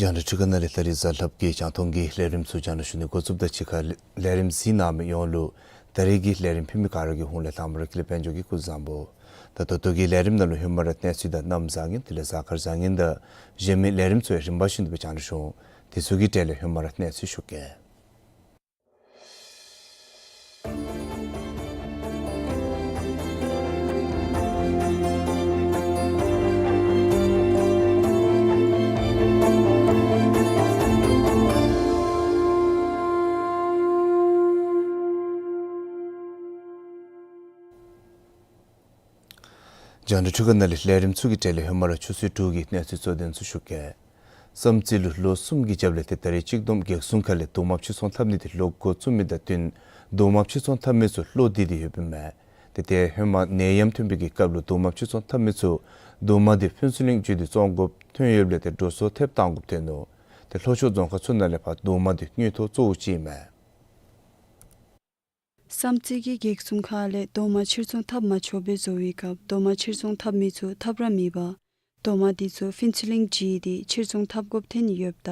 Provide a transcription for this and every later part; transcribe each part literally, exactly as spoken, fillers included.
རྒྱང་བསྒྲགས་འཕྲུལ་ཁང་ནང་ལས་ད་རིས་གཟའ་ལྷགཔ་གི་རྒྱང་མཐོང་གི་ལས་རིམ་ཚུ་རྒྱང་བསྒྲགས་ཞུ་ནི་འགོ་བཙུགསཔ་དང་གཅིག་ཁར་ལས་རིམ་གཟིགས་གནང་མི་ཡོངས་ལུ་ད་རིས་ཀྱི་ལས་རིམ་ཕུལ་མི་ག་ར་གི་ཧོངས་ལས་ལྷག་མ་ར་ཀུན་ལེགས་དཔལ་འབྱོར་གྱིས་སྐུ་གཟུགས་བཟང་པོ། ད་ད་ལྟོ་གི་ལས་རིམ་ནང་ལུ་ཧེ་མ་ར་གནས་ཚུལ་དང་གནམ་བཟང་ངན་དེ་ལས་གཟའ་སྐར་བཟང་ངན་དང་གཞན་མི་ལས་རིམ་ཚུ་ཡང་རིམ་པ་བཞིན་དུ་སྦེ་རྒྱང་བསྒྲགས་ཞུ་འོང་། དེ་ཚུ་གི་གྲས་ལས་ཧེ་མ་ར་གནས་ཚུལ་ཞུ་གེ། རྒྱང་བསྒྲགས་འཕྲུལ་ཁང་ནང་ལས་ལས་རིམ་ཚུ་གི་གྲས་ལས་ཧེ་མ་ར་ཆུ་ཚོད་དྲུག་གི་གནས་ཚུལ་གཙོ་དོན་ཚུ་ཞུ་གེ། བསམ་རྩེ་ལུ་ལོ་གསུམ་གྱི་རྒྱབ་ལས་ཏེ་ད་རིས་གཅིག་བསྡོམས་བགེགས་སྲུང་ཁ་ལས་རྡོག་མ་ཕྱིར་ཚོང་འཐབ་ནི་དེ་ལོག་འགོ་བཙུགས་མི་དང་བསྟུན་རྡོག་མ་ཕྱིར་ཚོང་འཐབ་མི་ཚུ་ལོག་སྟེ་ཡོདཔ་ཨིན་མས། ཏེ་དེ་ཧེ་མ་ནད་ཡམས་ཐོན་པའི་གི་སྐབས་ལུ་རྡོག་མ་ཕྱིར་ཚོང་འཐབ་མི་ཚུ་རྡོག་མ་དེ་ཕུན་ཚོགས་གླིང་བརྒྱུད་དེ་བཙོང་དགོཔ་ཐོན་ཡོདཔ་ལས་ཏེ་འགྲོ་སོང་ཐེབས་བཏང་དགོཔ་ཐོན་ནུག། ཏེ་ལྷོ་ཕྱོགས་རྫོང་ཁག་ཚུ་ནང་ལས་ཕར་རྡོག་མ་དེ་དངུལ་ཐོག་གཙོ་བོ་ཅིག་ཨིན་མས། བསམ་རྩེ་གི་བགེགས་སྲུང་ཁ་ལས་རྡོག་མ་ཕྱིར་ཚོང་འཐབ་མ་ཆོགཔ་སྦེ་བཟོ་བའི་སྐབས་རྡོག་མ་ཕྱིར་ཚོང་འཐབ་མི་ཚུ་ཐབས་ར་མེད་པར་རྡོག་མ་དེ་ཚུ་ཕུན་ཚོགས་གླིང་བརྒྱུད་དེ་ཕྱིར་ཚོང་འཐབ་དགོཔ་ཐོན་ཡོདཔ་ད་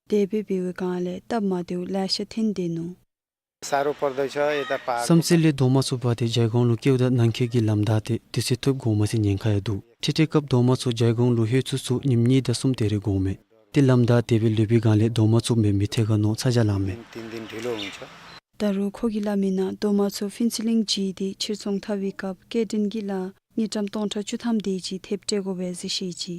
དེ་སྦེ་འབད་བའི་སྒང་ལས་སྟབས་མ་བདེཝ་ལེ་ཤ་ཐོན་སྡོད་ནུག། བསམ་རྩེ་ལས་རྡོག་མ་བཙུགས་པར་ཏེ་ཇའི་གོང་ལུ་བསྐྱལཝ་ད་ནང་འཁོད་ཀྱི་ལམ་བདའ་སྟེ་དུས་ཚོད་ཐོབ་དགོ་མ་ཚུགས་ཉེན་ཁ་ཡང་འདུག། འཕྲལ་འཕྲལ་སྐབས་རྡོག་མ་ཚུ་ཇའི་གོང་ལུ་ལྷོད་ཚུགས་ཚུགས་ཉིནམ་གཉིས་དང་གསུམ་དེ་རེ་འགོརཝ་མས། ཏེ་ལམ་བདའ་དེ་སྦེ་ལུས་པའི་སྒང་ལས་རྡོག་མ་བཙུགས་མི་མི་ཐོན་ག་མནོ་ཚ་གྱང་ལངས་མས། ད་རུང་ཁོ་གིས་སླབ་མིའི་ནང་རྡོག་མ་ཚུ་ཕུན་ཚོགས་གླིང་བརྒྱུད་དེ་ཕྱིར་ཚོང་འཐབ་པའི་སྐབས་སྐྱེལ་འདྲེན་གྱི་ལཱ་དངུལ་ཀྲམ་སྟོང་ཕྲག་བཅུ་ཐམ་དེ་ཅིག་ཐེབས་སྤྲོད་དགོ་པས་ཟེར་བཤད་ཅི།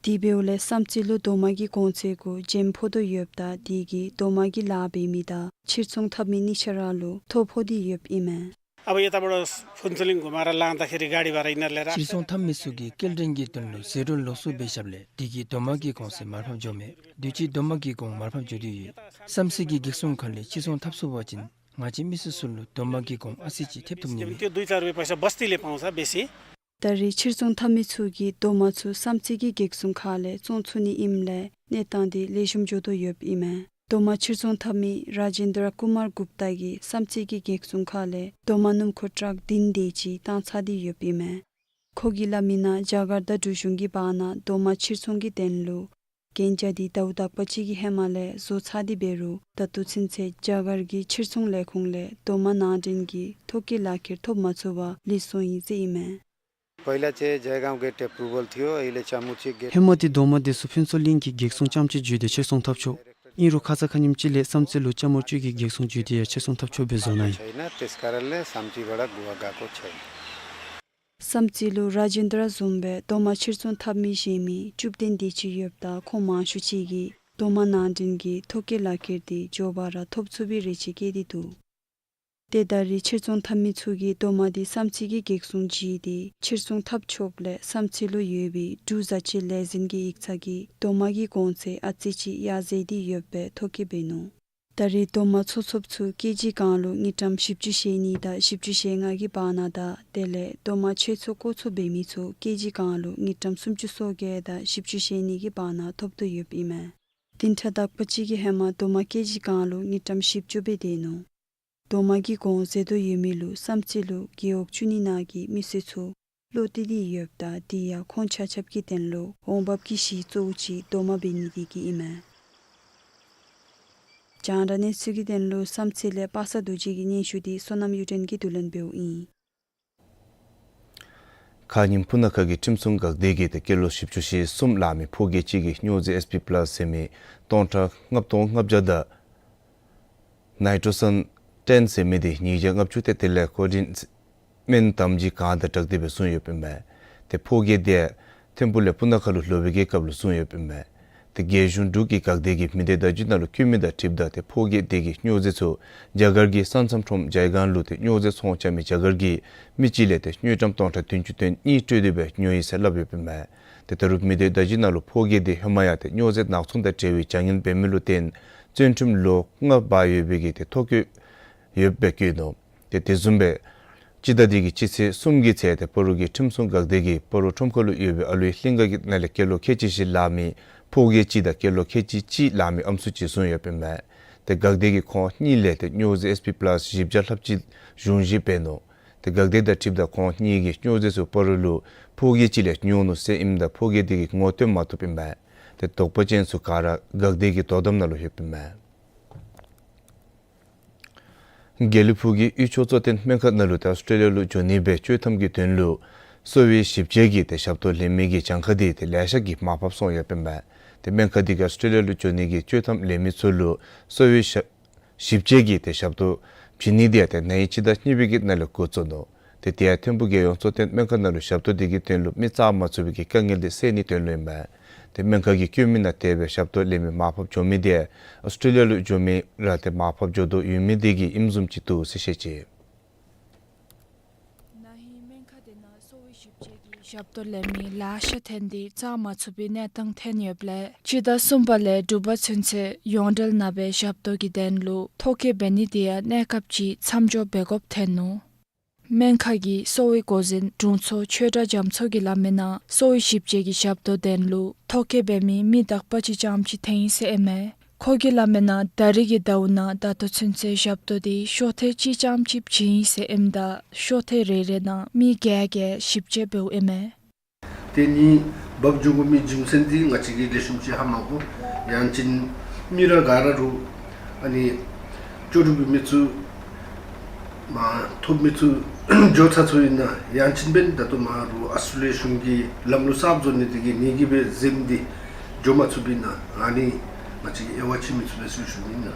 དེ་འབདཝ་ལས་བསམ་རྩེ་ལུ་རྡོག་མ་གི་གོང་ཚད་གུ་འཇམ་ཕོག་དོ་ཡོདཔ་ད་དེ་གིས་རྡོག་མ་གི་ལཱ་འབད་མི་དང་ཕྱིར་ཚོང་འཐབ་མི་གཉིས་ཆ་ར་ལུ་ཐོ་ཕོག་སྟེ་ཡོདཔ་ཨིན་མས། अब यताबाट फुन्चुलिङ घुमाएर लाँदाखेरि गाडी भाडा यिनीहरूले राख्छ। ཕྱིར་ཚོང་འཐབ་མི་ཚུ་གིས་སྐྱེལ་འདྲེན་གྱི་དོན་ལུ་ཟད་འགྲོ་ལོག་སུ་འབད་ཞབས་ལས་དེ་གིས་རྡོག་མ་གི་གོང་ཚད་མར་ཕབ་འགྱོཝ་མས། དུས་ཅི་རྡོག་མ་གི་གོང་མར་ཕབ་འགྱོ་དོ་ཡོད། བསམ་རྩེ་གི་བགེགས་སྲུང་ཁ་ལས་ཕྱིར་ཚོང་འཐབ་ཚུགས་པ་ཅིན་ང་བཅས་མི་སེར་ཚུ་ལུ་རྡོག་མ་གི་གོང་ཨ་ཙི་ཅིག་ཐེབས་བཏུབ་ནི་མས། त्यो दुई चार रुपियाँ पैसा बस्तीले पाउँछ बेसी। ད་རིས་ཕྱིར་ཚོང་འཐབ་མི་ཚུ་གིས་རྡོག་མ་ཚུ་བསམ་རྩེ་གི་བགེགས་སྲུང་ཁ་ལས་བཙོང་ཚུགས་ནི་ཨིནམ་ལས་གནས་སྟངས་དེ་ལེགས་ཤོམ་འགྱོ་དོ་ཡོདཔ་ཨིན་མས། རྡོག་མ་ཕྱིར་ཚོང་འཐབ་མི་ར་ཇེན་དྲ་ཀུ་མར་གུཔྟ་གིས་བསམ་རྩེ་གི་བགེགས་སྲུང་ཁ་ལས་རྡོག་མ་སྣུམ་འཁོར་ཊཱག་བདུན་དེ་ཅིག་བཏང་ཚར་ཏེ་ཡོདཔ་ཨིན་མས། ཁོ་གིས་སླབ་མིའི་ནང་རྒྱ་གར་དང་འབྲུག་གཞུང་གི་བར་ན་རྡོག་མ་ཕྱིར་ཚོང་གི་དོན་ལུ་གན་རྒྱ་དེ་ཟླཝ་དག་པ་ཅིག་གི་ཧེ་མ་ལས་བཟོ་ཚར་ཏེ་འབད་རུང་ད་ལྟོ་ཚུན་ཚོད་རྒྱ་གར་གྱི་ཕྱིར་ཚོང་ལས་ཁུངས་ལས་རྡོག་མ་ནང་འདྲེན་གྱི་ཐོ་བཀོད་ལག་ཁྱེར་ཐོབ་མ་ཚུགས་པར་ལུས་སོང་ཡི་ཟེར་ཨིན་མས། पहिला चाहिँ जयगाउँ गेट एप्रुभल थियो, अहिले च्यामुर्ची गेट ཧེ་མ་འདི་རྡོག་མ་འདི་ཚུ་ཕུན་ཚོགས་གླིང་གི་བགེགས་སྲུང་ལྕམ་ཅིག་བརྒྱུད་དེ་ཕྱིར་ཚོང་འཐབ་ཆོག། ཨིན་རུང་ཁ་ཙ་ཁ་ཉིནམ་ཅིག་ལས་བསམ་རྩེ་ལུ་ལྕམ་མོ་ཅིག་གིས་བགེགས་སྲུང་བརྒྱུད་དེ་ཡང་ཕྱིར་ཚོང་འཐབ་ཆོགཔ་སྦེ་བཟོ་གནང་ཡི། छैन, त्यसकारणले साम्चीबाट गुवा गएको छैन। བསམ་རྩེ་ལུ་ར་ཇེན་དྲ་བཟུམ་སྦེ་རྡོག་མ་ཕྱིར་ཚོང་འཐབ་མི་གཞན་མི་བཅུ་བདུན་དེ་ཅིག་ཡོདཔ་ད་ཁོང་མང་ཤོས་ཅིག་གིས་རྡོག་མ་ནང་འདྲེན་གྱི་ཐོ་བཀོད་ལག་ཁྱེར་དེ་མགྱོགས་པ་ར་ཐོབ་ཚུགས་པའི་རེ་ཆེ་བསྐྱེད་དེ་འདུག། ཏེ་ད་རིས་ཕྱིར་ཚོང་འཐབ་མི་ཚུ་གིས་རྡོག་མ་དེ་བསམ་རྩེ་གི་བགེགས་སྲུང་བརྒྱུད་དེ་ཕྱིར་ཚོང་འཐབ་ཆོགཔ་ལས་བསམ་རྩེ་ལུ་ཡོད་པའི་འབྲུག་བཟའ་སྤྱོད་ལས་འཛིན་གྱི་ཡིག་ཚང་གིས་རྡོག་མ་གི་གོང་ཚད་ཨ་ཙི་ཅིག་ཡར་འཛེགས་ཏེ་ཡོདཔ་སྦེ་ཐོ་བཀོད་འབད་ནུག། ད་རེས་རྡོག་མ་ཚོ་ཚོདཔ་ཚུ་ཀེ་ཇི་གང་ལུ་དངུལ་ཀྲམ་བཞི་བཅུ་ཞེ་གཉིས་དང་བཞི་བཅུ་ཞེ་ལྔ་གི་བར་ན་དང་དེ་ལས་རྡོག་མ་ཆོད་ཚོད་བཀོ་ཚོད་འབད་མི་ཚུ་ཀེ་ཇི་གང་ལུ་དངུལ་ཀྲམ་སུམ་ཅུ་སོ་བརྒྱད་དང་བཞི་བཅུ་ཞེ་གཉིས་ཀྱི་བར་ན་ཐོབ་དོ་ཡོདཔ་ཨིན་མས། བདུན་ཕྲག་དག་པ་ཅིག་གི་ཧེ་མ་རྡོག་མ་ཀེ་ཇི་གང་ལུ་དངུལ་ཀྲམ་བཞི་བཅུ་སྦེ་སྡོད་ནུག། རྡོག་མ་གི་གོང་ཟད་དོ་ཡོད་མི་ལུ་བསམ་རྩེ་ལུ་རྒེད་འོག་བཅུ་གཉིས་ནང་གི་མི་སེར་ཚུ་བློ་གཏད་དེ་ཡོདཔ་ད་དེ་ཡང་ཁོང་ཆ་ཁྱབ་ཀྱི་དོན་ལུ་འོང་འབབ་ཀྱི་གཞི་གཙོ་བོ་ཅིག་རྡོག་མ་འབད་ནི་དེ་གིས་ཨིན་མས། རྒྱང་བསྒྲགས་གནས་ཚུལ་གྱི་དོན་ལུ་བསམ་རྩེ་ལས་པ་སངས་རྡོ་རྗེ་གི་སྙན་ཞུ་དེ་བསོད་ནམས་གཡུ་སྒྲོན་གྱིས་བསྡུ་ལེན་འབདཝ་ཨིན། ཁ་ཉིནམ་སྤུ་ན་ཁ་གི་ཁྲིམས་སྲུང་འགག་སྡེ་གིས་ཏེ་སྐྱེས་ལོ་བཞི་བཅུ་ཞེ་གསུམ་ལང་མི་ཕོ་རྒྱས་ཅིག་གིས་སྨྱོ་རྫས་ཨེས་པི་པ་ལཱས་ཟེར་མི་སྟོང་ཕྲག་ལྔ་སྟོང་ལྔ་བརྒྱ་དང་ནའི་ཊོ་སན་ཊེན་ཟེར་མི་དེ་ཉིས་བརྒྱ་ལྔ་བཅུ་ཏེ་དེ་ལས་ཀོ་ཌེན་སྨན་དམ་ཅིག་གང་དང་སྦྲགས་ཏེ་སྦེ་བཟུང་ཡོདཔ་ཨིན་མས། ཏེ་ཕོ་རྒྱས་དེ་ཐིམ་ཕུག་ལས་སྤུ་ན་ཁ་ལུ་ལོག་པའི་གི་སྐབས་ལུ་བཟུང་ཡོདཔ་ཨིན་མས། ཏེ་རྒྱལ་གཞུང་འབྲུག་གི་འགག་སྡེ་གིས་མི་སྡེ་བརྡ་བརྒྱུད་ནང་ལུ་བཀོད་མི་དང་འཁྲིལཝ་ད་ཏེ་ཕོ་རྒྱས་དེ་གིས་སྨྱོ་རྫས་ཚུ་རྒྱ་གར་གྱི་ས་མཚམས་ཁྲོམ་ཇའི་གཱན་ལུ་ཏེ་སྨྱོ་རྫས་ཚོང་རྐྱབ་མི་རྒྱ་གར་གྱི་མི་ཅིག་ལས་ཏེ་དངུལ་ཀྲམ་སྟོང་ཕྲག་བདུན་ཅུ་དོན་གཉིས་སྤྲོད་དེ་སྦེ་ཉོ་ཡི་ཟེར་སླབ་ཡོདཔ་ཨིན་མས། ཏེ་ད་རུང་མི་སྡེ་བརྡ་བརྒྱུད་ནང་ལུ་ཕོ་རྒྱས་དེ་ཧེ་མ་ཡང་ཏེ་སྨྱོ་རྫས་ནག་ཚོང་དང་འབྲེལ་བའི་བྱ་ངན་འབད་མི་ལུ་བརྟེན་བཙོན་ཁྲིམས་ལོ་ལྔ་འབག་ཡོད་པའི་གི་ཏེ་ཐོ་བཀོད་ཡོདཔ་སྦེ་བཀོད་ནུག། ཏེ་དེ་བཟུམ་སྦེ་སྤྱི་ཟླ་འདི་གི་སྤྱི་ཚེས་གསུམ་གྱི་ཚེ་ཏེ་སྤ་རོ་གི་ཁྲིམས་སྲུང་འགག་སྡེ་གིས་སྤ་རོ་ཁྲོམ་ཁ་ལུ་ཡོད་པའི་ཨ་ལུའི་གླིང་ག་གི་ནང་ལས་སྐྱེས་ལོ་ཁལ་གཅིག་བཞི་ལང་མི་ཕོ་རྒས་གཅིག་དང་སྐྱེས་ལོ་ཁལ་གཅིག་གཅིག་ལང་མི་ཨམ་སྲུ་གཅིག་བཟུང་ཡོདཔ་ཨིན་མས། ཏེ་འགག་སྡེ་གིས་ཁོང་གཉིས་ལས་ཏེ་སྨྱོ་རྫས་ཨེས་པི་པ་ལཱས་བཞི་བརྒྱ་ལྷགཔ་ཅིག་གཞུང་བཞེས་འབད་ནུག། ཏེ་འགག་སྡེ་དང་འཁྲིལཝ་ད་ཁོང་གཉིས་ཀྱིས་སྨྱོ་རྫས་ཚུ་སྤ་རོ་ལུ་ཕོ་རྒས་ཅིག་ལས་ཉོ་ནུག་ཟེར་ཨིནམ་ད་ཕོ་རྒས་དེ་གིས་ངོ་སྟོན་མ་བཏུབ་ཨིན་མས། ཏེ་དོགས་པ་ཅན་ཚུ་ག་ར་འགག་སྡེ་གི་དོ་དམ་ནང་ལུ་ཡོདཔ་ཨིན་མས། དགེ་ལེགས་ཕུག་གི་དབུས་ཕྱོགས་གཙོ་བསྟེན་སྨན་ཁང་ནང་ལུ་ཏེ་ཨོསི་ཊེ་ལི་ཡ་ལུ་འགྱོ་ནི་སྦེ་བཅོས་ཐམ་གྱི་དོན་ལུ་གསོ་བའི་ཞིབ་དཔྱད་ཀྱི་ཏེ་ཞབས་ཏོག་ལེན་མི་གི་གྱངས་ཁ་དེ་ཏེ་ལེ་ཤ་གིས་མར་ཕབ་སོང་ཡོདཔ་ཨིན་མས། ཏེ་སྨན་ཁང་དེ་གིས་ཨོསི་ཊེ་ལི་ཡ་ལུ་འགྱོ་ནི་གི་བཅོས་ཐམ་ལེན་མི་ཚུ་ལུ་གསོ་བའི་ཞབས་ཞིབ་དཔྱད་ཀྱི་ཏེ་ཞབས་ཏོག་བྱིན་ནི་དེ་ཡང་ཏེ་ན་ཧིང་སྤྱི་ཟླ་གཉིས་པའི་གི་ནང་ལས་འགོ་བཙུགས་ནུག། ཏེ་དེ་ཡང་ཐིམ་ཕུག་རྒྱལ་ཡོངས་གཙོ་བསྟེན་སྨན་ཁང་ནང་ལུ་ཞབས་ཏོག་དེ་གི་དོན་ལུ་མི་བཙའ་མ་ཚུགས་པའི་གི་དཀའ་ངལ་དེ་སེལ་ནིའི་དོན་ལུ་ཨིན་མས། ཏེ་སྨན་ཁང་གིས་བཀོད་མི་ནང་དེ་སྦེ་ཞབས་ཏོག་ལེན་མི་མར་ཕབ་འགྱོ་མི་དེ་ཨོསི་ཊེ་ལི་ཡ་ལུ་འགྱོ་མི་ར་ཏེ་མར་ཕབ་འགྱོ་དོ་ཡོད་མི་དེ་གིས་ཨིནམ་བཟུམ་ཅིག་འདུག་ཟེར་བཤད་ཅི། ན་ཧིང་སྨན་ཁང་དེ་ནང་གསོ་བའི་ཞིབ་དཔྱད་ཀྱི་ཞབས་ཏོག་ལེན་མི་ལེ་ཤ་ཐོན་ཏེ་བཙའ་མ་ཚུགས་པའི་གནས་སྟངས་ཐོན་ཡོདཔ་ལས་སྤྱི་ཟླ་གསུམ་པ་ལས་དྲུག་པ་ཚུན་ཚོད་ཡོངས་འབྲེལ་ནང་སྦེ་ཞབས་ཏོག་གི་དོན་ལུ་ཐོ་བཀོད་འབད་ནི་དེ་ཡང་གནས་སྐབས་ཅིག་མཚམས་འཇོག་འབད་དགོཔ་ཐོན་ནུག། སྨན་ཁང་གི་གསོ་བའི་འགོ་འཛིན་དྲུང་འཚོ་ཆོས་གྲགས་རྒྱ་མཚོ་གིས་སླབ་མི་ནང་གསོ་བའི་ཞིབ་དཔྱད་ཀྱི་ཞབས་ཏོག་དོན་ལུ་ཐོ་བཀོད་འབད་མི་མི་དག་པ་ཅིག་རྐྱངམ་ཅིག་ཐོན་ཡི་ཟེར་ཨིན་མས། ཁོ་གིས་སླབ་མི་ནང་ད་རེས་ཀྱི་ཟླཝ་ནང་ད་ལྟོ་ཚུན་ཚོད་ཞབས་ཏོག་དེ་ཤོག་ཐེངས་གཅིག་རྐྱངམ་ཅིག་བྱིན་ཡི་ཟེར་ཨིནམ་ད་ཤོག་ཐེངས་རེ་རེ་ནང་མི་བརྒྱད་བརྒྱད་ཞིབ་དཔྱད་འབདཝ་ཨིན་མས། དེ་གཉིས་འབབ་འགྱོ་དགོ་མི་རྒྱུ་མཚན་འདི་ང་བཅས་ཀྱིས་ལེགས་ཤོམ་ཅིག་ཧ་མ་གོ། ཡང་ཅིན་མི་ར་ག་ར་རུང་ཨ་ནི་ལྕོགས་གྲུབ་ཀྱི་མི་ཚུ་མ་ཐོབ་མི་ཚུ་འགྱོ་ཚར་ཚརཝ་ཨིན་ན། ཡང་ཅིན་འབདན་ད་ལྟོ་མ་རུང་ཨོསི་ཊེ་ལི་ཡ་གཞུང་གིས་ལམ་ལུགས་གསརཔ་བཟོ་ནི་དེ་གིས་ནི་གི་སྦེ་འཛེམ་སྟེ་འགྱོ་མ་ཚུགསཔ་ཨིན་ན། ཨ་ནི་ང་བཅས་ཀྱིས་དབྱེ་བ་ཕྱེ་མི་ཚུགས་པས་ཟེར་ཞུ་ནི་ཨིན།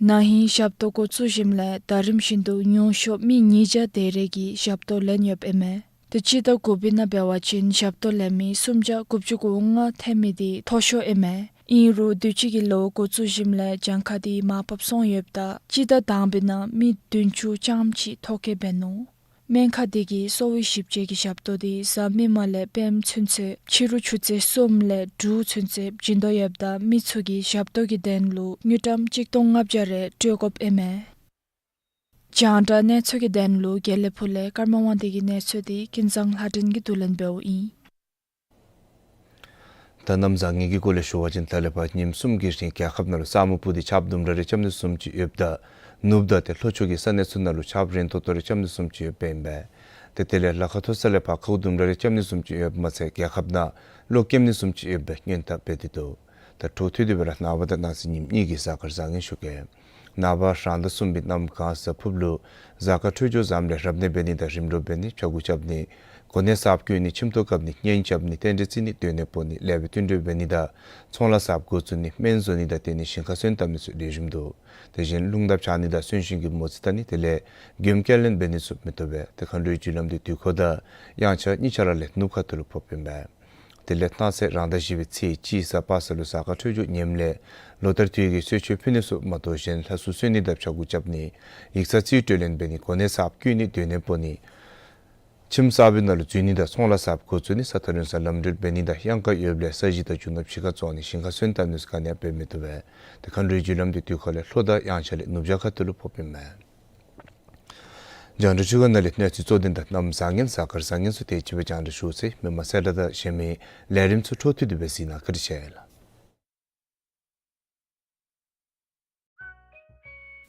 ན་ཧིང་ཞབས་ཏོག་འགོ་བཙུགས་ཞིནམ་ལས་ད་རིམ་བཞིན་དུ་ཉུང་ཤོས་མི་ཉིས་བརྒྱ་དེ་རེ་གིས་ཞབས་ཏོག་ལེན་ཡོདཔ་ཨིན་མས། ཏེ་སྤྱི་ཟླ་དགུ་པའི་ནང་འབད་བ་ཅིན་ཞབས་ཏོག་ལེན་མི་སུམ་བརྒྱ་དགུ་བཅུ་གོ་ལྔ་ཐོན་མི་དེ་མཐོ་ཤོས་ཨིན་མས། ཨིན་རུང་དུས་ཅི་གི་ལོ་འགོ་བཙུགས་ཞིནམ་ལས་གྱངས་ཁ་དེ་མར་ཕབ་སོང་ཡོདཔ་ད་སྤྱི་ཟླ་དང་པའི་ནང་མི་བདུན་ཅུ་རྐྱངམ་ཅིག་ཐོ་བཀོད་འབད་ནུག། སྨན་ཁང་དེ་གིས་གསོ་བའི་ཞིབ་དཔྱད་ཀྱི་ཞབས་ཏོག་དེ་གཟའ་མིག་དམར་ལས་སྤེནམ་ཚུན་ཚོད་ཕྱི་རུ་ཆུ་ཚོད་གསུམ་ལས་དྲུག་ཚུན་ཚོད་བྱིན་དོ་ཡོདཔ་ད་མི་ཚུ་གིས་ཞབས་ཏོག་གི་དོན་ལུ་དངུལ་ཀྲམ་གཅིག་སྟོང་ལྔ་བརྒྱ་རེ་སྤྲོད་དགོཔ་ཨིན་མས། རྒྱང་བསྒྲགས་གནས་ཚུལ་གྱི་དོན་ལུ་དགེ་ལེགས་ཕུག་ལས་ཀརྨ་དབང་འདུས་ཀྱི་གནས་ཚུལ་དེ་ཀུན་བཟང་ལྷ་སྒྲོན་གྱིས་བསྡུ་ལེན་འབདཝ་ཨིན། ད་གནམ་བཟང་ངན་གྱི་སྐོར་ལས་ཞུ་བ་ཅིན་ད་ལས་ཕར་ཉིནམ་གསུམ་གྱི་རིང་རྒྱལ་ཁབ་ནང་ལུ་ས་སྨུག་སྤུབས་ཏེ་ཆརཔ་ལྡུམ་ར་རེ་རྐྱབ་ནི་བཟུམ་ཅིག་ཡོདཔ་ད་ནུབ་དང་ཏེ་ལྷོ་ཕྱོགས་ཀྱི་ས་གནས་ཚུ་ནང་ལུ་ཆརཔ་རན་ཏོག་ཏོ་རེ་རྐྱབ་ནི་བཟུམ་ཅིག་ཡོདཔ་ཨིན་པས། ཏེ་དེ་ལས་ལ་ཁ་མཐོ་ས་ལས་ཕར་ཁཝ་ལྡུམ་ར་རེ་རྐྱབ་ནི་བཟུམ་ཅིག་ཡོདཔ་མ་ཚད་རྒྱལ་ཁབ་ནང་གློག་སྐྱེམ་ནི་བཟུམ་ཅིག་ཡོད་པའི་སྔོན་བརྡ་འབད་དེ་འདུག། ད་འཕྲོ་མཐུད་དེ་སྦེ་ར་ནངས་པ་དང་གནངས་ཚེ་ཉིནམ་གཉིས་ཀྱི་གཟའ་སྐར་བཟང་ངན་ཞུ་གེ། ནངས་པ་རང་ཟླ་གསུམ་པའི་གནམ་གང་གཟའ་ཕུརཔ་ལུ་གཟའ་སྐར་འཕྲོད་སྦྱོར་བཟངམ་ལས་རབ་གནས་འབད་ནི་དང་རིམ་གྲོ་འབད་ནི་ཕྱྭ་འགུགས་རྐྱབ་ནི་གོ་གནས་གསརཔ་བསྐོ་ནི་ཁྱིམ་ཐོག་བཀབ་ནི་གཉེན་རྐྱབ་ནི་རྟེན་འབྲེལ་བརྩི་ནི་སྡོད་གནས་སྤོ་ནི་ལེགས་པའི་བསྟུན་གྲོས་འབད་ནི་དང་ཚོང་ལཱ་གསརཔ་འགོ་བཙུགས་ནི་སྨན་བཟོ་ནི་དང་དེ་ནི་ཞིང་ཁ་སོན་བཏབ་ནི་ཚུ་ལེགས་ཤོམ་འདུག། དེ་བཞིན་རླུང་རྟ་འཕྱར་ནི་དང་གསོན་གཤིན་གྱི་མོ་རྩིས་བལྟ་ནི་དེ་ལས་མགྱོནམ་སྐྱེལ་ལེན་འབད་ནི་ཚུ་མི་བཏུབ་པས། ཏེ་མཁའ་འགྲོའི་རྒྱུ་ལམ་དེ་དུས་འཁོར་དང་དབྱངས་འཆར་གཉིས་ཆ་ར་ལས་ནུབ་ཁ་ཐུག་ལུ་ཕོགཔ་ཨིན་པས། དེ་ལས་གནངས་ཚེ་རང་ཟླ་བཞི་པའི་ཚེས་གཅིག་གཟའ་པ་སངས་ལུ་གཟའ་སྐར་འཕྲོད་སྦྱོར་ངནམ་ལས་ལོ་ལྟར་དུས་ཀྱི་གསོལ་མཆོད་ཕུལ་ནི་ཚུ་མ་གཏོགས་གཞན་ལྷ་སྲུང་གསོལ་ནི་དང་ཕྱྭ་འགུགས་རྐྱབ་ནི་ཡིག་ཚང་རྩིས་སྤྲོད་ལེན་འབད་ནི་གོ་གནས་གསརཔ་བསྐོ་ནི་སྡོད་གནས་སྤོ་ནི་ ཁྱིམ་གསར་པའི་ནང་ལུ་འཛུལ་ནི་དང་ཚོང་ལཱ་གསརཔ་འགོ་བཙུགས་ནི་ས་ཐག་རིང་སར་ལམ་འགྲུལ་འབད་ནི་དང་གཡང་ཁ་ཡོདཔ་ལས་ས་གཞི་དང་རྒྱུ་ནོར་ཕྱི་ཁར་བཙོང་ནི་ཞིང་ཁར་སོན་ནི་བཏང་ནི་ག་ནི་ཡང་འབད་མི་བཏུབ་པས། དེ་མཁའ་འགྲོའི་རྒྱུ་ལམ་དེ་དུས་ཁ་ལས་ལྷོ་དང་གཡང་ཆ་ལས་ནུབ་བྱང་ཁ་ཐུག་ལུ་ཕོགཔ་ཨིན་མས། རྒྱང་བསྒྲགས་ཆུ་ཁ་ནང་ལས་གནས་ཚུལ་གཙོ་དོན་དང་གནམ་བཟང་ངན་གཟའ་སྐར་བཟང་ངན་ཚུ་དེ་ཅིག་སྦེ་རྒྱང་བསྒྲགས་ཞུ་ཚར་ཡི། མི་མང་གསལ་བསྒྲགས་དང་གཞན་མི་ལས་རིམ་ཚུ་འཕྲོ་མཐུད་དེ་སྦེ་གཟིགས་གནང་། བཀའ་དྲིན་ཆེ་ལགས།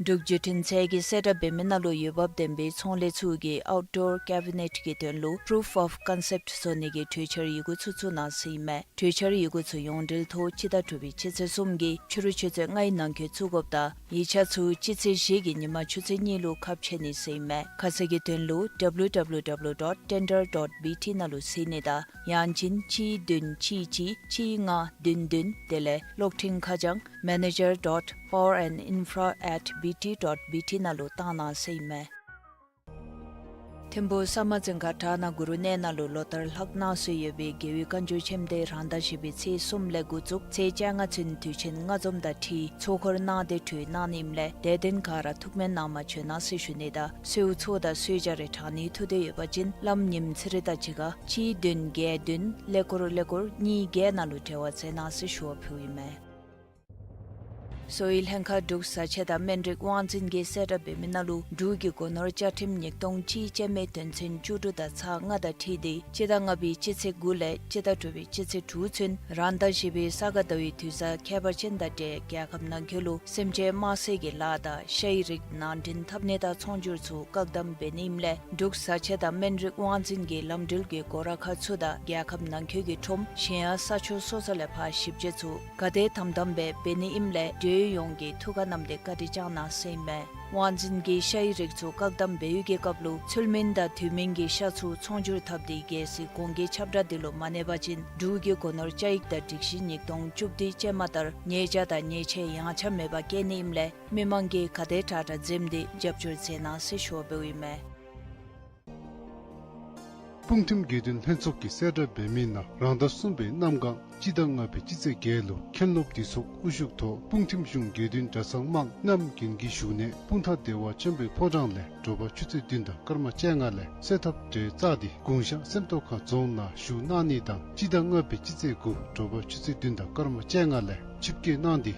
འབྲུག་བརྒྱུད་འཕྲིན་ཚད་ཀྱིས་གསལ་བསྒྲགས་འབད་མི་ནང་ལུ་འོས་འབབ་ལྡན་པའི་ཚོང་ལས་ཚུ་གིས་ཨའུཊ་ཌོར་ཀེ་བི་ནེཊ་ཀྱི་དོན་ལུ་པུ་རུཕ་ཨོཕ་ཀོན་སེཔཊ་བཟོ་ནི་གི་གྲོས་འཆར་ཡི་གུ་ཚུ་བཙུགས་གནང་ཟེར་ཨིན་མས། གྲོས་འཆར་ཡི་གུ་ཚུ་ཡོངས་འབྲེལ་ཐོག་སྤྱི་ཟླ་དྲུག་པའི་སྤྱི་ཚེས་གསུམ་གྱི་ཕྱི་རུ་ཆུ་ཚོད་ལྔའི་ནང་འཁོད་བཙུགས་དགོཔ་དང་ཡིག་ཆ་ཚུ་སྤྱི་ཚེས་བཞི་གི་ཉིན་མ་ཆུ་ཚོད་གཉིས་ལུ་ཁ་ཕྱེ་ནི་ཟེར་ཨིན་མས། ཁ་གསལ་གྱི་དོན་ལུ་ཌབ་ལིའུ་ཌབ་ལིའུ་ཌབ་ལིའུ་ཌོཊ་ཊེན་ཌར་ཌོཊ་བི་ཊི་ནང་ལུ་གཟིགས་ནི་དང་ཡང་ཅིན་གཅིག་བདུན་གཅིག་གཅིག་གཅིག་ལྔ་བདུན་བདུན་དེ་ལས་གློག་འཕྲིན་ཁ་བྱང་མེ་ནེ་ཇར་ཌོཊ་པ་ཝར་ཨེནཌ་ཨིན་ཕྲ་ཨེཊ་བི་ཊི་ཌོཊ་བི་ཊི་ནང་ལུ་བཏང་གནང་ཟེར་ཨིན་མས། ཐིམ་ཕུག་ས་མ་རྫིང་ཁ་བྲག་ནག་གུ་རུ་གནས་ནང་ལུ་ལོ་ལྟར་ལྷག་གནང་སྲོལ་ཡོད་པའི་རྒྱལ་བའི་བཀའ་འགྱུར་ཆེན་མོ་དེ་རང་ཟླ་བཞི་པའི་ཚེས་གསུམ་ལས་འགོ་བཙུགས་ཚེས་བཅོ་ལྔ་ཚུན་དུས་ཆེན་ལྔ་འཛོམས་དང་འཁྲིལ་ཚོགས་འཁོར་གནང་སྟེ་གྲོལ་གནང་ནི་ཨིནམ་ལས་དད་ལྡན་ག་ར་ཐུགས་སྨོན་གནང་མ་བྱོན་གནང་ཟེར་ཞུ་ནི་དང་གསོལཝ་ཚོགས་དང་གསོལ་ཇ་རེ་དྲང་ནི་ཐུགས་འདོད་ཡོད་པ་ཅིན་བླམ་ཉིནམ་ཚེས་རིག་དང་གཅིག་ཁར་གཅིག་བདུན་བརྒྱད་བདུན་ཀླད་ཀོར་ཀླད་ཀོར་གཉིས་བརྒྱད་ནང་ལུ་འབྲེལ་བ་མཛད་གནང་ཟེར་ཞུ་བ་ཕུལཝ་ཨིན་མས། གསོ་བའི་ལྷན་ཁག་འབྲུག་བཟའ་ཆས་དང་སྨན་རིགས་དབང་འཛིན་གྱིས་གསལ་བསྒྲགས་འབད་མི་ནང་ལུ་འབྲུག་གི་སྒོ་ནོར་བཅའ་ཁྲིམས་ཉིས་སྟོང་གཅིག་ཅན་མའི་དོན་ཚན་བཅུ་དྲུག་དང་ཚག་ལྔ་དང་འཁྲིལ་ཏེ་སྤྱི་ཟླ་ལྔ་པའི་སྤྱི་ཚེས་དགུ་ལས་སྤྱི་ཟླ་དྲུག་པའི་སྤྱི་ཚེས་དྲུག་ཚུན་རང་ཟླ་བཞི་པའི་ས་ག་ཟླ་བའི་དུས་བཟང་ཁྱད་པར་ཅན་དང་འབྲེལ་རྒྱལ་ཁབ་ནང་འཁོད་ལུ་སེམས་ཅན་དམར་གསོད་ཀྱི་ལཱ་དང་ཤ་ཡི་རིགས་ནང་འདྲེན་འཐབ་ནི་དང་ཚོང་སྒྱུར་ཚུ་བཀག་དམ་འབད་ནི་ཨིནམ་ལས་འབྲུག་བཟའ་ཆས་དང་སྨན་རིགས་དབང་འཛིན་གྱིས་ལམ་འགྲུལ་གྱི་སྒོ་ར་ཁག་ཚུ་དང་རྒྱལ་ཁབ་ནང་འཁོད་ཀྱི་ཁྲོམ་གཞན་ཡང་ས་ཕྱོགས་སོ་སོ་ལས་ཕར་ཞིབ་དཔྱད་ཚུ་ག་དེ་དམ་དམ་སྦེ་འབད་ནི་ཨིནམ་ལས་འབྲེལ་ཡོད་ཡོངས་ཀྱིས་ཐུགས་ཁར་བསྣམས་ཏེ་བཀའ་དྲིན་བསྐྱང་གནང་ཟེར་ཨིན་མས། དབང་འཛིན་གྱིས་ཤ་ཡི་རིགས་ཚུ་བཀག་དམ་འབད་བའི་གི་སྐབས་ལུ་ཚུལ་མིན་དང་དུས་མིན་གྱི་ཤ་ཚུ་ཚོང་སྒྱུར་འཐབ་སྟེ་གལ་སྲིད་གོང་གི་ཁྱབ་བསྒྲགས་འདི་ལུ་མ་གནས་པ་ཅིན་འབྲུག་གི་སྒོ་ནོར་བཅའ་ཡིག་དང་སྒྲིག་གཞི་ཉིས་སྟོང་བཅུ་བདུན་ཅན་མ་ལྟར་ཉེས་བྱ་དང་ཉེས་ཆད་ཡངས་ཆག་མེད་པར་བཀལ་ནི་ཨིནམ་ལས་མི་མང་གིས་ག་དེ་དྲག་དྲག་འཛེམས་ཏེ་རྒྱབ་སྐྱོར་མཛད་གནང་ཟེར་ཞུ་བ་འབདཝ་ཨིན་མས། སྤུངས་ཐིམ་དགེ་འདུན་ལྷན་ཚོགས་ཀྱིས་གསལ་བསྒྲགས་འབད་མི་ནང་རང་ཟླ་གསུམ་པའི་གནམ་གང་སྤྱི་ཟླ་ལྔ་པའི་སྤྱི་ཚེས་བརྒྱད་ལུ་མཁན་སློབ་འདུས་ཚོགས་དབུ་བཞུགས་ཐོག་སྤུངས་ཐིམ་གཞུང་དགེ་འདུན་གྲྭ་ཚང་དམངས་རྣམས་རྒྱུན་གྱི་བཞུགས་གནས་སྤུངས་ཐང་བདེ་བ་ཆེན་པོའི་ཕོ་བྲང་ལས་དྲོ་པ་ཆུ་ཚོད་བདུན་དང་སྐར་མ་བཅོ་ལྔ་ལས་གསོལ་ཐབ་གྲལ་བཙུགས་ཏེ་གུང་ཤང་སེམས་རྟོགས་ཁང་རྫོང་ནང་བཞུགས་གནང་ནི་དང་སྤྱི་ཟླ་ལྔ་པའི་སྤྱི་ཚེས་དགུ་དྲོ་པ་ཆུ་ཚོད་བདུན་དང་སྐར་མ་བཅོ་ལྔ་ལས་ཆིབས་བསྐྱོད་གནང་སྟེ་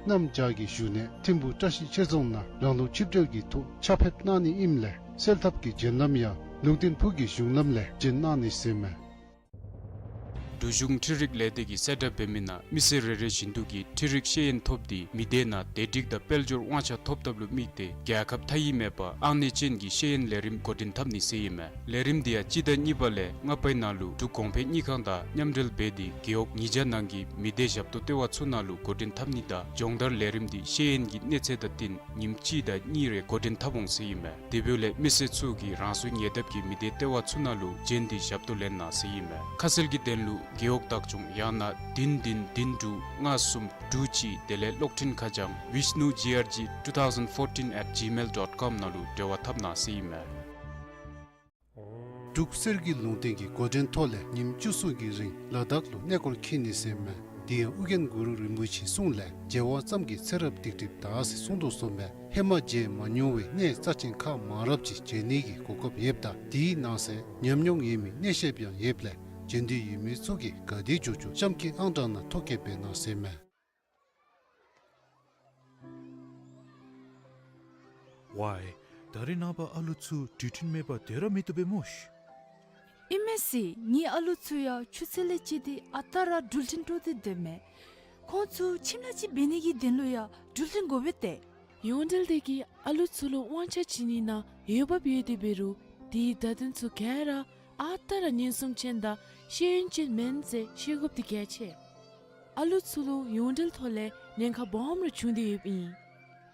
གནམ་བྱཱར་གྱི་བཞུགས་གནས་ཐིམ་ཕུག་བཀྲ་ཤིས་ཆོས་རྫོང་ནང་རང་ལུགས་ཆིབས་གྲལ་གྱི་ཐོག་ཕྱག་ཕེབས་གནང་ནི་ཨིནམ་ལས་གསོལ་ཐབ་ཀྱི་བྱོན་ལམ་ཡང་ལུང་བསྟན་ཕུག་གི་གཞུང་ལམ་ལས་བྱོན་གནང་ནི་ཟེར་མས། འབྲུག་གཞུང་འཕྲུལ་རིག་ལས་སྡེ་གིས་གསལ་བསྒྲགས་འབད་མི་ནང་མི་སེར་རེ་རེ་བཞིན་དུ་གིས་འཕྲུལ་རིག་ཤེས་ཡོན་ཐོབ་སྟེ་མི་སྡེ་ནང་བདེ་སྒྲིག་དང་དཔལ་འབྱོར་དབང་ཆ་ཐོབ་ཐབས་ལུ་དམིགས་ཏེ་རྒྱལ་ཁབ་མཐའ་དབྱེ་མེད་པར་ཨང་གནས་ཅན་གྱི་ཤེས་ཡོན་ལས་རིམ་འགོ་འདྲེན་འཐབ་ནི་ཟེར་ཨིན་མས། ལས་རིམ་འདི་ཡང་སྤྱི་ཟླ་གཉིས་པ་ལས་ལྔ་པའི་ནང་ལུ་འབྲུག་གོང་འཕེལ་དངུལ་ཁང་དང་མཉམ་འབྲེལ་འབད་དེ་རྒེད་འོག་ཉིས་བརྒྱ་ནང་གི་མི་སྡེ་ཞབས་ཏོག་ལྟེ་བ་ཚུ་ནང་ལུ་འགོ་འདྲེན་འཐབ་ནི་དང་སྦྱོང་བརྡར་ལས་རིམ་འདི་ཤེས་ཡོན་གྱི་གནས་ཚད་དང་བསྟུན་ཉིནམ་གཅིག་དང་གཉིས་རེ་འགོ་འདྲེན་འཐབ་འོང་ཟེར་ཨིན་མས། དེ་འབདཝ་ལས་མི་སེར་ཚུ་གིས་རང་སོའི་ཉེ་འདབས་ཀྱི་མི་སྡེ་ལྟེ་བ་ཚུ་ནང་ལུ་བྱོན་ཏེ་ཞབས་ཏོག་ལེན་གནང་ཟེར་ཨིན་མས། ཁ་གསལ་གྱི་དོན་ལུ་རྒེད་འོག་བདག་སྐྱོང་ཡང་ན་བདུན་བདུན་བདུན་དྲུག་ལྔ་གསུམ་དྲུག་གཅིག་དེ་ལས་གློག་འཕྲིན་ཁ་བྱང་vishnu G R G two thousand fourteen at gmail dot com ནང་ལུ་འབྲེལ་བ་འཐབ་གནང་ཟེར་ཨིན་མས། འབྲུག་གསེར་གྱི་ལུང་བསྟན་གྱི་འགོ་འདྲེན་ཐོག་ལས་ཉིནམ་བཅུ་གསུམ་གྱི་རིང་ལ་དྭགས་ལུ་གནས་སྐོར་འཁྱིད་ནི་ཟེར་མས། དེ་ཡང་ཨོ་རྒྱན་གུ་རུ་རིན་པོ་ཆེའི་གསུང་ལས་མཇལ་བ་ཙམ་གྱིས་ཚེ་རབས་སྡིག་སྒྲིབ་དག་ཟེར་གསུངས་དོ་གསུངས་མས། ཧེ་མ་མཇལ་མ་མྱོང་བའི་གནས་རྩ་ཆེན་ཁག་མང་རབས་ཅིག་མཇལ་ནི་གི་གོ་སྐབས་ཡོདཔ་ད་དེའི་ནང་གསེས་ཉམས་མྱོང་ཡོད་མི་གནས་བཤདཔ་ཡང་ཡོདཔ་ལས་མཇལ་འདོད་ཡོད་མི་ཚུ་གིས་ག་དེ་མགྱོགས་མགྱོགས་གཤམ་གྱི་ཨང་གྲངས་ནང་ཐོ་བཀོད་འབད་གནང་ཟེར་མས། ཝའི། ད་རེས་ནངས་པ་ཨ་ལུ་ཚུ་འགྲུལ་འཕྲིན་མེད་པར་སྡོད་ར་མི་བཏུབ་པས་སྨོ་ཤི། ཨིན་མས་ཟེར། ངེའི་ཨ་ལུ་ཚུ་ཡང་ཆུ་ཚོད་ལས་བཅད་དེ་ཨ་རྟག་ར་འགྲུལ་འཕྲིན་སྤྲོ་སྟེ་སྡོད་མས། ཁོང་ཚུ་ཁྱིམ་ལས་ཅིག་འབད་ནི་གི་དོན་ལུ་ཡང་འགྲུལ་འཕྲིན་དགོ་པས་ཏེ། ཡོངས་འབྲེལ་སྡེ་གིས་ཨ་ལུ་ཚུ་ལུ་དབང་ཆ་བྱིན་ནི་ནང་འོས་འབབ་ཡོད་དེ་འབད་རུང་དེའི་བརྡ་དོན་ཚུ་ག་ར་ཨ་རྟག་ར་ཉན་སྲུང་ཅན་དང་ཤེས་ཡོན་ཅན་མེན་ཟེར་ཤེས་དགོཔ་འདི་གལ་ཆེ། ཨ་ལུ་ཚུ་ལུ་ཡོངས་འབྲེལ་ཐོག་ལས་ཉེན་ཁ་སྦོམ་ར་བྱུང་སྟེ་ཡོདཔ་ཨིན།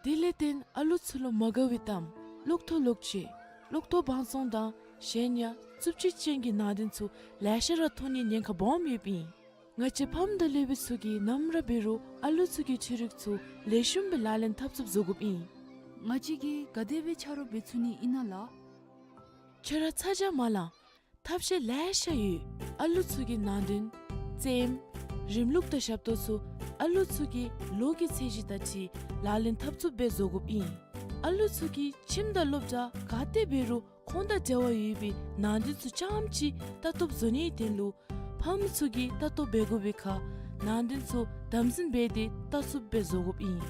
དེ་ལས་བརྟེན་ཨ་ལུ་ཚུ་ལུ་མ་དགའ་བའི་གཏམ་གློག་ཐོག་ལོག་སྤྱོད་གློག་ཐོག་བང་བཙོང་དང་གཞན་ཡང་རྩུབ་སྤྱོད་ཅན་གྱི་ནང་དོན་ཚུ་ལེ་ཤ་ར་མཐོང་ནིའི་ཉེན་ཁ་སྦོམ་ཡོདཔ་ཨིན། ང་བཅས་ཕམ་དང་སློབ་དཔོན་ཚུ་གིས་ནམ་ར་འབད་རུང་ཨ་ལུ་ཚུ་གི་འཕྲུལ་རིག་ཚུ་ལེགས་ཤོམ་སྦེ་ལག་ལེན་འཐབ་ཚུགསཔ་བཟོ་དགོཔ་ཨིན། ང་བཅས་ཀྱིས་ག་དེ་སྦེ་ཆ་རོགས་འབད་ཚུགས་ནི་ཨིན་ན་ལགས། ཁྱོད་ར་ཚ་གྱང་མ་ལང་། ཐབས་ཤེས་ལེ་ཤ་ཡོད། ཨ་ལུ་ཚུ་གི་ནང་དོན་རྩེདམོ་རིམ་ལུགས་དང་ཞབས་ཏོག་ཚུ་ཨ་ལུ་ཚུ་གི་ལོ་གི་ཚད་གཞི་དང་འཁྲིལ་ལག་ལེན་འཐབ་ཚུགསཔ་སྦེ་བཟོ་དགོཔ་ཨིན། ཨ་ལུ་ཚུ་གིས་ཁྱིམ་དང་སློབ་གྲྭ་ག་ཏེ་འབད་རུང་ཁོང་དང་འབྲེལ་བ་ཡོད་པའི་ནང་དོན་ཚུ་རྐྱངམ་ཅིག་ལྟ་རྟོག་བཟོ་ནིའི་དོན་ལུ་ཕམ་ཚུ་གིས་ལྟ་རྟོག་འབད་དགོ་པའི་ཁར་ནང་དོན་ཚུ་དམ་འཛིན་འབད་དེ་ལྟ་ཚུགསཔ་སྦེ་བཟོ་དགོཔ་ཨིན།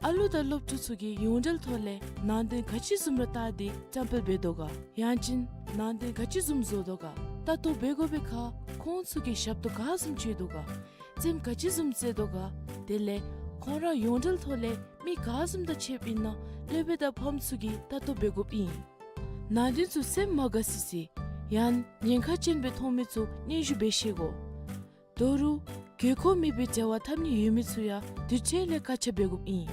ཨ་ལུ་དང་སློབ་ཕྲུག་ཚུ་གིས་ཡོངས་འབྲེལ་ཐོག་ལས་ནང་དོན་ག་ཅི་བཟུམ་ར་བལྟ་སྟེ་བཀྲམ་སྤེལ་འབད་དོ་ག། ཡང་ཅིན་ནང་དོན་ག་ཅི་བཟུམ་བཟོ་དོ་ག། ལྟ་རྟོག་འབད་དགོ་པའི་ཁར་ཁོང་ཚུ་གིས་ཞབས་ཏོག་ག་བཟུམ་བྱིན་དོ་ག། རྩེདམོ་ག་ཅི་བཟུམ་རྩེ་དོ་ག། དེ་ལས་ཁོང་ར་ཡོངས་འབྲེལ་ཐོག་ལས་མི་ག་བཟུམ་དང་ཕྱདཔ་ཨིན་ན་སློབ་དཔོན་དང་ཕམ་ཚུ་གིས་ལྟ་རྟོག་འབད་དགོཔ་ཨིན། ནང་དོན་ཚུ་སེམས་མ་དགའ་སི་སི་ཡང་ཉེན་ཁ་ཅན་སྦེ་མཐོང་མི་ཚུ་སྙན་ཞུ་འབད་ཤེས་དགོ། ད་རུང་དགོས་མཁོ་མེད་པའི་འབྲེལ་བ་འཐབ་ནི་ཡོད་མི་ཚུ་ཡང་དུས་ཅི་ལས་བཀག་ཆ་འབད་དགོཔ་ཨིན།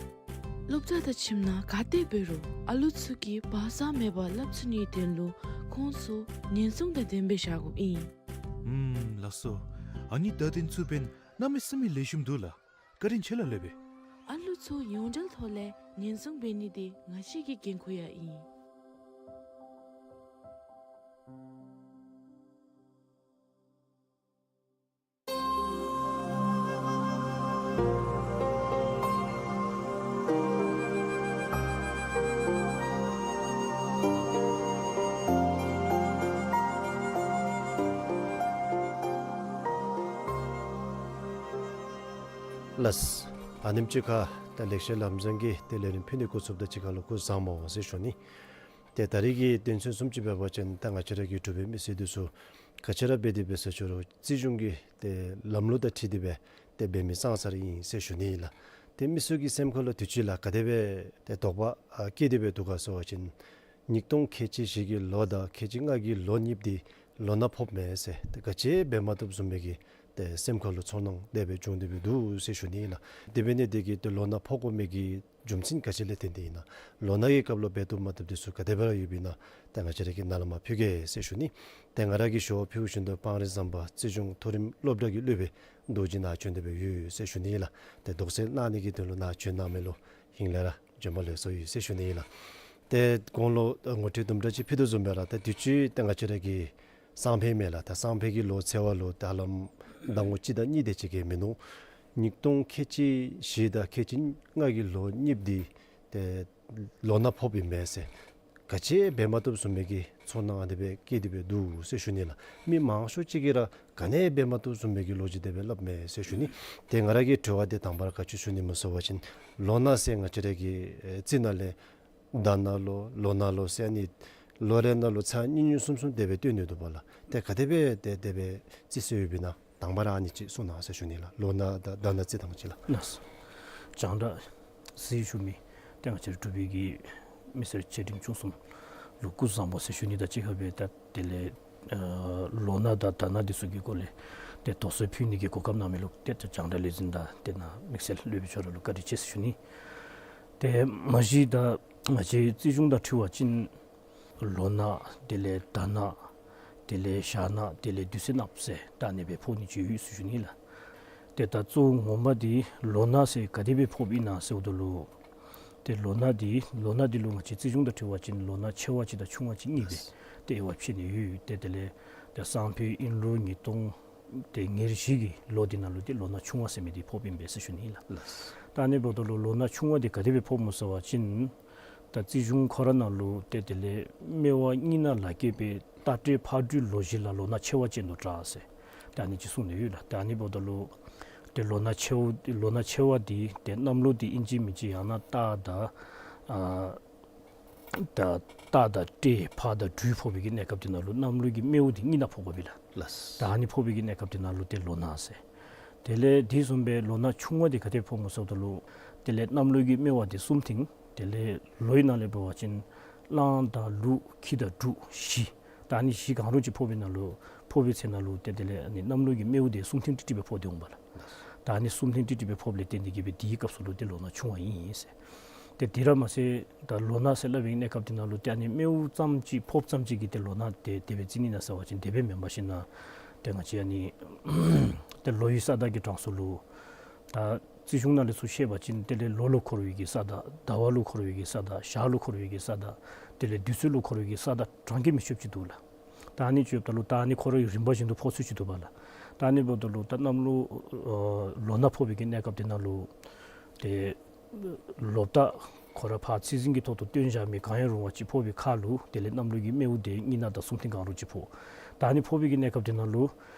སློབ་གྲྭ་དང་ཁྱིམ་ནང་ག་ཏེ་འབད་རུང་ཨ་ལུ་ཚུ་གིས་བག་ཚ་མེད་པར་སླབ་ཚུགས་ནིའི་དོན་ལུ་ཁོང་ཚུ་ཉེན་སྲུང་དང་ལྡནམ་སྦེ་བཞག་དགོཔ་ཨིན། ཨུམ་ལགས་སོ། ཨ་ནི་བརྡ་དོན་ཚུ་འབདན་གནམ་མེད་ས་མེད་ལེགས་ཤོམ་འདུག་ལགས། བཀའ་དྲིན་ཆེ་ལགས་སློབ་དཔོན། ཨ་ལུ་ཚུ་ཡོངས་འབྲེལ་ཐོག་ལས་ཉེན་སྲུང་འབད་ནི་དེ་ང་བཅས་ཀྱི་འགན་ཁུར་ཡང་ཨིན། ལགས། ཨ་ནེམ་ཅིག་ཁར་ད་ལེགས་བཤད་ལམ་བཟང་གི་ཏེ་ལས་རིམ་ཕུལ་ནི་འགོ་བཙུགསཔ་ད་གཅིག་ཁར་ལུ་སྐུ་གཟུགས་བཟང་པོ་ཟེར་ཞུ་ནི། ཏེ་ད་རིས་ཀྱི་དོན་ཚན་བཟུམ་ཅིག་འབད་བ་ཅིན་ད་ང་བཅས་ར་གི་འབྲུག་པའི་མི་སེར་འདི་ཚུ་ག་ཅི་ར་འབད་དེ་འབད་ཟེར་ཞུ་རུང་རྩིས་གཞུང་གི་ཏེ་ལམ་ལུགས་དང་འཁྲིལ་ཏེ་སྦེ་ཏེ་འབད་མི་ཙང་ཙ་ར་ཨིན་ཟེར་ཞུ་ནི་ཨིན་ལགས། ཏེ་མི་ཚུ་གི་སེམས་ཁར་ལུ་དུས་ཅི་ལུ་ག་དེ་སྦེ་ཏེ་དོགས་པ་ཨ་སྐྱེས་ཏེ་སྦེ་འདུག་ག་ཟེར་བ་ཅིན་ཉིས་སྟོང་ཁལ་གཅིག་བཞི་གི་ལོ་དང་ཁལ་གཅིག་ལྔ་གི་ལོ་གཉིསཔ་འདི་ལོ་ན་ཕོགཔ་མས་ཟེར་ཏེ་ག་ཅི་འབད་མ་བཏུབ་བཟུམ་མའི་གི་ཏེ་སེམས་ཁར་ལུ་ཚོར་སྣང་དེ་སྦེ་བྱུང་སྟེ་སྦེ་འདུག་ཟེར་ཞུ་ནི་ཨིན་ལགས། དེ་འབད་ནི་དེ་གིས་ཏེ་ལོ་ན་ཕོག་དགོ་མི་གི་རྒྱུ་མཚན་ག་ཅི་ལས་བརྟེན་ཏེ་ཨིན་ན། ལོ་ན་གི་སྐབས་ལུ་འབད་བཏུབ་མ་བཏུབ་འདི་ཚུ་ག་དེ་སྦེ་ར་ཡོདཔ་ཨིན་ན་ཏེ་ང་བཅས་ར་གིས་ནཱ་ལས་མར་ཕུལ་གེ་ཟེར་ཞུ་ནི། ཏེ་ང་ར་གིས་ཞུ་བ་ཕུལ་བཞིན་དུ་སྤང་རི་ཟམ་པ་རྩིས་གཞུང་མཐོ་རིམ་སློབ་གྲྭ་གི་སློབ་དཔོན་རྡོ་རྗེ་ནཱ་བྱོན་ཏེ་སྦེ་ཡོད་ཟེར་ཞུ་ནི་ཨིན་ལགས། ཏེ་དོགས་སེལ་གནང་ནི་གི་དོན་ལུ་ནཱ་བྱོན་གནང་མི་ལུ་ཧིང་ལས་ར་བྱོན་པ་ལེགས་སོ་ཡོད་ཟེར་ཞུ་ནི་ཨིན་ལགས། ཏེ་གོང་ལུ་ངོ་སྤྲོད་དུམ་གྲ་ཅིག་ཕུལ་དོ་བཟུམ་སྦེ་ར་ཏེ་དུས་ཅི་ཏེ་ང་བཅས་ར་གི་སང་ཕོད་མས་ལགས། ད་སང་ཕོད་ཀྱི་ལོ་ཚེས་པ་ལུ་ད་ཧ་ལམ་ཟླ་ངོ་གཅིག་དང་གཉིས་དེ་ཅིག་གིས་མིན་ནུག། ཉིས་སྟོང་ཁལ་གཅིག་བཞི་དང་ཁལ་གཅིག་ལྔ་གི་ལོ་གཉིསཔ་འདི་ཏེ་ལོ་ན་ཕོགཔ་ཨིན་མས་ཟེར་ག་ཅི་འབད་མ་བཏུབ་བཟུམ་མའི་གི་ཚོར་སྣང་ཨ་ནི་སྦེ་སྐྱེས་ཏེ་སྦེ་འདུག་ཟེར་ཞུ་ནི་ལགས། མི་མང་ཤོས་ཅིག་གིས་ར་ག་ནི་འབད་མ་བཏུབ་བཟུམ་མའི་གི་ལོ་རྒྱུས་དེ་སྦེ་སླབ་མས་ཟེར་ཞུ་ནི། ཏེ་ང་ར་གི་དྲི་བ་འདི་དང་པ་ར་ག་ཅི་ཞུ་ནི་སྨོ་ཟེར་བ་ཅིན་ལོ་ན་ཟེར་ང་བཅས་ར་གི་ཨེ་རྩིས་ནང་ལས་ཟླ་ན་ལོ་ལོ་ན་ལོ་ཟེར་ཨ་ནི་ལོ་རེ་ནང་ལུ་ཚར་གཉིས་གཉིས་གསུམ་གསུམ་དེ་སྦེ་སྟོན་ནི་འདུག་པ་ལགས། ཏེ་ག་དེ་སྦེ་ཏེ་དེ་སྦེ་རྩིས་སྲོལ་ཡོདཔ་ཨིན་ན་དང་པ་ར་ཨ་ནི་ཅིག་གསུང་གནང་ཟེར་ཞུ་ནི་ལགས། ལོ་ན་དང་ཟླ་ན་རྩིས་ཐངས་ཅིག་ལགས། ལགས་སོ། རྒྱང་བསྒྲགས་གཟིགས་བཞུགས་མི་ཏེ་ང་བཅས་ར་འབྲུག་པའི་གི་མི་སེར་ཆེ་འབྲིང་ཆུང་གསུམ་ལུ་སྐུ་གཟུགས་བཟང་པོ་ཟེར་ཞུ་ནི་དང་གཅིག་ཁར་སྦེ་ད་དེ་ལས་ཨ་ལོ་ན་དང་ཟླ་ན་འདི་ཚུ་གི་སྐོར་ལས་ཏེ་དོགས་སེལ་ཕུལ་ནི་གི་གོ་སྐབས་གནང་མི་ལུ་ཏེ་ད་རྒྱང་བསྒྲགས་ལས་འཛིན་དང་ཏེ་ནཱ་དམིགས་བསལ་སློབ་དཔོན་ཁྱོད་ར་ལུ་བཀའ་དྲིན་ཆེ་ཟེར་ཞུ་ནི། ཏེ་མ་གཞི་ད་ང་བཅས་རྩིས་གཞུང་དང་འཁྲིལ་བ་ཅིན་ལོ་ན་དེ་ལས་ཟླ་ན་དེ་ལས་ཞག་ན་དེ་ལས་དུས་ཚོད་ནགཔ་ཟེར་ད་ཨ་ནི་སྦེ་ཕོག་ནི་ཅིག་ཡོད་ཟེར་ཞུ་ནི་ལགས། ཏེ་ད་གཙོ་བོ་ངོ་མ་འདི་ལོ་ན་ཟེར་ག་དེ་སྦེ་ཕོགཔ་ཨིན་ན་ཟེརཝ་ད་ལུ་ཏེ་ལོ་ན་འདི་ལོ་ན་འདི་ལུ་ང་བཅས་རྩིས་གཞུང་དང་འཁྲིལ་བ་ཅིན་ལོ་ན་ཆེ་བ་ཅིག་དང་ཆུང་བ་ཅིག་གཉིས་སྦེ་ཏེ་དབྱེ་བ་ཕྱེ་ནི་ཡོད། ཏེ་དེ་ལས་ཏེ་སང་ཕོད་ཨིན་རུང་ཉིས་སྟོང་ཏེ་ཉེར་བཞི་གི་ལོ་འདི་ནང་ལུ་ཏེ་ལོ་ན་ཆུང་བ་ཟེར་མི་འདི་ཕོགཔ་ཨིན་པས་ཟེར་ཞུ་ནི་ཨིན་ལགས། ལགས། ད་ཨ་ནི་འབདཝ་ད་ལུ་ལོ་ན་ཆུང་བ་འདི་ག་དེ་སྦེ་ཕོགཔ་སྨོ་ཟེར་བ་ཅིན་ད་རྩིས་གཞུང་ཁོ་ར་ནང་ལུ་ཏེ་དེ་ལས་སྨེ་བ་གཉིས་ནང་ལ་སྐྱེས་པའི་རྟ་སྤྲེལ་ཕག་གྲུ་ལོ་བཞི་ལ་ལོ་ན་ཆེ་བ་ཅན་དུ་གྲགས་ཟེར་ད་ཨ་ནི་ཅིག་གསུངས་ཏེ་ཡོད་ལགས། ད་ཨ་ནི་འབདཝ་ད་ལུ་ཏེ་ལོ་ན་ཆེ་བ་ལོ་ན་ཆེ་བ་འདི་ཏེ་གནམ་ལོ་འདི་ཨིན་ཅི་མིན་ཅི་ཡང་ན་སྟག་དང་ཨ་ད་སྟག་དང་སྤྲེལ་ཕག་དང་གྲུ་ཕོག་པའི་གི་གནས་སྐབས་འདི་ནང་ལུ་གནམ་ལོ་གི་སྨེ་བ་འདི་གཉིས་ནང་ཕོག་དགོ་པས་ལགས། ལགས། ད་ཨ་ནི་ཕོག་པའི་གི་གནས་སྐབས་འདི་ནང་ལུ་ཏེ་ལོ་ན་ཟེར། དེ་ལས་དེ་བཟུམ་སྦེ་ལོ་ན་ཆུང་བ་འདི་ག་དེ་ཕོགཔ་སྨོ་ཟེརཝ་ད་ལུ་དེ་ལས་གནམ་ལོ་གི་སྨེ་བ་འདི་གསུམ་ཐིང་དེ་ལས་ལོའི་ནང་ལས་འབད་བ་ཅིན་གླང་དང་ལུག་ཁྱི་དང་འབྲུག་བཞི། ད་ཨ་ནི་བཞི་གང་རུང་ཅིག་ཕོག་པའི་ནང་ལུ་ཕོག་པའི་ཚེ་ནང་ལུ་ཏེ་དེ་ལས་ཨ་ནི་གནམ་ལོ་གི་སྨེ་བ་འདི་གསུམ་ཐིང་ཏིག་ཏིག་སྦེ་ཕོག་སྟེ་འོང་པས་ལགས། ད་ཨ་ནི་གསུམ་ཐིང་ཏིག་ཏིག་སྦེ་ཕོགཔ་ལས་བརྟེན་ཏེ་གིས་སྦེ་དེའི་སྐབས་སུ་ལུ་ཏེ་ལོ་ན་ཆུང་བ་ཨིན་ཟེར། ཏེ་དེ་ར་མ་ཚད་ད་ལོ་ན་ཟེར་སླབ་པའི་གནས་སྐབས་འདི་ནང་ལུ་ཏེ་ཨ་ནི་སྨེ་བ་ཙམ་ཅིག་ཕོགཔ་ཙམ་ཅིག་གིས་ཏེ་ལོ་ན་དེ་དེ་སྦེ་རྩི་ནི་ན་ཟེར་བ་ཅིན་དེ་སྦེ་མེན་པར་ཞིན་ན་ཏེ་ང་བཅས་ཨ་ནི་ཏེ་ལོའི་ས་བདག་གི་གྲངས་སུ་ལུ་ད་རྩིས་གཞུང་ནང་ལས་ཚུར་བཤད་པ་ཅིན་དེ་ལས་ལོ་ལུ་འཁོར་བའི་གི་ས་བདག་ཟླ་བ་ལུ་འཁོར་བའི་གི་ས་བདག་ཞག་ལུ་འཁོར་བའི་གི་ས་བདག་དེ་ལས་དུས་ཚོད་ལུ་འཁོར་བའི་གི་ས་བདག་གྲངས་ཀྱིས་མི་ཆོདཔ་ཅིག་འདུག་ལགས། ད་ཨ་ནི་ཅིག་འབདཝ་ད་ལུ་ད་ཨ་ནི་ཁོ་རའི་རིམ་པ་བཞིན་དུ་ཕོག་ཚུལ་ཅིག་འདུག་པས་ལགས། ད་ཨ་ནི་འབདཝ་ད་ལུ་ད་གནམ་ལོ་ཨ་ལོ་ན་ཕོག་པའི་གི་གནས་སྐབས་འདི་ནང་ལུ་ཏེ་ལོ་བདག་ ཁོ་ར་ཕར་ཚད་འཛིན་གྱི་ཐོག་ཏུ་བཏོན་བཞག་མི་གང་ཡང་རུང་བ་ཅིག་ཕོག་པའི་ཁར་ལུ་དེ་ལས་གནམ་ལོ་གི་སྨེ་བོ་དེ་གཉིས་ནག་དང་གསུམ་ཐིག་གང་རུང་ཅིག་ཕོག། ད་ཨ་ནི་ཕོག་པའི་གི་གནས་སྐབས་དེ་ནང་ལུ་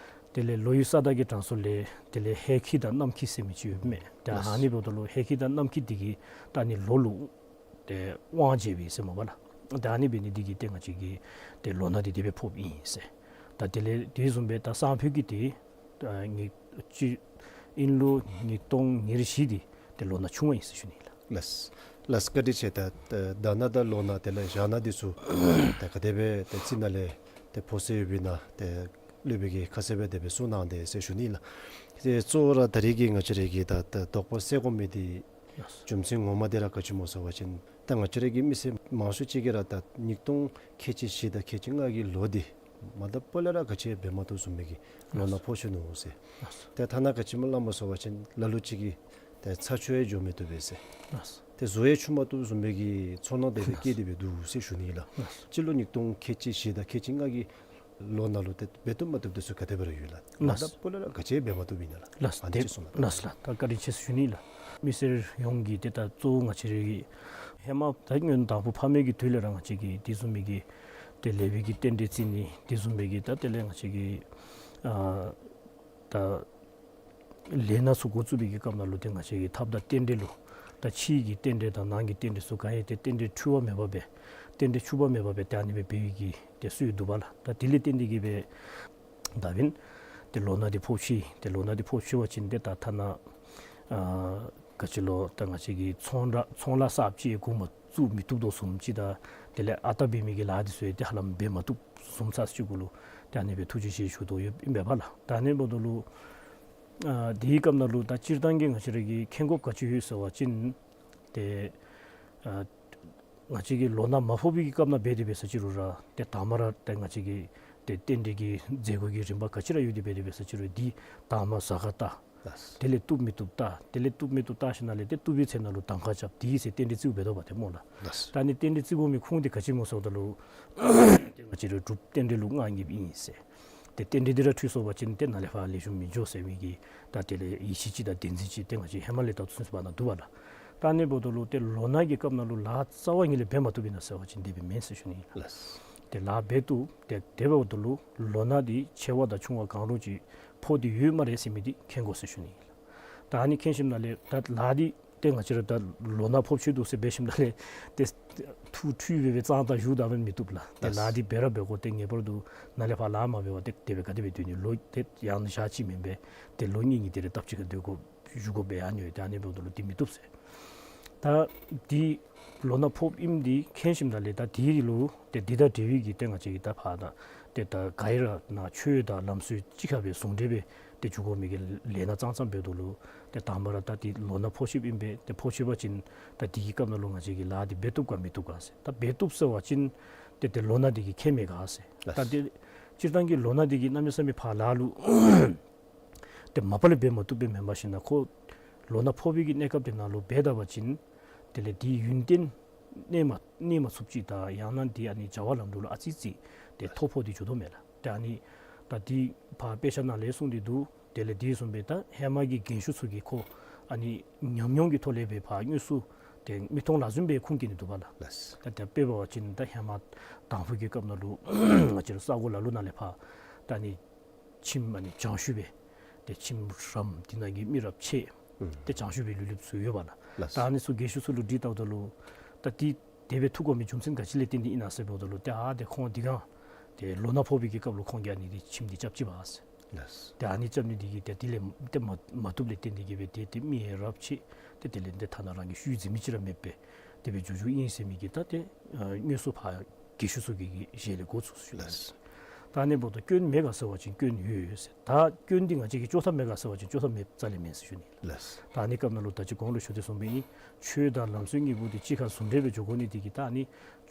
དེ་ལས་ལོ་ཡུན་ས་བདག་གི་གྲངས་སུ་ལས་དེ་ལས་ཧེ་ཁྱི་དང་གནམ་ཁྱི་ཟེར་མི་ཅིག་ཡོདཔ་མས། ད་ཨ་ནི་འབདཝ་ད་ལུ་ཧེ་ཁྱི་དང་གནམ་ཁྱི་དེ་གིས་ད་ཨ་ནི་ལོ་ལུ་ཏེ་དབང་བྱེད་པས་ཟེར་མས་པ་ལགས། ད་ཨ་ནི་འབད་ནི་དེ་གིས་ཏེ་ང་བཅས་ཀྱི་ཏེ་ལོ་ནག་དེ་དེ་སྦེ་ཕོགཔ་ཨིན་ཟེར། ད་དེ་ལས་དེ་བཟུམ་སྦེ་ད་སང་ཕོད་ཀྱི་ཏེ་ད་ཉིས་སྤྱི་ཨིན་ལོ་ཉིས་སྟོང་ཉེར་བཞི་དེ་ཏེ་ལོ་ནག་ཆུང་བ་ཨིན་ཟེར་ཞུ་ནི་ལགས། ལགས། ལགས། བཀའ་དྲིན་ཆེ། ད་ད་ཟླ་ནག་དང་ལོ་ནག་དེ་ལས་ཞག་ནག་དེ་ཚུ་ད་ག་དེ་སྦེ་ཏེ་རྩིས་ནང་ལས་ཏེ་ཕོག་སྲོལ་ཡོདཔ་ཨིན་ན་ཏེ་སློབ་དཔོན་གྱིས་ཁ་གསལ་སྦེ་དེ་སྦེ་གསུངས་གནང་དེས་ཟེར་ཞུ་ནི་ལགས། ཏེ་གཙོ་བོ་ར་ད་རེས་ཀྱི་ང་བཅས་ར་གི་ད་ད་དོགས་པ་སེལ་དགོ་མི་དེ་རྒྱུ་མཚན་ངོ་མ་དེ་ར་ག་ཅི་སྨོ་ཟེར་བ་ཅིན་ད་ང་བཅས་ར་གི་མི་སེར་མང་ཤོས་ཅིག་གིས་ར་ད་ཉིས་སྟོང་ཁལ་གཅིག་བཞི་དང་ཁལ་གཅིག་ལྔ་གི་ལོ་འདི་མ་ད་སྤོ་ལས་ར་ག་ཅི་འབད་མ་བཏུབ་བཟུམ་མའི་གི་ལོ་ནག་ཕོག་སོ་ནུག་ཟེར། ཏེ་ཐ་ན་ག་ཅི་སྨོ་སླབ་སྨོ་ཟེར་བ་ཅིན་ལ་ལུ་ཅིག་གིས་ཏེ་ཚ་ཆུ་ཡང་འགྱོ་མི་བཏུབ་པས་ཟེར། ཏེ་བཟོ་ཡང་འཁྱུ་མ་བཏུབ་བཟུམ་མའི་གི་ཚོར་སྣང་དེ་སྦེ་སྐྱེས་ཏེ་སྦེ་འདུག་ཟེར་ཞུ་ནི་ལགས། སྤྱི་ལོ་ཉིས་སྟོང་ཁལ་གཅིག་བཞི་དང་ཁལ་གཅིག་ལྔ་གི་ལོ་ནང་ལུ་ཏེ་འབད་བཏུབ་མ་བཏུབ་དེ་ཚུ་ག་དེ་སྦེ་ར་ཡོད་ལགས། ལགས། ད་སྤོ་ལས་ར་ག་ཅི་འབད་མ་བཏུབ་ཨིན་ན་ལགས། ལགས། ཨ་ནི་ཅིག་གསུངས་ལགས། ལགས་ལགས། ད་བཀའ་དྲིན་ཆེ་ཟེར་ཞུ་ནི་ལགས། མི་སེར་ཡོངས་ཀྱིས་ཏེ་ད་གཙོ་བོ་ང་བཅས་ར་གི་ཧེ་མ་ད་སྔོན་དང་ཕུ་ཕ་མེས་ཀྱི་དུས་ལས་ར་ང་བཅས་ཀྱིས་དེ་བཟུམ་མའི་གི་ཏེ་ལེགས་པའི་གི་རྟེན་འབྲེལ་བརྩི་ནི་དེ་བཟུམ་མའི་གི་ད་དེ་ལས་ང་བཅས་ཀྱིས་ཨ་ད་ལས་སྣ་ཚུ་འགོ་བཙུགས་པའི་གི་སྐབས་ནང་ལུ་ཏེ་ང་བཅས་ཀྱི་ཐབས་དང་རྟེན་འབྲེལ་ལུ་ད་ཕྱི་གི་རྟེན་འབྲེལ་དང་ནང་གི་རྟེན་འབྲེལ་ཚུ་ག་ཡང་ཏེ་རྟེན་འབྲེལ་འཁྲུལ་བ་མེད་པར་སྦེ་རྟེན་འབྲེལ་འཁྲུལ་བ་མེད་པར་སྦེ་ཏེ་ཨ་ནི་སྦེ་འབད་བའི་གི་ཏེ་སྲོལ་འདུག་པ་ལགས། ད་དེ་ལས་བརྟེན་ཏེ་གིས་སྦེ་ད་འབདན་ཏེ་ལོ་ནག་དེ་ཕོག་ཅི། ཏེ་ལོ་ནག་དེ་ཕོག་ཅི་བ་ཅིན་ཏེ་ད་ཐ་ན་ཨ་ག་ཅི་ལོ་ད་ང་བཅས་ཀྱི་ཚོང་ར་ཚོང་ལཱ་གསརཔ་ཅིག་འགོ་མ་བཙུགས་མི་བཏུབ་དོ་བཟུམ་ཅིག་དང་དེ་ལས་ཨ་རྟག་འབད་མི་གི་ལཱ་དེ་ཚུ་ཡང་ཏེ་ཧ་ལམ་འབད་མ་བཏུབ་བཟུམ་ཚར་ཅིག་གུ་ལུ་ཏེ་ཨ་ནི་སྦེ་ཐུགས་རྗེ་ཆེ་ཞུ་དོ་ཡོདཔ་ཨིན་པས་པ་ལགས། ད་ཨ་ནི་འབདཝ་ད་ལུ་ཨ་དེའི་སྐབས་ནང་ལུ་ད་སྤྱིར་བཏང་གི་ང་བཅས་ར་གིས་མཁྱེན་དགོཔ་ག་ཅི་ཡོད་ཟེར་བ་ཅིན་ཏེ་ཨ་ང་བཅས་ཀྱིས་ལོ་ནག་མ་ཕོག་པའི་གི་སྐབས་ནང་འབད་དེ་འབད་ས་ཅིག་རུང་ར་ཏེ་དང་པ་ར་ཏེ་ང་བཅས་ཀྱི་ཏེ་རྟེན་འབྲེལ་གྱི་མཛད་སྒོ་གི་རིམ་པ་ག་ཅི་ར་ཡོད་དེ་འབད་དེ་འབད་ས་ཅིག་རུང་འདི་དང་པ་གཟའ་སྐར་བལྟ། ལགས། དེ་ལས་བཏུབ་མི་བཏུབ་བལྟ། དེ་ལས་བཏུབ་མི་བཏུབ་བལྟ་ཞིནམ་ལས་ཏེ་བཏུབ་པའི་ཚེ་ནང་ལུ་གདམ་ཁ་རྐྱབ། དེའི་ཚེ་རྟེན་འབྲེལ་བརྩིཝ་འབད་དོ་བ་ཏེ་སྨོ་ལགས། ལགས། ད་ཨ་ནི་རྟེན་འབྲེལ་བརྩི་དགོ་མི་ཁུངས་དེ་ག་ཅི་སྨོ་ཟེརཝ་ད་ལུ་ཏེ་ང་བཅས་ར་འབྲུག་རྟེན་འབྲེལ་ལུ་མངའ་བརྙེས་ཨིན་ཟེར། ཏེ་རྟེན་འབྲེལ་འདི་ར་འཁྲུལ་སོང་བ་ཅིན་ཏེ་ནཱ་ལས་ཕར་ལེགས་ཤོམ་མི་འགྱོ་ཟེར་མི་གི་ད་དེ་ལས་ཡིད་ཆེས་ཅིག་དང་བདེན་འཛིན་ཅིག་ཏེ་ང་བཅས་ཧེ་མ་ལས་ད་ཚུན་ཚོད་བར་ན་འདུག་པ་ལགས། ད་ཨ་ནི་འབདཝ་ད་ལུ་ཏེ་ལོ་ནག་གི་སྐབས་ནང་ལུ་ལཱ་རྩ་བ་ཉིད་ལས་འབད་མ་བཏུབ་ཨིན་ན་ཟེར་བ་ཅིན་དེ་སྦེ་མེན་ཟེར་ཞུ་ནི་ཨིན་ལགས། ལགས། ཏེ་ལཱ་འབད་བཏུབ། ཏེ་དེ་འབདཝ་ད་ལུ་ལོ་ནག་འདི་ཆེ་བ་དང་ཆུང་བ་གང་རུང་ཅིག་ཕོག་སྟེ་ཡོད་སྨ་རེ་ཟེར་མི་འདི་མཁྱེན་དགོ་ཟེར་ཞུ་ནི་ཨིན་ལགས། ད་ཨ་ནི་མཁྱེན་ཞིནམ་ལས་ད་ལཱ་འདི་ཏེ་ང་བཅས་ར་ད་ལོ་ནག་ཕོགཔ་ཅིག་འདུག་ཟེར་འབད་ཞིནམ་ལས་ཏེ་ཐུགས་འཁྲུལ་སྦེ་སྦེ་ཙང་ཙང་བཞུགས་ད་འབད་མི་བཏུབ་ལགས། ཏེ་ལགས། ལཱ་འདི་འབད་ར་འབད་དགོ། ཏེ་ངེས་པར་དུ་ནཱ་ལས་ཕར་ལཱ་མ་འབད་བར་ཏེ་དེ་སྦེ་ག་དེ་སྦེ་སྡོད་ནི། ལོ་ཏེ་ཡང་ན་ཞག་གཅིག་མེན་པས། ཏེ་ལོ་གཉིས་གཉིས་དེ་རེ་སྟབས་གཅིག་ཁར་སྡོད་དགོ་བཞུགས་དགོ་འབད་ཡང་ནི་ཡོད། ཏེ་ཨ་ནི་འབདཝ་ད་ལུ་འདི་མི་བཏུབ་ཟེར། ད་འདི་ལོ་ནག་ཕོགཔ་ཨིནམ་འདི་མཁྱེན་ཞིནམ་ལས་ད་འདི་ལུ་ཏེ་འདི་དང་འབྲེལ་བའི་གི་ཏེ་ང་བཅས་ཀྱིས་ད་ཕར་ད་ཏེ་ད་ག་ཡི་ར་ནང་ཆོས་དང་ལམ་སྲོལ་གཅིག་ཁར་སྦེ་ཟུང་འབྲེལ་སྦེ་ཏེ་འགྱོ་དགོ་མི་གི་ལས་སྣ་ཙང་ཙང་འབདཝ་ད་ལུ་ཏེ་དང་པ་ར་ད་འདི་ལོ་ནག་ཕོག་ཅི་ཨིན་པས། ཏེ་ཕོག་ཅི་བ་ཅིན་ད་འདི་གི་སྐབས་ནང་ལུ་ང་བཅས་ཀྱིས་ལཱ་འདི་འབད་བཏུབ་ག་མི་བཏུབ་ག་ཟེར། ད་འབད་བཏུབ་ཟེར་བ་ཅིན་ཏེ་ཏེ་ལོ་ནག་འདི་གིས་ཁྱད་མེད་ག་ཟེར། ལགས། ད་ཏེ་སྤྱིར་བཏང་གི་ལོ་ནག་འདི་གིས་གནམ་མེད་ས་མེད་ཕར་ལཱ་ལུ་ཏེ་མ་པ་ལས་འབད་མ་བཏུབ་པས། མེན་པར་ཞིནམ་ལས་ཁོ་ལོ་ནག་ཕོག་པའི་གི་གནས་སྐབས་དེ་ནང་ལུ་འབད་ད་བ་ཅིན་དེ་ལས་འདི་ཡུན་བརྟན་གནས་མ་གནས་མ་ཚུགསཔ་ཅིག་དང་ཡང་ན་འདི་ཨ་ནི་བྱ་བ་ལམ་འགྲོ་ལུ་ཨ་ཙི་ཙི་ཏེ་ཐོ་ཕོག་སྟེ་འགྱོ་དོ་མས་ལགས། ཏེ་ཨ་ནི་ད་འདི་ཕར་དཔེ་ཆ་ནང་ལས་གསུངས་ཏེ་འདུག། དེ་ལས་འདི་བཟུམ་སྦེ་ད་ཧེ་མ་གི་རྒན་ཤོས་ཚུ་གིས་ཁོ་ཨ་ནི་ཉམས་མྱོང་གི་ཐོག་ལས་སྦེ་ཕར་དངོས་སུ་ཏེ་མིག་མཐོང་ལག་ཟུན་སྦེ་ཁུངས་སྐྱེལ་ནི་འདུག་པ་ལགས། ལགས། ད་ད་དཔེ་འབད་བ་ཅིན་ད་ཧེ་མ་དང་ཕུ་གི་སྐབས་ནང་ལུ་ང་བཅས་ར་ས་གོ་ལ་ལུ་ནང་ལས་ཕར་ད་ཨ་ནི་ཁྱིམ་ཨ་ནི་བྱང་ཤུལ་སྦེ་ཏེ་ཁྱིམ་རམ་འདི་ནང་གི་མི་རབས་ཆེ་ཨུམ་ཏེ་བྱང་ཤུལ་སྦེ་ལུས་ལུསཔ་ཚུ་ཡོད་པ་ལགས། ལགས། ད་ཨ་ནི་ཚུ་རྒས་ཤོས་ཚུ་ལུ་དྲི་བལྟཝ་ད་ལུ་ད་འདི་དེ་སྦེ་ཐུག་དགོ་མི་རྒྱུ་མཚན་ག་ཅི་ལས་བརྟེན་ཏེ་ཨིན་ན་ཟེར་འབདཝ་ད་ལུ་ཏེ་ཨ་ཏེ་ཁོང་འདི་གང་ཏེ་ལོ་ནག་ཕོག་པའི་གི་སྐབས་ལུ་ཁོང་གིས་ཨ་ནི་འདི་ཁྱིམ་འདི་རྐྱབ་ཅི་པས་ཟེར། ལགས། ཏེ་ཨ་ནི་རྐྱབ་ནི་འདི་གིས་ཏེ་དེ་ལས་ཏེ་མ་མ་བཏུབ་ལས་བརྟེན་ཏེ་གིས་སྦེ་ཏེ་ཏེ་མི་ཡང་རབས་ཆེ་ཏེ་དེ་ལས་ཏེ་ཐ་ན་རང་གི་ཤུལ་འཛིན་མི་ཅིག་ར་མེདཔ་སྦེ་དེ་སྦེ་འགྱོ་འགྱོཝ་ཨིན་ཟེར་མི་གི་ད་ཏེ་ཨ་དངོས་སུ་ཕར་རྒས་ཤོས་ཚུ་གི་གི་ཞལ་ལས་གོ་ཚུགས་ཞུ་ནི། ལགས། ད་ཨ་ནི་འབདཝ་ད་སྐྱོན་མེད་ག་ཟེར་བ་ཅིན་སྐྱོན་ཡོད་ཟེར། ད་སྐྱོན་འདི་ང་བཅས་ཀྱིས་བཅོ་ཐབས་མེད་ག་ཟེར་བ་ཅིན་བཅོ་ཐབས་མེད་རྩ་ལས་མེན་ཟེར་ཞུ་ནི། ལགས། ད་ཨ་ནི་སྐབས་ནང་ལུ་ད་ཅི་གོང་ལུ་ཞུ་དོ་བཟུམ་སྦེ་ཨིན། ཆོས་དང་ལམ་སྲོལ་གཉིས་པོ་འདི་གཅིག་ཁར་ཟུང་འབྲེལ་སྦེ་འགྱོ་དགོ་ནི་འདི་གིས་ད་ཨ་ནི་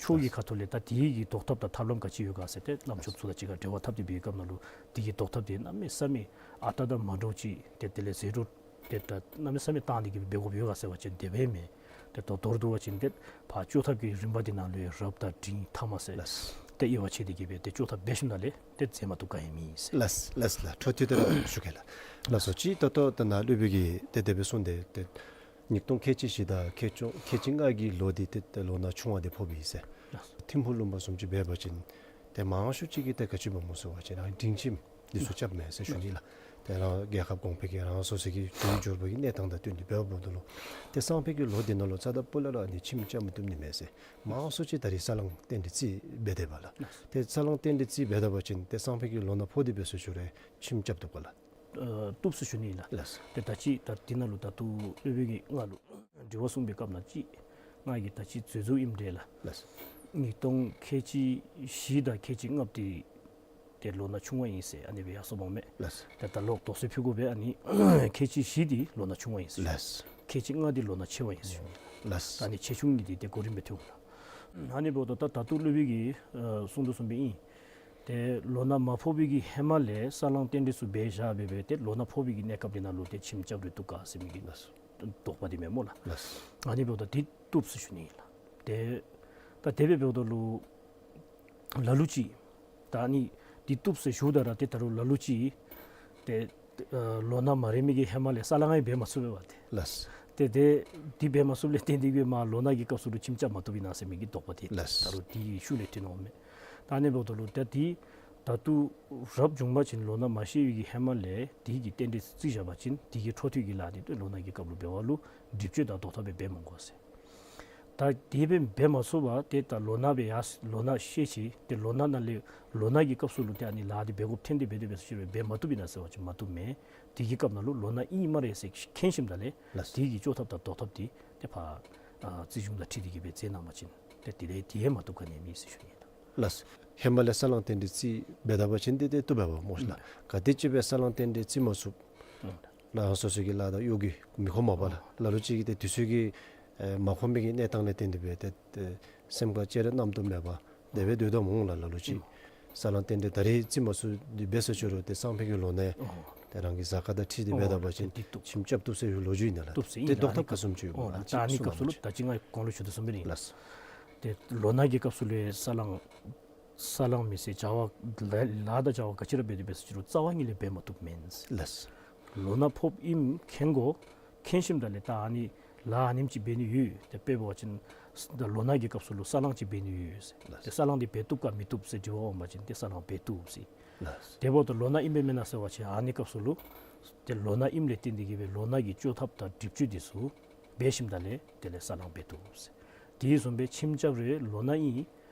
ཆོས་ཀྱི་ཁ་ཐུག་ལས་ད་དེ་གི་ཟློག་ཐབས་དང་ཐབས་ལམ་ག་ཅི་ཡོད་ག་ཟེར་ཏེ་བླམ་ཆོསཔ་ཚུ་དང་གཅིག་ཁར་འབྲེལ་བ་འཐབ་སྟེ་འབད་བའི་སྐབས་ནང་ལུ་དེ་གི་ཟློག་ཐབས་དེ་གནམ་མེད་ས་མེད་ཨ་རྟག་དང་མ་འདྲཝ་ཅིག་ཏེ་དེ་ལས་ཟད་འགྲོ་ཏེ་ད་གནམ་མེད་ས་མེད་བཏང་སྟེ་གིས་འབད་དགོཔ་ཡོད་ག་ཟེར་བ་ཅིན་དེ་སྦེ་མེན། ཏེ་ད་མདོར་བསྡུ་བ་ཅིན་ཏེ་ཕར་བཅོ་ཐབས་ཀྱི་རིམ་པ་འདི་ནང་ལུ་ཡང་རབ་དང་འབྲིང་ཐ་མ་ཟེར། ལགས། ཏེ་དབྱེ་བ་ཕྱེ་སྟེ་གིས་སྦེ་ཏེ་བཅོ་ཐབས་འབད་ཞིནམ་ལས་ཏེ་འཛེམ་མ་བཏུབ་ག་ཡང་མེད་ཟེར། ལགས་ལགས་ལགས། འཕྲོ་མཐུད་དེ་ར་ཞུ་གེ་ལགས། ལགས་སོ། ཅིག་ད་ལྟོ་ད་ནཱ་སློབ་དཔོན་གྱིས་ཏེ་དེ་སྦེ་གསུངས་ཏེ་ཏེ་ ཉིས་སྟོང་ཁལ་གཅིག་བཞི་དང་ཁལ་གཅིག་ཁལ་གཅིག་ལྔ་གི་ལོ་འདི་ཏེ་ཏེ་ལོ་ན་ཆུང་བ་འདི་ཕོགཔ་ཨིན་ཟེར། ལགས། ཐིམ་ཕུག་ལུང་པ་བཟུམ་ཅིག་འབད་བ་ཅིན་ཏེ་མང་ཤོས་ཅིག་གིས་ཏེ་ག་ཅི་འབད་སྨོ་ཟེར་བ་ཅིན་ཨ་ནི་སྒྲིང་ཁྱིམ་འདི་ཚུ་རྐྱབ་མས་ཟེར་ཞུ་ནི་ལགས། ཏེ་རང་རྒྱལ་ཁབ་གོང་འཕེལ་གྱི་རང་སོ་སོ་གི་དུས་འབྱོར་པ་གི་གནས་སྟངས་དང་བསྟུན་ཏེ་འབདཝ་ད་ལུ་ཏེ་སང་ཕོད་ཀྱི་ལོ་འདི་ནང་ལུ་རྩ་དང་སྤུ་ལས་ར་ཨ་ནི་ཁྱིམ་རྐྱབ་མི་བཏུབ་ནི་མས་ཟེར། མང་ཤོས་ཅིག་ད་རིས་ས་ལང་རྟེན་འབྲེལ་རྩིས་འབད་དེ་འབདཝ་ལས། ཏེ་ས་ལང་རྟེན་འབྲེལ་རྩིས་འབད་ད་པ་ཅིན་ཏེ་སང་ཕོད་ཀྱི་ལོ་ན་ཕོག་སྟེ་འབད་སོང་ཅི་རུང་ཁྱིམ་རྐྱབ་བཏུབ་ག་ལགས། ཨ་བཏུབ་ཟེར་ཞུ་ནི་ལགས། ལགས། ཏེ་ད་ཅི་ད་འདི་ནང་ལུ་ད་ལྟོ་སློབ་དཔོན་གྱིས་ང་ལུ་དྲི་བ་གསུངས་པའི་སྐབས་ནང་ཅིག་ང་གིས་ད་ཅི་འཛོལ་འཛོལཝ་ཨིནམ་འདྲས་ལགས། ལགས། ཉིས་སྟོང་ཁལ་གཅིག་བཞི་དང་ཁལ་གཅིག་ལྔ་འདི་ཏེ་ལོ་ན་ཆུང་བ་ཨིན་ཟེར་ཨ་ནི་སྦེ་ཡར་སོངམ་མས། ལགས། ཏེ་ད་ལོག་དོགས་སེལ་ཕུལ་དགོ་པས། ཨ་ནི་ཁལ་གཅིག་བཞི་འདི་ལོ་ན་ཆུང་བ་ཨིན་ཟེར། ལགས། ཁལ་གཅིག་ལྔ་འདི་ལོ་ན་ཆེ་བ་ཨིན་ཟེར། ལགས། ཨ་ནི་ཆེ་ཆུང་གཉིས་འདི་ཏེ་གོ་རིམ་སྦེ་འཐུཝ་ལགས། ཨ་ནི་འབདཝ་ད་ད་ལྟོ་སློབ་དཔོན་གྱིས་ཨ་གསུང་དོ་བཟུམ་སྦེ་ཨིན། ཏེ་ལོ་ན་མ་ཕོག་པའི་གི་ཧེ་མ་ལས་ས་ལང་རྟེན་འབྲེལ་ཚུ་འབད་བཞག་སྦེ་སྦེ་ཏེ་ལོ་ན་ཕོག་པའི་གི་གནས་སྐབས་འདི་ནང་ལུ་ཏེ་ཁྱིམ་རྐྱབ་རུང་བཏུབ་ག་ཟེར་མི་གི་དོགས་པ་འདི་མེད་སྨོ་ལགས། ལགས། ཨ་ནི་འབདཝ་ད་འདི་བཏུབ་ཟེར་ཞུ་ནི་ཨིན་ལགས། ཏེ་ད་དེ་སྦེ་འབདཝ་ད་ལུ་ལ་ལུ་ཅིག་ད་ཨ་ནི་འདི་བཏུབ་ཟེར་ཞུཝ་ད་ར་ཏེ་ད་རུང་ལ་ལུ་ཅིག་ཏེ་ཨ་ལོ་ན་མ་རན་མི་གི་ཧེ་མ་ལས་ས་ལང་ཡང་འབད་མ་ཚུགས་པས་པ་ཏེ། ལགས། ཏེ་ཏེ་འདི་འབད་མ་ཚུགསཔ་ལས་བརྟེན་ཏེ་གིས་མར་ལོ་ན་གི་སྐབས་སུ་ལུ་ཁྱིམ་རྐྱབ་མ་བཏུབ་ཨིན་ན་ཟེར་མི་གི་དོགས་པ་འདི། ལགས། ད་རུང་འདི་ཤུལ་ལས་འཐོན་འོང་མས། ད་ཨ་ནི་འབདཝ་ད་ལུ་ད་འདི་ད་ལྟོ་རབ་བྱུང་པ་ཅིན་ལོ་ན་མ་བཤལ་བའི་གི་ཧེ་མ་ལས་འདི་གི་རྟེན་འབྲེལ་རྩིས་བཞག་པ་ཅིན་འདི་གི་འཕྲོ་མཐུད་ཀྱི་ལཱ་འདི་ལོ་ན་གི་སྐབས་ལུ་འབད་བ་ལུ་སྒྲིབ་གཅོད་དང་བཟློག་ཐབས་སྦེ་འབད་མི་དགོ་ཟེར། ད་དེ་སྦེ་འབད་མ་ཚུགས་པར་ཏེ་ད་ལོ་ན་སྦེ་ཡར་ལོ་ན་བཤལ་ཅི། ཏེ་ལོ་ན་ནང་ལས་ལོ་ན་གི་སྐབས་སུ་ལུ་ཏེ་ཨ་ནི་ལཱ་འདི་འབད་དགོཔ་ཐོན་ཏེ་འབད་དེ་འབད་སོང་ཅི་རུང་འབད་མ་བཏུབ་ཨིན་ན་ཟེར་བ་ཅིན་མ་བཏུབ་མས། དེ་གི་སྐབས་ནང་ལུ་ལོ་ན་ཨིན་སྨ་རེ་ཟེར་མཁྱེན་ཞིནམ་ད་ལས། ལགས། དེ་གི་བཅོས་ཐབས་དང་བཟློག་ཐབས་འདི་ཏེ་ཕར་ཨ་རྩིས་གཞུང་དང་འཁྲིལ་ཏེ་གིས་སྦེ་མཛད་གནང་པ་ཅིན་ཏེ་དེ་ལས་དེ་ཡང་མ་བཏུབ་ག་ནི་མེད་ཟེར་ཞུ་ནི་ཨིན། ལགས། ཧེ་མ་ལས་ས་ལང་རྟེན་འབྲེལ་རྩིས་འབད་ད་པ་ཅིན་ཏེ་ཏེ་བཏུབ་པས་པ་སྨོ་ལགས། ཨུམ། ག་དེམ་ཅིག་སྦེ་ས་ལང་རྟེན་འབྲེལ་རྩིས་མ་ཚུགས། ཨུམ། ལགས། སོ་སོ་གི་ལཱ་དང་གཡོག་གི་མི་ཁོམ་པས་པ་ལགས། ཨུམ། ལ་ལུ་ཅིག་གིས་ཏེ་དུས་ཚོད་ཀྱིས་ཨེ་མ་ཁོམ་པའི་གི་གནས་སྟངས་ལས་བརྟེན་ཏེ་སྦེ་ཏེ་ཏེ་སེམས་ཁར་ཅི་ར་རྣམ་རྟོག་མེད་པར་དེ་སྦེ་སྡོད་དོ་འོང་ལགས། ལ་ལུ་ཅིག། ཨུམ། ས་ལང་རྟེན་འབྲེལ་ད་རིས་རྩིས་མ་ཚུགས་ཏེ་འབད་སོང་ཅི་རུང་ཏེ་སང་ཕོད་ཀྱི་ལོ་ནང་ཨོ་ཏེ་རང་གི་གཟའ་སྐར་དང་འཁྲིལ་ཏེ་འབད་ད་པ་ཅིན་ཨོ་ཏེ་འདི་བཏུབ། ཁྱིམ་རྐྱབ་བཏུབ་ཟེར་བའི་ལོ་རྒྱུས་ཨིན་ན་ལགས། བཏུབ་ཟེར་ཏེ་ཨིན་ལགས། བཟློག་ཐབས་ག་བཟུམ་ཅིག་ཡོད་སྨོ་ཨོ་ལགས། ལགས། ད་ཨ་ནི་སྐབས་སུ་ལུ་ད་ཅི་ང་གོང་ལུ་ཞུ་དོ་བཟུམ་སྦེ་ཨིན། ལགས། ཏེ་ལོ་ན་གི་སྐབས་སུ་ལུ་ས་ལང་ས་ལང་མི་ཟེར་བྱ་བ་ལཱ་ལཱ་དང་བྱ་བ་ག་ཅི་ར་འབད་དེ་འབད་སོང་ཅི་རུང་རྩ་བ་ཉིད་ལས་འབད་མ་བཏུབ་མེན། ལགས། ལོ་ན་ཕོགཔ་ཨིནམ་མཁྱེན་དགོ། མཁྱེན་ཞིནམ་ད་ལས་ད་ཨ་ནི་ལཱ་ཨ་ནེམ་ཅིག་འབད་ནི་ཡོད། ཏེ་དཔེ་འབད་བ་ཅིན་ད་ལོ་ན་གི་སྐབས་སུ་ལུ་ས་ལང་ཅིག་འབད་ནི་ཡོད་ཟེར། ལགས། ཏེ་ས་ལང་འདི་འབད་བཏུབ་ག་མི་བཏུབ་ཟེར་དྲི་བ་འོང་པ་ཅིན་ཏེ་ས་ལང་འབད་བཏུབ་ཟེར། ལགས། དེ་འབདཝ་ད་ལོ་ན་ཨིནམ་སྦེ་མེན་ན་ཟེར་བ་ཅིན་ཨ་ནི་སྐབས་སུ་ལུ་ཏེ་ལོ་ན་ཨིནམ་ལས་བརྟེན་ཏེ་གིས་སྦེ་ལོ་ན་གི་བཅོས་ཐབས་དང་སྒྲིབ་གཅོད་འདི་ཚུ་འབད་ཞིནམ་ད་ལས་དེ་ལས་ས་ལང་འབད་བཏུབ་ཟེར། དེ་བཟུམ་སྦེ་ཁྱིམ་རྐྱབ་རུང་ལོ་ན་ཨིན།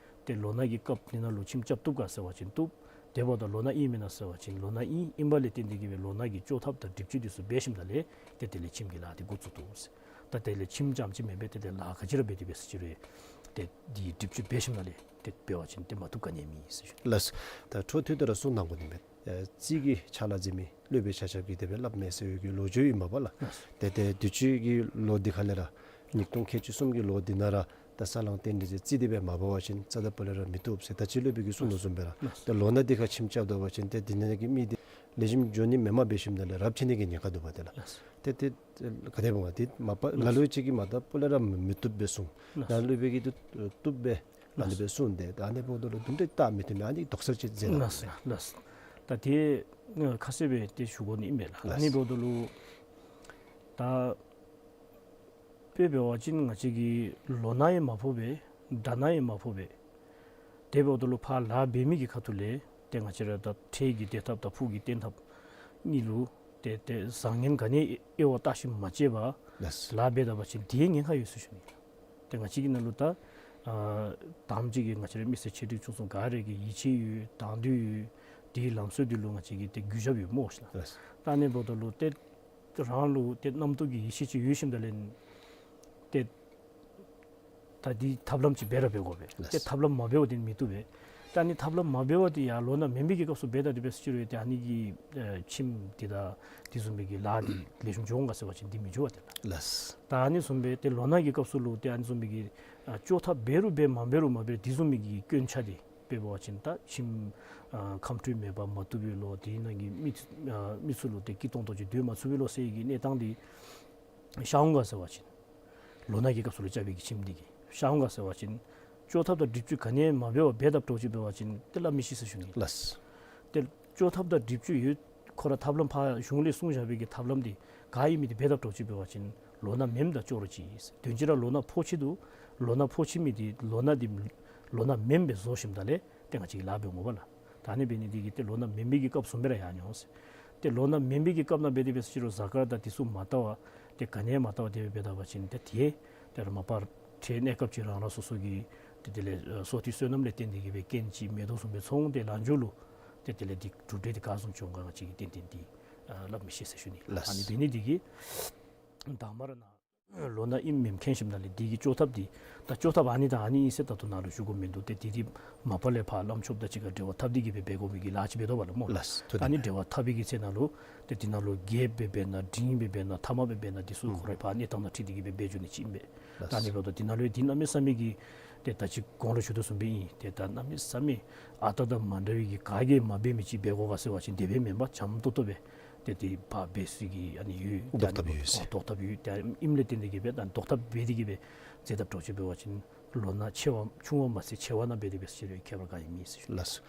ཏེ་ལོ་ན་གི་སྐབས་འདི་ནང་ལུ་ཁྱིམ་རྐྱབ་བཏུབ་ག་ཟེར་བ་ཅིན་བཏུབ། དེ་འབདཝ་ད་ལོ་ན་ཨིན་མེན་ན་ཟེར་བ་ཅིན་ལོ་ན་ཨིན། ཨིན་པ་ལས་བརྟེན་ཏེ་གིས་སྦེ་ལོ་ན་གི་བཅོས་ཐབས་དང་སྒྲིབ་གཅོད་འདི་ཚུ་འབད་ཞིནམ་ད་ལས་ཏེ་དེ་ལས་ཁྱིམ་གྱི་ལཱ་འདི་འགོ་བཙུགས་བཏུབ་ཟེར། ད་དེ་ལས་ཁྱིམ་རྐྱངམ་ཅིག་མེན་པར་ཏེ་ཏེ་ལཱ་ག་ཅི་ར་འབད་དེ་འབད་སོང་ཅི་རུང་ཏེ་འདི་སྒྲིབ་གཅོད་འབད་ཞིནམ་ད་ལས་ཏེ་འབད་བ་ཅིན་ཏེ་མ་བཏུབ་ག་ནི་མེད་ཟེར་ཞུ། ལགས། ད་འཕྲོ་མཐུད་དེ་ར་གསུང་གནང་དགོ་ནི་མས། ཨེ་རྩིས་ཀྱི་ཕྱག་ལཱ་མཛད་མི་སློབ་དཔོན་ཆ་ཁྱབ་ཀྱིས་དེ་སྦེ་སླབ་མས་ཟེར་བའི་གི་ལོ་རྒྱུས་ཨིན་མས་པ་ལགས། ལགས། ཏེ་ཏེ་དུས་ཅི་གི་ལོ་འདི་ཁ་ལས་ར་ཉིས་སྟོང་ཁལ་གཅིག་གསུམ་གྱི་ལོ་འདི་ནང་ར་ད་ས་ལང་རྟེན་འབྲེལ་རྩིས་འདི་སྦེ་མ་འབད་བ་ཅིན་རྩ་དང་སྤུ་ལས་ར་མི་བཏུབ་ཟེར་ད་ཅི་སློབ་དཔོན་གྱིས་གསུང་དོ་བཟུམ་སྦེ་ར། ལགས། ཏེ་ལོ་ན་འདི་ཁར་ཁྱིམ་རྐྱབ་ད་པ་ཅིན་ཏེ་འདི་ནང་གི་མི་འདི་ལེགས་ཤོམ་འགྱོ་ནི་མེནམ་འབད་ཞིནམ་ད་ལས་རབས་ཆད་ནི་གི་ཉེན་ཁ་འདུག་པ་ཏེ་ལགས། ལགས། ཏེ་ཏེ་ག་དེ་འབད་འོང་འདི་མ་པ་ལ་ལུ་ཅིག་གིས་མ་ད་སྤུ་ལས་ར་མི་བཏུབ་སྦེ་གསུང་། ལགས། ད་སློབ་དཔོན་གྱིས་འདི་བཏུབ་སྦེ་ཨ་ནི་སྦེ་གསུངས་ཏེ་ད་ཨ་ནི་འབདཝ་ད་ལུ་དུམ་གྲ་བལྟ་མི་བཏུབ་མི་ཨ་ནི་དོགས་སེལ་ཅིག་མཛད་གནང་། ལགས་ལགས། ད་དེ་ཁ་གསལ་སྦེ་ཏེ་ཞུ་དགོ་ནི་ཨིན་པས་ལགས། ལགས། ཨ་ནི་འབདཝ་ད་ལུ་ད་དཔེ་འབད་བ་ཅིན་ང་བཅས་ཀྱི་ལོ་ན་ཡང་མ་ཕོག་པས། ཟླ་ན་ཡང་མ་ཕོག་པས། དེ་འབདཝ་ད་ལུ་ཕར་ལཱ་འབད་མི་གི་ཁ་ཐུག་ལས་ཏེ་ང་བཅས་ར་ད་འཕྲལ་གྱི་བདེ་ཐབས་དང་ཕུགས་ཀྱི་བརྟན་ཐབས་གཉིས་ལུ་ཏེ་ཏེ་བཟང་ངན་ག་ནི་དབྱེ་བ་བལྟ་ཞིནམ་མ་དཔྱད་པར། ལགས། ལཱ་འབད་ད་པ་ཅིན་དེ་ཉེན་ཁ་ཡོད་ཟེར་ཞུ་ནི། ཏེ་ང་བཅས་ཀྱི་ནང་ལུ་ད་ཨ་དང་པ་ཅིག་གིས་ང་བཅས་ར་མི་སེར་ཆེ་འབྲིང་ཆུང་གསུམ་ག་ར་གི་ཡིད་ཆེས་ཡོད། དང་འདོད་ཡོད། དེའི་ལམ་སྲོལ་འདི་ལུ་ང་བཅས་ཀྱིས་ཏེ་གུས་ཞབས་ཡོད་སྨོ་ཤིག་ལགས། ལགས། ད་ཨ་ནི་འབདཝ་ད་ལུ་ཏེ་རང་ལུ་ཏེ་རྣམ་རྟོག་གི་ཡིད་ཆེས་ཅིག་ཡོད་ཞིནམ་ད་ལས་ཏེ་ད་འདི་ཐབས་ལམ་ཅིག་འབད་ར་འབད་དགོ་པས། ལགས། ཏེ་ཐབས་ལམ་མ་འབད་བ་འདི་མི་བཏུབ་པས། ད་ཨ་ནི་ཐབས་ལམ་མ་འབད་བ་འདི་ཡང་ལོ་ན་མེན་པའི་གི་སྐབས་སུ་འབད་ད་འདི་འབད་སོང་ཅི་རུང་ཏེ་ཨ་ནི་གི་ཨེ་ཁྱིམ་འདི་དང་འདི་བཟུམ་མའི་གི་ལཱ་འདི་ལེགས་ཤོམ་འགྱོ་འོང་ག་ཟེར་བ་ཅིན་འདི་མི་འགྱོ་བ་ཏེ་ལགས། ལགས། ད་ཨ་ནི་བཟུམ་སྦེ་ཏེ་ལོ་ན་གི་སྐབས་སུ་ལུ་ཏེ་ཨ་ནི་བཟུམ་མའི་གི་ཨ་བཅོས་ཐབས་འབད་རུང་འབད་མ་འབད་རུང་མ་འབད་འདི་བཟུམ་མའི་གི་སྐྱོན་ཆ་འདི་དཔེ་འབད་བ་ཅིན་ད་ཁྱིམ་ཨ་ཁམས་སྤྲོད་མེད་པར་མ་བཏུབ་པའི་ལོ་དེ་ནང་གི་མི་ཨ་མི་ཚུ་ལུ་ཏེ་སྐྱིད་ཏོང་ཏོ་ཅིག་སྡོད་མ་ཚུགས་པའི་ལོ་ཟེར་གྱི་གནས་སྟངས་འདི་ཤར་འོང་ག་ཟེར་བ་ཅིན་ལོ་ན་གི་སྐབས་སུ་ལུ་རྐྱབ་པའི་གི་ཁྱིམ་འདི་གིས་ཤར་འོང་ག་ཟེར་བ་ཅིན་བཅོས་ཐབས་དང་སྒྲིབ་གཅོད་ག་ནི་ཡང་མ་འབད་བར་འབད་དཔ་འདྲཝ་ཅིག་འབད་བ་ཅིན་ཏེ་སླབ་མི་ཤེས་ཟེར་ཞུ་ནི། ལགས། ཏེ་བཅོས་ཐབས་དང་སྒྲིབ་གཅོད་ཡོད། ཁོ་ར་ཐབས་ལམ་ཕར་གཞུང་ལས་གསུངས་བཞག་པའི་གི་ཐབས་ལམ་འདི་ག་ཨིན་མི་འདི་འབད་དཔ་འདྲཝ་ཅིག་འབད་བ་ཅིན་ ལོ་ན་མེནམ་ད་ཅོག་ར་ཅིག་ཨིན་ཟེར། དོན་ཅིག་ར་ལོ་ན་ཕོག་ཅི་འདུག། ལོ་ན་ཕོག་ཅི་མི་འདི་ལོ་ན་འདི་ལོ་ན་མེནམ་སྦེ་བཟོ་ཞིནམ་ད་ལས་ཏེ་ང་བཅས་ཀྱིས་ལཱ་འབད་འོང་པ་ལགས། ད་ཨ་ནི་འབད་ནི་འདི་གིས་ཏེ་ལོ་ན་མེན་མི་གི་སྐབས་བཟུམ་སྦེ་ར་ཡར་འགྱོ་འོང་ཟེར། ཏེ་ལོ་ན་མེན་མི་གི་སྐབས་ནང་འབད་དེ་འབད་ས་ཅིག་རུང་གཟའ་སྐར་དང་དེ་ཚུ་མ་བལྟ་བར་ཏེ་ག་ནི་ཡང་མ་བལྟ་བར་དེ་སྦེ་འབད་ད་པ་ཅིན་ཏེ་དེ་ཏེ་ར་མ་པ་ར་ཁྲལ་གནས་སྐབས་ཅིག་རང་རང་སོ་སོ་གི་ཏེ་དེ་ལས་ཨ་བསོད་བདེ་བསོད་ནམས་ལས་བརྟེན་ཏེ་གིས་སྦེ་རྐྱེན་ཅིག་མེ་ཏོག་བཟུམ་སྦེ་ཚོང་སྟེ་ལངས་འགྱོ་ལོ། ཏེ་དེ་ལས་འདི་གྲུབ་འབྲས་འདི་ག་བཟུམ་བྱུང་ག་ང་བཅས་ཀྱིས་ཏན་ཏན་འདི་ཨ་སླབ་མི་ཤེས་ཟེར་ཞུ་ནི་ལགས། ལགས། ཨ་ནི་འབད་ནི་འདི་གིས་དང་པ་ར་ནཱ་ལོ་ན་ཨིནམ་མེནམ་མཁྱེན་ཞིནམ་ད་ལས་འདི་གི་བཅོས་ཐབས་འདི་ད་བཅོས་ཐབས་ཨ་ནི་དང་ཨ་ནི་ཨིན་ཟེར་ད་ལྟོ་ནཱ་ལུ་ཞུ་དགོཔ་མིན་འདུག། ཏེ་འདི་འདི་མ་པ་ལས་ཕར་བླམ་ཆོསཔ་དང་གཅིག་ཁར་འབྲེལ་བ་འཐབ་སྟེ་གིས་སྦེ་འབད་དགོ་མི་གི་ལཱ་ཅིག་འབད་དོ་བ་ལགས་སྨོ། ལགས། ད་ཨ་ནི་འབྲེལ་བ་འཐབ་པའི་གི་ཚེ་ནང་ལུ་ཏེ་འདི་ནང་ལུ་རྒྱས་སྦེ་འབད་ན་འབྲིང་སྦེ་འབད་ན་ཐ་མ་སྦེ་འབད་ན་འདི་ཚུ་ཁོ་རའི་ཕར་གནས་སྟངས་དང་འཁྲིལ་ཏེ་གིས་སྦེ་འབད་འགྱོ་ནི་ཅིག་ཨིན་པས། ལགས། ད་ཨ་ནི་འབདཝ་ད་འདི་ནང་ལུ་འདི་གནམ་མེད་ས་མེད་ཀྱི་ཏེ་ད་ཅི་གོང་ལུ་ཞུ་དོ་བཟུམ་སྦེ་ཨིན། ཏེ་ད་གནམ་མེད་ས་མེད་ཨ་རྟག་དང་མ་འདྲ་བའི་གི་ག་གིས་མ་འབད་མི་ཅིག་འབད་དགོ་ག་ཟེར་བ་ཅིན་དེ་སྦེ་མེན་པར་འཇམ་ཏོག་ཏོ་སྦེ་ཏེ་དེ་ཕར་འབད་ས་གི་ཨ་ནི་ཡོད། ལྡོག་ཐབས་ཡོད་ཟེར། ཨ་ལྡོག་ཐབས་ཡོད། ཏེ་ཨིནམ་ལས་བརྟེན་ཏེ་གིས་སྦེ་ད་ལྡོག་ཐབས་འབད་དེ་གིས་སྦེ་མཛད་ཐབས་འདྲཝ་ཅིག་འབད་བ་ཅིན་ལོ་ན་ཆེ་བ་ཆུང་བ་མ་ཚད་ཆེ་བ་ནང་འབད་དེ་འབད་ས་ཅིག་རུང་ཁྱད་པར་ག་ཡང་མེད་ཟེར་ཞུ། ལགས་སོ།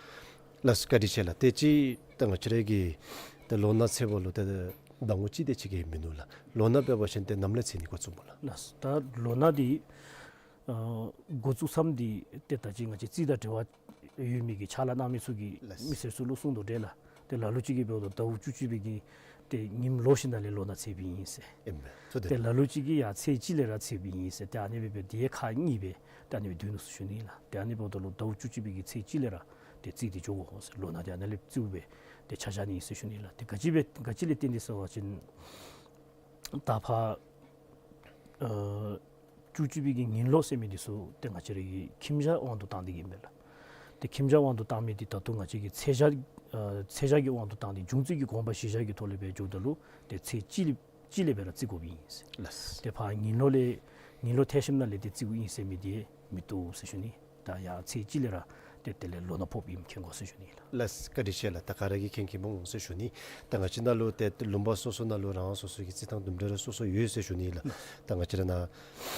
ལགས་སོ། བཀའ་དྲིན་ཆེ་ལགས། ཏེ་ཅིག་ད་ང་བཅས་ར་གི་ཏེ་ལོ་ན་ཚེས་པ་ལུ་ཏེ་ཟླ་ངོ་གཅིག་དེ་ཅིག་གིས་མིན་འདུག་ལགས། ལོ་ན་འབད་བ་ཅིན་ཏེ་ནམ་ལས་ཚེས་ནི་འགོ་བཙུགས་སྨོ་ལགས། ལགས་སོ། ད་ལོ་ན་འདི་ཨ་འགོ་བཙུགས་མཚམས་འདི་ཏེ་ད་ཅི་ང་བཅས་རྩིས་དང་འབྲེལ་བ་ཡོད་མི་གི་ཕྱག་ལཱ་གནང་མི་ཚུ་གིས་ལགས། མི་སེར་ཚུ་ལུ་གསུང་དོ་འདྲ་ལགས། ཏེ་ལ་ལུ་ཅིག་གིས་འབདཝ་ད་ཟླཝ་བཅུ་གཅིག་པའི་གི་ཏེ་ཉིནམ་ལོག་ཞིནམ་ལས་ལོ་ན་ཚེས་པའི་ཨིན་ཟེར། ཨིན་པས། ཚུ་ཏེ་ལ་ལུ་ཅིག་གིས་ཡང་ཚེས་གཅིག་ལས་ར་ཚེས་པའི་ཨིན་ཟེར། ཏེ་ཨ་ནི་སྦེ་སྦེ་དེ་ཡང་ཁག་གཉིས་སྦེ་ཏེ་ཨ་ནི་སྦེ་འདུག་ཟེར་ཞུ་ནི་ལགས། ཏེ་ཨ་ནི་འབདཝ་ད་ལུ་ཟླཝ་བཅུ་གཅིག་པའི་གི་ཚེས་གཅིག་ལས་ར་ཏེ་རྩིས་འདི་འགྱོ་དགོ་ཟེར། ལོ་ན་འདི་ཨ་ནཱ་ལས་བརྩིཝ་སྦེ་ཏེ་ཆ་བཞག་ནི་ཨིན་ཟེར་ཞུ་ནི་ལགས། ཏེ་ག་ཅི་སྦེ་ག་ཅི་ལས་བརྟེན་ཏེ་ཟེར་བ་ཅིན་ད་ཕར་ཨ་བཅུ་གཅིག་པའི་གི་ཉིནམ་ལོག་ཟེར་མི་འདི་ཚུ་ཏེ་ང་བཅས་ར་གི་ཁྱིམ་བྱ་དབང་དུ་བཏང་སྟེ་གིས་ཨིན་པས་ལགས། ཏེ་ཁྱིམ་བྱ་དབང་དུ་བཏང་མི་འདི་ད་ལྟོ་ང་བཅས་ཀྱི་ཚེས་བྱ་ཨ་ཚེས་བྱ་གི་དབང་དུ་བཏང་སྟེ་འབྱུང་རྩིས་ཀྱི་དགོངས་པ་གཞིར་བཞག་གི་ཐོག་ལས་སྦེ་འགྱོཝ་ད་ལུ་ཏེ་ཚེས་གཅིག་ལས་གཅིག་ལས་སྦེ་ར་རྩིས་དགོཔ་ཨིན་ཟེར། ལགས། ཏེ་ཕར་ཉིནམ་ལོག་ལས་ཉིནམ་ལོག་ཐལ་ཞིནམ་ལས་ཏེ་རྩིཝ་ཨིན་ཟེར་མི་འདི་མི་བཏུབ་ཟེར་ཞུ་ནི། ད་ཡང་ཚེས་གཅིག་ལས་ར་ཏེ་དེ་ལས་ལོ་ན་ཕོགཔ་ཨིནམ་མཁྱེན་དགོ་ཟེར་ཞུ་ནི་ལགས། ལགས། བཀའ་དྲིན་ཆེ་ལགས། ད་ག་ར་གིས་མཁྱེན་མཁྱེནམ་འོང་ཟེར་ཞུ་ནི། ད་ང་བཅས་ནང་ལུ་ཏེ་ལུང་པ་སོ་སོ་ནང་ལུ་རང་སོ་སོ་གི་རྩིས་ཐངས་དུམ་གྲ་རེ་སོ་སོ་ཡོད་ཟེར་ཞུ་ནི་ལགས། ད་ང་བཅས་ར་ནཱ་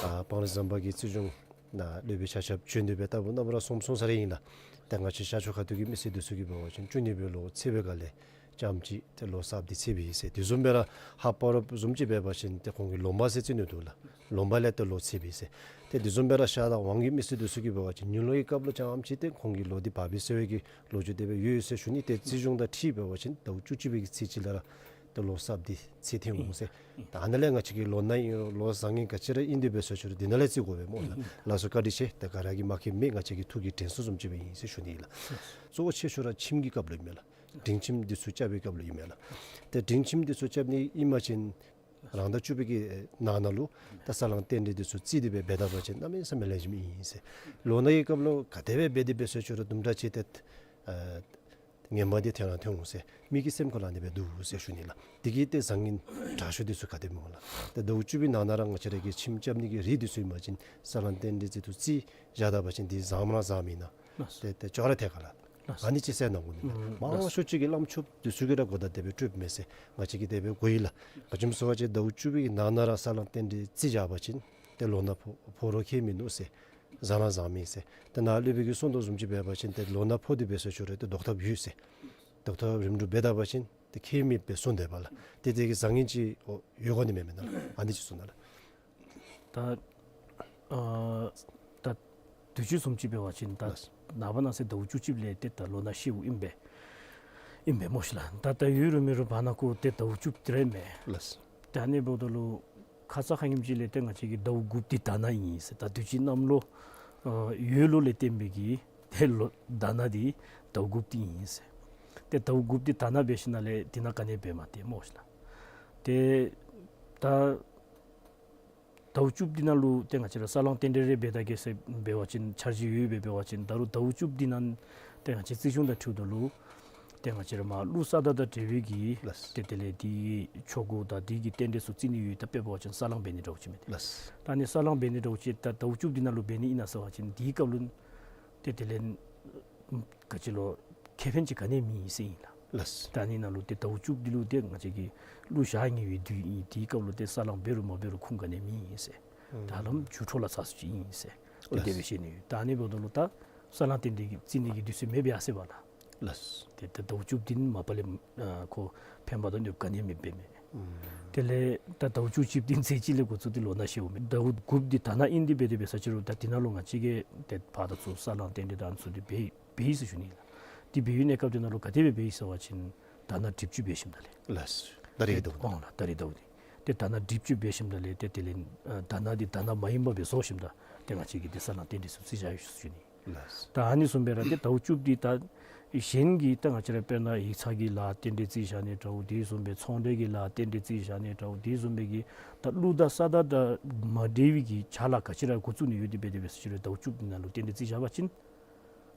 ཨ་སྤང་རི་ཟམ་པ་གི་རྩིས་གཞུང་ནཱ་སློབ་དཔོན་ཆ་ཁྱབ་བྱོན་ཏེ་སྦེ་ད་ལྟོ་ནངས་པ་ར་གསུངས་གསུངས་ས་ར་ཨིན་ལགས། ད་ང་བཅས་ཤར་ཕྱོགས་ཁ་ཐུག་གི་མི་སེར་འདི་ཚུ་གིས་འབད་བ་ཅིན་བཅུ་གཉིས་པའི་ལོ་ཚེས་པའི་སྐབས་ལས་རྐྱངམ་ཅིག་ཏེ་ལོ་གསརཔ་འདི་ཚེས་པའི་ཨིན་ཟེར། དེ་བཟུམ་སྦེ་ར་ཧཱཔ་པ་རོཔ་བཟུམ་ཅིག་འབད་བ་ཅིན་ཏེ་ཁོང་གིས་ལོ་མ་ཟེར་རྩིས་ནི་འདུག་ལགས། ལོ་མ་ལས་ཏེ་ལོ་ཚེས་པའི་ཨིན་ཟེར། ཏེ་དེ་བཟུམ་སྦེ་ར་ཤར་དང་ཝང་གི་མི་སེར་འདི་ཚུ་གིས་འབད་བ་ཅིན་ཉིནམ་ལོག་གི་སྐབས་ལུ་རྐྱངམ་ཅིག་ཏེ་ཁོང་གི་ལོ་འདི་བབས་པས་ཟེར་བའི་གི་ལོ་རྒྱུས་དེ་སྦེ་ཡོད་ཟེར་ཞུ་ནི། ཏེ་རྩིས་གཞུང་དང་འཁྲིལ་འབད་བ་ཅིན་ཟླཝ་བཅུ་གཅིག་པའི་གི་ཚེས་གཅིག་ལས་ར་ཏེ་ལོ་གསརཔ་འདི་ཚེས་ཐོན་འོང་ཟེར། ད་ཨ་ནཱ་ལས་ང་བཅས་ཀྱི་ལོ་ན་ཨིན་རུང་ལོ་བཟང་ངན་ག་ཅི་ར་ཨིན་དེ་འབད་ཟེར་ཞུ་རུང་འདི་ནང་ལས་རྩིས་དགོ་པས་སྨོ་ལགས། ལགས་སོ། བཀའ་དྲིན་ཆེ། ད་ག་ར་གིས་མ་མཁྱེན་མི་ང་བཅས་ཀྱི་ཐུགས་ཀྱི་དྲན་གསོ་བཟུམ་ཅིག་སྦེ་ཨིན་ཟེར་ཞུ་ནི་ལགས། གཙོ་བོ་ཆེ་ཤོས་ར་ཁྱིམ་གྱི་སྐབས་ལུ་ཨིན་མས་ལགས། འབྲིང་ཁྱིམ་འདི་ཚུ་རྐྱབ་པའི་སྐབས་ལུ་ཨིན་མས་ལགས། ཏེ་འབྲིང་ཁྱིམ་འདི་ཚུ་རྐྱབ་ནི་ཨིན་པ་ཅིན་རང་ཟླ་བཅུ་པའི་གི་ནང་ན་ལུ་ད་ས་བསླང་རྟེན་འབྲེལ་འདི་ཚུ་རྩིས་ཏེ་སྦེ་འབད་ད་པ་ཅིན་གནམ་མེད་ས་མེད་ལེགས་ཤོམ་ཨིན་ཟེར། ལོ་ན་གི་སྐབས་ལུ་ག་དེ་སྦེ་འབད་དེ་འབད་ཟེར་ཞུ་རུང་དུམ་གྲ་ཅིག་ཏེ་ཨ་ངན་པ་འདི་ཐོན་ར་ཐོན་འོང་ཟེར། མི་གི་སེམས་ཁར་ལུ་ཨ་ནི་སྦེ་འདུག་ཟེར་ཞུ་ནི་ལགས། དེ་གིས་ཏེ་བཟང་ངན་དྲག་ཤོས་འདི་ཚུ་ག་དེ་སྨོ་ལགས། ཏེ་ཟླཝ་བཅུ་པའི་ནང་ན་ར་ང་བཅས་ར་གི་ཁྱིམ་རྐྱབ་ནི་གི་རིགས་འདི་ཚུ་ཨིན་པ་ཅིན་ས་བསླང་རྟེན་འབྲེལ་རྩིས་ཏེ་བཞག་ད་པ་ཅིན་འདི་བཟང་མ་བཟང་མེན་ན། ལགས། ཏེ་ཏེ་ཅོག་ར་ཐད་ཀ་ལགས། ལགས། ཨ་ནི་ཅིག་ཟེར་གནང་དགོ་ནི་ལགས། ཨུམ་མང་ཤོས་ཅིག་གིས་བླམ་ཆོསཔ་འདི་ཚུ་གིས་ར་གོ་བརྡ་དེ་སྦེ་སྤྲོདཔ་མས་ཟེར། ང་བཅས་ཀྱིས་དེ་སྦེ་གོ་ཡི་ལགས། ག་ཅི་སྨོ་ཟེར་བ་ཅིན་ཟླཝ་བཅུ་པའི་ནང་ན་ར་ས་བསླང་རྟེན་འབྲེལ་རྩིས་བཞག་པ་ཅིན་ཏེ་ལོ་ན་ཕོག་ཕོག་རུང་ཁྱད་མིན་འདུག་ཟེར། བཟང་ན་བཟང་མེན་ཟེར། ཏེ་ནཱ་སློབ་དཔོན་གྱིས་གསུངས་དོ་བཟུམ་ཅིག་འབད་བ་ཅིན་ཏེ་ལོ་ན་ཕོག་སྟེ་འབད་ཟེར་ཞུ་རུང་ཏེ་ལྡོག་ཐབས་ཡོད་ཟེར། ལྡོག་ཐབས་རིམ་གྲོ་འབད་ད་པ་ཅིན་ཏེ་ཁྱད་མེདཔ་སྦེ་གསུངས་དེས་པ་ལགས། ཏེ་དེ་གི་བཟང་ངན་ཅིག་ཡོད་དགོ་ནི་མེན་མེན་ན་ལགས། ཨ་ནི་ཅིག་གསུངས་ད་ལགས། ད་ཨ་ད་དུས་ཅི་བཟུམ་ཅིག་འབད་བ་ཅིན་ད་ལགས། ནངས་པ་གནངས་ཚེ་ཟླཝ་བཅུ་གཅིག་ལས་ཏེ་ད་ལོ་ན་ཤིཝ་ཨིན་པས། ཨིན་པས་སྨོ་ཤིག་ལགས། ད་ད་ཡོད་རུང་མེད་རུང་བར་ན་ཁོ་ཏེ་ཟླཝ་བཅུ་གཅིག་ར་མས། ལགས། ད་ཨ་ནི་འབདཝ་ད་ལུ་ཁ་ཙ་ཁ་ཉིནམ་ཅིག་ལས་ཏེ་ང་བཅས་ཀྱི་ཟླཝ་དགུཔ་འདི་དྷ་ན་ཨིན་ཟེར། ད་དུས་ཅི་གནམ་ལོ་ཨ་ཡོས་ལོ་ལས་བརྟེན་པའི་གི་ཏེ་ལོ་དྷ་ན་འདི་ཟླཝ་དགུཔ་འདི་ཨིན་ཟེར། ཏེ་ཟླཝ་དགུཔ་འདི་དྷ་ན་འབད་ཞིནམ་ལས་འདི་ནང་ག་ནི་འབད་མ་སྟེར་སྨོ་ཤིག་ལགས། ཏེ་ད་ཟླཝ་བཅུ་པ་འདི་ནང་ལུ་ཏེ་ང་བཅས་ར་ས་བསླང་རྟེན་འབྲེལ་རེ་འབད་ད་གེ་ཟེར་འབད་བ་ཅིན་འཆར་གཞི་ཡོད་པའི་འབད་བ་ཅིན་ད་རུང་ཟླཝ་བཅུ་པ་འདི་ནང་ཏེ་ང་བཅས་རྩིས་གཞུང་དང་འཁྲིལཝ་ད་ལུ་ཏེ་ང་བཅས་ར་མར་ཀླུ་ས་བདག་དང་འབྲེལ་བའི་གི་ལགས། ཏེ་དེ་ལས་འདི་ཆོ་ག་དང་འདི་གི་རྟེན་འབྲེལ་ཚུ་རྩི་ནི་ཡོད། ད་དཔེ་འབད་བ་ཅིན་ས་བསླང་འབད་ནི་འདྲཝ་ཅིག་མས་ཏེ། ལགས། ད་ཨ་ནི་ས་བསླང་འབད་ནི་འདྲཝ་ཅིག་ད་ཟླཝ་བཅུ་པ་འདི་ནང་ལུ་འབད་ནི་ཨིན་ན་ཟེར་བ་ཅིན་འདི་སྐབས་ལུ་ཏེ་དེ་ལས་ག་ཅི་ལོ་ཁེ་ཕན་ཅིག་ག་ནི་མེད་ཟེར་ཨིན་ལགས། ལགས། ད་ཨ་ནི་ནང་ལུ་ཏེ་ཟླཝ་བཅུ་པ་འདི་ལུ་ཏེ་ང་བཅས་ཀྱི་ཀླུ་ཞག་ཉེ་བའི་དུས་ཨིན། དེའི་སྐབས་ལུ་ཏེ་ས་བསླང་འབད་རུང་མ་འབད་རུང་ཁུངས་ག་ནི་མེད་ཟེར། ཨུམ། ད་ལམ་རྒྱུ་འཕྲོ་ལ་ཚ་སུ་ཅིག་ཨིན་ཟེར། ཏེ་ལགས། དེ་སྦེ་བཤད་ནི་ཡོད། ད་ཨ་ནི་འབདཝ་ད་ལུ་ད་ས་བསླང་རྟེན་འབྲེལ་གྱི་རྩི་ནི་གི་དུས་ཚོད་མེདཔ་ཡར་སོ་ཡི་པ་ལགས། ལགས། ཏེ་ད་ཟླཝ་བཅུ་པ་འདི་ནང་མ་པ་ལས་ཨ་ཁོ་ཕན་པ་དང་གནོད་པ་ག་ནི་མེདཔ་མས། དེ་ལས་ད་ཟླཝ་བཅུ་གཅིག་པ་དེ་ཚེས་གཅིག་ལས་འགོ་བཙུགས་ཏེ་ལོ་ན་བཞེས་འོང་མས། ཟླཝ་དགུ་པ་འདི་ད་ན་ཨིན་ཏེ་འབད་དེ་འབད་ས་ཅི་རུང་ད་འདི་ནང་ལུ་ང་བཅས་ཀྱིས་ཏེ་ཕར་དང་ཚུར་ས་བསླང་རྟེན་འབྲེལ་དང་ཚུ་འདི་འབད་འབད་ཡི་ཟེར་ཞུ་ནི་ཨིན་ལགས། འདི་འབད་བའི་གནས་སྐབས་འདི་ནང་ལུ་ག་དེ་སྦེ་འབད་ཡི་ཟེར་བ་ཅིན་ད་ན་དྲིལ་བཅུད་འབད་ཞིནམ་ད་ལས། ལགས། ད་རིས་ཀྱི་ཟླཝ་འདི། ཨོང་ལགས། ད་རིས་ཟླཝ་འདི། ཏེ་ད་ན་དྲིལ་བཅུད་འབད་ཞིནམ་ད་ལས་ཏེ་དེ་ལས་ཨ་ད་ན་འདི་ད་ན་མ་ཡིན་པ་སྦེ་བཟོ་ཞིནམ་ད་ཏེ་ང་བཅས་ཀྱིས་ཏེ་ས་བསླང་རྟེན་འབྲེལ་ཚུ་རྩིས་བཞག་ཡོད་ཟེར་ཞུ་ནི། ལགས། ད་ཨ་ནི་བཟུམ་སྦེ་ར་ཏེ་ཟླཝ་བཅུ་པ་འདི་ད་གཞན་གྱི་ད་ང་བཅས་ར་དཔེར་ན་ཡིག་ཚང་གི་ལཱ་རྟེན་འབྲེལ་རྩིས་བཞག་ནི་འདྲཝ་དེ་བཟུམ་སྦེ་ཚོང་འབྲེལ་གྱི་ལཱ་རྟེན་འབྲེལ་རྩིས་བཞག་ནི་འདྲཝ་དེ་བཟུམ་སྦེ་གི་ད་གླུ་དང་ས་དང་ད་མ་འབྲེལ་བའི་གི་ཕྱག་ལཱ་ག་ཅི་ར་འགོ་བཙུགས་ནི་ཡོད་དེ་འབད་དེ་འབད་ས་ཅི་རུང་ཟླཝ་བཅུ་པ་འདི་ནང་ལུ་རྟེན་འབྲེལ་རྩིས་བཞག་པ་ཅིན་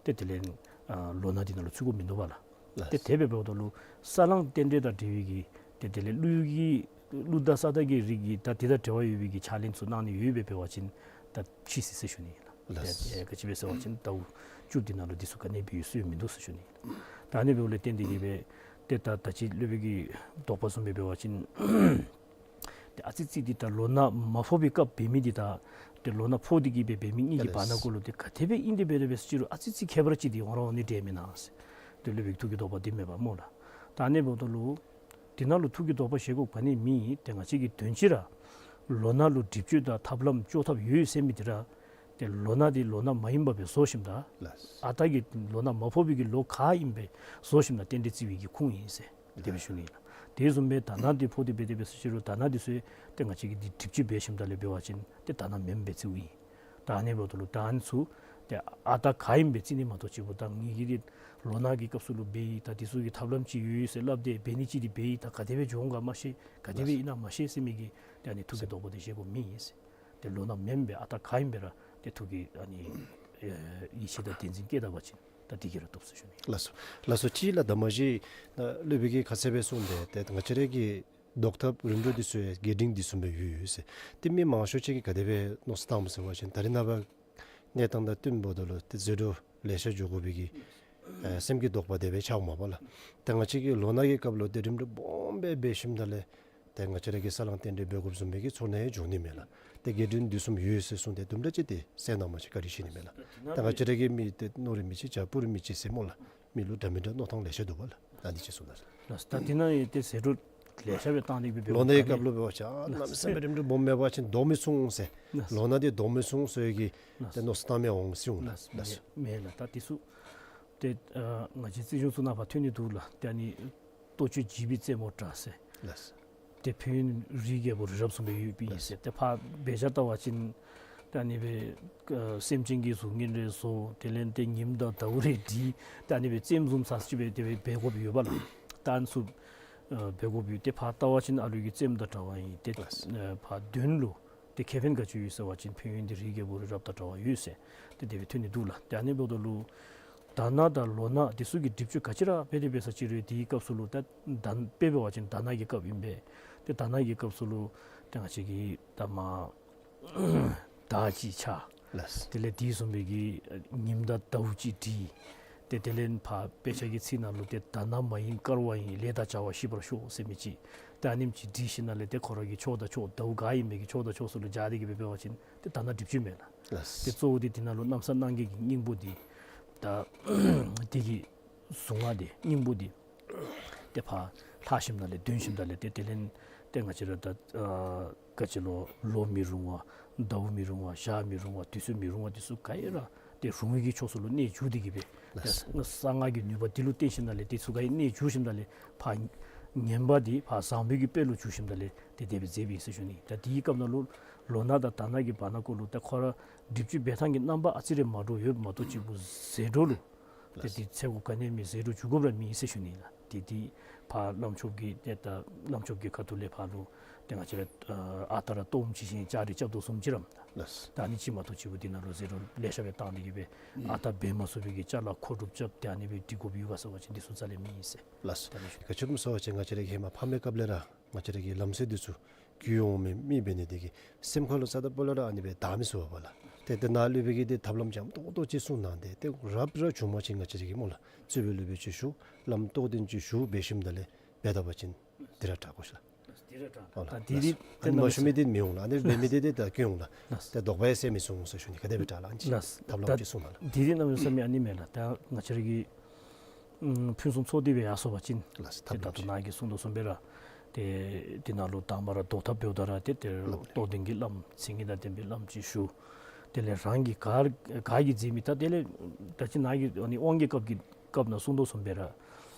ཏེ་དེ་ལས་ཨ་ལོ་ན་འདི་ནང་ལུ་ཚུད་དགོཔ་མིན་འདུག་པ་ལགས། ལགས། ཏེ་དེ་སྦེ་འབདཝ་ད་ལུ་ས་བསླང་རྟེན་འབྲེལ་དང་འབྲེལ་བའི་གི་ཏེ་དེ་ལས་གླུ་གི་གླུ་དང་ས་དང་གི་རིགས་ཀྱི་ད་དེ་དང་འབྲེལ་བ་ཡོད་པའི་གི་ཕྱག་ལེན་ཚུ་གནང་ནི་ཡོད་པས་འབད་བ་ཅིན་ད་ཕྱིས་ཟེར་ཟེར་ཞུ་ནི་ཨིན་ལགས། ལགས། ཏེ་ཏེ་ག་ཅི་སྦེ་ཟེར་བ་ཅིན་ཟླཝ་བཅུ་པ་འདི་ནང་ལུ་འདི་ཚུ་ག་ནི་འབད་ཡོད་སྲོལ་མིན་འདུག་ཟེར་ཞུ་ནི་ཨིན་ལགས། ད་ཨ་ནི་འབདཝ་ལས་བརྟེན་ཏེ་གི་སྦེ་ཏེ་ད་ད་ཅི་སློབ་དཔོན་གྱི་དོགས་པ་བཟུམ་སྦེ་འབད་བ་ཅིན་ཏེ་ཨ་ཙི་ཙི་འདི་ད་ལོ་ན་མ་ཕོག་པའི་སྐབས་འབད་མི་འདི་དང་ཏེ་ལོ་ན་ཕོག་སྟེ་གི་སྦེ་འབད་མི་གཉིས་ཀྱི་བར་ན་ཀོ་ལུ་ཏེ་ག་དེ་སྦེ་ཨིན་ཏེ་འབད་དེ་འབད་ས་ཅི་རུང་ཨ་ཙི་ཙི་ཁྱད་པར་ཅིག་འདི་འོང་ར་འོང་ནི་འདྲས་མེན་ན་ཟེར། ཏེ་སློབ་དཔོན་གྱི་ཐུགས་ཀྱི་དོགས་པ་འདི་མེན་པ་སྨོ་ལགས། ད་ཨ་ནི་འབདཝ་ད་ལུ་འདི་ནང་ལུ་ཐུགས་ཀྱི་དོགས་པ་བཞེས་དགོཔ་ག་ནི་མེད། ཏེ་ང་བཅས་ཀྱིས་དོན་སྤྱི་ར་ལོ་ན་ལུ་སྒྲིབ་བཅོས་དང་ཐབས་ལམ་ལྕོགས་ཐབས་ཡོད་ཟེར་མི་འདི་ར་ཏེ་ལོ་ན་འདི་ལོ་ན་མ་ཡིན་པ་སྦེ་བཟོ་ཞིནམ་ད་ལགས། ཨ་རྟག་གི་ལོ་ན་མ་ཕོག་པའི་གི་ལོ་ག་ཨིན་པས་བཟོ་ཞིནམ་ད་རྟེན་འབྲེལ་རྩིས་པའི་གི་ཁུངས་ཨིན་ཟེར་དེ་སྦེ་ཞུ་ནི་ཨིན་ལགས། དེ་བཟུམ་སྦེ་ད་ན་འདི་ཕོག་སྟེ་འབད་དེ་འབད་ས་ཅི་རུང་ད་ན་འདི་ཚུ་ཏེ་ང་བཅས་ཀྱིས་འདི་སྒྲིབ་བཅོས་འབད་ཞིནམ་ད་ལས་འབད་བ་ཅིན་ཏེ་ད་ན་མེནམ་སྦེ་རྩིཝ་ཨིན། ད་ཨ་ནི་འབདཝ་ད་ལུ་ད་ཨ་ནི་ཚུ་ཏེ་ཨ་རྟག་ག་ཨིནམ་སྦེ་རྩི་ནི་མ་གཏོགས་ཅིག་པོ་ད་ངེ་གི་འདི་ལོ་ན་གི་སྐབས་སུ་ལུ་འབད་ཡི། ད་འདི་ཚུ་གི་ཐབས་ལམ་ཅིག་ཡོད་ཟེར་སླབ་སྟེ་འབད་ནི་ཅིག་འདི་འབད་ཡི། ད་ག་དེ་སྦེ་འགྱོ་འོང་ག་མ་ཤེས། ག་དེ་སྦེ་ཨིན་ན་མ་ཤེས་ཟེར་མི་གི་ཏེ་ཨ་ནི་ཐུགས་ཀྱི་དོགས་པ་འདི་བཞེས་དགོཔ་མེད་ཟེར། ཏེ་ལོ་ན་མེནམ་སྦེ་ཨ་རྟག་ག་ཨིནམ་སྦེ་ར་ཏེ་ཐུགས་ཀྱི་ཨ་ནི་ཡིད་ཆེས་དང་བདེན་འཛིན་བསྐྱེད་ད་པ་ཅིན་ད་འདི་གིས་ར་བཏུབ་ཟེར་ཞུ་ནི། ལགས་སོ། ལགས་སོ། ཅིག་ལགས། ད་མ་གཞི་ད་སློབ་དཔོན་གྱིས་ཁ་གསལ་སྦེ་གསུངས་ཏེ་ཏེ་ང་བཅས་ར་གི་བཟློག་ཐབས་རིམ་གྲོ་འདི་ཚུ་ཡང་རྒྱས་འབྲིང་འདི་བཟུམ་སྦེ་ཡོད་ཡོད་ཟེར། ཏེ་མི་མང་ཤོས་ཅིག་གིས་ག་དེ་སྦེ་མནོ་བསམ་བཏངམ་ཟེར་བ་ཅིན་ད་རེས་ནངས་པ་གནས་སྟངས་དང་བསྟུན་འབདཝ་ད་ལུ་ཏེ་ཟད་འགྲོ་ལེ་ཤ་འགྱོ་དགོ་པའི་གི་ཨེ་སེམས་ཀྱི་དོགས་པ་དེ་སྦེ་ཆགས་འོང་མས་པ་ལགས། ཏེ་ང་བཅས་ཀྱིས་ལོ་ན་གི་སྐབས་ལུ་ཏེ་རིམ་གྲོ་སྦོམ་སྦེ་འབད་ཞིནམ་ད་ལས་ཏེ་ང་བཅས་ར་གིས་ས་བསླང་རྟེན་འབྲེལ་འབད་དགོཔ་བཟུམ་སྦེ་གི་ཚོར་སྣང་ཡང་འབྱུང་ནི་མས་ལགས། ཏེ་རྒྱས་འབྲིང་འདི་བཟུམ་ཡོད་ཟེར་གསུངས་ཏེ་དུམ་གྲ་ཅིག་ཏེ་གསན་གནང་མ་ཅིག་བཀའ་དྲིན་ཆེ་ནི་མས་ལགས། ད་ང་བཅས་ར་གི་མི་ཏེ་ནོར་རིགས་མི་ཅིག་བྱ་སྤུ་རིས་མི་ཅིག་ཟེར་སྨོ་ལགས། མི་ལུ་འདྲ་མི་འདྲ་མནོ་ཐངས་ལེ་ཤ་འདུག་པ་ལགས། ད་འདི་ཅིག་གསུངས་ད་ཟེར། ལགས། ད་འདི་ནང་ཡང་ཏེ་ཟད་འགྲོ་ལེ་ཤ་སྦེ་བཏང་སྟེ་གི་སྦེ་ལོ་ན་གི་སྐབས་ལུ་འབད་བ་ཅིན་ཨ་གནམ་མེད་ས་མེད་རིམ་གྲོ་སྦོམ་མེད་པ་ཅིན་བཟློག་མི་ཚུགས་ཟེར། ལགས། ལོ་ན་འདི་བཟློག་མི་ཚུགས་ཟེར་གི་ཏེ་མནོ་བསམ་བཏང་མི་འོང་ཟེར་འོང་ལགས། ལགས། མེན་ལགས། ད་འདི་ཚུ་ཏེ་ཨ་ང་བཅས་རྩིས་གཞུང་ཚུ་ནང་ཕར་ཐོན་ནི་འདུག་ལགས། ཏེ་ཨ་ནི་ལྟོ་སྤྱོད་བྱིས་པའི་རྩེད་མོ་འདྲ་ཟེར། ལགས། ཏེ་ཕན་ཡོན་རིའི་རྒྱལ་པོ་རི་རབ་བཟུམ་སྦེ་ཡོད་པའི་ཨིན་ཟེར། ཏེ་ཕར་འབད་བཞག་བལྟ་བ་ཅིན་ཏེ་ཨ་ནི་སྦེ་ཨ་སེམས་ཅན་གྱི་གཟུགས་བརྙན་རེ་བཟོ། དེ་ལས་ཏེ་ཉིམ་དང་ཟླཝ་རེ་བྲིས། ཏེ་ཨ་ནི་སྦེ་རྩེདམོ་བཟུམ་ཚར་ཅིག་སྦེ་དེ་སྦེ་འབད་དགོཔ་ཡོད་པ་ལགས། ད་ཨ་ནི་ཚུ་ཨ་འབད་དགོཔ་ཡོད། ཏེ་ཕར་བལྟ་བ་ཅིན་ཨ་ལུ་གི་རྩེདམོ་དང་འདྲ་བ་ཨིན། ཏེ་ལགས། ཨ་ཕར་དོན་ལུ་ཏེ་ཁེ་ཕན་ག་ཅི་ཡོད་ཟེར་བ་ཅིན་ཕན་ཡོན་འདི་རིའི་རྒྱལ་པོ་རི་རབ་དང་འདྲ་བ་ཡོད་ཟེར། ཏེ་དེ་སྦེ་ཐོན་ནི་འདུག་ལགས། ཏེ་ཨ་ནི་འབདཝ་ད་ལུ་ད་ན་དང་ལོ་ན་འདི་ཚུ་གི་སྒྲིབ་བཅོས་ག་ཅི་ར་འབད་དེ་འབད་ས་ཅི་རུང་དེའི་སྐབས་སུ་ལུ་ད་ད་དཔེ་འབད་བ་ཅིན་ད་ན་གི་སྐབས་ཨིན་པས། ཏེ་ད་ན་གི་སྐབས་སུ་ལུ་ཏེ་ང་བཅས་ཀྱིས་ད་མ་དར་ཅིག་ཕྱར། ལགས། དེ་ལས་དེ་བཟུམ་སྦེ་གི་ཉིམ་དང་ཟླཝ་ཅིག་བྲིས། ཏེ་དེ་ལས་ཕར་དཔེ་ཆ་གི་ཚིག་ནང་ལུ་ཏེ་ད་ན་མ་ཡིན་དཀར་བ་ཡིན། ལས་དང་བྱ་བ་ཞིབ་པར་ཤོག་ཟེར་མི་ཅིག། ཏེ་ཨ་ནེམ་ཅིག་བྲིས་ཞིནམ་ལས་ཏེ་ཁོ་ར་གི་ཕྱོགས་དང་ཕྱོགས་ཟླཝ་ག་ཨིན་མི་གི་ཕྱོགས་དང་ཕྱོགས་ཚུ་ལུ་སྦྱར་ཏེ་གི་སྦེ་འབད་བ་ཅིན་ཏེ་ད་ན་སྒྲིབ་བཅོས་མས་ལགས། ལགས། ཏེ་གཙོ་བོ་འདི་འདི་ནང་ལུ་གནམ་ས་སྣང་བརྒྱད་ཀྱི་སྙིང་པོ་འདི་ད་འདི་གི་གཟུངས་སྔགས་འདི་སྙིང་པོ་འདི་ཏེ་ཕར་ལྷག་ཞིནམ་ལས་འདོན་ཞིནམ་ལས་ཏེ་དེ་ལས་ཏེ་ང་བཅས་ར་ད་ཨ་ག་ཅི་ལོ་ལོ་མི་རུང་བ་ཟླཝ་མི་རུང་བ་ཞག་མི་རུང་བ་དུས་ཚོད་མི་རུང་བ་འདི་ཚུ་ག་ཡེ་ར་ཏེ་རུང་བའི་གི་ཕྱོགས་ཚུ་ལུ་གནད་བསྒྱུར་ཏེ་གི་སྦེ་ལགས། ཏེ་གསང་སྔགས་ཀྱི་ནུས་པ་འདི་ལུ་བརྟེན་ཞིནམ་ལས་འདི་ཚུ་ག་ཡེ་གནད་བསྒྱུར་ཞིནམ་ལས་ཕར་ངན་པ་འདི་ཕར་བཟང་པོའི་གི་དཔལ་ལུ་བསྒྱུར་ཞིནམ་ལས་ཏེ་དེ་སྦེ་མཛད་པའི་ཨིན་ཟེར་ཞུ་ནི། ད་དེའི་སྐབས་ནང་ལུ་ལོ་ན་དང་ད་ན་གི་བར་ན་ཀོ་ལུ་ད་ཁོ་ར་སྒྲིབ་བཅོས་འབད་ཐངས་ཀྱི་རྣམ་པ་ཨ་ཙི་རེ་མ་འདྲཝ་ཡོདཔ་མ་གཏོགས་ཅིག་པུ་ཟད་འགྲོ་ལུ་ཏེ་ལགས། དེ་ཚེ་འགོ་ག་ནི་མེད་ཟད་འགྲོ་འགྱོ་དགོཔ་ར་མེད་ཟེར་ཞུ་ནི་ལགས། དེ་དེ་ཕར་བླམ་ཆོསཔ་གི་ཏེ་ད་བླམ་ཆོསཔ་གི་ཁ་ཐུག་ལས་ཕར་ལུ་ཏེ་ང་བཅས་ར་ཨ་རྟག་ར་གཏོརམ་ཅིག་བཞེངས་ལྕགས་རི་རྐྱབ་དོ་བཟུམ་ཅིག་རམ་ད། ལགས། ད་ཨ་ནི་ཅིག་མ་གཏོགས་ཅིག་པུ་དེ་ནང་ལུ་ཟད་འགྲོ་ལེ་ཤ་སྦེ་བཏང་སྟེ་གི་སྦེ་ཨ་རྟག་འབད་མ་ཚུགས་པའི་གི་ཅ་ལ་མཁོ་སྒྲུབ་རྐྱབ་སྟེ་ཨ་ནི་སྦེ་སྒྲིག་དགོཔ་ཡོད་ག་ཟེར་བ་ཅིན་འདི་ཚུ་རྩ་ལས་མེད་ཟེར། ལགས། ད་ཨ་ནི་ཞུ། ག་ཅི་སྨོ་ཟེར་བ་ཅིན་ང་བཅས་ར་གི་ཧེ་མ་ཕ་མའི་སྐབས་ལས་ར་ང་བཅས་ར་གི་ལམ་སྲོལ་འདི་ཚུ་བརྒྱུད་འོང་མི་མི་འབད་ནི་དེ་གིས་སེམས་ཁ་ལུ་རྩ་དང་སྤུ་ལས་ར་ཨ་ནི་སྦེ་དག་མི་ཚུགས་པས་ལགས། ཏེ་ཏེ་ནཱ་སློབ་དཔོན་གྱིས་ཏེ་ཐབས་ལམ་འཇམ་ཏོག་ཏོ་ཅིག་གསུངས་གནང་སྟེ་ཏེ་རབ་ར་བྱུང་པ་ཅིན་ང་བཅས་ར་གིས་སྨོ་ལགས་རྩོད་པའི་སློབ་དཔོན་ཅིག་ཞུ་བླམ་རྟོགས་ལྡན་ཅིག་ཞུ་འབད་ཞིནམ་ད་ལས་འབད་ད་པ་ཅིན་དེ་ར་དྲག་གོ་ཤེས་ལགས། འདི་ར་དྲག་ཨོ་ལགས། ད་འདི་ལགས། འདི་ཨ་ནི་མ་ཞུ་མི་འདི་མི་འོང་ལགས། ཨ་ནི་འབད་མི་འདི་འདི་ད་སྐྱོན་འོང་ལགས། ལགས། ཏེ་དོགས་པ་ཡང་སེལ་མི་ཚུགས་འོང་ཟེར་ཞུ་ནི། ག་དེ་སྦེ་དྲག་ལགས། ཨ་ནི་ཅིག་ལགས། ཐབས་ལམ་ཅིག་གསུངས་གནང་ལགས། འདི་འདི་གནམ་མེད་ས་མེད་ཨ་ནི་མས་ལགས། ད་ང་བཅས་ར་གི་ཨམ་ཕུན་སུམ་ཚོགས་ཏེ་སྦེ་ཡར་སོང་པ་ཅིན་ལགས། ད་ཐབས་ལམ་ད་ལྟོ་ཅིག་ནཱ་གིས་གསུངས་དོ་བཟུམ་སྦེ་ར་ ཏེ་དེ་ནང་ལུ་དང་པ་ར་བཟློག་ཐབས་འབདཝ་ད་ར་ཏེ་དེ་རྟོགས་ལྡན་གྱི་བླམ་མཚན་ཉིད་དང་ལྡན་པའི་བླམ་ཅིག་ཞུ། དེ་ལས་རང་གིས་ག་ག་གིས་མཛད་མི་ད་དེ་ལས་ད་ཅི་ནཱ་གི་ཨ་ནི་དབང་གི་སྐབས་ཀྱི་སྐབས་ནང་གསུང་དོ་བཟུམ་སྦེ་ར་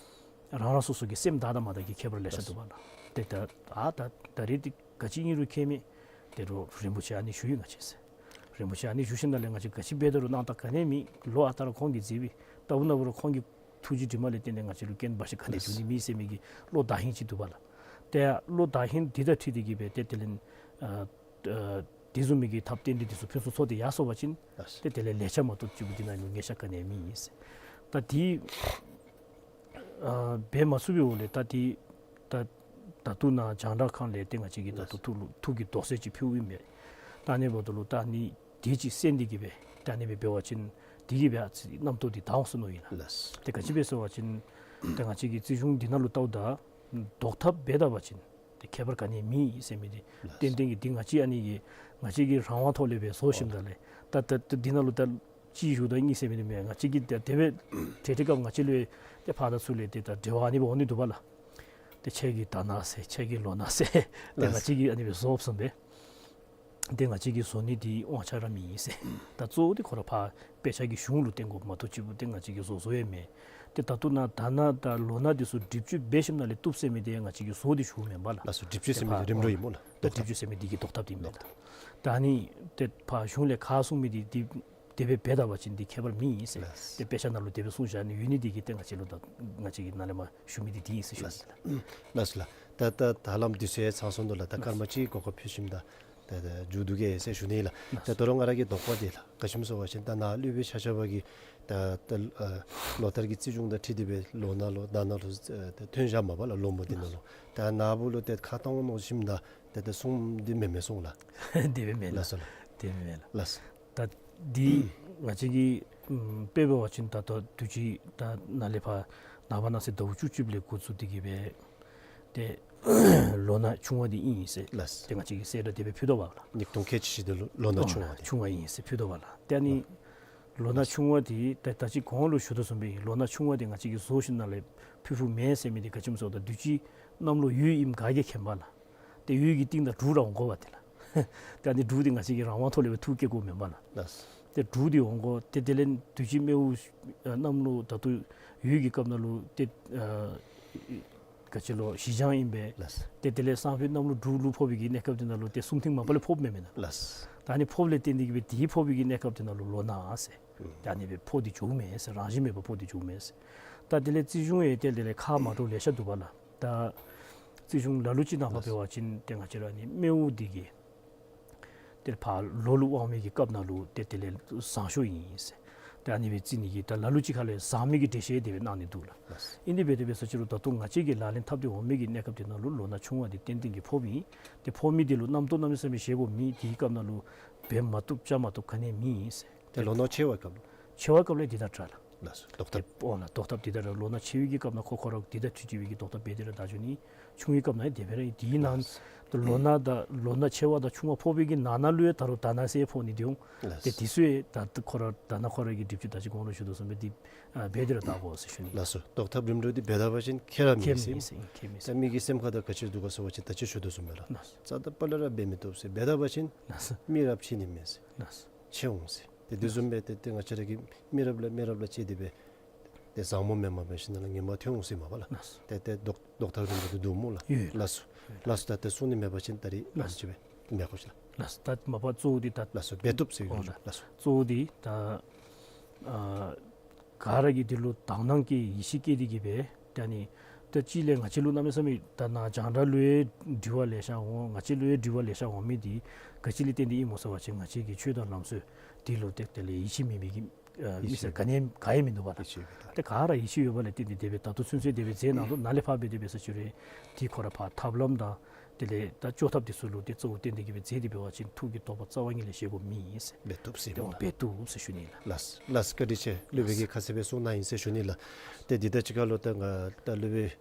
རང་རང་སོ་སོ་གི་སེམས་དག་དང་མ་དག་གི་ཁྱད་པར་ལེ་ཤ་འདུག་པ་ལགས། ཏེ་ད་ཨ་ད་ད་རེས་འདི་ག་ཅི་ཨིན་རུང་ཁྱད་མེད། དེ་རུང་རིན་པོ་ཆེ་ཨ་ནི་ཞུ་ཡི་ང་བཅས་ཟེར། རིན་པོ་ཆེ་ཨ་ནི་ཞུ་ཞིནམ་ལས་ང་བཅས་ག་ཅི་འབད་དོ་རུང་སྣང་དག་ག་ནི་མེད། ལོ་ཨ་རྟག་ར་ཁོང་གིས་མཛད་པའི་ལྟ་བུ་ན་བུ་ར་ཁོང་གི་ཐུགས་རྗེ་དྲི་མ་ལས་བརྟེན་ཏེ་ང་བཅས་ལུ་རྐྱེན་འབའ་ཞིག་ག་ནི་འབྱུང་ནི་མེད་ཟེར་མི་གི་བློ་དག་ཧིང་ཅིག་འདུག་པ་ལགས། ཏེ་བློ་དག་ཧིང་འདི་དང་འཁྲིལ་ཏེ་གིས་སྦེ་ཏེ་དེ་ལས་ཨ་ཨ་དེ་བཟུམ་མའི་གི་ཐབས་རྟེན་འབྲེལ་འདི་ཚུ་ཕུན་སུམ་ཚོགས་ཏེ་ཡར་སོང་པ་ཅིན་ལགས། ཏེ་དེ་ལས་ལེགས་ཆ་མ་གཏོགས་ཅིག་འདི་ནང་ལུ་ཉེས་ཆ་ག་ནི་ཡང་མེད་ཨིན་ཟེར། ད་དེ་ཨ་འབད་མ་ཚུགས་པའི་འོག་ལས་ད་དེ་ད་ད་ལྟོ་ནཱ་རྒྱང་བསྒྲགས་ཁང་ལས་ཏེ་ང་བཅས་ཀྱིས་ད་ལྟོ་ལགས། ཐུགས་ལུ་ཐུགས་ཀྱི་དོགས་སེལ་ཅིག་ཕུལཝ་ཨིན་པས། ད་ཨ་ནི་འབདཝ་ད་ལུ་ད་ཨ་ནི་དེ་ཅིག་གསན་ཏེ་གིས་སྦེ་ད་ཨ་ནི་སྦེ་འབད་བ་ཅིན་དེ་གིས་སྦེ་ཨ་ཙི་རྣམ་རྟོག་འདི་དག་འོང་ཟེར་མནོཝ་ཨིན་ལགས། ལགས། ཏེ་ག་ཅི་སྦེ་ཟེར་བ་ཅིན་ཏེ་ང་བཅས་ཀྱི་རྩིས་གཞུང་འདི་ནང་ལུ་བལྟཝ་ད་བཟློག་ཐབས་འབད་ད་པ་ཅིན་ཏེ་ཁྱད་པར་ག་ནི་ཡང་མེད་ཟེར་མི་འདི་ལགས། ཏན་ཏན་གྱི་འདི་ང་བཅས་ཨ་ནི་གི་ང་བཅས་ཀྱི་རང་དབང་ཐོག་ལས་སྦེ་བཟོ་ཞིནམ་ད་ལས་ད་ད་ད་འདི་ནང་ལུ་ད་གཅིག་ཞུ་དོ་ཨིན་ཟེར་མི་འདི་མེན། ང་བཅས་ཀྱིས་ད་དེ་སྦེ་ཏེ་དེ་སྐབས་ང་བཅས་ལུ་ཏེ་ཕར་དང་ཚུར་ལས་ཏེ་ད་འབྲེལ་བ་ཨ་ནི་སྦེ་འོང་ནི་འདུག་པ་ལགས། ཏེ་ཁྱེད་ཀྱིས་ད་ན་ཟེར་ཁྱེད་ཀྱིས་ལོ་ན་ཟེར་ཏེ་ལགས། ང་བཅས་ཀྱིས་ཨ་ནི་སྦེ་བཟོ་བསམ་པས། ཏེ་ང་བཅས་ཀྱིས་བཟོ་ནི་འདི་དབང་ཆ་ར་མེད་ཟེར། ད་གཙོ་བོ་འདི་ཁོ་ར་ཕར་དཔེ་ཆ་གི་གཞུང་ལུ་བརྟེན་དགོཔ་མ་གཏོགས་ཅིག་པོ་ཏེ་ང་བཅས་ཀྱིས་བཟོ་བཟོཝ་ཡང་མེད། ཏེ་ད་ལྟོ་ནཱ་ད་ན་དང་ལོ་ན་འདི་ཚུ་སྒྲིབ་བཅོས་འབད་ཞིནམ་ལས་བཏུབ་ཟེར་མི་འདི་ང་བཅས་ཀྱིས་བཟོ་སྟེ་ཞུཝ་མེན་པ་ལགས། ལགས་སོ། སྒྲིབ་བཅོས་ཟེར་མི་འདི་རིམ་གྲོ་ཨིན་སྨོ་ལགས། ད་སྒྲིབ་བཅོས་ཟེར་མི་འདི་གི་བཟློག་ཐབས་འདི་མེན་ལགས། ད་ཨ་ནི་ཏེ་ཕར་གཞུང་ལས་ག་གསུངས་མི་འདི་འདི་དེ་སྦེ་འབད་ད་པ་ཅིན་འདི་ཁྱད་པར་མེད་ཟེར། ལགས། ཏེ་དཔེ་ཆ་ནང་ལུ་དེ་སྦེ་གསུངས་བཞག་ནི་ཡོད་ནི་འདི་གིས་ཏེ་ང་བཅས་ལུ་ད་ང་བཅས་ཀྱིས་ནཱ་ལས་མར་ཞུ་མི་འདི་འདི་ཨིན་ཟེར་ཞུ་ནི་ལགས། ལགས་སོ་ལགས། ད་ད་ད་ལམ་འདི་ཚུ་ཡང་ཚང་སོང་ནུག་ལགས། ད་སྐར་མ་གཅིག་གོ་སྐབས་ཕུལ་ཞིནམ་ད་ད་ད་མཇུག་བསྡུ་གེ་ཟེར་ཞུ་ནི་ལགས། ལགས། ད་ད་རུང་ང་ར་གི་དོགས་པ་འདི་ལགས། ག་ཅི་སྨོ་ཟེར་བ་ཅིན་ད་ནཱ་སློབ་དཔོན་ཆ་ཁྱབ་ཀྱིས་ད་ད་ཨ་ལོ་ལྟར་གྱི་རྩིས་གཞུང་དང་འཁྲིལ་ཏེ་སྦེ་ལོ་ན་ལུ་ཟླ་ན་ལུ་ཨ་ད་ཐོན་བཞགཔ་མས་པ་ལགས། ལོ་མོ་འདི་ནང་ལུ། ད་ནཱ་བུ་ལུ་ཏེ་ཁ་བཏང་མནོ་ཞིནམ་ད་ཏེ་ཏེ་གསུངམ་འདི་མེན་མས་གསུངས་ལགས། དེ་སྦེ་མེན་ལགས། ལགས་སོ་ལགས། དེ་སྦེ་མེན་ལགས། ལགས། ད་འདི་ང་བཅས་ཀྱིས་ཨམ་དཔེ་འབད་བ་ཅིན་ད་ལྟོ་དུས་ཅི་ད་ནཱ་ལས་ཕར་ནངས་པ་གནངས་ཚེ་ཟླཝ་བཅུ་གཅིག་ལས་འགོ་བཙུགས་ཏེ་གིས་སྦེ་ཏེ་ལོ་ན་ཆུང་བ་འདི་ཨིན་ཟེར། ལགས། ཏེ་ང་བཅས་ཀྱིས་གསལ་བསྒྲགས་དེ་སྦེ་ཕུལ་དོ་བ་ལགས། ཉིས་སྟོང་ཁལ་གཅིག་བཞི་འདི་ལུ་ལོ་ན་ཆུང་བ་འདི། ཆུང་བ་ཨིན་ཟེར་ཕུལ་དོ་བ་ལགས། ཏེ་ཨ་ནི་ལོ་ན་ཆུང་བ་འདི་ད་ད་ཅི་གོང་ལུ་ཞུ་དོ་བཟུམ་སྦེ་ལོ་ན་ཆུང་བ་འདི་ང་བཅས་ཀྱིས་བཟོ་ཞིནམ་ལས་ཕུལ་ཕུལཝ་མེན་ཟེར་མི་འདི་ག་ཅི་སྨོ་ཟེར་བ་ཅིན་དུས་ཅི་གནམ་ལོ་ཡོས་ཨིནམ་ག་གིས་མཁྱེན་པ་ལགས། ཏེ་ཡོས་ཀྱི་རྟིང་བདའ་འབྲུག་ར་འོང་དགོ་པས་ཏེ་ལགས། ཏེ་ཨ་ནི་འབྲུག་འདི་ང་བཅས་ཀྱིས་རང་དབང་ཐོག་ལས་སྦེ་འཐུ་བསྐྱལ་དགོཔ་མེན་པ་ལགས། ལགས། ཏེ་འབྲུག་འདི་འོང་དགོ། ཏེ་དེ་ལས་དུས་ཅི་སྨེ་བོ་ཨ་གནམ་ལོ་ད་ལྟོ་ཡོས་ཀྱི་སྐབས་ནང་ལུ་ཏེ་ཨ་ག་ཅི་ལོ་བཞི་བྱང་ཨིན་པས། ལགས། ཏེ་དེ་ལས་སང་ཕོད་གནམ་ལོ་འབྲུག་ལུ་ཕོག་པའི་གི་གནས་སྐབས་འདི་ནང་ལུ་ཏེ་གསུམ་ཐེངས་མ་པ་ལས་ཕོགཔ་མེན་མེན་ན། ལགས། ད་ཨ་ནི་ཕོགཔ་ལས་བརྟེན་ཏེ་གིས་སྦེ་དེ་ཕོག་པའི་གི་གནས་སྐབས་འདི་ནང་ལུ་ལོ་ན་ཟེར། ད་ཨ་ནི་སྦེ་ཕོག་སྟེ་འགྱོཝ་མས་ཟེར། རང་བཞིན་མེད་པར་ཕོག་སྟེ་འགྱོཝ་མས་ཟེར། ད་དེ་ལས་རྩིས་གཞུང་ཡང་ཏེ་དེ་ལས་ཁ་མ་འདྲཝ་ལེ་ཤ་འདུག་པ་ལགས། ད་རྩིས་གཞུང་ལ་ལུ་ཅིག་ནང་ཕར་འབད་བ་ཅིན་ཏེ་ང་བཅས་ར་ཨ་ནི་སྨེ་བོ་འདི་གིས་ཏེ་ཕར་ལོ་ལུ་དབང་མི་གི་སྐབས་ནང་ལུ་ཏེ་དེ་ལས་བཟང་ཤོས་ཨིན་ཟེར། ཏེ་ཨ་ནི་སྦེ་རྩི་ནི་གི་ད་ལ་ལུ་ཅིག་ཁ་ལས་བཟང་མི་གི་འགྲེལ་བཤད་དེ་སྦེ་གནང་ནི་འདུག་ལགས། ཨིན་དེ་སྦེ་དེ་སྦེ་ཟེར་ཅི་རུང་ད་ལྟོ་ང་བཅས་ཀྱིས་ལག་ལེན་འཐབ་སྟེ་འོང་མི་གི་གནས་སྐབས་དེ་ནང་ལུ་ལོ་ན་ཆུང་བ་འདི་ཏན་ཏན་གྱིས་ཕོགཔ་ཨིན། ཏེ་ཕོག་མི་འདི་ལུ་རྣམ་རྟོག་གནམ་མེད་ས་མེད་བཞེས་དགོཔ་མེད། དེའི་སྐབས་ནང་ལུ་འབད་མ་བཏུབ་བྱ་མ་བཏུབ་ག་ནི་ཡང་མེད་ཟེར། ཏེ་ལོ་ན་ཆེ་བའི་སྐབས་ལུ། ཆེ་བའི་སྐབས་ལུ་འདི་དང་འདྲ་ལགས། ལགས་སོ། བཟློག་ཐབས། ཏེ་འོ་ལགས་བཟློག་ཐབས་འདི་དང་འདྲ། ལོ་ན་ཆེ་བའི་གི་སྐབས་ནང་ཁོ་ཁོ་ར་འདི་དང་འཁྲིལ་ཏེ་སྦེ་གི་བཟློག་ཐབས་འབད་དེ་ར་བཟློག་འགྱོ་ནི། ཆུང་བའི་སྐབས་ནང་ཡང་དེ་སྦེ་ར་ཨིན། དེའི་ནང་ལགས། ཏེ་ལོ་ན་དང་ལོ་ན་ཆེ་བ་དང་ཆུང་བ་ཕོག་པའི་གི་ནང་ན་ལུ་ཡང་ད་རུང་ད་ན་ཟེར་ཕོག་ནི་འདི་འོང་། ལགས། ཏེ་འདི་ཚུ་ཡང་ད་ཁོ་ར་ད་ན་ཁོ་ར་གི་སྒྲིབ་བཅོས་ད་ཅི་གོང་ལུ་ཞུ་དོ་བཟུམ་སྦེ་འདི་ཨ་འབད་དེ་ར་བཟློག་དགོ་ཟེར་ཞུ་ནི། ལགས་སོ། བཟློག་ཐབས་རིམ་གྲོ་འདི་འབད་ད་པ་ཅིན་ཁྱད་ར་མེད་ཟེར། ཁྱད་མེད་ཟེར། ཁྱད་མེད་ཟེར། ད་མི་གི་སེམས་ཁ་དང་ག་ཅི་འདུག་ག་ཟེར་བ་ཅིན་ད་ཅི་ཞུ་དོ་བཟུམ་སྦེ་ལགས། ལགས། རྩ་དང་པ་ལས་ར་འབད་མི་བཏུབ་ཟེར། འབད་ད་པ་ཅིན་ལགས་སོ། མི་རབས་ཕྱེ་ནི་མེད་ཟེར། ལགས་སོ། ཕྱེ་འོང་ཟེར། ཏེ་དེ་བཟུམ་སྦེ་ཏེ་ཏེ་ང་བཅས་ར་གིས་མི་རབས་ལས་མི་རབས་ལུ་བཅད་དེ་སྦེ་ཏེ་བཟང་མོ་མེན་མ་འབད་ཞིནམ་ལས་ངན་པ་ཐོན་འོང་ཟེར་མས་པ་ལགས། ལགས་སོ། ཏེ་ཏེ་བཟློག་བཟློག་ཐབས་རིམ་པ་འདི་འདུག་སྨོ་ལགས། ཡོད་ལགས། ལགས་སོ། ལགས་སོ། ད་ཏེ་གསུང་ནི་མེད་པ་ཅིན་ད་རིས་ལགས་སོ། ཨ་ཙི་སྦེ་མེད་གོ་ཤིག་ལགས། ལགས་སོ། ད་མ་པ་གཙོ་བོ་འདི་ད་ལགས་སོ། འབད་བཏུབ་ཟེར་ཨོ་ཡོད་ལགས། ལགས་སོ། གཙོ་བོ་འདི་ད་ཨ་ག་ར་གིས་འདི་ལུ་དག་སྣང་བསྐྱེད་ཡིད་ཆེས་བསྐྱེད་དེ་གིས་སྦེ་ད་ནི་ད་ཅི་ལས་ང་བཅས་ལུ་གནམ་མེད་ས་མེད་ད་ནཱ་རྒྱང་བསྒྲགས་ལུ་ཡང་དྲི་བ་ལེ་ཤ་འོང་། ང་བཅས་ལུ་ཡང་དྲི་བ་ལེ་ཤ་འོང་མི་འདི་ག་ཅི་ལས་བརྟེན་ཏེ་ཨིན་སྨོ་ཟེར་བ་ཅིན་ང་བཅས་ཀྱི་ཆོས་དང་ལམ་སྲོལ་འདི་ལུ་ཏེ་དེ་ལས་ཡིད་ཆེས་མེད་མི་གི་ཨ་མི་སེར་ག་ནི་ག་ཡང་མིན་འདུག་པ་ལགས། ཡིད་ཆེས་ཡོད་པ་ལགས། ཏེ་ག་ར་ཡིད་ཆེས་ཡོད་པ་ལས་བརྟེན་ཏེ་དེ་སྦེ་ད་ལྟོ་ཚུན་ཚོད་དེ་སྦེ་མཛད་གནང་འདུག། ནཱ་ལས་ཕར་སྦེ་དེ་སྦེ་ཟེར་ཅི་རུང་འདི་ཁོ་ར་ཕར་ཐབས་ལམ་དང་དེ་ལས་ད་བཅོས་ཐབས་འདི་ཚུ་ལུ་ཏེ་གཙོ་བོ་བརྟེན་ཏེ་གིས་སྦེ་མཛད་དེ་འབད་བ་ཅིན་ཐུགས་ཀྱི་དོགས་པ་རྩ་བ་ཉིད་ལས་བཞེས་དགོཔ་མེད་ཟེར། འབད་བཏུབ་ཟེར་ཏེ་འོང་ལགས། འབད་བཏུབ་ཟེར་ཞུ་ནི་ལགས། ལགས་ལགས། བཀའ་དྲིན་ཆེ། སློབ་དཔོན་གྱིས་ཁ་གསལ་སྦེ་གསུངས་གནང་ཡི་ཟེར་ཞུ་ནི་ལགས། ཏེ་འདི་ད་ཅི་ཁ་ལུ་ད་ང་ད་སློབ་དཔོན་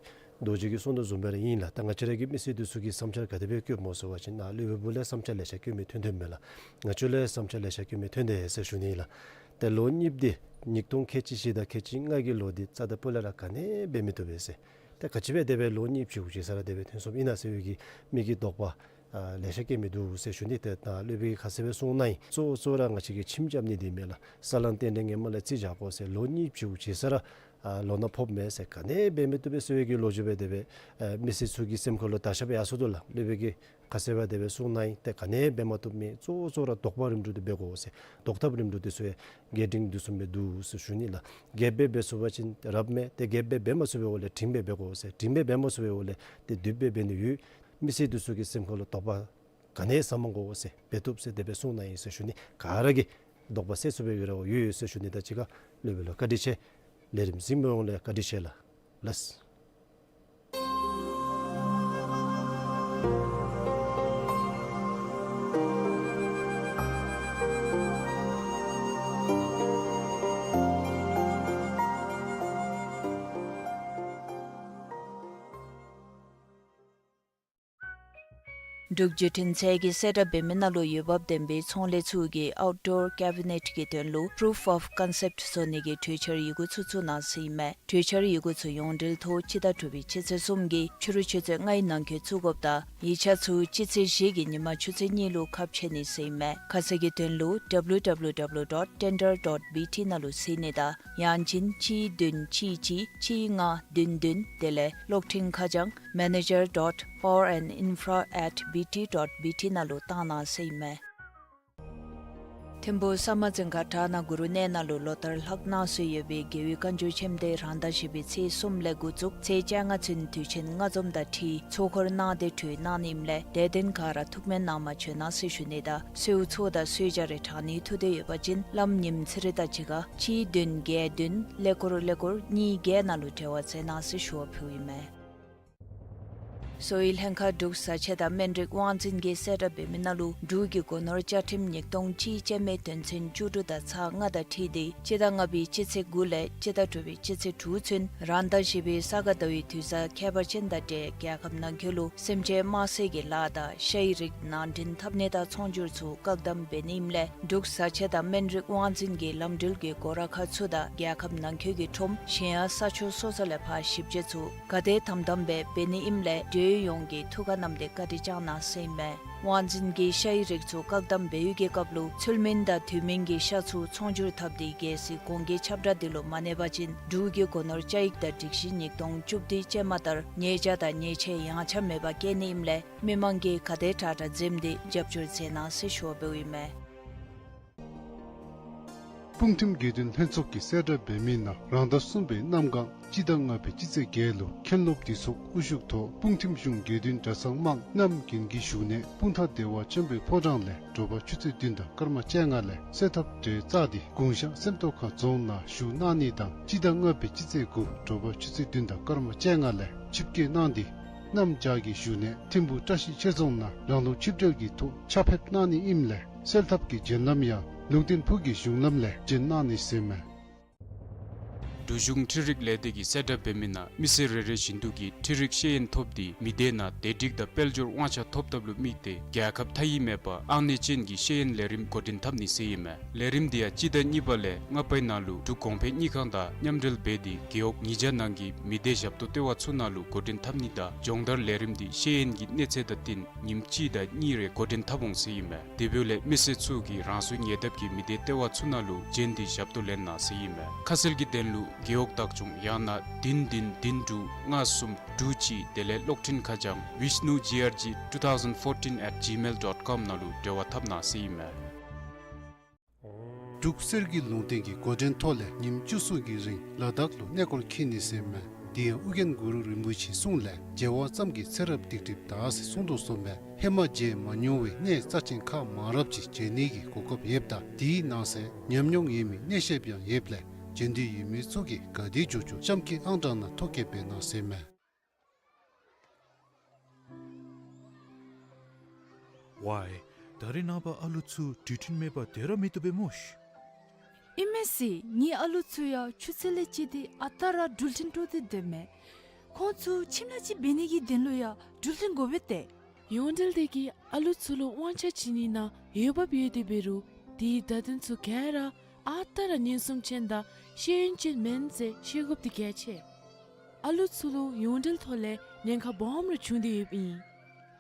རྡོ་རྗེ་གིས་གསུངས་དོ་བཟུམ་སྦེ་ར་ཨིན་ལགས། ད་ང་བཅས་ར་གི་མི་སེར་འདི་ཚུ་གིས་བསམ་འཆར་ག་དེ་སྦེ་བཀོདཔ་སྨོ་ཟེར་བ་ཅིན་ནཱ་སློབ་དཔོན་བུ་ལས་བསམ་འཆར་ལེ་ཤ་བཀོད་མི་ཐོན་ཐོནམ་མས་ལགས། ང་བཅས་ལུ་ཡང་བསམ་འཆར་ལེ་ཤ་བཀོད་མི་ཐོན་དེས་ཟེར་ཞུ་ནི་ལགས། ཏེ་ལོ་གཉིས་པ་འདི་ཉིས་སྟོང་ཁལ་གཅིག་བཞི་དང་ཁལ་གཅིག་ལྔ་གི་ལོ་འདི་རྩ་དང་སྤུ་ལས་ར་ག་ནི་འབད་མི་བཏུབ་པས་ཟེར། ཏེ་ག་ཅི་སྦེ་དེ་སྦེ་ལོ་གཉིས་བཅུ་ཅིག་ས་ར་དེ་སྦེ་ཐོན་སོངམ་ཨིན་ན་ཟེར་བའི་གི་མི་གི་དོགས་པ་ཨ་ལེ་ཤ་སྐྱེ་མི་འདུག་ཟེར་ཞུ་ནི། ཏེ་ད་སློབ་དཔོན་གྱིས་ཁ་གསལ་སྦེ་གསུངས་གནང་ཡི། གཙོ་བོ་གཙོ་བོ་ར་ང་བཅས་ཀྱིས་ཁྱིམ་རྐྱབ་ནི་འདི་མེན་ལགས། ས་ལམ་སྟེང་ལས་ངོ་མ་ལས་རྩིས་རྒྱག་དགོ་ཟེར། ལོ་གཉིས་བཅུ་ཅིག་ས་ར་ཨ་ལོ་ན་ཕོགཔ་མས་ཟེར། ག་ནི་འབད་མི་བཏུབ་པས་ཟེར་བའི་གི་ལོ་རྒྱུས་སྦེ་དེ་སྦེ་ཨ་མི་སེར་ཚུ་གི་སེམས་ཁ་ལུ་ད་ཤ་སྦེ་ཡར་སོང་དོ་ལགས། སློབ་དཔོན་གྱིས་ཁ་གསལ་སྦེ་དེ་སྦེ་གསུངས་གནང་ཡི། ཏེ་ག་ནི་འབད་མ་བཏུབ་མི་གཙོ་བོ་གཙོ་བོ་ར་དོགས་པ་རིམ་གྲོ་འདི་འབད་དགོ་ཟེར། དོགས་ཐབས་རིམ་གྲོ་འདི་ཚུ་ཡང་རྒྱས་འབྲིང་བསྡུས་གསུམ་སྦེ་འདུག་ཟེར་ཞུ་ནི་ལགས། རྒྱསཔ་སྦེ་འབད་ཚུགས་པ་ཅིན་རབ་མས། ཏེ་རྒྱསཔ་སྦེ་འབད་མ་ཚུགས་པའི་འོག་ལས་འབྲིང་སྦེ་འབད་དགོ་ཟེར། འབྲིང་སྦེ་འབད་མ་ཚུགས་པའི་འོག་ལས་ཏེ་བསྡུས་སྦེ་འབད་ནི་ཡོད། མི་སེར་འདི་ཚུ་གི་སེམས་ཁ་ལུ་དོགས་པ་ག་ནི་ཟ་མ་དགོ་ཟེར་འབད་བཏུབ་ཟེར་དེ་སྦེ་གསུངས་གནང་ཡི་ཟེར་ཞུ་ནི། ག་ར་གིས་དོགས་པ་སེལ་ཚུགས་པའི་གི་རེ་བ་ཡོད་ཟེར་ཞུ་ནི། ད་ཅི་ཁར་སློབ་དཔོན་ལུ་བཀའ་དྲིན་ཆེ། ལས་རིམ་གཟིགས་མི་ཡོངས་ལུ་བཀའ་དྲིན་ཆེ་ལགས། ལགས། འབྲུག་བརྒྱུད་འཕྲིན་ཚད་ཀྱིས་གསལ་བསྒྲགས་འབད་མི་ནང་ལུ་འོས་འབབ་ལྡན་པའི་ཚོང་ལས་ཚུ་གིས་ཨའུཊ་ཌོར་ཀེ་བི་ནེཊ་ཀྱི་དོན་ལུ་པུ་རུཕ་ཨོཕ་ཀོན་སེཔཊ་བཟོ་ནི་གི་གྲོས་འཆར་ཡི་གུ་ཚུ་བཙུགས་གནང་ཟེར་ཨིན་མས། གྲོས་འཆར་ཡི་གུ་ཚུ་ཡོངས་འབྲེལ་ཐོག་སྤྱི་ཟླ་དྲུག་པའི་སྤྱི་ཚེས་གསུམ་གྱི་ཕྱི་རུ་ཆུ་ཚོད་ལྔའི་ནང་འཁོད་བཙུགས་དགོཔ་དང་ཡིག་ཆ་ཚུ་སྤྱི་ཚེས་བཞི་གི་ཉིན་མ་ཆུ་ཚོད་གཉིས་ལུ་ཁ་ཕྱེ་ནི་ཟེར་ཨིན་མས། ཁ་གསལ་གྱི་དོན་ལུ་W W W dot tender dot B T ནང་ལུ་གཟིགས་ནི་དང་ཡང་ཅིན་གཅིག་བདུན་གཅིག་གཅིག་གཅིག་ལྔ་བདུན་བདུན་དེ་ལས་གློག་འཕྲིན་ཁ་བྱང་manager dot power and infra at B T dot B T ནང་ལུ་བཏང་གནང་ཟེར་ཨིན་མས། ཐིམ་ཕུག་ས་དམར་རྫིང་ཁ་བྲག་ནག་གུ་རུ་གནས་ནང་ལུ་ལོ་ལྟར་ལྷག་གནང་སྲོལ་ཡོད་པའི་རྒྱལ་བའི་བཀའ་འགྱུར་ཆེན་མདོ་རང་ཟླ་བཞི་པའི་ཚེས་གསུམ་ལས་འགོ་བཙུགས་ཚེས་བཅོ་ལྔ་ཚུན་དུས་ཆེན་ལྔ་འཛོམས་དང་འཁྲིལ་ཚོགས་འཁོར་གནང་སྟེ་གྲོལ་གནང་ནི་ཨིནམ་ལས་དད་ལྡན་ག་ར་ཐུགས་སྨོན་གནང་མ་བྱོན་གནང་ཟེར་ཞུ་ནི་དང་གསོལཝ་ཚོགས་དང་གསོལ་ཇ་རེ་དྲང་ནི་ཐུགས་འདོད་ཡོད་པ་ཅིན་བླམ་ཉིམ་ཚེ་རིང་དང་གཅིག་ཁར་གཅིག་བདུན་བརྒྱད་བདུན་ཀླད་ཀོར་ཀླད་ཀོར་གཉིས་བརྒྱད་ནང་ལུ་འབྲེལ་བ་མཛད་གནང་ཟེར་ཞུ་བ་ཕུལཝ་ཨིན་མས། གསོ་བའི་ལྷན་ཁག་འབྲུག་བཟའ་ཆས་དང་སྨན་རིགས་དབང་འཛིན་གྱིས་གསལ་བསྒྲགས་འབད་མི་ནང་ལུ་འབྲུག་གི་སྒོ་ནོར་བཅའ་ཁྲིམས་ཉིས་སྟོང་གཅིག་ཅན་མའི་དོན་ཚན་བཅུ་དྲུག་དང་ཚག་ལྔ་དང་འཁྲིལ་ཏེ་སྤྱི་ཟླ་ལྔ་པའི་སྤྱི་ཚེས་དགུ་ལས་སྤྱི་ཟླ་དྲུག་པའི་སྤྱི་ཚེས་དྲུག་ཚུན་རང་ཟླ་བཞི་པའི་ས་ག་ཟླ་བའི་དུས་བཟང་ཁྱད་པར་ཅན་དང་འབྲེལ་རྒྱལ་ཁབ་ནང་འཁོད་ལུ་སེམས་ཅན་དམར་གསོད་ཀྱི་ལཱ་དང་ཤ་ཡི་རིགས་ནང་འདྲེན་འཐབ་ནི་དང་ཚོང་སྒྱུར་ཚུ་བཀག་དམ་འབད་ནི་ཨིནམ་ལས་འབྲུག་བཟའ་ཆས་དང་སྨན་རིགས་དབང་འཛིན་གྱི་ལམ་འགྲུལ་གྱི་སྒོ་ར་ཁག་ཚུ་དང་རྒྱལ་ཁབ་ནང་འཁོད་ཀྱི་ཁྲོམ་གཞན་ཡང་ས་ཕྱོགས་སོ་སོ་ལས་ཕར་ཞིབ་དཔྱད་ཚུ་ག་དེ་དམ་དམ་སྦེ་འབད་ནི་ཨིནམ་ལས་འབྲེལ་ཡོད་ཡོངས་ཀྱིས་ཐུགས་ཁར་བསྣམས་ཏེ་བཀའ་དྲིན་བསྐྱང་གནང་ཟེར་ཨིན་མས། དབང་འཛིན་གྱིས་ཤ་ཡི་རིགས་ཚུ་བཀག་དམ་འབད་བའི་གི་སྐབས་ལུ་ཚུལ་མིན་དང་དུས་མིན་གྱི་ཤ་ཚུ་ཚོང་སྒྱུར་འཐབ་སྟེ་རྒྱལ་སྲིད་གོང་འཁོད་ཁྱབ་བསྒྲགས་འདི་ལུ་མ་གནས་པ་ཅིན་འབྲུག་གི་སྒོ་ནོར་བཅའ་ཡིག་དང་སྒྲིག་གཞི་ཉིས་སྟོང་བཅུ་བདུན་ཅན་མ་ལྟར་ཉེས་བྱ་དང་ཉེས་ཆད་ཡངས་ཆག་མེད་པར་བཀལ་ནི་ཨིནམ་ལས་མི་མང་གིས་ག་དེ་དྲག་དྲག་འཛེམ་སྟེ་རྒྱབ་སྐྱོར་མཛད་གནང་ཟེར་ཞུ་བ་ཕུལཝ་ཨིན་མས། སྤུངས་ཐིམ་དགེ་འདུན་ལྷན་ཚོགས་ཀྱིས་གསལ་བསྒྲགས་འབད་མི་ནང་རང་ཟླ་གསུམ་པའི་གནམ་གང་སྤྱི་ཟླ་ལྔ་པའི་སྤྱི་ཚེས་བརྒྱད་ལུ་མཁན་སློབ་སྡེ་ཚོགས་དབུ་བཞུགས་ཐོག་སྤུངས་ཐིམ་གཞུང་དགེ་འདུན་གྲྭ་ཚང་དམངས་རྣམས་རྒྱུན་གྱི་བཞུགས་གནས་སྤུངས་ཐང་བདེ་བ་ཆེན་པོའི་ཕོ་བྲང་ལས་དྲོ་པ་ཆུ་ཚོད་བདུན་དང་སྐར་མ་བཅོ་ལྔ་ལས་གསོལ་ཐབ་གྲལ་བཅག་སྟེ་དགུང་ཞག་སེམས་རྟོགས་ཁ་རྫོང་ནང་བཞུགས་གནང་ནི་དང་སྤྱི་ཟླ་ལྔ་པའི་སྤྱི་ཚེས་དགུ་དྲོ་པ་ཆུ་ཚོད་བདུན་དང་སྐར་མ་བཅོ་ལྔ་ལས་ཆིབས་བསྐྱོད་གནང་སྟེ་གནམ་བྱཱར་གྱི་བཞུགས་གནས་ཐིམ་ཕུག་བཀྲ་ཤིས་ཆོས་རྫོང་ནང་རང་ལུགས་ཆིབས་གྲལ་གྱི་ཐོག་ཕྱག་ཕེབས་གནང་ནི་ཨིནམ་ལས་གསོལ་ཐབ་ཀྱི་བྱོན་ལམ་ཡང་ལུང་བསྟན་ཕུག་གི་གཞུང་ལམ་ལས་བྱོན་གནང་ནི་ཟེར་ཨིན་མས། འབྲུག་གཞུང་འཕྲུལ་རིག་ལས་སྡེ་གིས་གསལ་བསྒྲགས་འབད་མི་ནང་མི་སེར་རེ་རེ་བཞིན་དུ་གིས་འཕྲུལ་རིག་ཤེས་ཡོན་ཐོབ་སྟེ་མི་སྡེ་ནང་བདེ་སྒྲིག་དང་དཔལ་འབྱོར་དབང་ཆ་ཐོབ་ཐབས་ལུ་དམིགས་ཏེ་རྒྱལ་ཁབ་མཐའ་དབྱེ་མེད་པར་ཨང་གནས་ཅན་གྱི་ཤེས་ཡོན་ལས་རིམ་འགོ་འདྲེན་འཐབ་ནི་ཟེར་ཨིན་མས། ལས་རིམ་འདི་ཡང་སྤྱི་ཟླ་གཉིས་པ་ལས་ལྔ་པའི་ནང་ལུ་འབྲུག་གོང་འཕེལ་དངུལ་ཁང་དང་མཉམ་འབྲེལ་འབད་དེ་རྒེད་འོག་ཉིས་བརྒྱ་ནང་གི་མི་སྡེ་ཞབས་ཏོག་ལྟེ་བ་ཚུ་ནང་ལུ་འགོ་འདྲེན་འཐབ་ནི་དང་སྦྱོང་བརྡར་ལས་རིམ་འདི་ཤེས་ཡོན་གྱི་གནས་ཚད་དང་བསྟུན་ཉིནམ་གཅིག་དང་གཉིས་རེ་འགོ་འདྲེན་འཐབ་འོང་ཟེར་ཨིན་མས། དེ་འབདཝ་ལས་མི་སེར་ཚུ་གིས་རང་སོའི་ཉེ་འདབས་ཀྱི་མི་སྡེ་ལྟེ་བ་ཚུ་ནང་ལུ་བྱོན་ཏེ་ཞབས་ཏོག་ལེན་གནང་ཟེར་ཨིན་མས། ཁ་གསལ་གྱི་དོན་ལུ་རྒེད་འོག་བདག་སྐྱོང་ཡང་ན་བདུན་བདུན་བདུན་དྲུག་ལྔ་གསུམ་དྲུག་གཅིག་དེ་ལས་གློག་འཕྲིན་ཁ་བྱང་vishnu G R G two thousand fourteen at gmail dot com ནང་ལུ་འབྲེལ་བ་འཐབ་གནང་ཟེར་ཨིན་མས། འབྲུག་གསེར་གྱི་ལུང་བསྟན་གྱི་འགོ་འདྲེན་ཐོག་ལས་ཉིནམ་བཅུ་གསུམ་གྱི་རིང་ལ་དྭགས་ལུ་གནས་སྐོར་འཁྱིད་ནི་ཟེར་ཨིན་མས། དེ་ཡང་ཨོ་རྒྱན་གུ་རུ་རིན་པོ་ཆེའི་གསུང་ལས་མཇལ་བ་ཙམ་གྱིས་ཚེ་རབས་སྡིག་སྒྲིབ་དག་ཟེར་གསུངས་དོ་གསུངས་པས། ཧེ་མ་མཇལ་མ་མྱོང་བའི་གནས་རྩ་ཆེན་ཁག་མང་རབས་ཅིག་མཇལ་ནི་གི་གོ་སྐབས་ཡོདཔ་ད་དེའི་ནང་གསེས་ཉམས་མྱོང་ཡོད་མི་གནས་བཤདཔ་ཡང་ཡོདཔ་ལས་མཇལ་འདོད་ཡོད་མི་ཚུ་གིས་ག་དེ་མགྱོགས་མགྱོགས་གཤམ་གྱི་ཨང་གྲངས་ནང་ཐོ་བཀོད་འབད་གནང་ཟེར་ཨིན་མས། ཝའི། ད་རེས་ནངས་པ་ཨ་ལུ་ཚུ་འགྲུལ་འཕྲིན་མེད་པར་སྡོད་ར་མི་བཏུབ་པས་སྨོ་ཤིག། ཨིན་མས་ཟེར། ངེའི་ཨ་ལུ་ཚུ་ཡང་ཆུ་ཚོད་ལས་བཅད་དེ་ཨ་རྟག་ར་འགྲུལ་འཕྲིན་སྤྲོད་དེ་སྡོདཔ་མས། ཁོང་ཚུ་ཁྱིམ་ལས་ཅིག་འབད་ནི་གི་དོན་ལུ་ཡང་འགྲུལ་འཕྲིན་དགོ་པས་ཏེ། ཡོངས་འབྲེལ་སྡེ་གིས་ཨ་ལུ་ཚུ་ལུ་དབང་ཆ་བྱིན་ནི་ནང་འོས་འབབ་ཡོད་དེ་འབད་རུང་དེའི་བརྡ་དོན་ཚུ་ག་ར་ཨ་རྟག་ར་ཉེན་སྲུང་ཅན་དང་ཤེས་ཡོན་ཅན་མེན་ཟེར་ཤེས་དགོཔ་འདི་གལ་ཆེ། ཨ་ལུ་ཚུ་ལུ་ཡོངས་འབྲེལ་ཐོག་ལས་ཉེན་ཁ་སྦོམ་རེ་བྱུང་སྟེ་ཡོདཔ་ཨིན།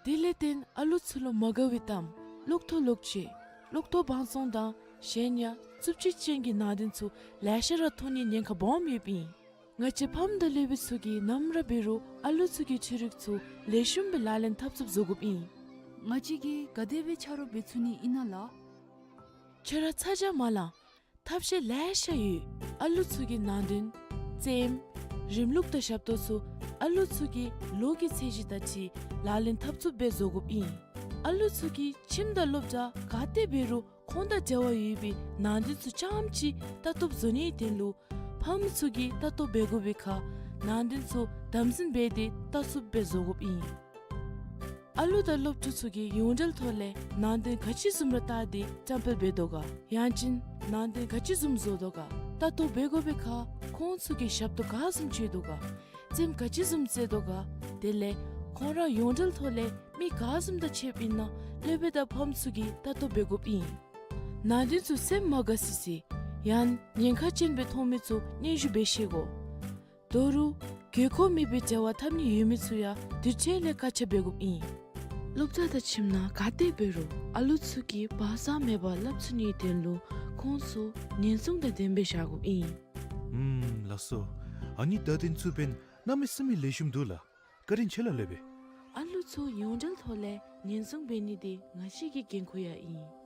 དེ་ལས་བརྟེན་ཨ་ལུ་ཚུ་ལུ་མ་དགའ་བའི་གཏམ་གློག་ཐོག་ལོག་སྤྱོད་གློག་ཐོག་སྦང་བཙོང་དང་གཞན་ཡང་རྩུབ་སྤྱོད་ཅན་གྱི་ནང་དོན་ཚུ་ལེ་ཤ་ར་མཐོང་ནིའི་ཉེན་ཁ་སྦོམ་ཡོདཔ་ཨིན། ང་བཅས་ཕམ་དང་སློབ་དཔོན་ཚུ་གིས་ནམ་ར་འབད་རུང་ཨ་ལུ་ཚུ་གི་འཕྲུལ་རིག་ཚུ་ལེགས་ཤོམ་སྦེ་ལག་ལེན་འཐབ་ཚུགསཔ་བཟོ་དགོཔ་ཨིན། ང་བཅས་ཀྱིས་ག་དེ་སྦེ་ཆ་རོགས་འབད་ཚུགས་ནི་ཨིན་ན་ལགས། ཁྱོད་ར་ཚ་གྱང་མ་ལང་། ཐབས་ཤེས་ལེ་ཤ་ཡོད། ཨ་ལུ་ཚུ་གི་ནང་དོན་རྩེདམོ་རིམ་ལུགས་དང་ཞབས་ཏོག་ཚུ་ཨ་ལུ་ཚུ་གི་ལོ་གི་ཚད་གཞི་དང་འཁྲིལ་ལག་ལེན་འཐབ་ཚུགསཔ་སྦེ་བཟོ་དགོཔ་ཨིན། ཨ་ལུ་ཚུ་གིས་ཁྱིམ་དང་སློབ་གྲྭ་ག་ཏེ་འབད་རུང་ཁོང་དང་འབྲེལ་བ་ཡོད་པའི་ནང་དོན་ཚུ་རྐྱངམ་ཅིག་ལྟ་རྟོག་བཟོ་ནིའི་དོན་ལུ་ཕམ་ཚུ་གིས་ལྟ་རྟོག་འབད་དགོ་པའི་ཁར་ནང་དོན་ཚུ་དམ་འཛིན་འབད་དེ་ལྟ་ཚུགསཔ་སྦེ་བཟོ་དགོཔ་ཨིན། ཨ་ལུ་དང་སློབ་ཕྲུག་ཚུ་གིས་ཡོངས་འབྲེལ་ཐོག་ལས་ནང་དོན་ག་ཅི་བཟུམ་ར་བལྟ་སྟེ་བཀྲམ་སྤེལ་འབད་དོ་ག། ཡང་ཅིན་ནང་དོན་ག་ཅི་བཟུམ་བཟོ་དོ་ག། ལྟ་རྟོག་འབད་དགོ་པའི་ཁར་ཁོང་ཚུ་གིས་ཞབས་ཏོག་ག་བཟུམ་སྤྱོད་དོ་ག། རྩེདམོ་ག་ཅི་བཟུམ་རྩེ་དོ་ག། དེ་ལས་ཁོང་ར་ཡོངས་འབྲེལ་ཐོག་ལས་མི་ག་བཟུམ་དང་ཕྱདཔ་ཨིན་ན་སློབ་དཔོན་དང་ཕམ་ཚུ་གིས་ལྟ་རྟོག་འབད་དགོཔ་ཨིན། ནང་དོན་ཚུ་སེམས་མ་དགའ་སི་སི་ཡང་ཉེན་ཁ་ཅན་སྦེ་མཐོང་མི་ཚུ་སྙན་ཞུ་འབད་ཤེས་དགོ། དོ་རུང་དགོས་མཁོ་མེད་པའི་འབྲེལ་བ་འཐབ་ནི་ཡོད་མི་ཚུ་ཡང་དུས་ཚོད་ལས་བཀག་ཆ་འབད་དགོཔ་ཨིན། སློབ་གྲྭ་དང་ཁྱིམ་ནང་ག་ཏེ་འབད་རུང་ཨ་ལུ་ཚུ་གིས་བག་ཚ་མེད་པར་སླབ་ཚུགས་ནིའི་དོན་ལུ་ཁོང་ཚུ་ཉེན་སྲུང་དང་ལྡནམ་སྦེ་བཞག་དགོཔ་ཨིན། ཨུམ་ལགས་སོ། ཨ་ནི་བརྡ་དོན་ཚུ་འབདན་གནམ་མེད་ས་མེད་ལེགས་ཤོམ་འདུག་ལགས། བཀའ་དྲིན་ཆེ་ལགས་སློབ་དཔོན། ཨ་ལུ་ཚུ་ཡོངས་འབྲེལ་ཐོག་ལས་ཉེན་སྲུང་འབད་ནི་འདི་ང་བཅས་ཀྱི་འགན་ཁུར་ཡང་ཨིན།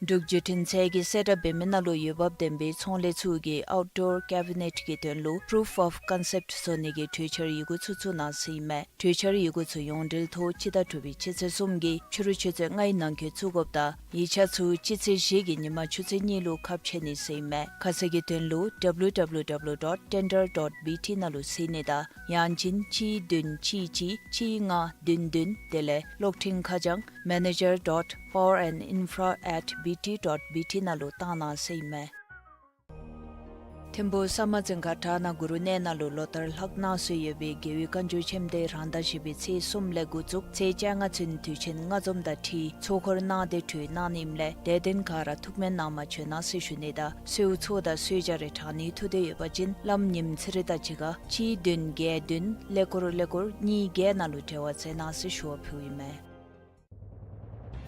འབྲུག་བརྒྱུད་འཕྲིན་ཚད་ཀྱིས་གསལ་བསྒྲགས་འབད་མི་ནང་ལུ་འོས་འབབ་ལྡན་པའི་ཚོང་ལས་ཚུ་གི་ཨའུཊ་ཌོར་ཀེ་བི་ནེཊ་ཀྱི་དོན་ལུ་པུ་རུཕ་ཨོཕ་ཀོན་སེཔཊ་བཟོ་ནི་གི་གྲོས་འཆར་ཡི་གུ་ཚུ་བཙུགས་གནང་ཟེར་ཨིན་མས། གྲོས་འཆར་ཡི་གུ་ཚུ་ཡོངས་འབྲེལ་ཐོག་སྤྱི་ཟླ་དྲུག་པའི་སྤྱི་ཚེས་གསུམ་གྱི་ཕྱི་རུ་ཆུ་ཚོད་ལྔའི་ནང་འཁོད་བཙུགས་དགོཔ་དང་ཡིག་ཆ་ཚུ་སྤྱི་ཚེས་བཞི་གི་ཉིན་མ་ཆུ་ཚོད་གཉིས་ལུ་ཁ་ཕྱེ་ནི་ཟེར་ཨིན་མས། ཁ་གསལ་གྱི་དོན་ལུ་ཌབ་ལུ་ཌབ་ལུ་ཌབ་ལུ་ཌོཊ་ཊེན་ཌར་ཌོཊ་བི་ཊི་ནང་ལུ་གཟིགས་ནི་དང་ཡང་ཅིན་གཅིག་བདུན་གཅིག་གཅིག་གཅིག་ལྔ་བདུན་བདུན་དེ་ལས་གློག་འཕྲིན་ཁ་བྱང་མེ་ནེ་ཇར་ཌོཊ་པ་ཝར་ཨེནཌ་ཨིན་ཕ་ར་ཨེཊ་བི་ཊི་ཌོཊ་བི་ཊི་ནང་ལུ་བཏང་གནང་ཟེར་ཨིན་མས། ཐིམ་ཕུག་ས་མ་རྫིང་ཁ་བྲག་ནག་གུ་རུ་གནས་ནང་ལུ་ལོ་ལྟར་ལྷག་གནང་སྲོལ་ཡོད་པའི་རྒྱལ་བའི་བཀའ་འགྱུར་ཆེན་མདོ་རང་ཟླ་བཞི་པའི་ཚེས་གསུམ་ལས་འགོ་བཙུགས་ཚེས་བཅོ་ལྔ་ཚུན་དུས་ཆེན་ལྔ་འཛོམས་དང་འཁྲིལ་ཚོགས་འཁོར་གནང་སྟེ་གྲོལ་གནང་ནི་ཨིནམ་ལས་དད་ལྡན་ག་ར་ཐུགས་སྨོན་གནང་མ་བྱོན་གནང་ཟེར་ཞུ་ནི་དང་གསོལཝ་ཚོགས་དང་གསོལ་ཇ་རེ་དྲང་ནི་ཐུགས་འདོད་ཡོད་པ་ཅིན་བླམ་ཉིམ་ཚེ་རིང་དང་གཅིག་ཁར་གཅིག་བདུན་བརྒྱད་བདུན་ཀླད་ཀོར་ཀླད་ཀོར་གཉིས་བརྒྱད་ནང་ལུ་འབྲེལ་བ་མཛད་གནང་ཟེར་ཞུ་བ་ཕུལཝ་ཨིན་མས།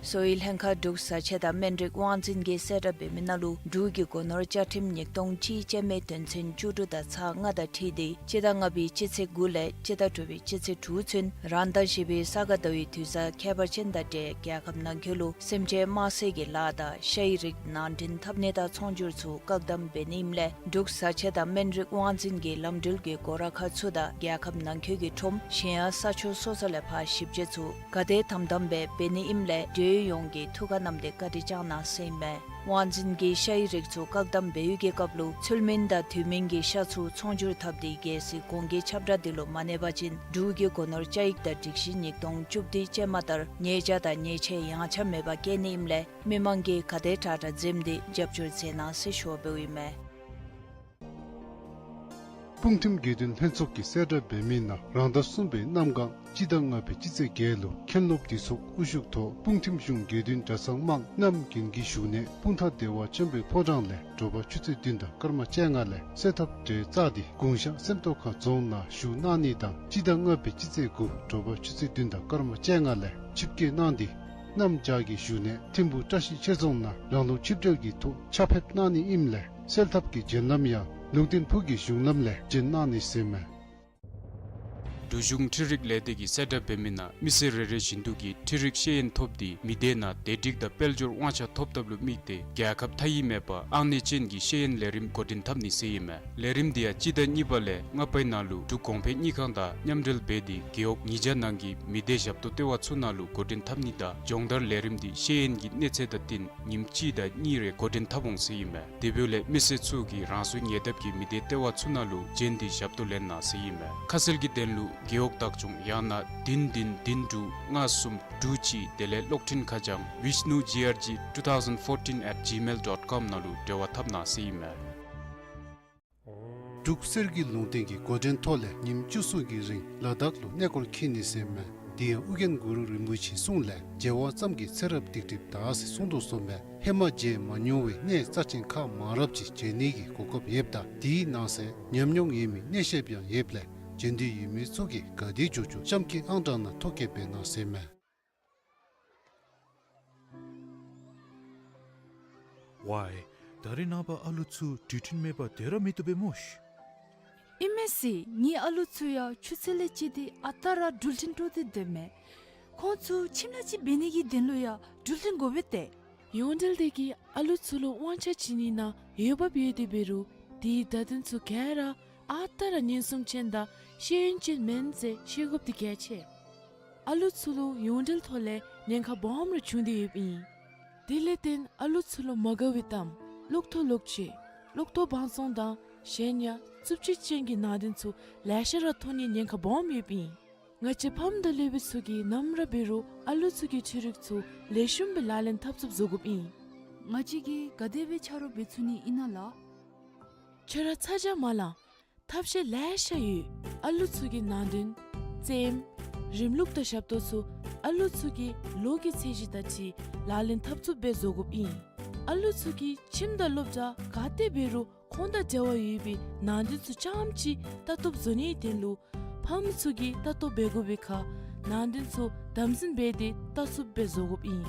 གསོ་བའི་ལྷན་ཁག་འབྲུག་བཟའ་ཆས་དང་སྨན་རིགས་དབང་འཛིན་གྱིས་གསལ་བསྒྲགས་འབད་མི་ནང་ལུ་འབྲུག་གི་སྒོ་ནོར་བཅའ་ཁྲིམས་ཉིས་སྟོང་གཅིག་ཅན་མའི་དོན་ཚན་བཅུ་དྲུག་དང་ཚག་ལྔ་དང་འཁྲིལ་ཏེ་སྤྱི་ཟླ་ལྔ་པའི་སྤྱི་ཚེས་དགུ་ལས་སྤྱི་ཟླ་དྲུག་པའི་སྤྱི་ཚེས་དྲུག་ཚུན་རང་ཟླ་བཞི་པའི་ས་ག་ཟླ་བའི་དུས་བཟང་ཁྱད་པར་ཅན་དང་འབྲེལ་རྒྱལ་ཁབ་ནང་འཁོད་ལུ་སེམས་ཅན་དམར་གསོད་ཀྱི་ལཱ་དང་ཤ་ཡི་རིགས་ནང་འདྲེན་འཐབ་ནི་དང་ཚོང་སྒྱུར་ཚུ་བཀག་དམ་འབད་ནི་ཨིནམ་ལས་འབྲུག་བཟའ་ཆས་དང་སྨན་རིགས་དབང་འཛིན་གྱི་ལམ་འགྲུལ་གྱི་སྒོ་ར་ཁག་ཚུ་དང་རྒྱལ་ཁབ་ནང་འཁོད་ཀྱི་ཁྲོམ་གཞན་ཡང་ས་ཕྱོགས་སོ་སོ་ལས་ཕར་ཞིབ་དཔྱད་ཚུ་ག་དེ་དམ་དམ་སྦེ་འབད་ནི་ཨིནམ་ལས་འབྲེལ་ཡོད་ཡོངས་ཀྱིས་ཐུགས་ཁར་བསྣམས་ཏེ་བཀའ་དྲིན་བསྐྱང་གནང་ཟེར་ཨིན་མས། དབང་འཛིན་གྱིས་ཤ་ཡི་རིགས་ཚུ་བཀག་དམ་འབད་བའི་སྐབས་ལུ་ཚུལ་མིན་དང་དུས་མིན་གྱི་ཤ་ཚུ་ཚོང་སྒྱུར་འཐབ་སྟེ་གལ་སྲིད་གོང་གི་ཁྱབ་བསྒྲགས་འདི་ལུ་མ་གནས་པ་ཅིན་འབྲུག་གི་སྒོ་ནོར་བཅའ་ཡིག་དང་སྒྲིག་གཞི་ཉིས་སྟོང་བཅུ་བདུན་ཅན་མ་ལྟར་ཉེས་བྱ་དང་ཉེས་ཆད་ཡངས་ཆག་མེད་པར་བཀལ་ནི་ཨིནམ་ལས་མི་མང་གིས་ག་དེ་དྲག་དྲག་འཛེམས་ཏེ་རྒྱབ་སྐྱོར་མཛད་གནང་ཟེར་ཞུ་བ་འབདཝ་ཨིན་མས། སྤུངས་ཐིམ་དགེ་འདུན་ལྷན་ཚོགས་ཀྱིས་གསལ་བསྒྲགས་འབད་མི་ནང་རང་ཟླ་གསུམ་པའི་གནམ་གང་སྤྱི་ཟླ་ལྔ་པའི་སྤྱི་ཚེས་བརྒྱད་ལུ་མཁན་སློབ་འདུས་ཚོགས་དབུ་བཞུགས་ཐོག་སྤུངས་ཐིམ་གཞུང་དགེ་འདུན་གྲྭ་ཚང་དམངས་རྣམས་རྒྱུན་གྱི་བཞུགས་གནས་སྤུངས་ཐང་བདེ་བ་ཆེན་པོའི་ཕོ་བྲང་ལས་དྲོ་པ་ཆུ་ཚོད་བདུན་དང་སྐར་མ་བཅོ་ལྔ་ལས་གསོལ་ཐབ་གྲལ་བཅག་སྟེ་གུང་ཤང་སེམས་རྟོགས་ཁང་རྫོང་ནང་བཞུགས་གནང་ནི་དང་སྤྱི་ཟླ་ལྔ་པའི་སྤྱི་ཚེས་དགུ་དྲོ་པ་ཆུ་ཚོད་བདུན་དང་སྐར་མ་བཅོ་ལྔ་ལས་ཆིབས་བསྐྱོད་གནང་སྟེ་གནམ་བྱཱར་གྱི་བཞུགས་གནས་ཐིམ་ཕུག་བཀྲ་ཤིས་ཆོས་རྫོང་ནང་རང་ལུགས་ཆིབས་གྲལ་གྱི་ཐོག་ཕྱག་ཕེབས་གནང་ནི་ཨིནམ་ལས་གསོལ་ཐབ་ཀྱི་བརྒྱུད་ལམ་ཡང་ལུང་བསྟན་ཕུག་གི་གཞུང་ལམ་ལས་བརྒྱུད་གནང་ནི་ཟེར་མས། འབྲུག་གཞུང་འཕྲུལ་རིག་ལས་སྡེ་གིས་གསལ་བསྒྲགས་འབད་མི་ནང་མི་སེར་རེ་རེ་བཞིན་དུ་གིས་འཕྲུལ་རིག་ཤེས་ཡོན་ཐོབ་སྟེ་མི་སྡེ་ནང་བདེ་སྒྲིག་དང་དཔལ་འབྱོར་དབང་ཆ་ཐོབ་ཐབས་ལུ་དམིགས་ཏེ་རྒྱལ་ཁབ་མཐའ་དབྱིབས་མེད་པར་ཨང་གནས་ཅན་གྱི་ཤེས་ཡོན་ལས་རིམ་འགོ་འདྲེན་འཐབ་ནི་ཟེར་ཨིན་མས། ལས་རིམ་འདི་ཡང་སྤྱི་ཟླ་གཉིས་པ་ལས་ལྔ་པའི་ནང་ལུ་འབྲུག་གོང་འཕེལ་དངུལ་ཁང་དང་མཉམ་འབྲེལ་འབད་དེ་རྒེད་འོག་ཉིས་བརྒྱ་ནང་གི་མི་སྡེ་ཞབས་ཏོག་ལྟེ་བ་ཚུ་ནང་ལུ་འགོ་འདྲེན་འཐབ་ནི་དང་སྦྱོང་བརྡར་ལས་རིམ་འདི་ཤེས་ཡོན་གྱི་གནས་ཚད་དང་བསྟུན་ཉིནམ་གཅིག་དང་གཉིས་རེ་འགོ་འདྲེན་འཐབ་འོང་ཟེར་ཨིན་མས། དེ་འབདཝ་ལས་མི་སེར་ཚུ་གིས་རང་སོའི་ཉེ་འདབས་ཀྱི་མི་སྡེ་ལྟེ་བ་ཚུ་ནང་ལུ་བྱོན་ཏེ་ཞབས་ཏོག་ལེན་གནང་ཟེར་ཨིན་མས། ཁ་གསལ་གྱི་དོན་ལུ་རྒེད་འོག་བདག་སྐྱོང་ཡང་ན་བདུན་བདུན་བདུན་དྲུག་ལྔ་གསུམ་དྲུག་གཅིག་དེ་ལས་གློག་འཕྲིན་ཁ་བྱང་vishnu G R G two thousand fourteen at gmail dot com ནང་ལུ་འབྲེལ་བ་འཐབ་གནང་ཟེར་ཨིན་མས། འབྲུག་གསེར་གྱི་ལུང་བསྟན་གྱི་འགོ་འདྲེན་ཐོག་ལས་ཉིནམ་བཅུ་གསུམ་གྱི་རིང་ལ་དྭགས་ལུ་གནས་སྐོར་འཁྱིད་ནི་ཟེར་ཨིན་མས། དེ་ཡང་ཨོ་རྒྱན་གུ་རུ་རིན་པོ་ཆེའི་གསུང་ལས་མཇལ་བ་ཙམ་གྱིས་ཚེ་རབས་སྡིག་སྒྲིབ་དག་ཟེར་གསུངས་དོ་བཟུམ་སྦེ་ཧེ་མ་མཇལ་མ་མྱོང་བའི་གནས་རྩ་ཆེན་ཁག་མང་རབས་ཅིག་མཇལ་ནི་གི་གོ་སྐབས་ཡོདཔ་ད་དེའི་ནང་གསེས་ཉམས་མྱོང་ཡོད་མི་གནས་བཤད་པ་ཡང་ཡོདཔ་ལས་མཇལ་འདོད་ཡོད་མི་ཚུ་གིས་ག་དེ་མགྱོགས་མགྱོགས་གཤམ་གྱི་ཨང་གྲངས་ནང་ཐོ་བཀོད་འབད་གནང་ཟེར་མས། ཝའི། ད་རེས་ནངས་པ་ཨ་ལུ་ཚུ་འགྲུལ་འཕྲིན་མེད་པར་སྡོད་ར་མི་བཏུབ་པས་སྨོ་ཤིག། ཨིན་མས་ཟེར། ངེའི་ཨ་ལུ་ཚུ་ཡང་ཆུ་ཚོད་ལས་བཅད་དེ་ཨ་རྟག་ར་འགྲུལ་འཕྲིན་དཀྲོག་སྟེ་སྡོད་མས། ཁོང་ཚུ་ཁྱིམ་ལས་ཅིག་འབད་ནི་གི་དོན་ལུ་ཡང་འགྲུལ་འཕྲིན་དགོ་པས་ཏེ། ཡོངས་འབྲེལ་དེ་གིས་ཨ་ལུ་ཚུ་ལུ་དབང་ཆ་བྱིན་ནི་ནང་འོས་འབབ་ཡོད་དེ་འབད་རུང་དེའི་བརྡ་དོན་ཚུ་ག་ར་ཨ་རྟག་ར་ཉེན་སྲུང་ཅན་དང་ཤེས་ཡོན་ཅན་མེན་ཟེར་ཤེས་དགོཔ་དེ་གལ་ཆེ། ཨ་ལུ་ཚུ་ལུ་ཡོངས་འབྲེལ་ཐོག་ལས་ཉེན་ཁ་སྦོམ་ར་བྱུང་སྟེ་ཡོདཔ་ཨིན། དེ་ལས་བརྟེན་ཨ་ལུ་ཚུ་ལུ་མ་དགའ་བའི་གཏམ་གློག་ཐོག་ལོག་སྤྱོད་གློག་ཐོག་བང་བཙོང་དང་གཞན་ཡང་རྩུབ་སྤྱོད་ཅན་གྱི་ནང་དོན་ཚུ་ལེ་ཤ་ར་ཐོན་ནིའི་ཉེན་ཁ་སྦོམ་ཡོདཔ་ཨིན། ང་བཅས་ཕམ་དང་སློབ་དཔོན་ཚུ་གིས་ནམ་ར་འབད་རུང་ཨ་ལུ་ཚུ་གི་འཕྲུལ་རིག་ཚུ་ལེགས་ཤོམ་སྦེ་ལག་ལེན་འཐབ་ཚུགསཔ་བཟོ་དགོཔ་ཨིན། ང་བཅས་ཀྱིས་ག་དེ་སྦེ་ཆ་རོགས་འབད་ཚུགས་ནི་ཨིན་ན་ལགས། ཁྱོད་ར་ཚ་གྱང་མ་ལང་། ཐབས་ཤེས་ལེ་ཤ་ཡོད། ཨ་ལུ་ཚུ་གི་ནང་དོན་རྩེདམོ་རིམ་ལུགས་དང་ཞབས་ཏོག་ཚུ་ཨ་ལུ་ཚུ་གི་ལོ་གི་ཚད་གཞི་དང་འཁྲིལ་ལག་ལེན་འཐབ་ཚུགསཔ་སྦེ་བཟོ་དགོཔ་ཨིན། ཨ་ལུ་ཚུ་གིས་ཁྱིམ་དང་སློབ་གྲྭ་ག་ཏེ་འབད་རུང་ཁོང་དང་འབྲེལ་བ་ཡོད་པའི་ནང་དོན་ཚུ་རྐྱངམ་ཅིག་ལྟ་རྟོགཔ་བཟོ་ནིའི་དོན་ལུ་ཕམ་ཚུ་གིས་ལྟ་རྟོགཔ་འབད་དགོ་པའི་ཁར་ནང་དོན་ཚུ་དམ་འཛིན་འབད་དེ་ལྟ་ཚུགསཔ་སྦེ་བཟོ་དགོཔ་ཨིན།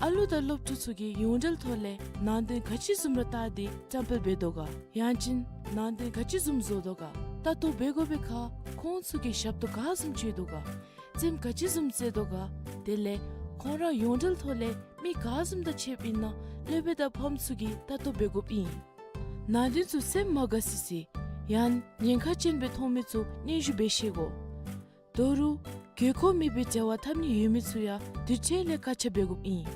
ཨ་ལུ་དང་སློབ་ཕྲུག་ཚུ་གིས་ཡོངས་འབྲེལ་ཐོག་ལས་ནང་དོན་ག་ཅི་བཟུམ་ར་བལྟ་སྟེ་བཀྲམ་སྤེལ་འབད་དོ་ག། ཡང་ཅིན་ནང་དོན་ག་ཅི་བཟུམ་བཟོ་དོ་ག། ལྟ་རྟོགཔ་འབད་དགོ་པའི་ཁར་ཁོང་ཚུ་གིས་ཞབས་ཏོག་ག་བཟུམ་སྤྱོད་དོ་ག། རྩེདམོ་ག་ཅི་བཟུམ་རྩེ་དོ་ག། དེ་ལས་ཁོང་ར་ཡོངས་འབྲེལ་ཐོག་ལས་མི་ག་བཟུམ་དང་ཕྱདཔ་ཨིན་ན་སློབ་དཔོན་དང་ཕམ་ཚུ་གིས་ལྟ་རྟོགཔ་འབད་དགོཔ་ཨིན། ནང་དོན་ཚུ་སེམས་མ་དགའ་སི་སི་ཡང་ཉེན་ཁ་ཅན་སྦེ་མཐོང་མི་ཚུ་སྙན་ཞུ་འབད་ཤེས་དགོ། དོ་རུང་དགོས་མཁོ་མེད་པའི་འབྲེལ་བ་འཐབ་ནི་ཡོད་མི་ཚུ་ཡང་དུས་ཚོད་ལས་བཀག་ཆ་འབད་དགོཔ་ཨིན།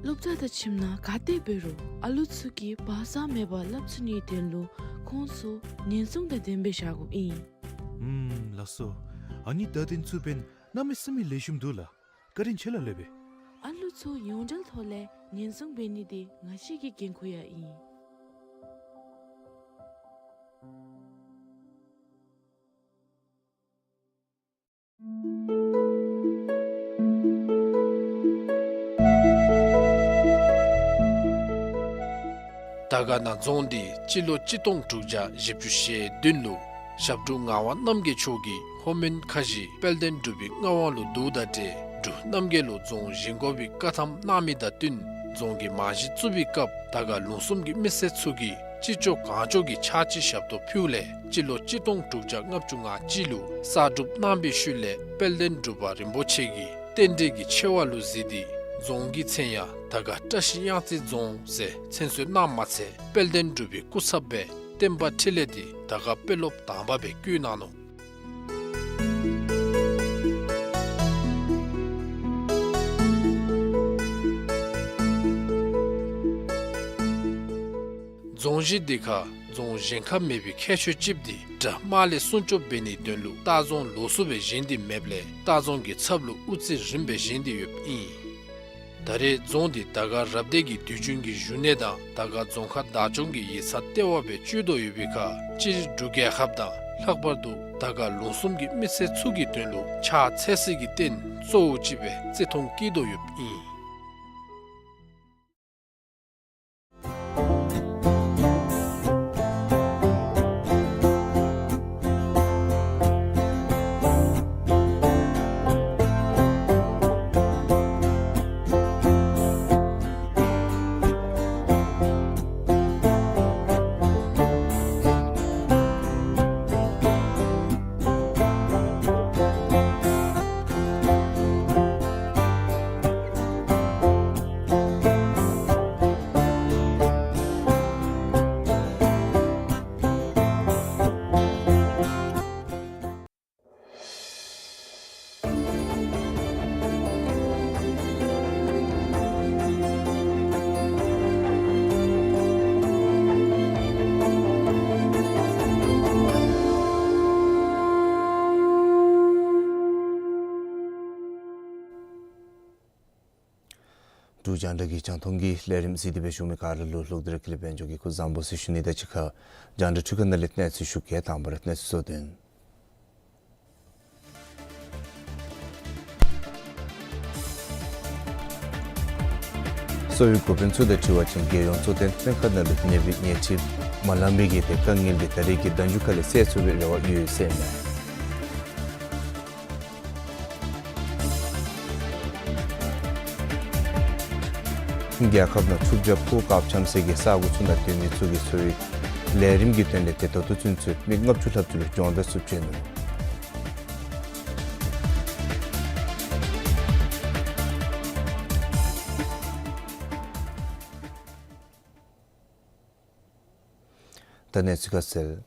སློབ་གྲྭ་དང་ཁྱིམ་ནང་ག་ཏེ་འབད་རུང་ཨ་ལུ་ཚུ་གིས་བག་ཚ་མེད་པར་སླབ་ཚུགས་ནིའི་དོན་ལུ་ཁོང་ཚུ་ཉེན་སྲུང་དང་ལྡནམ་སྦེ་བཞག་དགོཔ་ཨིན། ཨུམ་ལགས་སོ། ཨ་ནི་བརྡ་དོན་ཚུ་འབདན་གནམ་མེད་ས་མེད་ལེགས་ཤོམ་འདུག་ལགས། བཀའ་དྲིན་ཆེ་ལགས་སློབ་དཔོན། ཨ་ལུ་ཚུ་ཡོངས་འབྲེལ་ཐོག་ལས་ཉེན་སྲུང་འབད་ནི་དེ་ང་བཅས་ཀྱི་འགན་ཁུར་ཡང་ཨིན། དར་དཀར་ན་རྫོང་འདི་སྤྱི་ལོ་གཅིག་སྟོང་དྲུག་བརྒྱ་བཞི་བཅུ་ཞེ་བདུན་ལུ་ཞབས་དྲུང་ངག་དབང་རྣམ་རྒྱལ་མཆོག་གིས་ལྷོ་མོན་ཁ་བཞི་དཔལ་ལྡན་འབྲུག་པའི་མངའ་དབང་ལུ་བསྡུཝ་ད་ཏེ་འབྲུག་རྣམ་རྒྱལ་ལུ་རྫོང་བཞེངས་དགོ་པའི་བཀའ་ཐམ་གནང་མི་དང་བསྟུན་རྫོང་གི་རྨང་གཞི་བཙུགས་པའི་སྐབས་དར་དཀར་ལུང་གསུམ་གྱི་མི་སེར་ཚུ་གིས་ཅི་ལྕོགས་གང་ལྕོགས་ཀྱི་ཕྱག་ཕྱི་ཞབས་ཏོག་ཕུལཝ་ལས་སྤྱི་ལོ་གཅིག་སྟོང་དྲུག་བརྒྱ་ལྔ་བཅུ་ང་གཅིག་ལུ་གསར་སྒྲུབ་གནང་བའི་ཤུལ་ལས་དཔལ་ལྡན་འབྲུག་པ་རིན་པོ་ཆེ་གིས་རྟེན་འབྲེལ་གྱི་ཆེ་བ་ལུ་གཟིགས་ཏེ་རྫོང་གི་མཚན་ཡང་དར་དཀར་བཀྲ་ཤིས་གཡང་རྩེ་རྫོང་ཟེར་མཚན་གསོལ་གནངམ་མ་ཚད་དཔལ་ལྡན་འབྲུག་པའི་སྐུ་ཚབ་སྦེ་བསྟན་པ་འཕྲིན་ལས་འདི་དར་དཀར་དཔོན་སློབ་དང་པ་སྦེ་བསྐོ་གནང་ནུག། རྫོང་གཞི་འདི་ཁར་རྫོང་བཞེངས་ཁ་མེད་པའི་ཁྱད་ཆོས་ཅིག་འདི་དགྲ་དམག་ལས་སྲུང་སྐྱོབ་འབད་ནིའི་དོན་ལུ་ལྟ་རྫོང་ལོགས་སུ་སྦེ་བཞེངས་ཏེ་མེདཔ་ལས་ལྟ་རྫོང་གི་ཚབ་ལུ་དབུ་རྩེ་རིམ་སྦེ་བཞེངས་ཏེ་ཡོདཔ་ཨིན། ད་རེས་རྫོང་འདི་དར་དཀར་རབ་སྡེ་གི་དུས་རྒྱུན་གྱི་བཞུགས་གནས་དང་དར་དཀར་རྫོང་ཁག་བདག་སྐྱོང་གི་ཡིག་ཚང་ལྟེ་བ་སྦེ་སྤྱོད་དོ་ཡོད་པའི་ཁར་སྤྱིར་འབྲུག་རྒྱལ་ཁབ་དང་ལྷག་པར་དུ་དར་དཀར་ལུང་གསུམ་གྱི་མི་སེར་ཚུ་གི་དོན་ལུ་ཕྱག་འཚལ་སྲིད་ཀྱི་རྟེན་གཙོ་བོ་ཅིག་སྦེ་བརྩི་མཐོང་བསྐྱེད་དོ་ཡོདཔ་ཨིན། འབྲུག་རྒྱང་བསྒྲགས་ཀྱི་རྒྱང་མཐོང་གི་ལས་རིམ་གཟིགས་ཏེ་སྦེ་བཞུགས་མི་ག་ར་ལུ་ལྷུག་བདེ་ར་དགེ་ལེགས་དཔལ་འབྱོར་གྱིས་སྐུ་གཟུགས་བཟང་པོ་ཟེར་ཞུ་ནི་དང་གཅིག་ཁར་རྒྱང་བསྒྲགས་འཕྲུལ་ཁང་ནང་ལས་གནས་ཚུལ་ཞུ་གེ། དང་པ་ར་གནས་ཚུལ་གཙོ་དོན། གསོ་བའི་འགོ་དཔོན་ཚུ་དང་འཁྲིལ་བ་ཅིན་རྒྱལ་ཡོངས་གཙོ་བསྟེན་སྨན་ཁང་ནང་ལུ་ནདཔ་གི་ཉལ་ཁྲི་མ་ལང་པའི་གི་ཏེ་དཀའ་ངལ་འདི་ད་རེས་ཀྱི་ཟླ་མཇུག་ཁ་ལས་སེལ་ཚུགས་པའི་རེ་བ་ཡོད་ཟེར་ཨིན་མས། རྒྱལ་ཁབ་ནང་ཆུ་བྱ་ཕོ་སྐབས་འཆམ་སའི་གི་ས་གོ་ཚུ་ནང་སྡོད་མི་ཚུ་གིས་གསོ་བའི་ལས་རིམ་གྱི་དོན་ལས་ཏེ་ད་ལྟོ་ཚུན་ཚོད་མི་ལྔ་བཅུ་ལྷགཔ་ཅིག་ལུ་སྦྱོང་བརྡར་ཚུ་བྱིན་ནུག། ད་གནས་ཚུལ་ཁ་གསལ།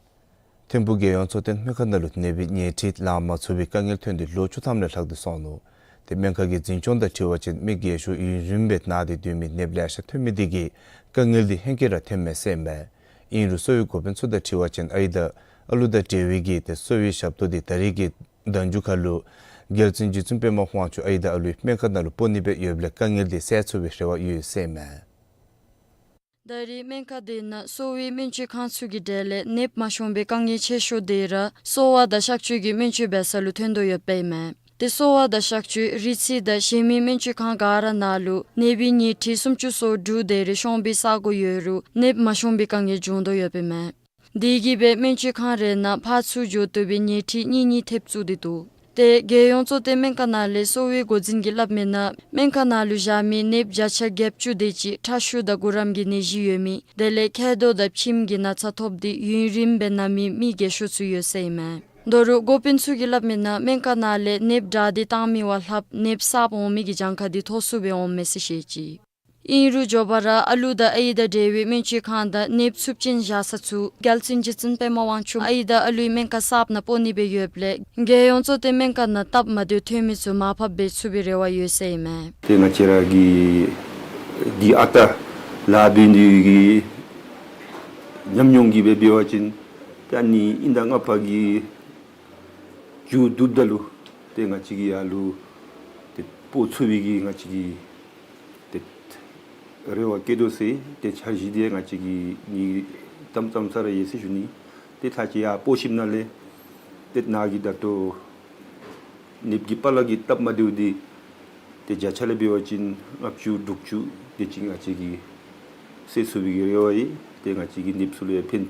ཐིམ་ཕུག་རྒྱལ་ཡོངས་གཙོ་བསྟེན་སྨན་ཁང་ནང་ལུ་ནདཔ་གི་ཉལ་ཁྲི་ལང་མ་ཚུགས་པའི་དཀའ་ངལ་ཐོན་ཏེ་ལོ་བཅུ་ཐམ་ལས་ལྷག་སྟེ་སོང་ནུག། ཏེ་སྨན་ཁང་གི་འཛིན་སྐྱོང་དང་འཁྲིལ་བ་ཅིན་མི་རྒས་ཤོས་ཡུན་རིངམོ་སྦེ་ན་སྟེ་སྡོད་མི་ནདཔ་ལེ་ཤ་ཐོན་མི་དེ་གིས་དཀའ་ངལ་འདི་ཧེང་སྐལ་ར་ཐོནམ་མས་ཟེར་ཨིན་མས། ཨིན་རུང་གསོ་བའི་འགོ་དཔོན་ཚུ་དང་འཁྲིལ་བ་ཅིན་ཨའི་དང་ཨ་ལུ་དང་འབྲེལ་བའི་གི་ཏེ་གསོ་བའི་ཞབས་ཏོག་འདི་ད་རེས་ཀྱི་ཟླ་མཇུག་ཁ་ལུ་རྒྱལ་བཙུན་རྗེ་བཙུན་པདྨ་དབང་ཕྱུག་ཨའི་དང་ཨ་ལུའི་སྨན་ཁང་ནང་ལུ་སྤོ་ནི་སྦེ་ཡོདཔ་ལས་དཀའ་ངལ་འདི་སེལ་ཚུགས་པའི་རེ་བ་ཡོད་ཟེར་ཨིན་མས། ད་རེས་སྨན་ཁང་དེ་ནང་གསོ་བའི་སྨན་བཅོས་ཁང་ཚུ་གི་གྲས་ལས་ནདཔ་མ་ཤོང་པའི་དཀའ་ངལ་ཆེ་ཤོས་དེ་ར་གསོ་བ་དང་གཤག་བཅོས་ཀྱི་སྨན་བཅོས་འབད་ས་ལུ་ཐོན་དོ་ཡོདཔ་ཨིན་མས། ཏེ་གསོ་བ་དང་གཤག་བཅོས་རིགས་རྩིས་དང་གཞན་མི་སྨན་བཅོས་ཁང་ག་ར་ནང་ལུ་ནདཔ་གི་ཉལ་ཁྲི་སུམ་ཅུ་སོ་དྲུག་དེ་རེ་ཤོང་པའི་ས་གོ་ཡོད་རུང་ནདཔ་མ་ཤོང་པའི་དཀའ་ངལ་བྱུང་དོ་ཡོདཔ་ཨིན་མས། དེ་གིས་སྦེ་སྨན་བཅོས་ཁང་རེ་ནང་ཕར་ཚུར་འགྱོ་བཏུབ་པའི་ཉལ་ཁྲི་གཉིས་གཉིས་ཐེབས་བཙུགས་ཏེ་འདུག། ཏེ་རྒྱལ་ཡོངས་གཙོ་བསྟེན་སྨན་ཁང་ནང་ལས་གསོ་བའི་འགོ་འཛིན་གྱིས་སླབ་མི་ནང་སྨན་ཁང་ནང་ལུ་བཞག་མི་ནདཔ་བརྒྱ་ཆ་བརྒྱད་ཅུ་དེ་ཅིག་ཁྲག་ཤུགས་དང་གུ་རམ་གྱི་ནད་གཞི་ཡོད་མི་དེ་ལས་མཁལ་རྡོག་དང་ཕྱིམ་གྱི་ན་ཚ་ཐོབ་སྟེ་ཡུན་རིངམོ་སྦེ་ན་མི་མི་རྒས་ཤོས་ཚུ་ཡོད་ཟེར་ཨིན་མས། དོ་རུང་འགོ་དཔོན་ཚུ་གིས་སླབ་མི་ནང་སྨན་ཁང་ནང་ལས་ནདཔ་དྲག་སྟེ་བཏང་མི་བ་ལྷགཔ་ནདཔ་གསརཔ་འོང་མི་གི་གྱངས་ཁ་འདི་མཐོ་སུ་སྦེ་འོངམ་མས་ཟེར་བཤད་ཅི། ཨིན་རུང་མགྱོགས་པ་ར་ཨ་ལུ་དང་ཨའི་དང་འབྲེལ་བའི་སྨན་བཅོས་ཁང་དང་ནདཔ་ཚབས་ཆེན་བཞག་ས་ཚུ་རྒྱལ་བཙུན་རྗེ་བཙུན་པདྨ་དབང་ཕྱུག་ཨའི་དང་ཨ་ལུའི་སྨན་ཁང་གསརཔ་ནང་སྤོ་ནི་སྦེ་ཡོདཔ་ལས་རྒྱལ་ཡོངས་གཙོ་བསྟེན་སྨན་ཁང་ནང་སྟབས་མ་བདེཝ་ཐོན་མི་ཚུ་མར་ཕབ་འབད་ཚུགས་པའི་རེ་བ་ཡོད་ཟེར་ཨིན་མས། ཏེ་ང་བཅས་ར་གི་འདི་ཨ་རྟག་ལཱ་འབད་ནི་གི་ཉམས་མྱོང་གིས་སྦེ་འབད་བ་ཅིན་ཏེ་ཨ་ནི་ཨིན་ཟླ་ལྔ་པ་གི་མཇུག་བསྡུཝ་ད་ལུ་ཏེ་ང་བཅས་ཀྱིས་ཡར་ལུ་ཏེ་སྤོ་ཚུགས་པའི་གི་ང་བཅས་ཀྱིས་ཏེ་རེ་བ་བསྐྱེད་དོ་ཟེར། ཏེ་འཆར་གཞི་འདི་ང་བཅས་ཀྱིས་ནི་གཏམ་ཙམ་ས་ར་ཡོད་ཟེར་ཞུ་ནི། ཏེ་ད་ཅི་ཡར་སྤོ་ཞིནམ་ལས་ཏེ་ནཱ་གི་ད་ལྟོ་ནདཔ་གི་པ་ལགས་ཀྱི་སྟབས་མ་བདེཝ་འདི་ཏེ་བརྒྱ་ཆ་ལས་འབད་བ་ཅིན་ལྔ་བཅུ་དྲུག་ཅུ་དེ་ཅིག་ང་བཅས་ཀྱིས་སེལ་ཚུགས་པའི་གི་རེ་བ་ཡོད། ཏེ་ང་བཅས་ཀྱིས་ནདཔ་ཚུ་ལུ་ཡང་ཕན་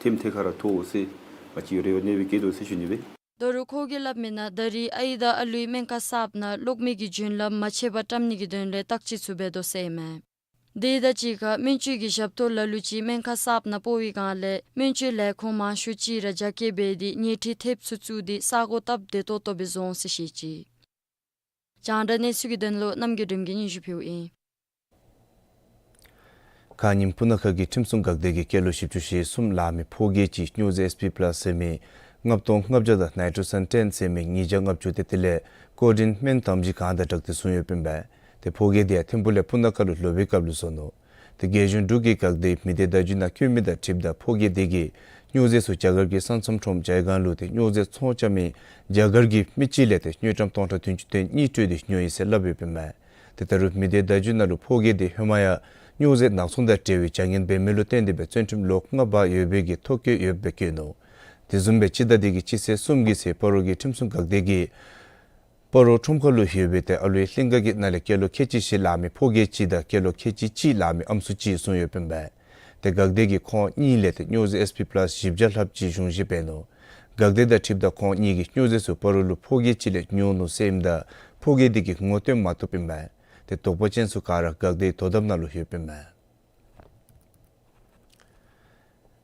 ཐེམ་ཐེ་ཁ་ར་ཐོགས་འོང་ཟེར་ང་བཅས་རེ་བ་ནེ་སྦེ་བསྐྱེད་དོ་ཟེར་ཞུ་ནི་སྦེ། དོ་རུང་ཁོ་གིས་སླབ་མི་ནང་ད་རེས་ཨའི་དང་ཨ་ལུའི་སྨན་ཁང་གསརཔ་ནང་གློག་མེ་གི་རྒྱུན་ལམ་མ་ཆད་པར་བཀྲམ་ནི་གི་དོན་ལས་བརྟག་དཔྱད་ཚུ་འབད་དོ་ཟེར་ཨིན་མས། དེ་དང་གཅིག་ཁར་སྨན་བཅོས་ཀྱི་ཞབས་ཏོག་ལ་ལུ་ཅིག་སྨན་ཁང་གསརཔ་ནང་སྤོ་བའི་སྒང་ལས་སྨན་བཅོས་ལས་ཁུངས་མང་ཤོས་ཅིག་ར་རྒྱ་སྐྱེད་འབད་དེ་ཉལ་ཁྲི་ཐེབས་ཚུ་བཙུགས་ཏེ་ས་གོ་སྟབས་བདེ་ཏོག་ཏོ་སྦེ་བཟོ་འོང་ཟེར་བཤད་ཅི། རྒྱང་བསྒྲགས་གནས་ཚུལ་གྱི་དོན་ལུ་རྣམ་རྒྱལ་སྒྲོལམ་གིས་སྙན་ཞུ་ཕུལཝ་ཨིན། ཁ་ཉིནམ་སྤུ་ན་ཁ་གི་ཁྲིམས་སྲུང་འགག་སྡེ་གིས་སྐྱེས་ལོ་བཞི་བཅུ་ཞེ་གསུམ་ལང་མི་ཕོ་རྒྱས་ཅིག་སྨྱོ་རྫས་ཨེས་པི་པ་ལཱསི་ཟེར་མི་ལྔ་སྟོང་ལྔ་བརྒྱ་དང་ནའི་ཊོ་སན་ཊེན་ཟེར་མི་ཉིས་བརྒྱ་ལྔ་བཅུ་དེ་དེ་ལས་ཀོ་ཌེན་སྨན་དམ་སྦྱིས་གང་དང་སྦྲགས་ཏེ་བཟུང་ཡོདཔ་ཨིན་པས། ཏེ་ཕོ་རྒྱས་དེ་ཡང་ཐིམ་ཕུག་ལས་སྤུ་ན་ཁ་ལུ་ལོག་པའི་སྐབས་ལུ་བཟུང་ནུག། ཏེ་རྒྱལ་གཞུང་འབྲུག་གི་འགག་སྡེ་མི་སྡེ་བརྡ་བརྒྱུད་ནང་བཀོད་མི་དང་འཁྲིལཝ་ད་ཕོ་རྒྱས་དེ་གིས་སྨྱོ་རྫས་ཚུ་རྒྱ་གར་གྱི་ས་མཚམས་ཁྲོམ་ཇའི་གཱན་ལུ་ཏེ་སྨྱོ་རྫས་ཚོང་རྐྱབ་མི་རྒྱ་གར་གྱི་མི་ཅིག་ལས་ཏེ་དངུལ་ཀྲམ་སྟོང་ཕྲག་བདུན་ཅུ་དོན་གཉིས་སྤྲོད་དེ་སྨྱོ་ཡི་ཟེར་སླབ་ཡོདཔ་ཨིན་མས། ཏེ་ད་རུང་མི་སྡེ་བརྡ་བརྒྱུད་ནང་ལུ་ཕོ་རྒྱས་དེ་ཧེ་མ་ཡང་སྨྱོ་རྫས་ནག་ཚོང་དང་འབྲེལ་བའི་བྱ་ངན་འབད་མི་ལུ་བརྟེན་ཏེ་སྦེ་བཙོན་ཁྲིམས་ལོ་ལྔ་འབག་ཡོད་པའི་གི་ཐོ་བཀོད་ཡོདཔ་སྦེ་བཀོད་ནུག། དེ་བཟུམ་སྦེ་སྤྱི་ཟླ་འདི་གི་སྤྱི་ཚེས་གསུམ་གྱི་ཚེ་སྤ་རོ་གི་ཁྲིམས་སྲུང་འགག་སྡེ་གིས་སྤ་རོ་ཁྲོམ་ཁ་ལུ་ཡོད་པའི་ཏེ་ཨ་ལུའི་གླིང་ག་གི་ནང་ལས་སྐྱེས་ལོ་ཁལ་གཅིག་བཞི་ལང་མི་ཕོ་རྒྱས་གཅིག་དང་སྐྱེས་ལོ་ཁལ་གཅིག་གཅིག་ལང་མི་ཨམ་སྲུ་གཅིག་བཟུང་ཡོདཔ་ཨིན་པས། ཏེ་འགག་སྡེ་གིས་ཁོང་གཉིས་ལས་ཏེ་སྨྱོ་རྫས་ཨེས་པི་པ་ལཱསི་བཞི་བརྒྱ་ལྷགཔ་ཅིག་གཞུང་བཞེས་འབད་ནུག། འགག་སྡེ་དང་འཁྲིལཝ་ད་ཁོང་གཉིས་ཀྱིས་སྨྱོ་རྫས་ཚུ་སྤ་རོ་ལུ་ཕོ་རྒྱས་ཅིག་ལས་ཉོ་ནུག་ཟེར་ཨིནམ་ད་ཕོ་རྒྱས་དེ་གིས་ངོ་སྟོན་མ་བཏུབ་ཨིན་པས། ཏེ་དོགས་པ་ཅན་ཚུ་ག་ར་འགག་སྡེའི་དོ་དམ་ནང་ལུ་ཡོདཔ་ཨིན་པས།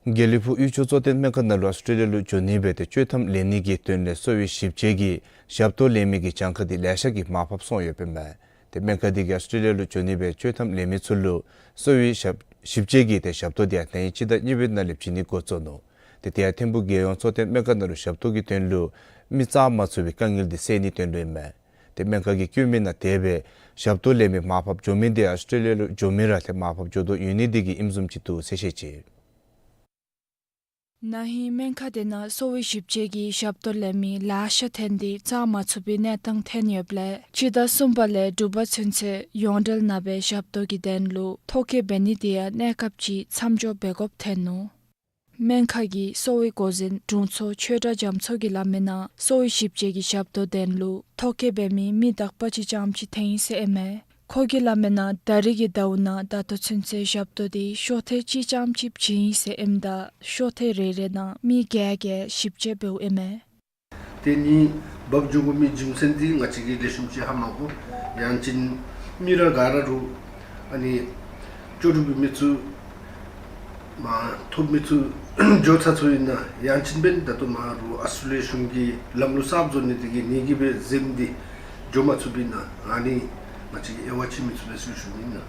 དགེ་ལེགས་ཕུག་དབུས་ཕྱོགས་གཙོ་བསྟེན་སྨན་ཁང་ནང་ལུ་ཨཱོས་ཊེ་ལི་ཡ་ལུ་འགྱོ་ནི་སྦེ་ཏེ་བཅོས་ཐམ་ལེན་ནི་གི་དོན་ལས་གསོ་བའི་ཞིབ་དཔྱད་ཀྱི་ཞབས་ཏོག་ལེན་མི་གི་གྱངས་ཁ་དེ་ལེ་ཤ་གིས་མར་ཕབ་སོང་ཡོདཔ་ཨིན་པས། ཏེ་སྨན་ཁང་དེ་གིས་ཨཱོས་ཊེ་ལི་ཡ་ལུ་འགྱོ་ནི་སྦེ་བཅོས་ཐམ་ལེན་མི་ཚུ་ལུ་གསོ་བའི་ཞབས་ཞིབ་དཔྱད་ཀྱི་ཏེ་ཞབས་ཏོག་དེ་ཡང་ན་ཧིང་སྤྱི་ཟླ་གཉིས་པའི་ནང་ལས་བྱིན་ནི་འགོ་བཙུགས་ནུག། ཏེ་དེ་ཡང་ཐིམ་ཕུག་རྒྱལ་ཡོངས་གཙོ་བསྟེན་སྨན་ཁང་ནང་ལུ་ཞབས་ཏོག་གི་དོན་ལུ་མི་བཙའ་མ་ཚུགས་པའི་དཀའ་ངལ་དེ་སེལ་ནིའི་དོན་ལུ་ཨིན་མས། ཏེ་སྨན་ཁང་གིས་བཀོད་མི་ནང་དེ་སྦེ་ཞབས་ཏོག་ལེན་མི་མར་ཕབ་འགྱོ་མི་དེ་ཨཱོས་ཊེ་ལི་ཡ་ལུ་འགྱོ་མི་ར་ཏེ་མར་ཕབ་འགྱོ་དོ་ཡོད་ནི་དེ་གིས་ཨིནམ་བཟུམ་ཅིག་འདུག་ཟེར་བཤད་ཅི། ན་ཧིང་སྨན་ཁང་དེ་ནང་གསོ་བའི་ཞིབ་དཔྱད་ཀྱི་ཞབས་ཏོག་ལེན་མི་ལེ་ཤ་ཐོན་ཏེ་བཙའ་མ་ཚུགས་པའི་གནས་སྟངས་ཐོན་ཡོདཔ་ལས་སྤྱི་ཟླ་གསུམ་པ་ལས་དྲུག་པ་ཚུན་ཚོད་ཡོངས་འབྲེལ་ནང་སྦེ་ཞབས་ཏོག་གི་དོན་ལུ་ཐོ་བཀོད་འབད་ནི་དེ་ཡང་གནས་སྐབས་ཅིག་མཚམས་འཇོག་འབད་དགོཔ་ཐོན་ནུག། སྨན་ཁང་གི་གསོ་བའི་འགོ་འཛིན་དྲུང་འཚོ་ཆོས་གྲགས་རྒྱ་མཚོ་གིས་སླབ་མི་ནང་གསོ་བའི་ཞིབ་དཔྱད་ཀྱི་ཞབས་ཏོག་དོན་ལུ་ཐོ་བཀོད་འབད་མི་མི་དག་པ་ཅིག་རྐྱངམ་ཅིག་ཐོན་ཡི་ཟེར་ཨིན་མས། ཁོ་གིས་སླབ་མིའི་ནང་ད་རིས་ཀྱི་ཟླཝ་ནང་ད་ལྟོ་ཚུན་ཚོད་ཞབས་ཏོག་འདི་ཤོག་ཐེངས་གཅིག་རྐྱངམ་གཅིག་བྱིན་ཡི་ཟེར་ཨིནམ་ད་ཤོག་ཐེངས་རེ་རེ་ནང་མི་བརྒྱད་བརྒྱད་ཞིབ་དཔྱད་འབདཝ་ཨིན་མས། ཏེ་ནི་འབག་འགྱོ་དགོ་མི་རྒྱུ་མཚན་འདི་ང་བཅས་ཀྱིས་ལེགས་ཤོམ་ཅིག་ཧ་མ་གོ། ཡང་ཅིན་མི་ར་ག་ར་རུང་ཨ་ནི་ལྕོགས་གྲུབ་ཀྱི་མི་ཚུ་མ་ཐོབ་མི་ཚུ་འགྱོ་ཚར་ཚརཝ་ཨིན་ན། ཡང་ཅིན་འབདན་ད་ལྟོ་མ་རུང་ཨོས་ཊྲེ་ལི་ཡ་གཞུང་གིས་ལམ་ལུགས་གསརཔ་བཟོ་ནི་དེ་གིས་ནི་གིས་སྦེ་གཟིམ་སྟེ་འགྱོ་མ་ཚུགསཔ་ཨིན་ན། ཨ་ནི་ང་བཅས་ཀྱིས་དབྱེ་བ་ཕྱེ་མི་ཚུགས་པས་ཟེར་ཞུ་ནི་ཨིན་ལགས།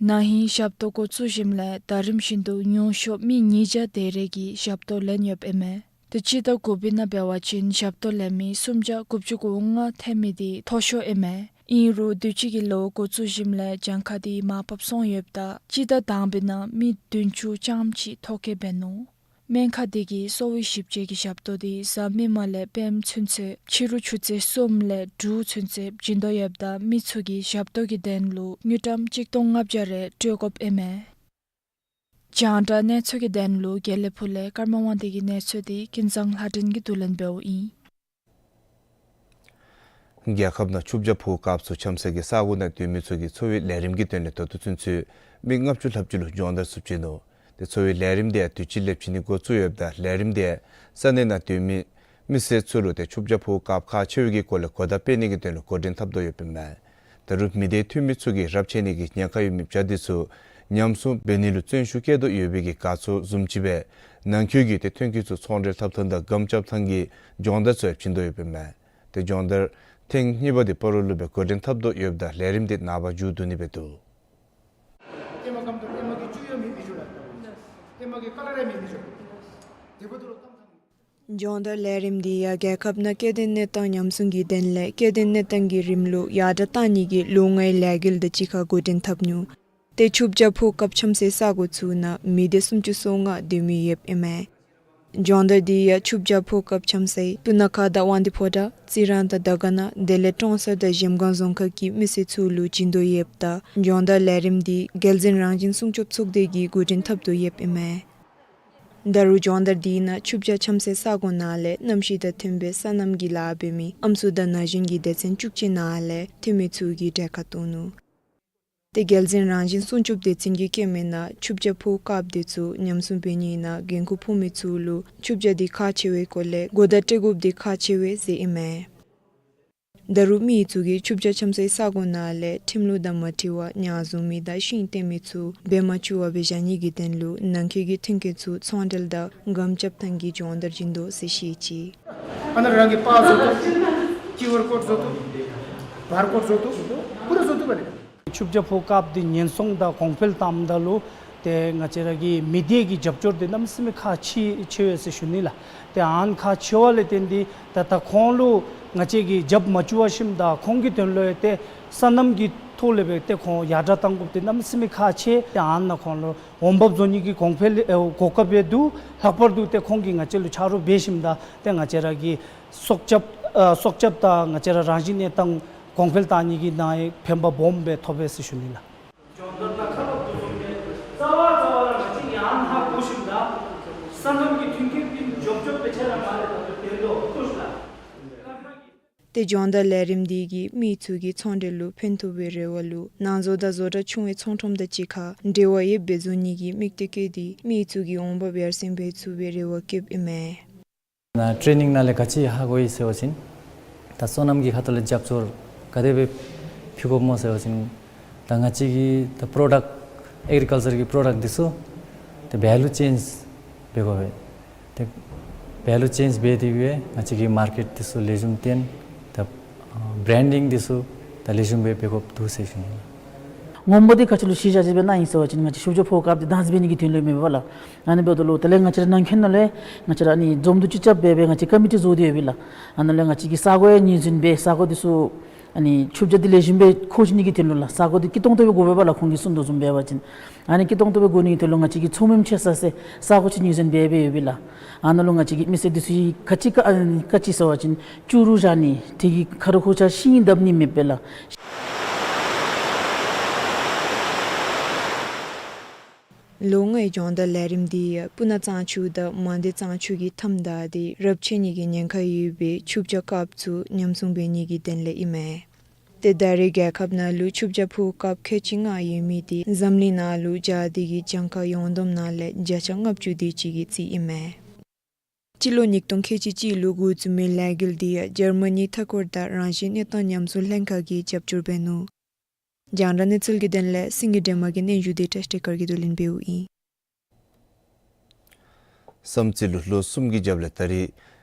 ན་ཧིང་ཞབས་ཏོག་འགོ་བཙུགས་ཞིནམ་ལས་ད་རིམ་བཞིན་དུ་ཉུང་ཤོས་མི་ཉིས་བརྒྱ་དེ་རེ་གིས་ཞབས་ཏོག་ལེན་ཡོདཔ་ཨིན་མས། ཏེ་སྤྱི་ཟླ་དགུ་པའི་ནང་འབད་བ་ཅིན་ཞབས་ཏོག་ལེན་མི་སུམ་བརྒྱ་དགུ་བཅུ་གོ་ལྔ་ཐོན་མི་འདི་མཐོ་ཤོས་ཨིན་མས། ཨིན་རུང་དུས་ཅི་གི་ལོ་འགོ་བཙུགས་ཞིནམ་ལས་གྱངས་ཁ་འདི་མར་ཕབ་སོང་ཡོདཔ་ད་སྤྱི་ཟླ་དང་པའི་ནང་མི་བདུན་ཅུ་རྐྱངམ་གཅིག་ཐོ་བཀོད་འབད་ནུག། སྨན་ཁང་འདི་གིས་གསོ་བའི་ཞིབ་དཔྱད་ཀྱི་ཞབས་ཏོག་འདི་གཟའ་མིག་དམར་ལས་སྤེནམ་ཚུན་ཚོད་ཕྱི་རུ་ཆུ་ཚོད་གསུམ་ལས་དྲུག་ཚུན་ཚོད་བྱིན་དོ་ཡོདཔ་ད་མི་ཚུ་གིས་ཞབས་ཏོག་གི་དོན་ལུ་དངུལ་ཀྲམ་གཅིག་སྟོང་ལྔ་བརྒྱ་རེ་སྤྲོད་དགོཔ་ཨིན་མས། རྒྱང་བསྒྲགས་གནས་ཚུལ་གྱི་དོན་ལུ་དགེ་ལེགས་ཕུག་ལས་ཀརྨ་དབང་འདུས་ཀྱི་གནས་ཚུལ་འདི་ཀུན་བཟང་ལྷ་སྒྲོན་གྱིས་བསྡུ་ལེན་འབདཝ་ཨིན། རྒྱལ་ཁབ་ནང་ཆུ་བྱཱ་ཕོག་སྐབས་སུ་འཁྱམས་སའི་གི་ས་གོ་ནང་སྡོད་མི་ཚུ་གི་འཚོ་བའི་ལས་རིམ་གྱི་དོན་ལས་ད་ལྟོ་ཚུན་ཚོད་མི་ལྔ་བཅུ་ལྷགཔ་ཅིག་ལུ་སྦྱོང་བརྡར་ཚུ་བྱིན་ནུག། ཏེ་འཚོ་བའི་ལས་རིམ་འདི་ཡང་དུས་ཅི་ལས་བྱིན་ནི་འགོ་བཙུགས་ཡོདཔ་ད་ལས་རིམ་འདི་ཡང་ས་གནས་ནང་སྡོད་མི་མི་སེར་ཚུ་ལུ་ཏེ་ཆུ་བྱཱ་ཕོག་སྐབས་ཁག་ཆེ་བའི་གི་སྐོར་ལས་གོ་བརྡ་སྤེལ་ནི་གི་དོན་ལུ་འགོ་འདྲེན་འཐབ་དོ་ཡོདཔ་ཨིན་མས། ད་རུང་མི་སྡེ་འཐུས་མི་ཚུ་གིས་རབས་ཆད་ནི་གི་ཉེན་ཁ་ཡོད་མི་བྱཱ་འདི་ཚུ་ཉམས་སྲུང་འབད་ནི་ལུ་བརྩོན་ཤུགས་བསྐྱེད་དོ་ཡོད་པའི་གི་དགའ་ཚོར་བཟུམ་ཅིག་སྦེ་ནང་འཁོད་ཀྱི་ཏེ་ཐོན་སྐྱེད་ཚུ་ཚོང་འབྲེལ་ཐབས་ཐང་དང་སྒམ་རྐྱབ་ཐང་གི་སྦྱོང་བརྡར་ཚུ་ཡང་བྱིན་དོ་ཡོདཔ་ཨིན་མས། ཏེ་སྦྱོང་བརྡར་ཐེངས་གཉིས་པ་འདི་སྤ་རོ་ལུ་སྦེ་འགོ་འདྲེན་འཐབ་དོ་ཡོདཔ་ད་ལས་རིམ་འདི་ནངས་པ་མཇུག་བསྡུ་ནི་སྦེ་འདུག། ཨེ་མ་སྒམ་དང་ཨེ་མ་གི་བཅུད་ཡོད་མི་མི་འགྱོ་ལགས། ཨེ་མ་གི་ཀ་ལར་ཡང་མི་མི་འགྱོ། དེ་འབདཝ་ད་ལུ་གཏམ་ཐང་། སྦྱོང་བརྡར་ལས་རིམ་འདི་ཡང་རྒྱལ་ཁབ་ནང་སྐྱེ་ལྡན་གནས་སྟངས་ཉམས་སྲུང་གི་དོན་ལས་སྐྱེ་ལྡན་གནས་སྟངས་ཀྱི་རིམ་ལུགས་ཡར་དྲགས་གཏང་ནི་གི་ལོ་ལྔའི་ལས་འགུལ་དང་གཅིག་ཁར་འགོ་འདྲེན་འཐབ་ནུག། ཏེ་ཆུ་བྱཱ་ཕོག་སྐབས་འཁྱམས་སའི་ས་གོ་ཚུ་ནང་མི་སྡེ་སུམ་ཅུ་སོ་ལྔ་སྡོད་མི་ཡོདཔ་ཨིན་མས། སྦྱོང་བརྡར་འདི་ཡང་ཆུ་བྱཱ་ཕོག་སྐབས་འཁྱམས་སའི་སྤུ་ན་ཁ་དང་དབང་འདུས་ཕོ་བྲང་རྩི་རང་དང་དར་དཀར་ན་དེ་ལས་ཀྲོང་གསར་དང་གཞལམ་སྒང་རྫོང་ཁག་གི་མི་སེར་ཚུ་ལུ་བྱིན་དོ་ཡོདཔ་ད་སྦྱོང་བརྡར་ལས་རིམ་འདི་རྒྱལ་འཛིན་རང་བཞིན་སྲུང་སྐྱོབ་ཚོགས་སྡེ་གིས་འགོ་འདྲེན་འཐབ་དོ་ཡོདཔ་ཨིན་མས། ད་རུང་སྦྱོང་བརྡར་འདི་ནང་ཆུ་བྱཱ་འཁྱམས་སའི་ས་གོ་ནང་ལས་གནམ་གཤིས་དང་མཐུན་པའི་སོ་ནམ་གྱི་ལཱ་འབད་མི་ཨམ་སྲུ་དང་ན་གཞོན་གྱི་སྡེ་ཚན་བཅུ་གཅིག་ནང་ལས་འཐུས་མི་ཚུ་གིས་གྲལ་ཁར་གཏོགས་ནུག། ཏེ་རྒྱལ་འཛིན་རང་བཞིན་སྲུང་སྐྱོབ་སྡེ་ཚན་གྱིས་བཀོད་མིའི་ནང་ཆུ་བྱཱ་ཕོག་སྐབས་འདི་ཚུ་ཉམས་སྲུང་འབད་ནི་ནང་འགན་ཁུར་ཕོག་མི་ཚུ་ལུ་ཆུ་བྱཱ་འདི་ཁག་ཆེ་བའི་སྐོར་ལས་གོ་བརྡ་སྤྲོད་དགོཔ་འདི་ཁག་ཆེ་བས་ཟེར་ཨིན་མས། ད་རུང་མི་ཚུ་གིས་ཆུ་བྱཱ་འཁྱམས་སའི་ས་གོ་ནང་ལས་ཁྲིམས་ལུགས་དང་མ་འཁྲིལ་བར་ཉ་བཟུང་མི་དང་ཤིང་བཏོན་མི་ཚུ་འབད་མ་བཅུག་པར་སྦེ་བཞག་ནི་གི་དོན་ལུ་ནང་འཁོད་ཀྱི་མཐུན་རྐྱེན་ཚུ་ཚོང་འབྲེལ་དང་སྒམ་རྐྱབ་ཐང་གི་སྦྱོང་བརྡར་བྱིན་དོ་ཟེར་བཤད་ཅི། ཨ་ནཱ་རང་གི་པཱསི་བཟོ་བཏུབ། ཀིའུ་ཨར་ཀོཌ་བཟོ་བཏུབ། བར་ཀོཌ་བཟོ་བཏུབ། ཀུ་རེ་བཟོ་བཏུབ་པ་ལས། ཆུ་བྱཱ་ཕོག་སྐབས་འདི་ཉེན་སྲུང་དང་གོང་འཕེལ་བཏངམ་ད་ལུ་ཏེ་ང་བཅས་ར་གི་མི་སྡེ་གི་རྒྱབ་སྐྱོར་འདི་གནམ་མེད་ས་མེད་ཁག་ཆེ་ཆེ་བས་ཟེར་ཞུ་ནི་ལགས། ཏེ་ཨ་ནཱ་ཁག་ཆེ་བ་ལས་བརྟེན་ཏེ་ད་ལྟོ་ཁོང་ལུ་ང་བཅས་ཀྱིས་རྒྱབ་མ་བཅུག་པར་ཞིནམ་ད་ཁོང་གི་དོན་ལུ་ཡང་ཏེ་སོ་ནམ་གྱི་ཐོག་ལས་སྦེ་ཏེ་ཁོང་ཡར་དྲགས་བཏང་དགོཔ་འདི་གནམ་མེད་ས་མེད་ཁག་ཆེ། ཏེ་ཨ་ནཱ་ཁོང་ལུ་འོང་འབབ་བཟོ་ནི་གི་གོང་འཕེལ་ཨེ་གོ་སྐབས་ཡང་འདུག། ལྷག་པར་དུ་ཏེ་ཁོང་གིས་ང་བཅས་ལུ་ཆ་རོགས་འབད་ཞིནམ་ད་ཏེ་ང་བཅས་ར་གི་སྲོག་སྐྱབས་ཨ་སྲོག་སྐྱབས་དང་ང་བཅས་ར་རང་བཞིན་གནས་སྟངས་གོང་འཕེལ་བཏང་ནི་གི་ནང་ཡང་ཕན་པ་སྦོམ་སྦེ་ཐོབ་པས་ཟེར་ཞུ་ནི་ལགས། སྦྱོང་བརྡར་ནང་ཁ་ལོ་བསྡུ་བཟུམ་སྦེ་རྩ་བ་རྩ་བ་ར་ང་བཅས་ཀྱིས་ཨ་ནཱ་ཧ་གོ་ཞིནམ་ད་སོ་ནམ་གྱི་མཐུན་རྐྱེན་འདི་འཇོམས་འཇོམས་སྦེ་ཆ་ར་མ་རེ་ད་ལྟོ་དེ་ལུ་ཐུགས་ལ། ཏེ་སྦྱོང་བརྡར་ལས་རིམ་འདི་གིས་མི་ཚུ་གི་ཚོང་འབྲེལ་ལུ་ཕན་ཐོགས་པའི་རེ་བ་ལུ་ནང་བཟོ་དང་བཟོ་གྲྭ་ཆུང་བའི་ཚོང་ཁྲོམ་དང་གཅིག་ཁར་འབྲེལ་བ་ཡོདཔ་སྦེ་བཟོ་ནི་གི་དམིགས་གཏད་བསྐྱེད་དེ་མི་ཚུ་གི་འོང་འབབ་ཡར་སེང་འབད་ཚུགས་པའི་རེ་བ་བསྐྱེདཔ་ཨིན་མས། ནཱ་ཊེ་ནིང་ནང་ལས་ག་ཅི་ཧ་གོ་ཡི་ཟེར་བ་ཅིན་ད་སོ་ནམ་གྱི་ཁ་ཐུག་ལས་རྒྱབ་སྐྱོར་ག་དེ་སྦེ་ཕུལ་དགོཔ་སྨོ་ཟེར་བ་ཅིན་ད་ང་བཅས་ཀྱི་ད་པྲོ་ཌཀཊ་ཨེག་རི་ཀལ་ཅར་གྱི་པྲོ་ཌཀཊ་འདི་ཚུ་ད་བེ་ལུ་ཅེནཇ་འབད་དགོ་པས། ཏེ་བེ་ལུ་ཅེནཇ་འབད་དེ་སྦེ་ང་བཅས་ཀྱི་མར་ཀེཊ་འདི་ཚུ་ལེགས་ཤོམ་བཏོན། ད་བྲེན་ཌིང་འདི་ཚུ་ད་ལེགས་ཤོམ་སྦེ་འབད་དགོཔ་འདུག་ཟེར་ཞུ་ནི་ལགས། སྔོན་པོ་འདི་ག་ཅི་ལུ་གཞི་བཞག་སྦེ་གནང་ཡི་ཟེར་བ་ཅིན་ང་བཅས་ཆུ་བྱཱ་ཕོག་སྐབས་འདི་དྭངས་སྦེ་ནི་གི་དོན་ལུ་མེན་པས་ལགས། ཨ་ནི་འབདཝ་ད་ལུ་དེ་ལས་ང་བཅས་ར་ནང་འཁོད་ནང་ལས་ང་བཅས་ར་ཨ་ནི་འཛོམས་འདུ་ཅིག་རྐྱབ་སྦེ་སྦེ་ང་བཅས་ཀོ་མི་ཊི་བཟོ་སྟེ་ཡོད་པས་ལགས། ཨ་ནཱ་ལས་ང་བཅས་ཀྱིས་ས་གོ་ཡང་ངོས་འཛིན་འབད་ས་གོ་འདི་ཚུ་ཨ་ནི་ཆུ་བྱཱ་འདི་ལེགས་ཤོམ་སྦེ་ཁོ་ཅིག་ནི་གི་དོན་ལུ་ལགས། ས་གོ་འདི་སྐྱིད་ཏོང་ཏོ་སྦེ་དགོ་པས་ལགས། ཁོང་གིས་གསུང་དོ་བཟུམ་འབད་བ་ཅིན་ཨ་ནི་སྐྱིད་ཏོང་ཏོ་སྦེ་དགོ་ནི་གི་དོན་ལུ་ང་བཅས་ཀྱིས་ཚོགས་མི་ཆེ་ས་སྦེ་ས་གོ་ཅིག་ངོས་འཛིན་འབད་འབད་ཡོད་པས་ལགས། ཨ་ནཱ་ལུ་ང་བཅས་ཀྱི་མི་སེར་འདི་ཚུ་གིས་ག་ཅི་ག་ཨ་ག་ཅི་ཟེར་བ་ཅིན་ཅུ་རུ་བཞག་ནི་དེ་གི་ཁ་རུ་ཁོ་ཆ་ཤིང་བརྡབ་ནི་མེད་པས་ལགས། ལོ་ལྔའི་སྦྱོང་བརྡར་ལས་རིམ་འདི་ཡང་སྤུ་ན་གཙང་ཆུ་དང་མང་སྡེ་གཙང་ཆུ་གི་མཐའམ་བདའ་སྟེ་རབས་ཆད་ནི་གི་ཉེན་ཁ་ཡོད་པའི་ཆུ་བྱཱ་སྐབས་ཚུ་ཉམས་སྲུང་འབད་ནི་གི་དོན་ལས་ཨིན་མས། ཏེ་ད་རེས་རྒྱལ་ཁབ་ནང་ལུ་ཆུ་བྱ་ཕུ་རྐྱབ་ཁལ་གཅིག་ལྔ་ཡོད་མི་དེ་འཛམ་གླིང་ནང་ལུ་རྒྱ་དེ་གི་གྱངས་ཁ་ཡོངས་བསྡོམས་ནང་ལས་བརྒྱ་ཆ་ལྔ་བཅུ་དེ་ཅིག་གིས་རྩིས་ཨིན་མས། སྤྱི་ལོ་ཉིས་སྟོང་ཁལ་གཅིག་གཅིག་ལུ་འགོ་བཙུགས་མི་ལས་འགུལ་དེ་ཡང་འཇར་མ་ནི་མཐའ་འཁོར་དང་རང་བཞིན་གནས་སྟངས་ཉམས་གསོ་ལྷན་ཁག་གིས་རྒྱབ་སྐྱོར་འབད་ནུག། རྒྱང་བསྒྲགས་གནས་ཚུལ་གྱི་དོན་ལས་སེང་གེ་སྒྲོལ་མ་གི་སྙན་ཞུ་དེ་བཀྲ་ཤིས་བདེ་དཀར་གྱིས་བསྡུ་ལེན་འབདཝ་ཨིན། བསམ་རྩེ་ལུ་ལོ་གསུམ་གྱི་རྒྱབ་ལས་ད་རེས་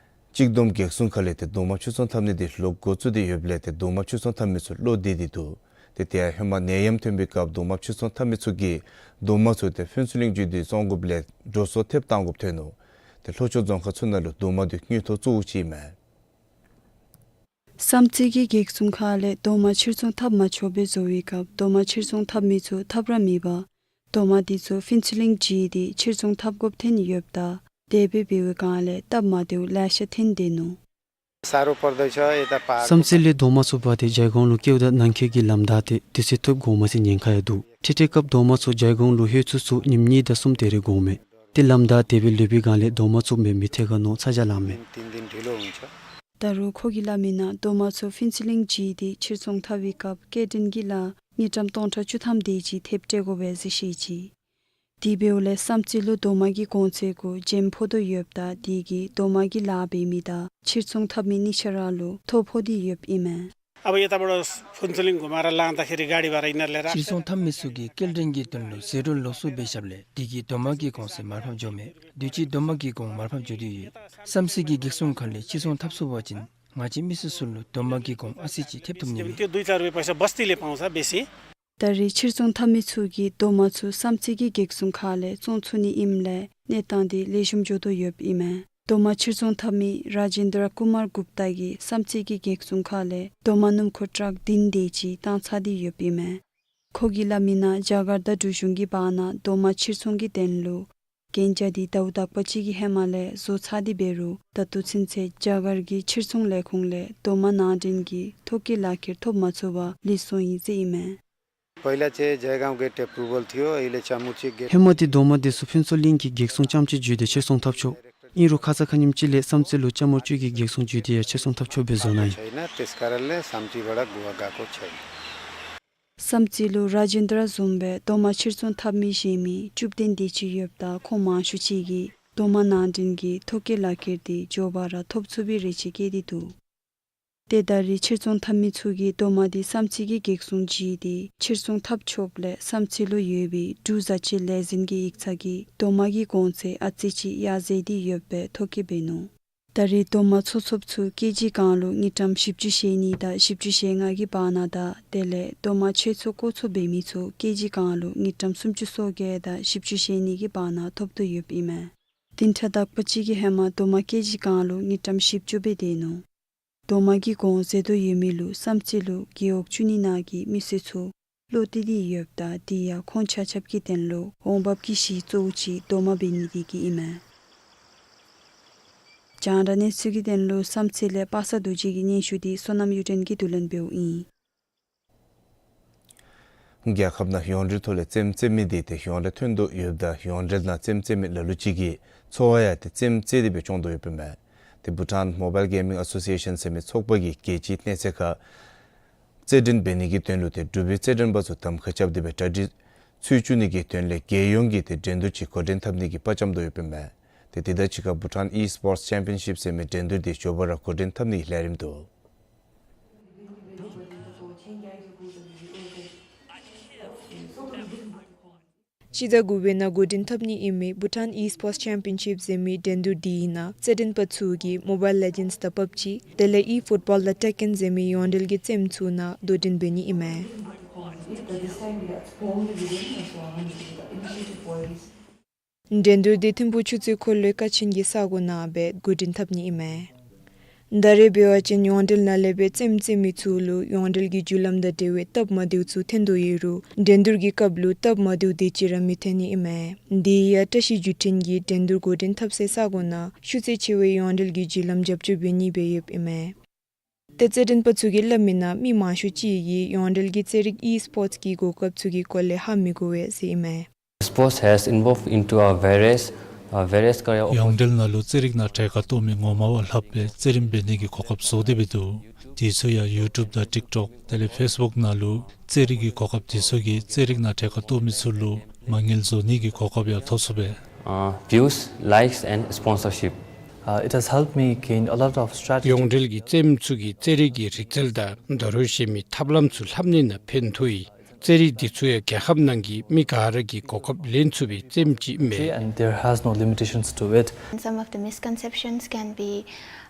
གཅིག་བསྡོམས་གེགས་སྲུང་ཁང་ལས་ཏེ་རྡོག་མ་ཕྱིར་ཚོང་འཐབ་ནི་དེ་ལོག་འགོ་བཙུགས་ཏེ་ཡོདཔ་ལས་ཏེ་རྡོག་མ་ཕྱིར་ཚོང་འཐབ་མི་ཚུ་བློ་བདེ་སྟེ་འདུག། ཏེ་དེ་ཡང་ཧེ་མ་ནད་ཡམས་ཐོན་པའི་སྐབས་རྡོག་མ་ཕྱིར་ཚོང་འཐབ་མི་ཚུ་གིས་རྡོག་མ་ཚུ་ཏེ་ཕུན་ཚོགས་གླིང་བརྒྱུད་དེ་བཙོང་དགོཔ་ལས་འགྲོ་སོང་ཐེབས་བཏང་དགོཔ་ཐོན་ནུག། ཏེ་ལྷོ་ཕྱོགས་རྫོང་ཁག་ཚུ་ནང་ལུ་རྡོག་མ་དེ་དངུལ་ཐོག་གཙོ་བོ་ཅིག་ཨིན་མས། བསམ་རྩེ་གི་གེགས་སྲུང་ཁང་ལས་རྡོག་མ་ཕྱིར་ཚོང་འཐབ་མ་ཆོགཔ་སྦེ་བཟོ་བའི་སྐབས་རྡོག་མ་ཕྱིར་ཚོང་འཐབ་མི་ཚུ་ཐབས་ར་མེད་པར་རྡོག་མ་དེ་ཚུ་ཕུན་ཚོགས་གླིང་བརྒྱུད་དེ་ཕྱིར་ཚོང་འཐབ་དགོཔ་ཐོན་ཡོདཔ་ད་དེ་སྦེ་འབད་བའི་སྒང་ལས་སྟབས་མ་བདེཝ་ལེ་ཤ་ཐོན་སྡོད་ནུག། བསམ་རྩེ་ལས་རྡོག་མ་ཚུ་འབག་སྟེ་ཇའི་གོང་ལུ་བསྐྱལཝ་ད་ནང་འཁོད་ཀྱི་ལམ་བདའ་སྟེ་དུས་ཚོད་ཐོབ་འགོར་མ་ཚུགས་ཉེན་ཁ་ཡང་འདུག། འཕྲལ་འཕྲལ་སྐབས་རྡོག་མ་ཚུ་ཇའི་གོང་ལུ་ལྷོད་ཚུགས་ཚུགས་ཉིནམ་གཉིས་དང་གསུམ་དེ་རེ་འགོརཝ་མས། ཏེ་ལམ་བདའ་དེ་སྦེ་ལུས་པའི་སྒང་ལས་རྡོག་མ་ཚུ་མེདཔ་མི་ཐལ་ག་མནོ་ཚ་གྱང་ལངམ་མས། ད་རུང་ཁོ་གིས་སླབ་མིའི་ནང་རྡོག་མ་ཚུ་ཕུན་ཚོགས་གླིང་བརྒྱུད་དེ་ཕྱིར་ཚོང་འཐབ་པའི་སྐབས་སྐྱེལ་འདྲེན་གྱི་ལཱ་དངུལ་ཀྲམ་སྟོང་ཕྲག་བཅུ་ཐམ་དེ་ཅིག་ཐེབས་སྤྲོད་དགོ་པས་ཟེར་བཤད་ཅི། དེ་འབདཝ་ལས་བསམ་རྩེ་ལུ་རྡོག་མ་གི་གོང་ཚད་གུ་འཇམ་ཕོག་དོ་ཡོདཔ་ད་དེ་གིས་རྡོག་མ་གི་ལཱ་འབད་མི་དང་ཕྱིར་ཚོང་འཐབ་མི་གཉིས་ཆ་ར་ལུ་ཐོ་ཕོག་སྟེ་ཡོདཔ་ཨིན་མས། अब यताबाट फुन्चुलिङ घुमाएर लाँदाखेरि गाडी भाडा यिनीहरूले राख्छ। ཕྱིར་ཚོང་འཐབ་མི་ཚུ་གིས་སྐྱེལ་འདྲེན་གྱི་དོན་ལུ་ཟད་འགྲོ་ལོགས་སུ་འབད་བཞགཔ་ལས་དེ་གིས་རྡོག་མ་གི་གོང་ཚད་མར་ཕབ་འགྱོཝ་མས། དུས་ཅི་རྡོག་མ་གི་གོང་མར་ཕབ་འགྱོ་དོ་ཡོད། བསམ་རྩེ་གི་གེགས་སྲུང་ཁང་ལས་ཕྱིར་ཚོང་འཐབ་ཚུགས་པ་ཅིན་ང་བཅས་མི་སེར་ཚུ་ལུ་རྡོག་མ་གི་གོང་ཨ་ཙི་ཅིག་ཐེབས་ཐོབ་ནི་མས། त्यो दुई चार रुपियाँ पैसा बस्तीले पाउँछ बेसी। ད་རེས་ཕྱིར་ཚོང་འཐབ་མི་ཚུ་གིས་རྡོག་མ་ཚུ་བསམ་རྩེ་གི་གེགས་སྲུང་ཁང་ལས་བཙོང་ཚུགས་ནི་ཨིནམ་ལས་གནས་སྟངས་དེ་ལེགས་ཤོམ་འགྱོ་དོ་ཡོདཔ་ཨིན་མས། རྡོག་མ་ཕྱིར་ཚོང་འཐབ་མི་ར་ཇེན་དྲ་ཀུ་མར་གུཔྟ་གིས་བསམ་རྩེ་གི་གེགས་སྲུང་ཁང་ལས་རྡོག་མ་སྣུམ་འཁོར་ཊཱག་བདུན་དེ་ཅིག་བཏང་ཚར་ཏེ་ཡོདཔ་ཨིན་མས། ཁོ་གིས་སླབ་མིའི་ནང་རྒྱ་གར་དང་འབྲུག་གཞུང་གི་བར་ན་རྡོག་མ་ཕྱིར་ཚོང་གི་དོན་ལུ་གན་རྒྱ་དེ་ཟླཝ་དག་པ་ཅིག་གི་ཧེ་མ་ལས་བཟོ་ཚར་ཏེ་འབད་རུང་ད་ལྟོ་ཚུན་ཚོད་རྒྱ་གར་གྱི་ཕྱིར་ཚོང་ལས་ཁུངས་ལས་རྡོག་མ་ནང་འདྲེན་གྱི་ཐོ་བཀོད་ལག་ཁྱེར་ཐོབ་མ་ཚུགས་པར་ལུས་སོང་ཡི་ཟེར་ཨིན་མས། पहिला चाहिँ जयगाउँ गेट एप्रुभल थियो, अहिले च्यामुर्ची गेट ཧེ་མ་དེ་རྡོག་མ་དེ་ཚུ་ཕུན་ཚོགས་གླིང་གི་གེགས་སྲུང་ལྕམ་ཅིག་བརྒྱུད་དེ་ཕྱིར་ཚོང་འཐབ་ཆོག། ཨིན་རུང་ཁ་ཙ་ཁ་ཉིནམ་ཅིག་ལས་བསམ་རྩེ་ལུ་ལྕམ་མོ་ཅིག་གིས་གེགས་སྲུང་བརྒྱུད་དེ་ཡང་ཕྱིར་ཚོང་འཐབ་ཆོག་པའི་བཟོ་གནང་ཡི། छैन, त्यसकारणले साम्चीबाट गुवा गएको छैन। བསམ་རྩེ་ལུ་ར་ཇེན་དྲ་བཟུམ་སྦེ་རྡོག་མ་ཕྱིར་ཚོང་འཐབ་མི་གཞན་མི་བཅུ་བདུན་དེ་ཅིག་ཡོདཔ་ད་ཁོང་མང་ཤོས་ཅིག་གིས་རྡོག་མ་ནང་འདྲེན་གྱི་ཐོ་བཀོད་ལག་ཁྱེར་དེ་མགྱོགས་པ་ར་ཐོབ་ཚུགས་པའི་རེ་ཆེ་བསྐྱེད་དེ་འདུག། ཏེ་ད་རེས་ཕྱིར་ཚོང་འཐབ་མི་ཚུ་གིས་རྡོག་མ་དེ་བསམ་རྩེ་གི་གེགས་སྲུང་བརྒྱུད་དེ་ཕྱིར་ཚོང་འཐབ་ཆོགཔ་ལས་བསམ་རྩེ་ལུ་ཡོད་པའི་འབྲུག་བཟའ་སྤྱོད་ལས་འཛིན་གྱི་ཡིག་ཚང་གིས་རྡོག་མ་གི་གོང་ཚད་ཨ་ཙི་ཅིག་ཡར་འཛེགས་ཏེ་ཡོདཔ་སྦེ་ཐོ་བཀོད་འབད་ནུག། ད་རེས་རྡོག་མ་འཚོ་འཚོཝ་ཚུ་ཀེ་ཇི་གང་ལུ་དངུལ་ཀྲམ་བཞི་བཅུ་ཞེ་གཉིས་དང་བཞི་བཅུ་ཞེ་ལྔ་གི་བར་ན་དང་དེ་ལས་རྡོག་མ་ཆོས་ཚོགས་བསྐོ་ཚོགས་འབད་མི་ཚུ་ཀེ་ཇི་གང་ལུ་དངུལ་ཀྲམ་སུམ་ཅུ་སོ་བརྒྱད་དང་བཞི་བཅུ་ཞེ་གཉིས་ཀྱི་བར་ན་ཐོབ་དོ་ཡོདཔ་ཨིན་མས། བདུན་ཕྲག་དག་པ་ཅིག་གི་ཧེ་མ་རྡོག་མ་ཀེ་ཇི་གང་ལུ་དངུལ་ཀྲམ་བཞི་བཅུ་སྦེ་སྡོད་ནུག། རྡོག་མ་གི་གོང་ཟད་དོ་ཡོད་མི་ལུ་བསམ་རྩེ་ལུ་རྒེད་འོག་བཅུ་གཉིས་ནང་གི་མི་སེར་ཚུ་བློ་གཏད་དེ་ཡོདཔ་ད་དེ་ཡང་ཁོང་ཆ་ཁྱབ་ཀྱི་དོན་ལུ་འོང་འབབ་ཀྱི་གཞི་གཙོ་བོ་ཅིག་རྡོག་མ་འབད་ནི་དེ་གིས་ཨིན་མས། རྒྱང་བསྒྲགས་གནས་ཚུལ་གྱི་དོན་ལུ་བསམ་རྩེ་ལས་པ་སངས་རྡོ་རྗེ་གི་སྙན་ཞུ་དེ་བསོད་ནམས་གཡུ་སྒྲོན་གྱིས་བསྡུ་ལེན་འབདཝ་ཨིན། རྒྱལ་ཁབ་ནང་ཡོངས་འབྲེལ་ཐོག་ལས་རྩེདམོ་རྩེ་མི་དེ་ཏེ་ཡོངས་འབྲེལ་ཐོན་དོ་ཡོདཔ་ད་ཡོངས་འབྲེལ་ནང་རྩེདམོ་རྩེ་མི་ལ་ལུ་ཅིག་གིས་འཚོ་བ་ཡང་ཏེ་རྩེདམོ་རྩེ་སྟེ་སྦེ་སྐྱོང་དོ་ཡོདཔ་ཨིན་མས། ཏེ་བྷུ་ཊཱན་མོ་བཱའིལ་གེམ་མིང་ཨ་སོ་སི་ཨེ་ཤཱན་ཟེར་མི་ཚོགས་པ་གིས་རྒྱལ་སྤྱིའི་གནས་ཚད་ཁར་རྩེད་འགྲན་འབད་ནི་གི་དོན་ལུ་ཏེ་འབྲུག་པའི་རྩེད་འགྲན་པ་ཚུ་གདམ་ཁ་རྐྱབ་སྟེ་སྦེ་གྲ་སྒྲིག་ཚུ་བཙུགས་ནི་གི་དོན་ལས་རྒྱལ་ཡོངས་ཀྱི་ཏེ་འགྲན་བསྡུར་ཅིག་འགོ་འདྲེན་འཐབ་ནི་གི་དཔའ་བཅམ་དོ་ཡོདཔ་ཨིན་མས། ཏེ་དེ་དང་གཅིག་ཁར་བྷུ་ཊཱན་ཨི་སི་པོརཊསི་ཅེམ་པི་ཡན་ཤིཔ་ཟེར་མི་འགྲན་བསྡུར་དེ་མགྱོགས་པ་ར་འགོ་འདྲེན་འཐབ་ནི་གི་ལས་རིམ་འདུག། སྤྱི་ཟླ་དགུ་པའི་ནང་འགོ་འདྲེན་འཐབ་ནི་ཨིན་མི་བྷུ་ཊཱན་ཨི་སི་པོརཊསི་ཅེམ་པི་ཡན་ཤིཔ་ཟེར་མི་འགྲན་བསྡུར་དེའི་ནང་རྩེད་འགྲན་པ་ཚུ་གིས་མོ་བཱའིལ་ལེ་ཇེནཌསི་དང་པབ་ཇི་དེ་ལས་ཨི་ཕུཊ་བཱལ་དང་ཊེ་ཀེན་ཟེར་མི་ཡོངས་འབྲེལ་གྱི་རྩེདམོ་ཚུ་ནང་དོ་འགྲན་འབད་ནི་ཨིན་མས། འགྲན་བསྡུར་དེ་ཐིམ་ཕུག་ཆུ་མཛོད་འཁོར་ལོའི་ཀ་ཆེན་གྱི་ས་གོ་ནང་སྦེ་འགོ་འདྲེན་འཐབ་ནི་ཨིན་མས། ད་རེས་འབད་བ་ཅིན་ཡོངས་འབྲེལ་ནང་ལས་སྦེ་རྩེདམོ་རྩེ་མི་ཚུ་ལུ་ཡོངས་འབྲེལ་གྱི་རྒྱུ་ལམ་དང་འབྲེལ་བའི་སྟབས་མ་བདེཝ་ཚུ་ཐོན་དོ་ཡོད་རུང་འགྲན་བསྡུར་གྱི་སྐབས་ལུ་སྟབས་མ་བདེཝ་དེ་ཅིག་ར་མི་ཐོན་ནི་ཨིན་མས། དེ་ཡང་བཀྲ་ཤིས་བརྒྱུད་འཕྲིན་གྱིས་འགྲན་བསྡུར་འགོ་འདྲེན་འཐབ་སའི་ས་གོ་ནང་ཤུགས་ཚད་ཆེ་བའི་ཡོངས་འབྲེལ་གྱི་རྒྱུ་ལམ་རྒྱབ་སྐྱོར་འབད་ནི་སྦེ་ཡོདཔ་ཨིན་མས། ཏེ་རྩེད་འགྲན་པ་ཚུ་གིས་སླབ་མིའི་ནང་མི་མང་ཤོས་ཅིག་གིས་ཡོངས་འབྲེལ་གྱི་རྩེད་རིགས་ཨི་སི་པོརཊསི་གི་གོ་སྐབས་ཚུ་གི་སྐོར་ལས་ཧ་མི་གོ་བས་ཟེར་ཨིན་མས། Sports has evolved into a various, Uh, various career ཡོངས་འབྲེལ་ནང་ལུ་རྩེད་རིགས་ནང་གྲལ་ཁར་གཏོགས་མི་ངོ་མ་བ་ལྷགཔ་སྦེ་རྩེད་རིམ་འབད་ནི་གི་གོ་སྐབས་བཟོ་སྟེ་འབད་དོ། དེ་ཚུ་ཡང་ཡུ་ཊུབ་དང་ཊིཀ་ཊོཀ་དེ་ལས་ཕེསི་བུཀ་ནང་ལུ་རྩེད་རིགས་ཀྱི་གོ་སྐབས་དེ་ཚུ་གིས་རྩེད་རིགས་ནང་གྲལ་ཁར་གཏོགས་མི་ཚུ་ལུ་མ་དངུལ་བཟོ་ནི་གི་གོ་སྐབས་ཡང་ཐོབ་ཚུགས་པས། Uh, views, likes and sponsorship. Uh, it has helped me gain a lot of strategy. ཡོངས་འབྲེལ་གྱི་རྩེདམོ་ཚུ་གིས་རྩེད་རིགས་ཀྱི་རིག་རྩལ་དང་ད་རུང་གཞན་མི་ཐབས་ལམ་ཚུ་ལྷབ་ནི་ནང་ཕན་ཐོགས་ཡི། རྩེད་རིགས་འདི་ཚུ་ཡང་རྒྱལ་ཁབ་ནང་གི་མི་ག་ར་གིས་གོ་སྐབས་ལེན་ཚུགས་པའི་རྩེདམོ་ཅིག་ཨིན་པས། And there has no limitations to it. And some of the misconceptions can be,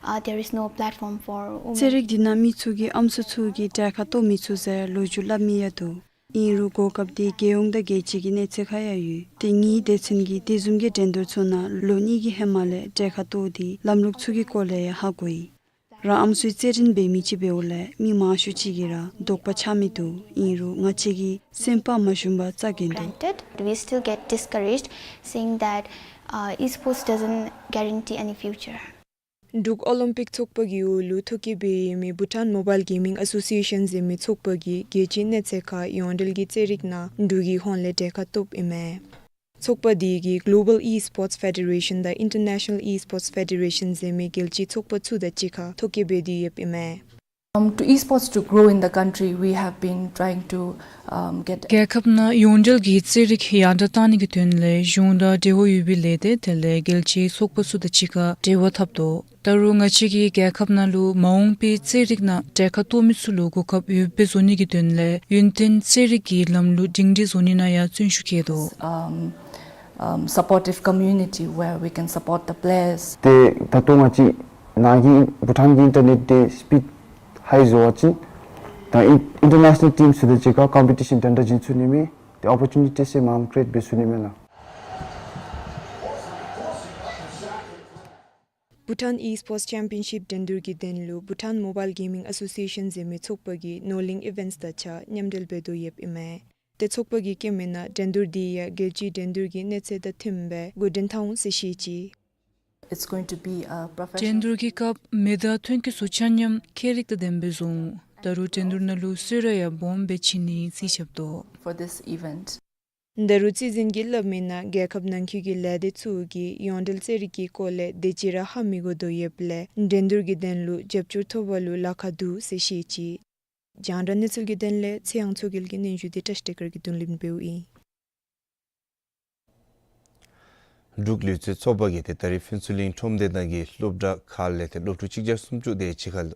uh, there is no platform for women. རྩེད་རིགས་འདི་ནང་མི་ཚུ་གིས་ཨམ་སྲུ་ཚུ་གིས་གྲལ་ཁར་གཏོགས་མི་ཚུགས་ཟེར་ལོ་རྒྱུས་སླབ་མི་ཡང་འདུག། ཨིན་རུང་གོ་སྐབས་འདི་རྒྱལ་ཡོངས་དང་རྒྱལ་སྤྱི་གི་གནས་ཚད་ཁར་ཡང་ཡོད། དེ་ངེའི་སྡེ་ཚན་གྱིས་དེ་བཟུམ་གྱི་འགྲན་བསྡུར་ཚུ་ནང་ལོ་གཉིས་ཀྱི་ཧེ་མ་ལས་གྲལ་ཁར་གཏོགས་ཏེ་ལམ་ལུགས་ཚུ་གི་སྐོར་ལས་ཡང་ཧ་གོ་ཡི། རང་ཨམ་སྲུའི་རྩེད་འགྲན་འབད་མི་ཅིག་འབདཝ་ལས་མི་མང་ཤོས་ཅིག་གིས་ར་དོགས་པ་ཆགས་མི་འདུག། ཨིན་རུང་ང་བཅས་ཀྱིས་སེམས་པ་མ་ཞུམ་པར་རྩ་འགེངས་དོ། Granted, we still get discouraged seeing that, uh, esports doesn't guarantee any future. འབྲུག་ཨོ་ལིམ་པིག་ཚོགས་པ་གི་འོག་ལུ་ཐོ་བཀོད་འབད་ཡོད་མི་བྷུ་ཊཱན་མོ་བཱའིལ་གེ་མིང་ཨ་སོ་སི་ཨེ་ཤཱན་ཟེར་མི་ཚོགས་པ་གིས་རྒྱལ་སྤྱིའི་གནས་ཚད་ཁར་ཡོངས་འབྲེལ་གྱི་རྩེད་རིགས་ནང་འབྲུག་གི་ཧོངས་ལས་གྲལ་ཁར་གཏོགསཔ་ཨིན་མས། ཚོགས་པ་འདི་གིས་Global Esports Federation དང་International Esports Federation ཟེར་མི་རྒྱལ་སྤྱིའི་ཚོགས་པ་ཚུ་དང་གཅིག་ཁར་ཐོ་བཀོད་འབད་དེ་ཡོདཔ་ཨིན་མས། Um, to esports to grow in the country, we have been trying to, um, get རྒྱལ་ཁབ་ནང་ཡོངས་འབྲེལ་གྱི་རྩེད་རིགས་ཡར་དྲག་གཏང་ནི་གི་དོན་ལས་གཞུང་དང་འབྲེལ་བ་ཡོད་པའི་ལས་སྡེ་དེ་ལས་རྒྱལ་སྤྱིའི་ཚོགས་པ་ཚུ་དང་གཅིག་ཁར་འབྲེལ་བ་འཐབ་དོ། ད་རུང་ང་བཅས་ཀྱིས་རྒྱལ་ཁབ་ནང་ལུ་མ་འོངས་པའི་རྩེད་རིགས་ནང་གྲལ་ཁར་གཏོགས་མི་ཚུ་ལུ་གོ་སྐབས་ཡོདཔ་སྦེ་བཟོ་ནི་གི་དོན་ལས་ཡུན་བརྟན་རྩེད་རིགས་ཀྱི་ལམ་ལུགས་སྒྲིང་སྒྲིང་བཟོ་ནི་ནང་ཡང་བརྩོན་ཤུགས་བསྐྱེད་དོ། Um, um, supportive community where we can support the players. ཏེ་ད་ལྟོ་ང་བཅས་ནཱ་གི་བྷུ་ཊཱན་གྱི་ཨིན་ཊར་ནེཊ་འདི་སི་པིཌ་ཧའི་བཟོ་བ་ཅིན་ད་ཨིན་ཨིན་ཊར་ནེ་ཤ་ནཱལ་ཊིམ་ཚུ་དང་གཅིག་ཁར་ཀམ་པི་ཊི་ཤཱན་འདྲན་འདྲ་བྱིན་ཚུགས་ནི་མས། ཏེ་ཨོ་པོར་ཅུ་ནི་ཊིས་ཡང་མངམ་ཀི་རི་ཨེཊ་འབད་ཚུགས་ནི་མས་ལགས། བྷུ་ཊཱན་ཨི་སི་པོརཊསི་ཅེམ་པི་ཡན་ཤིབ་འགྲན་བསྡུར་གྱི་དོན་ལུ་བྷུ་ཊཱན་མོ་བཱའིལ་གེ་མིང་ཨ་སོ་སི་ཨེ་ཤཱན་ཟེར་མི་ཚོགས་པ་གིས་ནོར་གླིང་ཨི་ཝེནཊསི་དང་གཅིག་ཁར་མཉམ་འབྲེལ་འབད་དོ་ཡོདཔ་ཨིན་མས། ཏེ་ཚོགས་པ་གིས་བཀོད་མི་ནང་འགྲན་བསྡུར་འདི་ཡང་རྒྱལ་སྤྱིའི་འགྲན་བསྡུར་གྱི་གནས་ཚད་དང་མཐུནམ་སྦེ་འགོ་འདྲེན་འཐབ་འོང་ཟེར་བཤད་ཅི། It's going to be a professional འགྲན་བསྡུར་གྱི་སྐབས་མེ་མདའ་ཐོན་སྐྱེད་ཚུ་ཆ་མཉམ་ཁྱད་རིག་དང་ལྡནམ་སྦེ་བཟོ་འོང་། ད་རུང་འགྲན་བསྡུར་ནང་ལུ་གསོལ་རས་ཡང་སྦོམ་སྦེ་བྱིན་ནི་ཨིན་ཟེར་སླབ་དོ། For this event. ད་རུང་རྩིས་འཛིན་གྱིས་སླབ་མི་ནང་རྒྱལ་ཁབ་ནང་འཁོད་ཀྱི་ལས་སྡེ་ཚུ་གིས་ཡོངས་འབྲེལ་རྩེད་རིགས་ཀྱི་སྐོར་ལས་དེ་ཅིག་ར་ཧ་མི་གོ་དོ་ཡོདཔ་ལས་འགྲན་བསྡུར་གྱི་དོན་ལུ་རྒྱབ་སྐྱོར་ཐོབ་པ་ལུ་ལཱ་ཁག་འདུག་ཟེར་བཤད་ཅི། རྒྱང་བསྒྲགས་གནས་ཚུལ་གྱི་དོན་ལས་ཚེ་དབང་མཚོ་རྒྱལ་གྱི་སྙན་ཞུ་འདི་བཀྲིས་བདེ་སྐར་གྱིས་བསྡུ་ལེན་འབདཝ་ཨིན། འབྲུག་ལུས་རྩལ་ཚོགས་པ་གིས་ཏེ་ད་རིས་ཕུན་ཚོགས་གླིང་ཁྲོམ་སྡེ་ནང་གི་སློབ་གྲྭ་ཁག་ལས་ཏེ་སློབ་ཕྲུག་གཅིག་བརྒྱ་སུམ་ཅུ་དེ་ཅིག་ཁར་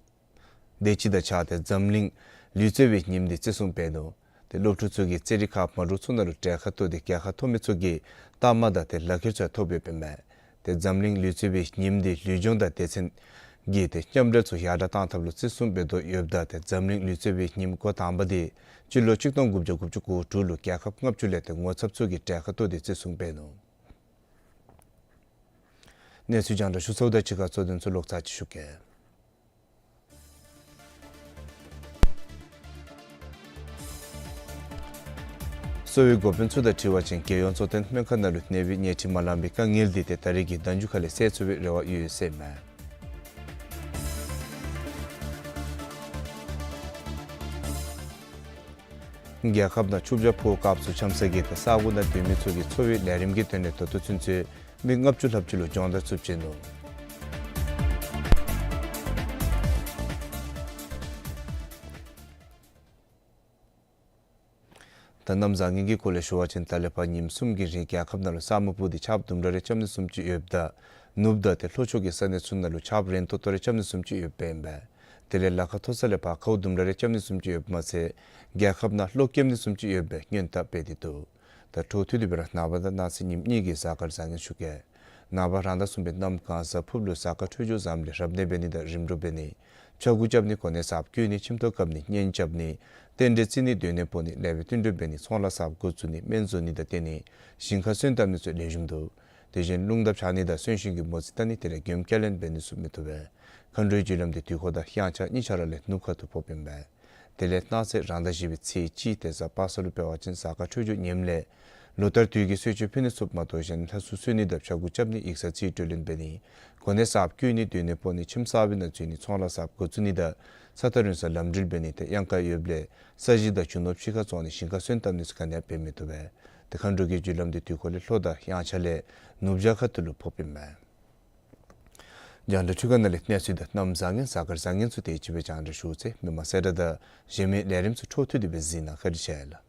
དེ་ཅིག་དང་གཅིག་ཁར་ཏེ་འཛམ་གླིང་ལུས་རྩལ་བའི་ཉིནམ་འདི་བརྩི་སྲུང་འབད་ནུག། ཏེ་སློབ་ཕྲུག་ཚུ་གིས་རྩེད་རིགས་ཁག་མ་འདྲཝ་ཚུ་ནང་ལུ་གྲལ་ཁར་གཏོགས་ཏེ་རྒྱལ་ཁ་ཐོབ་མི་ཚུ་གི་རྟགས་མ་དང་ཏེ་ལག་ཁྱེར་ཚུ་ཡང་ཐོབ་ཡོདཔ་ཨིན་མས། ཏེ་འཛམ་གླིང་ལུས་རྩལ་བའི་ཉིནམ་འདི་ལུས་སྦྱོང་དང་སྡེ་ཚན་གྱིས་ཏེ་མཉམ་འབྲེལ་ཚུ་ཡར་དྲག་གཏང་ཐབས་ལུ་བརྩི་སྲུང་འབད་དོ་ཡོདཔ་ད་ཏེ་འཛམ་གླིང་ལུས་རྩལ་བའི་ཉིནམ་འགོ་དང་པ་འདི་སྤྱི་ལོ་གཅིག་སྟོང་དགུ་བརྒྱ་དགུ་བཅུ་གོ་དྲུག་ལུ་རྒྱལ་ཁབ་ལྔ་བཅུ་ལས་ཏེ་ངོ་ཚབ་ཚུ་གིས་གྲལ་ཁར་གཏོགས་ཏེ་བརྩི་སྲུང་འབད་ནུག། གནས་ཚུལ་རྒྱང་བསྒྲགས་ཞུ་ཚརཝ་དང་གཅིག་ཁར་གཙོ་དོན་ཚུ་ལོག་ཚར་ཅིག་ཞུ་གེ། གསོ་བའི་འགོ་དཔོན་ཚུ་དང་འཁྲིལ་བ་ཅིན་རྒྱལ་ཡོངས་གཙོ་བསྟེན་སྨན་ཁང་ནང་ལུ་ནད་པའི་ཉལ་ཁྲི་མ་ལང་པའི་དཀའ་ངལ་འདི་ཏེ་ད་རིས་ཀྱི་ཟླ་མཇུག་ཁ་ལས་སེལ་ཚུགས་པའི་རེ་བ་ཡོད་ཟེར་ཨིན་མས། རྒྱལ་ཁབ་ནང་ཆུ་བྱ་ཕོག་སྐབས་སུ་ཆམ་ས་གི་ཏེ་ས་གོ་ནང་སྡོད་མི་ཚུ་གི་འཚོ་བའི་ལས་རིམ་གྱི་དོན་ལས་ད་ལྟོ་ཚུན་ཚོད་མི་ལྔ་བཅུ་ལྷགཔ་ཅིག་ལུ་སྦྱོང་བརྡར་ཚུ་བྱིན་ནུག། ད་གནམ་བཟང་ངན་གྱི་སྐོར་ལས་ཞུ་བ་ཅིན་ད་ལས་ཕར་ཉིནམ་གསུམ་གྱི་རིང་རྒྱལ་ཁབ་ནང་ལུ་ས་སྨུག་སྤུབས་ཏེ་ཆརཔ་དུམ་གྲ་རེ་རྐྱབ་ནི་བཟུམ་ཅིག་ཡོདཔ་ད་ནུབ་དང་ཏེ་ལྷོ་ཕྱོགས་ཀྱི་ས་གནས་ཚུ་ནང་ལུ་ཆརཔ་རན་ཏོག་ཏོ་རེ་རྐྱབ་ནི་བཟུམ་ཅིག་ཡོདཔ་ཨིན་པས། དེ་ལས་ལ་ཁ་མཐོ་ས་ལས་ཕར་ཁཝ་དུམ་གྲ་རེ་རྐྱབ་ནི་བཟུམ་ཅིག་ཡོདཔ་མ་ཚད་རྒྱལ་ཁབ་ནང་གློག་རྐྱབ་ནི་བཟུམ་ཅིག་ཡོད་པའི་སྔོན་བརྡ་སྤེལ་ཏེ་འདུག། ད་འཕྲོ་མཐུད་དེ་སྦེ་ར་ནངས་པ་དང་གནངས་ཚེ་ཉིནམ་གཉིས་ཀྱི་གཟའ་སྐར་བཟང་ངན་ཞུ་གེ། ནངས་པ་རང་ཟླ་གསུམ་པའི་གནམ་གང་གཟའ་ཕུརཔ་ལུ་གཟའ་སྐར་འཕྲོད་སྦྱོར་བཟངམ་ལས་རབ་གནས་འབད་ནི་དང་རིམ་གྲོ་འབད་ནི། ཕྱྭ་འགུགས་རྐྱབ་ནི། གོ་གནས་གསརཔ་བསྐོ་ནི། ཁྱིམ་ཐོག་བཀབ་ནི། གཉེན་རྐྱབ་ནི། རྟེན་འབྲེལ་བརྩི་ནི། སྡོད་གནས་སྤོ་ནི། ལེགས་པའི་བསྟུན་གྲོས་འབད་ནི། ཚོང་ལཱ་གསརཔ་འགོ་བཙུགས་ནི། སྨན་བཟོ་ནི་དང་བསྟེན་ནི། ཞིང་ཁ་སོན་བཏབ་ནི་ཚུ་ལེགས་ཤོམ་འདུག། དེ་བཞིན་རླུང་རྟ་འཕྱར་ནི་དང་གསོན་གཤིན་གྱི་མོ་རྩིས་བལྟ་ནི་དེ་ལས་མགྱོནམ་སྐྱེལ་ལེན་འབད་ནི་ཚུ་མི་བཏུབ་པས། མཁའ་འགྲོའི་རྒྱུ་ལམ་འདི་དུས་འཁོར་དང་དབྱངས་འཆར་གཉིས་ཆ་ར་ལས་ནུབ་ཁ་ཐུག་ཕོགཔ་ཨིན་པས། དེ་ལས་གནངས་ཚེ་རང་ཟླ་བཞི་པའི་ཚེས་གཅིག་ཏེ་གཟའ་པ་སངས་ལུ་འབད་བ་ཅིན་གཟའ་སྐར་འཕྲོད་སྦྱོར་ངནམ་ལས་ལོ་ལྟར་དུས་ཀྱི་གསོལ་མཆོད་ཕུལ་ནི་ཚུ་མ་གཏོགས་གཞན་ལྷ་སྲུང་གསོལ་ནི་དང་ཕྱྭ་འགུགས་རྐྱབ་ནི། ཡིག་ཚང་རྩིས་སྤྲོད་ལེན་འབད་ནི། གོ་གནས་གསརཔ་བསྐོ་ནི། སྡོད་གནས་སྤོ་ནི། ཁྱིམ་གསར་པའི་ནང་འཛུལ་ནི། ཚོང་ལཱ་གསརཔ་འགོ་བཙུགས་ནི་དང་ས་ཐག་རིང་སར་ལམ་འགྲུལ་འབད་ནི་དེ་གཡང་དཀར་ཡོདཔ་ལས་ས་གཞི་དང་རྒྱུ་ནོར་ཕྱི་ཁར་བཙོང་ནི། ཞིང་ཁར་སོན་བཏབ་ནི་ཚུ་ག་ནི་ཡང་འབད་མི་བཏུབ་པས། དེ་ཁར་འབྲུག་གི་བརྒྱུད་ལམ་འདི་དུས་འཁོར་ལས་ལྷོ་དང་གཡང་ཆ་ལས་ནུབ་བྱང་ཁ་ཐུག་ལུ་ཕོགཔ་ཨིན་མས། རྒྱང་བསྒྲགས་འཕྲུལ་ཁང་ནང་ལས་གནས་ཚུལ་དང་གནམ་བཟང་ངན་གཟའ་སྐར་བཟང་ངན་ཚུ་དེ་ཅིག་སྦེ་རྒྱང་བསྒྲགས་ཞུ་ཚེ། མི་མང་གསལ་བསྒྲགས་དང་གཞན་མི་ལས་རིམ་ཚུ་འཕྲོ་མཐུད་དེ་སྦེ་གཟིགས་གནང་བཀའ་དྲིན་ཆེ་ལགས།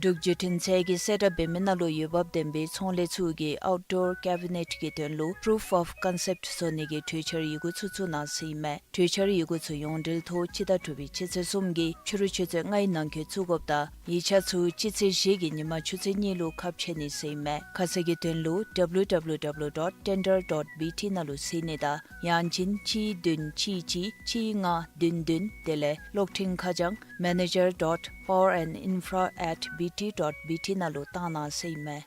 འབྲུག་བརྒྱུད་འཕྲིན་ཚད་ཀྱིས་གསལ་བསྒྲགས་འབད་མི་ནང་ལུ་འོས་འབབ་ལྡན་པའི་ཚོང་ལས་ཚུ་གིས་ཨའུཊ་ཌོར་ཀེ་བི་ནེཊ་ཀྱི་དོན་ལུ་པུ་རུཕ་ཨོཕ་ཀོན་སེཔཊ་བཟོ་ནི་གི་གྲོས་འཆར་ཡི་གུ་ཚུ་བཙུགས་གནང་ཟེར་ཨིན་མས། གྲོས་འཆར་ཡི་གུ་ཚུ་ཡོངས་འབྲེལ་ཐོག་སྤྱི་ཟླ་དྲུག་པའི་སྤྱི་ཚེས་གསུམ་གྱི་ཕྱི་རུ་ཆུ་ཚོད་ལྔའི་ནང་འཁོད་བཙུགས་དགོཔ་དང་ཡིག་ཆ་ཚུ་སྤྱི་ཚེས་བཞི་གི་ཉིན་མ་ཆུ་ཚོད་གཉིས་ལུ་ཁ་ཕྱེ་ནི་ཟེར་ཨིན་མས། ཁ་གསལ་གྱི་དོན་ལུ་ཌབ་ལུ་ཌབ་ལུ་ཌབ་ལུ་ཌོཊ་ཊེན་ཌར་ཌོཊ་བི་ཊི་ནང་ལུ་གཟིགས་ནི་དང་ཡང་ཅིན་གཅིག་བདུན་གཅིག་གཅིག་གཅིག་ལྔ་བདུན་བདུན་དེ་ལས་གློག་འཕྲིན་ཁ་བྱང་མེ་ནེ་ཇར་ཌོཊ་པ་ཝར་ཨེནཌ་ཨིན་ཕ་ར་ཨེཊ་བི་ཊི་ཌོཊ་བི་ཊི་ནང་ལུ་བཏང་གནང་ཟེར་ཨིན་མས།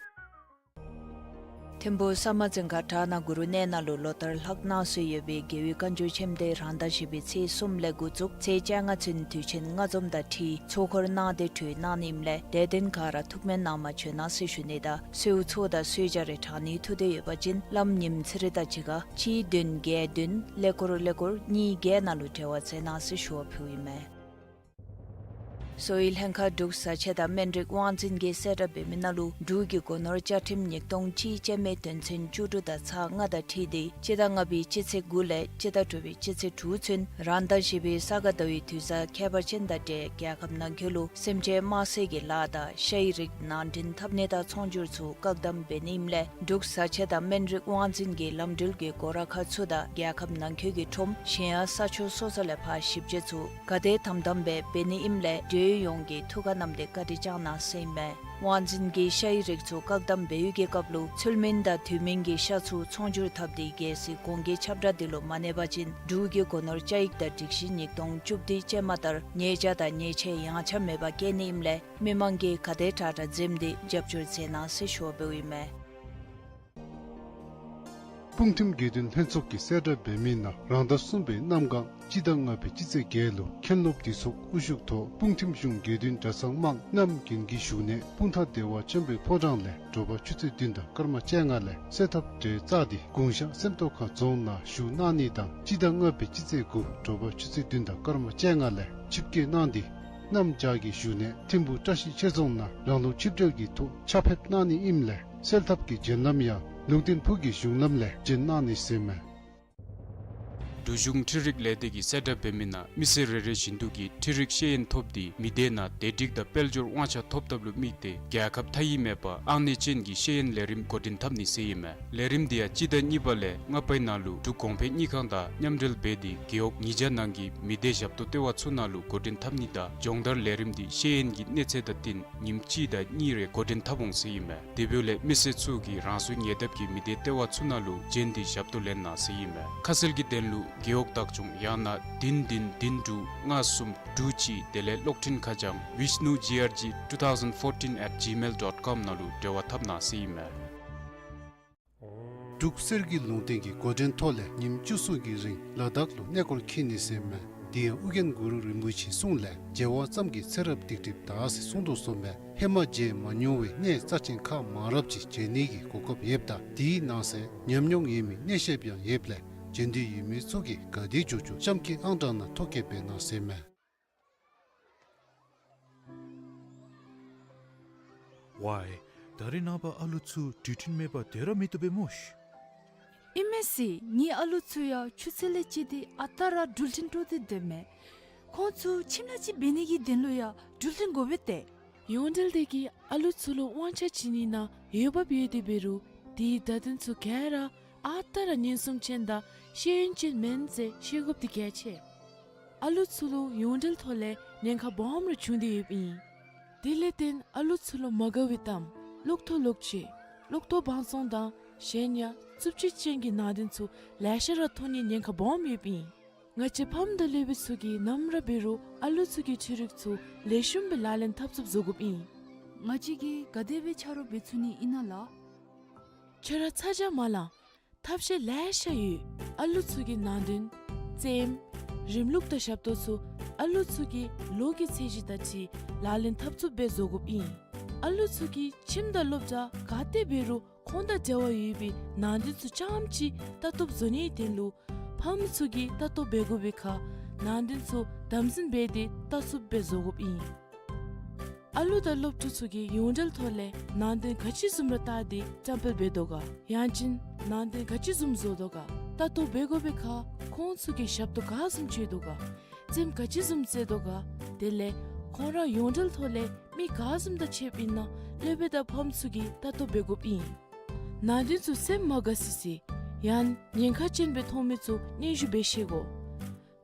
ཐིམ་ཕུག་ས་མ་རྫོང་ཁག་བྲག་ནག་གུ་རུ་གནས་ནང་ལུ་ལོ་ལྟར་ལྷག་གནང་སྲོལ་ཡོད་པའི་རྒྱལ་བའི་བཀའ་འགྱུར་ཆེན་འདི་རང་ཟླ་བཞི་པའི་ཚེས་གསུམ་ལས་འགོ་བཙུགས་ཚེས་བཅོ་ལྔ་ཚུན་དུས་ཆེན་ལྔ་འཛོམས་དང་འཁྲིལ་ཚོགས་འཁོར་གནང་སྟེ་གྲོལ་གནང་ནི་ཨིནམ་ལས་དད་ལྡན་ག་ར་ཐུགས་སྨོན་གནང་མ་བྱོན་གནང་ཟེར་ཞུ་ནི་དང་གསོལཝ་ཚོགས་དང་གསོལ་ཇ་རེ་དྲང་ནིའི་ཐུགས་འདོད་ཡོད་པ་ཅིན་བླམ་ཉིམ་ཚེ་རིང་དང་གཅིག་ཁར་གཅིག་བདུན་བརྒྱད་བདུན་ཀླད་ཀོར་ཀླད་ཀོར་གཉིས་བརྒྱད་ནང་ལུ་འབྲེལ་བ་མཛད་གནང་ཟེར་ཞུ་བ་ཕུལཝ་ཨིན་མས། གསོ་བའི་ལྷན་ཁག་འབྲུག་བཟའ་ཆས་དང་སྨན་རིགས་དབང་འཛིན་གྱིས་གསལ་བསྒྲགས་འབད་མི་ནང་ལུ་འབྲུག་གི་སྒོ་ནོར་བཅའ་ཁྲིམས་ཉིས་སྟོང་གཅིག་ཅན་མའི་དོན་ཚན་བཅུ་དྲུག་དང་ཚག་ལྔ་དང་འཁྲིལ་ཏེ་སྤྱི་ཟླ་ལྔ་པའི་སྤྱི་ཚེས་དགུ་ལས་སྤྱི་ཟླ་དྲུག་པའི་སྤྱི་ཚེས་དྲུག་ཚུན་རང་ཟླ་བཞི་པའི་ས་ག་ཟླ་བའི་དུས་བཟང་ཁྱད་པར་ཅན་དང་འབྲེལ་རྒྱལ་ཁབ་ནང་འཁོད་ལུ་སེམས་ཅན་དམར་བསད་ཀྱི་ལཱ་དང་ཤ་ཡི་རིགས་ནང་འདྲེན་འཐབ་ནི་དང་ཚོང་སྒྱུར་ཚུ་བཀག་དམ་འབད་ནི་ཨིནམ་ལས་འབྲུག་བཟའ་ཆས་དང་སྨན་རིགས་དབང་འཛིན་གྱིས་ལམ་འགྲུལ་གྱི་སྒོ་ར་ཁག་ཚུ་དང་རྒྱལ་ཁབ་ནང་འཁོད་ཀྱི་ཁྲོམ་གཞན་ཡང་ས་ཕྱོགས་སོ་སོ་ལས་ཕར་ཞིབ་དཔྱད་ཚུ་ག་དེ་དམ་དམ་སྦེ་འབད་ནི་ཨིནམ་ལས་འབྲེལ་ཡོད་ཡོངས་ཀྱིས་ཐུགས་ཁར་བསྣམས་ཏེ་བཀའ་དྲིན་བསྐྱང་གནང་ཟེར་ཨིན་མས། དབང་འཛིན་གྱིས་ཤ་ཡི་རིགས་ཚུ་བཀག་དམ་འབད་བའི་སྐབས་ལུ་ཚུལ་མིན་དང་དུས་མིན་གྱི་ཤ་ཚུ་ཚོང་སྒྱུར་འཐབ་སྟེ་གལ་སྲིད་གོང་གི་ཁྱབ་བསྒྲགས་འདི་ལུ་མ་གནས་པ་ཅིན་འབྲུག་གི་སྒོ་ནོར་བཅའ་ཡིག་དང་སྒྲིག་གཞི་ཉིས་སྟོང་བཅུ་བདུན་ཅན་མ་ལྟར་ཉེས་བྱ་དང་ཉེས་ཆད་ཡངས་ཆག་མེད་པར་བཀལ་ནི་ཨིནམ་ལས་མི་མང་གིས་ག་དེ་དྲག་དྲག་འཛེམས་ཏེ་རྒྱབ་སྐྱོར་མཛད་གནང་ཟེར་ཞུ་བ་འབདཝ་ཨིན་མས། སྤུངས་ཐིམ་དགེ་འདུན་ལྷན་ཚོགས་ཀྱིས་གསལ་བསྒྲགས་འབད་མི་ནང་རང་ཟླ་གསུམ་པའི་གནམ་གང་སྤྱི་ཟླ་ལྔ་པའི་སྤྱི་ཚེས་བརྒྱད་ལུ་མཁན་སློབ་འདུས་ཚོགས་དབུ་བཞུགས་ཐོག་སྤུངས་ཐིམ་གཞུང་དགེ་འདུན་གྲྭ་ཚང་དམངས་རྣམས་རྒྱུན་གྱི་བཞུགས་གནས་སྤུངས་ཐང་བདེ་བ་ཆེན་པོའི་ཕོ་བྲང་ལས་དྲོ་པ་ཆུ་ཚོད་བདུན་དང་སྐར་མ་བཅོ་ལྔ་ལས་གསོལ་ཐབ་གྲལ་བསྩལ་ཏེ་གུང་ཤང་སེམས་རྟོགས་ཁ་རྫོང་ནང་བཞུགས་གནང་ནི་དང་སྤྱི་ཟླ་ལྔ་པའི་སྤྱི་ཚེས་དགུ་དྲོ་པ་ཆུ་ཚོད་བདུན་དང་སྐར་མ་བཅོ་ལྔ་ལས་ཆིབས་བསྐྱོད་གནང་སྟེ་གནམ་བྱཱར་གྱི་བཞུགས་གནས་ཐིམ་ཕུག་བཀྲ་ཤིས་ཆོས་རྫོང་ནང་རང་ལུགས་ཆིབས་གྲལ་གྱི་ཐོག་ཕྱག་ཕེབས་གནང་ནི་ཨིནམ་ལས་གསོལ་ཐབ་ཀྱི་བྱོན་ལམ་ཡང་ལུང་བསྟན་ཕུག་གི་གཞུང་ལམ་ལས་བྱོན་གནང་ནི་ཟེར་མས། འབྲུག་གཞུང་འཕྲུལ་རིག་ལས་སྡེ་གིས་གསལ་བསྒྲགས་འབད་མི་ནང་མི་སེར་རེ་རེ་བཞིན་དུ་གིས་འཕྲུལ་རིག་ཤེས་ཡོན་ཐོབ་སྟེ་མི་སྡེ་ནང་བདེ་སྒྲིག་དང་དཔལ་འབྱོར་དབང་ཆ་ཐོབ་ཐབས་ལུ་དམིགས་ཏེ་རྒྱལ་ཁབ་མཐའ་དབྱེ་མེད་པར་ཨང་གནས་ཅན་གྱི་ཤེས་ཡོན་ལས་རིམ་འགོ་འདྲེན་འཐབ་ནི་ཟེར་ཨིན་མས། ལས་རིམ་འདི་ཡང་སྤྱི་ཟླ་གཉིས་པ་ལས་ལྔ་པའི་ནང་ལུ་འབྲུག་གོང་འཕེལ་དངུལ་ཁང་དང་མཉམ་འབྲེལ་འབད་དེ་རྒེད་འོག་ཉིས་བརྒྱ་ནང་གི་མི་སྡེ་ཞབས་ཏོག་ལྟེ་བ་ཚུ་ནང་ལུ་འགོ་འདྲེན་འཐབ་ནི་དང་སྦྱོང་བརྡར་ལས་རིམ་འདི་ཤེས་ཡོན་གྱི་གནས་ཚད་དང་བསྟུན་ཉིནམ་གཅིག་དང་གཉིས་རེ་འགོ་འདྲེན་འཐབ་འོང་ཟེར་ཨིན་མས། དེ་འབདཝ་ལས་མི་སེར་ཚུ་གིས་རང་སོའི་ཉེ་འདབས་ཀྱི་མི་སྡེ་ལྟེ་བ་ཚུ་ནང་ལུ་བྱོན་ཏེ་ཞབས་ཏོག་ལེན་གནང་ཟེར་ཨིན་མས། ཁ་གསལ་གྱི་དོན་ལུ་རྒེད་འོག་བདག་སྐྱོང་ཡང་ན་བདུན་བདུན་བདུན་དྲུག་ལྔ་གསུམ་དྲུག་གཅིག་དེ་ལས་གློག་འཕྲིན་ཁ་བྱང་vishnugrg two thousand fourteen at gmail dot com ནང་ལུ་འབྲེལ་བ་འཐབ་གནང་ཟེར་ཨིན་མས། འབྲུག་གསེར་གྱི་ལུང་བསྟན་གྱི་འགོ་འདྲེན་ཐོག་ལས་ཉིནམ་བཅུ་གསུམ་གྱི་རིང་ལ་དྭགས་ལུ་གནས་སྐོར་འཁྱིད་ནི་ཟེར་མས། དེ་ཡང་ཨོ་རྒྱན་གུ་རུ་རིན་པོ་ཆེའི་གསུང་ལས་མཇལ་བ་ཙམ་གྱིས་ཚེ་རབས་སྡིག་སྒྲིབ་དག་ཟེར་གསུངས་དོ་བཟུམ་སྦེ་ཧེ་མ་མཇལ་མ་མྱོང་བའི་གནས་རྩ་ཆེན་ཁག་མང་རབས་ཅིག་མཇལ་ནི་གི་གོ་སྐབས་ཡོདཔ་ད་དེའི་ནང་གསེས་ཉམས་མྱོང་ཡོད་མི་གནས་བཤད་པ་ཡང་ཡོདཔ་ལས་མཇལ་འདོད་ཡོད་མི་ཚུ་གིས་ག་དེ་མགྱོགས་མགྱོགས་གཤམ་གྱི་ཨང་གྲངས་ནང་ཐོ་བཀོད་འབད་གནང་ཟེར་མས། ཝའི། ད་རེས་ནངས་པ་ཨ་ལུ་ཚུ་འགྲུལ་འཕྲིན་མེད་པར་སྡོད་ར་མི་བཏུབ་པས་སྨོ་ཤི། ཨིན་མས་ཟེར། ངེའི་ཨ་ལུ་ཚུ་ཡང་ཆུ་ཚོད་ལས་བཅད་དེ་ཨ་རྟག་ར་འགྲུལ་འཕྲིན་སྤྲོད་དེ་སྡོད་མས། ཁོང་ཚུ་ཁྱིམ་ནང་ཅིག་འབད་ནི་གི་དོན་ལུ་ཡང་འགྲུལ་འཕྲིན་དགོ་པས་ཏེ། ཡོངས་འབྲེལ་སྡེ་གིས་ཨ་ལུ་ཚུ་ལུ་དབང་ཆ་བྱིན་ནི་ནང་འོས་འབབ་ཡོད་དེ་འབད་རུང་ དེའི་བརྡ་དོན་ཚུ་ག་ར་ཨ་རྟག་ར་ཉེན་སྲུང་ཅན་དང་ཤེས་ཡོན་ཅན་མེན་ཟེར་ཤེས་དགོཔ་འདི་གལ་ཆེ། ཨ་ལུ་ཚུ་ལུ་ཡོངས་འབྲེལ་ཐོག་ལས་ཉེན་ཁ་སྦོམ་ར་བྱུང་སྟེ་ཡོདཔ་ཨིན། དེ་ལས་བརྟེན་ཨ་ལུ་ཚུ་ལུ་མ་དགའ་བའི་གཏམ་གློག་ཐོག་གློག་ཆས་གློག་ཐོག་བང་བཙོང་དང་གཞན་ཡང་རྩུབ་སྤྱོད་ཅན་གྱི་ནང་དོན་ཚུ་ལེ་ཤ་ར་མཐོང་ནིའི་ཉེན་ཁ་སྦོམ་ཡོདཔ་ཨིན། ང་བཅས་ཕམ་དང་སློབ་དཔོན་ཚུ་གིས་ནམ་ར་འབད་རུང་ཨ་ལུ་ཚུ་གི་འཕྲུལ་རིག་ཚུ་ལེགས་ཤོམ་སྦེ་ལག་ལེན་འཐབ་ཚུགསཔ་བཟོ་དགོཔ་ཨིན། ང་བཅས་ཀྱིས་ག་དེ་སྦེ་ཆ་རོགས་འབད་ཚུགས་ནི་ཨིན་ན་ལགས། ཁྱོད་ར་ཚ་གྱང་མ་ལང་། ཐབས་ཤེས་ལེ་ཤ་ཡོད། ཨ་ལུ་ཚུ་གི་ནང་དོན་རྩེདམོ་རིམ་ལུགས་དང་ཞབས་ཏོག་ཚུ་ཨ་ལུ་ཚུ་གི་ལོ་གི་ཚད་གཞི་དང་འཁྲིལ་ལག་ལེན་འཐབ་ཚུགསཔ་སྦེ་བཟོ་དགོཔ་ཨིན། ཨ་ལུ་ཚུ་གི་ཁྱིམ་དང་སློབ་གྲྭ་ག་ཏེ་འབད་རུང་ཁོང་དང་འབྲེལ་བ་ཡོད་པའི་ནང་དོན་ཚུ་རྐྱངམ་ཅིག་ལྟ་རྟོགཔ་བཟོ་ནིའི་དོན་ལུ་ཕམ་ཚུ་གིས་ལྟ་རྟོག་འབད་དགོ་པའི་ཁར་ནང་དོན་ཚུ་དམ་འཛིན་འབད་དེ་ལྟ་ཚུགསཔ་སྦེ་བཟོ་དགོཔ་ཨིན། ཨ་ལུ་དང་སློབ་ཕྲུག་ཚུ་གིས་ཡོངས་འབྲེལ་ཐོག་ལས་ནང་དོན་ག་ཅི་བཟུམ་ར་བལྟ་སྟེ་བཀྲམ་སྤེལ་འབད་དོ་ག། ཡང་ཅིན་ནང་དོན་ག་ཅི་བཟུམ་བཟོ་དོ་ག། ལྟ་རྟོག་འབད་དགོ་པའི་ཁར་ཁོང་ཚུ་གིས་ཞབས་ཏོག་ག་བཟུམ་སྤྱོད་དོ་ག། རྩེདམོ་ག་ཅི་བཟུམ་རྩེ་དོ་ག། དེ་ལས་ཁོང་ར་ཡོངས་འབྲེལ་ཐོག་ལས་མི་ག་བཟུམ་དང་ཕྱདཔ་ཨིན་ན་སློབ་དཔོན་དང་ཕམ་ཚུ་གིས་ལྟ་རྟོག་འབད་དགོཔ་ཨིན། ནང་དོན་ཚུ་སེམས་མ་དགའ་སི་སི་ཡང་ཉེན་ཁ་ཅན་སྦེ་མཐོང་མི་ཚུ་སྙན་ཞུ་འབད་ཤེས་དགོ།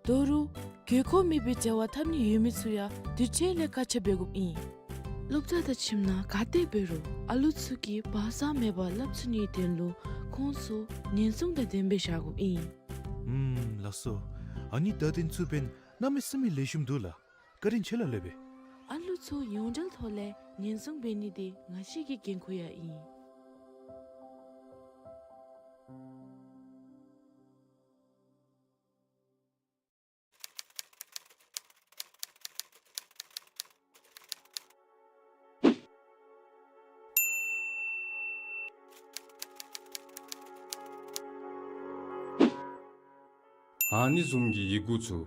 དོ་རུང་དགོས་མཁོ་མེད་པའི་འབྲེལ་བ་འཐབ་ནི་ཡོད་མི་ཚུ་ཡང་དུས་ཅི་ལས་བཀག་ཆ་འབད་དགོཔ་ཨིན། སློབ་གྲྭ་དང་ཁྱིམ་ནང་ག་ཏེ་འབད་རུང་ཨ་ལུ་ཚུ་གིས་བག་ཚ་མེད་པར་སླབ་ཚུགས་ནིའི་དོན་ལུ་ཁོང་ཚུ་ཉེན་སྲུང་དང་ལྡནམ་སྦེ་བཞག་དགོཔ་ཨིན། ཨུམ་ལགས་སོ། ཨ་ནི་བརྡ་དོན་ཚུ་འབདན་གནམ་མེད་ས་མེད་ལེགས་ཤོམ་འདུག་ལགས། བཀའ་དྲིན་ཆེ་ལགས་སློབ་དཔོན། ཨ་ལུ་ཚུ་ཡོངས་འབྲེལ་ཐོག་ལས་ཉེན་སྲུང་འབད་ནི་འདི་ང་བཅས་ཀྱི་འགན་ཁུར་ཡང་ཨིན། ཨ་ནི་བཟུམ་གྱི་ཡི་གུ་ཚུ་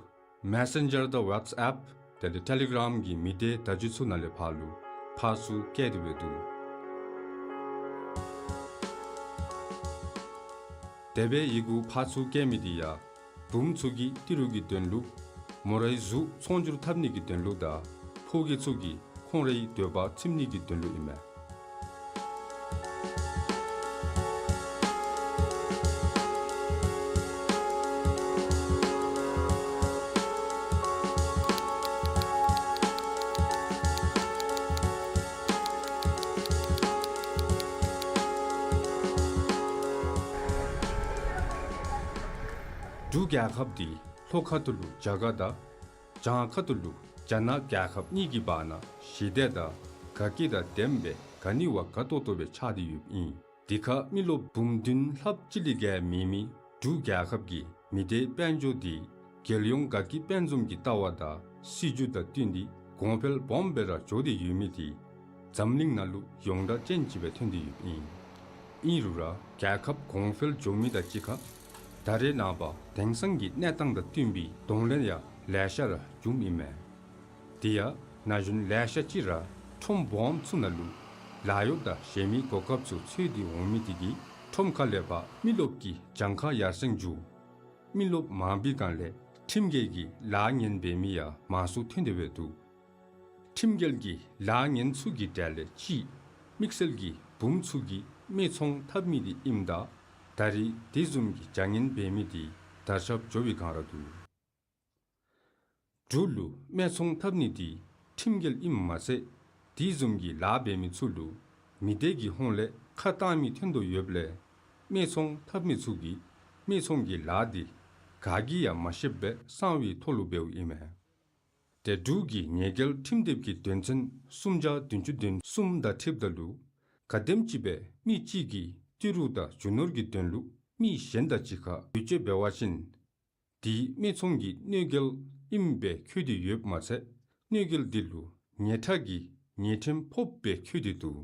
མེ་སེན་ཇར་དང་ཝཊས་ཨེཔ་དེ་ལས་ཊེ་ལི་གྲམ་གྱི་མི་སྡེ་བརྡ་བརྒྱུད་ཚུ་ནང་ལས་ཕར་ལུ་ཕར་ཚུར་བསྐྱལ་ཏེ་འབད་འདུག། དེ་སྦེ་ཡི་གུ་ཕར་ཚུར་བསྐྱལ་མི་འདི་ཡང་བུམོ་ཚུ་གི་ཏི་རུ་གི་དོན་ལུ་མོ་རའི་གཟུགས་ཚོང་བསྒྱུར་འཐབ་ནི་གི་དོན་ལུ་དང་ཕོ་སྐྱེས་ཚུ་གིས་ཁོང་རའི་འདོད་པ་ཚིམ་ནི་གི་དོན་ལུ་ཨིན་མས། འབྲུག་རྒྱལ་ཁབ་འདི་ལྷོ་ཁ་ཐུག་ལུ་རྒྱ་གར་དང་བྱང་ཁ་ཐུག་ལུ་རྒྱ་ནག་རྒྱལ་ཁབ་གཉིས་ཀྱི་བར་ན་ཞི་བདེ་དང་དགའ་སྐྱིད་དང་ལྡནམ་སྦེ་ག་ནི་བ་དགའ་ཏོག་ཏོ་སྦེ་ཆགས་ཏེ་ཡོདཔ་ཨིན། དེ་ཁར་མི་རློབས་འབུམ་བདུན་ལྷགཔ་ཅིག་ལས་བརྒལ་མེད་མི་འབྲུག་རྒྱལ་ཁབ་ཀྱི་མི་སྡེ་དཔལ་འབྱོར་འདི་རྒྱལ་ཡོངས་དགའ་སྐྱིད་དཔལ་འཛོམས་ཀྱི་ལྟ་བ་དང་སྲིད་བྱུས་དང་བསྟུན་ཏེ་གོང་འཕེལ་སྦོམ་སྦེ་ར་འགྱོ་སྟེ་ཡོད་མི་འདི་འཛམ་གླིང་ནང་ལུ་ཡོངས་གྲགས་ཅན་ཅིག་སྦེ་ཐོན་ཏེ་ཡོདཔ་ཨིན། ཨིན་རུང་ར་རྒྱལ་ཁབ་གོང་འཕེལ་འགྱོ་མི་དང་གཅིག་ཁར་ད་རེས་ནངས་པ་དེང་སང་གི་གནས་སྟངས་དང་བསྟུན་པའི་གདོང་ལེན་ཡང་ལེ་ཤ་ར་བྱུངམ་ཨིན་མས། དེ་ཡང་ན་གཞོན་ལེ་ཤ་ཅིག་ར་ཁྲོམ་སྦོམ་ཚུ་ནང་ལུ་ལཱ་གཡོག་དང་གཞན་མི་གོ་སྐབས་ཚུ་འཚོལ་ཏེ་འོང་མི་དེ་གིས་ཁྲོམ་ཁ་ལས་ཕར་མི་རློབས་ཀྱི་གྱངས་ཁ་ཡར་སེང་འགྱོ། མི་རློབས་མང་པའི་སྒང་ལས་ཁྲིམས་འགལ་གྱི་ལཱ་ངན་འབད་མི་ཡང་མང་སུ་ཐོན་ཏེ་འབད་འདུག། ཁྲིམས་འགལ་གྱི་ལཱ་ངན་ཚུ་གི་གྲས་ལས་གཅིག་དམིགས་བསལ་གྱིས་བུམོ་ཚུ་གིས་སྨད་འཚོང་འཐབ་མི་དེ་ཨིནམ་ད་ད་རེས་དེ་བཟུམ་གྱི་བྱ་ངན་འབད་མི་དེ་དར་ཁྱབ་འགྱོ་བའི་སྒང་ར་འདུག། འབྲུག་ལུ་སྨད་འཚོང་འཐབ་ནི་དེ་ཁྲིམས་འགལ་ཨིནམ་མ་ཚད་དེ་བཟུམ་གྱི་ལཱ་འབད་མི་ཚུ་ལུ་མི་སྡེ་གི་ཧོངས་ལས་ཁ་བཏང་མི་ཐོན་དོ་ཡོདཔ་ལས་སྨད་འཚོང་འཐབ་མི་ཚུ་གིས་སྨད་འཚོང་གི་ལཱ་དེ་ག་གིས་ཡང་མ་ཤེསཔ་སྦེ་གསང་བའི་ཐོག་ལུ་འབདཝ་ཨིན་མས། དེ་འབྲུག་གི་ཉེས་འགེལ་ཁྲིམས་དེབ་ཀྱི་དོན་ཚན་སུམ་བརྒྱ་བདུན་ཅུ་དོན་གསུམ་དང་འཁྲིལཝ་ད་ལུ་ག་དེམ་ཅིག་སྦེ་མི་གཅིག་གིས་ཏི་རུ་དང་རྒྱུ་ནོར་གྱི་དོན་ལུ་མི་གཞན་དང་གཅིག་ཁར་བེད་སྤྱོད་འབད་བ་ཅིན་དེ་སྨད་འཚོང་གི་གནོད་འགེལ་ཨིནམ་སྦེ་འཁོད་དེ་ཡོདཔ་མ་ཚད་གནོད་འགེལ་དེ་ལུ་ཉེས་ཁྲག་གི་ཉེས་ཁྲིམས་ཕོགཔ་སྦེ་འཁོད་དེ་འདུག།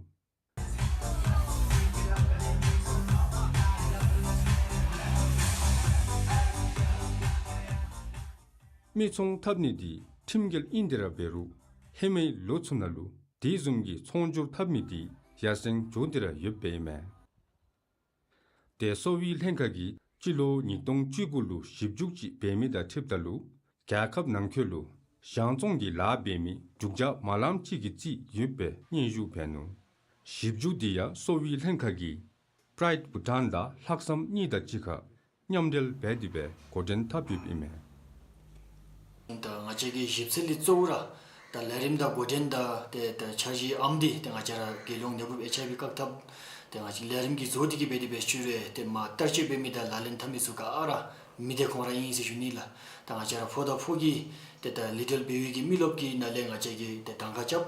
སྨད་འཚོང་འཐབ་ནི་དེ་ཁྲིམས་འགལ་ཨིན་ཏེ་ར་འབད་རུང་ཧེ་མའི་ལོ་ཚུ་ནང་ལུ་དེ་བཟུམ་གྱི་ཚོང་སྒྱུར་འཐབ་མི་དེ་ཡར་སེང་འགྱོ་སྟེ་ར་ཡོདཔ་ཨིན་མས། དེ་གསོ་བའི་ལྷན་ཁག་གིས་སྤྱི་ལོ་ཉིས་སྟོང་བཅུ་དགུ་ལུ་ཞིབ་འཇུག་ཅིག་འབད་མི་དང་འཁྲིལཝ་ད་ལུ་རྒྱལ་ཁབ་ནང་འཁོད་ལུ་གཞང་བཙོང་གི་ལཱ་འབད་མི་དྲུག་བརྒྱ་མ་ལངམ་ཅིག་གིས་རྩིས་ཡོདཔ་སྦེ་སྙན་ཞུ་འབད་ནུག། ཞིབ་འཇུག་དེ་ཡང་གསོ་བའི་ལྷན་ཁག་གིས་ Pride Bhutan དང་ལྷག་བསམ་གཉིས་དང་གཅིག་ཁར་མཉམ་འབྲེལ་འབད་དེ་སྦེ་འགོ་འདྲེན་འཐབ་ཡོདཔ་ཨིན་མས། ད་ང་བཅས་ཀྱི་ཞིབ་འཚོལ་འདི་གཙོ་བོ་ར་ད་ལས་རིམ་དང་འགོ་འདྲེན་དང་ཏེ་ད་འཆར་གཞི་ཨམ་འདི་ཏེ་ང་བཅས་ར་རྒྱལ་ཡོངས་ནད་འབུབ་ཨེཆ་ཨའི་ཝི་བཀག་ཐབས་ཏེ་ང་བཅས་ལས་རིམ་གྱི་བཟོ་སྟེ་གི་སྦེ་དེ་སྦེ་ཞུ་རུང་ཏེ་མ་བསྟར་སྤྱོད་འབད་མི་དང་ལག་ལེན་འཐབ་མི་ཚུ་ག་ར་མི་སྡེ་ཁོང་ར་ཨིན་ཟེར་ཞུ་ནི་ལགས། ད་ང་བཅས་ར་ཕོ་དང་ཕོ་གི་ཏེ་ད་ལི་ཊལ་བེ་བི་གི་མི་རློབས་ཀྱི་ནང་ལས་ང་བཅས་ཀྱིས་ཏེ་གདམ་ཁ་རྐྱབ།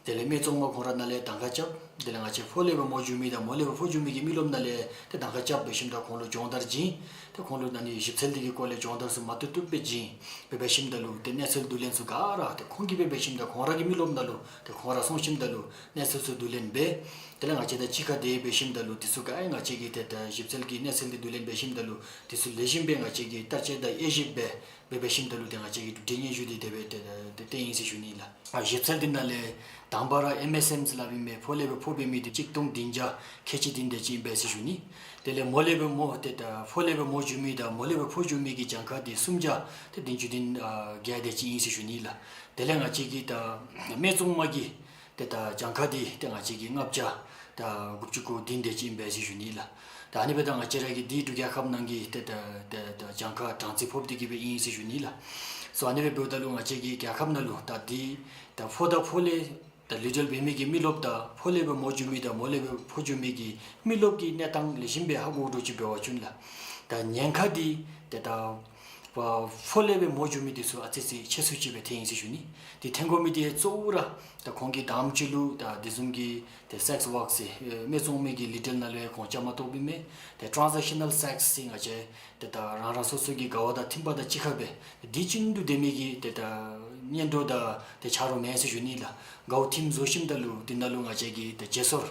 དེ་ལས་སྨད་འཚོང་མ་ཁོང་ར་ནང་ལས་གདམ་ཁ་རྐྱབ། དེ་ལས་ང་བཅས་ཕོ་ལས་སྦེ་མོ་འགྱོ་མི་དང་མོ་ལས་སྦེ་ཕོ་འགྱོ་མི་གི་མི་རློབས་ནང་ལས་ཏེ་གདམ་ཁ་རྐྱབ་འབད་ཞིནམ་ད་ཁོང་ལུ་སྦྱོང་བརྡར་བྱིན། ཏེ་ཁོང་ལུ་ཨ་ནི་ཞིབ་འཚོལ་འདི་གི་སྐོར་ལས་སྦྱོང་བརྡར་ཚུ་མ་ཏོག་ཏོ་སྦེ་བྱིན། འབད་འབད་ཞིནམ་ད་ལུ་ཏེ་གནས་ཚུལ་བསྡུ་ལེན་ཚུ་ག་ར་ཏེ་ཁོང་གིས་འབད་འབད་ཞིནམ་ད་ཁོང་ར་གི་མི་རློབས་ནང་ལུ་ཏེ་ཁོང་ར་སོང་ཞིནམ་ད་ལུ་གནས་ཚུལ་ཚུ་བསྡུ་ལེན་འབད། དེ་ལས་ང་བཅས་དང་གཅིག་ཁར་ཏེ་འབད་ཞིནམ་ད་ལུ་དེ་ཚུ་ག་ཨེ་ང་བཅས་ཀྱིས་ཏེ་ད་ཞིབ་འཚོལ་གྱི་གནས་ཚུལ་འདི་བསྡུ་ལེན་འབད་ཞིནམ་ད་ལུ་དེ་ཚུ་ལེགས་ཤོམ་སྦེ་ང་བཅས་ཀྱིས་བསྟར་སྤྱོད་དང་དབྱེ་ཞིབ་འབད། འབད་འབད་ཞིནམ་ད་ལུ་ཏེ་ང་བཅས་ཀྱིས་གྲུབ་འབྲས་སྙན་ཞུ་འདི་དེ་སྦེ་ཏེ་ཏེ་ཏེ་ཨིན་ཟེར་ཞུ་ནི་ལགས། ཨ་ཞིབ་འཚོལ་འདི་ནང་ལས་དང་པ་ར་ཨེམ་ཨེས་ཨེམ་ཟེར་སླབ་ཨིན་མས། ཕོ་ལས་སྦེ་ཕོ་འབད་མི་འདི་གཅིག་སྟོང་བདུན་བརྒྱ་ཁལ་གཅིག་འདི་དེ་ཅིག་ཨིན་པས་ཟེར་ཞུ་ནི། དེ་ལས་མོ་ལས་སྦེ་མོ་ཏེ་ད་ཕོ་ལས་སྦེ་མོ་འགྱོ་མི་དང་མོ་ལས་སྦེ་ཕོ་འགྱོ་མི་གི་གྱངས་ཁ་འདི་སུམ་བརྒྱ་ཏེ་བདུན་ཅུ་དོན་ཨ་བརྒྱད་དེ་ཅིག་ཨིན་ཟེར་ཞུ་ནི་ལགས། དེ་ལས་ང་བཅས་ཀྱི་ད་སྨད་འཚོང་མ་གི་ཏེ་ད་གྱངས་ཁ་འདི་ཏེ་ང་བཅས་ཀྱི་ལྔ་བརྒྱ་ད་དགུ་བཅུ་གོ་བདུན་དེ་ཅིག་ཨིན་པས་ཟེར་ཞུ་ནི་ལགས། ད་ཨ་ནི་སྦེ་ད་ང་བཅས་ར་གི་འདི་འབྲུག་རྒྱལ་ཁབ་ནང་གི་ཏེ་ད་ཏེ་ད་གྱངས་ཁ་གྲངས་རྩིས་ཕོགཔ་འདི་གིས་སྦེ་ཨིན་ཟེར་ཞུ་ནི་ལགས། སོ་ཨ་ནི་སྦེ་འབདཝ་ད་ལུ་ང་བཅས་ཀྱི་རྒྱལ་ཁབ་ནང་ལུ་ད་འདི་ད་ཕོ་དང་ཕོ་ལས་ད་ལི་ཊལ་བེ་མི་གི་མི་རློབས་དང་ཕོ་ལས་སྦེ་མོ་འགྱོ་མི་དང་མོ་ལས་སྦེ་ཕོ་འགྱོ་མི་གི་མི་རློབས་ཀྱི་གནས་སྟངས་ལེགས་ཤོམ་སྦེ་ཧ་གོ་དོ་ཅིག་འབད་བ་ཅིན་ལགས། ད་ཉེན་ཁ་འདི་ཏེ་ད་ཕོ་ལས་སྦེ་མོ་འགྱོ་མི་འདི་ཚུ་ཨ་ཙི་ཅིག་ཆེ་སུ་ཅིག་སྦེ་ཐོན་ཡི་ཟེར་ཞུ་ནི། ཏེ་ཐོན་དགོ་མི་འདི་གཙོ་བོ་ར་ད་ཁོང་གིས་དང་པ་ཅིག་ལུ་ད་དེ་བཟུམ་གྱི་ཏེ་སེགསི་ཝརཀ་ཟེར་ཨེ་སྨད་འཚོང་མའི་གི་ལི་ཊལ་ནང་ལུ་ཡང་ཁོང་བཅའ་མར་གཏོགསཔ་ཨིན་མས། ཏེ་ཊཱན་ཟེག་ཤ་ནཱལ་སེགསི་ཟེར་ང་བཅས་ཏེ་ད་རང་རང་སོ་སོ་གི་དགའ་བ་དང་མཐུན་པ་དང་གཅིག་ཁར་སྦེ་འདི་ཅིག་ཏུ་སྡོད་མི་གི་ཏེ་ད་ཉེན་ཁ་དང་ཏེ་ཆ་རོགས་མེད་ཟེར་ཞུ་ནི་ལགས། དགའཝ་ཐིམ་བཟོ་ཞིནམ་ད་ལུ་འདི་ནང་ལུ་ང་བཅས་ཀྱི་ཏེ་བརྗེ་སོར་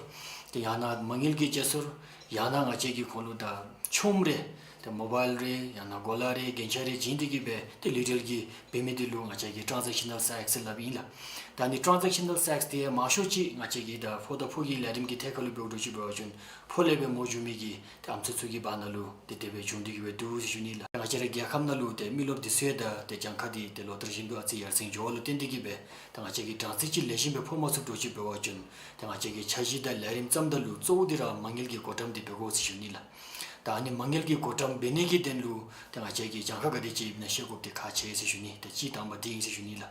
ཏེ་ཡང་ན་མ་དངུལ་གྱི་བརྗེ་སོར་ཡང་ན་ང་བཅས་ཀྱིས་ཁོང་ལུ་ད་ཆོགམ་རེ་ཏེ་མོ་བཱའིལ་རེ་ཡང་ན་གོ་ལ་རེ་རྒྱན་ཆ་རེ་བྱིན་ཏེ་གི་སྦེ་ཏེ་ལི་ཊལ་གྱི་འབད་མི་འདི་ལུ་ང་བཅས་ཀྱིས་ཊཱན་ཟེག་ཤ་ནཱལ་སེགསི་ཟེར་སླབ་ཨིན་ལགས། ད་ཨ་ནི་ཊཱན་ཟེག་ཤ་ནཱལ་སེགསི་འདི་མང་ཤོས་ཅིག་ང་བཅས་ཀྱི་ད་ཕོ་དང་ཕོ་གི་ལས་རིམ་གྱི་ཐད་ཁར་ལུ་འབདཝ་འདྲཝ་ཅིག་འབད་བ་ཅིན་ཕོ་ལས་སྦེ་མོ་འགྱོ་མི་གི་ཏེ་ཨམ་སྲུ་ཚུ་གི་བར་ན་ལུ་ཏེ་དེ་སྦེ་བྱུང་སྟེ་གི་སྦེ་འདུག་ཟེར་ཞུ་ནི་ལགས། ང་བཅས་ར་རྒྱལ་ཁབ་ནང་ལུ་ཏེ་མི་རློབས་འདི་ཚུ་ཡང་ད་ཏེ་གྱངས་ཁ་འདི་ཏེ་ལོ་ལྟར་བཞིན་དུ་ཨ་ཙི་ཡར་སེང་འགྱོ་བ་ལུ་བརྟེན་ཏེ་གི་སྦེ་ད་ང་བཅས་ཀྱིས་གྲངས་རྩིས་ཅིག་ལེགས་ཤོམ་སྦེ་ཕོག་མ་ཚུགསཔ་འདྲཝ་ཅིག་འབད་བ་ཅིན་ཏེ་ང་བཅས་ཀྱིས་འཆར་གཞི་དང་ལས་རིམ་བརྩམ་ད་ལུ་གཙོ་བོ་འདི་ར་མ་དངུལ་གྱི་བགོ་བཀྲམ་འདི་འབད་དགོ་ཟེར་ཞུ་ནི་ལགས། ད་ཨ་ནི་མ་དངུལ་གྱི་བགོ་བཀྲམ་འབད་ནི་གི་དོན་ལུ་ཏེ་ང་བཅས་ཀྱིས་གྱངས་ཁ་ག་དེ་ཅིག་ཨིན་ན་ཤེས་དགོཔ་འདི་ཁག་ཆེ་ཟེར་ཞུ་ནི། ཏེ་གཅིག་དང་པ་འདི་ཨིན་ཟེར་ཞུ་ནི་ལགས།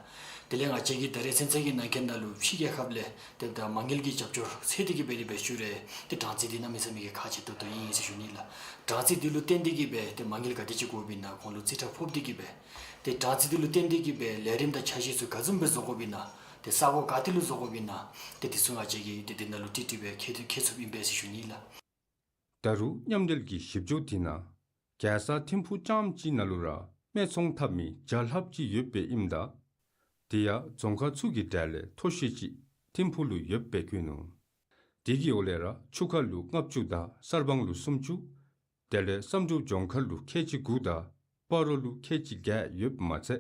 དེ་ལས་ང་བཅས་ཀྱིས་ད་རེས་ཚུན་ཚོད་ཀྱི་ནང་འཁོད་ནང་ལུ་ཕྱི་རྒྱལ་ཁབ་ལས་ཏེ་ད་མ་དངུལ་གྱི་རྒྱབ་སྐྱོར་འཚོལ་ཏེ་གི་སྦེ་དེ་སྦེ་ཞུ་རུང་ཏེ་གྲངས་རྩིས་འདི་གནམ་མེད་ས་མེད་ཀྱི་ཁག་ཆེ་ཏོག་ཏོ་ཨིན་ཟེར་ཞུ་ནི་ལགས། གྲངས་རྩིས་འདི་ལུ་བརྟེན་ཏེ་གི་སྦེ་ཏེ་མ་དངུལ་ག་དེ་ཅིག་དགོཔ་ཨིན་ན་ཁོང་ལུ་རྩིས་ཁྲ་ཕོག་སྟེ་གི་སྦེ་ཏེ་གྲངས་རྩིས་འདི་ལུ་བརྟེན་ཏེ་གི་སྦེ་ལས་རིམ་དང་འཆར་གཞི་ཚུ་ག་བཟུམ་སྦེ་བཟོ་དགོཔ་ཨིན་ན་ཏེ་ས་གོ་ག་ཏེ་ལུ་བཟོ་དགོཔ་ཨིན་ན་ཏེ་འདི་ཚུ་ང་བཅས་ཀྱིས་ཏེ་འདི་ནང་ལུ་ཏིག་ཏིག་སྦེ་མཁྱེན་མཁྱེན་ཚུགསཔ་ཨིན་པས་ཟེར་ཞུ་ནི་ལགས། ད་རུང་མཉམ་འབྲེལ་གྱི་ཞིབ་འཇུག་འདི་ནང་རྒྱལ་ས་ཐིམ་ཕུག་རྐྱངམ་ཅིག་ནང་ལུ་ར་སྨད་འཚོང་འཐབ་མི་བརྒྱ་ལྷགཔ་ཅིག་ཡོདཔ་ཨིནམ་ད་དེ་ཡང་རྫོང་ཁག་ཚུ་གི་གྲས་ལས་མཐོ་ཤོས་ཅིག་ཐིམ་ཕུག་ལུ་ཡོདཔ་སྦེ་བཀོད་ནུག། དེ་གི་འོག་ལས་ར་ཆུ་ཁ་ལུ་ལྔ་བཅུ་དང་གསར་སྤང་ལུ་སུམ་ཅུ། དེ་ལས་བསམ་གྲུབ་ལྗོངས་མཁར་ལུ་ཁལ་གཅིག་དགུ་དང་སྤ་རོ་ལུ་ཁལ་གཅིག་བརྒྱད་ཡོདཔ་མ་ཚད་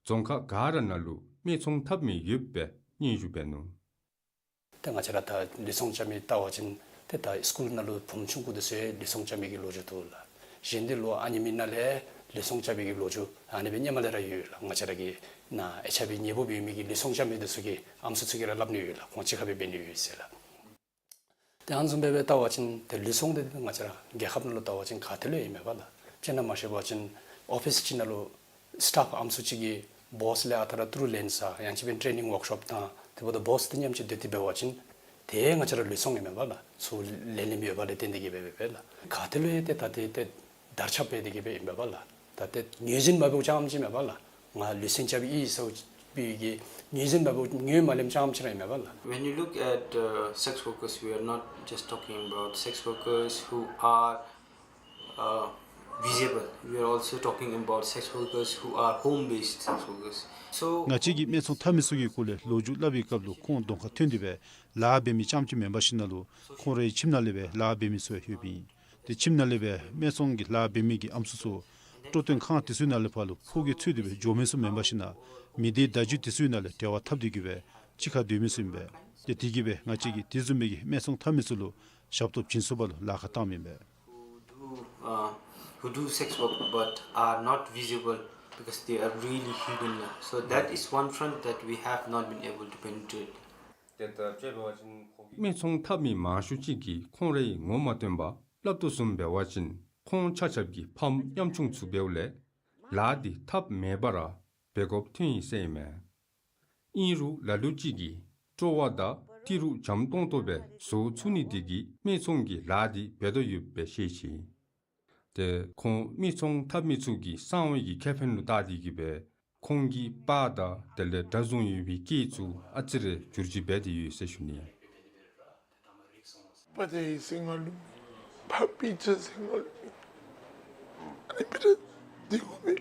རྫོང་ཁག་ག་ར་ནང་ལུ་སྨད་འཚོང་འཐབ་མི་ཡོདཔ་སྦེ་སྙན་ཞུ་འབད་ནུག། ཏེ་ང་བཅས་ར་ད་ལུས་ཟུངས་རྐྱབ་མི་བལྟ་བ་ཅིན་ཏེ་ད་སི་ཀུལ་ནང་ལུ་བུམོ་ཆུང་ཀུ་འདི་ཚུ་ཡང་ལུས་ཟུངས་རྐྱབ་མི་གི་ལོ་རྒྱུས་འདུག་ལགས། གཞན་འདི་ལོ་ཨ་ཉི་མའི་ནང་ལས་ལུས་ཟུངས་རྐྱབ་མི་གི་ལོ་རྒྱུས་ཨ་ནི་སྦེ་སྔོན་མ་ལས་ར་ཡོད་ལགས། ང་བཅས་ར་གི་ནཱ་ཨེཆ་ཨའི་ཝི་ནད་འབུབ་ཡོད་མི་གི་ལུས་ཟུངས་རྐྱབ་མི་འདི་ཚུ་གི་ཨམ་སྲུ་ཚུ་གིས་ར་སླབ་ནི་ཡོད་ལགས། ཁོང་གཅིག་ཁར་སྦེ་འབད་ནི་ཡོད་ཟེར་ལགས། ཏེ་ཨ་ནི་བཟུམ་སྦེ་སྦེ་བལྟ་བ་ཅིན་ཏེ་ལུས་ཟུངས་འདི་ང་བཅས་ར་རྒྱལ་ཁབ་ནང་ལུ་བལྟ་བ་ཅིན་ག་ཏེ་ལུ་ཡང་མེད་པ་ལགས། སྤྱིར་ན་མ་ཤེས་པ་ཅིན་ཨོ་ཕིསི་ཅིག་ནང་ལུ་སི་ཊཕ་ཨམ་སྲུ་ཅིག་གིས་བོསི་ལས་ཨ་རྟག་ར་ཏི་རུ་ལེན་ས་ཡང་ཅིན་སྦེ་ཊེ་ནིང་ཝརཀ་ཤོབ་དང་དེ་འབདཝ་ད་བོསི་དང་མཉམ་གཅིག་སྡོད་དེ་འབད་བ་ཅིན་ཏེ་ང་བཅས་ར་ལུས་ཟུངས་ཡང་མེད་པ་ལགས། ཚུར་ལེན་ལེནམ་ཡོད་པ་ལས་བརྟེན་ཏེ་གིས་སྦེ་སྦེ་ལགས། ག་ཏེ་ལུ་ཡང་ཏེ་ད་ཏེ་ཏེ་དར་ཁྱབ་འབད་དེ་གིས་སྦེ་ཨིན་པས་ལགས། ད་ཏེ་ངོས་འཛིན་འབད་འབདཝ་ཅམ་ཅིག་མེད་པ་ལགས། ང་ལུས་ཟུངས་རྐྱབ་ཨིན་ཟེར་བའི་གི་ངོས་འཛིན་འབད་འབདཝ་ངོས་མ་ལེནམ་ཅམ་ཅིག་ར་ཨིན་པས་ལགས། When you look at uh, sex workers, we are not just talking about sex workers who are uh, visible. We are also talking about sex workers who are home-based sex workers. So ང་བཅས་ཀྱིས་སྨད་འཚོང་འཐབ་མི་ཚུ་གི་སྐོར་ལས་ལོ་རྒྱུས་སླབ་པའི་སྐབས་ལུ་ཁོང་གདོང་ཁར་ཐོན་ཏེ་སྦེ་ལཱ་འབད་མི་ཙམ་ཅིག་མེན་པར་ཞིན་ན་ལུ་ཁོང་རའི་ཁྱིམ་ནང་ལས་སྦེ་ལཱ་འབད་མི་ཚུ་ཡང་ཡོདཔ་ཨིན། ཏེ་ཁྱིམ་ནང་ལས་སྦེ་སྨད་འཚོང་གི་ལཱ་འབད་མི་གི་ཨམ་སྲུ་ཚུ་སྤྲོ་སྟོན་ཁང་དེ་ཚུ་ནང་ལས་ཕར་ལུ་ཕོ་གིས་འཚོལ་ཏེ་སྦེ་འགྱོ་མི་ཚུ་མེན་པར་ཞིན་ན་མི་སྡེ་བརྡ་བརྒྱུད་དེ་ཚུ་ནང་ལས་འབྲེལ་བ་འཐབ་སྟེ་གི་སྦེ་གཅིག་ཁར་སྡོད་མི་ཚུ་ཨིན་པས། ཏེ་དེ་གིས་སྦེ་ང་བཅས་ཀྱིས་དེ་བཟུམ་མའི་གི་སྨད་འཚོང་འཐབ་མི་ཚུ་ལུ་ཞབས་ཏོག་བྱིན་ཚུགས་པ་ལུ་ལཱ་ཁག་བཏངམ་ཨིན་པས། Who do, uh, who do sex work but are not visible because they are really hidden. So that is one front that we have not been able to penetrate. སྨད་འཚོང་འཐབ་མི་མང་ཤོས་ཅིག་གིས་ཁོང་རའི་ངོ་མ་སྟོན་པར་སླབ་དོ་བཟུམ་འབད་བ་ཅིན་ཁོང་ཆ་ཁྱབ་ཀྱིས་ཕམ་ཉམ་ཆུང་ཚུ་འབདཝ་ལས་ལཱ་འདི་འཐབ་མེད་པར་འབད་དགོཔ་ཐོན་ཡི་ཟེར་ཨིན་མས། ཨིན་རུང་ལ་ལུ་ཅིག་གིས་སྤྲོ་བ་དང་ཏི་རུ་འཇམ་ཏོང་ཏོ་སྦེ་བཟོ་ཚུགས་ནི་འདི་གིས་སྨད་འཚོང་གི་ལཱ་འདི་འབད་དོ་ཡོདཔ་སྦེ་ཤེས་ཅི། ཏེ་ཁོང་སྨད་འཚོང་འཐབ་མི་ཚུ་གི་གསང་བའི་གི་ཁེ་ཕན་ལུ་བལྟ་སྟེ་གིས་སྦེ་ཁོང་གི་པར་དང་དེ་ལས་གྲྭ་བཟུང་ཡོད་པའི་སྐད་ཚུ་ཨ་ཙི་རེ་བསྒྱུར་བཅོས་འབད་དེ་ཡོད་ཟེར་ཞུ་ནི། པ་ཏེ་ཡི་སེང་ལུ་མི་ཕ་པི་ཅ་སེང་ལུ་མི་ཨ་ནི་པི་ར་འདི་གོ་བའི་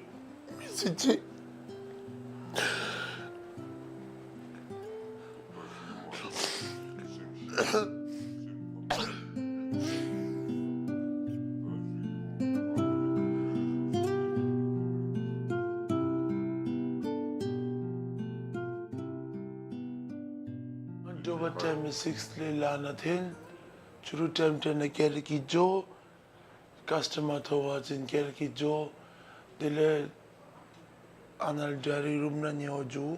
མི་སི་ཅི། དྲོ་པ་ཊའིམ་སིགས་ལས་ལཱ་ནང་འཐོན། ཕྱི་རུ་ཊའིམ་ཊེན་ནང་ཀེར་གི་འགྱོ། ཀཱསི་ཊ་མར་ཐོབ་པ་ཅིན་ཀེར་གི་འགྱོ། དེ་ལས་ཨ་ནཱ་ལས་ཌའི་རིང་རུམ་ནང་ཉལ་བར་འགྱོ།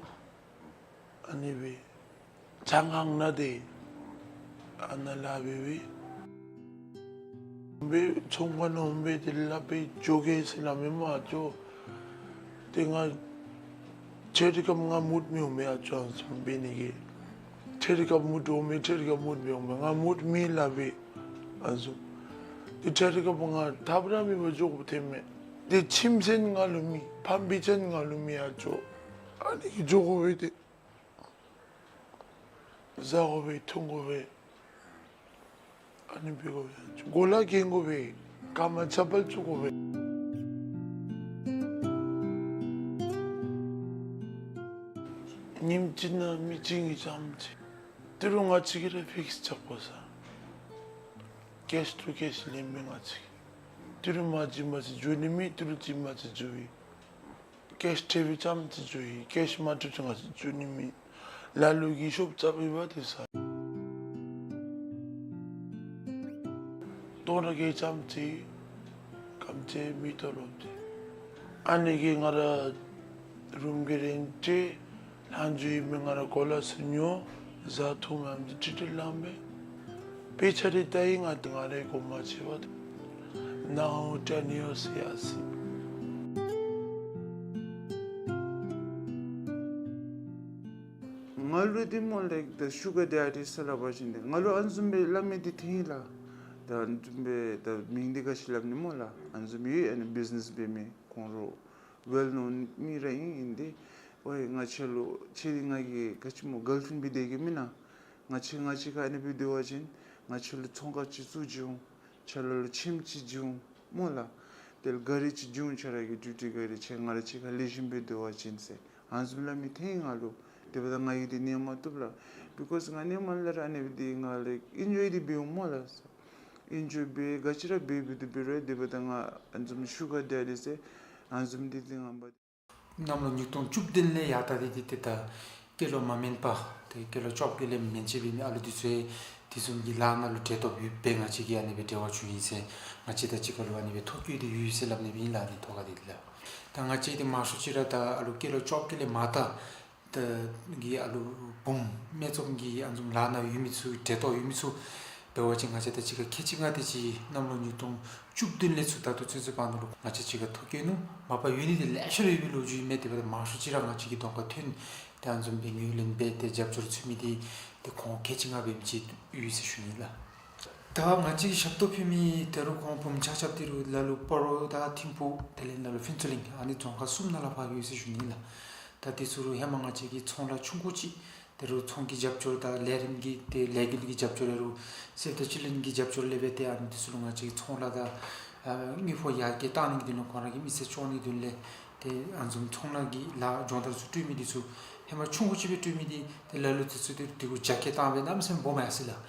ཨ་ནི་སྦེ་ཆང་ཁང་ནང་དེ་ཨ་ནཱ་ལཱ་འབད་འབད། འབད་ཚོང་ཁང་ནང་འབད་དེ་ལཱ་འབད་འགྱོ་གེ་ཟེར་སླབ་མི་མ་འགྱོ། ཏེ་ང་ཁྲེ་རི་སྐབས་ང་མུཌ་མི་འོང་མས་ཨ་ཙི་ཨ་ཙི་འབད་ནི་གི། ཁྲེ་རི་སྐབས་མུཌ་འོང་མས། ཁྲེ་རི་སྐབས་མུཌ་མི་འོང་མས། ང་མུཌ་མེད་ལཱ་འབད་ཨ་ཙི། ཏེ་ཁྲེ་རི་སྐབས་ང་ཐབས་ར་མེད་པར་འགྱོ་དགོཔ་ཐོན་མས། ཏེ་ཁྱིམ་ཚན་ང་ལུ་མེད། ཕམ་སྤུན་ཆ་ང་ལུ་མེད་ཨ་ཙི། ཨ་ནི་གིས་འགྱོ་དགོ་པས་ཏེ། བཟའ་དགོ་པས། འཐུང་དགོ་པས། ཨ་ནི་འབད་དགོ་པས། གོ་ལ་གྱོན་དགོ་པས། རྐངམ་ཆ་པལ་བཙུགས་དགོ་པས། ཉིནམ་གཅིག་ནང་མི་གཅིག་གཉིས་ཙམ་ཅིག། ཏི་རུ་ང་བཅས་ཀྱིས་ར་ཕིགསི་རྐྱབ་དགོ་ས། ཀེཤ་ཊུ་ཀེཤ་ལེན་མི་ང་བཅས་ཀྱིས། ཏི་རུ་མ་བྱིན་པ་ཅིན་འགྱོ་ནི་མེད། ཏི་རུ་བྱིན་པ་ཅིན་འགྱོ་ནི། ཀེཤ་ཐོབ་པའི་ཙམ་ཅིག་འགྱོ་ཡི། ཀེཤ་མ་ཐོབ་ཅིན་ང་བཅས་འགྱོ་ནི་མེད། ལ་ལུ་གིས་ཤོབ་རྐྱབ་ཡོད་པ་དེ་ཟ། སྟོང་ཕྲག་བརྒྱད་ཙམ་ཅིག་གམ་ཅིག་མི་ཐོབ་ལོ་དེ། ཨ་ནི་གིས་ང་ར་རུམ་གྱི་རེནཊ་ལྷག་འགྱོ་ཡི་མི་ང་ར་གོ་ལ་ཚུ་ཉོ། བཟའ་འཐུང་མི་ཨམ་ཅིག་ཁྲིག་ཁྲི་ལང་པས། དཔེ་ཆ་རེ་ལྟ་ཡི་ང་ང་རའི་གོ་མ་ཆོད་པ། Now ten years yes. ང་ལུ་འདི་སྨོ་ལགས་ད་ཤུ་གར་ཌེ་ཌི་ཟེར་སླབ་པ་ཅིན་འདི་ང་ལུ་ཨ་ནི་བཟུམ་སྦེ་སླབ་མི་འདི་ཐོན་ཡི་ལགས། ད་ཨ་ནི་བཟུམ་སྦེ་ད་མིང་འདི་ག་ཅི་སླབ་ནི་སྨོ་ལགས། ཨ་ནི་བཟུམ་ཡོད། ཨ་ནི་བིཛ་ནེས་འབད་མི་ཁོང་ར་ཝེལ་ནོན་མི་ར་ཨིན། ཨིན་ཏེ་ཝའི་ང་བཅས་ལུ་ཁྱོད་འདི་ང་གིས་ག་ཅི་སྨོ་གཱརལ་ཕྲེནཌ་འབད་དེ་གི་མེན་ན། ང་བཅས་ང་བཅས་ཁར་ཨ་ནི་སྦེ་སྡོད་པ་ཅིན་ང་བཅས་ལུ་ཚོང་ཁང་ཅིག་བཙུགས་བྱིན་འོང་། ཁྱོད་ལུ་ཁྱིམ་ཅིག་བྱིན་འོང་སྨོ་ལགས། དེ་ལས་གཱ་རི་ཅིག་བྱིན་འོང་། ཁྱོད་ར་གི་ཌིའུ་ཊི་གཱ་རི་ཁྱོད་ང་ར་གཅིག་ཁར་ལེགས་ཤོམ་སྦེ་སྡོད་པ་ཅིན་ཟེར་ཨ་ནི་བཟུམ་སླབ་མི་ཐོན་ཡི་ང་ལུ། དེ་འབདཝ་ད་ང་གིས་འདི་ནེམ་མ་བཏུབ་ལགས། བི་ཀོས་ང་ནེམ་མ་ལས་ར་ཨ་ནི་སྦེ་འདི་ང་ལུ་ཨིན་ཇོའི་འདི་འབད་འོང་སྨོ་ལགས། ཨིན་ཇོའི་འབད་ག་ཅི་ར་འབད་འབད་དེ་འབད་རུང་དེ་འབདཝ་ད་ང་ཨ་ནི་བཟུམ་ཤུ་གར་ཌེ་ཌི་ཟེར་ཨ་ནི་བཟུམ་འདི་འདི་ང་འབད། གནམ་ལོ་ཉིས་སྟོང་བཅུ་བདུན་ལས་ཡར་ད་འདི་འདི་ཏེ་ད་སྐྱེས་ལོ་མ་དམན་པ་ཏེ་སྐྱེས་ལོ་བཅོ་བརྒྱད་ལས་མན་ཆད་འབད་མི་ཨ་ལུ་འདི་ཚུ་ཡང་དེ་བཟུམ་གྱི་ལཱ་ནང་ལུ་འབྲེལ་གཏོགས་ཡོདཔ་སྦེ་ང་བཅས་ཀྱིས་ཨ་ནི་སྦེ་འབྲེལ་བ་བྱུང་ཡི་ཟེར་ང་བཅས་དང་གཅིག་ཁར་ལུ་ཨ་ནི་སྦེ་ཐོ་བཀོད་དེ་ཡོད་ཟེར་སླབ་ནི་སྦེ་ཨིན་ལགས། ཨ་ནི་ཐོག་ཁར་འདི་ལགས། ད་ང་བཅས་འདི་མང་ཤོས་ཅིག་ར་ད་ཨ་ལུ་སྐྱེས་ལོ་བཅོ་བརྒྱད་ལས་མར་ད་ད་གི་ཨ་ལུ་བུམོ་སྨད་འཚོང་གི་ཨ་ནི་བཟུམ་ལཱ་ནང་ཡོད་མི་ཚུ་འབྲེལ་གཏོགས་ཡོད་མི་ཚུ་འབད་བ་ཅིན་ང་བཅས་དང་གཅིག་ཁར་ཁལ་གཅིག་ལྔ་དེ་ཅིག་གནམ་ལོ་ཉིས་སྟོང་བཅུ་བདུན་ལས་ཚུར་ད་ལྟོ་ཚུན་ཚོད་བར་ན་ལུ་ང་བཅས་གཅིག་ཁར་ཐོ་བཀོད་ནུག། མ་པ་ཡོད་ནི་འདི་ལེ་ཤ་ར་ཡོད་པའི་ལོ་རྒྱུས་ཨིན་མས། དེ་འབདཝ་ད་མང་ཤོས་ཅིག་ར་ང་བཅས་ཀྱི་གདོང་ཁར་ཐོན་ཏེ་ཨ་ནི་བཟུམ་སྦེ་ངོས་ལེན་འབད་དེ་རྒྱབ་སྐྱོར་ཚུགས་མི་འདི་ཏེ་ཁོང་ཁལ་གཅིག་ལྔ་འབད་མི་ཅིག་ཡོད་ཟེར་ཞུ་ནི་ལགས། ད་ང་བཅས་ཀྱིས་ཞབས་ཏོག་ཕུལ་མི་ད་རུང་ཁོང་བུམོ་ཆ་ཁྱབ་འདི་རུང་ལ་ལུ་སྤ་རོ་དང་ཐིམ་ཕུག་དེ་ལས་ལ་ལུ་ཕུན་ཚོགས་གླིང་ཨ་ནི་རྫོང་ཁག་གསུམ་ནང་ལུ་ཕར་ཡོད་ཟེར་ཞུ་ནི་ལགས། ད་འདི་ཚུ་རུང་ཧེ་མ་ང་བཅས་ཀྱིས་ཚོང་ལཱ་ཆུང་ཀུ་ཅིག་ད་རུང་ཚོང་གི་རྒྱབ་སྐྱོར་དང་ལས་རིམ་གྱི་ཏེ་ལས་འགུལ་གྱི་རྒྱབ་སྐྱོར་ད་རུང་སེབ་ད་ཅི་ལིན་གྱི་རྒྱབ་སྐྱོར་ལས་འབད་དེ་ཨ་ནི་འདི་ཚུ་ལུ་ང་བཅས་ཀྱིས་ཚོང་ལཱ་དང་ཨ་དངུལ་ཕོགས་ཡར་རྒྱས་གཏང་ནི་གི་དོན་ལུ་ཁོང་ར་གི་མི་ཚེ་སྐྱོང་ནི་གི་དོན་ལས་ཏེ་ཨ་ནི་བཟུམ་ཚོང་ལཱ་གི་ལཱ་སྦྱོང་བརྡར་ཚུ་སྤྲོད་མི་འདི་ཚུ་ཧེ་མ་ཆུང་ཀུ་ཅིག་སྦེ་སྤྲོད་མི་འདི་ཏེ་ལ་ལུ་འདི་ཚུ་ཏེ་དེ་གུ་རྒྱ་སྐྱེད་བཏང་སྦེ་གནམ་མེད་ས་མེད་སྦོམ་ཡར་སོ་ཡི་ལགས།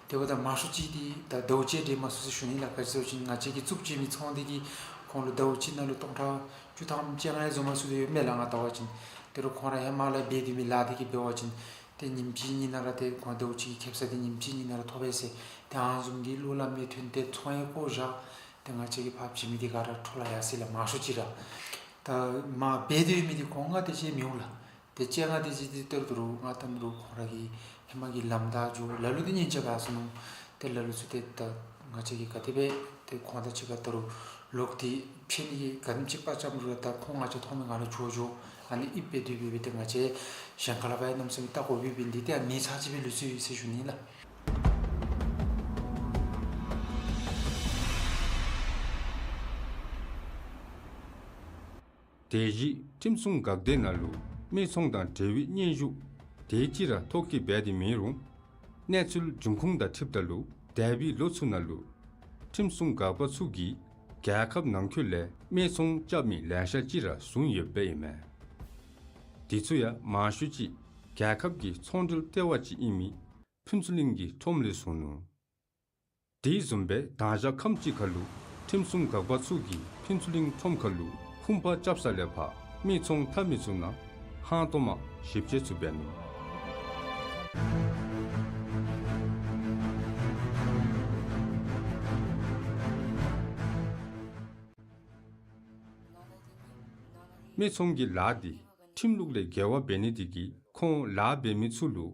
དེ་འབདཝ་ད་མང་ཤོས་ཅིག་འདི་ད་ཟླཝ་གཅིག་འགྲན་མ་ཚུགས་ཟེར་ཞུ་ནི་ལགས། ག་ཅི་ཟེར་བ་ཅིན་ང་བཅས་ཀྱིས་བཙུགས་བྱིན་མི་ཚོང་འདི་གིས་ཁོང་ལུ་ཟླཝ་གཅིག་ནང་ལུ་སྟོང་ཕྲག་བཅུ་ཐམ་བཅོ་ལྔ་བཟོ་མ་ཚུགས་དེ་ཡོད་མས་ལགས། ང་བལྟ་བ་ཅིན་ད་རུང་ཁོང་ར་ཧེ་མ་ལས་འབད་སྡོད་མི་ལཱ་འདི་གིས་འབད་བ་ཅིན་ཏེ་ཉིནམ་གཅིག་གཉིས་ནང་ར་ཏེ་ཁོང་ཟླཝ་གཅིག་གི་ཁེ་སང་འདི་ཉིནམ་གཅིག་གཉིས་ནང་ར་ཐོབ་པས་ཟེར་ཏེ་ཨ་ནི་བཟུམ་གྱི་བློ་སླབ་མི་ཐོན་ཏེ་ཚོང་ཡང་བཀོག་བཞག། ཏེ་ང་བཅས་ཀྱིས་ཕར་བྱིན་མི་འདི་ག་ར་འཕྲོ་བརླག་ཡར་སོ་ཡི་ལགས། མང་ཤོས་ཅིག་ར་ད་མར་འབད་སྡོད་མི་འདི་སྒོར་ལྔ་དེ་ཅིག་མི་འོང་ལགས། ཏེ་བཅོ་ལྔ་དེ་ཅིག་འདི་ད་རུང་ང་བལྟ་རུང་ཁོང་ར་གི་ ཧེ་མ་གི་ལམ་བདའ་འགྱོ་ལ་ལུ་འདི་ཉེན་ཆེ་ག་སོང་ནུག། ཏེ་ལ་ལུ་ཚུ་ཏེ་ད་ང་བཅས་ཀྱིས་ག་དེ་སྦེ་ཏེ་ཁོང་དང་གཅིག་ཁར་ད་རུང་ལོག་སྟེ་ཕྱད་ནི་གི་ག་དེམ་ཅིག་དཔའ་བཅམ་རུང་ར་ད་ཁོང་ང་བཅས་མཐོང་མི་ང་ལུ་འགྱོ་འགྱོ། ཨ་ནི་ཨིབ་སྦེ་སྡོད་སྦེ་སྦེ་ཏེ་ང་བཅས་གཞན་ཁ་ལས་ཕར་ཡང་གནམ་མེད་ས་མེད་བལྟ་དགོ་པའི་འབད་ནི་འདི་ཏེ་ཨ་ནི་ཚར་གཅིག་སྦེ་ལུས་སོ་ཡི་ཟེར་ཞུ་ནི་ལགས། དེ་བཞིན་ཁྲིམས་སྲུང་འགག་སྡེ་ནང་ལུ་སྨད་འཚོང་དང་འབྲེལ་བའི་སྙན་ཞུ་དེ་ཅིག་ར་ཐོ་བཀོད་འབད་དེ་མེད་རུང་། གནས་ཚུལ་འབྱུང་ཁུངས་དང་འཁྲིལཝ་ད་ལུ་འདས་པའི་ལོ་ཚུ་ནང་ལུ་ཁྲིམས་སྲུང་འགག་པ་ཚུ་གིས་རྒྱལ་ཁབ་ནང་འཁོད་ལས་སྨད་འཚོང་རྐྱབ་མི་ལེ་ཤ་ཅིག་ར་བཟུང་ཡོདཔ་ཨིན་མས། དེ་ཚུ་ཡང་མང་ཤོས་ཅིག་རྒྱལ་ཁབ་ཀྱི་ཚོང་འབྲེལ་ལྟེ་བ་ཅིག་ཨིན་མི་ཕུན་ཚོགས་གླིང་གི་ཁྲོམ་ལས་བཟུང་ནུག། དེ་བཟུམ་སྦེ་དང་ཞག་ཁམས་ཅིག་ཁར་ལུ་ཁྲིམས་སྲུང་འགག་པ་ཚུ་གིས་ཕུན་ཚོགས་གླིང་ཁྲོམ་ཁར་ལུ་ཕུང་པ་རྐྱབ་ས་ལས་ཕར་སྨད་འཚོང་འཐབ་མི་ཚུ་ནང་ཧང་སྟོང་མ་ཞིབ་དཔྱད་ཚུ་འབད་ནུག། སྨད་འཚོང་གི་ལཱ་འདི་ཁྲིམས་ལུགས་ལས་འགལ་བ་འབད་ནི་དེ་གིས་ཁོང་ལཱ་འབད་མི་ཚུ་ལུ་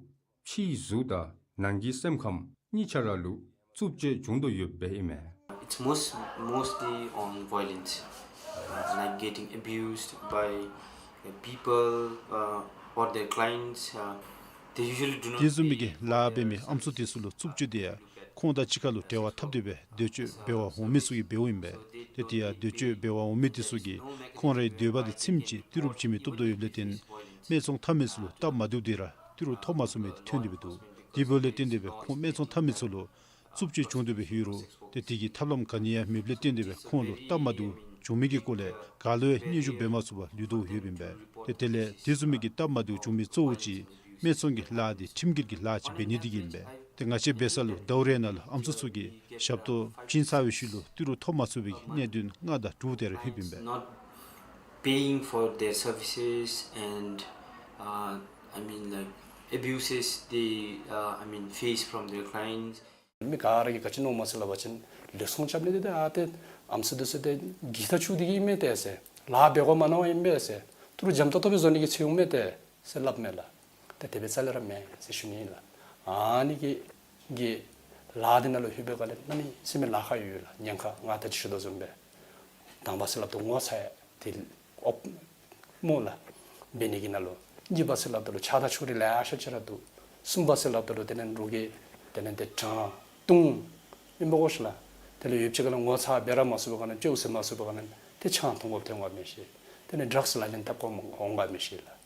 ཕྱིའི་གཟུགས་དང་ནང་གི་སེམས་ཁམས་གཉིས་ཆ་ར་ལུ་རྩུབ་སྤྱོད་བྱུང་དོ་ཡོདཔ་ཨིན་མས། It's most, mostly on violence, uh, like getting abused by, uh, people, uh, or their clients. Uh, they usually do not. དེ་བཟུམ་མའི་གི་ལཱ་འབད་མི་ཨམ་སྲུ་དེ་ཚུ་ལུ་རྩུབ་སྤྱོད་དེ་ཡང་ཁོང་དང་གཅིག་ཁར་ལུ་འབྲེལ་བ་འཐབ་སྟེ་སྦེ་འདོད་སྤྱོད་འབད་བར་འོང་མི་ཚུ་གིས་འབདཝ་ཨིན་པས། ཏེ་དེ་ཡང་འདོད་སྤྱོད་འབད་བར་འོང་མི་དེ་ཚུ་གིས་ཁོང་རའི་འདོད་པ་དེ་ཚིམ་ཅིག་ཏི་རུ་བྱིན་མི་བཏུབ་དོ་ཡོདཔ་ལས་བརྟེན་སྨད་འཚོང་འཐབ་མི་ཚུ་ལུ་སྟབས་མ་བདེཝ་དེ་ར་ཏི་རུ་ཐོབ་མ་ཚུགས་མི་དེ་ཐོན་ཏེ་སྦེ་འདུག། དེ་འབདཝ་ལས་བརྟེན་ཏེ་སྦེ་ཁོང་སྨད་འཚོང་འཐབ་མི་ཚུ་ལུ་རྩུབ་སྤྱོད་བྱུང་སྟེ་སྦེ་ཡོད་རུང་ཏེ་དེ་གི་ཐབས་ལམ་ག་ནི་ཡང་མེདཔ་ལས་བརྟེན་ཏེ་སྦེ་ཁོང་ལུ་སྟབས་མ་བདེཝ་བྱུང་མི་གི་སྐོར་ལས་ག་ལུ་ཡང་སྙན་ཞུ་འབད་མ་ཚུགས་པར་ལུས་དོ་ཡོདཔ་ཨིན་པས། ཏེ་དེ་ལས་དེ་བཟུམ་མའི་གི་སྟབས་མ་བདེཝ་བྱུང་མི་གཙོ་བོ་ཅིག་སྨད་འཚོང་གི་ལཱ་འདི་ཁྲིམས་འགལ་གྱི་ལཱ་ཅིག་འབད་ནི་དེ་གིས་ཨིན་པས། ཏེ་ང་བཅས་འབད་ས་ལུ་ཟླཝ་རེ་ནང་ལུ་ཨམ་སྲུ་ཚུ་གིས་ཞབས་ཏོག་བྱིན་ཚར་བའི་ཤུལ་ལུ་ཏི་རུ་ཐོབ་མ་ཚུགས་པའི་གི་གནད་དོན་ལྔ་དང་དྲུག་དེ་ར་ལྷོདཔ་ཨིན་པས། Not paying for their services and, uh, I mean, like, abuses they, uh, I mean, face from their clients. མི་ག་ར་གིས་ག་ཅི་མནོཝ་མས་ཟེར་སླབ་པ་ཅིན་ལུས་ཟུངས་རྐྱབ་ནི་འདི་ཏེ་ཨ་ཏེ་ཨམ་སྲུ་འདི་ཚུ་ཏེ་གི་ཐག་ཆོད་དེ་གི་ཨིན་མས་ཏེ་ཟེར། ལཱ་འབད་དགོ་མ་མནོ་བ་ཨིན་པས་ཟེར། ཏི་རུ་འཇམ་ཏོང་ཏོ་སྦེ་བཟོ་ནི་གི་འཚོལཝ་མས་ཏེ་ཟེར་སླབ་མས་ལགས། ཏེ་དེ་སྦེ་རྩ་ལས་ར་མེན་ཟེར་ཞུ་ནི་ལགས། ཨ་ནི་གི་གི་ལཱ་འདི་ནང་ལུ་ལྷོད་པའི་སྒང་ལས་གནམ་མེད་ས་མེད་ལཱ་ཁག་ཡོད་ལགས། ཉེན་ཁ་ང་ད་ཅི་ཞུ་དོ་བཟུམ་སྦེ་དང་པ་ཟེར་སླབ་དོ་ངོ་ཚ་ཡ་དེ་ཨོཔ་སྨོ་ལགས། འབད་ནི་གི་ནང་ལུ། གཉིས་པ་ཟེར་སླབ་ད་ལུ་ཆགས་སྡང་ཕྱོགས་རིས་ལེ་ཤ་ཅིག་ར་འདུག། གསུམ་པ་ཟེར་སླབ་ད་ལུ་དེ་ལས་རོགས་ཀྱི་དེ་ལས་ཏེ་དྲང་བརྡུང་ཨིན་པ་གོ་ཤེས་ལགས། དེ་ལས་ཡོདཔ་ཅིག་ཁ་ལས་ངོ་ཚ་འབད་ར་མ་ཚུགས་པའི་སྒང་ལས་ཅིག་ཟེར་མ་ཚུགས་པའི་སྒང་ལས་ཏེ་ཆང་འཐུང་དགོཔ་ཐོན་འོང་ག་མི་ཤེས། དེ་ལས་ཌྲགསི་ལག་ལེན་འཐབ་དགོཔ་འོང་ག་མི་ཤེས་ལགས།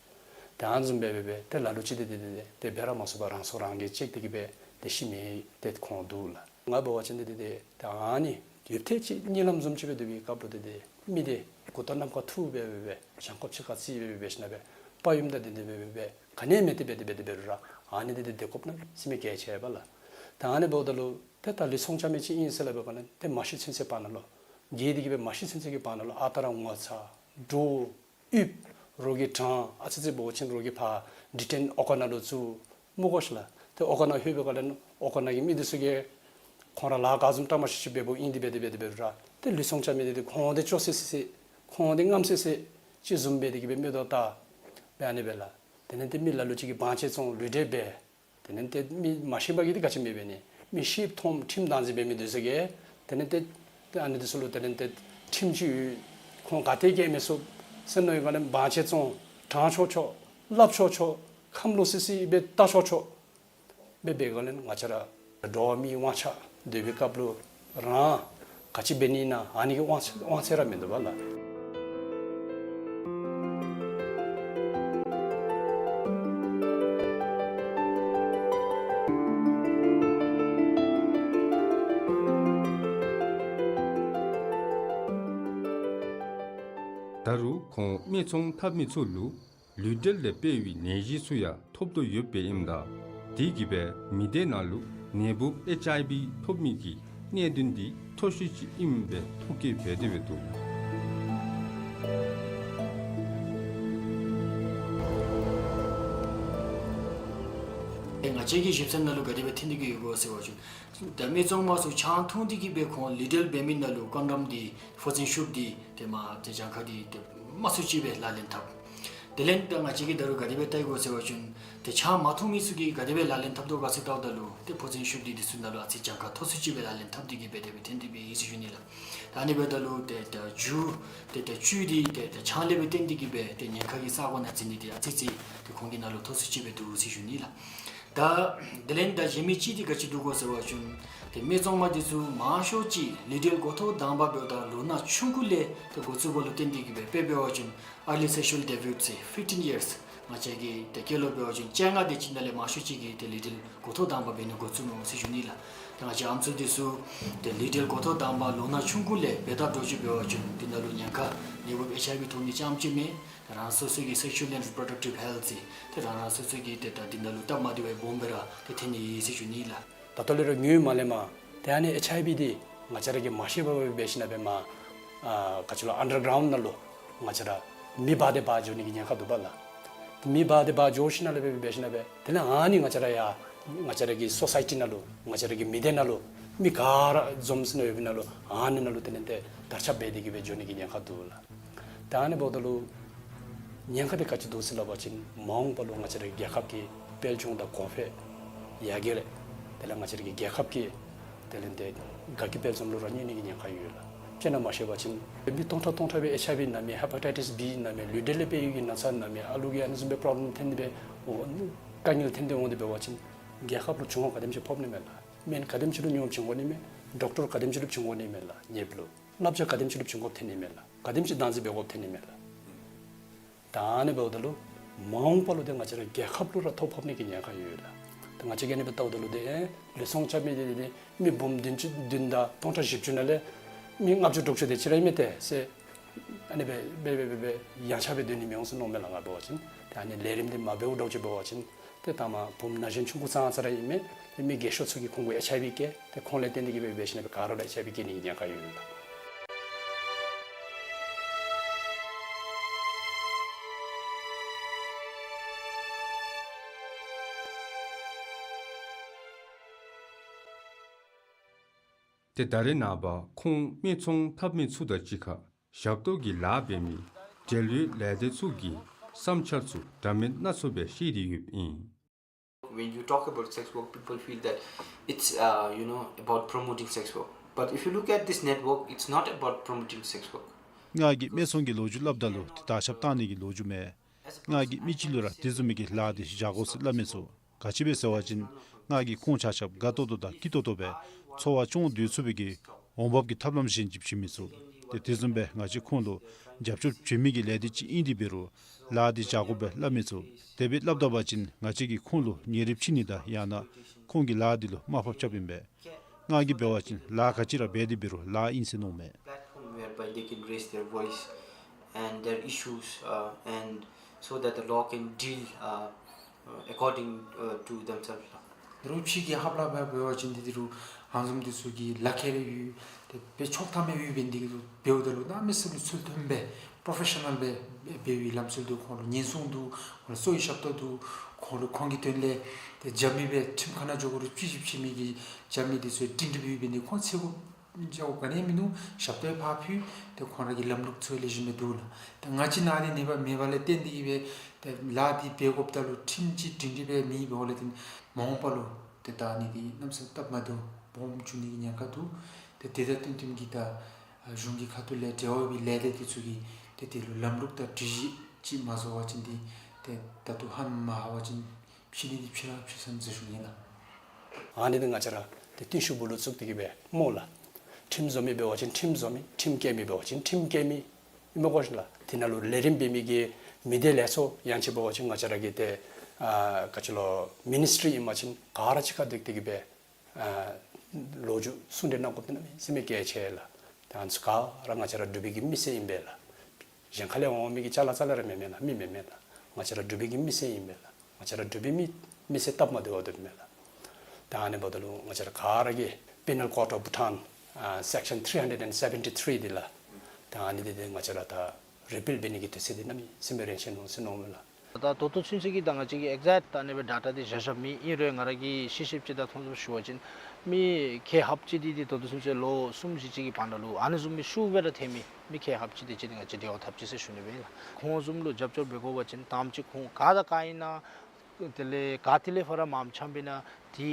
ཏེ་ཨ་ནི་བཟུམ་སྦེ་སྦེ་སྦེ་ཏེ་ལ་ལུ་ཅིག་ཏེ་ཏེ་ཏེ་ཏེ་འབད་ར་མ་ཚུགས་པར་རང་སྲོག་རང་གིས་བཅད་དེ་གི་སྦེ་ཏེ་ཤི་མི་ཏེ་ཁོང་འདུག་ལགས། ང་འབད་བ་ཅིན་ཏེ་ཏེ་ཏེ་ཏེ་ཨ་ནི་ཡུདཔ་ཐེངས་ཅིག་གཉིད་ལམ་བཟུམ་ཅིག་སྦེ་སྡོད་པའི་སྐབས་ལུ་ཏེ་ཏེ་མི་འདི་མགུ་ཏོ་གནམ་ཁར་འཐུ་སྦེ་སྦེ་སྦེ་བྱང་ཁོག་ཕྱི་ཁར་བརྩིགས་སྦེ་སྦེ་སྦེ་ཞིནམ་སྦེ་དཔའ་ཡུམ་དང་ལྡན་ཏེ་སྦེ་སྦེ་སྦེ་ག་ནི་ཡང་མེད་དེ་སྦེ་ཏེ་སྦེ་ཏེ་འབད་རུང་ར་ཨ་ནི་ཏེ་ཏེ་སྡོད་དགོཔ་གནམ་མེད་ས་མེད་གལ་ཆེ་བས་ལགས། ཏེ་ཨ་ནི་འབདཝ་ད་ལུ་ཏེ་ད་ལུས་ཟུངས་རྐྱབ་མི་ཅིག་ཨིན་ཟེར་སླབ་པའི་སྒང་ལས་ཏེ་མ་ཤི་ཚུན་ཚོད་བར་ན་ལུ་རྒས་ཏེ་གི་སྦེ་མ་ཤི་ཚུན་ཚོད་ཀྱི་བར་ན་ལུ་ཨ་རྟག་ར་ངོ་ཚ་འདྲོག་ཨིབ། རོགས་ཀྱིས་དྲང་ཨ་ཙི་ཙི་འབད་བ་ཅིན་རོགས་ཀྱིས་ཕར་ཌི་ཊེན་ཨོ་ཁ་ནང་ལུ་བཙུགས་སྨོ་གོ་ཤེས་ལགས། ཏེ་ཨོ་ཁ་ནང་ལྷོད་པའི་སྒང་ལས་ཨོ་ཁ་ནང་གི་མི་འདི་ཚུ་གིས་ཁོང་ར་ལཱ་ག་བཟུམ་དྲག་མ་ཤོས་ཤོས་འབདཝ་ཨིན་དེ་སྦེ་དེ་སྦེ་དེ་འབད་རུང་ར་ཏེ་ལུས་ཟུངས་རྐྱབ་མི་འདི་ཏེ་ཁོང་འདི་སྐྱོ་སི་སི་སི་ཁོང་འདི་རྔམ་སི་སི་ཅིག་བཟུམ་སྦེ་དེ་གི་སྦེ་མི་འདུག་ད་སྦེ་ཨ་ནི་སྦེ་ལགས། དེ་ལས་ཏེ་མི་ལ་ལུ་ཅིག་གིས་བང་ཆེན་བཙོང་ལུས་འབྲེལ་འབད། དེ་ལས་ཏེ་མི་མ་ཤེས་པ་གིས་ཏེ་ག་ཅི་མི་འབད་ནི། མི་ཤེསཔ་མཐོངམ་ཁྲིམས་བདག་འཛིན་འབད་མི་འདི་ཚུ་གིས་དེ་ལས་ཏེ་ཏེ་ཨ་ནི་འདི་ཚུ་ལུ་དེ་ལས་ཏེ་ཁྲིམས་ཅིག་ཡོད། ཁོང་ག་ཏེ་བཀལ་མི་ཚུགས་ཟེར་མནོ་བའི་སྒང་ལས་བང་ཆེན་བཙོང་དྲང་ཆོག་ཆོག་སླབ་ཆོག་ཆོག་ཁམས་ལོག་སི་སི་སྦེ་བལྟ་ཆོག་ཆོག་སྦེ་འབད་བའི་སྒང་ལས་ང་བཅས་ར་འགྲོ་བ་མིའི་དབང་ཆ་སྡོད་པའི་སྐབས་ལུ་རང་ག་ཅི་འབད་ནི་ཨིན་ན་ཨ་ནི་གི་དབང་ཚད་དབང་ཚད་ར་མིན་འདུག་པ་ལགས། ད་རུང་ཁོང་སྨད་འཚོང་འཐབ་མི་ཚུ་ལུ་ལུས་འབྲེལ་ལས་སྤེལ་བའི་ནད་གཞི་ཚུ་ཡང་ཐོབ་དོ་ཡོདཔ་ཨིནམ་ད་དེ་གིས་སྦེ་མི་སྡེ་ནང་ལུ་ནད་འབུཔ་ཨེཆ་ཨའི་ཝི་ཐོབ་མི་གི་གནད་དོན་འདི་མཐོ་ཤོས་ཅིག་ཨིནམ་སྦེ་ཐོ་བཀོད་འབད་དེ་སྦེ་འདུག། ང་བཅས་ཀྱི་ཞིབ་འཚོལ་ནང་ལུ་ག་དེ་སྦེ་ཐོན་ཏེ་གི་ཡོད་གོ་ཟེར་བ་ཅིན་ད་སྨད་འཚོང་མ་ཚུ་ཆང་འཐུང་སྟེ་གི་སྦེ་ཁོང་ལུས་འབྲེལ་འབད་མི་ནང་ལུ་ཀོན་ཌོམ་འདི་ཕོ་ཆེན་ཤུབས་འདི་ཏེ་མ་ཏེ་གྱངས་ཁ་འདི་ཏེ་མ་ཚུ་ཅིག་སྦེ་ལག་ལེན་འཐབ། དེ་ལས་ད་ང་བཅས་ཀྱིས་ད་རུང་ག་དེ་སྦེ་བལྟ་དགོ་ཟེར་བ་ཅིན་ཏེ་ཕྱག་མ་ཐུག་མི་ཚུ་གིས་ག་དེ་སྦེ་ལག་ལེན་འཐབ་དོ་ག་ཟེར་བལྟཝ་ད་ལུ་ཏེ་ཕོ་མཚན་ཤོབ་འདི་འདི་ཚུ་ནང་ལུ་ཨ་ཙི་གྱངས་ཁ་མཐོ་སུ་ཅིག་སྦེ་ལག་ལེན་འཐབ་སྟེ་གི་སྦེ་དེ་སྦེ་ཐོན་ཏེ་སྦེ་ཡོད་ཟེར་ཞུ་ནི་ལགས། ད་ཨ་ནི་འབདཝ་ད་ལུ་ཏེ་ད་རྒྱུ་ཏེ་ད་བཅུད་འདི་ཏེ་ད་ཆང་ལས་སྦེ་བརྟེན་ཏེ་གི་སྦེ་ཏེ་ཉེན་ཁ་གི་ས་གོ་ནང་འཛུལ་ནི་འདི་ཨ་ཙི་ཅིག་ཏེ་ཁོང་གི་ནང་ལུ་མཐོ་སུ་ཅིག་སྦེ་འདུག་ཟེར་ཞུ་ནི་ལགས། ད་དེ་ལས་ད་གཞན་མི་ཅིག་འདི་ག་ཅི་འདུག་གོ་ཟེར་བ་ཅིན་ཏེ་སྨད་འཚོང་མ་འདི་ཚུ་མང་ཤོས་ཅིག་ལུས་འབྲེལ་འགོ་ཐོག་དང་པ་འབདཝ་ད་ལོ་ན་ཆུང་ཀུ་ལས་ཏེ་འགོ་བཙུགས་པ་ལུ་བརྟེན་ཏེ་གི་སྦེ་དཔེ་འབད་བ་ཅིན་early sexual debut ཟེར་fifteen years། ང་བཅས་ཀྱི་ཏེ་སྐད་ལུ་འབད་བ་ཅིན་བཅོ་ལྔ་དེ་ཅིག་ནང་ལས་མང་ཤོས་ཅིག་གིས་ཏེ་ལུས་འབྲེལ་འགོ་ཐོག་དང་པ་འབད་ནི་འགོ་བཙུགས་ནུག་ཟེར་ཞུ་ནི་ལགས། ཏེ་ང་བཅས་ཨམ་སྲུ་འདི་ཚུ་ཏེ་ལུས་འབྲེལ་འགོ་ཐོག་དང་པ་ལོ་ན་ཆུང་ཀུ་ལས་འབད་དེ་འགྱོ་ཅི་འབད་བ་ཅིན་འདི་ནང་ལུ་ཉེན་ཁ་ནད་འབུཔ་ཨེཆ་ཨའི་ཝི་ཐོབ་ནི་རྐྱངམ་ཅིག་མེན། རང་སོ་སོ་གི་sexual and reproductive health ཟེར་ཏེ་རང་རང་སོ་སོ་གི་ཏེ་ད་འདི་ནང་ལུ་སྟབས་མ་བདེཝ་སྦོམ་སྦེ་ར་ཏེ་ཐོན་ནི་ཨིན་ཟེར་ཞུ་ནི་ལགས། ད་ལྟོ་ལས་ར་ངོས་མ་ལས་མར་ཏེ་ཨ་ནི་ཨེཆ་ཨའི་ཝི་འདི་ང་བཅས་ར་གིས་མ་ཤེས་པར་སྦེ་འབད་ཞིནམ་སྦེ་མར་ཨ་ག་ཅི་ལོ་ཨན་ཌར་གྲའུནཌ་ནང་ལུ་ང་བཅས་ར་མེ་འབར་ཏེ་འབར་འགྱོ་ནི་གི་ཉེན་ཁ་འདུག་པ་ལགས། མེ་འབར་ཏེ་འབར་འགྱོ་ཞིནམ་སྦེ་འབད་ཞིནམ་སྦེ་དེ་ལས་ཨ་ནི་ང་བཅས་ར་ཡང་ང་བཅས་ར་གི་སོ་སའི་ཊི་ནང་ལུ་ང་བཅས་ར་གི་མི་སྡེ་ནང་ལུ་མི་ག་ར་འཛོམས་ཞིནམ་ཡོད་པའི་ནང་ལུ་ཨ་ནི་ནང་ལུ་དེ་ལས་ཏེ་དར་ཁྱབ་འབད་དེ་གི་སྦེ་འགྱོ་ནི་གི་ཉེན་ཁ་འདུག་ལགས། ད་ཨ་ནི་འབདཝ་ད་ལུ་ཉེན་ཁ་འདི་ག་ཅི་འདུག་ཟེར་སླབ་པ་ཅིན་མ་འོངས་པ་ལུ་ང་བཅས་ར་རྒྱལ་ཁབ་ཀྱི་དཔལ་འབྱོར་དང་གོང་འཕེལ་ཡར་རྒྱས་ལས་དེ་ལས་ང་བཅས་ར་གི་རྒྱལ་ཁབ་ཀྱི་དེ་ལས་ཏེ་དགའ་སྐྱིད་དཔལ་འཛོམས་ལུ་ར་གནོད་ནི་གི་ཉེན་ཁ་ཡོད་ལགས། དཔེར་ན་མ་ཤེས་པ་ཅིན་མི་སྟོང་ཕྲག་སྟོང་ཕྲག་སྦེ་ཨེཆ་ཨའི་ཝི་ན་མི་ཧེ་པ་ཊའི་ཊིས་བི་ན་མི་ལུས་འབྲེལ་ལས་འབད་བའི་གི་ན་ཚ་ན་མི་ཨ་ལུ་གི་ཨ་ནི་བཟུམ་སྦེ་པོརོབ་ལེམ་ཐོན་ཏེ་སྦེ་འོ་དཀའ་ངལ་ཐོན་ཏེ་འོང་སྟེ་འབད་བ་ཅིན་རྒྱལ་ཁབ་ལུ་བྱུང་བ་ག་དེམ་ཅིག་ཕོག་ནི་མས་ལགས། སྨན་ག་དེམ་ཅིག་ལུ་ཉོ་བྱིན་དགོ་ནི་མས། ཌོག་ཊར་ག་དེམ་ཅིག་ལུ་བྱིན་དགོ་ནི་མས་ལགས་ཉེ་སྦེ་ལུ། བསླབ་བྱ་ག་དེམ་ཅིག་ལུ་བྱིན་དགོཔ་ཐོན་ནི་མས་ལགས། ག་དེམ་ཅིག་བདག་འཛིན་འབད་དགོཔ་ཐོན་ནི་མས་ལགས། ད་ཨ་ནི་འབདཝ་ད་ལུ་མ་འོངས་པ་ལུ་ཏེ་ང་བཅས་ར་རྒྱལ་ཁབ་ལུ་ར་ཐོ་ཕོག་ནི་གི་ཉེན་ཁ་ཡོད་ལགས། ད་ང་བཅས་ཀྱིས་ཨ་ནི་སྦེ་བལྟཝ་ད་ལུ་ཏེ་ལུས་ཟུངས་རྐྱབ་མི་འདི་ཏེ་མི་འབུམ་བདུན་ཅུ་བདུན་དང་སྟོང་ཕྲག་བཞི་བཅུ་ནང་ལས་མི་ལྔ་བཅུ་དྲུག་ཅུ་དེ་ཅིག་ར་ཨིན་མས་ཏེ་ཟེར་ཨ་ནི་སྦེ་སྦེ་སྦེ་སྦེ་སྦེ་ཡངས་ཆག་སྦེ་སྡོད་ནི་མི་འོང་ཟེར་མནོཝ་མས་ལགས་ང་འབད་བ་ཅིན། ཏེ་ཨ་ནི་ལས་རིམ་འདི་མ་འབདཝ་འདྲཝ་ཅིག་འབད་བ་ཅིན་ཏེ་ད་མ་བུམོ་ན་གཞོན་ཆུང་ཀུ་ཙང་ཙ་ར་ཨིན་མས། ཏེ་མི་རྒས་ཤོས་ཚུ་གིས་ཁོང་གུ་ཨེཆ་ཨའི་ཝི་བཀལ། ཏེ་ཁོང་ལས་བརྟེན་ཏེ་གི་སྦེ་འབད་ཞིནམ་སྦེ་ག་ར་ལུ་ཨེཆ་ཨའི་ཝི་བཀལ་ནི་གི་ཉེན་ཁ་ཡོད་ལགས། ཏེ་ད་རེས་ནངས་པ་ཁོང་སྨད་འཚོང་འཐབ་མི་ཚུ་དང་གཅིག་ཁར་ཞབས་ཏོག་གི་ལཱ་འབད་མི་འབྲེལ་ཡོད་ལས་སྡེ་ཚུ་གི་བསམ་འཆར་ཚུ་འདྲ་མིན་སྣ་ཚོགས་སྦེ་བཤད་དེ་ཡོདཔ་ཨིན། When you talk about sex work, people feel that it's, uh, you know, about promoting sex work. But if you look at this network, it's not about promoting sex work. ང་གིས་སྨད་འཚོང་གི་ལོ་རྒྱུས་སླབ་ད་ལུ་ཏེ་དར་ཁྱབ་བཏང་ནི་གི་ལོ་རྒྱུས་མེན། ང་གིས་མི་ཅིག་ལུ་ར་དེ་བཟུམ་མའི་གི་ལཱ་འདི་བཞག་དགོ་ཟེར་སླབ་མི་ཚུགས། ག་ཅི་སྦེ་ཟེར་བ་ཅིན་ང་གིས་ཁོང་ཆ་ཁྱབ་དགའ་ཏོག་ཏོ་དང་སྐྱིད་ཏོག་ཏོ་སྦེ་འཚོ་བ་སྐྱོང་སྡོད་ཚུགས་པའི་གི་འོང་འབབ་ཀྱི་ཐབས་ལམ་གཞན་ཅིག་བྱིན་མི་ཚུགས། ཏེ་དེ་བཟུམ་སྦེ་ང་བཅས་ཁོང་ལུ་རྒྱབ་སྐྱོར་བྱིན་མི་གི་ལས་སྡེ་ཅིག་ཨིན་ཏེ་འབད་རུང་ལཱ་འདི་བཞག་དགོ་པས་སླབ་མི་ཚུགས། དེ་སྦེ་སླབ་ད་པ་ཅིན་ང་བཅས་ཀྱིས་ཁོང་ལུ་ཉེ་རིང་ཕྱེ་ནི་དང་ཡང་ན་ཁོང་གི་ལཱ་འདི་ལུ་དམའ་ཕབ་རྐྱབ་ཨིན་པས། ང་གིས་འབད་བ་ཅིན་ལཱ་ག་ཅི་ར་འབད་དེ་འབད་རུང་ལཱ་ཨིན་ཟེར་མནོཝ་མས། Platform whereby they can raise their voice and their issues, uh, and so that the law can deal, uh, uh, according, uh, to themselves. ད་རུང་ཕྱི་གི་ཧབ་ལ་འབད་བ་ཅིན་ཏེ་ད་རུང་ཨ་ནི་བཟུམ་འདི་ཚུ་གི་ལག་ཁྱེར་ཡོད་དེ་སྦེ་ཆོག་ཐམ་ཡོད་པའི་འདི་གི་འབདཝ་ད་ལུ་གནམ་མེད་ས་མེད་ཚུལ་མཐུན་སྦེ་པྲོ་ཕེ་ཤ་ནཱལ་སྦེ་འབད་བའི་ལམ་སྲོལ་འདི་ཁོང་ལུ་ཉེན་སྲུང་འདུག། ཁོང་ལུ་གསོ་བའི་ཞབས་ཏོག་འདུག། ཁོང་ལུ་ཁོང་གི་དོན་ལས་ཏེ་རྒྱབ་མི་སྦེ་ཁྲིམས་ཁང་ནང་འགྱོ་དགོ་རུང་ཕྱི་ཞིབ་ཕྱི་མི་གི་རྒྱབ་མི་འདི་ཚུ་སྒྲིང་སྒྲི་སྦེ་ཡོད་པའི་འདི་ཁོང་ཚེ་གོ་འཇའ་གོ་ག་ནི་མིན་འདུག། ཞབས་ཏོག་ཕར་ཕུལ། ཏེ་ཁོང་ར་གི་ལམ་ལུགས་ཚུ་ལེགས་ཤོམ་སྦེ་འདུག་ལགས། ཏེ་ང་བཅས་ནང་འདི་ནི་འབད་མེད་པ་ལས་བརྟེན་ཏེ་གི་སྦེ་ཏེ་ལཱ་འདི་འབད་དགོཔ་ད་ལུ་ཁྲིམས་ཅིག་སྒྲིང་སྒྲི་སྦེ་མེད་པའི་འོག་ལས་ཏེ་མ་འོངས་པ་ལུ་ཏེ་ད་ཨ་ནི་འདི་གནམ་ས་སྟབས་མ་བདེཝ་སྦོམ་འབྱུང་ནི་གི་ཉེན་ཁ་འདུག། ཏེ་དེ་དང་བསྟུན་བསྟུན་གྱི་ད་གཞུང་གི་ཁ་ཐུག་ལས་འབྲེལ་བ་ཡོད་པའི་ལས་སྡེ་འདི་ཚུ་གིས་ཏེ་དེ་ལུ་ལམ་ལུགས་དང་སྒྲིག་གཞི་ཅིག་མ་བཟོ་བ་ཅིན་འདི་ཏེ་ད་ལྟོ་ཧ་མ་ཧ་བ་ཅིན་ཕྱི་ནི་འདི་ཕྱི་ར་ཕྱི་སོང་ཟེར་ཞུ་ནི་ལགས། ཨ་ནི་འདི་ང་བཅས་ར་ཏེ་བརྟན་བཞུགས་སྦུག་ལུ་བཙུགས་ཏེ་གི་སྦེ་སྨོ་ལགས། ཁྲིམས་བཟོ་མི་འབད་བ་ཅིན་ཁྲིམས་བཟོ་མི། ཁྲིམས་བཀལ་མི་འབད་བ་ཅིན་ཁྲིམས་བཀལ་མི་ཨིན་མས་གོ་ཤིག་ལགས། དེ་ནང་ལུ་ལས་རིམ་འབད་མི་གི་མི་སྡེ་ལས་ཚོགས་ཡང་ཅིན་འབད་བ་ཅིན་ང་བཅས་ར་གི་ཏེ་ཨ་ག་ཅི་ལོ་མི་ནིསི་ཊི་རི་ཨིན་པ་ཅིན་ག་ར་གཅིག་ཁར་འདུག་སྟེ་གི་སྦེ་ཨ་ལོ་རྒྱུས་གསུང་གྲོས་གནང་དགོཔ་འདི་གནམ་མེད་ས་མེད་གལ་ཆེ་ལགས། ཏེ་ཨ་ནི་ཚུ་ག་ར་ང་བཅས་ར་འབྲུག་པའི་གི་མི་སེར་ཨིན་པས་ལགས། གཞན་ཁ་ལས་འོང་མི་གི་ཅ་ལ་ཙ་ལ་ར་མེན་མས་ལགས། མི་མེན་མས་ལགས། ང་བཅས་ར་འབྲུག་པའི་གི་མི་སེར་ཨིན་པས་ལགས། ང་བཅས་ར་འབྲུག་པའི་མི་མི་སེར་སྟབས་མ་བདེཝ་འདུག་མས་ལགས། ཏེ་ཨ་ནི་འབདཝ་ད་ལུ་ང་བཅས་ར་ག་ར་གིས་Penal Code of Bhutan ཨ་Section three hundred and seventy three འདི་ལགས། ཏེ་ཨ་ནི་འདི་ཏེ་ང་བཅས་ར་ད་རི་པིལ་འབད་ནི་གི་དུས་ཚོད་འདི་གནམ་མེད་ས་མེད་རན་ཆི་ནུག་ཟེར་མནོཝ་མས་ལགས། ད་ད་ལྟོ་ཚུན་ཚོད་ཀྱི་ད་ང་བཅས་ཀྱིས་ཨེག་ཛེཀཊ་ད་ཨ་ནི་སྦེ་ཌེ་ཊ་འདི་བཞག་བཞགཔ་མེད། ཨིན་རུང་ང་ར་གིས་ཤེས་ཤེསཔ་ཅིག་དང་མཐོང་ཚུལ་ཞུ་བ་ཅིན་ མི་ཁལ་ལྷགཔ་ཅིག་འདི་འདི་ད་ལྟོ་ཚུན་ཚོད་ལོ་གསུམ་བཞི་ཅིག་གི་བར་ན་ལུ་ཨ་ནི་བཟུམ་མའི་ཤུགས་སྦེ་ར་ཐོན་མི་མི་ཁལ་ལྷགཔ་ཅིག་དེ་ཅིག་འདི་ང་བཅས་འབྲེལ་བ་འཐབ་ཅི་ཟེར་ཞུ་ནི་སྦེ་ཨིན་ལགས། ཁོང་བཟུམ་ལུ་རྒྱབ་སྐྱོར་འབད་དགོ་པ་ཅིན་དང་པ་ཅིག་ཁོང་ག་དང་ག་ཨིན་ན། དེ་ལས་ག་ཏེ་ལས་ཕར་མངམ་འཁྱམས་པས་ན་དེ་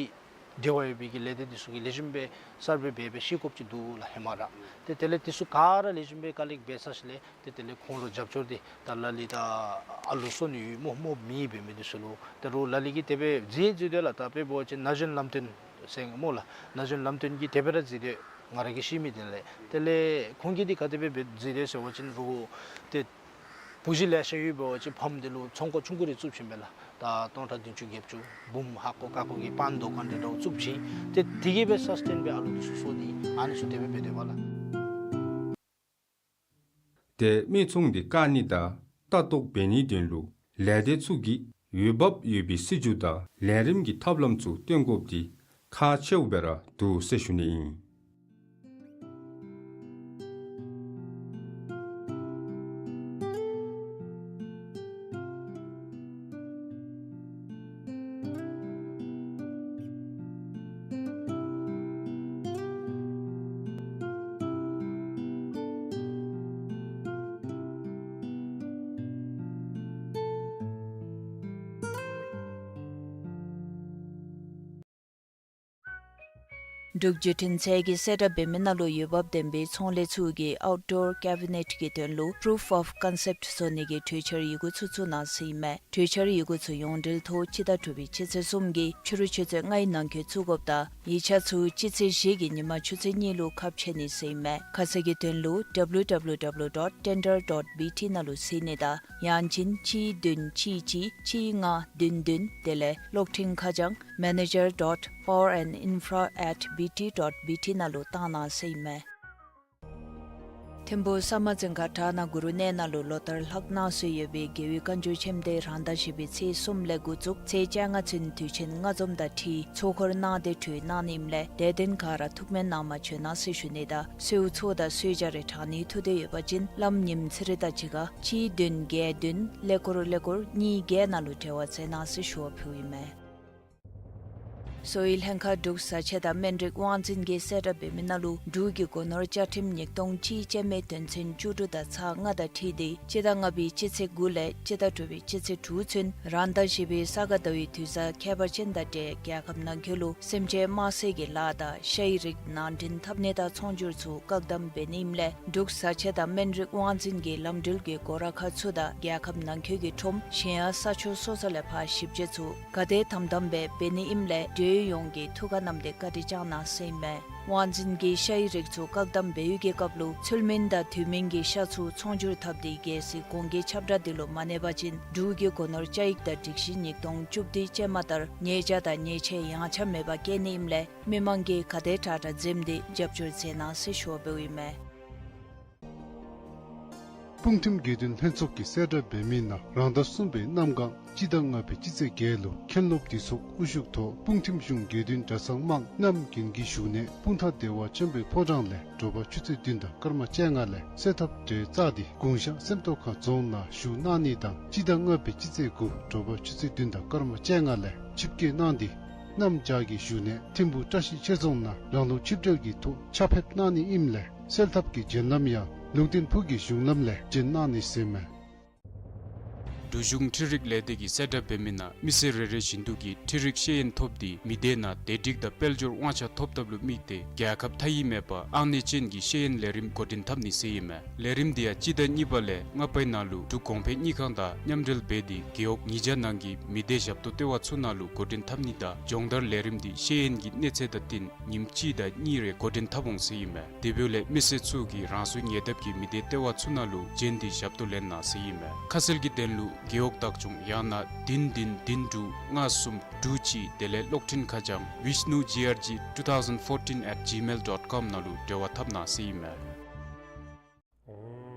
འབྲེལ་བ་ཡོད་པའི་གི་ལས་སྡེ་འདི་ཚུ་གིས་ལེགས་ཤོམ་སྦེ་གསརཔ་སྦེ་འབད་སྦེ་ཤེས་དགོཔ་ཅིག་འདུག་ལགས་ཧེ་མ་ར། ཏེ་དེ་ལས་འདི་ཚུ་ག་ར་ལེགས་ཤོམ་སྦེ་དཀའ་ལས་འབད་ཚར་ཞིནམ་ལས་ཏེ་དེ་ལས་ཁོང་ལུ་རྒྱབ་སྐྱོར་འདི་ད་ལ་ལུ་ད་ཨ་ལུ་གསོ་ནི་ཡོད་སྨོ་སྨོ་མི་འབད་མི་འདི་ཚུ་ལུ་ད་རུང་ལ་ལུ་གིས་དེ་སྦེ་མཛད་མཛད་དེ་ལགས། ད་དཔེ་འབད་བ་ཅིན་ན་གཞོན་ལམ་སྟོན་ཟེར་སྨོ་ལགས། ན་གཞོན་ལམ་སྟོན་གྱིས་དེ་སྦེ་ར་མཛད་དེ་ང་ར་གིས་ཤེས་མི་དེ་ལས། དེ་ལས་ཁོང་གིས་འདི་ག་དེ་སྦེ་འབད་མཛད་དེ་ཟེར་བ་ཅིན་རུང་ཏེ་བུ་གཞི་ལེ་ཤ་ཡོད་པ་ཅིན་ཕམ་འདི་ལུ་ཚོང་ཁང་ཆུང་ཀུ་རེ་བཙུགས་ཞིནམ་ལས་ལགས། ད་སྟོང་ཕྲག་བདུན་ཅུ་བརྒྱད་ཅུ་འབུམ་ཧ་གོ་ཀ་གོ་གི་པཱན་དོ་ཁན་འདི་འདྲཝ་བཙུགས་ཞིནམ་ཏེ་དེ་གིས་སྦེ་སཱསི་ཊེན་སྦེ་ཨ་ལུ་འདི་ཚུ་གསོ་ནི་ཨ་ནི་ཚུ་དེ་སྦེ་འབད་དེ་བ་ལགས། ཏེ་མི་ཚང་འདི་བཀག་ནི་དང་ལྟ་རྟོག་འབད་ནིའི་དོན་ལུ་ལས་སྡེ་ཚུ་གིས་འོས་འབབ་ཡོད་པའི་སྲིད་བྱུས་དང་ལས་རིམ་གྱི་ཐབས་ལམ་ཚུ་སྟོན་དགོཔ་འདི་ཁག་ཆེཝ་སྦེ་ར་འདུག་ཟེར་ཞུ་ནི་ཨིན། འབྲུག་བརྒྱུད་འཕྲིན་ཚད་ཀྱིས་གསལ་བསྒྲགས་འབད་མི་ནང་ལུ་འོས་འབབ་ལྡན་པའི་ཚོང་ལས་ཚུ་གིས་ཨའུཊ་ཌོར་ཀེ་བི་ནེཊ་ཀྱི་དོན་ལུ་པུ་རུཕ་ཨོཕ་ཀོན་སེཔཊ་བཟོ་ནི་གི་གྲོས་འཆར་ཡི་གུ་ཚུ་བཙུགས་གནང་ཟེར་ཨིན་མས། གྲོས་འཆར་ཡི་གུ་ཚུ་ཡོངས་འབྲེལ་ཐོག་སྤྱི་ཟླ་དྲུག་པའི་སྤྱི་ཚེས་གསུམ་གྱི་ཕྱི་རུ་ཆུ་ཚོད་ལྔའི་ནང་འཁོད་བཙུགས་དགོཔ་དང་ཡིག་ཆ་ཚུ་སྤྱི་ཚེས་བཞི་གི་ཉིན་མ་ཆུ་ཚོད་གཉིས་ལུ་ཁ་ཕྱེ་ནི་ཟེར་ཨིན་མས། ཁ་གསལ་གྱི་དོན་ལུ་ཌབ་ལུ་ཌབ་ལུ་ཌབ་ལུ་ཌོཊ་ཊེན་ཌར་ཌོཊ་བི་ཊི་ནང་ལུ་གཟིགས་ནི་དང་ཡང་ཅིན་གཅིག་བདུན་གཅིག་གཅིག་གཅིག་ལྔ་བདུན་བདུན་དེ་ལས་གློག་འཕྲིན་ཁ་བྱང་མེ་ནེ་ཇར་ཌོཊ་པ་ཝར་ཨེནཌ་ཨིན་ཕྲ་ཨེཊ་བི་ཊི་ཌོཊ་བི་ཊི་ནང་ལུ་བཏང་གནང་ཟེར་ཨིན་མས། ཐིམ་ཕུག་ས་དམར་རྫིང་ཁ་བྲག་ནག་གུ་རུ་གནས་ནང་ལུ་ལོ་ལྟར་ལྷག་གནང་སྲོལ་ཡོད་པའི་རྒྱལ་བའི་བཀའ་འགྱུར་ཆེན་མོ་དེ་རང་ཟླ་བཞི་པའི་ཚེས་གསུམ་ལས་འགོ་བཙུགས་ཚེས་བཅོ་ལྔ་ཚུན་དུས་ཆེན་ལྔ་འཛོམས་དང་འཁྲིལ་ཚོགས་འཁོར་གནང་སྟེ་གྲོལ་གནང་ནི་ཨིནམ་ལས་དད་ལྡན་ག་ར་ཐུགས་སྨོན་གནང་མ་བྱོན་གནང་ཟེར་ཞུ་ནི་དང་གསོལཝ་ཚོགས་དང་གསོལ་ཇ་རེ་དྲང་ནི་ཐུགས་འདོད་ཡོད་པ་ཅིན་བླམ་ཉིམ་ཚེ་རིང་དང་གཅིག་ཁར་གཅིག་བདུན་བརྒྱད་བདུན་ཀླད་ཀོར་ཀླད་ཀོར་གཉིས་བརྒྱད་ནང་ལུ་འབྲེལ་བ་མཛད་གནང་ཟེར་ཞུ་བ་ཕུལཝ་ཨིན་མས། གསོ་བའི་ལྷན་ཁག་འབྲུག་བཟའ་ཆས་དང་སྨན་རིགས་དབང་འཛིན་གྱིས་གསལ་བསྒྲགས་འབད་མི་ནང་ལུ་འབྲུག་གི་སྒོ་ནོར་བཅའ་ཁྲིམས་ཉིས་སྟོང་གཅིག་ཅན་མའི་དོན་ཚན་བཅུ་དྲུག་དང་ཚག་ལྔ་དང་འཁྲིལ་ཏེ་སྤྱི་ཟླ་ལྔ་པའི་སྤྱི་ཚེས་དགུ་ལས་སྤྱི་ཟླ་དྲུག་པའི་སྤྱི་ཚེས་དྲུག་ཚུན་རང་ཟླ་བཞི་པའི་ས་ག་ཟླ་བའི་དུས་བཟང་ཁྱད་པར་ཅན་དང་འབྲེལ་རྒྱལ་ཁབ་ནང་འཁོད་ལུ་སེམས་ཅན་དམར་བསད་ཀྱི་ལཱ་དང་ཤ་ཡི་རིགས་ནང་འདྲེན་འཐབ་ནི་དང་ཚོང་སྒྱུར་ཚུ་བཀག་དམ་འབད་ནི་ཨིནམ་ལས་འབྲུག་བཟའ་ཆས་དང་སྨན་རིགས་དབང་འཛིན་གྱི་ལམ་འགྲུལ་གྱི་སྒོ་ར་ཁག་ཚུ་དང་རྒྱལ་ཁབ་ནང་འཁོད་ཀྱི་ཁྲོམ་གཞན་ཡང་ས་ཕྱོགས་སོ་སོ་ལས་ཕར་ཞིབ་དཔྱད་ཚུ་ག་དེ་དམ་དམ་སྦེ་འབད་ནི་ཨིནམ་ལས་འབྲེལ་ཡོད་ཡོངས་ཀྱིས་ཐུགས་ཁར་བསྣམས་ཏེ་བཀའ་དྲིན་བསྐྱང་གནང་ཟེར་ཨིན་མས། དབང་འཛིན་གྱིས་ཤ་ཡི་རིགས་ཚུ་བཀག་དམ་འབད་བའི་གི་སྐབས་ལུ་ཚུལ་མིན་དང་དུས་མིན་གྱི་ཤ་ཚུ་ཚོང་སྒྱུར་འཐབ་སྟེ་རྒྱལ་སྲིད་གོང་འོག་གི་ཁྱབ་བསྒྲགས་འདི་ལུ་མ་གནས་པ་ཅིན་འབྲུག་གི་སྒོ་ནོར་བཅའ་ཡིག་དང་སྒྲིག་གཞི་ཉིས་སྟོང་བཅུ་བདུན་ཅན་མ་ལྟར་ཉེས་བྱ་དང་ཉེས་ཆད་ཡངས་ཆག་མེད་པར་བཀལ་ནི་ཨིནམ་ལས་མི་མང་གིས་ག་དེ་དྲག་དྲག་འཛེམས་ཏེ་རྒྱབ་སྐྱོར་མཛད་གནང་ཟེར་ཞུ་བ་འབདཝ་ཨིན་མས། སྤུངས་ཐིམ་དགེ་འདུན་ལྷན་ཚོགས་ཀྱིས་གསལ་བསྒྲགས་འབད་མི་ནང་རང་ཟླ་གསུམ་པའི་གནམ་གང་སྤྱི་ཟླ་ལྔ་པའི་སྤྱི་ཚེས་བརྒྱད་ལུ་མཁན་སློབ་འདུས་ཚོགས་དབུ་བཞུགས་ཐོག་སྤུངས་ཐིམ་གཞུང་དགེ་འདུན་གྲྭ་ཚང་དམངས་རྣམས་རྒྱུན་གྱི་བཞུགས་གནས་སྤུངས་ཐང་བདེ་བ་ཆེན་པོའི་ཕོ་བྲང་ལས་དྲོ་པ་ཆུ་ཚོད་བདུན་དང་སྐར་མ་བཅོ་ལྔ་ལས་གསོལ་ཐབ་གྲལ་བཙུགས་ཏེ་གུང་ཤང་སེམས་རྟོགས་ཁང་རྫོང་ནང་བཞུགས་གནང་ནི་དང་སྤྱི་ཟླ་ལྔ་པའི་སྤྱི་ཚེས་དགུ་དྲོ་པ་ཆུ་ཚོད་བདུན་དང་སྐར་མ་བཅོ་ལྔ་ལས་ཆིབས་བསྐྱོད་གནང་སྟེ་གནམ་བྱཱར་གྱི་བཞུགས་གནས་ཐིམ་ཕུག་བཀྲ་ཤིས་ཆོས་རྫོང་ནང་རང་ལུགས་ཆིབས་གྲལ་གྱི་ཐོག་ཕྱག་ཕེབས་གནང་ནི་ཨིནམ་ལས་གསོལ་ཐབ་ཀྱི་བརྒྱུད་ལམ་ཡང་ལུང་བསྟན་ཕུག་གི་གཞུང་ལམ་ལས་བྱོན་གནང་ནི་ཟེར་མས། འབྲུག་གཞུང་འཕྲུལ་རིག་ལས་སྡེ་གིས་གསལ་བསྒྲགས་འབད་མི་ནང་མི་སེར་རེ་རེ་བཞིན་དུ་གིས་འཕྲུལ་རིག་ཤེས་ཡོན་ཐོབ་སྟེ་མི་སྡེ་ནང་བདེ་སྒྲིག་དང་དཔལ་འབྱོར་དབང་ཆ་ཐོབ་ཐབས་ལུ་དམིགས་ཏེ་རྒྱལ་ཁབ་མཐའ་དབུས་མེད་པར་ཨང་གནས་ཅན་གྱི་ཤེས་ཡོན་ལས་རིམ་འགོ་འདྲེན་འཐབ་ནི་ཟེར་ཨིན་མས། ལས་རིམ་འདི་ཡང་སྤྱི་ཟླ་གཉིས་པ་ལས་ལྔ་པའི་ནང་ལུ་འབྲུག་གོང་འཕེལ་དངུལ་ཁང་དང་མཉམ་འབྲེལ་འབད་དེ་རྒེད་འོག་ཉིས་བརྒྱ་ནང་གི་མི་སྡེ་ཞབས་ཏོག་ལྟེ་བ་ཚུ་ནང་ལུ་འགོ་འདྲེན་འཐབ་ནི་དང་སྦྱོང་བརྡར་ལས་རིམ་འདི་ཤེས་ཡོན་གྱི་གནས་ཚད་དང་བསྟུན་ཉིནམ་གཅིག་དང་གཉིས་རེ་འགོ་འདྲེན་འཐབ་འོང་ཟེར་ཨིན་མས། དེ་འབདཝ་ལས་མི་སེར་ཚུ་གིས་རང་སོའི་ཉེ་འདབས་ཀྱི་མི་སྡེ་ལྟེ་བ་ཚུ་ནང་ལུ་བྱོན་ཏེ་ཞབས་ཏོག་ལེན་གནང་ཟེར་ཨིན་མས། ཁ་གསལ་གྱི་དོན་ལུ་རྒེད་འོག་བདག་སྐྱོང་ཡང་ན་བདུན་བདུན་བདུན་དྲུག་ལྔ་གསུམ་དྲུག་གཅིག་དེ་ལས་གློག་འཕྲིན་ཁ་བྱང་Vishnu G R G two thousand fourteen at gmail dot com ནང་ལུ་འབྲེལ་བ་འཐབ་གནང་ཟེར་ཨིན་མས།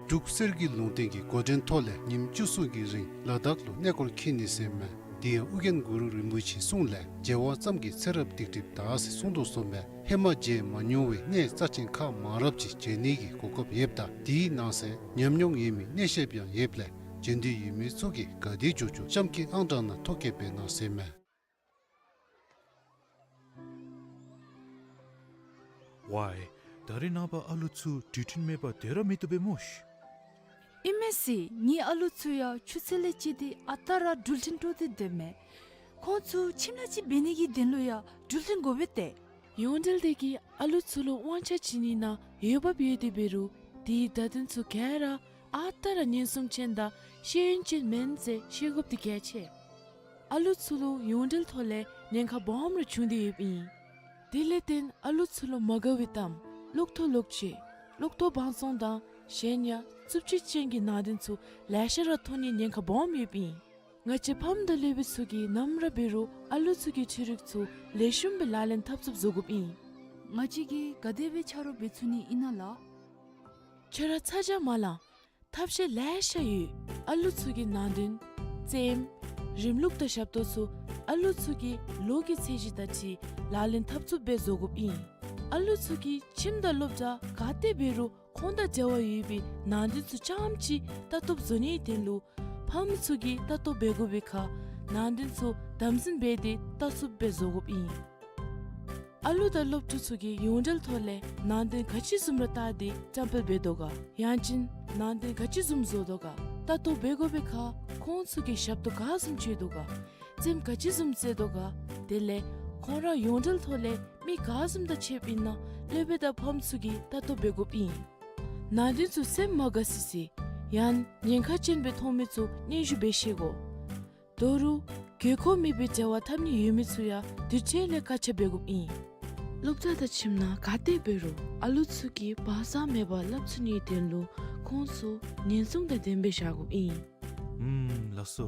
འབྲུག་གསེར་གྱི་ལུང་བསྟན་གྱི་འགོ་འདྲེན་ཐོག་ལས་ཉིནམ་བཅུ་གསུམ་གྱི་རིང་ལ་དྭགས་ལུ་གནས་སྐོར་འཁྱིད་ནི་ཟེར་མས། དེ་ཡང་ཨོ་རྒྱན་གུ་རུ་རིན་པོ་ཆེའི་གསུང་ལས་མཇལ་བ་ཙམ་གྱིས་ཚེ་རབས་སྡིག་སྒྲིབ་དག་ཟེར་གསུངས་དོ་བཟུམ་སྦེ་ཧེ་མ་མཇལ་མ་མྱོང་བའི་གནས་རྩ་ཆེན་ཁག་མང་རབས་ཅིག་མཇལ་ནི་གི་གོ་སྐབས་ཡོདཔ་ད་དེའི་ནང་གསེས་ཉམས་མྱོང་ཡོད་མི་གནས་བཤདཔ་ཡང་ཡོདཔ་ལས་མཇལ་འདོད་ཡོད་མི་ཚུ་གིས་ག་དེ་མགྱོགས་མགྱོགས་གཤམ་གྱི་ཨང་གྲངས་ནང་ཐོ་བཀོད་འབད་གནང་ཟེར་མས། ཝའི། ད་རེས་ནངས་པ་ཨ་ལུ་ཚུ་འགྲུལ་འཕྲིན་མེད་པར་སྡོད་ར་མི་བཏུབ་པས་སྨོ་ཤི། ཨིན་མས་ཟེར། ངེའི་ཨ་ལུ་ཚུ་ཡང་ཆུ་ཚོད་ལས་བཅད་དེ་ཨ་རྟག་ར་འགྲུལ་འཕྲིན་སྤྲོད་དེ་སྡོདཔ་མས། ཁོང་ཚུ་ཁྱིམ་ལས་ཅིག་འབད་ནི་གི་དོན་ལུ་ཡང་འགྲུལ་འཕྲིན་དགོ་པས་ཏེ། ཡོངས་འབྲེལ་དེ་གིས་ཨ་ལུ་ཚུ་ལུ་དབང་ཆ་བྱིན་ནི་ནང་འོས་འབབ་ཡོད་དེ་འབད་རུང་དེའི་བརྡ་དོན་ཚུ་ག་ར་ཨ་རྟག་ར་ཉེན་སྲུང་ཅན་དང་ཤེས་ཡོན་ཅན་མེན་ཟེར་ཤེས་དགོཔ་དེ་གལ་ཆེ། ཨ་ལུ་ཚུ་ལུ་ཡོངས་འབྲེལ་ཐོག་ལས་ཉེན་ཁ་སྦོམ་ར་བྱུང་སྟེ་ཡོདཔ་ཨིན། དེ་ལས་བརྟེན་ཨ་ལུ་ཚུ་ལུ་མ་དགའ་བའི་གཏམ་གློག་ཐོག་གློག་ཆས་གློག་ཐོག་བང་བཙོང་དང་གཞན་ཡང་རྩུབ་སྤྱོད་ཅན་གྱི་ནང་དོན་ཚུ་ལེ་ཤ་ར་ཐོན་ནིའི་ཉེན་ཁ་སྦོམ་ཡོདཔ་ཨིན། ང་བཅས་ཕམ་དང་སློབ་དཔོན་ཚུ་གིས་ནམ་ར་འབད་རུང་ཨ་ལུ་ཚུ་གི་འཕྲུལ་རིག་ཚུ་ལེགས་ཤོམ་སྦེ་ལག་ལེན་འཐབ་ཚུགསཔ་བཟོ་དགོཔ་ཨིན། ང་བཅས་ཀྱིས་ག་དེ་སྦེ་ཆ་རོགས་འབད་ཚུགས་ནི་ཨིན་ན་ལགས། ཁྱོད་ར་ཚ་གྱང་མ་ལང་། ཐབས་ཤེས་ལེ་ཤ་ཡོད། ཨ་ལུ་ཚུ་གི་ནང་དོན་རྩེདམོ་རིམ་ལུགས་དང་ཞབས་ཏོག་ཚུ་ཨ་ལུ་ཚུ་གི་ལོ་གི་ཚད་གཞི་དང་འཁྲིལ་ལག་ལེན་འཐབ་ཚུགསཔ་སྦེ་བཟོ་དགོཔ་ཨིན། ཨ་ལུ་ཚུ་གིས་ཁྱིམ་དང་སློབ་གྲྭ་ག་ཏེ་འབད་རུང་ཁོང་དང་འབྲེལ་བ་ཡོད་པའི་ནང་དོན་ཚུ་རྐྱངམ་ཅིག་ལྟ་རྟོགཔ་བཟོ་ནིའི་དོན་ལུ་ཕམ་ཚུ་གིས་ལྟ་རྟོགཔ་འབད་དགོ་པའི་ཁར་ནང་དོན་ཚུ་དམ་འཛིན་འབད་དེ་ལྟ་ཚུགསཔ་སྦེ་བཟོ་དགོཔ་ཨིན། ཨ་ལུ་དང་སློབ་ཕྲུག་ཚུ་གིས་ཡོངས་འབྲེལ་ཐོག་ལས་ནང་དོན་ག་ཅི་བཟུམ་ར་བལྟ་སྟེ་བཀྲམ་སྤེལ་འབད་དོ་ག། ཡང་ཅིན་ནང་དོན་ག་ཅི་བཟུམ་བཟོ་དོ་ག་ལྟ་རྟོགཔ་འབད་དགོ་པའི་ཁར་ཁོང་ཚུ་གིས་ཞབས་ཏོག་ག་བཟུམ་སྤྱོད་དོ་ག། རྩེདམོ་ག་ཅི་བཟུམ་རྩེ་དོ་ག། དེ་ལས་ཁོང་ར་ཡོངས་འབྲེལ་ཐོག་ལས་མི་ག་བཟུམ་དང་ཕྱདཔ་ཨིན་ན་སློབ་དཔོན་དང་ཕམ་ཚུ་གིས་ལྟ་རྟོགཔ་འབད་དགོཔ་ཨིན། ནང་དོན་ཚུ་སེམས་མ་དགའ་སི་སི་ཡང་ཉེན་ཁ་ཅན་སྦེ་མཐོང་མི་ཚུ་སྙན་ཞུ་འབད་ཤེས་དགོ། དོ་རུང་དགོས་མཁོ་མེད་པའི་འབྲེལ་བ་འཐབ་ནི་ཡོད་མི་ཚུ་ཡང་དུས་ཅི་ལས་བཀག་ཆ་འབད་དགོཔ་ཨིན། སློབ་གྲྭ་དང་ཁྱིམ་ནང་ག་ཏེ་འབད་རུང་ཨ་ལུ་ཚུ་གིས་བག་ཚ་མེད་པར་སླབ་ཚུགས་ནིའི་དོན་ལུ་ཁོང་ཚུ་ཉེན་སྲུང་དང་ལྡནམ་སྦེ་བཞག་དགོཔ་ཨིན། ཨུམ་ལགས་སོ།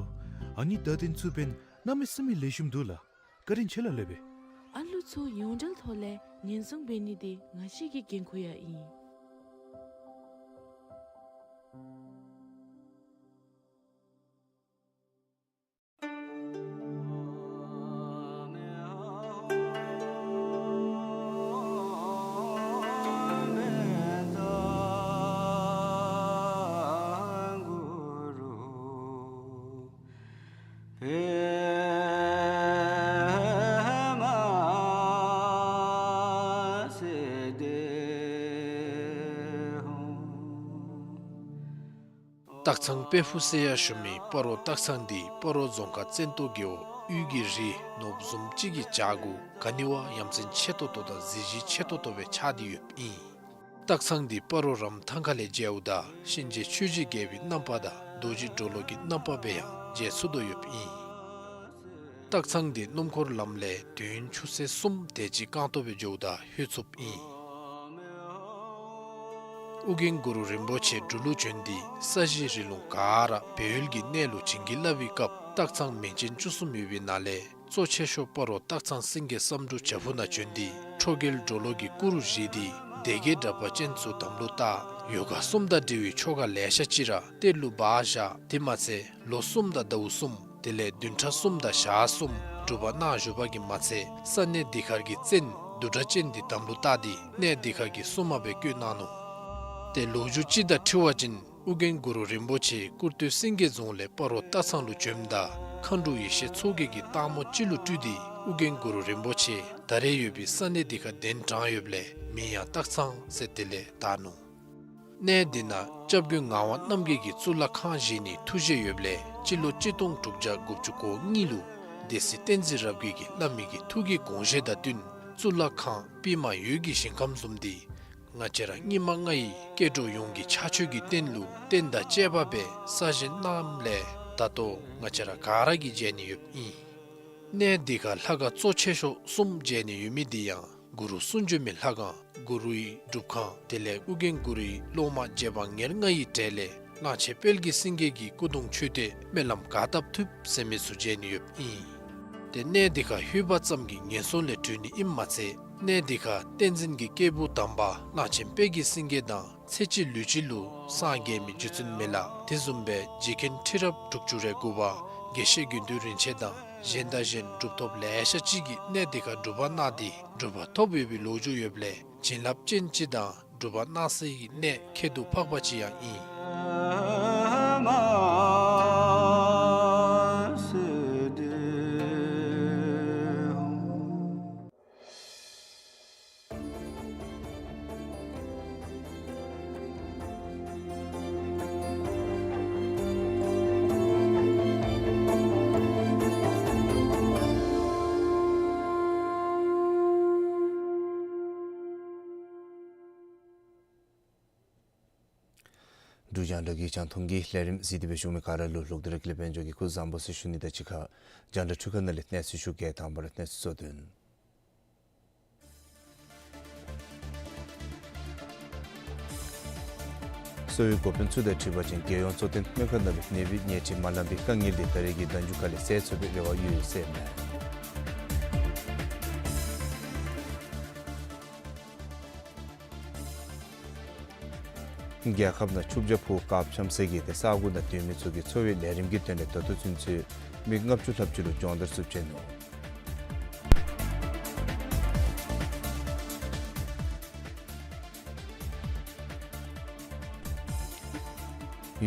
ཨ་ནི་བརྡ་དོན་ཚུ་འབདན་གནམ་མེད་ས་མེད་ལེགས་ཤོམ་འདུག་ལགས། བཀའ་དྲིན་ཆེ་ལགས་སློབ་དཔོན། ཨ་ལུ་ཚུ་ཡོངས་འབྲེལ་ཐོག་ལས་ཉེན་སྲུང་འབད་ནི་དེ་ང་བཅས་ཀྱི་འགན་ཁུར་ཡང་ཨིན། སྟག་ཚང་དཔལ་ཕུག་ཟེར་ཡང་ཞུ་མི་སྤ་རོ་སྟག་ཚང་འདི་སྤ་རོ་རྫོང་ཁག་བཙན་ཏོ་རྒེད་འོག་དབུས་ཀྱི་རི་ནོར་བུ་བཟུམ་ཅིག་གི་བྱག་གུ་ག་ནི་བ་ཡ་མཚན་ཆེ་ཏོག་ཏོ་དང་གཟི་བརྗིད་ཆེ་ཏོག་ཏོ་སྦེ་ཆགས་ཏེ་ཡོདཔ་ཨིན། སྟག་ཚང་འདི་སྤ་རོ་རམ་ཐང་ཁ་ལས་མཇལཝ་ད་གཤིན་རྗེ་ཆོས་ཀྱི་རྒྱལ་པོའི་རྣམ་པ་དང་རྡོ་རྗེ་གྲོ་ལོད་ཀྱི་རྣམ་པ་སྦེ་ཡང་མཇལ་ཚུགས་དོ་ཡོདཔ་ཨིན། སྟག་ཚང་འདི་སྣུམ་འཁོར་ལམ་ལས་དུས་ཡུན་ཆུ་ཚོད་གསུམ་དེ་ཅིག་རྐང་སྟོང་སྦེ་འགྱོཝ་ད་ལྷོད་ཚུགསཔ་ཨིན། ཨོ་རྒྱན་གུ་རུ་རིན་པོ་ཆེ་འབྲུག་ལུ་བྱོན་ཏེ་ས་གཞི་རི་ལུང་ག་ར་སྦས་ཡུལ་གྱི་གནས་ལུ་བྱིན་གྱིས་བརླབས་པའི་སྐབས་སྟག་ཚང་མིང་ཅན་བཅུ་གསུམ་ཡོད་པའི་ནང་ལས་གཙོ་ཆེ་ཤོས་སྤ་རོ་སྟག་ཚང་སེང་གེ་བསམ་འགྲུབ་བྱག་ཕུག་ནང་བྱོན་ཏེ་ཁྲོ་རྒྱལ་གྲོ་ལོད་ཀྱི་སྐུ་རུ་བཞེངས་ཏེ་སྡེ་བརྒྱད་དྲེགས་པ་ཅན་ཚུ་དམ་ལུ་བཏགས། ཡོ་ག་གསུམ་དང་འབྲེལ་བའི་ཆོ་ག་ལེ་ཤ་ཅིག་ར་གཏེར་ལུ་སྦ་བཞག། དེ་མ་ཚད་ལོ་གསུམ་དང་ཟླཝ་གསུམ་དེ་ལས་བདུན་ཕྲག་གསུམ་དང་ཞག་གསུམ་སྒྲུབ་པ་གནང་བཞུགས་པ་གིས་མ་ཚད་ས་གནས་འདི་ཁར་གྱི་བཙན་བདུད་དྲག་ཅན་འདི་དམ་ལུ་བཏགས་ཏེ་གནས་འདི་ཁར་གྱི་སྲུང་མ་སྦེ་བསྐོས་གནང་ནུག། ཏེ་ལོ་རྒྱུས་ཅིག་དང་འཁྲིལ་བ་ཅིན་ཨོ་རྒྱན་གུ་རུ་རིན་པོ་ཆེ་ཀུར་སྟོད་སེང་གེ་རྫོང་ལས་སྤ་རོ་སྟག་ཚང་ལུ་བྱོནམ་ད་མཁའ་འགྲོ་ཡེ་ཤེས་མཚོ་རྒྱལ་གྱིས་སྟག་མོ་ཅིག་ལུ་སྤྲུལ་ཏེ་ཨོ་རྒྱན་གུ་རུ་རིན་པོ་ཆེ་ད་རེས་ཡོད་པའི་ས་གནས་འདི་ཁར་གདན་དྲངས་ཡོདཔ་ལས་མིང་ཡང་སྟག་ཚང་ཟེར་དེ་ལས་བཏགས་ནུག། གནས་འདི་ནང་སྐྱབས་མགོན་ངག་དབང་རྣམ་རྒྱལ་གྱིས་གཙུག་ལག་ཁང་བཞེངས་ནིའི་ཐུགས་བཞེད་ཡོདཔ་ལས་སྤྱི་ལོ་གཅིག་སྟོང་དྲུག་བརྒྱ་དགུ་བཅུ་གོ་གཉིས་ལུ་སྡེ་སྲིད་བསྟན་འཛིན་རབ་རྒྱས་ཀྱིས་བླ་མའི་གི་ཐུགས་ཀྱི་དགོངས་བཞེད་དང་བསྟུན་གཙུག་ལག་ཁང་པདྨ་འོད་ཀྱི་ཞིང་ཁམས་བཟུམ་འདི་ང་བཅས་ར་སྙིགས་མ་ལྔ་ཡི་སྐྱེ་འགྲོ་ཡོངས་ཀྱི་ཕྱག་མཆོད་ཀྱི་རྟེན་ལུ་རྟེན་དང་བཅས་པ་སྦེ་གསར་བཞེངས་གནངམ་ལས་ད་ལྟོ་ང་བཅས་ར་ག་ར་གིས་མཇལ་ནི་ཡོདཔ་ཨིན། གནས་འདི་ཁར་ལྷ་ཁང་གཙོ་ཆེ་ཤོས་གསུམ་མཇལ་ནི་ཡོད་མི་འདི་ཡང་གུ་རུ་གསུང་བྱོན་མའི་ལྷ་ཁང་གུ་རུའི་སྒྲུབ་ཁང་དེ་ལས་ཨོ་རྒྱན་གུ་རུའི་སློབ་མ་རྗེ་འབངས་ཉེར་ལྔ་ཡི་གྲས་ལས་གླང་ཆེན་དཔལ་གྱི་སེང་གེ་གི་སྐུ་གདུང་མཆོད་རྟེན་སྨོན་ལམ་ག་བཏབ་ཐུབ་ཟེར་མི་ཚུ་མཇལ་ནི་ཡོདཔ་ཨིན། ཏེ་གནས་འདི་ཁར་ལྷོད་པ་ཙམ་གྱིས་ངན་སོང་ལས་གྲོལ་ནི་ཨིནམ་མ་ཚད་གནས་འདི་ཁར་བསྟན་འཛིན་གྱི་སྐྱེས་བུ་དམ་པ་གླང་ཆེན་དཔལ་གྱི་སེང་གེ་དང་ཚེ་གཅིག་ལུས་གཅིག་ལུ་སངས་རྒྱས་མི་རྗེ་བཙུན་མི་ལ་དེ་བཟུམ་སྦེ་རྗེ་མཁན་ཁྲི་རབས་དྲུག་ཅུ་རེ་དགུ་པ་དགེ་བཤེས་དགེ་འདུན་རིན་ཆེན་དང་གཞན་དང་གཞན་གྲུབ་ཐོབ་ལེ་ཤ་ཅིག་གིས་གནས་འདི་ཁར་སྒྲུབ་པ་གནང་སྟེ་གྲུབ་པ་ཐོབ་ཡོད་པའི་ལོ་རྒྱུས་ཡོདཔ་ལས་བྱིན་རླབས་ཅན་ཅིག་དང་སྒྲུབ་པ་གནང་སའི་གནས་ཁྱད་དུ་འཕགས་པ་ཅིག་ཡང་ཨིན། འབྲུག་རྒྱང་བསྒྲགས་ཀྱི་རྒྱང་མཐོང་གི་ལས་རིམ་གཟིགས་ཏེ་སྦེ་བཞུགས་མི་ག་ར་ལུ་ལོག་སྟེ་ར་ཀི་ལས་དཔལ་འབྱོར་གྱི་སྐུ་གཟུགས་བཟང་པོ་ཟེར་ཞུ་ནི་དང་གཅིག་ཁར་རྒྱང་བསྒྲགས་འཕྲུལ་ཁང་ནང་ལས་གནས་ཚུལ་ཞུ་གེ། དང་པ་ར་གནས་ཚུལ་གཙོ་དོན། གསོ་བའི་འགོ་དཔོན་ཚུ་དང་འཁྲིལ་བ་ཅིན་རྒྱལ་ཡོངས་གཙོ་བསྟེན་སྨན་ཁང་ནང་ལུ་ནད་པའི་ཉལ་ཁྲི་མ་ལངམ་པའི་དཀའ་ངལ་འདི་ད་རེས་ཀྱི་ཟླ་མཇུག་ཁ་ལས་སེལ་ཚུགས་པའི་རེ་བ་ཡོད་ཟེར་ཨིན་མས། རྒྱལ་ཁབ་ནང་ཆུ་བྱ་ཕོ་སྐབས་འཆམ་ས་གི་ཏེ་ས་གོ་ནང་སྡོད་མི་ཚུ་གི་འཚོ་བའི་ལས་རིམ་གྱི་དོན་ལས་ད་ལྟོ་ཚུན་ཚོད་མི་ལྔ་བཅུ་ལྷགཔ་ཅིག་ལུ་སྦྱོང་བརྡར་ཚུ་བྱིན་ནུག།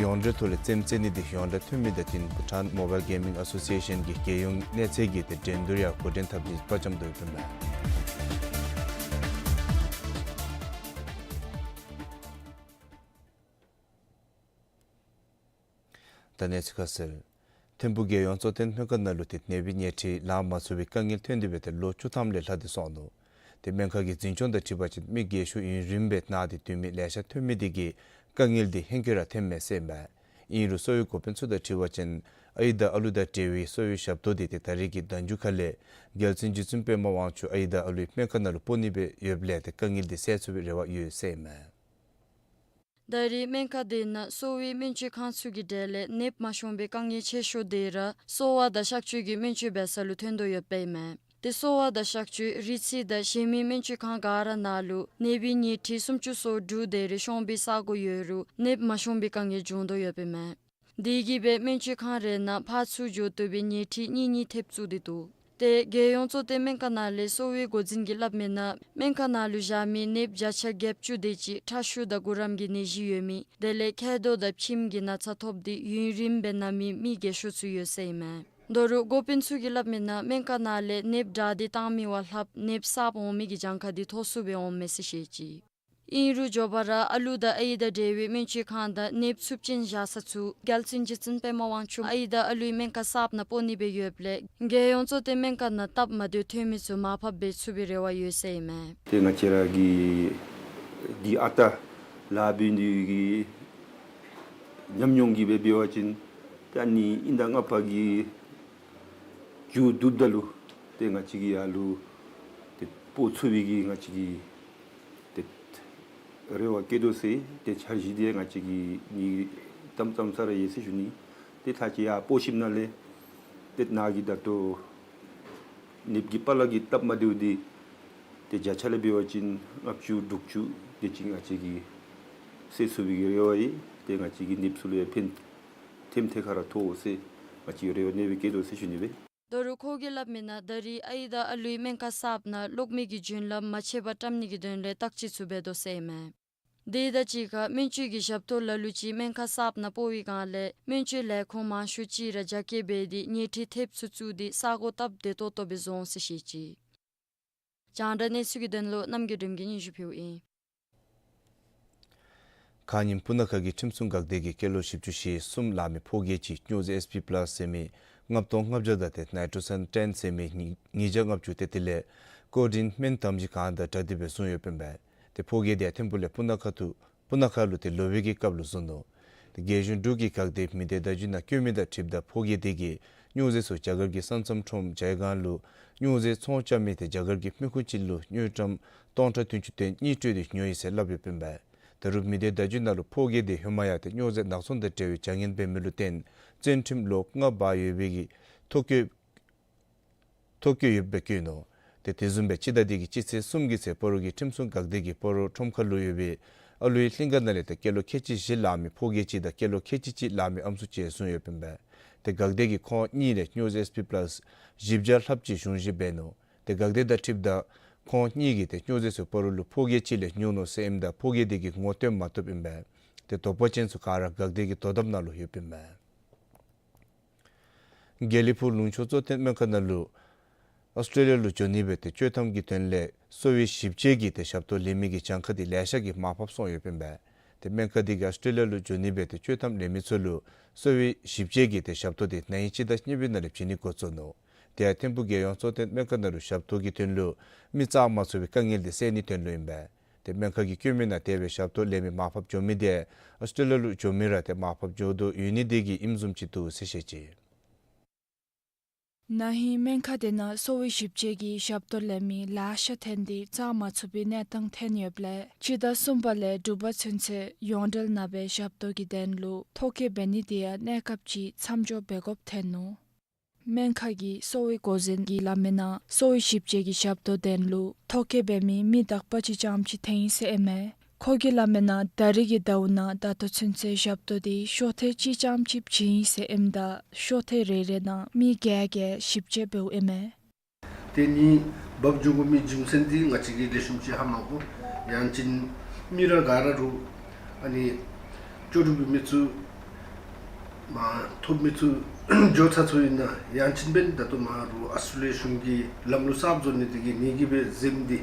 ཡོངས་འབྲེལ་ཐོག་ལས་རྩེདམོ་རྩེ་ནི་འདི་ཡོངས་གྲགས་ཐོན་མི་དང་བསྟུན་Bhutan Mobile Gaming Association གི་རྒྱལ་ཡོངས་གནས་ཚད་ཀྱི་ཏེ་འགྲན་བསྡུར་ཡང་འགོ་འདྲེན་འཐབ་ནི་དཔའ་བཅམ་དོ་ཡོདཔ་ཨིན་མས། ད་གནས་ཚུལ་ཁ་གསལ། ཐིམ་ཕུག་རྒྱལ་ཡོངས་གཙོ་བསྟེན་སྨན་ཁང་ནང་ལུ་ཏེ་ནད་པའི་ཉལ་ཁྲི་ལང་མ་ཚུགས་པའི་དཀའ་ངལ་ཐོན་ཏེ་སྦེ་ཏེ་ལོ་བཅུ་ཐམ་ལས་ལྷག་སྟེ་སོང་ནུག། ཏེ་སྨན་ཁང་གི་འཛིན་སྐྱོང་དང་འཁྲིལ་བ་ཅིན་མི་རྒས་ཤོས་ཡུན་རིངམོ་སྦེ་ན་སྟེ་སྡོད་མི་ལེ་ཤ་ཐོན་མི་འདི་གིས་དཀའ་ངལ་འདི་ཧེང་སྐལ་ར་ཐོནམ་མས་ཟེར་ཨིན་མས། ཨིན་རུང་གསོ་བའི་འགོ་དཔོན་ཚུ་དང་འཁྲིལ་བ་ཅིན་ཨའི་དང་ཨ་ལུ་དང་འབྲེལ་བའི་གསོ་བའི་ཞབས་ཏོག་འདི་ཏེ་ད་རེས་ཀྱི་ཟླ་མཇུག་ཁ་ལས་རྒྱལ་བཙུན་རྗེ་བཙུན་པདྨ་དབང་ཕྱུག་ཨའི་དང་ཨ་ལུའི་སྨན་ཁང་ནང་ལུ་སྤོ་ནི་སྦེ་ཡོདཔ་ལས་ཏེ་དཀའ་ངལ་འདི་སེལ་ཚུགས་པའི་རེ་བ་ཡོད་ཟེར་ཨིན་མས། ད་རེས་སྨན་ཁང་འདི་ནང་གསོ་བའི་སྨན་བཅོས་ཁང་ཚུ་གི་གྲས་ལས་ནདཔ་མ་ཤོང་པའི་དཀའ་ངལ་ཆེ་ཤོས་འདི་ར་གསོ་བ་དང་གཤག་བཅོས་ཀྱི་སྨན་བཅོས་འབད་ས་ལུ་ཐོན་དོ་ཡོདཔ་ཨིན་མས། ཏེ་གསོ་བ་དང་གཤག་བཅོས་རིགས་རྩིས་དང་གཞན་མི་སྨན་བཅོས་ཁང་ག་ར་ནང་ལུ་ནད་པའི་ཉལ་ཁྲི་སུམ་ཅུ་སོ་དྲུག་དེ་རེ་ཤོང་པའི་ས་གོ་ཡོད་རུང་ནདཔ་མ་ཤོང་པའི་དཀའ་ངལ་བྱུང་དོ་ཡོདཔ་ཨིན་མས། དེ་གིས་སྦེ་སྨན་བཅོས་ཁང་རེ་ནང་ཕར་ཚུར་འགྱོ་བཏུབ་པའི་ཉལ་ཁྲི་གཉིས་གཉིས་ཐེབས་བཙུགས་ཏེ་འདུག། ཏེ་རྒྱལ་ཡོངས་གཙོ་བསྟེན་སྨན་ཁང་ནང་ལས་གསོ་བའི་འགོ་འཛིན་གྱིས་སླབ་མི་ནང་སྨན་ཁང་ནང་ལུ་བཞག་མི་ནདཔ་བརྒྱ་ཆ་བརྒྱད་ཅུ་དེ་ཅིག་ཁྲག་ཤུགས་དང་གུ་རམ་གྱི་ནད་གཞི་ཡོད་མི་དེ་ལས་མཁལ་རྡོག་དང་ཕྱིམ་གྱི་ན་ཚ་ཐོབ་སྟེ་ཡུན་རིངམོ་སྦེ་ན་མི་མི་རྒས་ཤོས་ཚུ་ཡོད་ཟེར་ཨིན་མས། དོ་རུང་འགོ་དཔོན་ཚུ་གིས་སླབ་མི་ནང་སྨན་ཁང་ནང་ལས་ནདཔ་དྲག་སྟེ་བཏང་མི་བ་ལྷགཔ་ནདཔ་གསརཔ་འོང་མི་གི་གྱངས་ཁ་འདི་མཐོ་སུ་སྦེ་འོངམ་མས་ཟེར་བཤད་ཅི། ཨིན་རུང་མགྱོགས་པ་ར་ཨ་ལུ་དང་ཨའི་དང་འབྲེལ་བའི་སྨན་བཅོས་ཁང་དང་ནདཔ་ཚབས་ཆེན་བཞག་ས་ཚུ་རྒྱལ་བཙུན་རྗེ་བཙུན་པདྨ་དབང་ཕྱུག་ཨའི་དང་ཨ་ལུའི་སྨན་ཁང་གསརཔ་ནང་སྤོ་ནི་སྦེ་ཡོདཔ་ལས་རྒྱལ་ཡོངས་གཙོ་བསྟེན་སྨན་ཁང་ནང་སྟབས་མ་བདེཝ་ཐོན་མི་ཚུ་མར་ཕབ་འབད་ཚུགས་པའི་རེ་བ་ཡོད་ཟེར་ཨིན་མས། ཏེ་ང་བཅས་ར་གི་འདི་ཨ་རྟག་ལཱ་འབད་ནི་གི་ཉམས་མྱོང་གིས་སྦེ་འབད་བ་ཅིན་ཏེ་ཨ་ནི་ཨིན་ཟླ་ལྔ་པ་གི་མཇུག་བསྡུཝ་ད་ལུ་ཏེ་ང་བཅས་ཀྱིས་ཡར་ལུ་ཏེ་སྤོ་ཚུགས་པའི་གི་ང་བཅས་ཀྱིས་ཏེ་རེ་བ་བསྐྱེད་དོ་ཟེར། ཏེ་འཆར་གཞི་འདི་ང་བཅས་ཀྱིས་ནི་ཙམ་ཙམ་ས་ར་ཡོད་ཟེར་ཞུ་ནི། ཏེ་ད་ཅི་ཡར་སྤོ་ཞིནམ་ལས་ཏེ་ནཱ་གི་ད་ལྟོ་ནདཔ་གི་པ་ལགས་ཀྱི་སྟབས་མ་བདེཝ་འདི་ཏེ་བརྒྱ་ཆ་ལས་འབད་བ་ཅིན་ལྔ་བཅུ་དྲུག་ཅུ་དེ་ཅིག་ང་བཅས་ཀྱིས་སེལ་ཚུགས་པའི་གི་རེ་བ་ཡོད། ཏེ་ང་བཅས་ཀྱི་ནདཔ་ཚུ་ལུ་ཡང་ཕན་ཐེམ་ཐེ་ཁ་ར་ཐོགས་འོང་ཟེར་ང་བཅས་ཀྱིས་རེ་བ་ནེ་སྦེ་བསྐྱེད་དོ་ཟེར་ཞུ་ནི་སྦེ། དོ་རུང་ཁོ་གིས་སླབ་མི་ནང་ད་རེས་ཨའི་དང་ཨ་ལུའི་སྨན་ཁང་གསརཔ་ནང་གློག་མེ་གི་རྒྱུན་ལམ་མ་ཆད་པར་བཀྲམ་ནི་གི་དོན་ལས་བརྟག་དཔྱད་ཚུ་འབད་དོ་ཟེར་ཨིན་མས། དེ་དང་གཅིག་ཁར་སྨན་བཅོས་ཀྱི་ཞབས་ཏོག་ལ་ལུ་ཅིག་སྨན་ཁང་གསརཔ་ནང་སྤོ་བའི་སྒང་ལས་སྨན་བཅོས་ལས་ཁུངས་མང་ཤོས་ཅིག་ར་རྒྱ་སྐྱེད་འབད་དེ་ཉལ་ཁྲི་ཐེབས་ཚུ་བཙུགས་ཏེ་ས་གོ་སྟབས་བདེ་ཏོག་ཏོ་སྦེ་བཟོ་འོང་ཟེར་བཤད་ཅི། རྒྱང་བསྒྲགས་གནས་ཚུལ་གྱི་དོན་ལུ་རྣམ་རྒྱལ་སྒྲོལམ་གྱིས་སྙན་ཞུ་ཕུལཝ་ཨིན། ཁ་ཉིནམ་སྤུ་ན་ཁ་གི་ཁྲིམས་སྲུང་འགག་སྡེ་གིས་སྐྱེས་ལོ་བཞི་བཅུ་ཞེ་གསུམ་ལང་མི་ཕོ་སྐྱེས་ཅིག་སྨྱོ་རྫས་ཨེས་པི་པ་ལཱས་ཟེར་མི་ལྔ་སྟོང་ལྔ་བརྒྱ་དང་ཏེ་ནའི་ཊོ་སན་ཊེན་ཟེར་མི་ཉིས་ཉིས་བརྒྱ་ལྔ་བཅུ་ཏེ་དེ་ལས་ཀོ་ཌེན་སྨན་དམ་ཅིག་གང་དང་སྦྲགས་ཏེ་སྦེ་བཟུང་ཡོདཔ་ཨིན་པས། ཏེ་ཕོ་སྐྱེས་དེ་ཐིམ་ཕུག་ལས་སྤུ་ན་ཁ་ཏུ་སྤུ་ན་ཁ་ལུ་ཏེ་ལོག་པའི་གི་སྐབས་ལུ་བཟུང་ནུག། ཏེ་རྒྱལ་གཞུང་འབྲུག་གི་འགག་སྡེ་མི་སྡེ་བརྡ་བརྒྱུད་ནང་བཀོད་མི་དང་འཁྲིལཝ་ད་ཕོ་སྐྱེས་དེ་གིས་སྨྱོ་རྫས་ཚུ་རྒྱ་གར་གྱི་ས་མཚམས་ཁྲོམ་ཇའི་གཱན་ལུ་སྨྱོ་རྫས་ཚོང་རྐྱབ་མི་ཏེ་རྒྱ་གར་གྱི་མི་ཁུངས་ཅིག་ལུ་དངུལ་ཀྲམ་སྟོང་ཕྲག་བདུན་ཅུ་དོན་གཉིས་སྤྲོད་དེ་ཉོ་ཡི་ཟེར་སླབ་ཡོདཔ་ཨིན་པས། ད་རུང་མི་སྡེ་བརྡ་བརྒྱུད་ནང་ལུ་ཕོ་སྐྱེས་དེ་ཧེ་མ་ཡང་ཏེ་སྨྱོ་རྫས་ནག་ཚོང་དང་འབྲེལ་བའི་བྱ་ངན་འབད་མི་ལུ་བརྟེན་བཙོན་ཁྲིམས་ལོ་ལྔ་འབག་ཡོད་པའི་གི་ཐོ་བཀོད་ཐོ་བཀོད་ཡོདཔ་སྦེ་བཀོད་ནུག། ཏེ་དེ་བཟུམ་སྦེ་སྤྱི་ཟླ་འདི་གི་སྤྱི་ཚེས་གསུམ་གྱི་ཚེ་སྤ་རོ་གི་ཁྲིམས་སྲུང་འགག་སྡེ་གིས་སྤ་རོ་ཁྲོམ་ཁ་ལུ་ཡོད་པའི་ཨ་ལུའི་གླིང་ག་ནང་ལས་ཏེ་སྐྱེས་ལོ་ཁལ་གཅིག་བཞི་ལང་མི་ཕོ་སྐྱེས་ཅིག་དང་སྐྱེས་ལོ་ཁལ་གཅིག་གཅིག་ལང་མི་ཨམ་སྲུ་ཅིག་བཟུང་ཡོདཔ་ཨིན་པས། ཏེ་འགག་སྡེ་གིས་ཁོང་གཉིས་ལས་སྨྱོ་རྫས་ཨེས་པི་པ་ལཱས་བཞི་བརྒྱ་ལྷགཔ་ཅིག་གཞུང་བཞེས་འབད་ནུག། ཏེ་འགག་སྡེ་དང་འཁྲིལཝ་ད་ཁོང་གཉིས་ཀྱིས་ཏེ་སྨྱོ་རྫས་ཚུ་སྤ་རོ་ལུ་ཕོ་སྐྱེས་ཅིག་ལས་ཉོ་ནུག་ཟེར་ཨིནམ་ད་ཕོ་སྐྱེས་དེ་གིས་ངོ་སྟོན་མ་བཏུབ་ཨིན་པས། ཏེ་དོགས་པ་ཅན་ཚུ་ག་ར་འགག་སྡེ་གི་དོ་དམ་ནང་ལུ་ཡོདཔ་ཨིན་པས། དགེ་ལེགས་ཕུག་ལུང་ཕྱོགས་གཙོ་བསྟེན་སྨན་ཁང་ནང་ལུ་ཨོསི་ཊྲེ་ལི་ཡ་ལུ་འགྱོ་ནི་སྦེ་ཏེ་བཅོས་ཐམ་གྱི་དོན་ལས་གསོ་བའི་ཞིབ་དཔྱད་ཀྱི་ཏེ་ཞབས་ཏོག་ལེན་མི་གི་གྱངས་ཁ་དེ་ལེ་ཤ་གིས་མར་ཕབ་སོང་ཡོདཔ་ཨིན་པས། ཏེ་སྨན་ཁང་དེ་གིས་ཨོསི་ཊྲེ་ལི་ཡ་ལུ་འགྱོ་ནི་སྦེ་ཏེ་བཅོས་ཐམ་ལེན་མི་ཚུ་ལུ་གསོ་བའི་ཞིབ་དཔྱད་ཀྱི་ཏེ་ཞབས་ཏོག་དེ་ན་ཧིང་སྤྱི་ཟླ་གཉིས་པའི་ནང་ལས་བྱིན་ནི་འགོ་བཙུགས་ནུག། དེ་ཡང་ཐིམ་ཕུག་རྒྱལ་ཡོངས་གཙོ་བསྟེན་སྨན་ཁང་ནང་ལུ་ཞབས་ཏོག་གི་དོན་ལུ་མི་བཙའ་མ་ཚུགས་པའི་དཀའ་ངལ་དེ་སེལ་ནིའི་དོན་ལུ་ཨིན་པས། ཏེ་སྨན་ཁང་གི་བཀོད་མི་ནང་དེ་སྦེ་ཞབས་ཏོག་ལེན་མི་མར་ཕབ་འགྱོ་མི་དེ་ཨོསི་ཊྲེ་ལི་ཡ་ལུ་འགྱོ་མི་ར་ཏེ་མར་ཕབ་འགྱོ་དོ་ཡོད་ནི་དེ་གིས་ཨིནམ་བཟུམ་ཅིག་འདུག་ཟེར་བཤད་ཅི། ན་ཧིང་སྨན་ཁང་དེ་ནང་གསོ་བའི་ཞིབ་དཔྱད་ཀྱི་ཞབས་ཏོག་ལེན་མི་ལེ་ཤ་ཐོན་ཏེ་བཙག་མ་ཚུགས་པའི་གནས་སྟངས་ཐོན་ཡོདཔ་ལས་སྤྱི་ཟླ་གསུམ་པ་ལས་དྲུག་པ་ཚུན་ཚོད་ཡོངས་འབྲེལ་ནང་སྦེ་ཞབས་ཏོག་གི་དོན་ལུ་ཐོ་བཀོད་འབད་ནི་དེ་ཡང་གནས་སྐབས་ཅིག་མཚམས་འཇོག་འབད་དགོཔ་ཐོན་ནུག། སྨན་ཁང་གི་གསོ་བའི་འགོ་འཛིན་གྱིས་སླབ་མི་ནང་གསོ་བའི་ཞིབ་དཔྱད་ཀྱི་ཞབས་ཏོག་དོན་ལུ་ཐོ་བཀོད་འབད་མི་མི་དག་པ་ཅིག་རྐྱངམ་ཅིག་ཐོན་ཡི་ཟེར་ཨིན་མས། ཁོ་གིས་སླབ་མི་ནང་ད་རེས་ཀྱི་ཟླཝ་ནང་ད་ལྟོ་ཚུན་ཚོད་ཞབས་ཏོག་དེ་ཤོག་ཐེངས་གཅིག་རྐྱངམ་ཅིག་བྱིན་ཡི་ཟེར་ཨིནམ་ད་ཤོག་ཐེངས་རེ་རེ་ནང་མི་བརྒྱད་བརྒྱད་ཞིབ་དཔྱད་འབདཝ་ཨིན་མས། ཏེ་ནི་འབབ་འགྱོ་དགོ་མི་རྒྱུ་མཚན་འདི་ང་བཅས་ཀྱིས་ལེགས་ཤོམ་ཅིག་ཧ་མ་གོ། ཡང་ཅིན་མི་ར་ག་ར་རུང་ཨ་ནི་ལྕོགས་གྲུབ་ཀྱི་མི་ཚུ་མར་ཐོབ་མི་ཚུ་འགྱོ་ཚར་ཚརཝ་ཨིན་ན། ཡང་ཅིན་འབདན་ད་ལྟོ་མར་རུང་ཨོསི་ཊྲེ་ལི་ཡ་གཞུང་གིས་ལམ་ལུགས་གསརཔ་བཟོ་ནི་དེ་གིས་ནི་གིས་སྦེ་གཟིམ་སྟེ་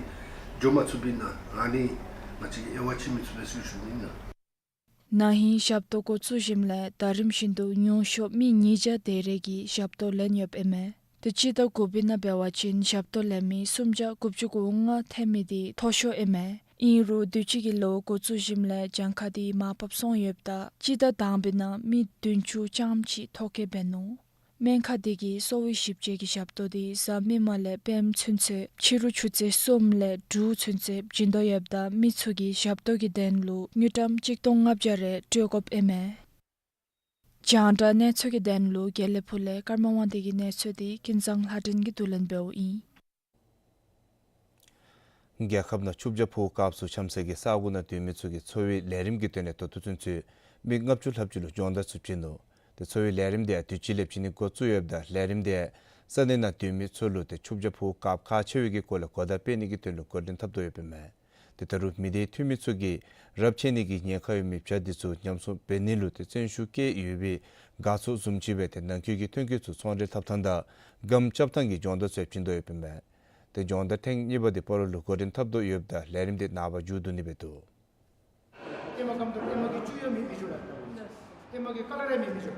འགྱོ་མ་ཚུགསཔ་ཨིན་ན། ཨ་ནི་ང་བཅས་ཀྱིས་དབྱེ་བ་ཕྱེ་མི་ཚུགས་པས་ཟེར་ཞུ་ནི་ཨིན། ན་ཧིང་ཞབས་ཏོག་འགོ་བཙུགས་ཞིནམ་ལས་ད་རིམ་བཞིན་དུ་ཉུང་ཤོས་མི་ཉིས་བརྒྱ་དེ་རེ་གིས་ཞབས་ཏོག་ལེན་ཡོདཔ་ཨིན་མས། ཏེ་སྤྱི་ཟླ་དགུ་པའི་ནང་འབད་བ་ཅིན་ཞབས་ཏོག་ལེན་མི་སུམ་བརྒྱ་དགུ་བཅུ་གོ་ལྔ་ཐོན་མི་དེ་མཐོ་ཤོས་ཨིན་མས། ཨིན་རུང་དུས་ཅི་གི་ལོ་འགོ་བཙུགས་ཞིནམ་ལས་གྱངས་ཁ་དེ་མར་ཕབ་སོང་ཡོདཔ་ད་སྤྱི་ཟླ་དང་པའི་ནང་མི་བདུན་ཅུ་རྐྱངམ་ཅིག་ཐོ་བཀོད་འབད་ནུག། སྨན་ཁང་དེ་གིས་གསོ་བའི་ཞིབ་དཔྱད་ཀྱི་ཞབས་ཏོག་དེ་གཟའ་མིག་དམར་ལས་སྤེནམ་ཚུན་ཚོད་ཕྱི་རུ་ཆུ་ཚོད་གསུམ་ལས་དྲུག་ཚུན་ཚོད་བྱིན་དོ་ཡོདཔ་ད་མི་ཚུ་གིས་ཞབས་ཏོག་གི་དོན་ལུ་དངུལ་ཀྲམ་གཅིག་སྟོང་ལྔ་བརྒྱ་རེ་སྤྲོད་དགོཔ་ཨིན་མས། རྒྱང་བསྒྲགས་གནས་ཚུལ་གྱི་དོན་ལུ་དགེ་ལེགས་ཕུག་ལས་ཀརྨ་དབང་འདུས་ཀྱི་གནས་ཚུལ་དེ་ཀུན་བཟང་ལྷ་སྒྲོན་གྱིས་བསྡུ་ལེན་འབདཝ་ཨིན། རྒྱལ་ཁབ་ནང་ཆུ་བྱ་ཕོཝ་སྐབས་སུ་འཁྱམས་སའི་གི་ས་གོ་ནང་སྡོད་མི་ཚུ་གི་འཚོ་བའི་ལས་རིམ་གྱི་དོན་ལས་ད་ལྟོ་ཚུན་ཚོད་མི་ལྔ་བཅུ་ལྷགཔ་ཅིག་ལུ་སྦྱོང་བརྡར་ཚུ་བྱིན་ནུག། ཏེ་འཚོ་བའི་ལས་རིམ་དེ་ཡང་དུས་ཅི་ལས་བྱིན་ནི་འགོ་བཙུགས་ཡོདཔ་ད་ལས་རིམ་དེ་ཡང་ས་གནས་ནང་སྡོད་མི་ཚུ་ལུ་ཏེ་ཆུ་བྱ་ཕོཝ་སྐབས་ཁག་ཆེ་བའི་གི་སྐོར་ལས་གོ་བརྡ་སྤེལ་ནི་གི་དོན་ལུ་འགོ་འདྲེན་འཐབ་དོ་ཡོདཔ་ཨིན་མས། ཏེ་ད་རུང་མི་སྡེ་འཐུས་མི་ཚུ་གིས་རབས་ཆད་ནི་གི་ཉེན་ཁ་ཡོད་མི་བྱ་འདི་ཚུ་ཉམས་སྲུང་འབད་ནི་ལུ་ཏེ་བརྩོན་ཤུགས་བསྐྱེད་ཡོད་པའི་དགའ་ཚོར་བཟུམ་ཅིག་སྦེ་ཏེ་ནང་འཁོད་ཀྱི་ཐོན་སྐྱེད་ཚུ་ཚོང་འབྲེལ་འཐབ་ཐངས་དང་སྒམ་རྐྱབ་ཐངས་ཀྱི་སྦྱོང་བརྡར་ཚུ་ཡང་བྱིན་དོ་ཡོདཔ་ཨིན་མས། ཏེ་སྦྱོང་བརྡར་ཐེངས་གཉིས་པ་དེ་སྤ་རོ་ལུ་འགོ་འདྲེན་འཐབ་དོ་ཡོདཔ་ད་ལས་རིམ་དེ་ནངས་པ་མཇུག་བསྡུ་ནི་སྦེ་འདུག། ཨེ་མ་སྐམ་དང་ཨེ་མ་གི་བཅུད་ཡོད་མི་མི་འཇུ་ལ། ཨེ་མ་གི་ཀ་ལར་ཡང་མི་མི་འཇུ།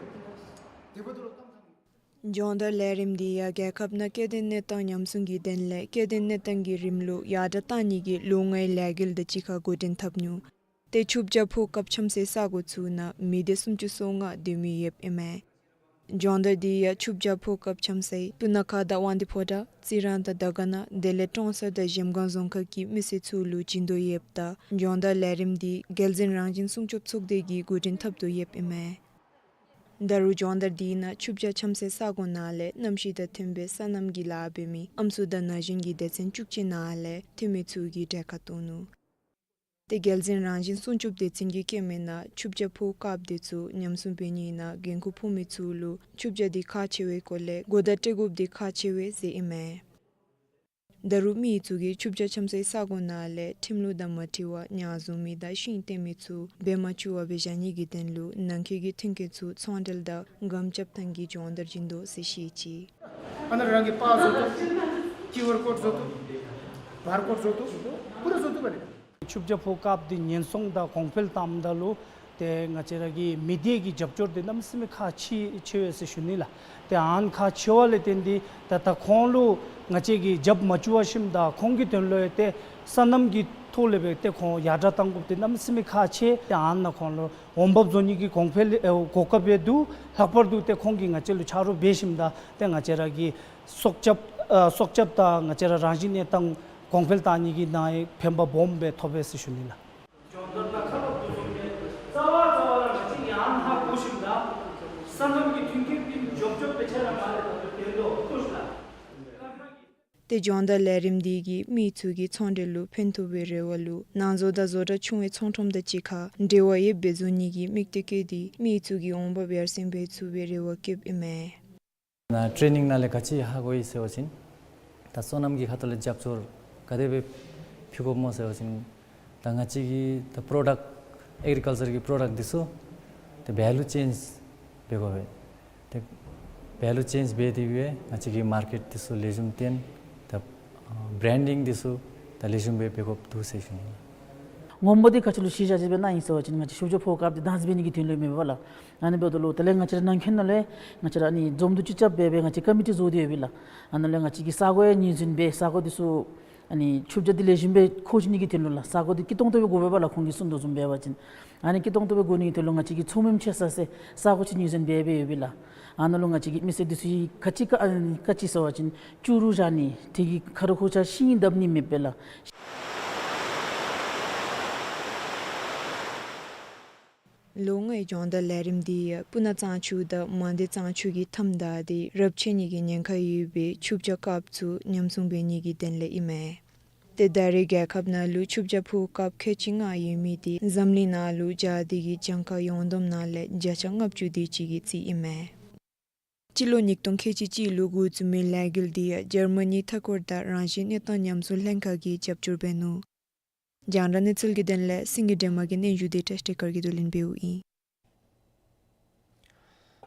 དེ་འབདཝ་ད་ལུ་སྐམ་ཐངས་ཀྱི། སྦྱོང་བརྡར་ལས་རིམ་འདི་ཡང་རྒྱལ་ཁབ་ནང་སྐྱེ་ལྡན་གནས་སྟངས་ཉམས་སྲུང་གི་དོན་ལས་སྐྱེ་ལྡན་གནས་སྟངས་ཀྱི་རིམ་ལུགས་ཡར་དྲག་གཏང་ནི་གི་ལུས་ངག་ལས་འགུལ་དང་གཅིག་ཁར་འགོ་འདྲེན་འཐབ་ནུག། ཏེ་ཆུ་བྱ་ཕོཝ་སྐབས་འཁྱམས་སའི་ས་གོ་ཚུ་ནང་མི་སྡེ་སུམ་ཅུ་སོ་ལྔ་སྡོད་མི་ཡོདཔ་ཨིན་མས། སྦྱོང་བརྡར་འདི་ཡང་ཆུ་བྱ་ཕོཝ་སྐབས་འཁྱམས་སའི་སྤུ་ན་ཁ་དང་དབང་འདུས་ཕོ་བྲང་རྩི་རང་དང་དར་དཀར་ན་བདེ་ལེགས་ཀྲོང་གསར་དང་གཞལམ་སྒང་རྫོང་ཁག་གི་མི་སེར་ཚུ་ལུ་བྱིན་དོ་ཡོདཔ་ད་སྦྱོང་བརྡར་ལས་རིམ་འདི་རྒྱལ་འཛིན་རང་བཞིན་སྲུང་སྐྱོབ་ཚོགས་སྡེ་གིས་འགོ་འདྲེན་འཐབ་དོ་ཡོདཔ་ཨིན་མས། ད་རུང་སྦྱོང་བརྡར་འདི་ནང་ཆུ་བྱ་འཁྱམས་སའི་ས་གོ་ནང་ལས་གནམ་གཤིས་དང་མཐུན་པའི་སོ་ནམ་གྱི་ལཱ་འབད་མི་ཨམ་སྲུ་དང་ན་གཞོན་གྱི་སྡེ་ཚན་བཅུ་གཅིག་ནང་ལས་འཐུས་མི་ཚུ་གིས་གྲལ་ཁར་གཏོགས་ནུག། ཏེ་རྒྱལ་འཛིན་རང་བཞིན་སྲུང་སྐྱོབ་སྡེ་ཚན་གྱིས་བཀོད་མི་ནང་ཆུ་བྱ་ཕོཝ་སྐབས་དེ་ཚུ་ཉམས་སྲུང་འབད་ནི་ནང་འགན་ཁུར་ཕོག་མི་ཚུ་ལུ་ཆུ་བྱ་འདི་ཁག་ཆེ་བའི་སྐོར་ལས་གོ་བརྡ་སྤྲོད་དགོཔ་འདི་ཁག་ཆེ་བས་ཟེར་ཨིན་མས། ད་རུང་མི་ཚུ་གིས་ཆུ་བྱ་འཁྱམས་སའི་ས་གོ་ནང་ལས་ཁྲིམས་ལུགས་དང་མ་འཁྲིལ་བར་ཉ་བཟུང་མི་དང་ཤིང་བཏོག་མི་ཚུ་འབད་མ་བཅུག་པར་སྦེ་བཞག་ནི་གི་དོན་ལུ་ནང་འཁོད་ཀྱི་ཐོན་སྐྱེད་ཚུ་ཚོང་འབྲེལ་དང་སྒམ་རྐྱབ་ཐངས་ཀྱི་སྦྱོང་བརྡར་བྱིན་དོ་ཟེར་བཤད་ཅི། ཨ་ནཱ་རང་གི་པར་བཟོ་དོ། ཀིའུ་ཨར་ཀོཌ་བཟོ་དོ། བར་ཀོཌ་བཟོ་དོ། པུ་ར་བཟོ་དོ་ག་རེ། ཆུ་བྱ་ཕོཝ་སྐབས་འདི་ཉེན་སྲུང་དང་གོང་འཕེལ་བཏངམ་ད་ལུ་ཏེ་ང་བཅས་ར་གི་མི་སྡེ་གི་རྒྱབ་སྐྱོར་འདི་གནམ་མེད་ས་མེད་ཁག་ཆེ་ཆེ་བས་ཟེར་ཞུ་ནི་ལགས། ཏེ་ཨ་ནཱ་ཁག་ཆེ་བ་ལས་བརྟེན་ཏེ་ད་ད་ཁོང་ལུ་ང་བཅས་ཀྱིས་རྒྱབ་མ་བཅུག་པར་ཞིནམ་ད་ཁོང་གི་དོན་ལུ་ཡང་ཏེ་སོ་ནམ་གྱི་ཐོག་ལས་སྦེ་ཏེ་ཁོང་ཡར་དྲག་བཏང་དགོཔ་འདི་གནམ་མེད་ས་མེད་ཁག་ཆེ། ཏེ་ཨ་ནཱ་ཁོང་ལུ་འོང་འབབ་བཟོ་ནི་གི་གོང་འཕེལ་ཨེ་གོ་སྐབས་ཡང་འདུག། ལྷག་པར་དུ་ཏེ་ཁོང་གིས་ང་བཅས་ལུ་ཆ་རོགས་འབད་ཞིནམ་ད་ཏེ་ང་བཅས་ར་གི་སྲོག་སྐྱབས་ཨ་སྲོག་སྐྱབས་དང་ང་བཅས་ར་རང་བཞིན་གནས་སྟངས་གོང་འཕེལ་བཏང་ནི་གི་ནང་ཕན་པ་སྦོམ་སྦེ་ཐོབ་པས་ཟེར་ཞུ་ནི་ལགས། སྦྱོང་བརྡར་ནང་ཁ་ལོ་བསྡུ་བཟུང་སྦེ་རྩ་བ་རྩ་བ་ར་ང་བཅས་ཡང་ཧ་གོ་ཞིནམ་ད་སོ་ནམ་གྱི་མཐུན་རྐྱེན་འདི་འཇོབ་འཇོབ་སྦེ་ཆ་ར་མ་ལས་ད་ལྟོ་དོན་དུ་ཐོག་ཞུ་ལགས། ཏེ་སྦྱོང་བརྡར་ལས་རིམ་འདི་གིས་མི་ཚུ་གི་ཚོང་འབྲེལ་ལུ་ཕན་ཐོགས་པའི་རེ་བ་ལུ་ནང་བཟོ་དང་བཟོ་གྲྭ་ཆུང་བའི་ཚོང་ཁྲོམ་དང་གཅིག་ཁར་འབྲེལ་བ་ཡོདཔ་སྦེ་བཟོ་ནི་གི་དམིགས་གཏད་བསྐྱེད་དེ་མི་ཚུ་གི་འོང་འབབ་ཡར་སེང་འབད་ཚུགས་པའི་རེ་བ་བསྐྱེདཔ་ཨིན་མས། ནཱ་ཊེ་ནིང་ནང་ལས་ག་ཅི་ཧ་གོ་ཡི་ཟེར་བ་ཅིན་ད་སོ་ནམ་གྱི་ཁ་ཐུག་ལས་རྒྱབ་སྐྱོར་ག་དེ་སྦེ་ཕུལ་དགོཔ་སྨོ་ཟེར་བ་ཅིན་ད་ང་བཅས་ཀྱི་ད་པྲོ་ཌཀཊ་ཨེག་རི་ཀལ་ཅར་གྱི་པྲོ་ཌཀཊ་འདི་ཚུ་ད་བེ་ལུ་ཅེནཇ་འབད་དགོ་པས། ཏེ་བེ་ལུ་ཅེནཇ་འབད་དེ་སྦེ་ང་བཅས་ཀྱི་མར་ཀེཊ་འདི་ཚུ་ལེགས་ཤོམ་བཏོན་ད་བརེན་ཌིང་འདི་ཚུ་ད་ལེགས་ཤོམ་སྦེ་འབད་དགོཔ་འདུག་ཟེར་ཞུ་ནི་ལགས། ངོ་མ་འདི་ག་ཅི་ལུ་གཞི་བཞག་སྦེ་ཨིན་ན་ཟེར་བ་ཅིན་ང་བཅས་ཆུ་བྱ་ཕོཝ་སྐབས་འདི་དྭངས་འཛིན་འབད་ནི་གི་དོན་ལུ་མེན་པ་ལགས། ཨ་ནི་འབདཝ་ད་ལུ་དེ་ལས་ང་བཅས་ར་ནང་འཁོད་ནང་ལས་ང་བཅས་ར་ཨ་ནི་འཛོམས་འདུ་ཅིག་རྐྱབ་སྦེ་སྦེ་ང་བཅས་ཀ་མི་ཊི་བཟོ་སྟེ་ཡོད་པས་ལགས། ཨ་ནཱ་ལས་ང་བཅས་ཀྱིས་ས་གོ་ཡང་ངོས་འཛིན་འབད་ས་གོ་འདི་ཚུ་ ཨ་ནི་ཆུ་བྱ་འདི་ལེགས་ཤོམ་སྦེ་མཁོ་བཅུག་ནི་གི་དོན་ལུ་ལགས་ས་གོ་འདི་སྐྱིད་ཏོང་ཏོ་སྦེ་དགོ་པས་ལགས། ཁོང་གིས་གསུང་དོ་བཟུམ་འབད་བ་ཅིན་ཨ་ནི་སྐྱིད་ཏོང་ཏོ་སྦེ་དགོ་ནི་གི་དོན་ལུ་ང་བཅས་ཀྱིས་ཚོང་མི་ཆ་ས་ས་ས་གོ་ཅིག་ཉོ་ཟེར་འབད་འབད་ཡོད་པས་ལགས། ཨ་ནཱ་ལུ་ང་བཅས་ཀྱི་མི་སེར་འདི་ཚུ་གིས་ག་ཅི་ག་ཨ་ནི་ག་ཅི་ཟེར་བ་ཅིན་སྐྱུ་རུ་བཞག་ནི་དེ་གིས་ཁ་རུ་ཁུར་ཆ་ཤིང་བརྡབ་ནི་མེད་པས་ལགས། ལོ་ལྔའི་སྦྱོང་བརྡར་ལས་རིམ་འདི་ཡང་སྤུ་ན་གཙང་ཆུ་དང་མང་སྡེ་གཙང་ཆུ་གི་མཐའམ་བདའ་སྟེ་རབས་ཆད་ནི་གི་ཉེན་ཁ་ཡོད་པའི་ཆུ་བྱ་རྐྱབ་ཚུ་ཉམས་སྲུང་འབད་ནི་གི་དོན་ལས་ཨིན་མས། ཏེ་ད་རེས་རྒྱལ་ཁབ་ནང་ལུ་ཆུ་བྱ་འཕུར་སྐབས་ཁལ་གཅིག་ལྔ་ཡོད་མི་འདི་འཛམ་གླིང་ནང་ལུ་རྒྱ་འདི་གི་གྱངས་ཁ་ཡོངས་བསྡོམས་ནང་ལས་བརྒྱ་ཆ་ལྔ་བཅུ་དེ་ཅིག་གིས་རྩིས་ཨིན་མས། སྤྱི་ལོ་ཉིས་སྟོང་ཁལ་གཅིག་གཅིག་ལུ་འགོ་བཙུགས་མི་ལས་འགུལ་འདི་ཡང་འཇར་མ་ནི་མཐའ་འཁོར་དང་རང་བཞིན་གནས་སྟངས་ཉམས་སྲུང་ལྷན་ཁག་གིས་རྒྱབ་སྐྱོར་འབད་ནུག། རྒྱང་བསྒྲགས་གནས་ཚུལ་གྱི་དོན་ལས་སེང་གེ་སྒྲོལ་མ་གི་སྙན་ཞུ་འདི་བཀྲིས་བདེ་སྐར་གྱིས་བསྡུ་ལེན་འབདཝ་ཨིན།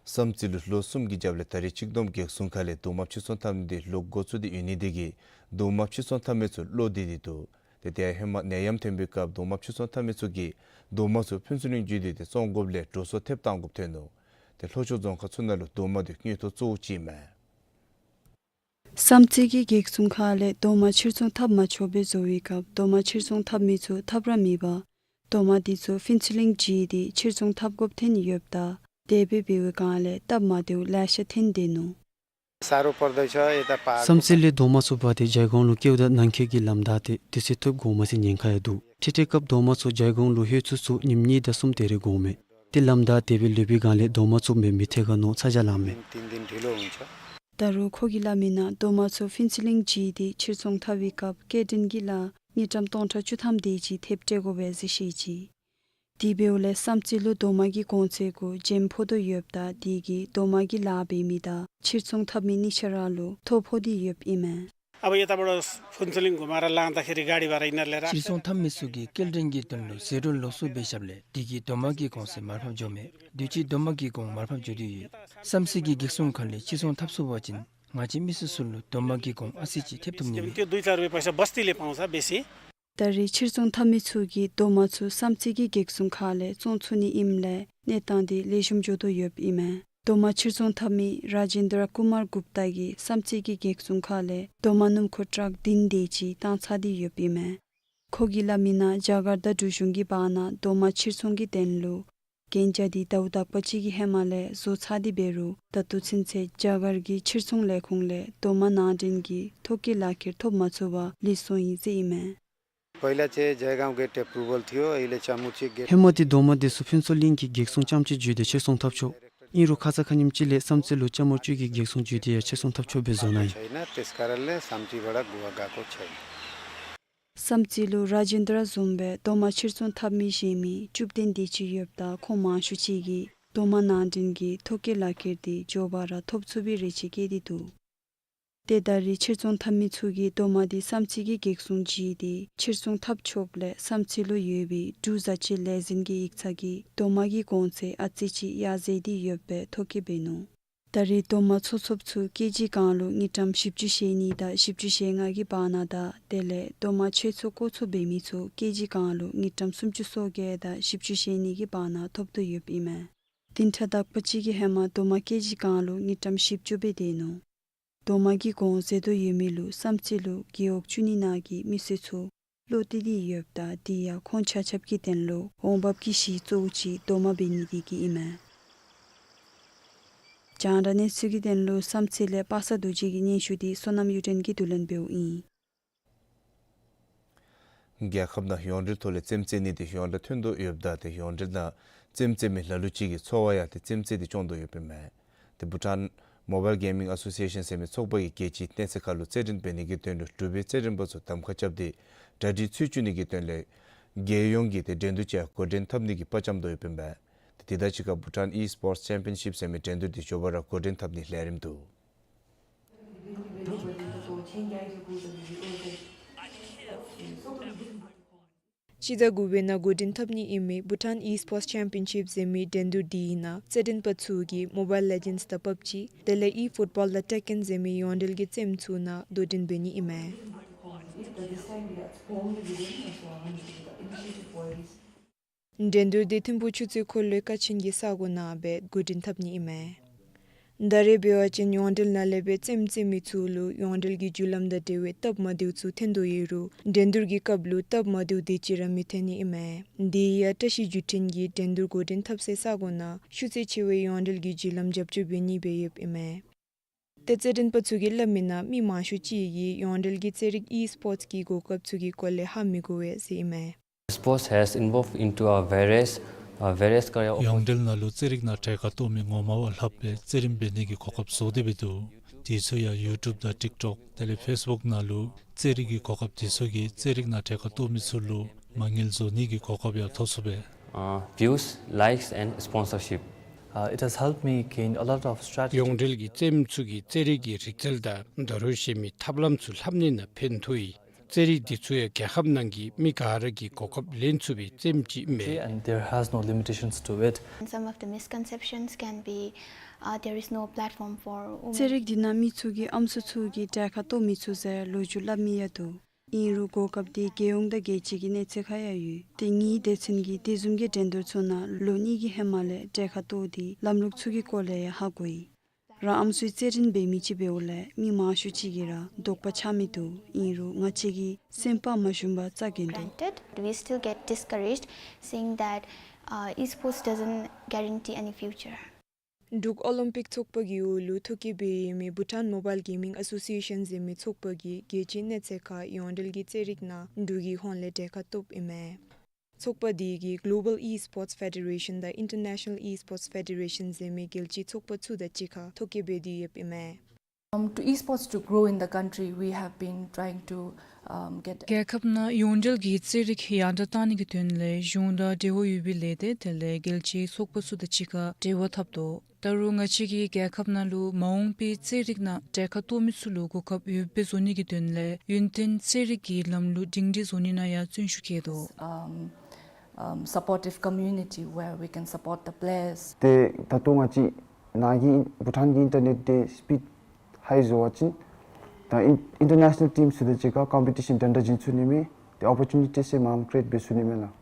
བསམ་རྩེ་ལུ་ལོ་གསུམ་གྱི་རྒྱབ་ལས་ད་རེས་གཅིག་བསྡོམས་གེགས་སྲུང་ཁང་ལས་རྡོག་མ་ཕྱིར་ཚོང་འཐབ་ནི་འདི་ལོག་འགོ་བཙུགས་ཏེ་ཡོད་ནི་དེ་གིས་རྡོག་མ་ཕྱིར་ཚོང་འཐབ་མི་ཚུ་བློ་བདེ་སྟེ་འདུག། ཏེ་དེ་ཡང་ཧེ་མ་ནད་ཡམས་ཐོན་པའི་སྐབས་རྡོག་མ་ཕྱིར་ཚོང་འཐབ་མི་ཚུ་གིས་རྡོག་མ་ཚུ་ཕུན་ཚོགས་གླིང་བརྒྱུད་དེ་ཏེ་བཙོང་དགོཔ་ལས་འགྲོ་སོང་ཐེབས་བཏང་དགོཔ་ཐོན་ནུག། ཏེ་ལྷོ་ཕྱོགས་རྫོང་ཁག་ཚུ་ནང་ལུ་རྡོག་མ་འདི་དངུལ་ཐོག་གཙོ་བོ་ཅིག་ཨིན་མས། བསམ་རྩེ་གི་གེགས་སྲུང་ཁང་ལས་རྡོག་མ་ཕྱིར་ཚོང་འཐབ་མ་ཆོགཔ་སྦེ་བཟོ་བའི་སྐབས་རྡོག་མ་ཕྱིར་ཚོང་འཐབ་མི་ཚུ་ཐབས་ར་མེད་པར་རྡོག་མ་འདི་ཚུ་ཕུན་ཚོགས་གླིང་བརྒྱུད་དེ་ཕྱིར་ཚོང་འཐབ་དགོཔ་ཐོན་ཡོདཔ་ད་དེ་སྦེ་འབད་བའི་སྒང་ལས་སྟབས་མ་བདེཝ་ལེ་ཤ་ཐོན་སྡོད་ནུག། བསམ་རྩེ་ལས་རྡོག་མ་ཚུ་འབག་སྟེ་བྱཱའི་གོང་ལུ་བསྐྱལཝ་ད་ནང་འཁོད་ཀྱི་ལམ་བདའ་སྟེ་དུས་ཚོད་ཐོབ་འགོར་མ་ཚུགས་ཉེན་ཁ་ཡང་འདུག། འཕྲལ་འཕྲལ་སྐབས་རྡོག་མ་ཚུ་བྱཱའི་གོང་ལུ་ལྷོད་ཚུགས་ཚུགས་ཉིནམ་གཉིས་དང་གསུམ་དེ་རེ་འགོརཝ་མས། ཏེ་ལམ་བདའ་དེ་སྦེ་ལུས་པའི་སྒང་ལས་རྡོག་མ་ཚུ་མེདཔ་མི་ཐལ་ག་མནོ་ཚ་གྱང་ལངམ་མས། ད་རུང་ཁོ་གིས་སླབ་མིའི་ནང་རྡོག་མ་ཚུ་ཕུན་ཚོགས་གླིང་བརྒྱུད་དེ་ཕྱིར་ཚོང་འཐབ་པའི་སྐབས་སྐྱེལ་འདྲེན་གྱི་ལཱ་དངུལ་ཀྲམ་སྟོང་ཕྲག་བཅུ་ཐམ་དེ་ཅིག་ཐེབས་སྤྲོད་དགོ་པས་ཟེར་བཤད་ཅི། དེ་འབདཝ་ལས་བསམ་རྩེ་ལུ་རྡོག་མ་གི་གོང་ཚད་གུ་འཇམ་ཕོག་དོ་ཡོདཔ་ད་དེ་གིས་རྡོག་མ་གི་ལཱ་འབད་མི་དང་ཕྱིར་ཚོང་འཐབ་མི་གཉིས་ཆ་ར་ལུ་ཐོ་ཕོག་སྟེ་ཡོདཔ་ཨིན་མས། अब यताबाट फुन्चुलिङ घुमाएर लाँदाखेरि गाडी भाडा यिनीहरूले राख्छ। ཕྱིར་ཚོང་འཐབ་མི་ཚུ་གིས་སྐྱེལ་འདྲེན་གྱི་དོན་ལུ་ཟད་འགྲོ་ལོག་སུ་འབད་ཞབས་ལས་དེ་གིས་རྡོག་མ་གི་གོང་ཚད་མར་ཕབ་འགྱོཝ་མས། དུས་ཅི་རྡོག་མ་གི་གོང་མར་ཕབ་འགྱོ་དོ་ཡོད། བསམ་རྩེ་གི་གེགས་སྲུང་ཁང་ལས་ཕྱིར་ཚོང་འཐབ་ཚུགས་པ་ཅིན་ང་བཅས་མི་སེར་ཚུ་ལུ་རྡོག་མ་གི་གོང་ཨ་ཙི་ཅིག་ཐེབས་ཐུབ་ནི་མས། त्यो दुई चार रुपियाँ पैसा बस्तीले पाउँछ बेसी। ད་རེས་ཕྱིར་ཚོང་འཐབ་མི་ཚུ་གིས་རྡོག་མ་ཚུ་བསམ་རྩེ་གི་གེགས་སྲུང་ཁང་ལས་བཙོང་ཚུགས་ནི་ཨིནམ་ལས་གནས་སྟངས་འདི་ལེགས་ཤོམ་འགྱོ་དོ་ཡོདཔ་ཨིན་མས། རྡོག་མ་ཕྱིར་ཚོང་འཐབ་མི་ར་ཇེན་དྲ་ཀུ་མར་གུཔྟ་གིས་བསམ་རྩེ་གི་གེགས་སྲུང་ཁང་ལས་རྡོག་མ་སྣུམ་འཁོར་ཊཱག་བདུན་དེ་ཅིག་བཏང་ཚར་ཏེ་ཡོདཔ་ཨིན་མས། ཁོ་གིས་སླབ་མིའི་ནང་རྒྱ་གར་དང་འབྲུག་གཞུང་གི་བར་ན་རྡོག་མ་ཕྱིར་ཚོང་གི་དོན་ལུ་གན་རྒྱ་འདི་ཟླཝ་དག་པ་ཅིག་གི་ཧེ་མ་ལས་བཟོ་ཚར་ཏེ་འབད་རུང་ད་ལྟོ་ཚུན་ཚོད་རྒྱ་གར་གྱི་ཕྱིར་ཚོང་ལས་ཁུངས་ལས་རྡོག་མ་ནང་འདྲེན་གྱི་ཐོ་བཀོད་ལག་ཁྱེར་ཐོབ་མ་ཚུགས་པར་ལུས་སོང་ཡི་ཟེར་ཨིན་མས། पहिला चाहिँ जयगाउँ गेट एप्रुभल थियो, अहिले चाहिँ मुर्ची गेट। ཧེ་མ་འདི་རྡོག་མ་འདི་ཚུ་ཕུན་ཚོགས་གླིང་གི་གེགས་སྲུང་ལྕམ་ཅིག་བརྒྱུད་དེ་ཕྱིར་ཚོང་འཐབ་ཆོག། ཨིན་རུང་ཁ་ཙ་ཁ་ཉིནམ་ཅིག་ལས་བསམ་རྩེ་ལུ་ལྕམ་མོ་ཅིག་གིས་གེགས་སྲུང་བརྒྱུད་དེ་ཡང་ཕྱིར་ཚོང་འཐབ་ཆོགཔ་སྦེ་བཟོ་གནང་ཡི། छैन, त्यस कारणले साम्चीबाट गुवा गएको छैन। བསམ་རྩེ་ལུ་ར་ཇེན་དྲ་བཟུམ་སྦེ་རྡོག་མ་ཕྱིར་ཚོང་འཐབ་མི་གཞན་མི་བཅུ་བདུན་དེ་ཅིག་ཡོདཔ་ད་ཁོང་མང་ཤོས་ཅིག་གིས་རྡོག་མ་ནང་འདྲེན་གྱི་ཐོ་བཀོད་ལག་ཁྱེར་འདི་མགྱོགས་པ་ར་ཐོབ་ཚུགས་པའི་རེ་ཆེ་བསྐྱེད་དེ་འདུག། ཏེ་ད་རེས་ཕྱིར་ཚོང་འཐབ་མི་ཚུ་གིས་རྡོག་མ་འདི་བསམ་རྩེ་གི་གེགས་སྲུང་བརྒྱུད་དེ་ཕྱིར་ཚོང་འཐབ་ཆོགཔ་ལས་བསམ་རྩེ་ལུ་ཡོད་པའི་འབྲུག་བཟའ་སྤྱོད་ལས་འཛིན་གྱི་ཡིག་ཚང་གིས་རྡོག་མ་གི་གོང་ཚད་ཨ་ཙི་ཅིག་ཡར་འཛེགས་ཏེ་ཡོདཔ་སྦེ་ཐོ་བཀོད་འབད་ནུག། ད་རེས་རྡོག་མ་འཚོ་འཚོཝ་ཚུ་ཀེ་ཇི་གང་ལུ་དངུལ་ཀྲམ་བཞི་བཅུ་ཞེ་གཉིས་དང་བཞི་བཅུ་ཞེ་ལྔ་གི་བར་ན་དང་དེ་ལས་རྡོག་མ་ཆོས་ཚོགས་བསྐོ་ཚོགས་འབད་མི་ཚུ་ཀེ་ཇི་གང་ལུ་དངུལ་ཀྲམ་སུམ་ཅུ་སོ་བརྒྱད་དང་བཞི་བཅུ་ཞེ་གཉིས་ཀྱི་བར་ན་ཐོབ་དོ་ཡོདཔ་ཨིན་མས། བདུན་ཕྲག་དག་པ་ཅིག་གི་ཧེ་མ་རྡོག་མ་ཀེ་ཇི་གང་ལུ་དངུལ་ཀྲམ་བཞི་བཅུ་སྦེ་སྡོད་ནུག། རྡོག་མ་གི་གོང་ཟད་དོ་ཡོད་མི་ལུ་བསམ་རྩེ་ལུ་རྒེད་འོག་བཅུ་གཉིས་ནང་གི་མི་སེར་ཚུ་བློ་གཏད་དེ་ཡོདཔ་ད་དེ་ཡང་ཁོང་ཆ་ཁྱབ་ཀྱི་དོན་ལུ་འོང་འབབ་ཀྱི་གཞི་གཙོ་བོ་ཅིག་རྡོག་མ་འབད་ནི་དེ་གིས་ཨིན་མས། རྒྱང་བསྒྲགས་གནས་ཚུལ་གྱི་དོན་ལུ་བསམ་རྩེ་ལས་པ་སངས་རྡོ་རྗེ་གི་སྙན་ཞུ་འདི་བསོད་ནམས་གཡུ་སྒྲོན་གྱིས་བསྡུ་ལེན་འབདཝ་ཨིན། རྒྱལ་ཁབ་ནང་ཡོངས་འབྲེལ་ཐོག་ལས་རྩེདམོ་རྩེ་ནི་འདི་ཡོངས་གྲགས་ཐོན་དོ་ཡོདཔ་ད་ཏེ་ཡོངས་འབྲེལ་ནང་རྩེདམོ་རྩེ་མི་ལ་ལུ་ཅིག་གི་འཚོ་བ་ཡང་ཏེ་རྩེདམོ་རྩེ་སྟེ་སྐྱོང་དོ་ཡོདཔ་ཨིན་མས། ཏེ་བྷུ་ཊཱན་མོ་བཱའིལ་གེམ་མིང་ཨ་སོ་སི་ཨེ་ཤཱན་ཟེར་མི་ཚོགས་པ་གིས་རྒྱལ་སྤྱིའི་གནས་ཚད་ཁར་ལུ་རྩེད་འགྲན་འབད་ནི་གི་དོན་ལུ་འབྲུག་པའི་རྩེད་འགྲན་པ་ཚུ་གདམ་ཁ་རྐྱབ་སྟེ་གྲ་སྒྲིག་ཚུད་བཅུག་ནི་གི་དོན་ལས་རྒྱལ་ཡོངས་ཀྱི་ཏེ་འགྲན་བསྡུར་ཅིག་འགོ་འདྲེན་འཐབ་ནི་གི་དཔའ་བཅམ་དོ་ཡོདཔ་ཨིན་པས། ཏེ་དེ་དང་གཅིག་ཁར་བྷུ་ཊཱན་ཨི་སི་པོརཊསི་ཅེམ་པི་ཡན་ཤིབ་ཟེར་མི་འགྲན་བསྡུར་འདི་མགྱོགས་པ་ར་འགོ་འདྲེན་འཐབ་ནིའི་ལས་རིམ་འདུག། སྤྱི་ཟླ་དགུ་པའི་ནང་འགོ་འདྲེན་འཐབ་ནི་ཨིན་མི་བྷུ་ཊཱན་ཨི་སི་པོརཊསི་ཅེམ་པི་ཡན་ཤིབ་ཟེར་མི་འགྲན་བསྡུར་འདི་ནང་རྩེད་འགྲན་པ་ཚུ་གིས་མོ་བཱའིལ་ལི་ཇེནཌསི་དང་པབ་ཇི་དེ་ལས་ཨི་ཕུཊ་བཱོལ་དང་ཊེག་ཀེན་ཟེར་མི་ཡོངས་འབྲེལ་གྱི་རྩེདམོ་ཚུ་ནང་དོ་འགྲན་འབད་ནི་ཨིན་མས། འགྲན་བསྡུར་འདི་ཐིམ་ཕུག་ཆུ་ཚོད་འཁོར་ལོའི་ཀ་ཆེན་གྱི་ས་གོ་ནང་སྦེ་འགོ་འདྲེན་འཐབ་ནི་ཨིན་མས། ད་རེས་འབད་བ་ཅིན་ཡོངས་འབྲེལ་ནང་ལས་སྦེ་རྩེདམོ་རྩེ་མི་ཚུ་ལུ་ཡོངས་འབྲེལ་གྱི་རྒྱུ་ལམ་དང་འབྲེལ་བའི་སྟབས་མ་བདེཝ་ཚུ་ཐོན་དོ་ཡོད་རུང་འགྲན་བསྡུར་གྱི་སྐབས་ལུ་སྟབས་མ་བདེཝ་དེ་ཅིག་ར་མི་ཐོན་ནི་ཨིན་མས། དེ་ཡང་བཀྲ་ཤིས་བརྒྱུད་འཕྲིན་གྱིས་འགྲན་བསྡུར་འགོ་འདྲེན་འཐབ་སའི་ས་གོ་ནང་ཤུགས་ཚད་ཆེ་བའི་ཡོངས་འབྲེལ་གྱི་རྒྱུ་ལམ་རྒྱབ་སྐྱོར་འབད་ནི་སྦེ་ཡོདཔ་ཨིན་མས། ཏེ་རྩེད་འགྲན་པ་ཚུ་གིས་སླབ་མི་ནང་མི་མང་ཤོས་ཅིག་གིས་ཡོངས་འབྲེལ་གྱི་རྩེད་རིགས་ཨི་སི་པོརཊསི་གི་གོ་སྐབས་ཚུ་གི་སྐོར་ལས་ཧ་མི་གོ་བས་ཟེར་ཨིན་མས། Sports has evolved into a various, uh, various career opportunities. ཡོངས་འབྲེལ་ནང་ལུ་རྩེད་རིགས་ནང་གྲལ་ཁར་གཏོགས་མི་ངོ་མ་བ་ལྷགཔ་སྦེ་རྩེད་རིམ་འབད་ནི་གི་གོ་སྐབས་བཟོ་སྟེ་སྦེ་འདུག། དེ་ཚུ་ཡང་ཡུ་ཊུབ་དང་ཊིཀ་ཊོཀ་དེ་ལས་ཕེསི་བུཀ་ནང་ལུ་རྩེད་རིགས་ཀྱི་གོ་སྐབས་དེ་ཚུ་གིས་རྩེད་རིགས་ནང་གྲལ་ཁར་གཏོགས་མི་ཚུ་ལུ་མ་དངུལ་བཟོ་ནི་གི་གོ་སྐབས་ཡང་ཐོབ་ཚུགས་པས། Uh, views, likes and sponsorship. Uh, it has helped me gain a lot of strategy. ཡོངས་འབྲེལ་གྱི་རྩེདམོ་ཚུ་གིས་རྩེད་རིགས་ཀྱི་རིག་རྩལ་དང་ད་རུང་གཞན་མི་ཐབས་ལམ་ཚུ་ལྷབ་ནི་ནང་ཕན་ཐོགས་ཡི། རྩེད་རིགས་འདི་ཚུ་ཡང་རྒྱལ་ཁབ་ནང་གི་མི་ག་ར་གིས་གོ་སྐབས་ལེན་ཚུགས་པའི་རྩེདམོ་ཅིག་ཨིན་མས། And there has no limitations to it. And some of the misconceptions can be, uh, there is no platform for women. རྩེད་རིགས་འདི་ནང་མི་ཚུ་གིས་ཨམ་སྲུ་ཚུ་གིས་གྲལ་ཁར་གཏོགས་མི་ཚུགས་ཟེར་ལོ་རྒྱུས་སླབ་མི་ཡང་འདུག། ཨིན་རུང་གོ་སྐབས་འདི་རྒྱལ་ཡོངས་དང་རྒྱལ་སྤྱི་གི་གནས་ཚད་ཁར་ཡང་ཡོད། ཏེ་ངེའི་སྡེ་ཚན་གྱིས་དེ་བཟུམ་གྱི་འགྲན་བསྡུར་ཚུ་ནང་ལོ་གཉིས་ཀྱི་ཧེ་མ་ལས་གྲལ་ཁར་གཏོགས་ཏེ་ལམ་ལུགས་ཚུ་གི་སྐོར་ལས་ཡང་ཧ་གོ་ཡི། རང་ཨམ་སྲུའི་རྩེད་འགྲན་འབད་མི་ཅིག་འབདཝ་ལས་མི་མང་ཤོས་ཅིག་གིས་ར་དོགས་པ་ཆགས་མི་འདུག། ཨིན་རུང་ང་བཅས་ཀྱིས་སེམས་པ་མ་ཞུམ་པར་རྩ་འགེངས་འདུག། Granted, we still get discouraged, saying that, uh, esports doesn't guarantee any future. འབྲུག་ཨོ་ལིམ་པིག་ཚོགས་པ་གི་འོག་ལུ་ཐོ་བཀོད་འབད་ཡོད་མི་བྷུ་ཊཱན་མོ་བཱའིལ་གེ་མིང་ཨ་སོ་སི་ཨེ་ཤཱན་ཟེར་མི་ཚོགས་པ་གིས་རྒྱལ་སྤྱིའི་གནས་ཚད་ཁར་ཡོངས་འབྲེལ་གྱི་རྩེད་རིགས་ནང་འབྲུག་གི་ཧོངས་ལས་གྲལ་ཁར་གཏོགསཔ་ཨིན་མས། ཚོགས་པ་འདི་གིས་Global Esports Federation དང་International Esports Federation ཟེར་མི་རྒྱལ་སྤྱིའི་ཚོགས་པ་ཚུ་དང་གཅིག་ཁར་ཐོ་བཀོད་འབད་དེ་ཡོདཔ་ཨིན་མས། Um, to esports to grow in the country, we have been trying to, um, get རྒྱལ་ཁབ་ནང་ཡོངས་འབྲེལ་གྱི་རྩེད་རིགས་ཡར་དྲག་གཏང་ནི་གི་དོན་ལས་གཞུང་དང་འབྲེལ་བ་ཡོད་པའི་ལས་སྡེ་དེ་ལས་རྒྱལ་སྤྱིའི་ཚོགས་པ་ཚུ་དང་གཅིག་ཁར་འབྲེལ་བ་འཐབ་དོ། ད་རུང་ང་བཅས་ཀྱིས་རྒྱལ་ཁབ་ནང་ལུ་མ་འོངས་པའི་རྩེད་རིགས་ནང་གྲལ་ཁར་གཏོགས་མི་ཚུ་ལུ་གོ་སྐབས་ཡོདཔ་སྦེ་བཟོ་ནི་གི་དོན་ལས་ཡུན་བརྟན་རྩེད་རིགས་ཀྱི་ལམ་ལུགས་སྒྲིང་སྒྲི་བཟོ་ནི་ནང་ཡང་བརྩོན་ཤུགས་བསྐྱེད་དོ། Um, um, supportive community where we can support the players. ཏེ་ད་ལྟོ་ང་བཅས་ནཱ་གི་བྷུ་ཊཱན་གྱི་ཨིན་ཊར་ནེཊ་འདི་སི་པིཌ་ཧའི་བཟོ་བ་ཅིན་ད་ཨིན་ཨིན་ཊར་ནེ་ཤ་ནཱལ་ཊིམ་ཚུ་དང་གཅིག་ཁར་ཀོམ་པི་ཊི་ཤཱན་འདྲན་འདྲ་བྱིན་ཚུགས་ནི་མས། ཏེ་ཨོ་པོར་ཅུ་ནི་ཊི་ཟེར་མི་ཀི་རི་ཨེཊ་འབད་ཚུགས་ནི་མས་ལགས།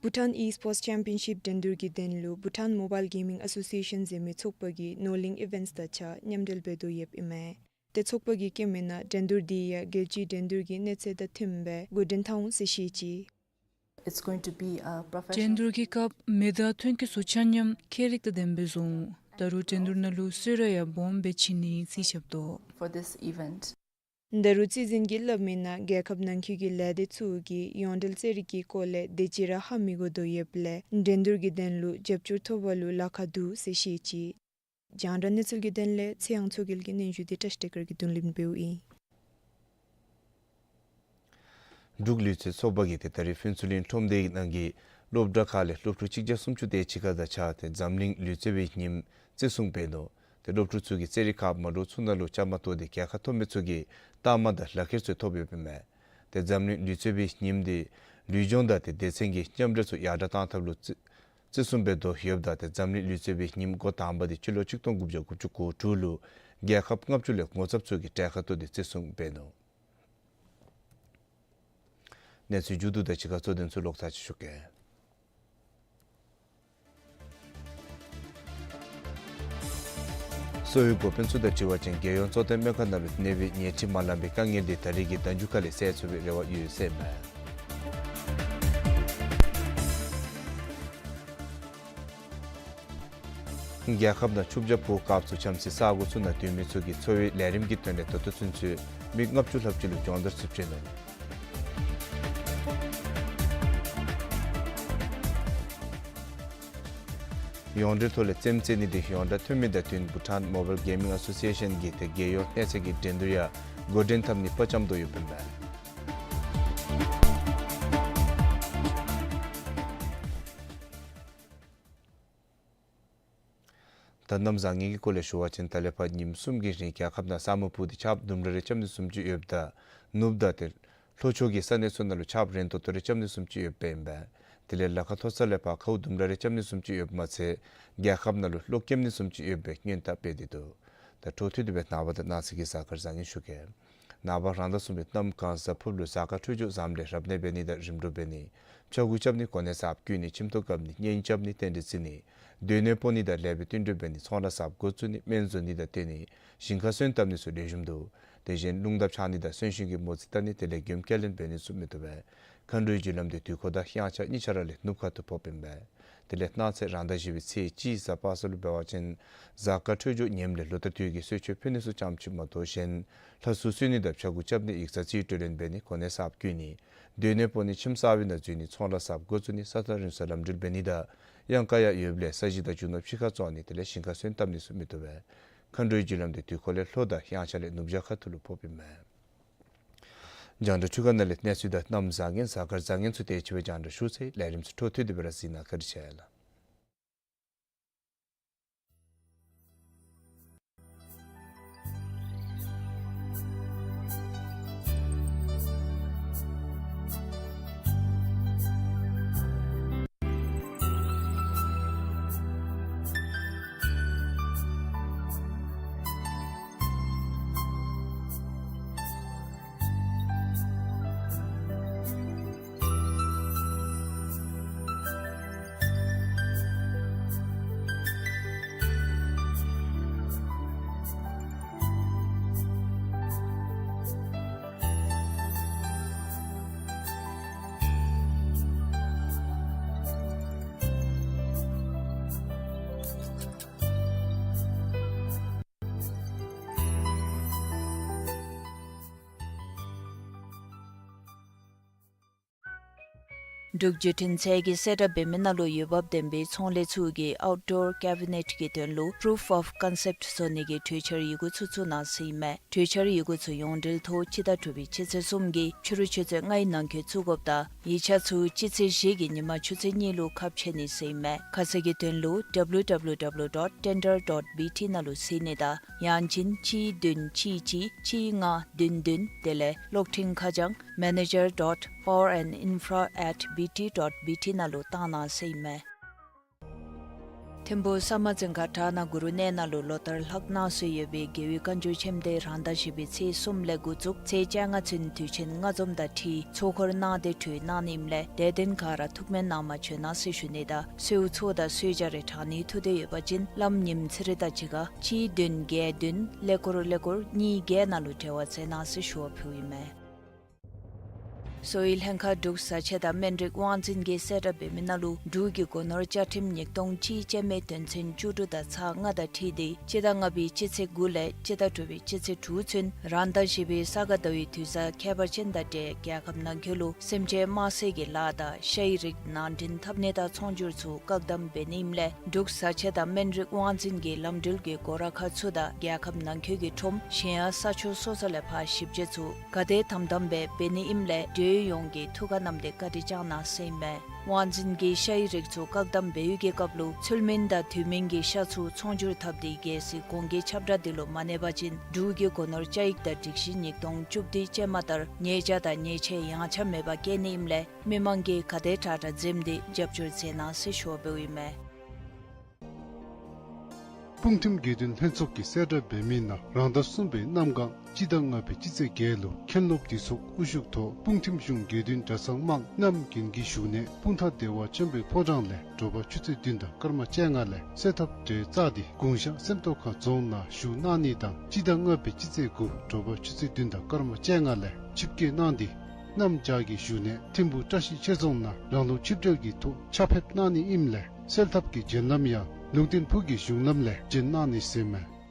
བྷུ་ཊཱན་ཨི་སི་པོརཊསི་ཅེམ་པི་ཡན་ཤིབ་འགྲན་བསྡུར་གྱི་དོན་ལུ་བྷུ་ཊཱན་མོ་བཱའིལ་གེ་མིང་ཨ་སོ་སི་ཨེ་ཤཱན་ཟེར་མི་ཚོགས་པ་གིས་ནོར་གླིང་ཨི་ཝེནཊསི་དང་གཅིག་ཁར་མཉམ་འབྲེལ་འབད་དོ་ཡོདཔ་ཨིན་མས། ཏེ་ཚོགས་པ་གིས་བཀོད་མི་ནང་འགྲན་བསྡུར་འདི་ཡང་རྒྱལ་སྤྱིའི་འགྲན་བསྡུར་གྱི་གནས་ཚད་དང་མཐུནམ་སྦེ་འགོ་འདྲེན་འཐབ་འོང་ཟེར་བཤད་ཅི། It's going to be a professional འགྲན་བསྡུར་གྱི་སྐབས་མེ་མདའ་ཐོན་སྐྱེད་ཚུ་ཆ་མཉམ་ཁྱད་རིག་དང་ལྡནམ་སྦེ་བཟོ་འོང་། ད་རུང་འགྲན་བསྡུར་ནང་ལུ་གསོལ་རས་ཡང་སྦོམ་སྦེ་བྱིན་ནི་རྩིས་རྐྱབ་དོ། For this event. ད་རུང་རྩིས་འཛིན་གྱིས་སླབ་མི་ནང་རྒྱལ་ཁབ་ནང་འཁོད་ཀྱི་ལས་སྡེ་ཚུ་གིས་ཡོངས་འབྲེལ་རྩེད་རིགས་ཀྱི་སྐོར་ལས་དེ་ཅིག་ར་ཧ་མི་གོ་དོ་ཡོདཔ་ལས་འགྲན་བསྡུར་གྱི་དོན་ལུ་རྒྱབ་སྐྱོར་ཐོབ་པ་ལུ་ལཱ་ཁག་འདུག་ཟེར་བཤད་ཅི། རྒྱང་བསྒྲགས་གནས་ཚུལ་གྱི་དོན་ལས་ཚེ་དབང་མཚོ་རྒྱལ་གྱི་སྙན་ཞུ་འདི་བཀྲ་ཤིས་བདེ་དཀར་གྱིས་གདོང་ལེན་འབདཝ་ཨིན། འབྲུག་ལུས་རྩལ་ཚོགས་པ་གིས་ཏེ་ད་རིས་ཕུན་ཚོགས་གླིང་ཁྲོམ་སྡེ་ནང་གི་སློབ་གྲྭ་ཁག་ལས་སློབ་ཕྲུག་གཅིག་བརྒྱ་སུམ་ཅུ་དེ་ཅིག་ཁར་ད་ཆ་ཏེ་འཛམ་གླིང་ལུས་རྩལ་བའི་ཉིནམ་བརྩི་སྲུང་འབད་ནུག། ཏེ་སློབ་ཕྲུག་ཚུ་གིས་རྩེད་རིགས་ཁག་མ་འདྲཝ་ཚུ་ནང་ལུ་བཅའ་མར་གཏོགས་ཏེ་རྒྱལ་ཁ་ཐོབ་མི་ཚུ་གིས་རྟགས་མ་དང་ལག་ཁྱེར་ཚུ་ཐོབ་ཡོདཔ་ཨིན་མས། ཏེ་འཛམ་གླིང་ལུས་རྩལ་བའི་ཉིནམ་འདི་ལུས་སྦྱོང་དང་ཏེ་སྡེ་ཚན་གྱི་མཉམ་འབྲེལ་ཚུ་ཡར་དྲག་གཏང་ཐབས་ལུ་བརྩི་བརྩི་སྲུང་འབད་དོ་ཡོདཔ་ད་ཏེ་འཛམ་གླིང་ལུས་རྩལ་བའི་ཉིནམ་འགོ་དང་པ་འདི་སྤྱི་ལོ་ཆིག་སྟོང་དགུ་བརྒྱ་དགུ་བཅུ་གོ་དྲུག་ལུ་རྒྱལ་ཁབ་ལྔ་བཅུ་ལས་ངོ་ཚབ་ཚུ་གིས་གྲལ་ཁར་གཏོགས་ཏེ་བརྩི་སྲུང་འབད་ནུག། གནས་ཚུལ་མཇུག་བསྡུ་དང་གཅིག་ཁར་གཙོ་དོན་ཚུ་ལོག་ཚར་ཅིག་ཞུ་གེ། གསོ་བའི་འགོ་དཔོན་ཚུ་དང་འཁྲིལ་བ་ཅིན་རྒྱལ་ཡོངས་གཙོ་བསྟེན་སྨན་ཁང་ནང་ལུ་ནད་པའི་ཉལ་ཁྲི་མ་ལང་པའི་དཀའ་ངལ་འདི་ད་རེས་ཀྱི་ཟླ་མཇུག་ཁ་ལས་སེལ་ཚུགས་པའི་རེ་བ་ཡོད་ཟེར་ཨིན་མས། རྒྱལ་ཁབ་ནང་ཆུ་བྱ་ཕོག་སྐབས་སུ་བྱམས་བརྩེའི་ས་སྒོ་ཚུ་ནང་སྡོད་མི་ཚུ་གི་འཚོ་བའི་ལས་རིམ་གྱི་དོན་ལས་ད་ལྟོ་ཚུན་ཚོད་མི་ལྔ་བཅུ་ལྷགཔ་ཅིག་ལུ་སྦྱོང་བརྡར་ཚུ་བྱིན་ནུག། ཡོངས་འབྲེལ་ཐོག་ལས་རྩེདམོ་རྩེ་ནི་འདི་ཡོངས་གྲགས་ཐོན་མི་དང་བསྟུན་བྷུ་ཊཱན་མོ་བཱའིལ་གེ་མིང་ཨ་སོ་སི་ཨེ་ཤཱན་གྱིས་ཏེ་རྒྱལ་ཡོངས་གནས་ཚད་ཀྱི་འགྲན་བསྡུར་ཡང་འགོ་འདྲེན་འཐབ་ནི་དཔའ་བཅམ་དོ་ཡོདཔ་ཨིན་པས། ད་གནམ་བཟང་ངན་གྱི་སྐོར་ལས་ཞུ་བ་ཅིན་ད་ལས་ཕར་ཉིནམ་གསུམ་གྱི་རིང་རྒྱལ་ཁབ་ནང་ས་སྨུག་ཕུབ་སྟེ་ཆརཔ་དུམ་གྲ་རེ་རྐྱབ་ནི་བཟུམ་ཅིག་ཡོདཔ་ད་ནུབ་ད་ཏེ་ལྷོ་ཕྱོགས་ཀྱི་ས་གནས་ཚུ་ནང་ལུ་ཆརཔ་རན་ཏོག་ཏོ་རེ་རྐྱབ་ནི་བཟུམ་ཅིག་ཡོདཔ་ཨིན་པས། དེ་ལས་ལ་ཁ་མཐོ་ས་ལས་ཕར་ཁཝ་དུམ་གྲ་རེ་རྐྱབ་ནི་བཟུམ་ཅིག་ཡོདཔ་མ་ཚད་རྒྱལ་ཁབ་ནང་ལུ་གློག་ཀེམ་ནི་བཟུམ་ཅིག་ཡོད་པའི་སྔོན་བརྡ་སྤེལ་ཏེ་འདུག། ད་འཕྲོ་མཐུད་དེ་སྦེ་ནངས་པ་དང་གནངས་ཚེ་གི་གཟའ་སྐར་བཟང་ངན་ཞུ་གེ། ནངས་པ་རང་ཟླ་གསུམ་པའི་གནམ་གང་གཟའ་ཕུར་བུ་ལུ་གཟའ་སྐར་འཕྲོད་སྦྱོར་བཟངམ་ལས་རབ་གནས་འབད་ནི་དང་རིམ་གྲོ་འབད་ནི། ཕྱྭ་འགུགས་རྐྱབ་ནི། གོ་གནས་གསརཔ་བསྐོ་ནི། ཁྱིམ་ཐོག་བཀབ་ནི། གཉེན་རྐྱབ་ནི། རྟེན་འབྲེལ་བརྩི་ནི། སྡོད་གནས་སྤོ་ནི་དང་ལེགས་པའི་བསྟུན་གྲོས་འབད་ནི། ཚོང་ལཱ་གསརཔ་འགོ་བཙུགས་ནི། སྨན་བཟོ་ནི་དང་བསྟེན་ནི། ཞིང་ཁར་སོན་བཏབ་ནི་ཚུ་ལེགས་ཤོམ་འདུག། དེ་བཞིན་རླུང་རྟ་འཕྱང་ནི་དང་གསོན་གཤིན་གྱི་མོ་རྩིས་བལྟ་ནི་དེ་ལས་མགྱོནམ་སྐྱེལ་ལེན་འབད་ནི་ཚུ་མི་བཏུབ་པས། མཁའ་འགྲོའི་རྒྱུ་ལམ་དེ་དུས་འཁོར་དང་དབྱངས་འཆར་གཉིས་ཆ་ར་ལས་ནུབ་ཁ་ཐུག་ཕོགཔ་ཨིན་པས། དེ་ལས་གནངས་ཚེ་རང་ཟླ་བཞི་པའི་ཚེས་གཅིག་གཟའ་པ་སངས་ལུ་འབད་བ་ཅིན་གཟའ་སྐར་འཕྲོད་སྦྱོར་ངནམ་ལས་ལོ་ཟླ་དུས་ཀྱི་གསོལ་མཆོད་ཕུལ་ནི་ཚུ་ཙམ་ཅིག་མ་གཏོགས་གཞན་ལྷ་གསོལ་གསོལ་ནི་དང་ཕྱྭ་འགུགས་རྐྱབ་ནི། ཡིག་ཚང་རྩིས་སྤྲོད་ལེན་འབད་ནི། གོ་གནས་གསརཔ་བསྐོ་ནི། སྡོད་གནས་སྤོ་ནི། ཁྱིམ་གསར་པའི་ནང་འཛུལ་ནི། ཚོང་ལཱ་གསརཔ་འགོ་བཙུགས་ནི། ས་ཐག་རིང་སར་ལམ་འགྲུལ་འབད་ནི་དང་གཡང་ཀ་ཡང་ཡོདཔ་ལས་ས་གཞི་དང་རྒྱུ་ནོར་ཕྱི་ཁར་བཙོང་ནི། དེ་ལས་ཞིང་ཁར་སོན་བཏབ་ནི་ཚུ་མི་བཏུབ་པས། མཁའ་འགྲོའི་རྒྱུ་ལམ་དེ་དུས་འཁོར་ལས་ལྷོ་དང་དབྱངས་འཆར་ལས་ནུབ་བྱང་ཁ་ཐུག་ལུ་ཕོགཔ་ཨིན་མས། རྒྱང་བསྒྲགས་འཕྲུལ་ཁང་ནང་ལས་གནས་ཚུལ་དང་གནམ་བཟང་ངན་གཟའ་སྐར་བཟང་ངན་ཚུ་དེ་ཅིག་སྦེ་རྒྱང་བསྒྲགས་ཞུ་ཚར་ཡི། ལས་རིམ་ཚུ་འཕྲོ་མཐུད་དེ་སྦེ་ར་གཟིགས་གནང་། བཀའ་དྲིན་ཆེ་ལགས། འབྲུག་བརྒྱུད་འཕྲིན་ཚད་ཀྱིས་གསལ་བསྒྲགས་འབད་མི་ནང་ལུ་འོས་འབབ་ལྡན་པའི་ཚོང་ལས་ཚུ་གིས་ཨའུཊ་ཌོར་ཀེ་བི་ནེཊ་ཀྱི་དོན་ལུ་པུ་རུཕ་ཨོཕ་ཀོན་སེཔཊ་བཟོ་ནི་གི་གྲོས་འཆར་ཡི་གུ་ཚུ་བཙུགས་གནང་ཟེར་ཨིན་མས། གྲོས་འཆར་ཡི་གུ་ཚུ་ཡོངས་འབྲེལ་ཐོག་སྤྱི་ཟླ་དྲུག་པའི་སྤྱི་ཚེས་གསུམ་གྱི་ཕྱི་རུ་ཆུ་ཚོད་ལྔའི་ནང་འཁོད་བཙུགས་དགོཔ་དང་ཡིག་ཆ་ཚུ་སྤྱི་ཚེས་བཞི་གི་ཉིན་མ་ཆུ་ཚོད་གཉིས་ལུ་ཁ་ཕྱེ་ནི་ཟེར་ཨིན་མས། ཁ་གསལ་གྱི་དོན་ལུ་ཌབ་ལུ་ཌབ་ལུ་ཌབ་ལུ་ཌོཊ་ཊེན་ཌར་ཌོཊ་བི་ཊི་ནང་ལུ་གཟིགས་ནི་དང་ཡང་ཅིན་གཅིག་བདུན་གཅིག་གཅིག་གཅིག་ལྔ་བདུན་བདུན་དེ་ལས་གློག་འཕྲིན་ཁ་བྱང་མེ་ནེ་ཇར་ཌོཊ་པ་ཝར་ཨེནཌ་ཨིན་ཕ་ར་ཨེཊ་བི་ཊི་ཌོཊ་བི་ཊི་ནང་ལུ་བཏང་གནང་ཟེར་ཨིན་མས། ཐིམ་ཕུག་ས་དམར་རྫིང་ཁ་བྲག་ནག་གུ་རུ་གནས་ནང་ལུ་ལོ་ལྟར་ལྷག་གནང་སྲོལ་ཡོད་པའི་རྒྱལ་བའི་བཀའ་འགྱུར་ཆེན་མོ་དེ་རང་ཟླ་བཞི་པའི་ཚེས་གསུམ་ལས་འགོ་བཙུགས་ཚེས་བཅོ་ལྔ་ཚུན་དུས་ཆེན་ལྔ་འཛོམས་དང་འཁྲིལ་ཚོགས་འཁོར་གནང་སྟེ་གྲོལ་གནང་ནི་ཨིནམ་ལས་དད་ལྡན་ག་ར་ཐུགས་སྨོན་གནང་མ་བྱོན་གནང་ཟེར་ཞུ་ནི་དང་གསོལཝ་ཚོགས་དང་གསོལ་ཇ་རེ་དྲང་ནི་ཐུགས་འདོད་ཡོད་པ་ཅིན་ལམ་ཉིནམ་ཚེས་རེ་དང་གཅིག་ཁར་གཅིག་བདུན་བརྒྱད་བདུན་ཀླད་ཀོར་ཀླད་ཀོར་གཉིས་བརྒྱད་ནང་ལུ་འབྲེལ་བ་མཛད་གནང་ཟེར་ཞུ་བ་ཕུལཝ་ཨིན་མས། གསོ་བའི་ལྷན་ཁག་འབྲུག་བཟའ་ཆས་དང་སྨན་རིགས་དབང་འཛིན་གྱིས་གསལ་བསྒྲགས་འབད་མི་ནང་ལུ་འབྲུག་གི་སྒོ་ནོར་བཅའ་ཁྲིམས་ཉིས་སྟོང་གཅིག་ཅན་མའི་དོན་ཚན་བཅུ་དྲུག་དང་ཚག་ལྔ་དང་འཁྲིལ་ཏེ་སྤྱི་ཟླ་ལྔ་པའི་སྤྱི་ཚེས་དགུ་ལས་སྤྱི་ཟླ་དྲུག་པའི་སྤྱི་ཚེས་དྲུག་ཚུན་རང་ཟླ་བཞི་པའི་ས་ག་ཟླ་བའི་དུས་བཟང་ཁྱད་པར་ཅན་དང་འབྲེལ་རྒྱལ་ཁབ་ནང་འཁོད་ལུ་སེམས་ཅན་དམར་བསད་ཀྱི་ལཱ་དང་ཤ་ཡི་རིགས་ནང་འདྲེན་འཐབ་ནི་དང་ཚོང་སྒྱུར་ཚུ་བཀག་དམ་འབད་ནི་ཨིནམ་ལས་འབྲུག་བཟའ་ཆས་དང་སྨན་རིགས་དབང་འཛིན་གྱི་ལམ་འགྲུལ་གྱི་སྒོ་ར་ཁག་ཚུ་དང་རྒྱལ་ཁབ་ནང་འཁོད་ཀྱི་ཁྲོམ་གཞན་ཡང་ས་ཕྱོགས་སོ་སོ་ལས་ཕར་ཞིབ་དཔྱད་ཚུ་ག་དེ་དམ་དམ་སྦེ་འབད་ནི་ཨིནམ་ལས་འབྲེལ་ཡོད་ཡོངས་ཀྱིས་ཐུགས་ཁར་བསྣམས་ཏེ་བཀའ་དྲིན་བསྐྱང་གནང་ཟེར་ཨིན་མས། དབང་འཛིན་གྱིས་ཤ་ཡི་རིགས་ཚུ་བཀག་དམ་འབད་བའི་གི་སྐབས་ལུ་ཚུལ་མིན་དང་དུས་མིན་གྱི་ཤ་ཚུ་ཚོང་སྒྱུར་འཐབ་སྟེ་རྒྱལ་སྲིད་གོང་འགན་ཁྱབ་བསྒྲགས་འདི་ལུ་མ་གནས་པ་ཅིན་འབྲུག་གི་སྒོ་ནོར་བཅའ་ཡིག་དང་སྒྲིག་གཞི་ཉིས་སྟོང་བཅུ་བདུན་ཅན་མ་ལྟར་ཉེས་བྱ་དང་ཉེས་ཆད་ཡངས་ཆག་མེད་པར་བཀལ་ནི་ཨིནམ་ལས་མི་མང་གིས་ག་དེ་དྲག་དྲག་འཛེམས་ཏེ་རྒྱབ་སྐྱོར་མཛད་གནང་ཟེར་ཞུ་བ་འབདཝ་ཨིན་མས། སྤུངས་ཐིམ་དགེ་འདུན་ལྷན་ཚོགས་ཀྱིས་གསལ་བསྒྲགས་འབད་མི་ནང་རང་ཟླ་གསུམ་པའི་གནམ་གང་སྤྱི་ཟླ་ལྔ་པའི་སྤྱི་ཚེས་བརྒྱད་ལུ་མཁན་སློབ་འདུས་ཚོགས་དབུ་བཞུགས་ཐོག་སྤུངས་ཐིམ་གཞུང་དགེ་འདུན་གྲྭ་ཚང་དམངས་རྣམས་རྒྱུན་གྱི་བཞུགས་གནས་སྤུངས་ཐང་བདེ་བ་ཆེན་པོའི་ཕོ་བྲང་ལས་དྲོ་པ་ཆུ་ཚོད་བདུན་དང་སྐར་མ་བཅོ་ལྔ་ལས་གསོལ་ཐབ་གྲལ་བཙུགས་ཏེ་གུང་ཤང་སེམས་རྟོགས་ཁ་རྫོང་ནང་བཞུགས་གནང་ནི་དང་སྤྱི་ཟླ་ལྔ་པའི་སྤྱི་ཚེས་དགུ་དྲོ་པ་ཆུ་ཚོད་བདུན་དང་སྐར་མ་བཅོ་ལྔ་ལས་ཆིབས་བསྐྱོད་གནང་སྟེ་གནམ་བྱཱར་གྱི་བཞུགས་གནས་ཐིམ་ཕུག་བཀྲ་ཤིས་ཆོས་རྫོང་ནང་རང་ལུགས་ཆིབས་གྲལ་གྱི་ཐོག་ཕྱག་ཕེབས་གནང་ནི་ཨིནམ་ལས་གསོལ་ཐབ་ཀྱི་བྱོན་ལམ་ཡང་ལུང་བསྟན་ཕུག་གི་གཞུང་ལམ་ལས་བྱོན་གནང་ནི་ཟེར་ཨིན་མས།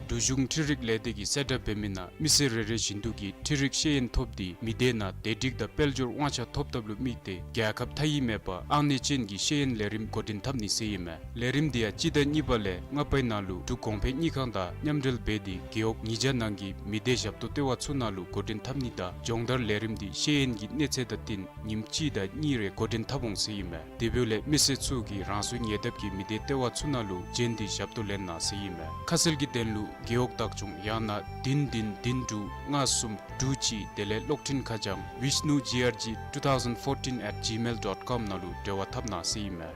འབྲུག་གཞུང་འཕྲུལ་རིག་ལས་སྡེ་གིས་གསལ་བསྒྲགས་འབད་མི་ནང་མི་སེར་རེ་རེ་བཞིན་དུ་གིས་འཕྲུལ་རིག་ཤེས་ཡོན་ཐོབ་སྟེ་མི་སྡེ་ནང་བདེ་སྒྲིག་དང་དཔལ་འབྱོར་དབང་ཆ་ཐོབ་ཐབས་ལུ་དམིགས་ཏེ་རྒྱལ་ཁབ་མཐའ་དབུས་མེད་པར་ཨང་གནས་ཅན་གྱི་ཤེས་ཡོན་ལས་རིམ་འགོ་འདྲེན་འཐབ་ནི་ཟེར་ཨིན་མས། ལས་རིམ་འདི་ཡང་སྤྱི་ཟླ་གཉིས་པ་ལས་ལྔ་པའི་ནང་ལུ་འབྲུག་གོང་འཕེལ་དངུལ་ཁང་དང་མཉམ་འབྲེལ་འབད་དེ་རྒེད་འོག་ཉིས་བརྒྱ་ནང་གི་མི་སྡེ་ཞབས་ཏོག་ལྟེ་བ་ཚུ་ནང་ལུ་འགོ་འདྲེན་འཐབ་ནི་དང་སྦྱོང་བརྡར་ལས་རིམ་འདི་ཤེས་ཡོན་གྱི་གནས་ཚད་དང་བསྟུན་ཉིནམ་གཅིག་དང་གཉིས་རེ་འགོ་འདྲེན་འཐབ་འོང་ཟེར་ཨིན་མས། དེ་འབདཝ་ལས་མི་སེར་ཚུ་གིས་རང་སོའི་ཉེ་འདབས་ཀྱི་མི་སྡེ་ལྟེ་བ་ཚུ་ནང་ལུ་བྱོན་ཏེ་ཞབས་ཏོག་ལེན་གནང་ཟེར་ཨིན་མས། ཁ་གསལ་གྱི་དོན་ལུ་རྒེད་འོག་བདག་སྐྱོང་ཡང་ན་བདུན་བདུན་བདུན་དྲུག་ལྔ་གསུམ་དྲུག་གཅིག་དེ་ལས་གློག་འཕྲིན་ཁ་བྱང་vishnu G R G two thousand fourteen at gmail dot com ནང་ལུ་འབྲེལ་བ་འཐབ་གནང་ཟེར་ཨིན་མས།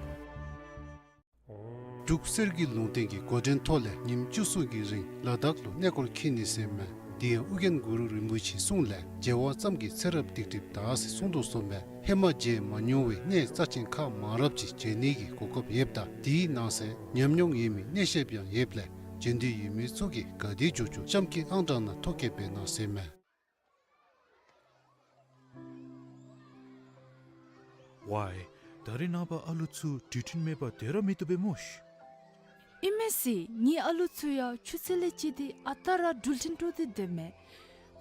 འབྲུག་གསེར་གྱི་ལུང་བསྟན་གྱི་འགོ་འདྲེན་ཐོག་ལས་ཉིནམ་བཅུ་གསུམ་གྱི་རིང་ལ་དྭགས་ལུ་གནས་སྐོར་འཁྱིད་ནི་ཟེར་ཨིན་མས། དེ་ཡང་ཨོ་རྒྱན་གུ་རུ་རིན་པོ་ཆེའི་གསུང་ལས་མཇལ་བ་ཙམ་གྱིས་ཚེ་རབས་སྡིག་སྒྲིབ་དག་ཟེར་གསུངས་དོ་བཟུམ་སྦེ་ཧེ་མ་མཇལ་མ་མྱོང་བའི་གནས་རྩ་ཆེན་ཁག་མང་རབས་ཅིག་མཇལ་ནི་གི་གོ་སྐབས་ཡོདཔ་ད་དེའི་ནང་གསེས་ཉམས་མྱོང་ཡོད་མི་གནས་བཤད་པ་ཡང་ཡོདཔ་ལས་མཇལ་འདོད་ཡོད་མི་ཚུ་གིས་ག་དེ་མགྱོགས་མགྱོགས་གཤམ་གྱི་ཨང་གྲངས་ནང་ཐོ་བཀོད་འབད་གནང་ཟེར་མས། ཝའི། ད་རེས་ནངས་པ་ཨ་ལུ་ཚུ་འགྲུལ་འཕྲིན་མེད་པར་སྡོད་ར་མི་བཏུབ་པས་སྨོ་ཤི། ཨིན་མས་ཟེར། ངེའི་ཨ་ལུ་ཚུ་ཡང་ཆུ་ཚོད་ལས་བཅད་དེ་ཨ་རྟག་ར་འགྲུལ་འཕྲིན་དཀྲོགས་ཏེ་སྡོདཔ་མས།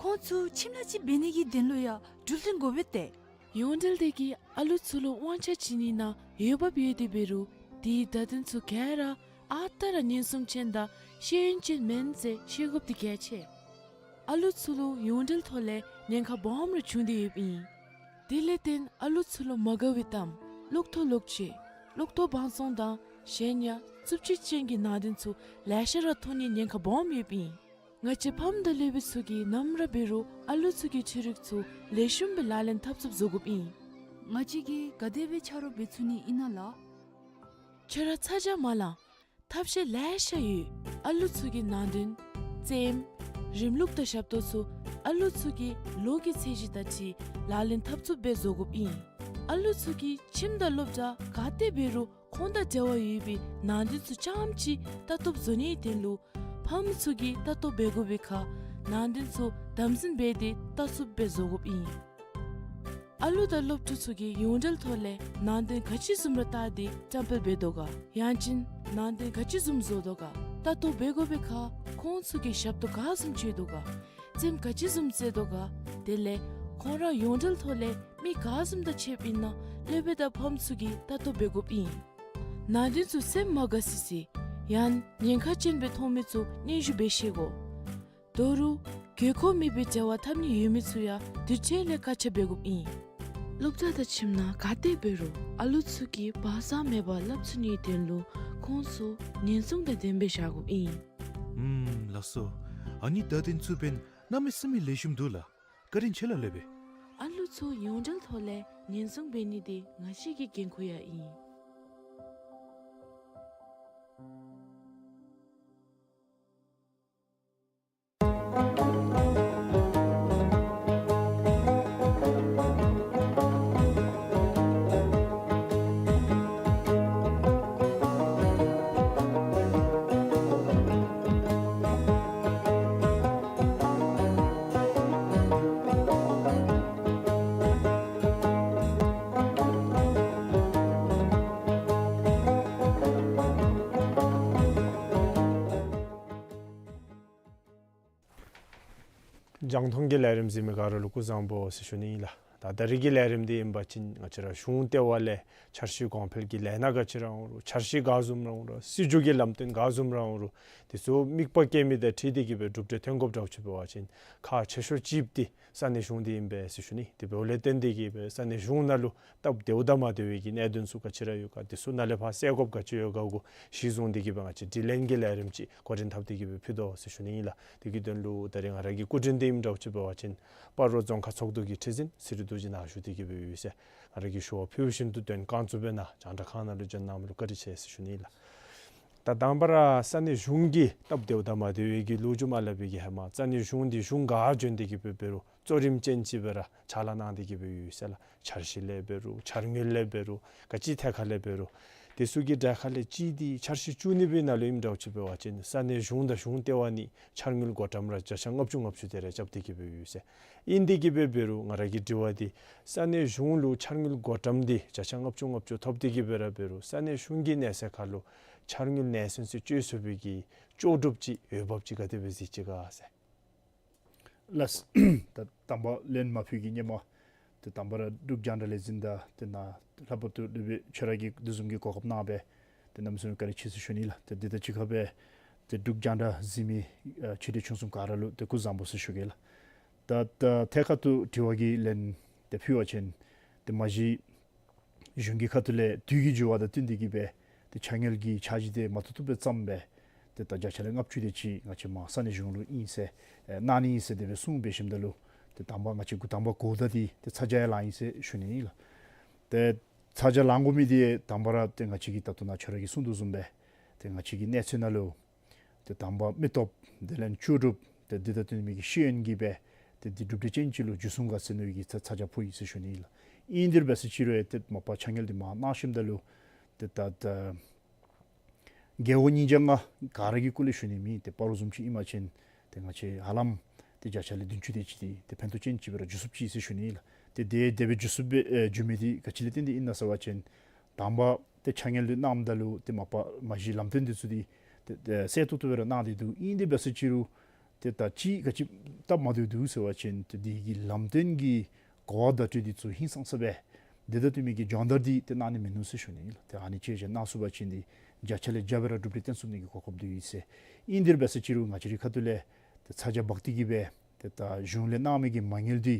ཁོང་ཚུ་ཁྱིམ་ལས་ཅིག་འབད་ནི་གི་དོན་ལུ་ཡང་འགྲུལ་འཕྲིན་དགོ་པས་ཏེ། ཡོངས་འབྲེལ་དེ་གིས་ཨ་ལུ་ཚུ་ལུ་དབང་ཆ་བྱིན་ནི་ནང་འོས་འབབ་ཡོད་དེ་འབད་རུང་དེའི་བརྡ་དོན་ཚུ་ག་ར་ཨ་རྟག་ར་ཉེན་སྲུང་ཅན་དང་ཤེས་ཡོན་ཅན་མེན་ཟེར་ཤེས་དགོཔ་དེ་གལ་ཆེ། ཨ་ལུ་ཚུ་ལུ་ཡོངས་འབྲེལ་ཐོག་ལས་ཉེན་ཁ་སྦོམ་ར་བྱུང་སྟེ་ཡོདཔ་ཨིན། དེ་ལས་བརྟེན་ཨ་ལུ་ཚུ་ལུ་མ་དགའ་བའི་གཏམ་གློག་ཐོག་ལོག་སྤྱོད་གློག་ཐོག་བང་བཙོང་དང་གཞན་ཡང་རྩུབ་སྤྱོད་ཅན་གྱི་ནང་དོན་ཚུ་ལེ་ཤ་ར་མཐོང་ནིའི་ཉེན་ཁ་སྦོམ་ཡོདཔ་ཨིན། ང་བཅས་ཕམ་དང་ལུས་པའི་ཚུ་གིས་ནམ་ར་འབད་རུང་ཨ་ལུ་ཚུ་གི་ཆོས་རིག་ཚུ་ལེགས་ཤོམ་སྦེ་ལག་ལེན་འཐབ་ཚུགསཔ་བཟོ་དགོཔ་ཨིན། ང་བཅས་ཀྱིས་ག་དེ་སྦེ་ཆ་རོགས་འབད་ཚུགས་ནི་ཨིན་ན་ལགས། ཁྱོད་ར་ཚ་གྱང་མ་ལང་། ཐབས་ཤེས་ལེ་ཤ་ཡོད། ཨ་ལུ་ཚུ་གི་ནང་དོན་རྩེདམོ་རིམ་ལུགས་དང་ཞབས་ཏོག་ཚུ་ཨ་ལུ་ཚུ་གི་ལོ་གི་ཚད་གཞི་དང་འཁྲིལ་ལག་ལེན་འཐབ་ཚུགསཔ་སྦེ་བཟོ་དགོཔ་ཨིན། ཨ་ལུ་ཚུ་གིས་ཁྱིམ་དང་སློབ་གྲྭ་ག་ཏེ་འབད་རུང་ཁོང་དང་འབྲེལ་བ་ཡོད་པའི་ནང་དོན་ཚུ་རྐྱངམ་ཅིག་ལྟ་རྟོགཔ་བཟོ་ནིའི་དོན་ལུ་ཕམ་ཚུ་གིས་ལྟ་རྟོགཔ་འབད་དགོ་པའི་ཁར་ནང་དོན་ཚུ་དམ་འཛིན་འབད་དེ་ལྟ་ཚུགསཔ་སྦེ་བཟོ་དགོཔ་ཨིན། ཨ་ལུ་དང་སློབ་ཕྲུག་ཚུ་གིས་ཡོངས་འབྲེལ་ཐོག་ལས་ནང་དོན་ག་ཅི་བཟུམ་ར་བལྟ་སྟེ་བཀྲམ་སྤེལ་འབད་དོ་ག། ཡང་ཅིན་ནང་དོན་ག་ཅི་བཟུམ་བཟོ་དོ་ག། ལྟ་རྟོགཔ་འབད་དགོ་པའི་ཁར་ཁོང་ཚུ་གིས་ཞབས་ཏོག་ག་བཟུམ་སྤྱོད་དོ་ག། རྩེདམོ་ག་ཅི་བཟུམ་རྩེ་དོ་ག། དེ་ལས་ཁོང་ར་ཡོངས་འབྲེལ་ཐོག་ལས་མི་ག་བཟུམ་དང་ཕྱདཔ་ཨིན་ན་སློབ་དཔོན་དང་ཕམ་ཚུ་གིས་ལྟ་རྟོགཔ་འབད་དགོཔ་ཨིན། ནང་དོན་ཚུ་སེམས་མ་དགའ་སི་སི་ཡང་ཉེན་ཁ་ཅན་སྦེ་མཐོང་མི་ཚུ་སྙན་ཞུ་འབད་ཤེས་དགོ། དོ་རུང་དགོས་མཁོ་མེད་པའི་འབྲེལ་བ་འཐབ་ནི་ཡོད་མི་ཚུ་ཡང་དུས་ཚོད་ལས་བཀག་ཆ་འབད་དགོཔ་ཨིན། སློབ་གྲྭ་དང་ཁྱིམ་ནང་ག་ཏེ་འབད་རུང་ཨ་ལུ་ཚུ་གིས་བག་ཚ་མེད་པར་སླབ་ཚུགས་ནིའི་དོན་ལུ་ཁོང་ཚུ་ཉེན་སྲུང་དང་ལྡནམ་སྦེ་བཞག་དགོཔ་ཨིན། ཨུམ་ལགས་སོ། ཨ་ནི་བརྡ་དོན་ཚུ་འབདན་གནམ་མེད་ས་མེད་ལེགས་ཤོམ་འདུག་ལགས། བཀའ་དྲིན་ཆེ་ལགས་སློབ་དཔོན། ཨ་ལུ་ཚུ་ཡོངས་འབྲེལ་ཐོག་ལས་ཉེན་སྲུང་འབད་ནི་དེ་ང་བཅས་ཀྱི་འགན་ཁུར་ཡང་ཨིན། རྒྱང་མཐོང་གི་ལས་རིམ་གཟིགས་མི་ག་ར་ལུ་སྐུ་གཟུགས་བཟང་པོ་ཟེར་ཞུ་ནི་ཨིན་ལགས། ད་ད་རིས་ཀྱི་ལས་རིམ་འདི་ཨིན་པ་ཅིན་ང་བཅས་ར་གཞུང་ལྟེ་བ་ལས་འཆར་གཞི་གོང་འཕེལ་གྱི་ལས་སྣ་ག་ཅི་ར་འོང་རུང་འཆར་གཞི་ག་བཟུམ་ར་འོང་རུང་སྲིད་བྱུས་ཀྱི་ལམ་སྟོན་ག་བཟུམ་ར་འོང་རུང་དེ་ཚུ་དམིགས་པ་བསྐྱེད་མི་དང་འཁྲིལ་ཏེ་གི་སྦེ་གྲུབ་འབྲས་ཐོན་དགོཔ་འདྲཝ་ཅིག་འབད་བ་ཅིན་ཁག་ཆེ་ཤོས་ཅིག་འདི་ས་གནས་གཞུང་འདི་ཨིན་པས་ཟེར་ཞུ་ནི། དེ་འབདཝ་ལས་བརྟེན་ཏེ་གི་སྦེ་ས་གནས་གཞུང་ནང་ལུ་སྟབས་བདེཝ་དང་མ་བདེ་བའི་གི་གནད་དོན་ཚུ་ག་ཅི་ར་ཡོད་ག་དེ་ཚུ་ནཱ་ལས་ཕར་སེལ་དགོཔ་ག་ཅི་ཡོད་ག་གུ་གཞི་བཟུང་སྟེ་གི་སྦེ་ང་བཅས་དྲི་ལན་གྱི་ལས་རིམ་ཅིག་འགོ་འདྲེན་འཐབ་སྟེ་གི་སྦེ་ཕུལ་དོ་ཟེར་ཞུ་ནི་ཨིན་ལགས། དེ་གི་དོན་ལུ་ད་རིས་ང་ར་གི་སྐུ་མགྲོན་འདི་ཨིནམ་འདྲཝ་ཅིག་འབད་བ་ཅིན་སྤ་རོ་རྫོང་ཁག་ཚོགས་འདུ་གི་ཁྲི་འཛིན་ཚེ་རིང་རྡོ་རྗེ་ནཱ་བཞུགས་ཏེ་གི་སྦེ་ཡོད་ཟེར། ང་ར་གིས་ཞུ་བ་ཕུལཝ་བཞིན་དུ་དོན་རྐང་བཙུགས་འབད་གནང་། རྒྱང་བསྒྲགས་ཁང་ནང་ལུ་འབྱོན་གནང་མི་ལུ་བཀའ་དྲིན་ཆེ་ཟེར་ཞུ་ནི་ཨིན་ལགས། ད་དང་པ་ར་ས་གནས་གཞུང་གི་སྟབས་བདེཝ་དང་མ་བདེ་བའི་གི་ལོ་རྒྱུས་མ་སླབ་པའི་གི་ཧེ་མ་ས་གནས་གཞུང་འདི་གཞུང་ག་བྱོན་ཏེ་གི་སྦེ་འབད་རུང་གཙོ་རིམ་ཅན་ཅིག་སྦེ་ར་ཕྱག་ལཱ་གནང་སྟེ་གི་སྦེ་ཡོད་ཟེར་ལགས། འཆར་གཞི་ལས་འབད་རུང་འཆར་དངུལ་ལས་འབད་རུང་ག་ཅི་ཐད་ཁར་ལས་འབད་རུང་དེ་ཚུ་གི་གྲས་ཁར་ལས་གཅིག་འདི་འཆར་གཞི་བཅུ་གཉིས་པའི་ནང་ལུ་ཨིནམ་འདྲཝ་ཅིག་འབད་བ་ཅིན་ས་གནས་གཞུང་དང་གཞུང་ལྟེ་བ་གཉིས་འཆར་དངུལ་བགོ་བཀྲམ་ར་བརྒྱ་ཆ་ལྔ་བཅུ་ལྔ་བཅུ་དེ་ར་རྐྱབ་སྟེ་གི་སྦེ་ཡོད་ཟེར། ཨིན་ཏེ་གི་སྦེ་འབད་རུང་ང་ར་གི་དྲི་བ་འདི་ས་གནས་གཞུང་ལུ་འཆར་དངུལ་བགོ་བཀྲམ་འདི་བརྒྱ་ཆ་ལྔ་བཅུ་ལྔ་བཅུ་ཐོབ་སྟེ་གི་སྦེ་ར་འབད་རུང་ས་གནས་གཞུང་གི་གནས་ཚད་ཁར་ལུ་འཆར་དངུལ་གནས་ཚད་ཚུ་སྤྱོད་ཚུགས་པའི་གི་ལྕོགས་གྲུབ་ཅིག་འོས་འབབ་ཅིག་ག་དེ་སྦེ་གཟིགས་ཅི་ག་ཟེར། ལགས། ད་དང་པ་ལན་མ་ཕུལ་གི་སྔོན་མ་ཏེ་དང་པ་ར་འབྲུག་རྒྱང་བསྒྲགས་ལས་འཛིན་དང་ཏེ་ནཱ་ལྷག་པར་དུ་སློབ་དཔོན་ཁྱོད་ར་གིས་དེ་བཟུམ་གྱི་གོ་སྐབས་གནང་སྦེ་ཏེ་གནམ་མེད་ས་མེད་བཀའ་དྲིན་ཆེ་ཟེར་ཞུ་ནི་ལགས། ཏེ་དེ་དང་གཅིག་ཁར་སྦེ་ཏེ་འབྲུག་རྒྱང་བསྒྲགས་གཟིགས་མི་ཨ་ཆེ་འབྲིང་ཆུང་གསུམ་ག་ར་ལུ་ཏེ་སྐུ་གཟུགས་བཟང་པོ་ཟེར་ཞུ་གེ་ལགས། ད་ད་ཐད་ཀར་དུ་དྲི་བ་གི་ལན་ཏེ་ཕུལ་བ་ཅིན་ཏེ་མ་གཞི་གཞུང་གི་ཁ་ཐུག་ལས་དུས་ཀྱི་འགྱུར་བ་དང་བསྟུན་ཏེ་གི་སྦེ་ཏེ་འཆར་དངུལ་གྱི་འཆར་གཞི་དེ་མ་ཐུབ་ཐུབ་སྦེ་བརྩམས་སྦེ་ཏེ་ད་བརྒྱ་ཆ་ལས་ལྔ་བཅུ་དེ་ཅིག་ང་བཅས་མར་ས་གནས་གཞུང་ལུ་ཨིན་ཟེར་ཨེ་གནང་ནི་ཨིན་ཟེར་དེ་སྦེ་གསུངས་སྦེ་ཞིནམ་ད་ལུ་ཏེ་དང་པ་ང་བཅས་འགོ་དང་པ་འགོ་བདག་འདི་ཏེ་ཚ་གྱང་ཡང་ལངས་ཡི་ཟེར་ཞུ་ནི་ཨིན་ལགས། ཏེ་ཚ་གྱང་ལང་དགོ་མི་འདི་དང་པ་ར་ཏེ་ང་བཅས་ཀྱིས་ད་ལྟོ་ནཱ་ཁྱོད་ར་གིས་གསུངས་དོ་བཟུམ་སྦེ་ཏེ་ང་བཅས་ཀྱི་གནས་ཚད་ནང་ལུ་ཏེ་དང་པ་མི་སྟོབས་དེ་ལས་ལྕོགས་གྲུབ་ ཏེ་འདི་དང་བསྟུན་མི་གི་ཤེས་ཡོན་གྱིས་སྦེ་ཏེ་འདི་གྲུབ་འབྲས་ཅན་ཅིག་ལུ་འཇུ་བཟུང་ག་ཟེར་མནོ་བའི་གི་ཚ་ཚ་གྱང་ཕོག་ཡི་ཟེར་ཞུ་ནི་ལགས། ཨིན་དེ་ར་འབད་ས་ཅིག་རུང་ཡང་ཏེ་མ་པ་ཕྱག་དངུལ་འདི་མར་གནང་ཞིནམ་ད་ལུ་ཏེ་ད་ད་རྒེད་འོག་ཉིས་བརྒྱ་ལྔ་ག་ར་གི་སྐོར་ལས་ཞུ་ནི་མེད། ཏེ་སྤ་རོ་བཟུམ་ཅིག་ཨིན་པ་ཅིན་ཏེ་ང་བཅས་ཧ་ལམ་ཏེ་བརྒྱ་ཆ་ལས་བདུན་ཅུ་དེ་ཅིག་འདི་ཏེ་ཕན་ཐོགས་ཅན་ཅིག་སྦེ་ར་འཇུ་ཚུགས་ཅི་ཟེར་ཞུ་ནི་ལགས། ཏེ་དེ་དེ་སྦེ་འཇུ་ཚུགས་པའི་ཨེ་འཇུ་མི་འདི་ག་ཅི་ལས་བརྟེན་ཏེ་ཨིན་ན་ཟེར་བ་ཅིན་དང་པ་ཏེ་ཕྱག་དངུལ་འདི་གནངམ་ད་ལུ་ཏེ་མ་པ་མ་གཞི་ལམ་སྟོན་འདི་ཚུ་འདི་ཏེ་ཏེ་གསལ་ཏོག་ཏོ་སྦེ་ར་གནང་སྟེ་འདུག། ཨིན་དེ་འབད་ས་ཅིག་རུང་ཏེ་ད་ཅི་ག་ཅི་སྟབས་མ་བདེཝ་འདུག་ཟེར་བ་ཅིན་ཏེ་འདི་གི་ལམ་སྟོན་གྱི་གོ་བ་བརྡ་སྤྲོད་འདི་ཚུ་ཧིང་སངས་ས་སྦེ་འདི་དང་བསྟུན་མི་གི་སྦྱོང་བརྡར་འདི་ཏེ་གནང་ནི་མིན་ནུག་ཟེར་ཞུ་ནི་ལགས། ཏེ་ཨ་ནི་ཅིག་ཅིག་གནང་ཚུགས་པ་ཅིན་འདི་བརྒྱ་ཆ་ལས་བརྒྱ་སྦེ་ར་གྲུབ་འབྲས་སྟོན་ཚུགས་ནི་གི་གོ་སྐབས་འདུག་ཡོད་ཟེར། ཨིན་དེ་ར་འབད་ས་ཅིག་རུང་ང་བཅས་རའི་ཁ་ཐུག་ལས་ཏེ་ཚ་གྱང་འབག་སྟེ་གི་སྦེ་ཏེ་ད་གཞུང་ལས་གནང་མི་གི་མ་དངུལ་འདི་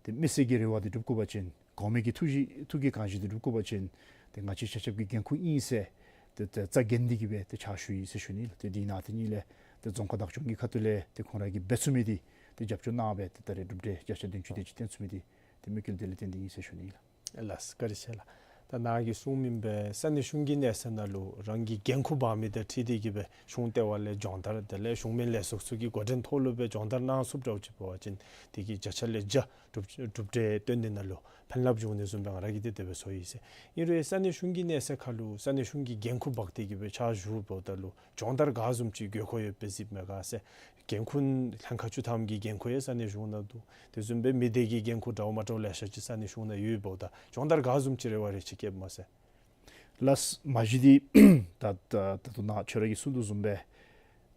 ཏེ་མི་སེར་གྱི་རེ་བ་འདི་སྒྲུབ་དགོ་པ་ཅིན་གོང་མའི་གི་ཐུགས་བཞེད་ཐུགས་ཀྱི་དགོངས་བཞེད་འདི་སྒྲུབ་དགོ་པ་ཅིན་ཏེ་ང་བཅས་ཆ་ཁྱབ་ཀྱི་འགན་ཁུར་ཨིན་ཟེར་ཏེ་ཏེ་རྩ་འགེངས་ཏེ་གི་སྦེ་ཏེ་ཕྱག་ཞུ་ཡི་ཟེར་ཞུ་ནི་ལགས། ཏེ་འདི་ནང་དེ་ཉིད་ལས་ཏེ་རྫོང་ཁག་བདག་སྐྱོང་གི་ཁ་ཐུག་ལས་ཏེ་ཁོང་ར་གིས་འབད་ཚུགས་མི་འདི་ཏེ་རྒྱབ་སྐྱོར་གནང་སྦེ་ཏེ་ད་རེས་གྲུབ་འབྲས་བརྒྱ་ཆ་བདུན་ཅུ་དེ་ཅིག་སྟོན་ཚུགས་མི་འདི་ཏེ་མོས་གུས་འདི་ལས་བརྟེན་ཏེ་ཨིན་ཟེར་ཞུ་ནི་ལགས། ལགས་སོ། བཀའ་དྲིན་ཆེ་ལགས། ད་ནཱ་གིས་གསུངས་མི་སྦེ་ས་གནས་གཞུང་གི་གནས་ཚད་ནང་ལུ་རང་གི་འགན་ཁུར་འབག་མི་དང་འཁྲིལ་ཏེ་གི་སྦེ་གཞུང་ལྟེ་བ་ལས་སྦྱོང་བརྡར་དེ་ལས་གཞུང་མིན་ལས་ཚོགས་ཚུ་གི་འགོ་འདྲེན་ཐོག་ལུ་སྦེ་སྦྱོང་བརྡར་གནང་ཚུགསཔ་འདྲཝ་ཅིག་འབད་བ་ཅིན་དེ་གིས་བརྒྱ་ཆ་ལས་བརྒྱ་གྲུབ་གྲུབ་འབྲས་སྟོན་ནི་ནང་ལུ་ཕན་རླབས་འབྱུང་ནི་བཟུམ་སྦེ་ང་ར་གིས་ཏེ་དེ་སྦེ་ཚོར་ཡི་ཟེར། ཨིན་རུང་ས་གནས་གཞུང་གི་གནས་ཚད་ཁར་ལུ་ས་གནས་གཞུང་གི་འགན་ཁུར་འབག་སྟེ་གི་སྦེ་ཕྱག་ཞུཝ་ད་ལུ་སྦྱོང་བརྡར་ག་བཟུམ་ཅིག་དགོས་མཁོ་ཡོདཔ་སྦེ་གཟིགསཔ་མས་ག་ཟེར། འགན་ཁུར་ལྷན་ཁག་བཅུ་ཐམ་གྱི་འགན་ཁུར་ཡང་ས་གནས་གཞུང་ནང་འདུག། དེ་བཟུམ་སྦེ་མི་སྡེ་གི་འགན་ཁུར་འདྲཝ་མ་འདྲཝ་ལེ་ཤ་ཅིག་ས་གནས་གཞུང་ནང་ཡོདཔ་ད་སྦྱོང་བརྡར་ག་བཟུམ་ཅིག་རེ་བ་རེ་ཅིག་བསྐྱེདཔ་མས་ཟེར། ལགས་སོ། མ་གཞི་འདི་ད་ད་ད་ལྟོ་ནཱ་ཁྱོད་ར་གིས་གསུངས་དོ་བཟུམ་སྦེ་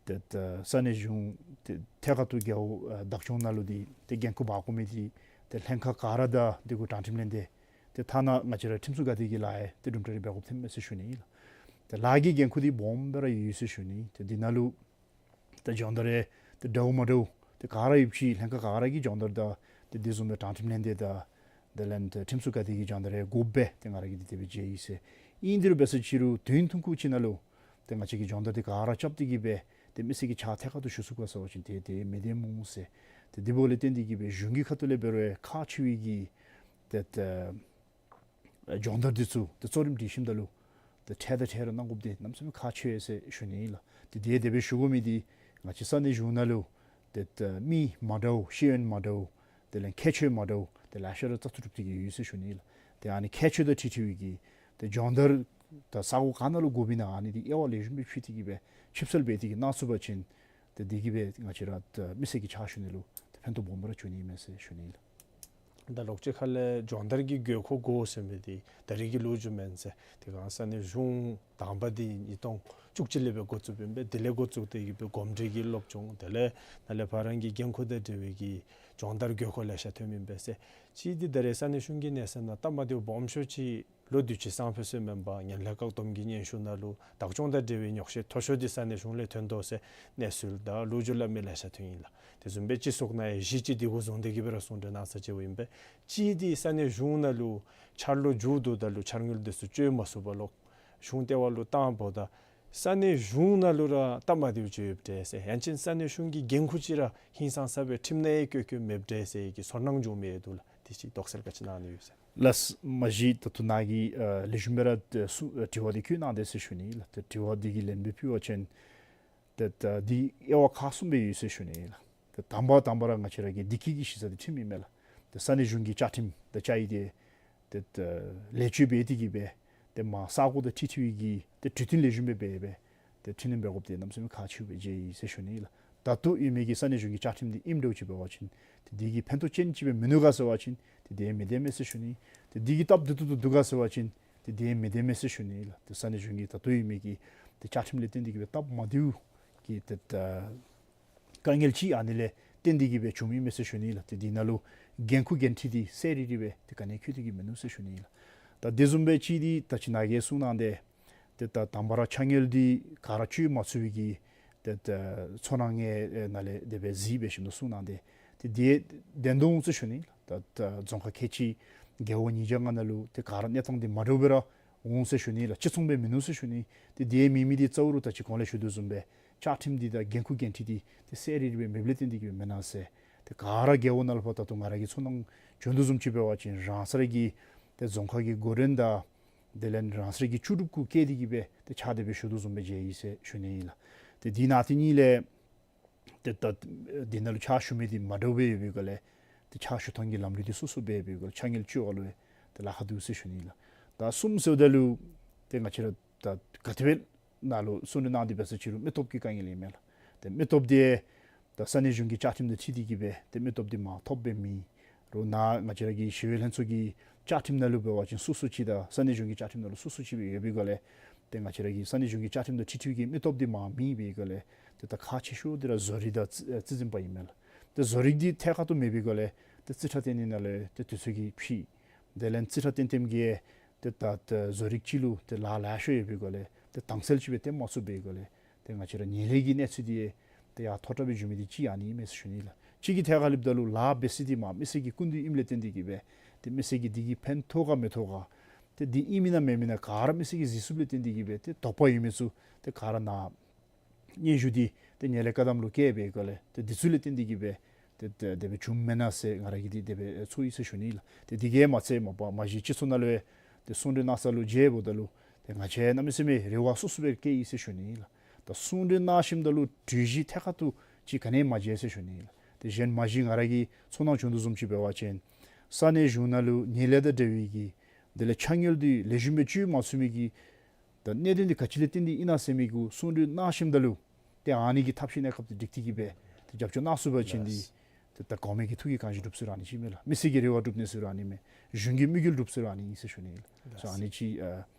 ཏེ་ད་ས་གནས་གཞུང་ཏེ་ཐད་ཀར་དུ་རྒེད་འོག་ཨ་བདག་སྐྱོང་ནང་ལུ་འདི་ཏེ་འགན་ཁུར་འབག་དགོ་མི་འདི་ཏེ་ལྷན་ཁག་ག་ར་དང་འདི་གུ་དྲང་ཁྲིམས་ལེན་ཏེ་ཏེ་ཐ་ན་ང་བཅས་ར་ཁྲིམས་སྲུང་འགག་སྡེ་གི་ལཱ་ཡང་ཏེ་གྲུབ་འབྲས་རེ་འབད་དགོཔ་ཐོནམ་མས་ཟེར་ཞུ་ནི་ཨིན་ལགས། ཏེ་ལཱ་གི་འགན་ཁུར་འདི་སྦོམ་སྦེ་ར་ཡོད་ཟེར་ཞུ་ནི། ཏེ་འདི་ནང་ལུ་ཏེ་སྦྱོང་བརྡར་རེ་ཏེ་འདྲཝ་མ་འདྲཝ་ཏེ་ག་ར་ཡོདཔ་ཅིག་ལྷན་ཁག་ག་ར་གི་སྦྱོང་བརྡར་དང་ཏེ་དེ་བཟུམ་སྦེ་དྲང་ཁྲིམས་ལྷན་སྡེ་དང་དེ་ལས་ཏེ་ཁྲིམས་སྲུང་འགག་སྡེ་གི་སྦྱོང་བརྡར་རེ་དགོཔ་སྦེ་ཏེ་ང་ར་གིས་ཏེ་དེ་སྦེ་མཇལ་ཡི་ཟེར། ཨིན་དེ་རུང་འབད་ས་ཅིག་རུང་དུས་ཡུན་ཐུང་ཀུ་ཅིག་ནང་ལུ་ཏེ་ང་བཅས་ཀྱིས་སྦྱོང་བརྡར་འདི་ག་ར་རྐྱབ་སྟེ་གི་སྦེ་ཏེ་མི་སེར་གྱི་ཕྱག་ཐད་ཀར་དུ་ཞུ་ཚུགས་ག་ཟེར་བ་ཅིན་ཏེ་དེ་མི་བདེ་སྨོ་ཟེར། ཏེ་དེ་འབདཝ་ལས་བརྟེན་ཏེ་གི་སྦེ་གཞུང་གི་ཁ་ཐུག་ལས་འབད་རུང་ཁག་ཆེ་བའི་གི་ཏེ་ཏེ་སྦྱོང་བརྡར་འདི་ཚུ་ཏེ་གཙོ་རིམ་སྒྲིག་ཞིནམ་ད་ལུ་ཏེ་འཕྲལ་དང་འཕྲལ་ར་གནང་དགོཔ་འདི་གནམ་མེད་ས་མེད་ཁག་ཆེ་ཟེར་ཞུ་ནི་ཨིན་ལགས། ཏེ་དེ་དེ་སྦེ་ཞུ་དགོ་མི་འདི་ང་བཅས་ས་གནས་གཞུང་ནང་ལུ་ཏེ་ཏེ་མི་མ་འདྲཝ་ཤེས་ཡོན་མ་འདྲཝ་དེ་ལས་ཁྱད་ཆོས་མ་འདྲཝ་ཏེ་ལེ་ཤ་ར་བཙག་འཐུ་གྲུབ་སྟེ་གི་ཡོད་ཟེར་ཞུ་ནི་ཨིན་ལགས། ཏེ་ཨ་ནི་ཁྱད་ཆོས་དང་འཁྲིལ་འཁྲིལ་བའི་གི་ཏེ་སྦྱོང་བརྡར་ད་ས་གོ་ག་ནང་ལུ་དགོཔ་ཨིན་ན་ཨ་ནི་འདི་དབྱེ་བ་ལེགས་ཤོམ་སྦེ་ཕྱེ་སྟེ་གི་སྦེ་ཆིབས་གསལ་འབད་དེ་གི་གནང་ཚུགས་པ་ཅིན་ཏེ་འདི་གིས་སྦེ་ང་བཅས་ར་ཏེ་མི་སེར་གྱི་ཕྱག་ཞུ་ནི་ལུ་ཏེ་ཕན་ཐོགས་སྦོམ་ར་འབྱུང་ནི་མས་ཟེར་ཞུ་ནི་ཨིན་ལགས། ད་ལོག་ཅིག་ཁ་ལས་སྦྱོང་བརྡར་གྱི་དགོས་མཁོ་དགོ་ཟེར་མི་འདི་ད་རེས་ཀྱི་ལོ་རྒྱུས་མེན་ཟེར། དེ་སྒང་ས་གནས་གཞུང་དང་པ་འདི་ཉིས་སྟོང་བཅུ་གཅིག་ལས་སྦེ་འགོ་བཙུགསཔ་ཨིན་པས། དེ་ལས་འགོ་བཙུགས་ཏེ་གི་སྦེ་གོམས་འདྲིས་ཀྱི་སློབ་སྦྱོང་དེ་ལས་ནཱ་ལས་ཕར་རང་གི་འགན་ཁུར་དང་འབྲེལ་བའི་གི་སྦྱོང་བརྡར་དགོས་མཁོ་ལེ་ཤ་ཐོནམ་ཨིན་པས་ཟེར། གཅིག་འདི་ད་རེས་ས་གནས་གཞུང་གི་གནས་ཚད་ནང་སྟབས་མ་བདེཝ་སྦོམ་ཤོས་ཅིག་ལོ་དུས་ཅི་སང་ཕོད་ཚུན་མེན་པར་ངན་ལྷད་བཀག་སྡོམ་གྱི་སྙན་ཞུ་ནང་ལུ་བདག་སྐྱོང་དང་འབྲེལ་བའི་ཉོགས་བཤད་མཐོ་ཤོས་འདི་ས་གནས་གཞུང་ལས་ཐོན་དོ་ཟེར་གནས་ཚུལ་དང་ལོ་རྒྱུས་སླབ་མི་ལེ་ཤ་ཐོན་ཡི་ལགས། དེ་བཟུམ་སྦེ་སྤྱི་ཚོགས་ནང་ཡང་གཞི་ཅིག་འདི་གུ་བཟུང་སྟེ་གི་སྦེ་ར་གསུང་གྲོས་གནང་ས་ཅིག་ཨིན་པས། གཅིག་འདི་ས་གནས་གཞུང་ནང་ལུ་འཆར་ལོ་མཇུག་བསྡུཝ་ད་ལུ་འཆར་དངུལ་འདི་ཚུ་སྤྱོད་མ་ཚུགས་པར་ལོག་གཞུང་ལྟེ་བ་ལུ་བཏངམ་ད་ས་གནས་གཞུང་ནང་ལུ་ར་སྟབས་མ་བདེཝ་ཅིག་ཡོདཔ་འདྲས་ཟེར། ཡང་ཅིན་ས་གནས་གཞུང་གི་འགན་ཁུར་ཅིག་ར་ཧིང་སངས་ས་སྦེ་ཁྲིམས་ནང་ཡང་བཀོད་བཀོདཔ་མེདཔ་འདྲས་ཟེར་གྱི་ཚོར་སྣང་བྱུང་མི་ཡོད་འདུག་ལགས། དེ་ཅིག་དོགས་སེལ་ག་ཅི་གནང་ནི་ཡོད་ཟེར། ལགས་སོ། མ་གཞི་ད་ལྟོ་ནཱ་གིས་ཨ་ལེགས་ཤོམ་སྦེ་ར་ཨ་གསུ་ཨ་དྲི་བ་འདི་བཀོད་གནང་དེས་ཟེར་ཞུ་ནི་ལགས། ཏེ་དྲི་བ་འདི་གི་ལན་སྦེ་ཕུལ་བ་ཅིན་ཏེ་ད་འདི་དབྱེ་བ་ཁག་གསུམ་སྦེ་ཡོད་ཟེར་ཞུ་ནི་ལགས། ཏེ་དང་པ་དང་པ་ར་ང་བཅས་ར་གི་བདེ་སྐྱིད་ཀྱི་གཞི་རྩ་འདི་ཁྲིམས་ཨིན་མས་ལགས། ཏེ་ས་གནས་གཞུང་གི་བཅའ་ཁྲིམས་དང་བཅའ་ཡིག་འདི་ཏེ་ད་ལེགས་བཅོས་འབད་དེ་གི་སྦེ་ཏེ་མ་ས་གོ་དང་འཁྲིལ་འཁྲིལ་བའི་གི་ཏེ་གྲོས་བསྟུན་ལེགས་ཤོམ་སྦེ་འབད་སྦེ་ཏེ་འཕྲི་སྣོན་འབད་དགོཔ་འདི་གནམ་མེད་ས་མེད་ཁག་ཆེཝ་སྦེ་མཇལ་ཡི་ཟེར་ཞུ་ནི་ལགས། ད་ལྟོ་ཡོད་མི་གི་ས་གནས་གཞུང་གི་བཅའ་ཁྲིམས་འདི་ཨིནམ་འདྲཝ་ཅིག་འབད་བ་ཅིན་ཏེ་འདི་གིས་ཕན་ཐོགས་ཅན་ཅིག་སྦེ་མིན་ནུག་ག་ཟེར་བ་ཅིན་ཏེ་འདི་ཡང་མི་བདེན་མས་ཟེར་ཞུ་ནི། ཏེ་འདི་གིས་སྟབས་བདེ་ཏོག་ཏོ་འདུག་ག་ཟེར་བ་ཅིན་ཏེ་འདི་ཡང་མི་བདེན་མས་ཟེར་ཞུ་ནི་ལགས། ཏེ་ས་གནས་གཞུང་གི་ད་ལྟོ་ཡོད་མི་གི་ཏེ་བཅའ་ཁྲིམས་ལས་བརྟེན་ཏེ་གི་སྦེ་སྟབས་མ་བདེཝ་གི་ཏེ་ད་དཀའ་ངལ་ཅིག་ཨ་ནི་ལས་བརྟེན་ཏེ་གི་སྦེ་བྱུངམ་ཨིན་མས་ཟེར་ཞུ་ནི་ལགས། ཏེ་འདི་ནང་ལུ་འགན་ཁུར་འགན་འཁྲི་འདི་གསལ་རི་རི་སྦེ་ཏེ་ག་ནི་ཡང་འཁོད་དེ་གི་མིན་ནུག་ཟེར་ཞུ་ནི་ལགས། ད་དེ་བཟུམ་སྦེ་ཅིག་འདི་ད་ཅི་ནཱ་གིས་གསུངས་གནང་དེ་ཏེ་ད་དང་པ་ར་ཕྱག་དངུལ་འདི་ག་ར་སྤྱོད་མ་ཚུགས་པའི་གི་ཏེ་ད་ཚོར་སྣང་ངེའི་ནང་ལས་དེ་སྦེ་གཟིགས་འབད་ཞིནམ་ལས་གསུངས་གནང་དེ་ཏེ་དེ་བདེན་འདུག་ཟེར་ཞུ་ནི་ལགས། ད་ད་རྫོང་ཁག་ཁལ་གཅིག་རྒེད་འོག་ཉིས་བརྒྱ་ལྔ་ནང་ལུ་ཏེ་ག་ར་གནས་སྟངས་འདི་མ་འདྲཝ་སྦེ་ར་འོང་ཟེར་ཞུ་ནི་ལགས། གཅིག་མཚུངས་སྦེ་མིན་ནུག་ཟེར་ཞུ་ནི། ཏེ་དེ་མེད་མི་འདི་གཙོ་བོ་ར་ད་ཅི་གོང་ལས་ཞུ་དོ་བཟུམ་སྦེ་བཅའ་ཁྲིམས་འདི་དང་འགན་ཁུར་འགན་འཁྲི་འདི་ཏེ་གསལ་རི་རི་སྦེ་མེདཔ་ལས་བརྟེན་ཏེ་གི་སྦེ་མེན་ན་ཟེར། ཏེ་ག་ར་རྒེད་འོག་ནང་ལུ་ཕར་ད་ལྟོ་ང་ར་གིས་ཚོར་སྣང་བྱུང་དོ་བཟུམ་ཅིག་འབད་བ་ཅིན་རང་སོ་ར་གི་ཏེ་རྫོང་ཁག་གི་འགོ་འདྲེན་དང་དེ་ལས་རང་སོ་ར་གི་ལྕོགས་གྲུབ་གུ་བཀལ་ཏེ་གི་སྦེ་ཏེ་ཕྱག་དེ་སྦེ་ཞུ་དོ་བཟུམ་སྦེ་མཇལ་ཡི་ཟེར་ཞུ་ནི་ཨིན་ལགས། ཏེ་འདི་ནང་དེ་ཉིད་ལས་ ཏེ་ད་འདི་ནང་ལུ་ཕྱག་ཞུ་མི་འདི་མ་འདྲཝ་སྦེ་ཡོད་པའི་སྒང་ལས་ཏེ་ཕྱག་ཞུ་ཐངས་ཀྱི་ལམ་ལུགས་འདི་སོ་སོ་སྦེ་ཡོད་པའི་སྒང་ལས་ཕྱག་དངུལ་སྤྱོད་པ་ལུ་ཏེ་ལཱ་ཁག་འདུག་ཟེར་ཞུ་ནི་ལགས། ད་གསུམ་ཟེརཝ་ད་ལུ་ཏེ་ང་བཅས་ར་ད་ག་དེ་སྦེ་ནང་ལུ་གསུང་གྲོས་གནང་སྟེ་འབད་ས་ཅིག་རུང་མི་སྟོབས་ཀྱི་དཀའ་ངལ་ཨིན་མས་ལགས། ཏེ་མི་སྟོབས་འདི་ད་ས་གནས་གཞུང་གི་བཅའ་ཁྲིམས་དང་འཁྲིལ་ཏེ་གིས་སྦེ་ཏེ་མི་སྟོབས་འདི་མ་ཐོབ་པའི་མི་རུང་ནཱ་ང་བཅས་ར་གི་ཞི་གཡོག་ལྷན་ཚོགས་ཀྱི་བཅའ་ཁྲིམས་ནང་ལུ་འབད་བ་ཅིན་སོ་སོ་ཅིག་དང་ས་གནས་གཞུང་གི་བཅའ་ཁྲིམས་ནང་ལུ་སོ་སོ་ཅིག་སྦེ་ཡོད་པའི་སྒང་ལས་ཏེ་ང་བཅས་ར་གི་ས་གནས་གཞུང་གི་བཅའ་ཁྲིམས་དང་འཁྲིལ་འཁྲིལ་གྱི་མི་སྟོབས་འདི་མ་མེད་པའི་སྒང་ལས་ཏེ་ད་ཁག་ཆེ་ཤོས་འདི་ར་བཟོ་རིག་དང་རྩིས་རྩིས་འཛིན་པ་ཨིན་མས་ལགས། ཏེ་བཟོ་རིག་འདི་ཐད་ཀར་དུ་མེད་པའི་སྒང་ལས་ཏེ་རྩིས་ཁྲ་བཏོན་ནི་ནང་ལས་ཏེ་དུས་ཚོད་ཀྱིས་ཕྱིས། དེ་ལས་རྩིས་ཁྲ་བཏོན་བཏོནམ་གིས་ཏེ་ད་ཏེ་བཟོ་རིག་ཅིག་ལུ་ཏེ་ལཱ་ལེ་ཤ་ཡོད་པའི་སྒང་ལས་ཏེ་དྭངས་གསལ་ཅིག་སྦེ་སྟོན་མ་ཚུགས་པའི་སྒང་ལས་ཏེ་ང་བཅས་ར་ངན་ལྷད་ཀྱི་གནས་ཚུལ་འདི་ཏེ་ཡར་མཐོ་དྲགས་སྦེ་འགྱོ་མི་འདི་གཅིག་ཨ་ནི་ཨིན་མས་ཟེར་ཞུ་ནི་ལགས། གཅིག་གི་ཐད་ཁར་སླབ་ད་ལུ་ལཱ་འབད་ས་འདི་མ་མི་སེར་གྱི་སྐུ་མདུན་ཨིནམ་ལས་བརྟེན་ཏེ་གིས་སྦེ་ཏེ་མི་སེར་གྱིས་འདི་གིས་ཕན་ཐོགས་ག་མི་ཐོགས་ག་ཏེ་འདི་ཨིན་མི་ན་མེན་མི་ན་ག་ར་མི་སེར་གྱིས་གཟིགས་ཚུགསཔ་ལས་བརྟེན་ཏེ་གིས་སྦེ་ཏེ་དོགས་པ་ཡོད་མི་ཚུ་ཏེ་ག་ར་ནཱ་སྙན་ཞུ་འདི་ཏེ་ངན་ལྷད་བཀག་དམ་ལུ་བཀལ་བའི་སྒང་ལས་ཏེ་འདི་ཚུ་ལས་བརྟེན་ཏེ་གིས་སྦེ་ཏེ་ཏེ་དེ་སྦེ་བྱུངམ་མེན་ན་ཟེར་ང་ར་གིས་འདི་དེ་སྦེ་ཚོར་ཡི་ཟེར་ཞུ་ནི་ལགས། ཏེ་འདི་གིས་མ་ཚད་མ་པ་མ་གཞི་སྤྱི་ཚོགས་ནང་ལུ་ཏེ་གསུང་གྲོས་གནང་ས་ལུ་མཇལཝ་ད་ལུ་ཏེ་ང་བཅས་གནམ་མེད་ས་མེད་རེ་བ་སོ་སོ་སྦེ་བསྐྱེད་ཡི་ཟེར་ཞུ་ནི་ལགས། ད་གསུང་གྲོས་གནང་ཞིནམ་ད་ལུ་གྲོས་གཞི་ཐད་ཀར་དུ་ཅིག་ག་ནི་མ་མཇལ་ཟེར་ཞུ་ནི་ལགས། ཏེ་གཞན་མ་གཞི་ང་ར་གིས་ཚོར་སྣང་བྱུང་དོ་བཟུམ་ཅིག་འབད་བ་ཅིན་ས་གནས་གཞུང་ནང་ལུ་ངན་ལྷད་དང་འབྲེལ་བའི་གི་དེ་ལས་ཕྱག་དངུལ་འདི་ལེགས་ཤོམ་སྦེ་སྤྱོད་མ་ཚུགས་མི་གི་ད་གནད་དོན་འདི་ག་ཅི་ལས་བརྟེན་ཏེ་ཨིན་ན་ཟེར་མི་གུ་གསུང་གྲོས་གནང་ཞིནམ་ད་ལུ་ཏེ་ཨ་ནི་གི་ཐབས་ཤེས་གནས་སྐབས་འདི་སྒྲིག་སྟེ་གིས་སྦེ་ཏེ་རྒྱབ་སྐྱོར་གནང་ཚུགས་པ་ཅིན་འདི་ལགས། ཏེ་ད་གོང་མའི་གི་ཐུགས་ཀྱི་དགོངས་བཞེད་འགྲུབ་ཟེར་རུང་ཨ་ནི་ཅིག་མས་ལགས། མི་སེར་གྱི་རེ་བ་འགྲུབ་ནི་ཟེར་རུང་ཨ་ནི་མས། གཞུང་གི་དམིགས་ཡུལ་འགྲུབ་ཟེར་རུང་ཨ་ནི་ཨིན་ཟེར་ཞུ་ནི་ལགས། ལགས། སོ་ཨ་ནི་ཅིག་ཨ་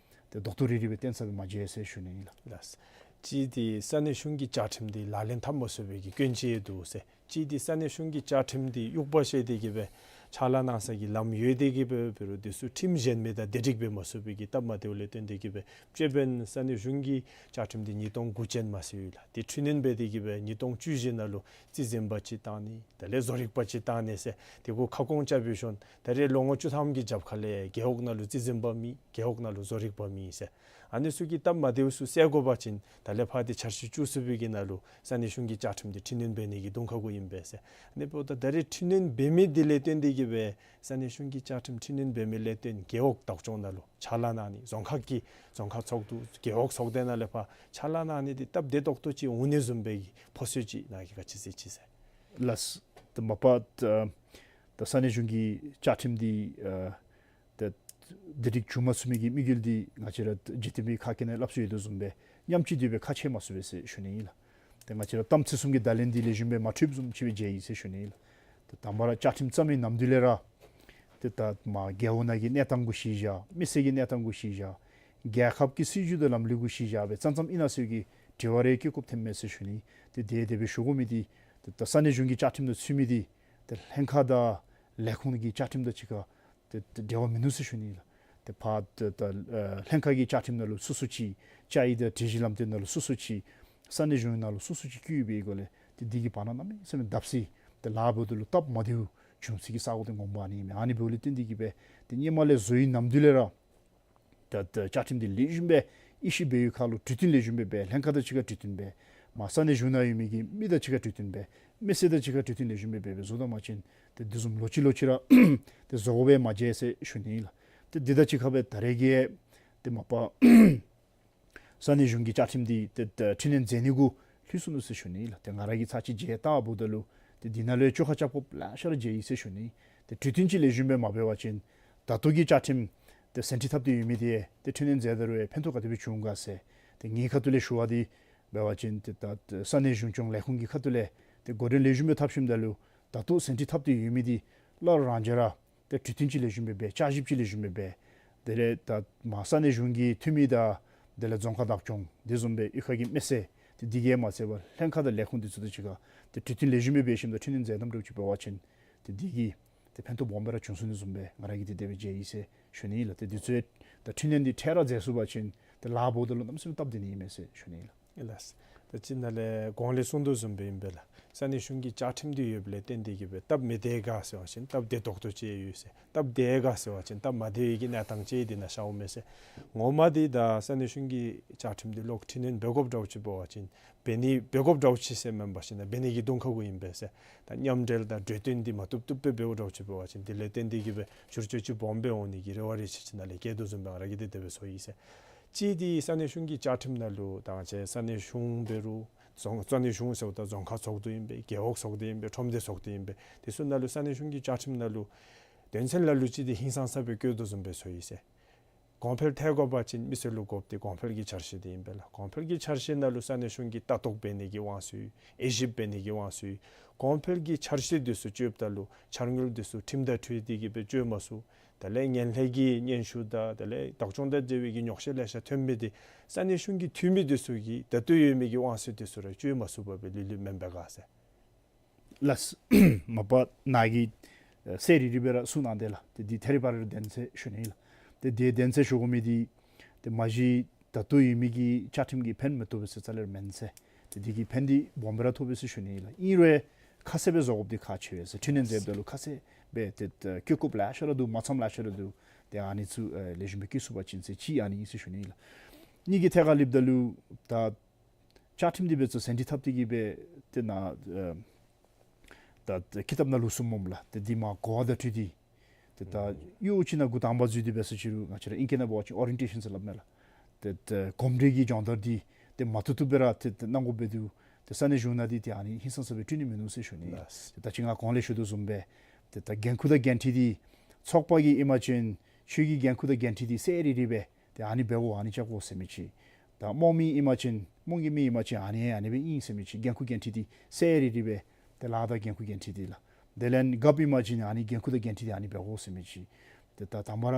ཏེ་རྡོག་རྡོག་རིལ་རིལ་སྦེ་བཏོན་ས་སྦེ་མ་མཇལ་ཟེར་ཞུ་ནི་ལགས། ལགས། གཅིག་འདི་ས་གནས་གཞུང་གི་བཅའ་ཁྲིམས་འདི་ལག་ལེན་འཐབ་མ་ཚུགས་པའི་གི་སྐྱོན་ཅིག་འདུག་ཟེར། གཅིག་འདི་ས་གནས་གཞུང་གི་བཅའ་ཁྲིམས་འདི་དབྱུག་པ་བཤེད་དེ་གིས་སྦེ་ཕྱག་ལཱ་གནང་ས་གི་ལམ་ཡོད་དེ་གིས་སྦེ་འབད་རུང་དེ་ཚུ་ཁྲིམས་གཞན་མི་དང་སྒྲིག་སྦེ་མ་ཚུགས་པའི་གི་སྟབས་མ་བདེཝ་ལས་བརྟེན་ཏེ་གིས་སྦེ་དཔྱེ་འབད་ན་ས་གནས་གཞུང་གི་བཅའ་ཁྲིམས་འདི་ཉིས་སྟོང་དགུ་ཅན་མས་ཟེར་ཡོད་ལགས། དེ་འཕྲི་སྣོན་འབད་དེ་གིས་སྦེ་ཉིས་སྟོང་བཅུ་བཞི་ནང་ལུ་རྩིས་འཛིན་པ་ཅིག་བཏང་ནི་དེ་ལས་བཟོ་རིག་པ་ཅིག་བཏང་ནི་ཟེར་དེ་གུ་ཁ་སྐོང་རྐྱབ་སྦེ་ཞིནམ་ད་རེས་ལོ་ངོ་བཅུ་ཐམ་གྱི་རྒྱབ་ཁ་ལས་རྒེད་འོག་ནང་ལུ་རྩིས་འཛིན་པ་མེད། རྒེད་འོག་ནང་ལུ་བཟོ་རིག་པ་མེད་ཟེར། ཨ་ནི་ཚུ་གི་སྟབས་མ་བདེཝ་ཚུ་སེལ་དགོ་པ་ཅིན་ད་ལས་ཕར་འདི་འཆར་གཞི་བཅུ་གསུམ་པའི་གི་ནང་ལུ་ས་གནས་གཞུང་གི་བཅའ་ཁྲིམས་འདི་འཕྲི་སྣོན་འབད་ནི་གི་གདོང་ཁ་གུ་ཨིན་པས་ཟེར། ཨ་ནི་འབདཝ་ད་ད་རེས་འཕྲི་སྣོན་འབད་མི་འདི་ལས་བརྟེན་ཏེ་གིས་སྦེ་ས་གནས་གཞུང་གི་བཅའ་ཁྲིམས་འཕྲི་སྣོན་འབད་མི་ལས་བརྟེན་རྒེད་འོག་བདག་སྐྱོང་ནང་ལུ་ཕྱག་ལཱ་གནང་ནི་རྫོང་ཁག་གི་རྫོང་ཁག་ཚོགས་འདུ་རྒེད་འོག་ཚོགས་སྡེ་ནང་ལས་ཕར་ཕྱག་ལཱ་གནང་ནི་འདི་སྟབས་བདེ་ཏོག་ཏོ་ཅིག་འོང་ནི་བཟུམ་སྦེ་གི་ཕོ་སོ་ཅིག་ནཱ་གིས་ག་ཅི་ཟེར་ཅི་ཟེར། ལགས། ད་མ་པ་ད་ད་ས་གནས་གཞུང་གི་བཅའ་ཁྲིམས་འདི་ཨ་ཏེ་དེ་སྒྲིག་བྱུང་མ་ཚུགས་མི་གི་དམིགས་ཡུལ་འདི་ང་བཅས་ར་འཇིག་རྟེན་པའི་ཁ་སྐད་ནང་སླབ་སྲོལ་ཡོད་དོ་བཟུམ་སྦེ་ཉམས་ཅིག་དེ་སྦེ་ཁ་ཕྱེ་མ་ཚུགས་པས་ཟེར་ཞུ་ནི་ཨིན་ལགས། ཏེ་ང་བཅས་ར་གཏམ་ཚིག་གསུམ་གྱི་བརྡ་ལན་འདི་ལེགས་ཤོམ་སྦེ་མ་འཕྲོདཔ་བཟུམ་ཅིག་སྦེ་མཇལ་ཡི་ཟེར་ཞུ་ནི་ཨིན་ལགས། ཏེ་དང་པ་ར་བཅའ་ཁྲིམས་བརྩམ་མི་ནམ་དུས་ལས་ར་ཏེ་ད་མར་རྒེད་འོག་ནང་གི་གནས་སྟངས་གུ་གཞི་བཞག་མི་སེར་གྱི་གནས་སྟངས་གུ་གཞི་བཞག་རྒྱལ་ཁབ་ཀྱི་སྲིད་བྱུས་དང་ལམ་ལུགས་གུ་གཞི་བཞག་སྦེ་བརྩམ་བརྩམ་ཨིན་ན་ཟེར་གྱི་དྲི་བ་རེ་བཀོད་བཀོདཔ་ཐོནམ་མས་ཟེར་ཞུ་ནི། ཏེ་དེ་དེ་སྦེ་ཞུ་དགོ་མི་འདི་ཏེ་ད་ས་གནས་གཞུང་གི་བཅའ་ཁྲིམས་དང་ཚུད་མི་འདི་ཏེ་ལྷན་ཁག་དང་ལས་ཁུངས་ཀྱི་བཅའ་ཁྲིམས་དང་གཅིག་ཁར་ཏེ་ཏེ་འབྲེལ་བ་མིན་ནུག་ཟེར་ཞུ་ནི་ལགས། ཏེ་ཕར་ཏེ་ད་ཨ་ལྷན་ཁག་གི་བཅའ་ཁྲིམས་ནང་ལུ་སོ་སོ་ཅིག་བཅའ་ཡིག་དང་སྒྲིག་གཞི་ལམ་སྟོན་ནང་ལུ་སོ་སོ་ཅིག་ས་གནས་གཞུང་ནང་ལུ་སོ་སོ་ཅིག་བཀོད་ཡོད་པའི་སྒོ་ལས་ཏེ་འདི་གིས་བར་ན་གནམ་མེད་ས་མེད་བརྡབ་གསིག་ཏེ་ལཱ་འབདཝ་ད་ལུ་སྟབས་མ་བདེཝ་བྱུང་ས་གི་ས་སྒོ་འདི་ངོ་མ་ཨ་ནི་མས། ཨ་ནི་འབདཝ་ལས་བརྟེན་ཏེ་གིས་སྦེ་ཏེ་སྔོན་མ་ལས་བཟོ་ཡི་ནམ་དུས་ལས་ར་ད་ད་བཅའ་ཁྲིམས་འདི་ལེགས་ཤོམ་སྦེ་དབྱེ་ཞིབ་འབད་བའི་ཁར་ལུ་གྲོས་བསྟུན་ལེགས་ཤོམ་སྦེ་འབད། ལྷན་ཁག་དང་གཅིག་ཁར་གྲོས་བསྟུན་འབད། མར་ས་གནས་གཞུང་ནང་ཡོད་མི་གི་མི་དང་གཅིག་ཁར་གྲོས་བསྟུན་འབད། མི་སེར་དང་གཅིག་ཁར་གྲོས་བསྟུན་ལེགས་ཤོམ་སྦེ་འབད་སྦེ་བཟོ་དོ་མ་ཅིན་ཏེ་དེ་བཟུམ་ལོག་ཅི་ལོག་ཅི་ར་ཏེ་བཟོ་དགོཔ་སྦེ་མ་མཇལ་ཟེར་ཞུ་ནི་ཨིན་ལགས། ཏེ་འདི་དང་གཅིག་ཁར་སྦེ་ད་རེས་ཀྱི་ཏེ་མ་པ་ས་གནས་གཞུང་གི་བཅའ་ཁྲིམས་འདི་ཏེ་ད་འཕྲི་སྣོན་མཛད་ནི་གུ་ལྷོད་སོ་ནུག་ཟེར་ཞུ་ནི་ཨིན་ལགས། ཏེ་ང་ར་གིས་ཚར་གཅིག་མཇལ་བལྟཝ་ད་ལུ་ཏེ་འདི་ནང་ལུ་བཅོ་ཁ་རྐྱབ་དགོཔ་ལེ་ཤ་ར་མཇལ་ཡི་ཟེར་ཞུ་ནི། ཏེ་གྲོས་བསྟུན་ཅིག་ལེགས་ཤོམ་སྦེ་མ་འབད་བ་ཅིན་ད་ལྟོ་གི་བཅའ་ཁྲིམས་ཏེ་ཟིན་བྲིས་འཐབ་སྟེ་ཡོད་མི་འདི་ཏེ་འཕྲི་སྣོན་མཛད་ད་རུང་ཕན་ཐོགས་ག་དེ་སྦེ་བྱུང་ག་ཟེར། ཏེ་ངེའི་ཁ་ཐུག་ལས་ཞུ་བ་འདི་འབད་བ་ཅིན་ཏེ་ད་ས་གནས་གཞུང་སྐྱོང་ལས་ཁུངས་ཀྱི་ཁ་ཐུག་ལས་ཏེ་འགོ་འདྲེན་ལེགས་ཤོམ་སྦེ་འཐབ་ཞིནམ་ད་ལུ་ད་ལྟོ་ཟིན་བྲིས་འཐབ་སྟེ་ཡོད་མི་འདི་སླར་རང་འཇགས་ར་ཏེ་གྲོས་བསྟུན་ཅིག་ལེགས་ཤོམ་སྦེ་འབད། བསྐྱར་ཞིབ་ཅིག་ལེགས་ཤོམ་སྦེ་འབད། དེ་ལས་ད་མར་ས་གནས་གཞུང་གི་འཐུས་མི་དང་དེ་ལས་རྫོང་ཁག་བདག་སྐྱོང་དེ་བཟུམ་སྦེ་གཡུས་ཁ་གི་མི་སེར་ཏེ་འདི་གིས་མ་ཚད་པར་ལྷན་ཁག་དང་ལས་ཁུངས་འདི་ཚུ་དང་གཅིག་ཁར་ཏེ་གྲོས་བསྟུན་ལེགས་ཤོམ་སྦེ་འབད་ཞིནམ་ད་འཕྲི་སྣོན་མཛད་དམ་འདྲཝ་ཅིག་འབད་བ་ཅིན་ཏེ་འདི་གིས་ཏེ་ཕན་ཐོགས་སྦོམ་སྦེ་ར་བྱུང་ཚུགས་ནི་བཟུམ་སྦེ་ང་ར་གིས་ཏེ་དེ་སྦེ་མཇལ་ཡི་ཟེར་ཞུ་ནི་ཨིན་ལགས། ཏེ་འདི་ཚུ་ད་འཕྲི་སྣོན་འདི་འཕྲལ་ར་མཛད་ཚུགས་པ་ཅིན་ཏེ་ལཱ་འབདཝ་ད་ལུ་གནམ་མེད་ས་མེད་སྟབས་བདེ་ནི་ཨིན་མས་ཟེར་ཞུ་ནི་ཨིན་ལགས། ལགས། ད་ཅི་ནཱ་ལས་གོང་ལས་གསུངས་དོ་བཟུམ་སྦེ་ཨིན་པས་ལགས། ས་གནས་གཞུང་གི་བཅའ་ཁྲིམས་འདི་ཡོདཔ་ལས་བརྟེན་ཏེ་གིས་སྦེ་སྟབས་མི་བདེ་ག་ཟེར་བ་ཅིན་སྟབས་བདེ་ཏོག་ཏོ་ཅིག་ཡོད་ཟེར། སྟབས་བདེ་ག་ཟེར་བ་ཅིན་སྟབས་མ་བདེ་བའི་གི་གནས་སྟངས་ཅིག་འདི་ནང་ཤརཝ་མས་ཟེར། ངོ་མ་འདི་ད་ས་གནས་གཞུང་གི་བཅའ་ཁྲིམས་འདི་ལོག་འཕྲི་སྣོན་འབད་དགོཔ་འདྲཝ་ཅིག་འབད་བ་ཅིན་འབད་ནི་འབད་དགོཔ་འདྲཝ་ཅིག་ཟེར་མེན་པར་ཞིན་ན་འབད་ནི་གི་གདོང་ཁ་གུ་ཨིན་པས་ཟེར། ད་མཉམ་འབྲེལ་དང་གྲོས་བསྟུན་འདི་མ་བཏུབ་བཏུབ་སྦེ་འབདཝ་འདྲཝ་ཅིག་འབད་བ་ཅིན་འདི་ལས་བརྟེན་ཏེ་གིས་སྦེ་བསྒྱུར་བཅོས་ཅིག་སྦོམ་སྦེ་འོང་ནི་གི་རེ་བ་རེ་ཆེ་ཅིག་ནཱ་ལས་བསྐྱེད་དོ་བཟུམ་སྦེ་ང་ར་གིས་ཏེ་དེ་སྦེ་ཚོར་ཡི་ཟེར། གཅིག་འདི་ས་གནས་གཞུང་གི་བཅའ་ཁྲིམས་ནང་ལུ་ད་ང་བཅས་ས་གནས་གཞུང་འབད་རུང་ རྫོང་ས་གནས་གཞུང་ཟེརཝ་ད་རྫོང་ཁག་ཚོགས་འདུ་ཨིན་པས། རྒེད་འོག་ཚོགས་འདུ་ཨིན་པས། ཁྲོམ་སྡེ་ཚོགས་འདུ་ཨིན་པས། དེ་ཚུ་ནང་ལུ་ས་གནས་གཞུང་གི་བཅའ་ཁྲིམས་ནང་ལུ་དོན་ཚན་ལ་ལུ་ཅིག་འདི་ཧིང་སངས་ས་སྦེ་བཀོད་དོ་བཟུམ་སྦེ་ཚུ་ཡོད་ཟེར། གོང་འཕེལ་ཐལ་དགོ་པ་ཅིན་མི་སེར་ལུ་དགོཔ་འདི་གོང་འཕེལ་གྱི་འཆར་གཞི་འདི་ཨིན་པས་ལགས། གོང་འཕེལ་གྱི་འཆར་གཞི་ནང་ལུ་ས་གནས་གཞུང་གིས་ལྟ་རྟོག་འབད་ནི་གི་དབང་ཚད་ཡོད། དབྱེ་ཞིབ་འབད་ནི་གི་དབང་ཚད་ཡོད། གོང་འཕེལ་གྱི་འཆར་གཞི་འདི་ཚུ་སྤྱོདཔ་ད་ལུ་འཆར་དངུལ་འདི་ཚུ་ཁྲིམས་དང་འཁྲིལ་ཏེ་གིས་སྦེ་སྤྱོད་མ་ཚུགས། དེ་ལས་ངན་ལྷད་ཀྱི་སྙན་ཞུ་དང་དེ་ལས་བདག་སྐྱོང་དང་འབྲེལ་བའི་གི་ཉོགས་བཤད་ལེ་ཤ་ཐོན་མི་འདི་ས་གནས་གཞུང་གི་འཐུས་མི་འདི་ཚུ་གིས་ད་ལྟོ་ཡོད་མི་གི་དབང་ཚད་འདི་ཚུ་ར་སྤྱོད་མ་ཚུགས་པར་སྦེ་ལུས་ལུས་མེན་པས་ག་ཟེར། ལགས། མ་པ་ནཱ་གིས་ཨེ་གསལ་རི་རི་སྦེ་ར་གསུངས་གནང་དེས་ལགས། ཏེ་འདི་ཐད་རི་བ་རི་ར་དོན་ཚན་ཞུ་ནི་ཨིན་ལགས། ཏེ་འདི་དོན་ཚན་ཞུ་དགོ་མི་འདི་ཏེ་མ་གཞི་ད་ལྟོ་ཡོད་མི་གི་བཅའ་ཁྲིམས་ཀྱིས་ཕན་མི་ཐོགས་པས་ཟེར་རྩ་ལས་ར་མེན་ཟེར། ཏེ་འདི་གིས་ཕན་འདི་སྦོམ་སྦེ་ར་ཐོགས་པས་ཟེར་ཞུ་ནི་ཨིན་ལགས། ཨིན་རུང་ཁ་གསལ་སྦེ་བཟོ་དགོཔ་འདི་ཁག་ཆེ་བས་ཟེར། འཕྲི་སྣོན་མཛདཔ་ད་ལུ་ཁ་གསལ་སྦེ་ཏེ་ཨེ་བཀོད་དགོཔ་ལེ་ཤ་ར་འདུག། མ་ཚངམ་ལེ་ཤ་ར་འདུག། ཏེ་ཨ་ནི་ཚུ་ཨེ་ལེགས་ཤོམ་སྦེ་བཀོད་ཚུགས་པ་ཅིན་ཟེར་གཅིག་ཨ་ནི་ཨིན་ཟེར་ཞུ་ནི་ཨིན་ལགས། གཉིས་ཀྱི་ཐད་ཁར་སླབ་ད་ལུ་ད་བཅའ་ཁྲིམས་འདི་འབད་ཚུ་ཟིན་བྲིས་འཐབ་སྟེ་གིས་སྦེ་ཏེ་ནཱ་ཨེ་ད་ཀི་ཏབ་ནང་ལུ་གསུངམ་སྨོ་ལགས། ཏེ་འདི་མ་གོ་བ་བརྡ་སྤྲོད་འདི་ཏེ་ད་ཨུམ་ཡོད་ཅིག་ནང་འགོ་དང་པ་འཛུལ་ཏེ་འབད་ས་ཅིག་རུང་ང་བཅས་ར་ཨིང་སྐད་ནང་འབད་བ་ཅིན་ཨོ་རི་ཡེན་ཊེ་ཤཱན་ཟེར་སླབ་མས་ལགས། ཏེ་ད་གོམས་འདྲིས་ཀྱི་སྦྱོང་བརྡར་འདི་ཏེ་མ་བཏུབ་བཏུབ་སྦེ་ར་ཏེ་ད་གནང་དགོཔ་འབད་དོ། ཏེ་ས་གནས་གཞུང་ནང་འདི་ཏེ་ཨ་ནི་ཧིང་སངས་ས་སྦེ་སྤྲོད་ནི་མིན་ནུག་ཟེར་ཞུ་ནི་ཨིན་ལགས། ལགས། ཏེ་ད་ཅི་ང་གོང་ལས་ཞུ་དོ་བཟུམ་སྦེ་ཏེ་ད་འགན་ཁུར་དང་འགན་འཁྲི་འདི་ཚོགས་པ་གི་ཨིན་པ་ཅིན་ཁྱོད་ཀྱི་འགན་ཁུར་དང་འགན་འཁྲི་འདི་གསལ་རི་རི་སྦེ་ཏེ་ཨ་ནི་འབད་དགོ་ཨ་ནི་རྐྱབ་དགོ་ཟེར་མི་ཅིག། ད་རྨོངས་མི་ཨིན་པ་ཅིན་རྨོངས་ཀྱི་མི་ཨིན་པ་ཅིན་ཨ་ནི་ཨ་ནི་སྦེ་ཨིན་ཟེར་མི་ཅིག། འགན་ཁུར་འགན་འཁྲི་འདི་གསལ་རི་རི་སྦེ་ཏེ་ལཱ་དང་འགན་ཁུར་འགན་འཁྲི་འདི་ལགས། དེ་ལས་རྒཔོ་ཨིན་པ་ཅིན་ཨ་ནི་འགན་ཁུར་དང་འགན་འཁྲི་འདི་ཨ་ནི་འབད་དགོ་ཟེར་མི་ཅིག། ཏེ་ད་དང་པ་ར་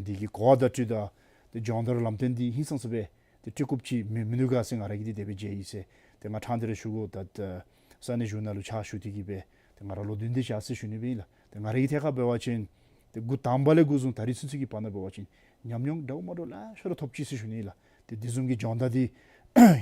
འདི་གི་གོ་བ་བརྡ་སྤྲོད་དང་ཏེ་སྦྱོང་བརྡར་ལམ་སྟོན་འདི་ཧིང་སངས་ས་སྦེ་ཏེ་སྤྲོད་དགོཔ་ཅིག་མེད་མི་འདུག་ག་ཟེར་ང་ར་གིས་འདི་དེ་སྦེ་མཇལ་ཡི་ཟེར། ཏེ་ང་ཕྲང་སྟེ་ར་ཞུ་དགོ། ད་ད་ས་གནས་གཞུང་ནང་ལུ་ཕྱག་ཞུ་སྟེ་གིས་སྦེ་ཏེ་ང་ར་ལོ་བདུན་དེ་ཅིག་ཡར་སོ་ཡི་ཟེར་ཞུ་ནི་སྦེ་ཨིན་ལགས། ཏེ་ང་ར་གི་ཐད་ཁར་འབད་བ་ཅིན་ཏེ་འགོ་དང་པ་ལས་འགོ་བཟུང་ད་རིས་ཚུན་ཚོད་ཀྱི་བར་ན་འབད་བ་ཅིན་ཉམས་མྱོང་འདྲཝ་མ་འདྲཝ་ལེ་ཤ་ར་ཐོབ་ཅི་ཟེར་ཞུ་ནི་ཨིན་ལགས། ཏེ་དེ་བཟུམ་གྱི་སྦྱོང་བརྡར་འདི་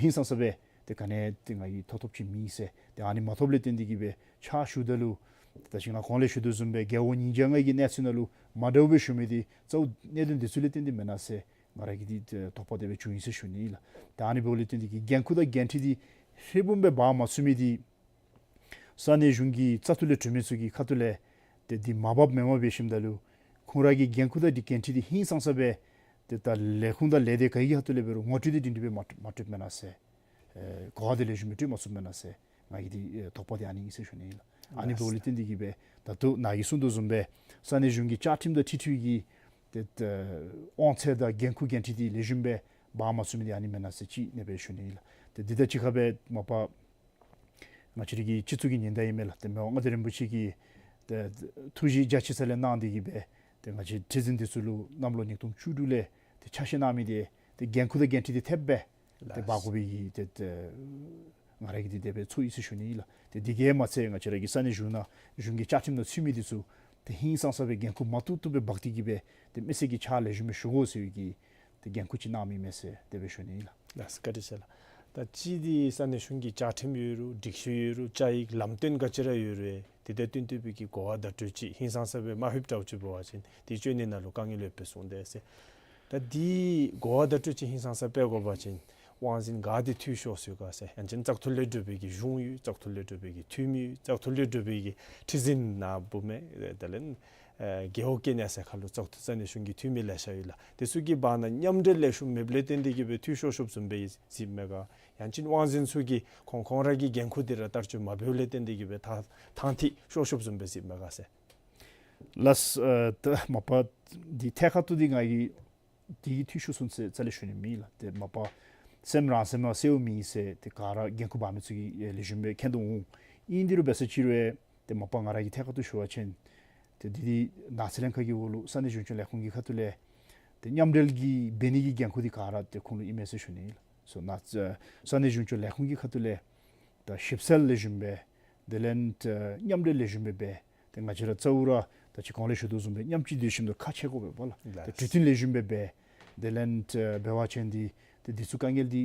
ཧིང་སངས་ས་སྦེ་ཏེ་ག་ནི་ཏེ་ང་གིས་ཐོབ་ཐོབ་ཅིག་མེད་ཟེར། ཏེ་ཨ་ནི་མ་ཐོབ་ལས་བརྟེན་ཏེ་གིས་སྦེ་ཕྱག་ཞུཝ་ད་ལུ་ད་ཅི་ང་གོང་ལས་ཞུ་དོ་བཟུམ་སྦེ་རྒེད་འོག་ཉིས་བརྒྱ་ལྔ་གི་གནས་ཚུལ་ནང་ལུ་མ་འདྲཝ་སྦེ་ཞུ་མི་འདི་གཙོ་བོ་གནད་དོན་འདི་ཚུ་ལས་བརྟེན་ཏེ་མེན་ན་ཟེར་ང་ར་གི་འདི་ཨེ་དོགས་པ་དེ་སྦེ་བྱུང་ཡི་ཟེར་ཞུ་ནི་ཨིན་ལགས། ད་ཨ་ནི་འབདཝ་ལས་བརྟེན་ཏེ་གིས་འགན་ཁུར་དང་འགན་འཁྲི་འདི་ཧྲིལ་བུམ་སྦེ་འབག་མ་ཚུགས་མི་འདི་ས་གནས་གཞུང་གི་བཙག་འཐུ་ལས་གྲོལ་མི་ཚུ་གི་ཁ་ཐུག་ལས་ཏེ་འདི་མ་འབགཔ་མེནམ་འབད་ཞིནམ་ད་ལུ་ཁོང་ར་གི་འགན་ཁུར་དང་འདི་འགན་འཁྲི་འདི་ཧིང་སངས་ས་སྦེ་ཏེ་ད་ལས་ཁུངས་དང་ལས་སྡེ་ག་གི་ཁ་ཐུག་ལས་འབད་རུང་ངོ་སྤྲོད་འདི་སྒྲིང་སྒྲི་སྦེ་མ་མ་སྤྲོདཔ་མེན་ན་ཟེར་ཨེ་གོ་བ་འདི་ལེགས་ཤོམ་སྦེ་སྤྲོད་མ་ཚུགསཔ་མེན་ན་ཟེར་ང་གི་འདི་ཨེ་དོགས་པ་འདི་ཨ་ནི་ཨིན་ཟེར་ཞུ་ནི་ཨིན་ལགས། ཨ་ནི་ལགས། འབདཝ་ལས་བརྟེན་ཏེ་གིས་སྦེ་ད་ལྟོ་ནཱ་གིས་གསུངས་དོ་བཟུམ་སྦེ་ས་གནས་གཞུང་གི་བཅའ་ཁྲིམས་དང་འཁྲིལ་འཁྲིལ་གྱི་ཏེ་ཏེ་དབང་ཚད་དང་འགན་ཁུར་འགན་འཁྲི་འདི་ལེགས་ཤོམ་སྦེ་འབག་མ་ཚུགས་མི་འདི་ཨ་ནི་མེན་ན་ཟེར་ཅིག་ཨ་ནི་སྦེ་ཞུ་ནི་ཨིན་ལགས། ཏེ་འདི་དང་གཅིག་ཁར་སྦེ་མ་པ་ང་བཅས་ར་གི་སྤྱི་གཙུག་གི་ཉི་ཟླ་ཨིན་མས་ལགས། ཏེ་མི་དབང་མངའ་བདག་རིན་པོ་ཆེ་གིས་ཏེ་ཐུགས་བཞེད་རྒྱ་ཆེ་ས་ལས་གནང་སྟེ་གིས་སྦེ་ཏེ་ང་བཅས་ཁྲི་འཛིན་འདི་ཚུ་ལུ་གནམ་ལོ་ཉིས་སྟོང་བཅུ་དྲུག་ལས་ཏེ་ཆ་ཤས་གནང་མི་འདི་ཏེ་འགན་ཁུར་དང་འགན་འཁྲི་འདི་ཐེབས་སྦེ་ཏེ་ལགས། འབག་དགོ་པའི་གི་ཏེ་ཏེ་ང་ར་གིས་འདི་དེ་སྦེ་ཚོར་ཡི་ཟེར་ཞུ་ནི་ཨིན་ལགས། ཏེ་འདི་གིས་མ་ཚད་ང་བཅས་ར་གི་ས་གནས་གཞུང་ནང་གཞུང་གི་བཅའ་ཁྲིམས་ནང་ཚུད་མི་འདི་ཚུ་ཏེ་ཧིང་སངས་ས་སྦེ་འགན་ཁུར་མ་བཏུབ་བཏུབ་སྦེ་འབག་སྟེ་གིས་སྦེ་ཏེ་མི་སེར་གྱི་ཕྱག་ལེགས་ཤོམ་སྦེ་ཞུ་དགོ་ཟེར་བའི་གི་ཏེ་འགན་ཁུར་ཅིག་གནང་མི་མས་ཟེར་དེ་སྦེ་ཞུ་ནི་ཨིན་ལགས། ལགས་སོ་བཀའ་དྲིན་ཆེ་ལགས། ད་ཅི་འདི་ས་གནས་གཞུང་གི་བཅའ་ཁྲིམས་ཡོད་རུང་སྒྲིག་གཞི་ཡོད་རུང་བཅའ་ཡིག་ལམ་སྟོན་ག་ཅི་ར་ཡོད་རུང་དེ་དང་བསྟུན་ཏེ་སྦེ་གི་གོ་བ་བརྡ་སྤྲོད་ཅིག་ཧིང་སངས་ས་སྦེ་མ་ཕུལཝ་འདྲཝ་ཅིག་འབད་བ་ཅིན་དེ་སྤྱོད་ནི་ནང་ལུ་དཀའ་ངལ་ཡོདཔ་སྦེ་གསུངས་དེས་ཟེར། ད་འདི་གོ་བ་བརྡ་སྤྲོད་ཅིག་ཧིང་སངས་ས་སྦེ་དགོ་པ་ཅིན་དབང་འཛིན་ག་འདི་འཐུས་ཤོར་ཚུགས་ག་ཟེར། ཡང་ཅིན་བཙག་འཐུ་ལས་གྲུབ་པའི་གི་གཞུང་ཡོད། བཙག་འཐུ་ལས་གྲུབ་པའི་གི་འཐུས་མི་ཡོད། བཙག་འཐུ་ལས་གྲུབ་པའི་གི་ཁྲི་འཛིན་ནཱ་འབུམ་མེད་དེ་ལས་ཨེ་རྒེད་འོག་གི་གནས་ཚད་ཁར་ལུ་བཙག་འཐུ་ས་གནས་གཞུང་གི་འཐུས་མི་ལེ་ཤ་ཡོད་ལགས། དེ་ཚུ་གི་བར་ན་མཉམ་འབྲེལ་ལེགས་ཤོམ་མེདཔ་ལས་བརྟེན་ཏེ་གིས་སྦེ་འཐུས་ཤོར་ཤོརཝ་བཟུམ་སྦེ་གཟིགསཔ་མས་ག། ཡང་ཅིན་དབང་འཛིན་ཚུ་གིས་ཁོང་ཁོང་ར་གི་འགན་ཁུར་འདི་ར་བསྟར་སྤྱོད་མ་འབདཝ་ལས་བརྟེན་ཏེ་གིས་སྦེ་ཐ་ཐང་ཐིག་ཤོར་ཤོརཝ་བཟུམ་སྦེ་གཟིགསཔ་མས་ག་ཟེར། ལགས། ཨ་ད་མ་པ་འདི་ཐད་ཁར་ཐུག་སྟེ་ང་གིས་དེ་གིས་འཐུས་ཤོར་སོང་ཟེར་རྩ་ལས་ཞུ་ནི་མེད་ལགས། ཏེ་མ་པ་སེམས་རང་སེམས་ལུ་གསལཝ་མེད་ཟེར་ཏེ་ག་ར་འགན་ཁུར་འབག་མི་ཚུ་གིས་ཨེ་ལེགས་ཤོམ་སྦེ་མཁྱེན་དོ་འོང་། ཨིན་དེ་རུང་འབད་ས་ཅིག་རུང་ཨེ་ཏེ་མ་པ་ང་ར་གི་ཐད་ཁར་ཐུག་ཞུ་བ་ཅིན་ཏེ་འདི་འདི་ནགས་ཚལ་ལྷན་ཁག་གི་འོག་ལུ་ས་གནས་གཞུང་སྐྱོང་ལས་ཁུངས་ཀྱི་ཁ་ཐུག་ལས་ཏེ་མཉམ་འབྲེལ་གྱི་འབད་ནི་གི་འགན་ཁུར་འདི་ག་ར་ཏེ་ཁོང་ལུ་ཨིན་མས་ཟེར་ཞུ་ནི་ལགས། སོ་ནཱ་ས་གནས་གཞུང་སྐྱོང་ལས་ཁུངས་ཀྱི་ཁ་ཐུག་ལས་ད་ཞིབ་འཚོལ་ལེགས་ཤོམ་སྦེ་དེ་ལས་ཏེ་མཉམ་འབྲེལ་ལེགས་ཤོམ་སྦེ་འབད། ཏེ་ང་བཅས་ར་གཙོ་བོ་ར་ད་ཅི་གོང་ལས་ཞུ་དོ་བཟུམ་སྦེ་མཉམ་གཅིག་སྡོད་ཞིནམ་ད་ཁག་ཆེ་དགོ་པས་པ་ལགས། ལགས། ཏེ་གྲོས་མཐུན་ལེགས་ཤོམ་སྦེ་འབད། དེ་ལས་ཏེ་འབད་བ་ཅིན་འདི་ཏེ་འདི་ཚུ་དཀའ་ངལ་འདི་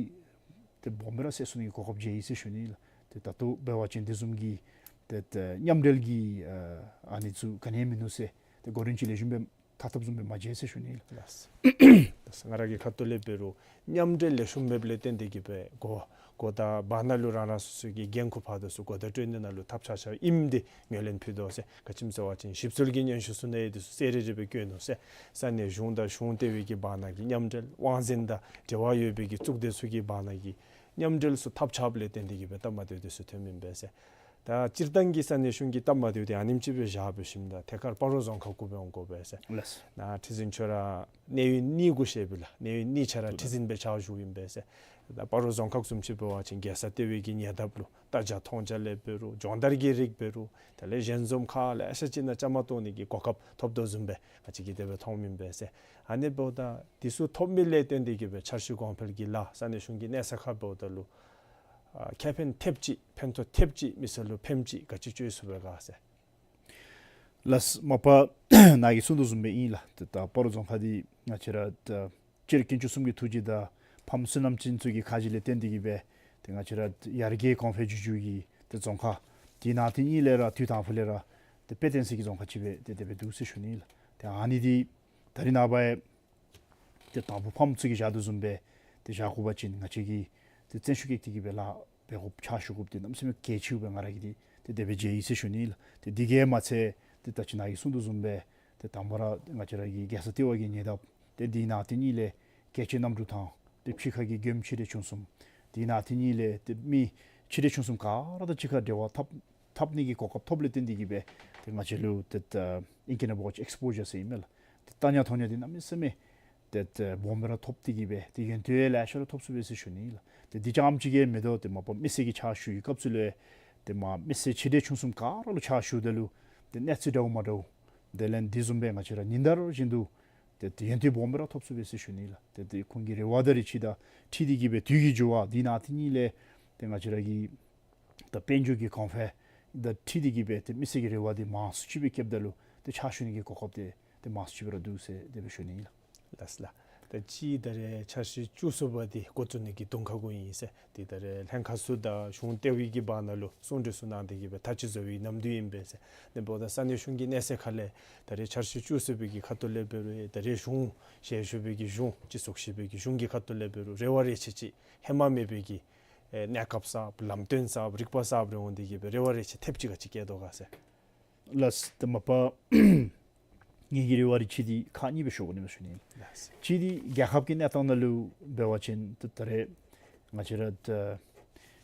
ཏེ་སྦོམ་སྦེ་ར་སེལ་ཚུགས་ནི་གི་གོ་སྐབས་མཇལ་ཡི་ཟེར་ཞུ་ནི་ལགས། ཏེ་ད་ལྟོ་འབད་བ་ཅིན་དེ་བཟུམ་གྱི་ཏེ་ཏེ་མཉམ་འབྲེལ་གྱི་ཨ་ཨ་ནི་ཚུ་ག་ནི་ཡང་མིན་ནུག་ཟེར། ཏེ་གོ་རིམ་ཅིག་ལེགས་ཤོམ་སྦེ་ཐ་ཐབས་བཟུམ་སྦེ་མ་མཇལ་ཟེར་ཞུ་ནི་ལགས། ལགས་སོ། ང་ར་གི་ཁ་ཐུག་ལས་འབད་རུང་མཉམ་འབྲེལ་ལེགས་ཤོམ་མེདཔ་ལས་བརྟེན་ཏེ་གིས་སྦེ་གོ་གོ་ད་བར་ན་ལུ་རང་རང་སོ་སོ་གི་འགན་ཁུར་ཕར་དང་ཚུར་གོ་བརྡ་སྤྲོད་ནི་ནང་ལུ་ཐབས་ཆག་ཆགཔ་ཨིནམ་འདི་ངོས་ལེན་ཕུལ་དོ་ཟེར། ག་ཅི་སྨོ་ཟེར་བ་ཅིན་ཞིབ་འཚོལ་གྱི་སྙན་ཞུ་ཚུ་ནང་ཡང་དེ་ཚུ་གསལ་རི་རི་སྦེ་བཀོད་ནུག་ཟེར། ས་གནས་གཞུང་དང་གཞུང་ལྟེ་བའི་གི་བར་ན་གི་མཉམ་འབྲེལ་དབང་འཛིན་དང་འབྲེལ་བ་ཡོད་པའི་གི་གཙུག་སྡེ་ཚུ་གི་བར་ན་གི་ མཉམ་འབྲེལ་ཚུ་ཐབས་ཆགཔ་ལས་བརྟེན་ཏེ་གིས་སྦེ་སྟབས་མ་བདེཝ་འདི་ཚུ་ཐོནམ་ཨིན་པས་ཟེར། ད་སྤྱིར་བཏང་གི་ས་གནས་གཞུང་གི་སྟབས་མ་བདེཝ་འདི་ཨ་ནེམ་ཅིག་སྦེ་བཞག་སྦེ་ཞིནམ་ད་ཐད་ཀར་སྤ་རོ་རྫོང་ཁག་གུ་སྦེ་འོང་དགོ་པས་ཟེར། ལགས། ན་ཁྲི་འཛིན་ཁྱོད་ར་གནས་ཡུལ་གཉིས་གུ་བཞེས་པས་ལགས། གནས་ཡུལ་གཉིས་ཆ་ར་ཁྲི་འཛིན་སྦེ་ཕྱག་ཞུཝ་ཨིན་པས་ཟེར། ད་སྤ་རོ་རྫོང་ཁག་བཟུམ་ཅིག་འབད་བ་ཅིན་རྒྱལ་ས་ལྟེ་བའི་གི་ཉེ་འདབས་ལུ་རྟ་བྱ་མཐོང་རྒྱ་ལས་འབད་རུང་སྦྱོང་བརྡར་གྱི་རིགས་འབད་རུང་དེ་ལས་ཞལ་འཛོམས་ཁག་ལེ་ཤ་ཅིག་ནང་བཅའ་མར་གཏོགས་ནི་གི་གོ་སྐབས་ཐོབ་དོ་བཟུམ་སྦེ་ང་བཅས་ཀྱིས་དེ་སྦེ་མཐོངམ་ཨིན་པས་ཟེར། ཨ་ནི་འབདཝ་ད་འདི་ཚུ་ཐོབ་མི་ལས་བརྟེན་ཏེ་གིས་སྦེ་འཆར་གཞི་གོང་འཕེལ་གྱི་ལཱ་ས་གནས་གཞུང་གི་གནས་ས་ཁར་འབདཝ་ད་ལུ་ཨ་ཁེ་ཕན་ཐེབས་ཅིག་ཕན་ཐོགས་ཐེབས་ཅིག་མི་སེར་ལུ་ཕནམ་ཅིག་ག་ཅི་སྤྱོད་ཚུགས་པས་ག་ཟེར། ལགས། མ་པ་ནཱ་གིས་གསུངས་དོ་བཟུམ་སྦེ་ཨིན་ལགས། ཏེ་ད་སྤ་རོ་རྫོང་ཁག་འདི་ང་བཅས་ར་ད་སྤྱིར་དཀོན་མཆོག་གསུམ་གྱི་ཐུགས་རྗེ་དང་ཕམ་བསོད་ནམས་ཅན་ཚུ་གི་ཁ་རྗེ་ལས་བརྟེན་ཏེ་གིས་སྦེ་ཏེ་ང་བཅས་ར་ཡར་རྒྱས་གོང་འཕེལ་འགྱོ་འགྱོ་གི་ཏེ་རྫོང་ཁག་དེ་ནང་དེ་གཉིས་ལས་ར་དུས་དང་ཕུ་ལས་ར་ཏེ་དཔེ་སྟོན་སའི་གི་རྫོང་ཁག་ཅིག་སྦེ་ཏེ་དེ་སྦེ་འདུག་ཟེར་ཞུ་ནི་ལགས། ཏེ་ཨ་ནི་འདི་ད་རིས་ནངས་པ་ཡང་ཏེ་དང་ཕུ་ཕམ་ཚུ་གིས་བཞག་དོ་བཟུམ་སྦེ་ཏེ་བཞག་དགོ་པ་ཅིན་ང་བཅས་ཀྱིས་ཏེ་བརྩོན་ཤུགས་བསྐྱེད་དེ་གིས་སྦེ་ལཱ་འབད་དགོཔ་ཕྱག་ཞུ་དགོཔ་འདི་གནམ་མེད་ས་མེད་གལ་ཆེཝ་སྦེ་ང་ར་གིས་འདི་ཏེ་དེ་སྦེ་མཇལ་ཡི་ཟེར་ཞུ་ནི་ལགས། ཏེ་འདི་གིས་མ་ཚད་ཏེ་ད་ཅི་ནཱ་གིས་གསུངས་དོ་བཟུམ་སྦེ་ཏེ་དང་པ་ར་ང་བཅས་ར་གི་རྒྱལ་ས་ལྟེ་བ་གི་ཉེ་འདབས་ཏེ་དེ་ནང་དེ་གཉིས་ལས་རྒྱལ་གཅེས་གནམ་གྲུ་ཐང་ཏེ་ཕྱི་ཁ་གི་མགྱོནམ་ཆེ་འབྲིང་ཆུང་གསུམ་དེ་ནང་དེ་གཉིས་ལས་ཏེ་མི་ཆེ་འབྲིང་ཆུང་གསུམ་ག་ར་དང་གཅིག་ཁར་འབྲེལ་བ་འཐབ་འཐབ་ནི་གི་གོ་སྐབས་ཐོབ་ལས་བརྟེན་ཏེ་གིས་སྦེ་ཏེ་ང་བཅས་ལུ་ཏེ་ད་ཨིང་སྐད་ནང་འབད་བ་ཅིན་ཨེགསི་པོ་ཇར་ཟེར་ཨིན་མས་ལགས། ཏེ་ལྟ་ཉན་མཐོང་ཉན་འདི་གནམ་མེད་ས་མེད་ཏེ་ཏེ་སྦོམ་སྦེ་ར་ཐོབ་སྟེ་གིས་སྦེ་ཏེ་ཡོན་ཏན་ཡང་ལེ་ཤ་ར་ཐོབ་ཚུགས་པས་ཟེར་ཞུ་ནི་ལགས། ཏེ་འདི་རྐྱངམ་ཅིག་གིས་མེན་དོ། ཏེ་མ་པ་མི་སེར་གྱི་ཕྱག་ཞུ་བའི་སྐབས་སུ་ལུ་ཏེ་མ་མི་སེར་ཆེ་འབྲིང་ཆུང་གསུམ་ག་ར་ལུ་ཕྱག་ཞུཝ་ད་ལུ་ཏེ་གནས་ཚུལ་འདྲཝ་མ་འདྲཝ་དེ་ལས་འདི་བཟུམ་སྦེ་ང་བཅས་ར་ཉིན་ལྟར་བཞིན་དུ་ཏེ་ཏེ་ཡོན་ཏན་སྦོམ་སྦེ་ར་ཐོབ་ཚུགས་པས་ཟེར་ཞུ་ནི་ལགས། ཏེ་ཏེ་ཁོང་གི་རེ་བ་དང་རེ་ཆེ་དང་འཁྲིལ་ཏེ་གིས་སྦེ་དུས་ཀྱི་འགྱུར་བ་དེ་ནང་དེ་གཉིས་ལས་ཏེ་ང་བཅས་ར་གི་ད་དཔལ་འབྱོར་གྱི་གོང་འཕེལ་དང་འཁྲིལ་ཏེ་གིས་སྦེ་ཏེ་མི་སེར་གྱི་རེ་བ་འདི་མང་སུ་ཅིག་སྦེ་བསྐྱེདཔ་ད་ལུ་ཏེ་ཕྱག་ཞུ་ནི་གི་གོ་སྐབས་འདི་ཏེ་མང་སུ་ཅིག་སྦེ་ར་འདུག་ཟེར་དེ་སྦེ་ཞུ་ནི་ཨིན་ལགས། ལགས་ལགས། ད་ཅི་ད་རེས་འཆར་གཞི་བཅུ་གསུམ་པ་འདི་འགོ་བཙུགས་ནི་གི་གདོང་ཁ་གུ་ཨིན་ཟེར། ཏེ་ད་རེས་ལྷན་ཁག་ཚུ་དང་གཞུང་ལྟེ་བའི་གི་བར་ན་ལུ་གསུང་གྲོས་ཚུ་གནང་སྟེ་གིས་སྦེ་ཐག་གཅོད་བཟོ་བའི་ནམ་དུས་ཨིན་པས་ཟེར། དེ་འབདཝ་ད་ས་གནས་གཞུང་གི་གནས་ཚད་ཁ་ལས་ད་རེས་འཆར་གཞི་བཅུ་གསུམ་པའི་གི་ཁ་ཐུག་ལས་འབད་རུང་ད་རེས་གཞུང་ཞལ་བཞུགས་པའི་གི་གཞུང་སྤྱི་ཚོགས་བཞི་པའི་གི་གཞུང་གི་ཁ་ཐུག་ལས་འབད་རུང་རེ་བ་རེ་ཆེ་ཅིག་ཧེ་མ་མེད་པའི་གི་ཨེ་གནས་སྐབས་གསརཔ་ལམ་སྟོན་གསརཔ་རིག་པ་གསརཔ་རེ་འོང་སྟེ་གིས་སྦེ་རེ་བ་རེ་ཆེ་ཐེབས་ཅིག་ག་ཅི་བསྐྱེད་དོ་ག་ཟེར། ལགས། ཏེ་མ་པ་ངེ་གི་རེ་བ་རེ་ཆེ་འདི་ཁག་གཉིས་སྦེ་ཤོར་དགོ་ནི་མས་ཟེར་ཞུ་ནི་ཨིན། ལགས། གཅིག་འདི་རྒྱལ་ཁབ་ཀྱི་གནས་སྟངས་ནང་ལུ་འབད་བ་ཅིན་ཏེ་ད་རེས་ང་བཅས་ར་ད་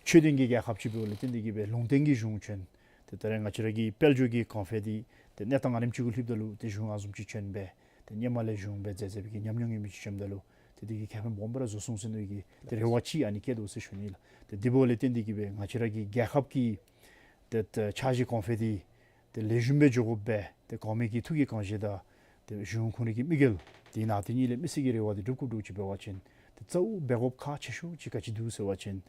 ཆོས་ལྡན་གྱི་རྒྱལ་ཁབ་ཅིག་འབདཝ་ལས་བརྟེན་ཏེ་གིས་སྦེ་ལུང་བསྟན་གྱི་གཞུང་བྱོན། ཏེ་ད་རེས་ང་བཅས་ར་གི་དཔལ་འབྱོར་གྱི་གོང་འཕེལ་འདི་ཏེ་གནས་སྟངས་ཨ་ནེམ་ཅིག་གུ་ལྷོདཔ་ད་ལུ་ཏེ་གཞུང་ཨ་བཟུམ་ཅིག་བྱོན་སྦེ་ཏེ་སྔོན་མ་ལས་གཞུང་སྦེ་མཛད་མཛད་པའི་གི་ཉམས་མྱོང་ཡོད་མི་ཅིག་བྱོནམ་ད་ལུ་ཏེ་དེ་གིས་ཁེ་ཕན་སྦོམ་སྦེ་ར་བཟོ་ཚུགས་ཟེར་མནོ་བའི་གི་ཏེ་རེ་བ་ཅིག་ཨ་ནི་བསྐྱེད་དོ་ཟེར་ཞུ་ནི་ལགས། ཏེ་དེ་འབདཝ་ལས་བརྟེན་ཏེ་གིས་སྦེ་ང་བཅས་ར་གི་རྒྱལ་ཁབ་ཀྱི་ཏེ་ཏེ་འཆར་གཞི་གོང་འཕེལ་འདི་ཏེ་ལེགས་ཤོམ་སྦེ་འགྱོ་དགོ་པས། ཏེ་གོང་མའི་གི་ཐུགས་ཀྱི་དགོངས་བཞེད་དང་ཏེ་གཞུང་ཁོང་རའི་གི་དམིགས་ཡུལ་དེ་ནང་དེ་གཉིས་ལས་མི་སེར་གྱི་རེ་བ་འདི་སྒྲུབ་དགོཔ་འདྲཝ་ཅིག་འབད་བ་ཅིན་ཏེ་གཙོ་བོ་འབད་དགོཔ་ཁག་ཆེ་ཤོས་ཅིག་ག་ཅི་འདུག་ཟེར་བ་ཅིན་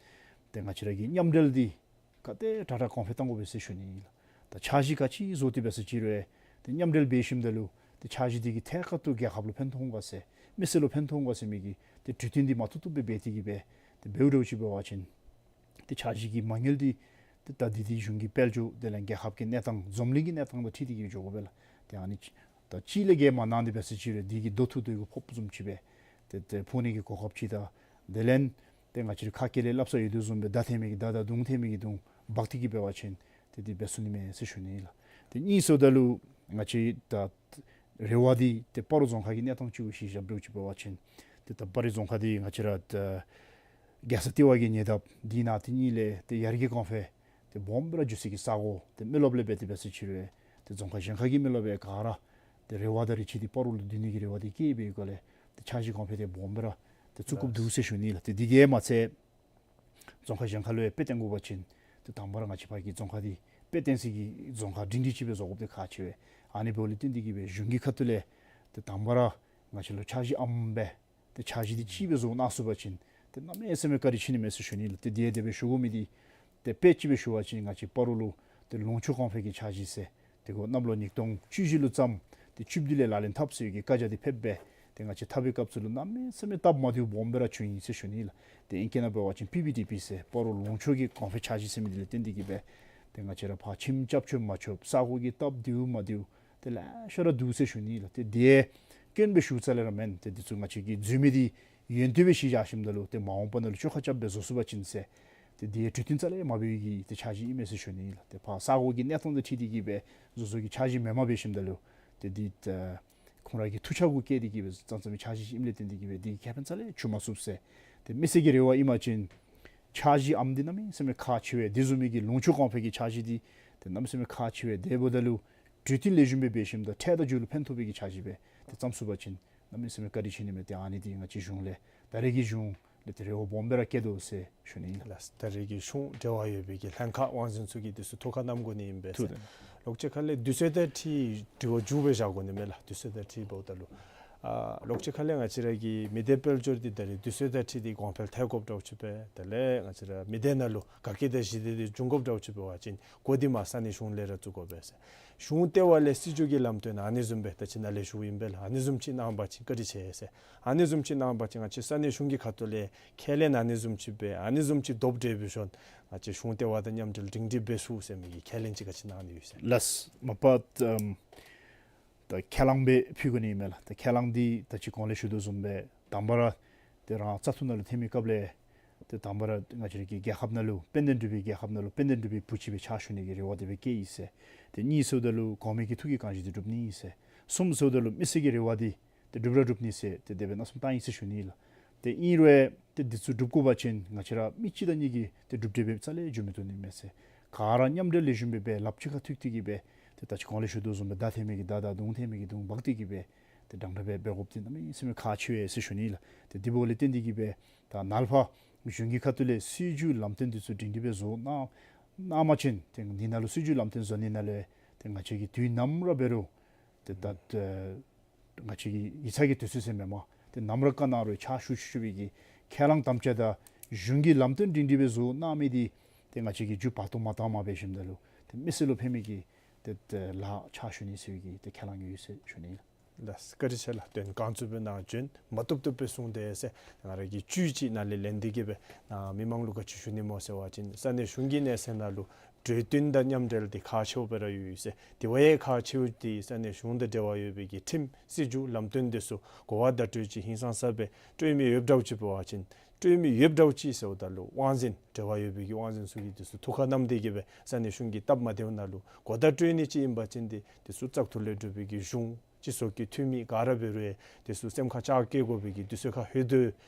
ཏེ་ང་བཅས་ར་གི་མཉམ་འབྲེལ་འདི་ག་དེ་དྲག་དྲག་གོང་འཕེལ་གཏང་དགོ་པས་ཟེར་ཞུ་ནི་ཨིན་ལགས། ད་འཆར་གཞི་ག་ཅི་བཟོ་སྟེ་འབད་ས་ཅིག་རུང་ཏེ་མཉམ་འབྲེལ་འབད་ཞིནམ་ད་ལུ་ཏེ་འཆར་གཞི་འདི་གིས་ཐད་ཀར་དུ་རྒྱལ་ཁབ་ལུ་ཕན་ཐོགས་འོང་ག་ཟེར་མི་སེར་ལུ་ཕན་ཐོགས་འོང་ག་ཟེར་མི་གི་ཏེ་གྲོས་བསྟུན་འདི་མ་ཐུབ་ཐུབ་སྦེ་འབད་དེ་གིས་སྦེ་ཏེ་འབདཝ་འདྲཝ་ཅིག་འབད་བ་ཅིན་ཏེ་འཆར་གཞི་གི་མ་དངུལ་འདི་ཏེ་ད་འདི་འདི་གཞུང་གི་དཔལ་འབྱོར་དེ་ལས་རྒྱལ་ཁབ་ཀྱི་གནས་སྟངས་འཛམ་གླིང་གི་གནས་སྟངས་དང་འཁྲིལ་ཏེ་གིས་འགྱོ་དགོ་པས་ལགས། ཏེ་ཨ་ནི་ཅིག་ད་ཅིག་ལས་བརྒལ་མ་གནང་སྟེ་འབད་ས་ཅིག་རུང་འདི་གིས་རྡོ་ཐུག་རྡོ་གིས་ཕོགཔ་བཟུམ་ཅིག་སྦེ་ཏེ་ཏེ་ཕོག་ནི་གི་གོ་སྐབས་ཅིག་དང་དེ་ལས་ཏེ་ང་བཅས་ར་ཁ་སྐད་ལས་སླབ་ས་ཡོད་དོ་བཟུམ་སྦེ་མདའ་འཐེན་མི་གིས་མདའ་དང་མདུང་འཐེན་མི་གིས་མདུང་འབག་སྟེ་གིས་འབད་བ་ཅིན་ཏེ་འདི་འབད་ཚུགས་ནི་མས་ཟེར་ཞུ་ནི་ཨིན་ལགས། ཏེ་གཉིས་སོ་ད་ལུ་ང་བཅས་ད་རེ་བ་འདི་ཏེ་སྤ་རོ་རྫོང་ཁག་གི་གནས་སྟངས་ཅིག་གུ་གཞི་བཞག་འདྲཝ་ཅིག་འབད་བ་ཅིན་ཏེ་ད་སྤ་རོ་རྫོང་ཁག་འདི་ང་བཅས་ར་ད་རྒྱལ་ས་ལྟེ་བ་གི་ཉེ་འདབས་དེ་ནང་དེ་གཉིས་ལས་ཏེ་ཡར་རྒྱས་གོང་འཕེལ་ཏེ་སྦོམ་སྦེ་ར་འགྱོ་སའི་གི་ས་གོ་ཏེ་མི་རློབས་ལས་འབད་དེ་འབད་ས་ཅིག་རུང་ཏེ་རྫོང་ཁག་གཞན་ཁ་གི་མི་རློབས་ག་ར་ཏེ་རེ་བ་དང་རེ་ཆེ་འདི་སྤ་རོ་ལུ་བསྡུ་ནི་གི་རེ་བ་འདི་བསྐྱེད་པའི་སྒོ་ལས་ཏེ་འཆར་གཞི་གོང་འཕེལ་འདི་སྦོམ་སྦེ་ར་ཏེ་བཙུགས་དགོཔ་འདུག་ཟེར་ཞུ་ནི་ལགས། ཏེ་འདི་གིས་མ་ཚད་རྫོང་ཁག་གཞན་ཁ་ལུ་ཡང་དཔེ་སྟོན་དགོ་པ་ཅིན་ཏེ་དང་པ་ར་ང་བཅས་ཕར་གྱི་རྫོང་ཁག་འདི་དཔེ་སྟོན་སའི་གི་རྫོང་ཁག་སྒྲིང་སྒྲིང་ཅིག་སྦེ་བཟོ་དགོཔ་འདི་ཁག་ཆེ་བས། ཨ་ནི་འབདཝ་ལས་བརྟེན་ཏེ་གིས་སྦེ་གཞུང་གི་ཁ་ཐུག་ལས་ཏེ་དང་པ་ར་ང་བཅས་ལུ་འཆར་གཞི་ཨམ་སྦེ་ཏེ་འཆར་གཞི་འདི་ཅིག་སྦེ་བཟོ་གནང་ཚུགས་པ་ཅིན་ཏེ་གནམ་མེད་ས་མེད་བཀའ་དྲིན་ཆེ་ནི་མས་ཟེར་ཞུ་ནི་ལགས། ཏེ་དེ་ཡང་དེ་སྦེ་ཞུ་དགོ་མི་འདི་ཏེ་དཔེ་ཅིག་སྦེ་ཞུ་བ་ཅིན་ང་བཅས་སྤ་རོ་ལུ་ཏེ་ལུང་ཕྱོགས་གོང་འཕེལ་གྱི་འཆར་གཞི་ཟེར་ཏེ་ཁོ་གནམ་ལོ་ཉིས་སྟོང་བཅུ་བཞི་ལུ་བརྩམས། ཏེ་བཅུ་བདུན་ལས་ལག་ལེན་འཐབ་ཟེར་གྱི་བཀའ་རྒྱ་འདི་ཕེབས་སྦེ་ཏེ་ང་བཅས་འཐབ་པའི་སྐབས་སུ་ལུ་གནམ་མེད་ས་མེད་སྟབས་མ་བདེཝ་སྦོམ་སྦེ་ར་བྱུང་ཡི་ཟེར་ཞུ་ནི་ལགས། ཏེ་ཨིང་སྐད་ནང་འབད་བ་ཅིན་པི་བི་ཌི་པི་ཟེར་སྤ་རོ་ལུང་ཕྱོགས་ཀྱི་གོང་འཕེལ་འཆར་གཞི་ཟེར་མི་འདི་ལས་བརྟེན་ཏེ་གིས་སྦེ་ཏེ་ང་བཅས་ར་ཕར་ཁྱིམ་རྐྱབ་ཆོག་མ་ཆོག་ས་གོ་གི་སྟབས་བདེཝ་མ་བདེཝ་ཏེ་ལེ་ཤ་ར་འདུག་ཟེར་ཞུ་ནི་ལགས། ཏེ་དེ་སྐྱོན་སྦེ་ཞུ་རྩ་ལས་ར་མེན། ཏེ་འདི་ཚུ་ང་བཅས་ཀྱིས་འཛོལ་མི་འདི་ཡོན་ཏན་སྦེ་གཞི་བཞག་ཞིནམ་ད་ལུ་ཏེ་མ་འོངས་པ་ནང་ལུ་བཅོ་ཁ་རྐྱབ་སྦེ་བཟོ་ཚུགས་པ་ཅིན་ཟེར་ཏེ་དེ་གྲོས་བསྟུན་རྩ་ལས་མ་འབད་བའི་གི་ཏེ་འཆར་གཞི་ཨིན་མས་ཟེར་ཞུ་ནི་ལགས། ཏེ་ཕར་ས་གོ་གི་གནས་སྟངས་དང་འཁྲིལ་ཏེ་གིས་སྦེ་བཟོ་བཟོ་གི་འཆར་གཞི་མེནམ་འབད་ཞིནམ་ད་ལུ་ཏེ་འདི་ཏེ་ཁོང་ར་གི་ཐུགས་འཆར་གུ་བཀལ་ཏེ་གིས་སྦེ་བརྩམས་བརྩམས་མི་འཆར་གཞི་ཨིནམ་ལས་བརྟེན་ཏེ་གིས་སྦེ་འདི་ཁེ་ཕན་རྩ་ལས་འབྱུང་མ་ཚུགས་ཟེར། ཏེ་མི་སེར་གྱི་རེ་བ་ཨིན་པ་ཅིན་ འཆར་གཞི་ཨམ་འདི་གནམ་མེད་ས་མེད་ཁག་ཆེ་བས། དེ་བཟུམ་མའི་གི་ལུང་ཕྱོགས་གོང་འཕེལ་གྱི་འཆར་གཞི་འདི་ཏེ་གནམ་མེད་ས་མེད་ཁག་ཆེ་བས། དེ་འབདཝ་ད་ལུ་གྲོས་བསྟུན་ལེགས་ཤོམ་སྦེ་འབད་ཞིནམ་ད་འཕྲལ་དང་མཇུག་ལུ་ཕན་ཐོགས་པའི་གི་འཆར་གཞི་སྦེ་ཏེ་བརྩམ་ཚུགས་པ་ཅིན་གནམ་མེད་ས་མེད་བཀའ་དྲིན་ཆེ་ནི་མས། ཏེ་ཨ་ནི་འདི་ང་བཅས་གཞུང་ལས་ད་རེས་ཀྱི་གཞུང་ལས་ཏེ་རེ་བ་སྦོམ་སྦེ་ར་བསྐྱེད་དོ་ཟེར་ཞུ་ནི་ཨིན་ལགས། ལགས། ད་རེས་ཀྱི་གཞུང་འབྲེལ་བ་ཡོད་པའི་གི་ལྷན་ཁག་དབང་འཛིན་ཚུ་གིས་འདི་ཚུ་ཐུགས་ཁར་བསྣམ་དགོ་ནི་ཨིན་པས་ཟེར། ཐུགས་ལོག་ཅིག་ཁ་ལས་དུས་ཚོད་དང་འཁྲིལ་དྲི་བ་མཇུག་སྦེ་བཞག་དགོ་ནི་མས་ལགས། དུས་ཚོད་དང་འཁྲིལ་འབདཝ་ད་ལུ་ཨ་ལོག་ཅིག་ཁ་ལས་ང་བཅས་ར་གི་མི་སྡེ་དཔལ་འབྱོར་འདི་ད་རེས་དུས་ཚོད་དང་འཁྲིལ་ཏེ་གོང་འཕེལ་ཐལ་དགོཔ་འདྲཝ་ཅིག་སྦེ། དེ་ལས་ང་བཅས་ར་མི་སྡེ་ནང་ལུ་དཀའ་ངལ་དང་ཞི་བདེ་འདི་འབྱུང་དགོཔ་འདྲཝ་ཅིག་འབད་བ་ཅིན་འགོ་འདི་མར་ས་གནས་གཞུང་ལས་ར་བཙུགས་དགོ་པས་ཟེར། གཞུང་ལྟེ་བ་ལས་སྲིད་བྱུས་ཀྱི་ལམ་སྟོན་ཨ་ནི་བཟུམ་སྦེ་ད་ཅི་ནཱ་ལས་ཞུཝ་ཨིན་པས་ལགས། ཨ་ནི་བཟུམ་ཅིག་གནང་པ་ཅིན་བཀའ་དྲིན་ཆེ་ཟེར། ཨ་ནི་བཟུམ་ཅིག་གནང་པ་ཅིན་ང་བཅས་ས་གནས་གཞུང་གི་ཁ་ཐུག་ལས་ཁས་ལེན་ཨ་ནི་བཟུམ་ཅིག་སྦེ་ཨ་ནི་བཟུམ་ཅིག་དོབ་འདྲེས་འབད་ཞིནམ་ང་བཅས་གཞུང་ལྟེ་བ་དང་མཉམ་འབྲེལ་སྒྲིང་སྒྲིང་འབད་ཚུགས་ཟེར་མི་གི་ཁས་ལེན་ཅིག་ག་ཅི་གནང་ནི་ཡོད་ཟེར། ལགས། མ་པ་ད་ཨམ་ད་ཁས་བླངས་སྦེ་ཕུལ་དགོ་ནི་ཨིན་མས་ལགས། ད་ཁས་བླངས་འདི་ད་ཅི་གོང་ལས་ཞུ་དོ་བཟུམ་སྦེ་དང་པ་ར་ཏེ་རང་བཙག་འཐུ་ནང་ལུ་འཐོན་མི་སྐབས་ལས་ཏེ་དང་པ་ར་ང་བཅས་ར་གི་རྒྱལ་ཁབ་ནང་ལུ་དཔལ་ལྡན་འབྲུག་པའི་རྒྱལ་ཁབ་ནང་ལུ་དཔལ་ལྡན་འབྲུག་པའི་བུ་ཅིག་སྦེ་ཕྱག་ཞུ་ནི་གི་རེ་བ་དེ་སྦེ་བསྐྱེད་ཡི་ཟེར། ཏེ་གཉིས་ཟེརཝ་ད་ལུ་གོང་མའི་གི་ཐུགས་ཀྱི་དགོངས་གཞི་འདི་འགྲུབ་ནི་ཨིན་ཟེར། གསུམ་ཟེརཝ་ད་ལུ་མི་སེར་གྱི་རེ་བ་འདི་ཏེ་འགྲུབ་ར་འགྲུབ་ནི་ཟེར་ཏེ་དེ་སྦེ་མནོ་བསམ་བཏང་ཡི་ཟེར་ཞུ་ནི་ལགས། ཏེ་ཨིན་རུང་ཏེ་འདི་ཚུ་འགྲུབ་དགོ་པ་ཅིན་ང་བཅས་ར་མི་གཅིག་དང་གཉིས་ཀྱིས་ཏེ་འགྲུབ་འདྲེས་འབད་རྩ་ལས་འགྱོ་མི་བཏུབ་ནི་མས་ཟེར། ག་ར་མཉམ་འབྲེལ་ལེགས་ཤོམ་སྦེ་སྦེ་ལགཔ་གཅིག་ཁར་ཐུག་སྟེ་གིས་སྦེ་ཏེ་ད་ཅི་གོང་ལས་ཞུ་དོ་བཟུམ་སྦེ་མདའ་འཐེན་མི་གིས་མདའ་དང་མདུང་འཐེན་མི་གིས་མདུང་འབག་སྟེ་གིས་སྦེ་ཏེ་འདྲན་འདྲ་སྦེ་འབད་དགོཔ་འདི་གནམ་མེད་ས་མེད་ཁག་ཆེ་བས་ཟེར་ཞུ་ནི་ལགས། ཏེ་འདི་འབདཝ་ལས་བརྟེན་ཏེ་གིས་སྦེ་ད་ནཱ་ལས་ཕར་གཞུང་གི་ཁ་ཐུག་ལས་སྲིད་བྱུས་ལམ་སྟོན་འདི་ཚུ་སྒྲིང་སྒྲིང་སྦེ་བཟོ་གནང་གནང་པ་ཅིན་ཏེ་འདི་ནང་ལུ་སྲིད་བྱུས་ལམ་སྟོན་བཟོ་ནི་ནང་ལས་ཏེ་ང་བཅས་ཀྱིས་དུས་ནམ་ར་འབད་རུང་ཏེ་ད་ཨ་ང་བཅས་ཀྱི་ཡིག་ཚང་གི་དུས་ཚོད་ཟེར་མེན་པར་ཏེ་ནམ་ར་བཀའ་གནང་རུང་ཕྱག་ཞུ་ཞུ་ཞུ་བའི་གི་ཁས་བླངས་དམ་བཅའ་དང་གཞུང་གི་ལམ་སྟོན་སྒྲིང་སྒྲིང་སྦེ་བཟོ་གནང་མི་འདི་ཏེ་ང་བཅས་ཀྱིས་མཇུག་བར་སྟོང་མ་བཏང་མ་འབད་ཞིནམ་ད་ལུ་ཏེ་མི་སེར་ལུ་ཕན་མི་གི་ཏེ་ཏེ་ལཱ་ཕྱག་ཞུ་ནི་ཟེར་བའི་གི་ཏེ་ཁས་བླངས་ཡོད་ཟེར་ཞུ་ནི་ལགས། ལགས། བཀའ་དྲིན་ཆེ་ལགས། དོན་གང་ཚུགས་པའི་ནང་བྱོན་མ་བཏུབ་བཏུབ་སྦེ་གསུངས་ཏེ་ཟེར་ང་ར་གིས་བཅུད་ཅིག་ནཱ་ལས་ལེན་ཏེ་གིས་སྦེ་ནཱ་མི་མང་ལུ་ག་ཅི་ཞུ་ནི་སྨོ་ཟེར་བ་ཅིན་ས་གནས་གཞུང་གི་གནས་ཚད་ནང་ལུ་གྲོས་བསྟུན་དང་མཉམ་འབྲེལ་འདི་ཁག་ཆེཝ་སྦེ་ར་ཡོད་ཟེར། དེ་བ་ཡང་ཁག་ཆེཝ་འདི་ས་གནས་གཞུང་དང་འབྲེལ་བ་ཡོད་པའི་གི་ཁྲིམས་སྲིད་བྱུས་ལམ་སྟོན་འདི་ཚུ་གོ་བ་བརྡ་སྤྲོད་ཅིག་ཧིང་སངས་ས་སྦེ་སྤྲོད་མི་ཡོདཔ་འདྲཝ་ཅིག་འབད་བ་ཅིན་སྤྲོད་མི་ཡོདཔ་འདྲཝ་ཅིག་ཟེརཝ་ད་ལུ་དབང་འཛིན་འབྲེལ་བ་ཡོད་པའི་གི་དབང་འཛིན་ཚུ་གིས་འདི་ཚུ་ཐུགས་ཁར་བསྣམས་ཏེ་གིས་སྦེ་ས་གནས་གཞུང་གི་སྟབས་མ་བདེཝ་ནང་ལུ་གོ་བརྡ་སྤྲོད་ནི་ཅིག་ཨིན་པ་ཅིན་འདི་འདི་ཚུ་བཙག་འཐུ་ལས་གྲུབ་པའི་གི་གཞུང་སྤྱི་ཚོགས་ཀྱི་འཐུས་མི་ག་ར་འབད་རུང་ཡང་འདི་ཚུ་སེམས་ཁར་ལྕག་བཀལ་དགོ་པའི་གི་དུས་ཚོད་ཁར་ལྷོད་དོ་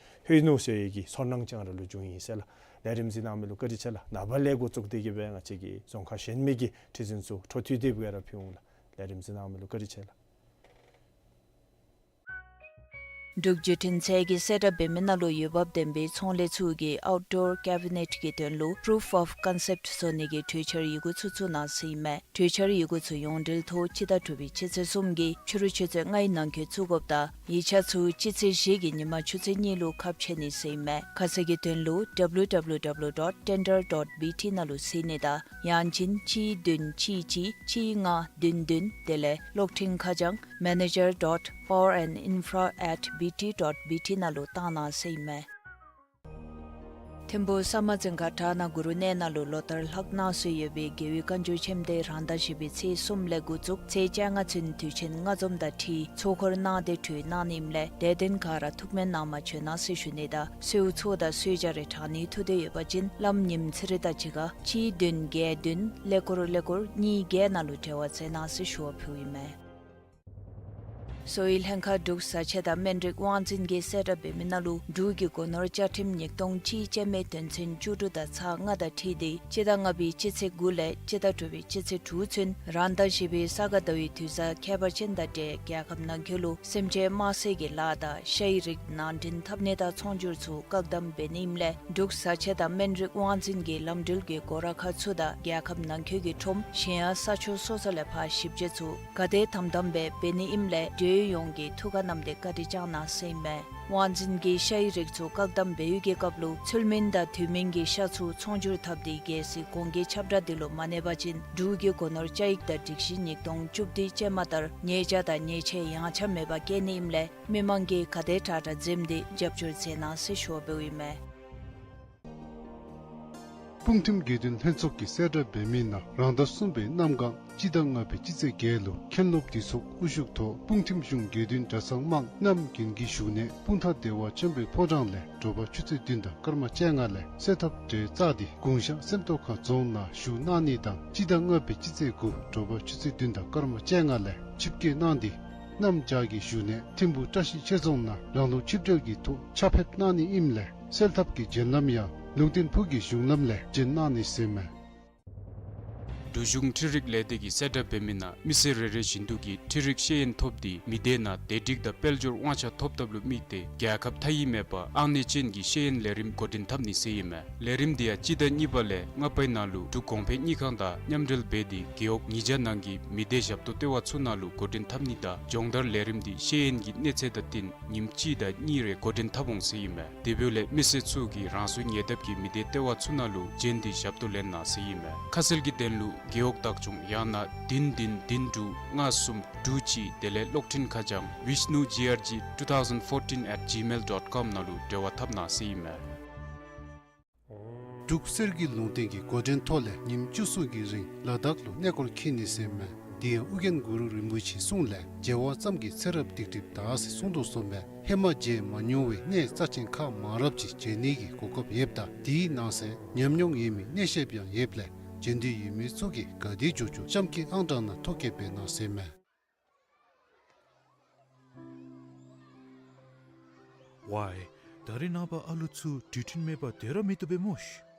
ལྷོད་ནུག་ཟེར་བའི་གི་ཚོར་སྣང་ཅིག་ར་ལུ་བྱུང་ཡི་ཟེར་ལགས། ལས་རིམ་གཟིགས་གནང་མི་ལུ་བཀའ་དྲིན་ཆེ་ལགས། ནངས་པ་ལས་འགོ་བཙུགས་ཏེ་གིས་སྦེ་ང་བཅས་ཀྱི་རྫོང་ཁག་གཞན་མི་གི་ཁྲི་འཛིན་ཚུ་འཕྲོ་མཐུད་དེ་སྦེ་ར་ཕུལ་འོང་ལགས། ལས་རིམ་གཟིགས་གནང་མི་ལུ་བཀའ་དྲིན་ཆེ་ལགས། འབྲུག་བརྒྱུད་འཕྲིན་ཚད་ཀྱིས་གསལ་བསྒྲགས་འབད་མི་ནང་ལུ་འོས་འབབ་ལྡན་པའི་ཚོང་ལས་ཚུ་གིས་ཨའུཊ་ཌོར་ཀེ་བི་ནེཊ་གི་དོན་ལུ་པུ་རུཕ་ཨོཕ་ཀོན་སེཔཊ་བཟོ་ནི་གི་གྲོས་འཆར་ཡི་གུ་ཚུ་བཙུགས་གནང་ཟེར་ཨིན་མས། གྲོས་འཆར་ཡི་གུ་ཚུ་ཡོངས་འབྲེལ་ཐོག་སྤྱི་ཟླ་དྲུག་པའི་སྤྱི་ཚེས་གསུམ་གྱི་ཕྱི་རུ་ཆུ་ཚོད་ལྔའི་ནང་འཁོད་བཙུགས་དགོཔ་དང་ཡིག་ཆ་ཚུ་སྤྱི་ཚེས་བཞི་གི་ཉིན་མ་ཆུ་ཚོད་གཉིས་ལུ་ཁ་ཕྱེ་ནི་ཟེར་ཨིན་མས། ཁ་གསལ་གྱི་དོན་ལུ་ཌབ་ལུ་ཌབ་ལུ་ཌབ་ལུ་ཌོཊ་ཊེན་ཌར་ཌོཊ་བི་ཊི་ནང་ལུ་གཟིགས་ནི་དང་ཡང་ཅིན་གཅིག་བདུན་གཅིག་གཅིག་གཅིག་ལྔ་བདུན་བདུན་དེ་ལས་གློག་འཕྲིན་ཁ་བྱང་མེ་ནེ་ཇར་ཌོཊ་པ་ཝར་ཨེནཌ་ཨིན་ཕྲ་ཨེཊ་བི་ཊི་ཌོཊ་བི་ཊི་ནང་ལུ་བཏང་གནང་ཟེར་ཨིན་མས། ཐིམ་ཕུག་ས་དམར་རྫིང་ཁ་བྲག་ནག་གུ་རུ་གནས་ནང་ལུ་ལོ་ལྟར་ལྷག་གནང་སྲོལ་ཡོད་པའི་རྒྱལ་བའི་བཀའ་འགྱུར་ཆེན་འདི་རང་ཟླ་བཞི་པའི་ཚེས་གསུམ་ལས་འགོ་བཙུགས་ཚེས་བཅོ་ལྔ་ཚུན་དུས་ཆེན་ལྔ་འཛོམས་དང་འཁྲིལ་ཚོགས་འཁོར་གནང་སྟེ་གྲོལ་གནང་ནི་ཨིནམ་ལས་དད་ལྡན་ག་ར་ཐུགས་སྨོན་གནང་མ་བྱོན་གནང་ཟེར་ཞུ་ནི་དང་གསོལཝ་ཚོགས་དང་གསོལ་ཇ་རེ་དྲང་ནི་ཐུགས་འདོད་ཡོད་པ་ཅིན་བླམ་ཉིམ་ཚེ་རིང་དང་གཅིག་ཁར་གཅིག་བདུན་བརྒྱད་བདུན་ཀླད་ཀོར་ཀླད་ཀོར་གཉིས་བརྒྱད་ནང་ལུ་འབྲེལ་བ་མཛད་གནང་ཟེར་ཞུ་བ་ཕུལཝ་ཨིན་མས། གསོ་བའི་ལྷན་ཁག་འབྲུག་བཟའ་ཆས་དང་སྨན་རིགས་དབང་འཛིན་གྱིས་གསལ་བསྒྲགས་འབད་མི་ནང་ལུ་འབྲུག་གི་སྒོ་ནོར་བཅའ་ཁྲིམས་ཉིས་སྟོང་གཅིག་ཅན་མའི་དོན་ཚན་བཅུ་དྲུག་དང་ཚག་ལྔ་དང་འཁྲིལ་ཏེ་སྤྱི་ཟླ་ལྔ་པའི་སྤྱི་ཚེས་དགུ་ལས་སྤྱི་ཟླ་དྲུག་པའི་སྤྱི་ཚེས་དྲུག་ཚུན་རང་ཟླ་བཞི་པའི་ས་ག་ཟླ་བའི་དུས་བཟང་ཁྱད་པར་ཅན་དང་འབྲེལ་རྒྱལ་ཁབ་ནང་འཁོད་ལུ་སེམས་ཅན་དམར་བསད་ཀྱི་ལཱ་དང་ཤ་ཡི་རིགས་ནང་འདྲེན་འཐབ་ནི་དང་ཚོང་སྒྱུར་ཚུ་བཀག་དམ་འབད་ནི་ཨིནམ་ལས་འབྲུག་བཟའ་ཆས་དང་སྨན་རིགས་དབང་འཛིན་གྱི་ལམ་འགྲུལ་གྱི་སྒོ་ར་ཁག་ཚུ་དང་རྒྱལ་ཁབ་ནང་འཁོད་ཀྱི་ཁྲོམ་གཞན་ཡང་ས་ཕྱོགས་སོ་སོ་ལས་ཕར་ཞིབ་དཔྱད་ཚུ་ག་དེ་དམ་དམ་སྦེ་འབད་ནི་ཨིནམ་ལས་འབྲེལ་ཡོད་ཡོངས་ཀྱིས་ཐུགས་ཁར་བསྣམས་ཏེ་བཀའ་དྲིན་བསྐྱང་གནང་ཟེར་ཨིན་མས། དབང་འཛིན་གྱིས་ཤ་ཡི་རིགས་ཚུ་བཀག་དམ་འབད་བའི་གི་སྐབས་ལུ་ཚུལ་མིན་དང་དུས་མིན་གྱི་ཤ་ཚུ་ཚོང་སྒྱུར་འཐབ་སྟེ་རྒྱལ་སྲིད་གོང་འགན་ཁྱབ་བསྒྲགས་འདི་ལུ་མ་གནས་པ་ཅིན་འབྲུག་གི་སྒོ་ནོར་བཅའ་ཡིག་དང་སྒྲིག་གཞི་ཉིས་སྟོང་བཅུ་བདུན་ཅན་མ་ལྟར་ཉེས་བྱ་དང་ཉེས་ཆད་ཡངས་ཆག་མེད་པར་བཀལ་ནི་ཨིནམ་ལས་མི་མང་གིས་ག་དེ་དྲག་དྲག་འཛེམས་ཏེ་རྒྱབ་སྐྱོར་མཛད་གནང་ཟེར་ཞུ་བ་འབདཝ་ཨིན་མས། སྤུངས་ཐིམ་དགེ་འདུན་ལྷན་ཚོགས་ཀྱིས་གསལ་བསྒྲགས་འབད་མི་ནང་རང་ཟླ་གསུམ་པའི་གནམ་གང་སྤྱི་ཟླ་ལྔ་པའི་སྤྱི་ཚེས་བརྒྱད་ལུ་མཁན་སློབ་འདུས་ཚོགས་དབུ་བཞུགས་ཐོག་སྤུངས་ཐིམ་གཞུང་དགེ་འདུན་གྲྭ་ཚང་དམངས་རྣམས་རྒན་གྱི་བཞུགས་གནས་སྤུངས་ཐང་བདེ་བ་ཆེན་པོའི་ཕོ་བྲང་ལས་དྲོ་པ་ཆུ་ཚོད་བདུན་དང་སྐར་མ་བཅོ་ལྔ་ལས་གསོལ་ཐབ་གྲལ་བཙུགས་ཏེ་གུང་ཤང་སེམས་རྟོགས་ཁ་རྫོང་ནང་བཞུགས་གནང་ནི་དང་སྤྱི་ཟླ་ལྔ་པའི་སྤྱི་ཚེས་དགུ་དྲོ་པ་ཆུ་ཚོད་བདུན་དང་སྐར་མ་བཅོ་ལྔ་ལས་ཆིབས་བསྐྱོད་གནང་སྟེ་གནམ་བྱཱར་གྱི་བཞུགས་གནས་ཐིམ་ཕུག་བཀྲ་ཤིས་ཆོས་རྫོང་ནང་རང་ལུགས་ཆིབས་གྲལ་གྱི་ཐོག་ཕྱག་ཕེབས་གནང་ནི་ཨིནམ་ལས་གསོལ་ཐབ་ཀྱི་བརྒྱུད་ལམ་ཡང་ ལུང་བསྟན་ཕུག་གི་གཞུང་ལམ་ལས་བྱོན་གནང་ནི་ཟེར་མས། འབྲུག་གཞུང་འཕྲུལ་རིག་ལས་སྡེ་གིས་གསལ་བསྒྲགས་འབད་མི་ནང་མི་སེར་རེ་རེ་བཞིན་དུ་གིས་འཕྲུལ་རིག་ཤེས་ཡོན་ཐོབ་སྟེ་མི་སྡེ་ནང་བདེ་སྒྲིག་དང་དཔལ་འབྱོར་དབང་ཆ་ཐོབ་ཐབས་ལུ་དམིགས་ཏེ་རྒྱལ་ཁབ་མཐའ་དབྱེ་མེད་པར་ཨང་གནས་ཅན་གྱི་ཤེས་ཡོན་ལས་རིམ་འགོ་འདྲེན་འཐབ་ནི་ཟེར་ཨིན་མས། ལས་རིམ་འདི་ཡང་སྤྱི་ཟླ་གཉིས་པ་ལས་ལྔ་པའི་ནང་ལུ་འབྲུག་གོང་འཕེལ་དངུལ་ཁང་དང་མཉམ་འབྲེལ་འབད་དེ་རྒེད་འོག་ཉིས་བརྒྱ་ནང་གི་མི་སྡེ་ཞབས་ཏོག་ལྟེ་བ་ཚུ་ནང་ལུ་འགོ་འདྲེན་འཐབ་ནི་དང་སྦྱོང་བརྡར་ལས་རིམ་འདི་ཤེས་ཡོན་གྱི་གནས་ཚད་དང་བསྟུན་ཉིནམ་གཅིག་དང་གཉིས་རེ་འགོ་འདྲེན་འཐབ་འོང་ཟེར་ཨིན་མས། དེ་འབདཝ་ལས་མི་སེར་ཚུ་གིས་རང་སོའི་ཉེ་འདབས་ཀྱི་མི་སྡེ་ལྟེ་བ་ཚུ་ནང་ལུ་བྱོན་ཏེ་ཞབས་ཏོག་ལེན་གནང་ཟེར་ཨིན་མས། ཁ་གསལ་གྱི་དོན་ལུ་རྒེད་འོག་བདག་སྐྱོང་ཡང་ན་བདུན་བདུན་བདུན་དྲུག་ལྔ་གསུམ་དྲུག་གཅིག་དེ་ལས་གློག་འཕྲིན་ཁ་བྱང་vishnugrg two thousand fourteen at gmail dot com ནང་ལུ་འབྲེལ་བ་འཐབ་གནང་ཟེར་ཨིན་མས། འབྲུག་གསེར་གྱི་ལུང་བསྟན་གྱི་འགོ་འདྲེན་ཐོག་ལས་ཉིནམ་བཅུ་གསུམ་གྱི་རིང་ལ་དྭགས་ལུ་གནས་སྐོར་འཁྱིད་ནི་ཟེར་མས། དེ་ཡང་ཨོ་རྒྱན་གུ་རུ་རིན་པོ་ཆེའི་གསུང་ལས་མཇལ་བ་ཙམ་གྱིས་ཚེ་རབས་སྡིག་སྒྲིབ་དག་ཟེར་གསུངས་དོ་བཟུམ་སྦེ་ཧེ་མ་མཇལ་མ་མྱོང་བའི་གནས་རྩ་ཆེན་ཁག་མང་རབས་ཅིག་མཇལ་ནི་གི་གོ་སྐབས་ཡོདཔ་ད་དེའི་ནང་གསེས་ཉམས་མྱོང་ཡོད་མི་གནས་བཤདཔ་ཡང་ཡོདཔ་ལས་མཇལ་འདོད་ཡོད་མི་ཚུ་གིས་ག་དེ་མགྱོགས་མགྱོགས་གཤམ་གྱི་ཨང་གྲངས་ནང་ཐོ་བཀོད་འབད་གནང་ཟེར་མས། ཝའི། ད་རེས་ནངས་པ་ཨ་ལུ་ཚུ་འགྲུལ་འཕྲིན་མེད་པར་སྡོད་ར་མི་བཏུབ་པས་སྨོ་ཤི།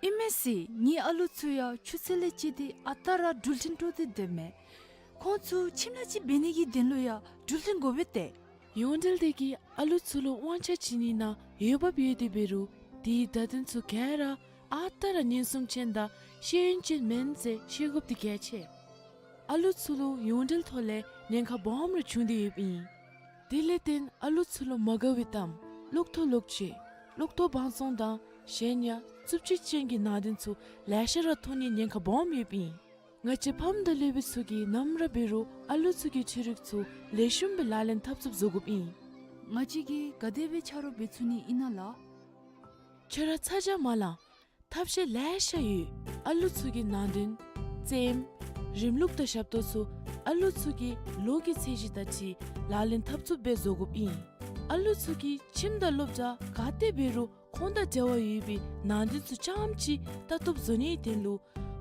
ཨིན་མས་ཟེར། ངེའི་ཨ་ལུ་ཚུ་ཡང་ཆུ་ཚོད་ལས་བཅད་དེ་ཨ་རྟག་ར་འགྲུལ་འཕྲིན་སྤྲོད་དེ་སྡོད་མས། ཁོང་ཚུ་ཁྱིམ་ལས་ཅིག་འབད་ནི་གི་དོན་ལུ་ཡང་འགྲུལ་འཕྲིན་དགོ་པས་ཏེ། ཡོངས་འབྲེལ་སྡེ་གིས་ཨ་ལུ་ཚུ་ལུ་དབང་ཆ་བྱིན་ནི་ནང་འོས་འབབ་ཡོད་དེ་འབད་རུང་དེའི་བརྡ་དོན་ཚུ་ག་ར་ཨ་རྟག་ར་ཉེན་སྲུང་ཅན་དང་ཤེས་ཡོན་ཅན་མེན་ཟེར་ཤེས་དགོཔ་འདི་གལ་ཆེ། ཨ་ལུ་ཚུ་ལུ་ཡོངས་འབྲེལ་ཐོག་ལས་ཉེན་ཁ་སྦོམ་ར་བྱུང་སྟེ་ཡོདཔ་ཨིན། དེ་ལས་བརྟེན་ཨ་ལུ་ཚུ་ལུ་མ་དགའ་བའི་གཏམ་གློག་ཐོག་ལོག་སྤྱོད་གློག་ཐོག་བང་བཙོང་དང་གཞན་ཡང་རྩུབ་སྤྱོད་ཅན་གྱི་ནང་དོན་ཚུ་ལེ་ཤ་ར་ཐོན་ནིའི་ཉེན་ཁ་སྦོམ་ཡོདཔ་ཨིན། ང་བཅས་ཕམ་དང་སློབ་དཔོན་ཚུ་གིས་ནམ་ར་འབད་རུང་ཨ་ལུ་ཚུ་གི་འཕྲུལ་རིག་ཚུ་ལེགས་ཤོམ་སྦེ་ལག་ལེན་འཐབ་ཚུགསཔ་བཟོ་དགོཔ་ཨིན། ང་བཅས་ཀྱིས་ག་དེ་སྦེ་ཆ་རོགས་འབད་ཚུགས་ནི་ཨིན་ན་ལགས། ཁྱོད་ར་ཚ་གྱང་མ་ལང་། ཐབས་ཤེས་ལེ་ཤ་ཡོད། ཨ་ལུ་ཚུ་གི་ནང་དོན་རྩེདམོ་རིམ་ལུགས་དང་ཞབས་ཏོག་ཚུ་ཨ་ལུ་ཚུ་གི་ལོ་གི་ཚད་གཞི་དང་འཁྲིལ་ལག་ལེན་འཐབ་ཚུགསཔ་སྦེ་བཟོ་དགོཔ་ཨིན། ཨ་ལུ་ཚུ་གིས་ཁྱིམ་དང་སློབ་གྲྭ་ག་ཏེ་འབད་རུང་ཁོང་དང་འབྲེལ་བ་ཡོད་པའི་ནང་དོན་ཚུ་རྐྱངམ་ཅིག་ལྟ་རྟོག་བཟོ་ནིའི་དོན་ལུ་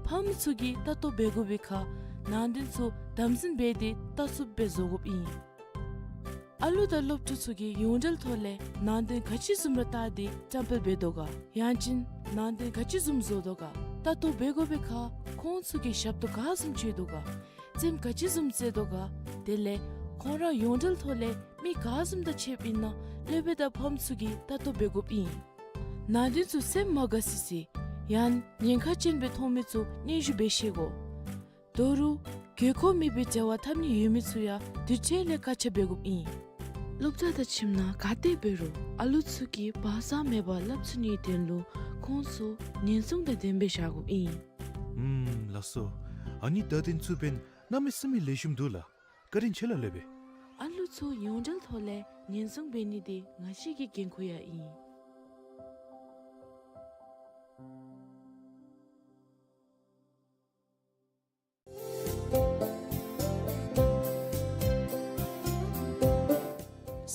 ཕམ་ཚུ་གིས་ལྟ་རྟོག་འབད་དགོ་པའི་ཁར་ནང་དོན་ཚུ་དམ་འཛིན་འབད་དེ་ལྟ་ཚུགསཔ་སྦེ་བཟོ་དགོཔ་ཨིན། ཨ་ལུ་དང་སློབ་ཕྲུག་ཚུ་གིས་ཡོངས་འབྲེལ་ཐོག་ལས་ནང་དོན་ག་ཅི་བཟུམ་ར་བལྟ་སྟེ་བཀྲམ་སྤེལ་འབད་དོ་ག། ཡང་ཅིན་ནང་དོན་ག་ཅི་བཟུམ་བཟོ་དོ་ག། ལྟ་རྟོག་འབད་དགོ་པའི་ཁར་ཁོང་ཚུ་གིས་ཞབས་ཏོག་ག་བཟུམ་བྱེད་དོ་ག། རྩེདམོ་ག་ཅི་བཟུམ་རྩེ་དོ་ག། དེ་ལས་ཁོང་ར་ཡོངས་འབྲེལ་ཐོག་ལས་མི་ག་བཟུམ་དང་ཕྱདཔ་ཨིན་ན་སློབ་དཔོན་དང་ཕམ་ཚུ་གིས་ལྟ་རྟོག་འབད་དགོཔ་ཨིན། ནང་དོན་ཚུ་སེམས་མ་དགའ་སི་སི་ཡང་ཉེན་ཁ་ཅན་སྦེ་མཐོང་མི་ཚུ་སྙན་ཞུ་འབད་ཤེས་དགོ། དོ་རུང་དགོས་མཁོ་མེད་པའི་འབྲེལ་བ་འཐབ་ནི་ཡོད་མི་ཚུ་ཡང་དུས་ཅི་ལས་བཀག་ཆ་འབད་དགོཔ་ཨིན། སློབ་གྲྭ་དང་ཁྱིམ་ནང་ག་ཏེ་འབད་རུང་ཨ་ལུ་ཚུ་གིས་བག་ཚ་མེད་པར་སླབ་ཚུགས་ནིའི་དོན་ལུ་ཁོང་ཚུ་ཉེན་སྲུང་དང་ལྡནམ་སྦེ་བཞག་དགོཔ་ཨིན། ཨུམ་ལགས་སོ། ཨ་ནི་བརྡ་དོན་ཚུ་འབདན་གནམ་མེད་ས་མེད་ལེགས་ཤོམ་འདུག་ལགས། བཀའ་དྲིན་ཆེ་ལགས་སློབ་དཔོན། ཨ་ལུ་ཚུ་ཡོངས་འབྲེལ་ཐོག་ལས་ཉེན་སྲུང་འབད་ནི་འདི་ང་བཅས་ཀྱི་འགན་ཁུར་ཡང་ཨིན།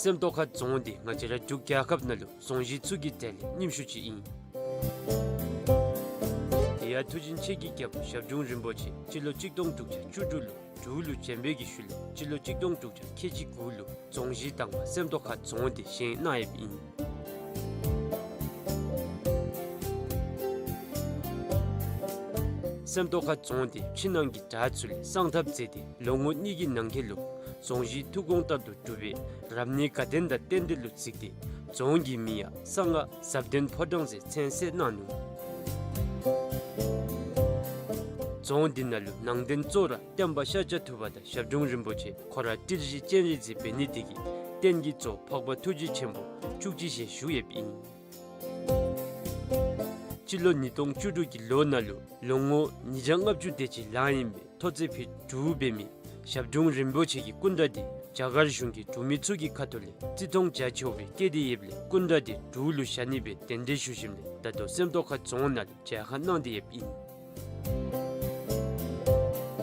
སེམས་རྟོགས་ཁ་རྫོང་འདི་ང་བཅས་ར་འབྲུག་རྒྱལ་ཁབ་ནང་ལུ་རྫོང་གཞི་ཚུ་གི་གྲས་ལས་རྙིངམ་ཤོས་ཅིག་ཨིན། དེ་ཡང་མཐུ་ཆེན་ཆེ་གི་རྒྱལ་པོ་ཞབས་དྲུང་རིན་པོ་ཆེ་སྤྱི་ལོ་གཅིག་སྟོང་དྲུག་བརྒྱ་བཅུ་དྲུག་ལུ་འབྲུག་ལུ་བྱོན་པའི་གི་ཤུལ་ལས་སྤྱི་ལོ་གཅིག་སྟོང་དྲུག་བརྒྱ་ཁལ་གཅིག་དགུ་ལུ་རྫོང་གཞི་དང་པ་སེམས་རྟོགས་ཁ་རྫོང་འདི་བཞེངས་གནང་ཡོདཔ་ཨིན། སེམས་རྟོགས་ཁ་རྫོང་འདི་ཕྱི་ནང་གི་བྲག་ཚུ་ལས་གསང་ཐབས་མཛད་དེ་ལོ་ངོ་གཉིས་ཀྱི་ནང་འཁོད་ལུ་རྫོང་གཞི་ཐུགས་དགོངས་ལྟར་དུ་གྲུབ་པའི་རབ་གནས་དགའ་ལྡན་དང་རྟེན་འབྲེལ་ལུ་གཟིགས་ཏེ་རྫོང་གི་མིང་ཡང་གསང་སྔགས་ཟབ་ལྡན་ཕོ་བྲང་ཟེར་མཚན་གསོལ་གནང་ནུག། རྫོང་འདི་ནང་ལུ་ནང་རྟེན་གཙོ་བོ་ར་བསྟན་པ་ཤཱཀྱ་ཐུབ་པ་དང་ཞབས་དྲུང་རིན་པོ་ཆེ་ཁོ་ར་ཏིལ་བཞི་སྤྱན་རས་གཟིགས་འབད་ནི་དེ་གིས་རྟེན་གྱི་གཙོ་འཕགས་པ་ཐུགས་རྗེ་ཆེན་པོ་བཅུ་གཅིག་ཞལ་བཞུགས་ཡོདཔ་ཨིན། སྤྱི་ལོ་ཉིས་སྟོང་བཅུ་དྲུག་གི་ལོ་ནང་ལུ་ལོ་ངོ་ཉིས་བརྒྱ་ལྔ་བཅུ་དེ་ཅིག་ལང་ཡོད་པའི་ཐོག་རྩེག་ཕུད་དྲུག་འབད་མི་ཞབས་དྲུང་རིན་པོ་ཆེ་གི་སྐུ་འདྲ་འདི་རྒྱ་གར་གཞུང་གིས་འབྲུག་མི་ཚུ་གི་ཁ་ཐུག་ལས་བརྩི་མཐོང་རྒྱ་ཆེ་བོ་སྦེ་བསྐྱེད་དེ་ཡོདཔ་ལས་སྐུ་འདྲ་འདི་འབྲུག་ལུ་བཞག་ནི་སྦེ་གདན་འདྲེན་ཞུ་ཞིནམ་ལས་ད་ལྟོ་སེམས་རྟོགས་ཁ་རྫོང་ནང་ལུ་མཇལ་ཁ་གནང་སྟེ་ཡོདཔ་ཨིན།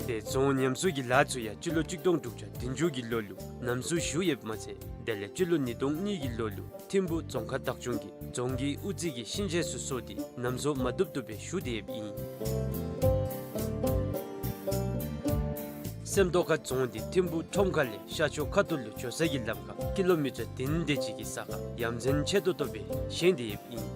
དེ་རྫོང་ཉམས་གསོ་གི་ལཱ་ཚུ་ཡང་སྤྱི་ལོ་གཅིག་སྟོང་དྲུག་བརྒྱ་བདུན་ཅུ་གི་ལོ་ལུ་ཉམས་གསོ་ཞུ་ཡོདཔ་མ་ཚད་དེ་ལས་སྤྱི་ལོ་ཉིས་སྟོང་གཉིས་ཀྱི་ལོ་ལུ་ཐིམ་ཕུག་རྫོང་ཁག་བདག་སྐྱོང་གིས་རྫོང་གི་དབུ་རྩེ་གི་ཤིང་ཆས་ཚུ་བཟོ་སྟེ་ཉམས་གསོ་མ་བཏུབ་བཏུབ་སྦེ་ཞུ་སྟེ་ཡོདཔ་ཨིན། སེམས་རྟོགས་ཁ་རྫོང་འདི་ཐིམ་ཕུག་ཁྲོམ་ཁ་ལས་ཤར་ཕྱོགས་ཁ་ཐུག་ལུ་འགྱོ་ས་གི་ལམ་ཁར་ཀི་ལོ་མི་ཊར་བདུན་དེ་ཅིག་གི་ས་ཁར་ཡ་མཚན་ཆེ་ཏོག་ཏོ་སྦེ་བཞེངས་ཏེ་ཡོདཔ་ཨིན།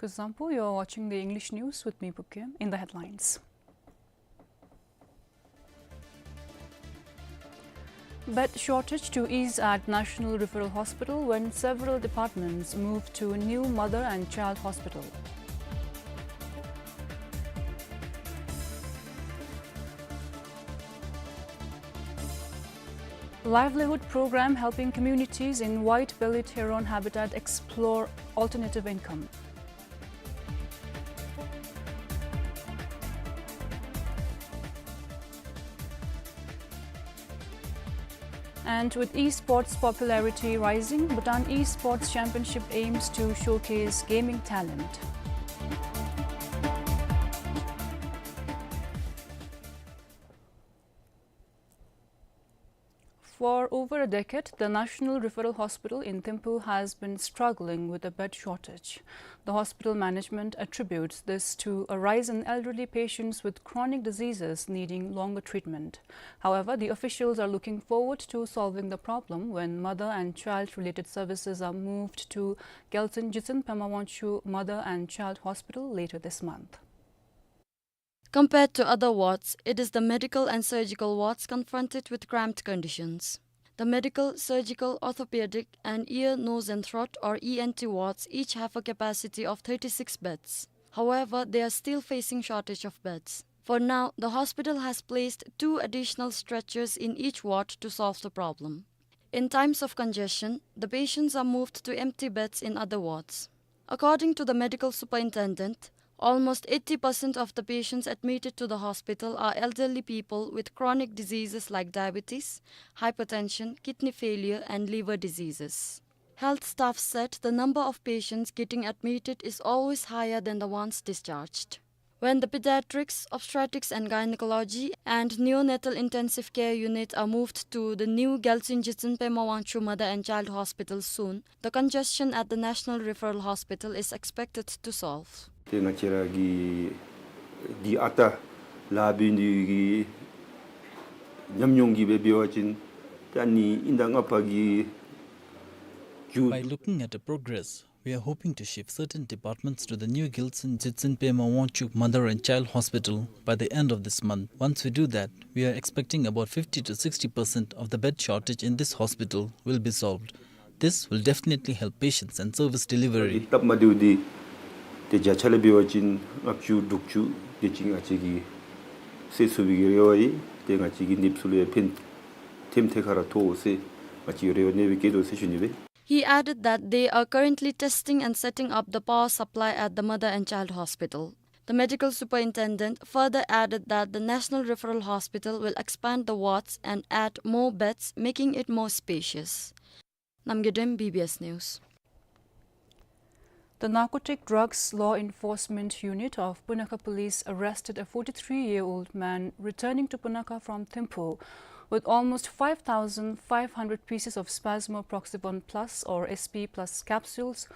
Kuzuzangpo, you're watching the English news with me, Pupkem. In the headlines. Bed shortage to ease at National Referral Hospital when several departments move to new mother and child hospital. Livelihood program helping communities in white-bellied heron habitat explore alternative income. And with esports popularity rising, Bhutan Esports Championship aims to showcase gaming talent. For over a decade, the National Referral Hospital in Thimphu has been struggling with a bed shortage. The hospital management attributes this to a rise in elderly patients with chronic diseases needing longer treatment. However, the officials are looking forward to solving the problem when mother and child-related services are moved to Gyaltsuen Jitsen Pema Wangchuck Mother and Child Hospital later this month. Compared to other wards, it is the medical and surgical wards confronted with cramped conditions. The medical, surgical, orthopedic, and ear, nose, and throat, or E N T wards, each have a capacity of thirty-six beds. However, they are still facing shortage of beds. For now, the hospital has placed two additional stretchers in each ward to solve the problem. In times of congestion, the patients are moved to empty beds in other wards. According to the medical superintendent, almost eighty percent of the patients admitted to the hospital are elderly people with chronic diseases like diabetes, hypertension, kidney failure, and liver diseases. Health staff said the number of patients getting admitted is always higher than the ones discharged. When the pediatrics, obstetrics and gynecology, and neonatal intensive care unit are moved to the new Gyaltsuen Jitsen Pema Wangchuck Mother and Child Hospital soon, the congestion at the National Referral Hospital is expected to solve. ཏེ་ང་བཅས་ར་གི་འདི་ཨ་རྟག་ལཱ་འབད་ནི་གི་ཉམས་མྱོང་གིས་འབད་བ་ཅིན་ཏེ་ཨ་ནི་ཨིན་ད་ང་ཕ་གི་ཇུ། By looking at the progress, we are hoping to shift certain departments to the new Gyaltsuen Jitsen Pema Wangchuck Mother and Child Hospital by the end of this month. Once we do that, we are expecting about fifty to sixty percent of the bed shortage in this hospital will be solved. This will definitely help patients and service delivery. སྟབས་མ་བདེཝ་འདི་ཏེ་བརྒྱ་ཆ་ལས་འབད་བ་ཅིན་ལྔ་བཅུ་དྲུག་ཅུ་དེ་ཅིག་ང་བཅས་ཀྱིས་སེལ་ཚུགས་པའི་གི་རེ་བ་ཡོད། ཏེ་ང་བཅས་ཀྱི་ནདཔ་ཚུ་ལུ་ཡང་ཕན་ཐེམ་ཐེ་ཁ་ར་ཐོགས་ཟེར་ང་བཅས་ཀྱིས་རེ་བ་ནེ་སྦེ་བསྐྱེད་དོ་ཟེར་ཞུ་ནི་སྦེ། He added that they are currently testing and setting up the power supply at the Mother and Child Hospital. The medical superintendent further added that the National Referral Hospital will expand the wards and add more beds, making it more spacious. Namgay Dem, B B S News. The Narcotic Drugs Law Enforcement Unit of Punakha Police arrested a forty-three-year-old man returning to Punakha from Thimphu with almost five thousand five hundred pieces of Spasmo Proxibon Plus or S P Plus capsules,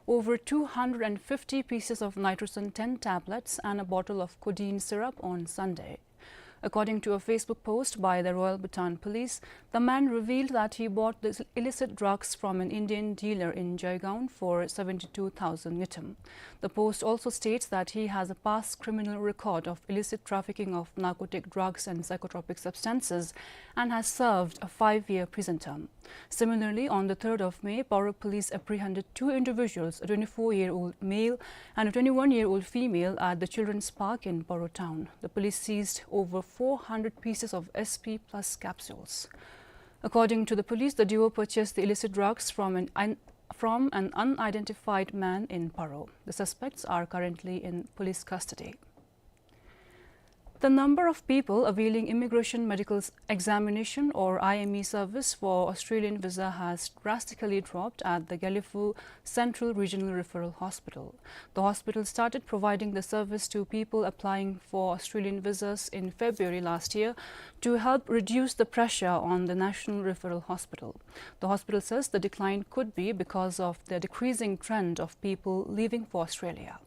over two hundred and fifty pieces of nitroson ten tablets, and a bottle of codeine syrup on Sunday. According to a Facebook post by the Royal Bhutan Police, the man revealed that he bought the illicit drugs from an Indian dealer in Jaigaon for seventy-two thousand ngultrum. The post also states that he has a past criminal record of illicit trafficking of narcotic drugs and psychotropic substances and has served a five-year prison term. Similarly, on the third of May, Paro police apprehended two individuals, a twenty-four-year-old male and a twenty-one-year-old female, at the Children's Park in Paro town. The police seized over four hundred pieces of S P Plus capsules. According to the police, the duo purchased the illicit drugs from an un-, from an unidentified man in Paro. The suspects are currently in police custody. The number of people availing immigration medical s-, examination or I M E service for Australian visa has drastically dropped at the Gelephu Central Regional Referral Hospital. The hospital started providing the service to people applying for Australian visas in February last year to help reduce the pressure on the National Referral Hospital. The hospital says the decline could be because of the decreasing trend of people leaving for Australia.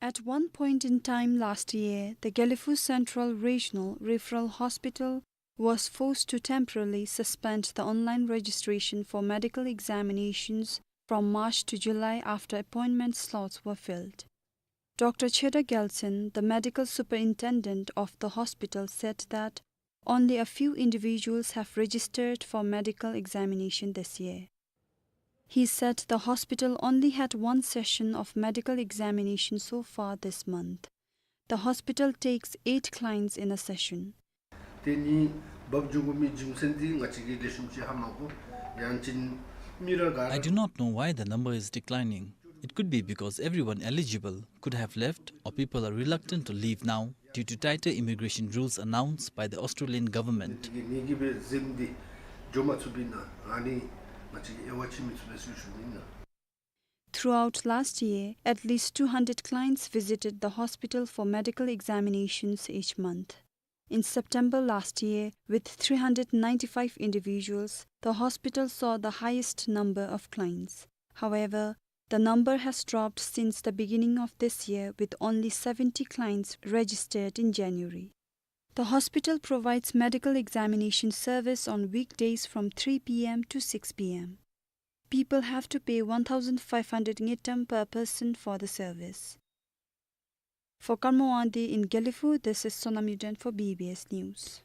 At one point in time last year, the Gelephu Central Regional Referral Hospital was forced to temporarily suspend the online registration for medical examinations from March to July after appointment slots were filled. Doctor Cheda Gyaltsen, the medical superintendent of the hospital, said that only a few individuals have registered for medical examination this year. He said the hospital only had one session of medical examination so far this month. The hospital takes eight clients in a session. དེ་ནི་བབ་འགྱོ་མི་རྒྱུ་མཚན་འདི་ང་བཅས་ཀྱིས་ལེགས་ཤོམ་ཅིག་ཧ་མ་གོ། ཡང་ཅིན་མི་ར་ག་I ར། Do not know why the number is declining. It could be because everyone eligible could have left, or people are reluctant to leave now due to tighter immigration rules announced by the Australian government. དེ་གིས་ངེ་གི་སྦེ་གཟིམ་འདི་འགྱོ་མ་ཚུགསཔ་ཨིན་ན། ཨ་ནི་ང་བཅས་ཀྱིས་དབྱེ་བ་ཕྱེ་མི་ཚུགས་པས་ཟེར་ཞུ་ནི་ཨིན་ན། Throughout last year, at least two hundred clients visited the hospital for medical examinations each month. In September last year, with three hundred ninety-five individuals, the hospital saw the highest number of clients. However, the number has dropped since the beginning of this year, with only seventy clients registered in January. The hospital provides medical examination service on weekdays from three p m to six p m. People have to pay one thousand five hundred ngultrum per person for the service. For Karma Wangdi in Gelephu, this is Sonam Yuden for B B S News.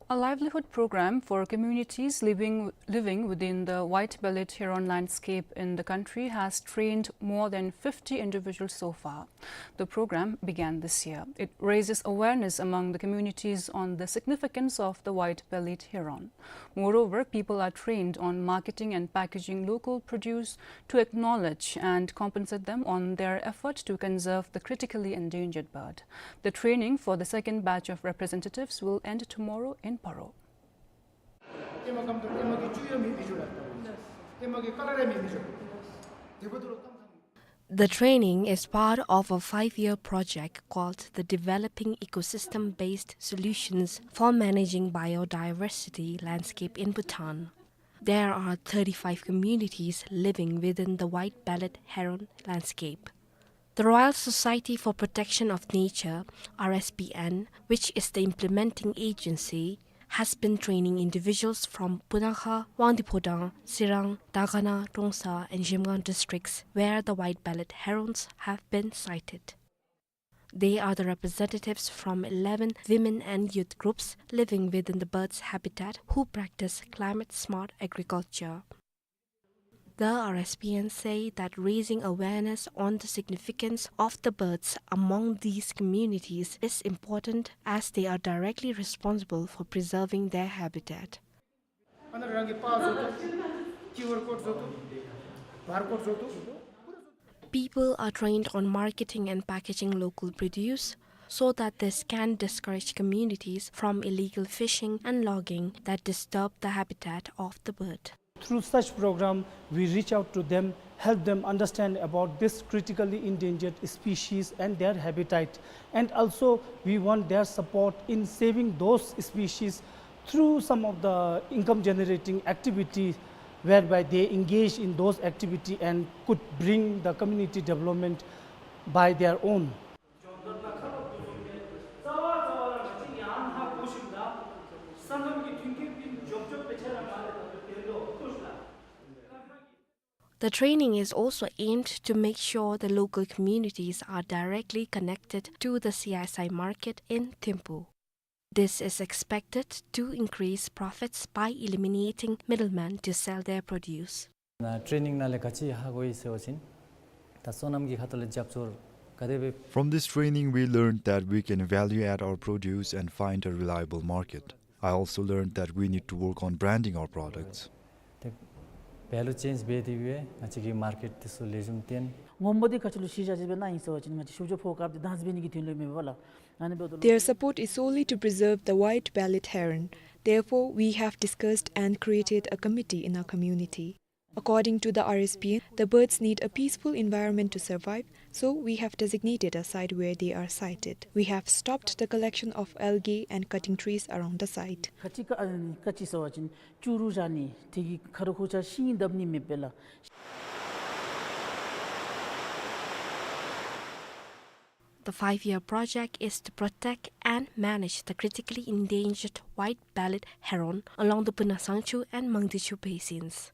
A livelihood program for communities living, living within the white-bellied heron landscape in the country has trained more than fifty individuals so far. The program began this year. It raises awareness among the communities on the significance of the white-bellied heron. Moreover, people are trained on marketing and packaging local produce to acknowledge and compensate them on their effort to conserve the critically endangered bird. The training for the second batch of representatives will end tomorrow in Paro. The training is part of a five-year project called the Developing Ecosystem-Based Solutions for Managing Biodiversity Landscape in Bhutan. There are thirty-five communities living within the white-bellied heron landscape. The Royal Society for Protection of Nature, R S P N, which is the implementing agency, has been training individuals from Punakha, Wangdue Phodrang, Tsirang, Dagana, Trongsa, and Zhemgang districts, where the white-bellied herons have been sighted. They are the representatives from eleven women and youth groups living within the bird's habitat who practice climate-smart agriculture. The R S P N say that raising awareness on the significance of the birds among these communities is important, as they are directly responsible for preserving their habitat. People are trained on marketing and packaging local produce so that this can discourage communities from illegal fishing and logging that disturb the habitat of the bird. Through such program, we reach out to them, help them understand about this critically endangered species and their habitat. And also, we want their support in saving those species through some of the income generating activity whereby they engage in those activity and could bring the community development by their own. The training is also aimed to make sure the local communities are directly connected to the C S I market in Thimphu. This is expected to increase profits by eliminating middlemen to sell their produce. ནཱ་ཊེ་རེ་ནིང་ནང་ལས་ག་ཅི་ཧ་གོ་ཡི་ཟེར་བ་ཅིན་ད་སོ་ནམ་གྱི་ཁ་ཐུག་ལས་རྒྱབ་སྐྱོར་ག་དེ་སྦེ། From this training, we learned that we can value add our produce and find a reliable market. I also learned that we need to work on branding our products. ཏེ་བེ་ལུ་ཅེནཇ་འབད་དེ་སྦེ་ང་བཅས་ཀྱི་མར་ཀེཊ་འདི་ཚུ་ལེགས་ཤོམ་སྟོན། ངོ་མ་འདི་ག་ཅི་ལུ་གཞི་བཞག་སྦེ་ཨིན་ན་ཟེར་བ་ཅིན་ང་བཅས་ཤུགས་རྒྱབ་ཕོག་སྐབས་འདི་དང་འཛིན་འབད་ནི་གི་དོན་ལུ་མེན་པས་ལགས། ཨ་ནི་འབདཝ་ད་ལུ། Their support is solely to preserve the white-bellied heron. Therefore, we have discussed and created a committee in our community. According to the R S P N, the birds need a peaceful environment to survive, so we have designated a site where they are sighted. We have stopped the collection of algae and cutting trees around the site. ཁ་ཅིག་ཁ་ཨ་ཁ་ཅིག་ཟེར་བ་ཅིན་ཅུ་རུ་བཞག་ནི་དེ་གིས་ཁ་རུ་ཁུ་ཆ་ཤིང་བརྡབ་ནི་མེདཔ་ལགས། The five-year project is to protect and manage the critically endangered white-bellied heron along the Puna Sangchu and Mangdechu basins.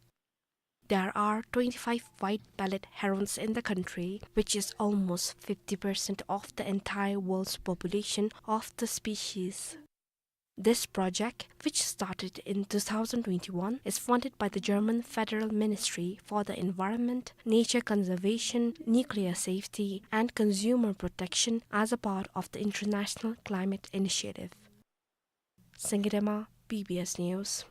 There are twenty-five white-bellied herons in the country, which is almost fifty percent of the entire world's population of the species. This project, which started in two thousand twenty-one, is funded by the German Federal Ministry for the Environment, Nature Conservation, Nuclear Safety, and Consumer Protection as a part of the International Climate Initiative. Sangirema, B B S News.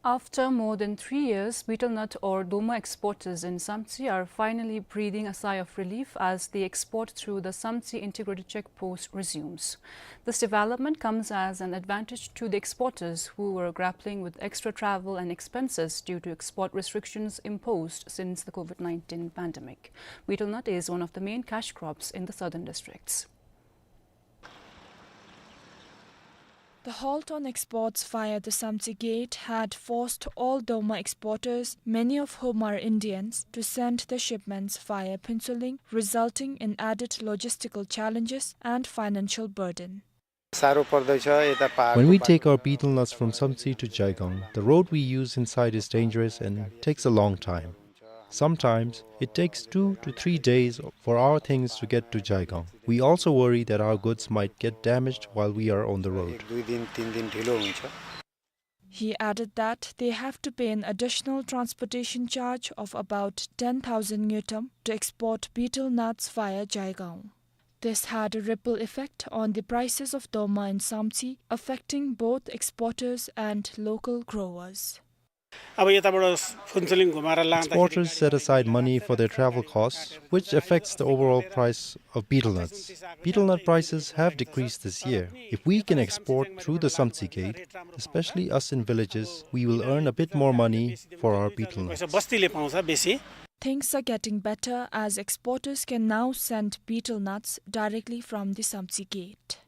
After more than three years, betel nut or doma exporters in Samtse are finally breathing a sigh of relief as the export through the Samtse Integrated Check Post resumes. This development comes as an advantage to the exporters who were grappling with extra travel and expenses due to export restrictions imposed since the COVID nineteen pandemic. Betel nut is one of the main cash crops in the southern districts. The halt on exports via the Samtse Gate had forced all doma exporters, many of whom are Indians, to send the shipments via Phuentsholing, resulting in added logistical challenges and financial burden. When we take our betel nuts from Samtse to Jaigaon, the road we use inside is dangerous and takes a long time. Sometimes it takes two to three days for our things to get to Jaigaon. We also worry that our goods might get damaged while we are on the road. He added that they have to pay an additional transportation charge of about ten thousand ngultrum to export betel nuts via Jaigaon. This had a ripple effect on the prices of doma in Samtse, affecting both exporters and local growers. अब यताबाट फुन्चुलिङ घुमाएर लाँदाखेरि Exporters set aside money for their travel costs, which affects the overall price of betel nuts. Betel nut prices have decreased this year. If we can export through the Samtse Gate, especially us in villages, we will earn a bit more money for our betel nuts. पैसा बस्तीले पाउँछ बेसी। Things are getting better as exporters can now send betel nuts directly from the Samtse Gate.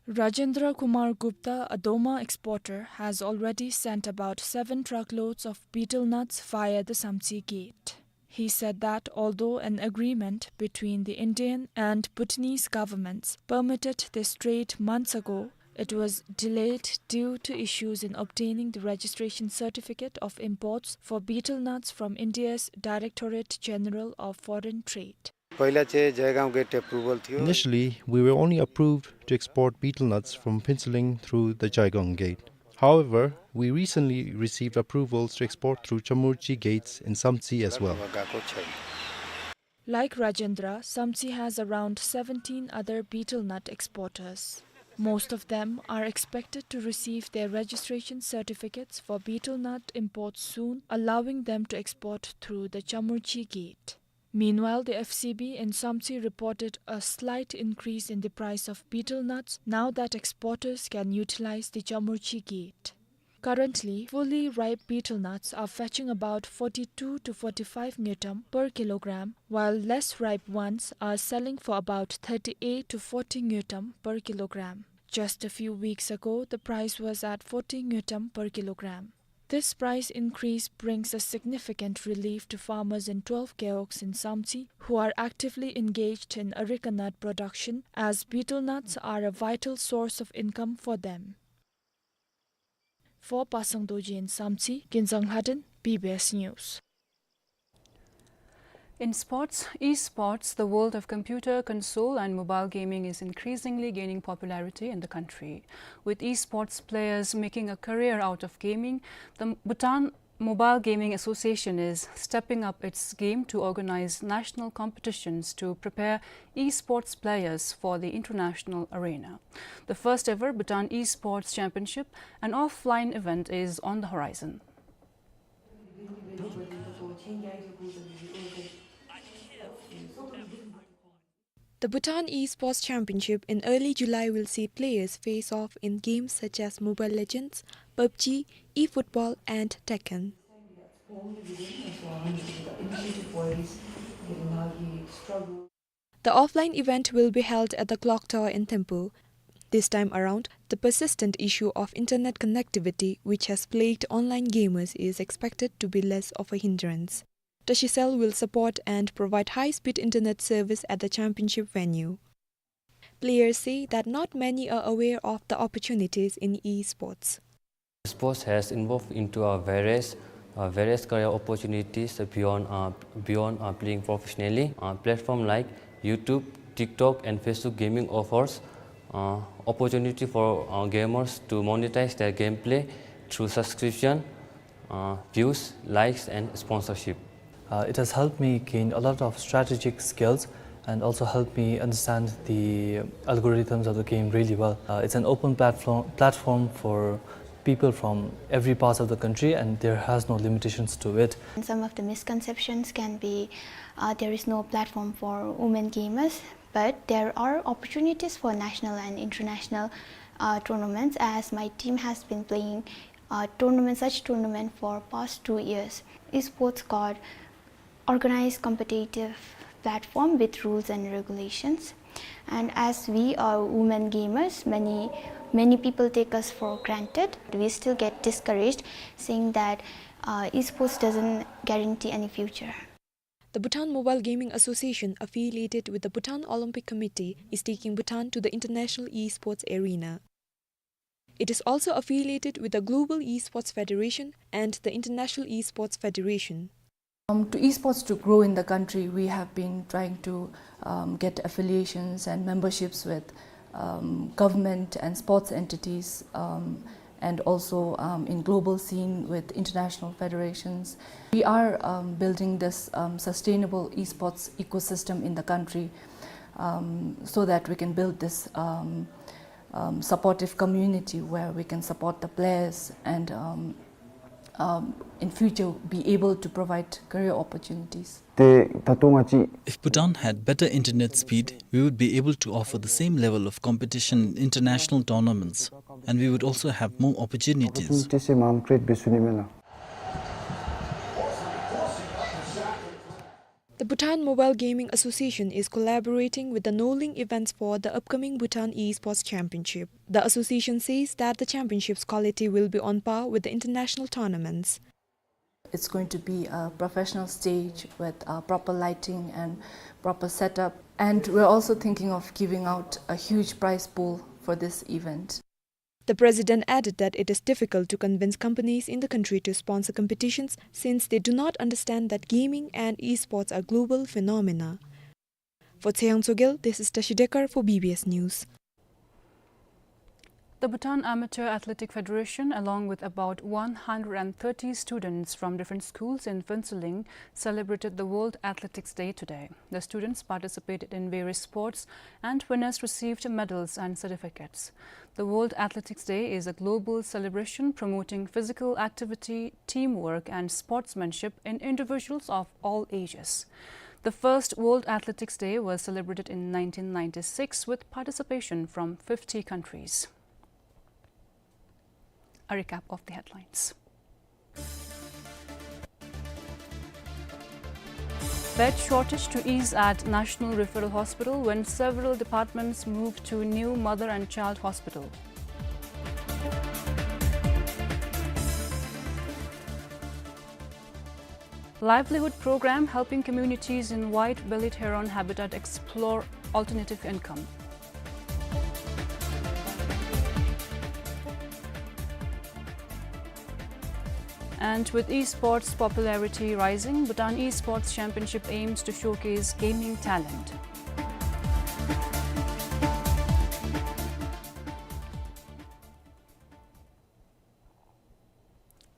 Rajendra Kumar Gupta, a doma exporter, has already sent about seven truckloads of betel nuts via the Samtse Gate. He said that although an agreement between the Indian and Bhutanese governments permitted this trade months ago, it was delayed due to issues in obtaining the registration certificate of imports for betel nuts from India's Directorate General of Foreign Trade. पहिला चाहिँ Jaigaon gate approval थियो। Initially, we were only approved to export betel nuts from Phuentsholing through the Jaigaon gate. However, we recently received approvals to export through Chamurchi gates in Samtse as well. Like Rajendra, Samtse has around seventeen other betel nut exporters. Most of them are expected to receive their registration certificates for betel nut imports soon, allowing them to export through the Chamurchi gate. Meanwhile, the F C B in Samtse reported a slight increase in the price of betel nuts now that exporters can utilize the Chamurchi gate. Currently, fully ripe betel nuts are fetching about forty-two to forty-five ngultrum per kilogram, while less ripe ones are selling for about thirty-eight to forty ngultrum per kilogram. Just a few weeks ago, the price was at forty ngultrum per kilogram. This price increase brings a significant relief to farmers in twelve gewogs in Samtse, who are actively engaged in areca nut production, as betel nuts are a vital source of income for them. For Pasang Dorji in Samtse, Kinzang Lhaden, B B S News. In sports, esports, the world of computer, console and mobile gaming is increasingly gaining popularity in the country. With esports players making a career out of gaming, the Bhutan Mobile Gaming Association is stepping up its game to organize national competitions to prepare esports players for the international arena. The first ever Bhutan Esports Championship, an offline event, is on the horizon. The Bhutan Esports Championship in early July will see players face off in games such as Mobile Legends, PUBG, eFootball and Tekken. The offline event will be held at the Clock Tower in Thimphu. This time around, the persistent issue of internet connectivity, which has plagued online gamers, is expected to be less of a hindrance. Tashicell will support and provide high-speed internet service at the championship venue. Players say that not many are aware of the opportunities in esports. Sports has evolved into a various Uh, various career opportunities beyond, uh, beyond, uh, playing professionally. Uh, platform like YouTube, TikTok, and Facebook Gaming offers, uh, opportunity for, uh, gamers to monetize their gameplay through subscription, uh, views, likes, and sponsorship. Uh, it has helped me gain a lot of strategic skills and also helped me understand the algorithms of the game really well. Uh, it's an open platform, platform for people from every part of the country, and there has no limitations to it. And some of the misconceptions can be, uh, there is no platform for women gamers, but there are opportunities for national and international, uh, tournaments, as my team has been playing, uh, tournament, such tournament for past two years. Esports got organized competitive platform with rules and regulations. And as we are women gamers, many, many people take us for granted. We still get discouraged, saying that, uh, esports doesn't guarantee any future. The Bhutan Mobile Gaming Association, affiliated with the Bhutan Olympic Committee, is taking Bhutan to the international esports arena. It is also affiliated with the Global Esports Federation and the International Esports Federation. Um, to esports to grow in the country, we have been trying to, um, get affiliations and memberships with, um, government and sports entities, um, and also, um, in global scene with international federations. We are, um, building this, um, sustainable esports ecosystem in the country, um, so that we can build this, um, um, supportive community where we can support the players and, um, um, in future be able to provide career opportunities. ཏེ་ད་ལྟོ་ང་བཅས། If Bhutan had better internet speed, we would be able to offer the same level of competition in international tournaments, and we would also have more opportunities. Opportunities་མང་རུ་ཁྲིད་འབད་ཚུགས་ནི་མས་ལགས། The Bhutan Mobile Gaming Association is collaborating with the Noling Events for the upcoming Bhutan Esports Championship. The association says that the championship's quality will be on par with the international tournaments. It's going to be a professional stage with, uh, proper lighting and proper setup. And we're also thinking of giving out a huge prize pool for this event. The president added that it is difficult to convince companies in the country to sponsor competitions since they do not understand that gaming and esports are global phenomena. For Tsheang Tsogyal, this is Tashi Dekar for B B S News. The Bhutan Amateur Athletic Federation, along with about one hundred and thirty students from different schools in Phuentsholing, celebrated the World Athletics Day today. The students participated in various sports, and winners received medals and certificates. The World Athletics Day is a global celebration promoting physical activity, teamwork, and sportsmanship in individuals of all ages. The first World Athletics Day was celebrated in nineteen ninety-six with participation from fifty countries. A recap of the headlines. Bed shortage to ease at National Referral Hospital when several departments move to new mother and child hospital. Livelihood program helping communities in white-bellied heron habitat explore alternative income. And with esports popularity rising, Bhutan Esports Championship aims to showcase gaming talent.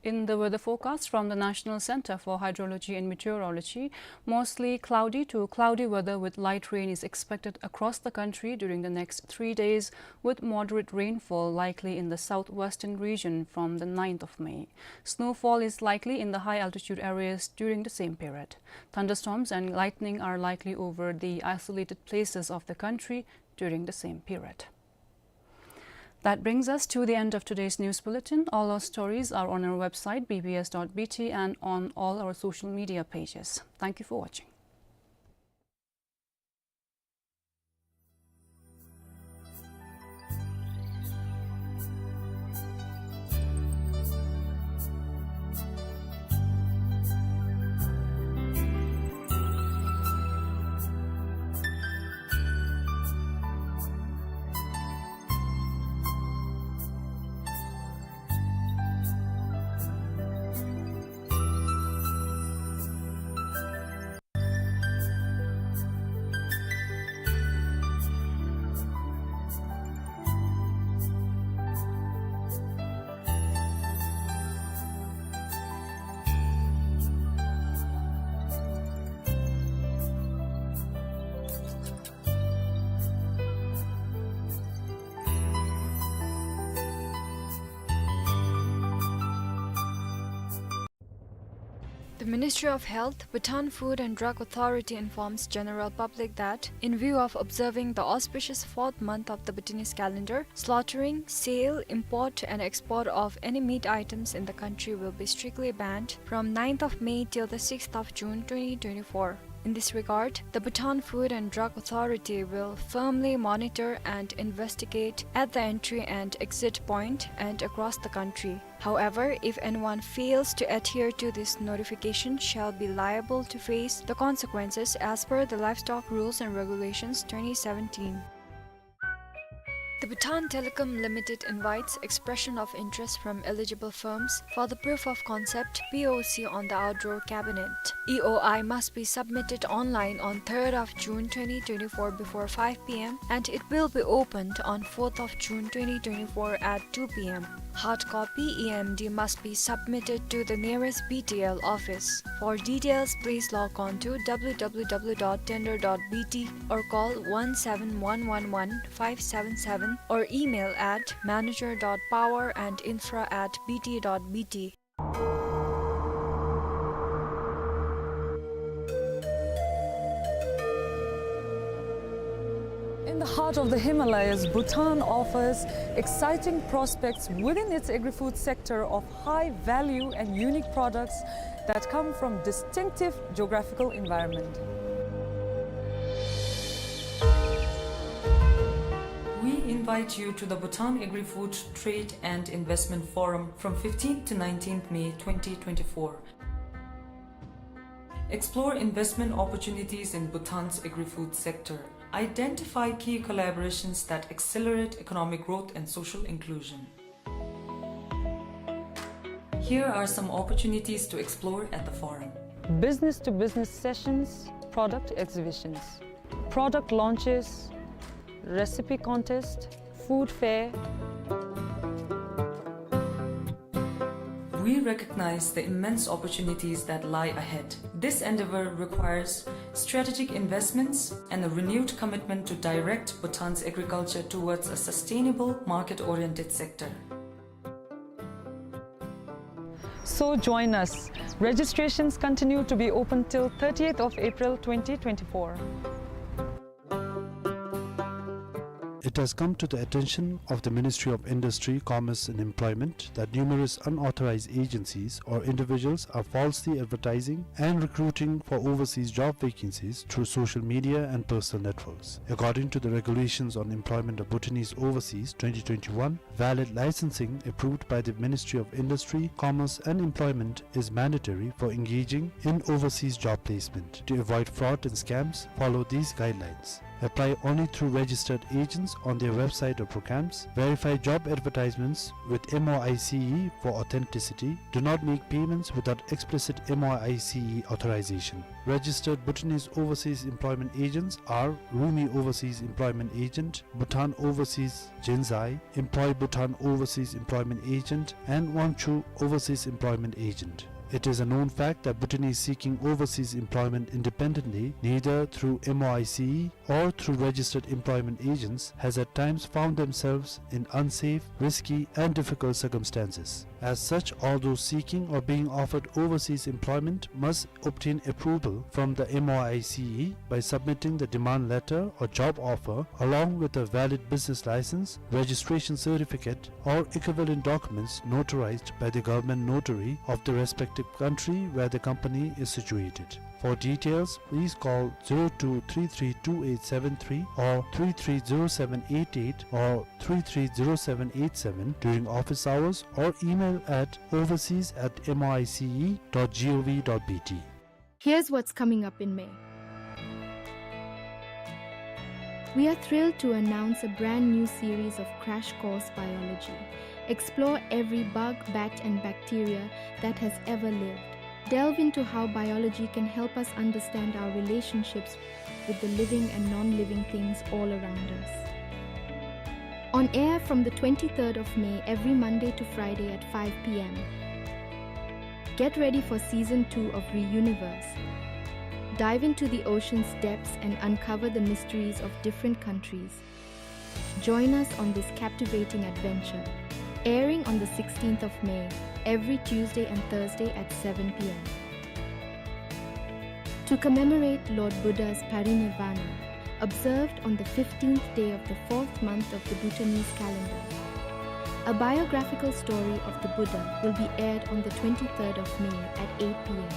In the weather forecast from the National Center for Hydrology and Meteorology, mostly cloudy to cloudy weather with light rain is expected across the country during the next three days, with moderate rainfall likely in the southwestern region from the ninth of May. Snowfall is likely in the high-altitude areas during the same period. Thunderstorms and lightning are likely over the isolated places of the country during the same period. That brings us to the end of today's news bulletin. All our stories are on our website, B B S dot B T, and on all our social media pages. Thank you for watching. The Ministry of Health, Bhutan Food and Drug Authority informs general public that, in view of observing the auspicious fourth month of the Bhutanese calendar, slaughtering, sale, import and export of any meat items in the country will be strictly banned from ninth of May till the sixth of June twenty twenty-four. In this regard, the Bhutan Food and Drug Authority will firmly monitor and investigate at the entry and exit point and across the country. However, if anyone fails to adhere to this notification, shall be liable to face the consequences as per the Livestock Rules and Regulations twenty seventeen. The Bhutan Telecom Limited invites expression of interest from eligible firms for the proof of concept, P O C, on the outdoor cabinet. E O I must be submitted online on third of June twenty twenty-four before five P M, and it will be opened on fourth of June twenty twenty-four at two P M. Hard copy E M D must be submitted to the nearest B T L office. For details, please log on to W W W dot tender dot B T or call one seven one one one five seven seven or email at manager dot power and infra at B T dot B T. In the heart of the Himalayas, Bhutan offers exciting prospects within its agri-food sector of high value and unique products that come from distinctive geographical environment. We invite you to the Bhutan Agri-Food Trade and Investment Forum from fifteenth to nineteenth May twenty twenty-four. Explore investment opportunities in Bhutan's agri-food sector. Identify key collaborations that accelerate economic growth and social inclusion. Here are some opportunities to explore at the forum. Business-to-business sessions, product exhibitions, product launches, recipe contest, food fair. We recognize the immense opportunities that lie ahead. This endeavor requires strategic investments and a renewed commitment to direct Bhutan's agriculture towards a sustainable, market-oriented sector. So join us. Registrations continue to be open till thirtieth of April twenty twenty-four. It has come to the attention of the Ministry of Industry, Commerce and Employment that numerous unauthorized agencies or individuals are falsely advertising and recruiting for overseas job vacancies through social media and personal networks. According to the Regulations on Employment of Bhutanese Overseas twenty twenty-one, valid licensing approved by the Ministry of Industry, Commerce and Employment is mandatory for engaging in overseas job placement. To avoid fraud and scams, follow these guidelines. Apply only through registered agents on their website or programs. Verify job advertisements with M O I C E for authenticity. Do not make payments without explicit M O I C E authorization. Registered Bhutanese overseas employment agents are Rumi Overseas Employment Agent, Bhutan Overseas Jinzai, Employ Bhutan Overseas Employment Agent, and Wangchuh Overseas Employment Agent. It is a known fact that Bhutanese seeking overseas employment independently, neither through M O I C E or through registered employment agents, has at times found themselves in unsafe, risky, and difficult circumstances. As such, all those seeking or being offered overseas employment must obtain approval from the M O I C E by submitting the demand letter or job offer along with a valid business license, registration certificate, or equivalent documents notarized by the government notary of the respective country where the company is situated. For details, please call zero two three three two eight seven three or three three zero seven eight eight or three three zero seven eight seven during office hours or email at overseas at M O I C E dot G O V dot B T. Here's what's coming up in May. We are thrilled to announce a brand new series of Crash Course Biology. Explore every bug, bat, and bacteria that has ever lived. Delve into how biology can help us understand our relationships with the living and non-living things all around us. On air from the twenty-third of May every Monday to Friday at five P M. Get ready for season two of Reuniverse. Dive into the ocean's depths and uncover the mysteries of different countries. Join us on this captivating adventure. Airing on the sixteenth of May, every Tuesday and Thursday at seven P M. To commemorate Lord Buddha's parinirvana, observed on the fifteenth day of the fourth month of the Bhutanese calendar. A biographical story of the Buddha will be aired on the twenty-third of May at eight p.m.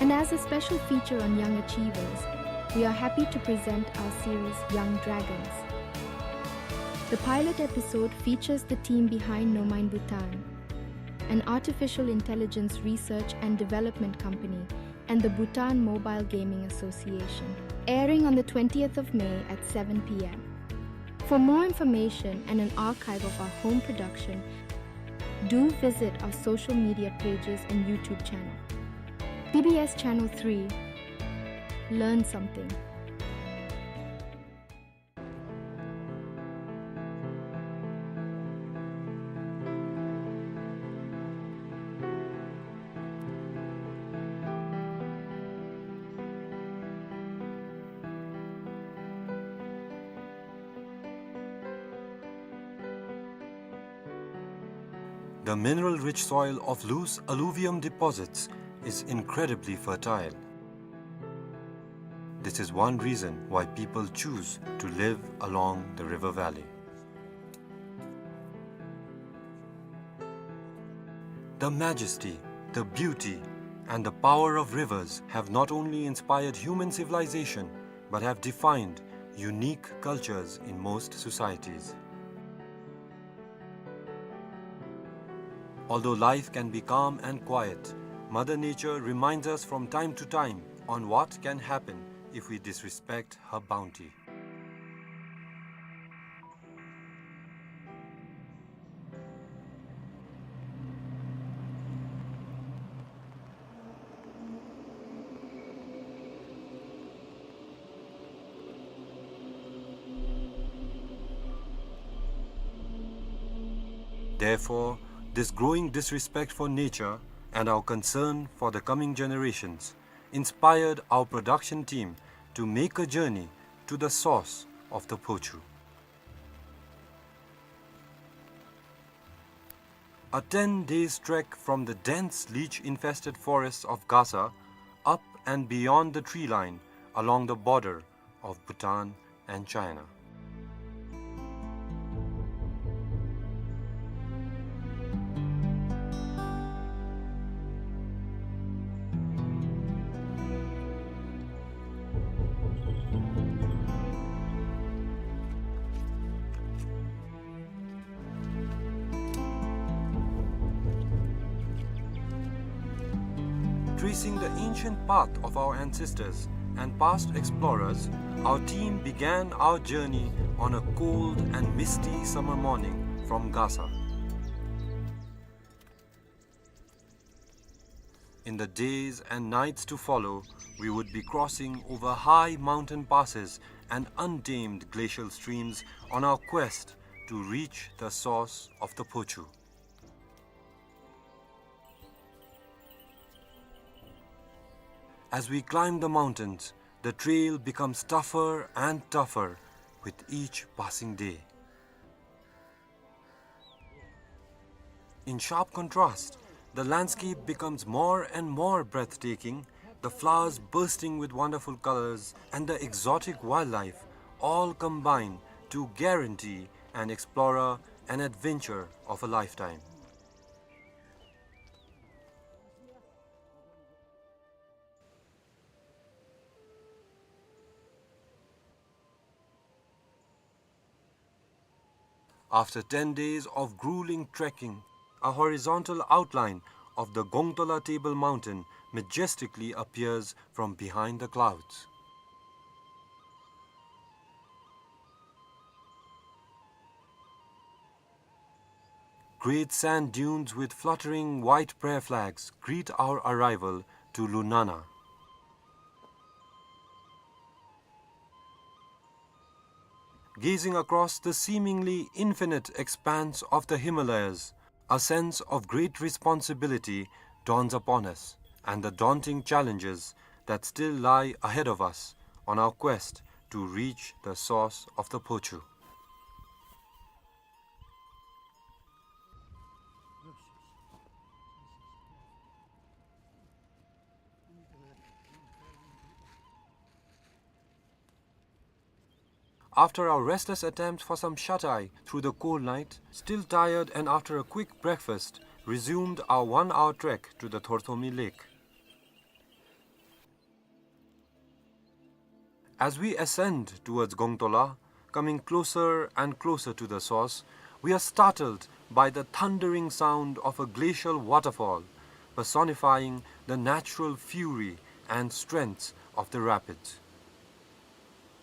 And as a special feature on young achievers, we are happy to present our series Young Dragons. The pilot episode features the team behind Nomine Bhutan, an artificial intelligence research and development company, and the Bhutan Mobile Gaming Association, airing on the twentieth of May at seven p.m. For more information and an archive of our home production, do visit our social media pages and YouTube channel. B B S Channel three. Learn something. The mineral-rich soil of loose alluvium deposits is incredibly fertile. This is one reason why people choose to live along the river valley. The majesty, the beauty, and the power of rivers have not only inspired human civilization, but have defined unique cultures in most societies. Although life can be calm and quiet, Mother Nature reminds us from time to time on what can happen if we disrespect her bounty. Therefore, this growing disrespect for nature and our concern for the coming generations inspired our production team to make a journey to the source of the Phochu. A ten days trek from the dense leech-infested forests of Gasa, up and beyond the tree line along the border of Bhutan and China. Tracing the ancient path of our ancestors and past explorers, our team began our journey on a cold and misty summer morning from Gasa. In the days and nights to follow, we would be crossing over high mountain passes and untamed glacial streams on our quest to reach the source of the Phochu. As we climb the mountains, the trail becomes tougher and tougher with each passing day. In sharp contrast, the landscape becomes more and more breathtaking, the flowers bursting with wonderful colors and the exotic wildlife all combine to guarantee an explorer an adventure of a lifetime. After ten days of grueling trekking, a horizontal outline of the Gongtola Table Mountain majestically appears from behind the clouds. Great sand dunes with fluttering white prayer flags greet our arrival to Lunana. Gazing across the seemingly infinite expanse of the Himalayas, a sense of great responsibility dawns upon us, and the daunting challenges that still lie ahead of us on our quest to reach the source of the Phochu. After our restless attempt for some shut-eye through the cold night, still tired and after a quick breakfast, resumed our one-hour trek to the Thorthomi Lake. As we ascend towards Gongtola, coming closer and closer to the source, we are startled by the thundering sound of a glacial waterfall, personifying the natural fury and strength of the rapids.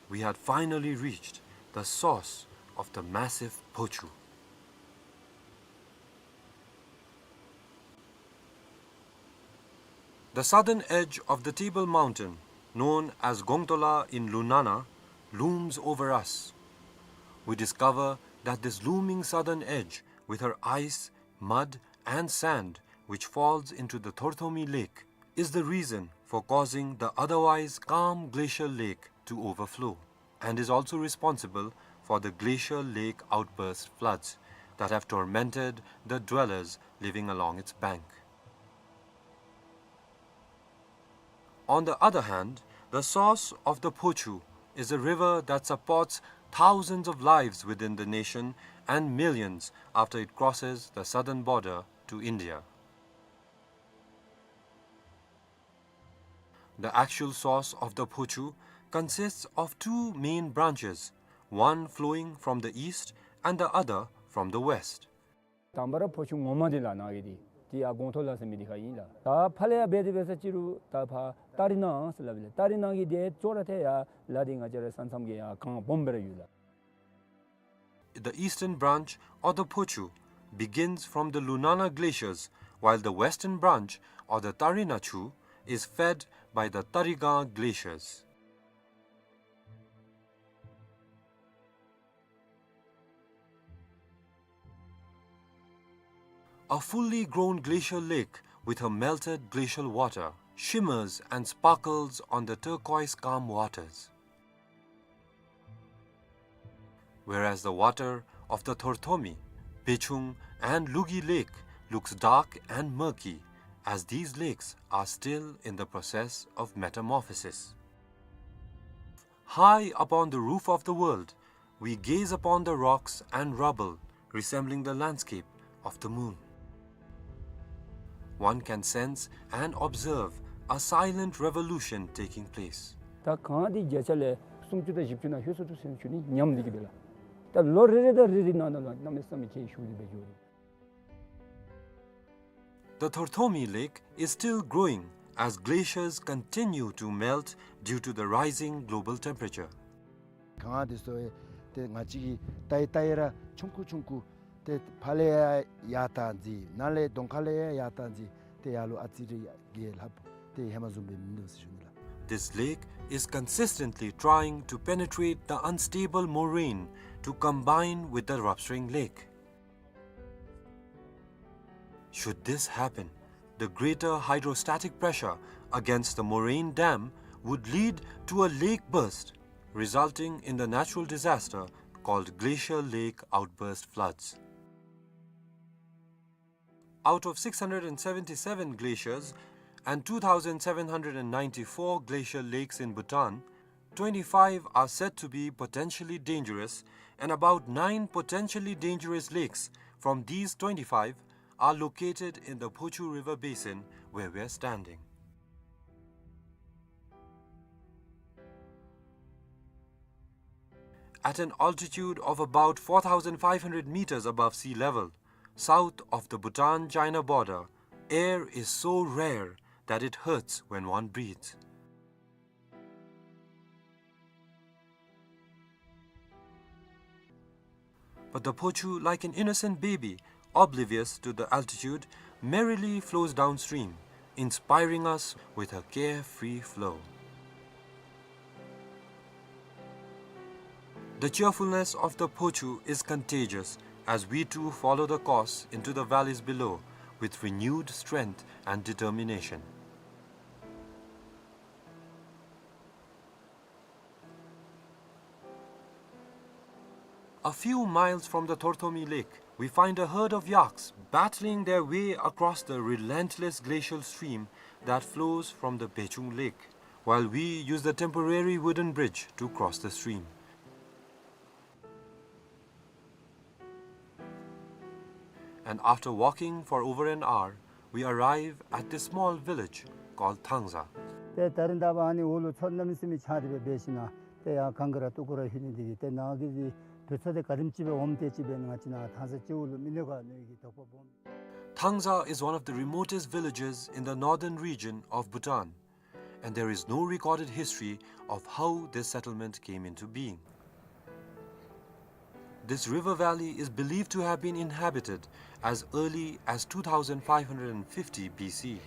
We had finally reached the source of the massive Phochu. The southern edge of the Table Mountain, known as Gongtola in Lunana, looms over us. We discover that this looming southern edge, with her ice, mud, and sand, which falls into the Thorthomi Lake, is the reason for causing the otherwise calm glacial lake to overflow, and is also responsible for the glacial lake outburst floods that have tormented the dwellers living along its bank. On the other hand, the source of the Phochu is a river that supports thousands of lives within the nation and millions after it crosses the southern border to India. The actual source of the Phochu consists of two main branches, one flowing from the east and the other from the west. དང་པ་ར་ཕོ་ཆུ་ངོ་མ་འདི་ལགས་ནཱ་གི་འདི་འདི་ཡར་གོང་ཐོག་ལ་ཟེར་མི་འདི་ཁར་ཨིན་ལགས། ད་ཕར་ལས་ཡར་འབད་དེ་འབད་ས་ཅིག་རུང་ད་ཕར་ཏ་རི་ནང་ཟེར་སླབ་ཨིན་ལགས། ཏ་རི་ནང་གི་འདི་ཅོག་ར་ཐད་ཡར་ལ་འདི་ང་བཅས་ར་ས་མཚམས་ཀྱི་ཡར་གངས་སྦོམ་སྦེ་ར་ཡོད་ལགས། The eastern branch of the Phochu begins from the Lunana glaciers, while the western branch of the Tarina Chu is fed by the Tarigang glaciers. A fully grown glacial lake with her melted glacial water shimmers and sparkles on the turquoise calm waters. Whereas the water of the Thorthomi, Bechung, and Lugi Lake looks dark and murky, as these lakes are still in the process of metamorphosis. High upon the roof of the world, we gaze upon the rocks and rubble resembling the landscape of the moon. One can sense and observe a silent revolution taking place. ད་གངས་འདི་བརྒྱ་ཆ་ལས་སུམ་ཅུ་དང་བཞི་བཅུ་ནང་ལྷོད་སོ་ནུག་ཟེར་ཞུ་ནི་ཉམས་ལེན་གྱི་སྦེ་ལགས། ད་ལོ་རེ་རེ་དང་རེ་རེ་ནང་ན་ལུ་གནམ་མེད་ས་མེད་ཁྱད་ཞུགས་ཏེ་འབད་འགྱོ་རུང་། The Thorthomi Lake is still growing as glaciers continue to melt due to the rising global temperature. གངས་འདི་ཚུ་ཏེ་ང་བཅས་ཀྱིས་བལྟ་ཡི་བལྟ་ཡི་ར་ཆུང་ཀུ་ཆུང་ཀུ་ཏེ་ཕར་ལས་ཡར་ཡར་བཏང་ཅི་ནཱ་ལས་གདོང་ཁ་ལས་ཡར་ཡར་བཏང་ཅི་ཏེ་ཡར་ལུ་ཨ་ཙི་རེ་ཡར་རྒྱས་ལྷགཔ་ཏེ་ཧེ་མ་བཟུམ་སྦེ་མིན་འདུག་ཟེར་ཞུ་ནི་ལགས། This lake is consistently trying to penetrate the unstable moraine to combine with the Ravsring Lake. Should this happen, the greater hydrostatic pressure against the moraine dam would lead to a lake burst, resulting in the natural disaster called glacial lake outburst floods. Out of six hundred and seventy-seven glaciers and two thousand seven hundred and ninety-four glacial lakes in Bhutan, twenty-five are said to be potentially dangerous, and about nine potentially dangerous lakes from these twenty-five are located in the Phochu River basin where we are standing. At an altitude of about four thousand five hundred meters above sea level, south of the Bhutan-China border, air is so rare that it hurts when one breathes. But the Phochu, like an innocent baby, oblivious to the altitude, merrily flows downstream, inspiring us with her carefree flow. The cheerfulness of the Phochu is contagious as we too follow the course into the valleys below with renewed strength and determination. A few miles from the Thorthomi Lake, we find a herd of yaks battling their way across the relentless glacial stream that flows from the Bechung Lake, while we use the temporary wooden bridge to cross the stream. And after walking for over an hour, we arrive at this small village called Thangza. ཏེ་ད་རིས་ད་འབདན་ཨ་ནི་འོག་ལུ་མཚོ་གནམ་མེད་ས་མེད་ཆགས་ཏེ་སྦེ་འབད་ཞིནམ་ལས་ཏེ་ཡར་གངས་ཀྱི་ར་ཏོག་ཀུ་ར་ལྷོད་ནི་འདི་གིས་ཏེ་ནཱ་གི་འདི་བོད་མཚོ་འདི་ག་དེམ་ཅིག་སྦེ་འོངམ་དེ་ཅིག་སྦེ་ང་བཅས་ནཱ་ཐང་ས་སྤྱི་བོ་ལུ་མི་ནོར་ག་མནོ་བའི་གི་དོགས་པ་སྦོམ། Thangza is one of the remotest villages in the northern region of Bhutan, and there is no recorded history of how this settlement came into being. This river valley is believed to have been inhabited as early as two thousand five hundred fifty B C.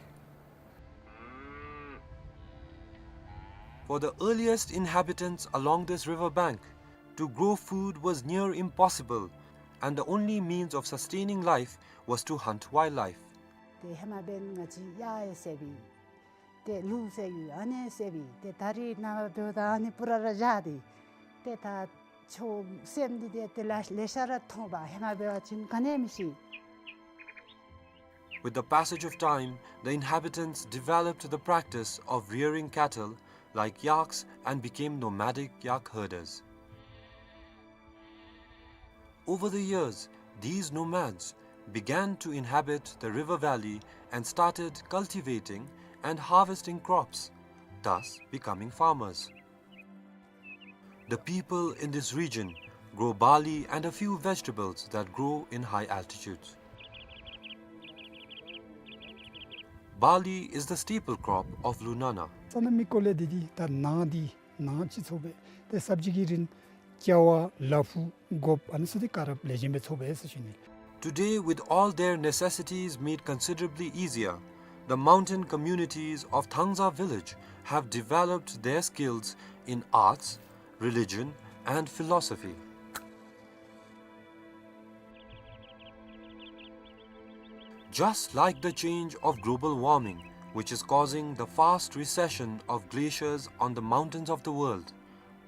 For the earliest inhabitants along this river bank, to grow food was near impossible, and the only means of sustaining life was to hunt wildlife. ཏེ་ཧེ་མ་འབདན་ང་བཅས་གཡག་ཡང་བསད་པས། ཏེ་ལུག་བསད་ཡོད། ཨ་ནི་བསད་པས། ཏེ་ད་རིས་ནངས་པ་འབདཝ་ད་ཨ་ནི་སྤུ་ར་ར་བཞག་སྟེ། ཏེ་ད་ཆུ་སྲནམ་འདི་ཏེ་ལེ་ལེ་ཤ་ར་མཐོང་པས། ཧེ་མ་འབད་བ་ཅིན་ག་ནི་མི་ཤེས། With the passage of time, the inhabitants developed the practice of rearing cattle like yaks and became nomadic yak herders. Over the years, these nomads began to inhabit the river valley and started cultivating and harvesting crops, thus becoming farmers. The people in this region grow barley and a few vegetables that grow in high altitudes. Barley is the staple crop of Lunana. ས་གནས་མི་སྐོར་ལས་འདི་འདི་ད་ནཱ་འདི་ནཱ་ཅིག་ཚོགས་པས། ཏེ་སབ་ཇི་གི་རིན་ཀ་བ་ལ་ཕུག་སྒོགཔ་ཨ་ནི་ཚུ་འདི་ག་ར་ལེགས་ཤོམ་སྦེ་ཚོགས་པས་ཟེར་ཞུ་ནི། Today, with all their necessities made considerably easier, the mountain communities of Thangza village have developed their skills in arts, religion, and philosophy. Just like the change of global warming, which is causing the fast recession of glaciers on the mountains of the world,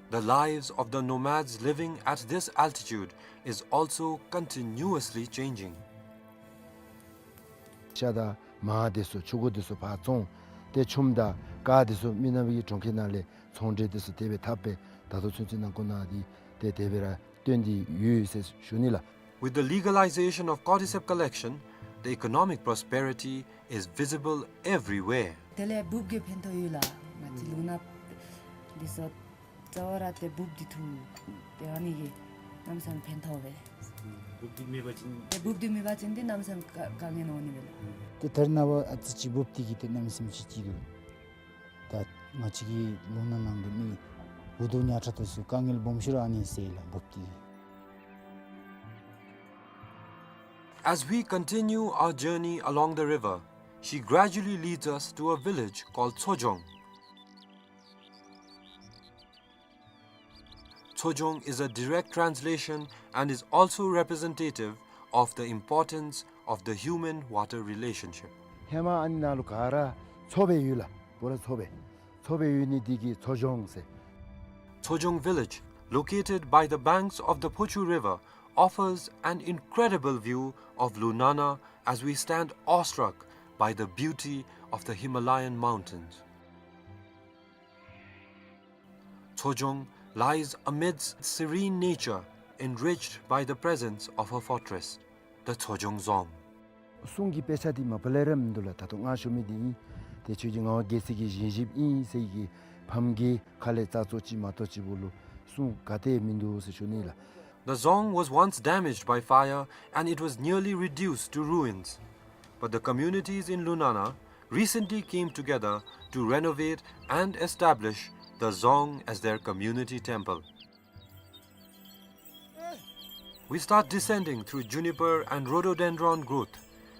the lives of the nomads living at this altitude is also continuously changing. ཤ་དང་མར་འདི་ཚུ་ཕྱུར་འགོ་འདི་ཚུ་ཕར་བཙོང་། ཏེ་ཆུམ་དང་དཀར་འདི་ཚུ་མི་ནག་པའི་གྲོང་ཁྱེར་ནང་ལས་ཚོང་འབྲེལ་འདི་ཚུ་དེ་སྦེ་འཐབ་སྦེ་ད་ལྟོ་ཚུན་ཚོད་ནང་འཁོད་ནང་འདི་ཏེ་དེ་སྦེ་ར་སྟོན་ཏེ་ཡོད་ཟེར་ཞུ་ནི་ལགས། With the legalization of cordyceps collection, the economic prosperity is visible everywhere. དེ་ལས་འབུཔ་གིས་ཕན་ཐོགས་ཡོད་ལགས། ང་བཅས་ལུང་ནག་འདི་ཚུ་རྩ་བ་ར་ཏེ་འབུཔ་འདི་འཐུ་ཏེ་ཨ་ནི་གིས་གནམ་མེད་ས་མེད་ཕན་ཐོགས་པས། འབུཔ་འདི་མེད་པ་ཅིན་ཏེ་འབུཔ་འདི་མེད་པ་ཅིན་ཏེ་གནམ་མེད་ས་མེད་དཀའ་དཀའ་ངལ་འོང་ནི་མས་ལགས། ཏེ་ད་རེས་ནངས་པ་ཨ་ཙི་ཅིག་འབུཔ་འདི་གིས་ཏེ་གནམ་མེད་ས་མེད་ཅིག་ཅིག་འདུག། ད་ང་བཅས་ཀྱི་ལུང་ནག་ནང་གི་མི་འུ་སྡུག་ཉག་ཕྲ་འདི་ཚུ་དཀའ་ངལ་སྦོམ་ཤོས་ར་ཨ་ནི་སེལ་ལགས་འབུཔ་འདི་གིས། As we continue our journey along the river, she gradually leads us to a village called Tsojong. Tsojong is a direct translation and is also representative of the importance of the human-water relationship. ཧེ་མ་ཨ་ནི་ནང་ལུ་ག་ར་མཚོ་སྦེ་ཡོད་ལགས། བོ་ར་མཚོ་སྦེ་མཚོ་སྦེ་ཡོད་ནི་འདི་གིས་མཚོ་ལྗོངས་ཟེར། Tsojong village, located by the banks of the Phochu River, offers an incredible view of Lunana as we stand awestruck by the beauty of the Himalayan mountains. Tsojong lies amidst serene nature, enriched by the presence of her fortress, the Tsojong Dzong. གསུང་གི་དཔེ་ཆ་འདི་མ་པ་ལས་ར་མིན་འདུག་ལགས། ད་ལྟོ་ང་ཞུ་མི་འདི་ཨིན། ཏེ་ཁྱོད་ཀྱི་ངག་དབང་རྒྱལ་མཚན་གྱི་ཞལ་བཞེས་ཨིན་ཟེར་གྱི་ཕམ་གྱི་ཁ་ལས་ཙག་ཙོག་ཅིག་མ་གཏོགས་ཅིག་བོ་ལུ་གསུང་ག་ཏེ་མིན་འདུག་ཟེར་ཞུ་ནི་ལགས། The dzong was once damaged by fire and it was nearly reduced to ruins. But the communities in Lunana recently came together to renovate and establish the dzong as their community temple. We start descending through juniper and rhododendron growth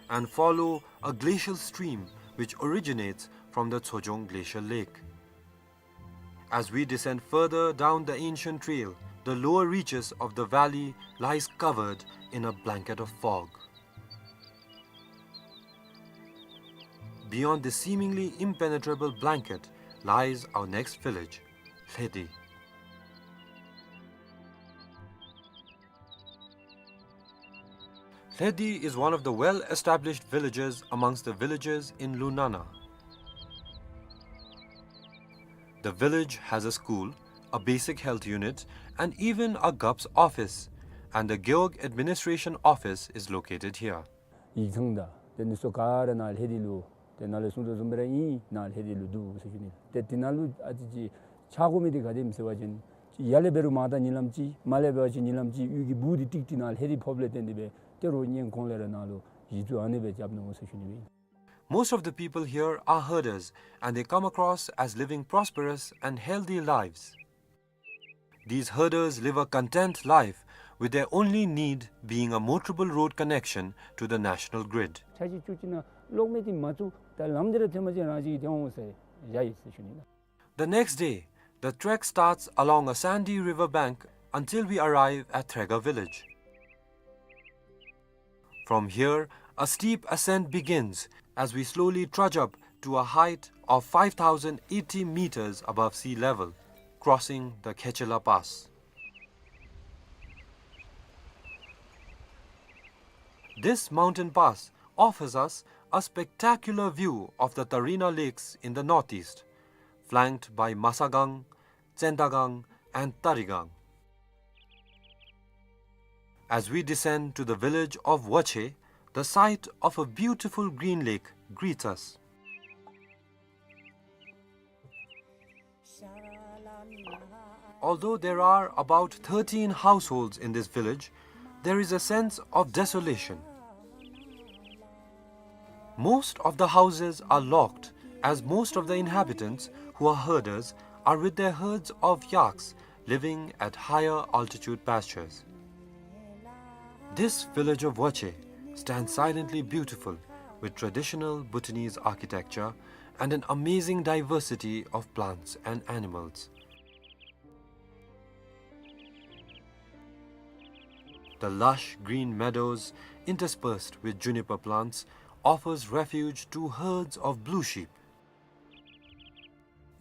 and follow a glacial stream which originates from the Tsojong Glacial Lake. As we descend further down the ancient trail, the lower reaches of the valley lies covered in a blanket of fog. Beyond this seemingly impenetrable blanket lies our next village, Lhedi. Lhedi is one of the well-established villages amongst the villages in Lunana. The village has a school, a basic health unit, and even a Gap's office, and the Gewog Administration Office is located here. ཡིག་ཚང་དང་ཏེ་ཨ་ནི་ཚུ་ག་ར་ནཱ་ལྷོད་དེ་ལུ་ཏེ་ནཱ་ལས་གསུངས་དོ་བཟུམ་སྦེ་ར་ཨིན། ནཱ་ལྷོད་དེ་ལུ་འདུག་ཟེར་ཞུ་ནི། ཏེ་དེ་ནང་ལུ་ཨ་ཙི་ཅིག་ཆགས་དགོ་མི་འདི་ག་དེམ་ཅིག་ཟེར་བ་ཅིན་ཡར་ལས་འབད་རུང་མར་ད་གཉིད་ལམ་ཅིག་མར་ལས་འབད་བ་ཅིན་གཉིད་ལམ་ཅིག་གཡུས་ཀྱི་སྦུག་འདི་ཏིག་ཏིག་ནཱ་ལྷོད་དེ་ཕོགཔ་ལས་བརྟེན་ཏེ་སྦེ་ཏེ་རོགས་སྔོན་གོང་ལས་ར་ནཱ་ལུ་གཞི་བཙུགས་ཨ་ནི་སྦེ་རྐྱབ་ནུག་ཟེར་ཞུ་ནི་སྦེ་ཨིན། Most of the people here are herders and they come across as living prosperous and healthy lives. These herders live a content life, with their only need being a motorable road connection to the national grid. ཆ་ཅིག་ཅུ་ཅིག་ནང་གློག་མེ་འདི་མ་བཙུགས་ད་ལམ་འདི་ར་ཐོན་མ་ཅིག་རང་ཅིག་གིས་ཐོན་འོང་ཟེར་བཞག་ཡི་ཟེར་ཞུ་ནི་ལགས། The next day, the trek starts along a sandy river bank until we arrive at Threga village. From here, a steep ascent begins as we slowly trudge up to a height of five thousand eighty meters above sea level, crossing the Khechela Pass. This mountain pass offers us a spectacular view of the Tarina Lakes in the northeast, flanked by Masagang, Tsendagang, and Tarigang. As we descend to the village of Wache, the sight of a beautiful green lake greets us. Although there are about thirteen households in this village, there is a sense of desolation. Most of the houses are locked, as most of the inhabitants, who are herders, are with their herds of yaks living at higher altitude pastures. This village of Wache stands silently beautiful, with traditional Bhutanese architecture and an amazing diversity of plants and animals. The lush green meadows, interspersed with juniper plants, offers refuge to herds of blue sheep.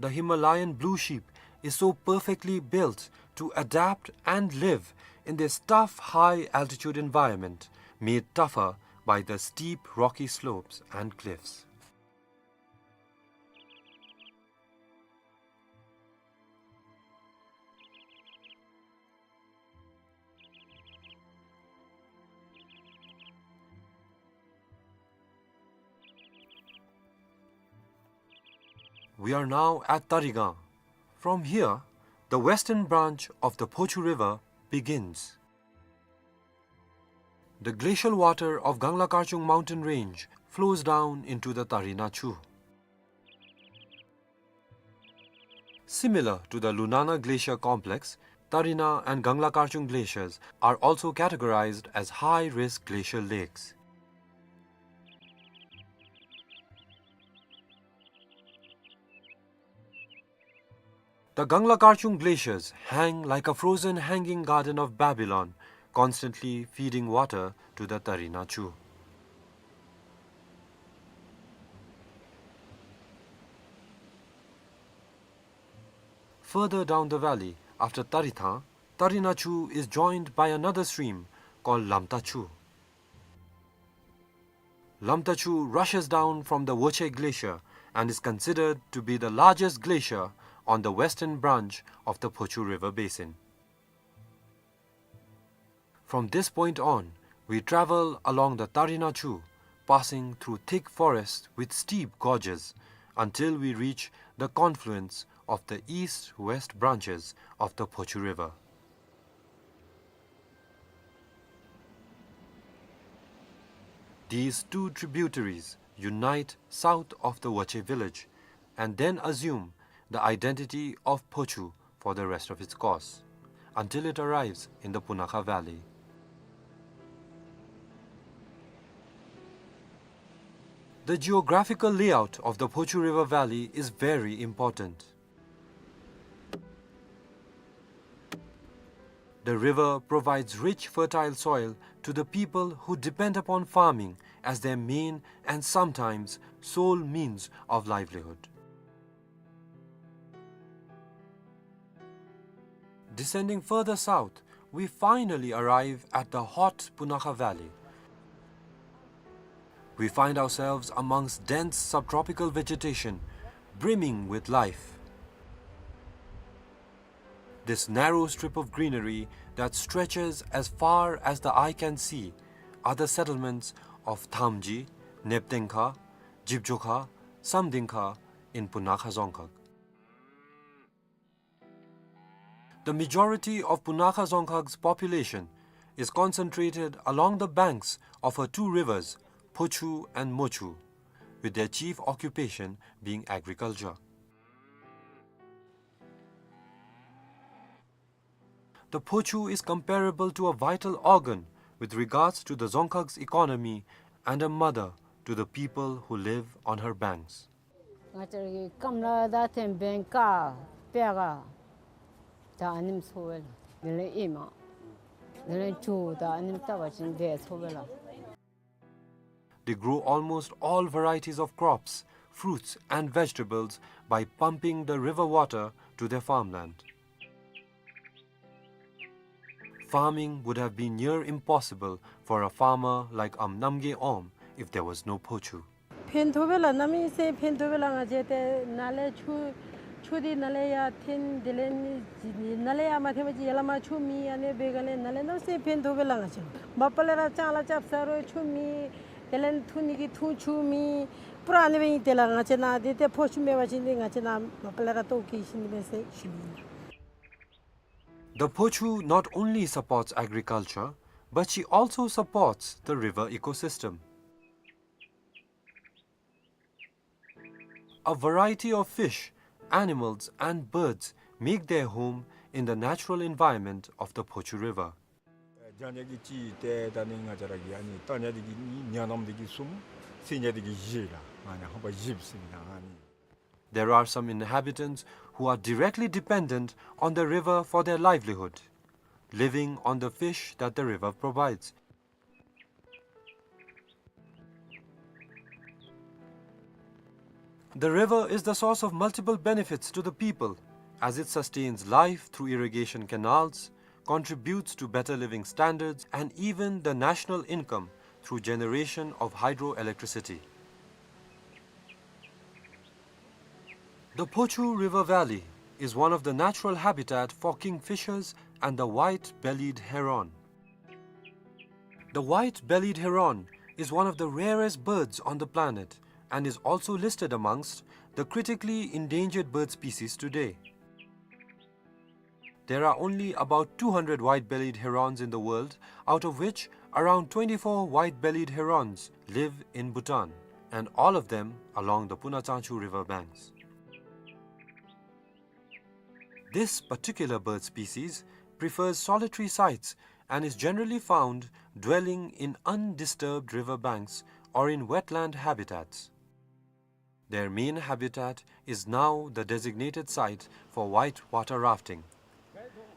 The Himalayan blue sheep is so perfectly built to adapt and live in this tough high-altitude environment, made tougher by the steep rocky slopes and cliffs. We are now at Tarigang. From here, the western branch of the Phochu River begins. The glacial water of Gangla Karchung mountain range flows down into the Tarina Chu. Similar to the Lunana Glacier Complex, Tarina and Gangla Karchung glaciers are also categorized as high-risk glacial lakes. The Gangla Karchung glaciers hang like a frozen hanging garden of Babylon, constantly feeding water to the Tarina Chu. Further down the valley, after Tarithang, Tarina Chu is joined by another stream called Lamta Chu. Lamta Chu rushes down from the Woche Glacier and is considered to be the largest glacier on the western branch of the Phochu River basin. From this point on, we travel along the Tarina Chu, passing through thick forests with steep gorges, until we reach the confluence of the east-west branches of the Phochu River. These two tributaries unite south of the Woche village and then assume the identity of Phochu for the rest of its course, until it arrives in the Punakha Valley. The geographical layout of the Phochu River Valley is very important. The river provides rich, fertile soil to the people who depend upon farming as their main and sometimes sole means of livelihood. Descending further south, we finally arrive at the hot Punakha Valley. We find ourselves amongst dense subtropical vegetation, brimming with life. This narrow strip of greenery that stretches as far as the eye can see are the settlements of Thamji, Neptengkha, Jipjokha, Samdingkha in Punakha Dzongkhag. The majority of Punakha Dzongkhag's population is concentrated along the banks of her two rivers, Phochu and Mochu, with their chief occupation being agriculture. The Phochu is comparable to a vital organ with regards to the Dzongkhag's economy and a mother to the people who live on her banks. ང་བཅས་ར་གི་སྐམ་ལ་ད་ཐེམ་བེང་ཀ་པེ་ག་ད་ཨ་ནེམ་ཚོ་བེ་ལ། དེ་ལས་ཨི་མ། དེ་ལས་ཆུ་ད་ཨ་ནེམ་ལྟ་བ་ཅིན་དེ་ཚོ་བེ་ལ། They grow almost all varieties of crops, fruits and vegetables by pumping the river water to their farmland. Farming would have been near impossible for a farmer like Am Namgay Om if there was no Phochu. ཕན་ཐོགས་པས་ལགས། གནམ་མེད་ས་མེད་ཕན་ཐོགས་པས་ལགས། ང་བཅས་ཏེ་ནཱ་ལས་ཆུ་ཆུ་འདི་ནཱ་ལས་ཡར་འཐེན། དེ་ལས་ནི་ནཱ་ལས་ཡར་མ་འཐེན་པ་ཅིན་ཡར་ལས་མར་ཆུ་མེད། ཨ་ནི་འབད་ག་ལས་ནཱ་ལས་གནམ་མེད་ས་མེད་ཕན་ཐོགས་པས་ལགས། ང་བཅས་མ་པ་ལས་ར་ལྕང་ལཱ་རྐྱབ་ས་རུང་ཆུ་མེད། དེ་ལས་འཐུང་ནི་གི་འཐུང་ཆུ་མེད། པུ་ར་ཨ་ནི་སྦེ་ཨིན། དེ་ལས་ང་བཅས་ནཱ་འདི་ཏེ་ཕོ་ཆུ་མེད་པ་ཅིན་འདི་ང་བཅས་ནཱ་མ་པ་ལས་ར་ལྟོཝ་བཀྱེས་ཤི་ནི་མས་ཟེར་ཞུ་ནི་ཨིན། The Phochu not only supports agriculture, but she also supports the river ecosystem. A variety of fish, animals, and birds make their home in the natural environment of the Phochu River. ཨེ་ལྕང་ཉ་འདི་གཅིག་ཏེ་ད་ནི་ང་བཅས་ར་གི་ཨ་ནི་ལྟ་ཉ་འདི་གིས་གཉིས། ཉ་ནམ་འདི་གིས་གསུམ། སེང་ཉ་འདི་གིས་བཞི་ལགས། ང་ཉ་ཧོ་པ་བཞི་ཟེར་མི་ད་ཨ་ནི། There are some inhabitants who are directly dependent on the river for their livelihood, living on the fish that the river provides. The river is the source of multiple benefits to the people, as it sustains life through irrigation canals, contributes to better living standards, and even the national income through generation of hydroelectricity. The Phochu River Valley is one of the natural habitat for kingfishers and the white-bellied heron. The white-bellied heron is one of the rarest birds on the planet and is also listed amongst the critically endangered bird species today. There are only about two hundred white-bellied herons in the world, out of which around twenty-four white-bellied herons live in Bhutan, and all of them along the Puna Tsangchu river banks. This particular bird species prefers solitary sites and is generally found dwelling in undisturbed river banks or in wetland habitats. Their main habitat is now the designated site for white water rafting,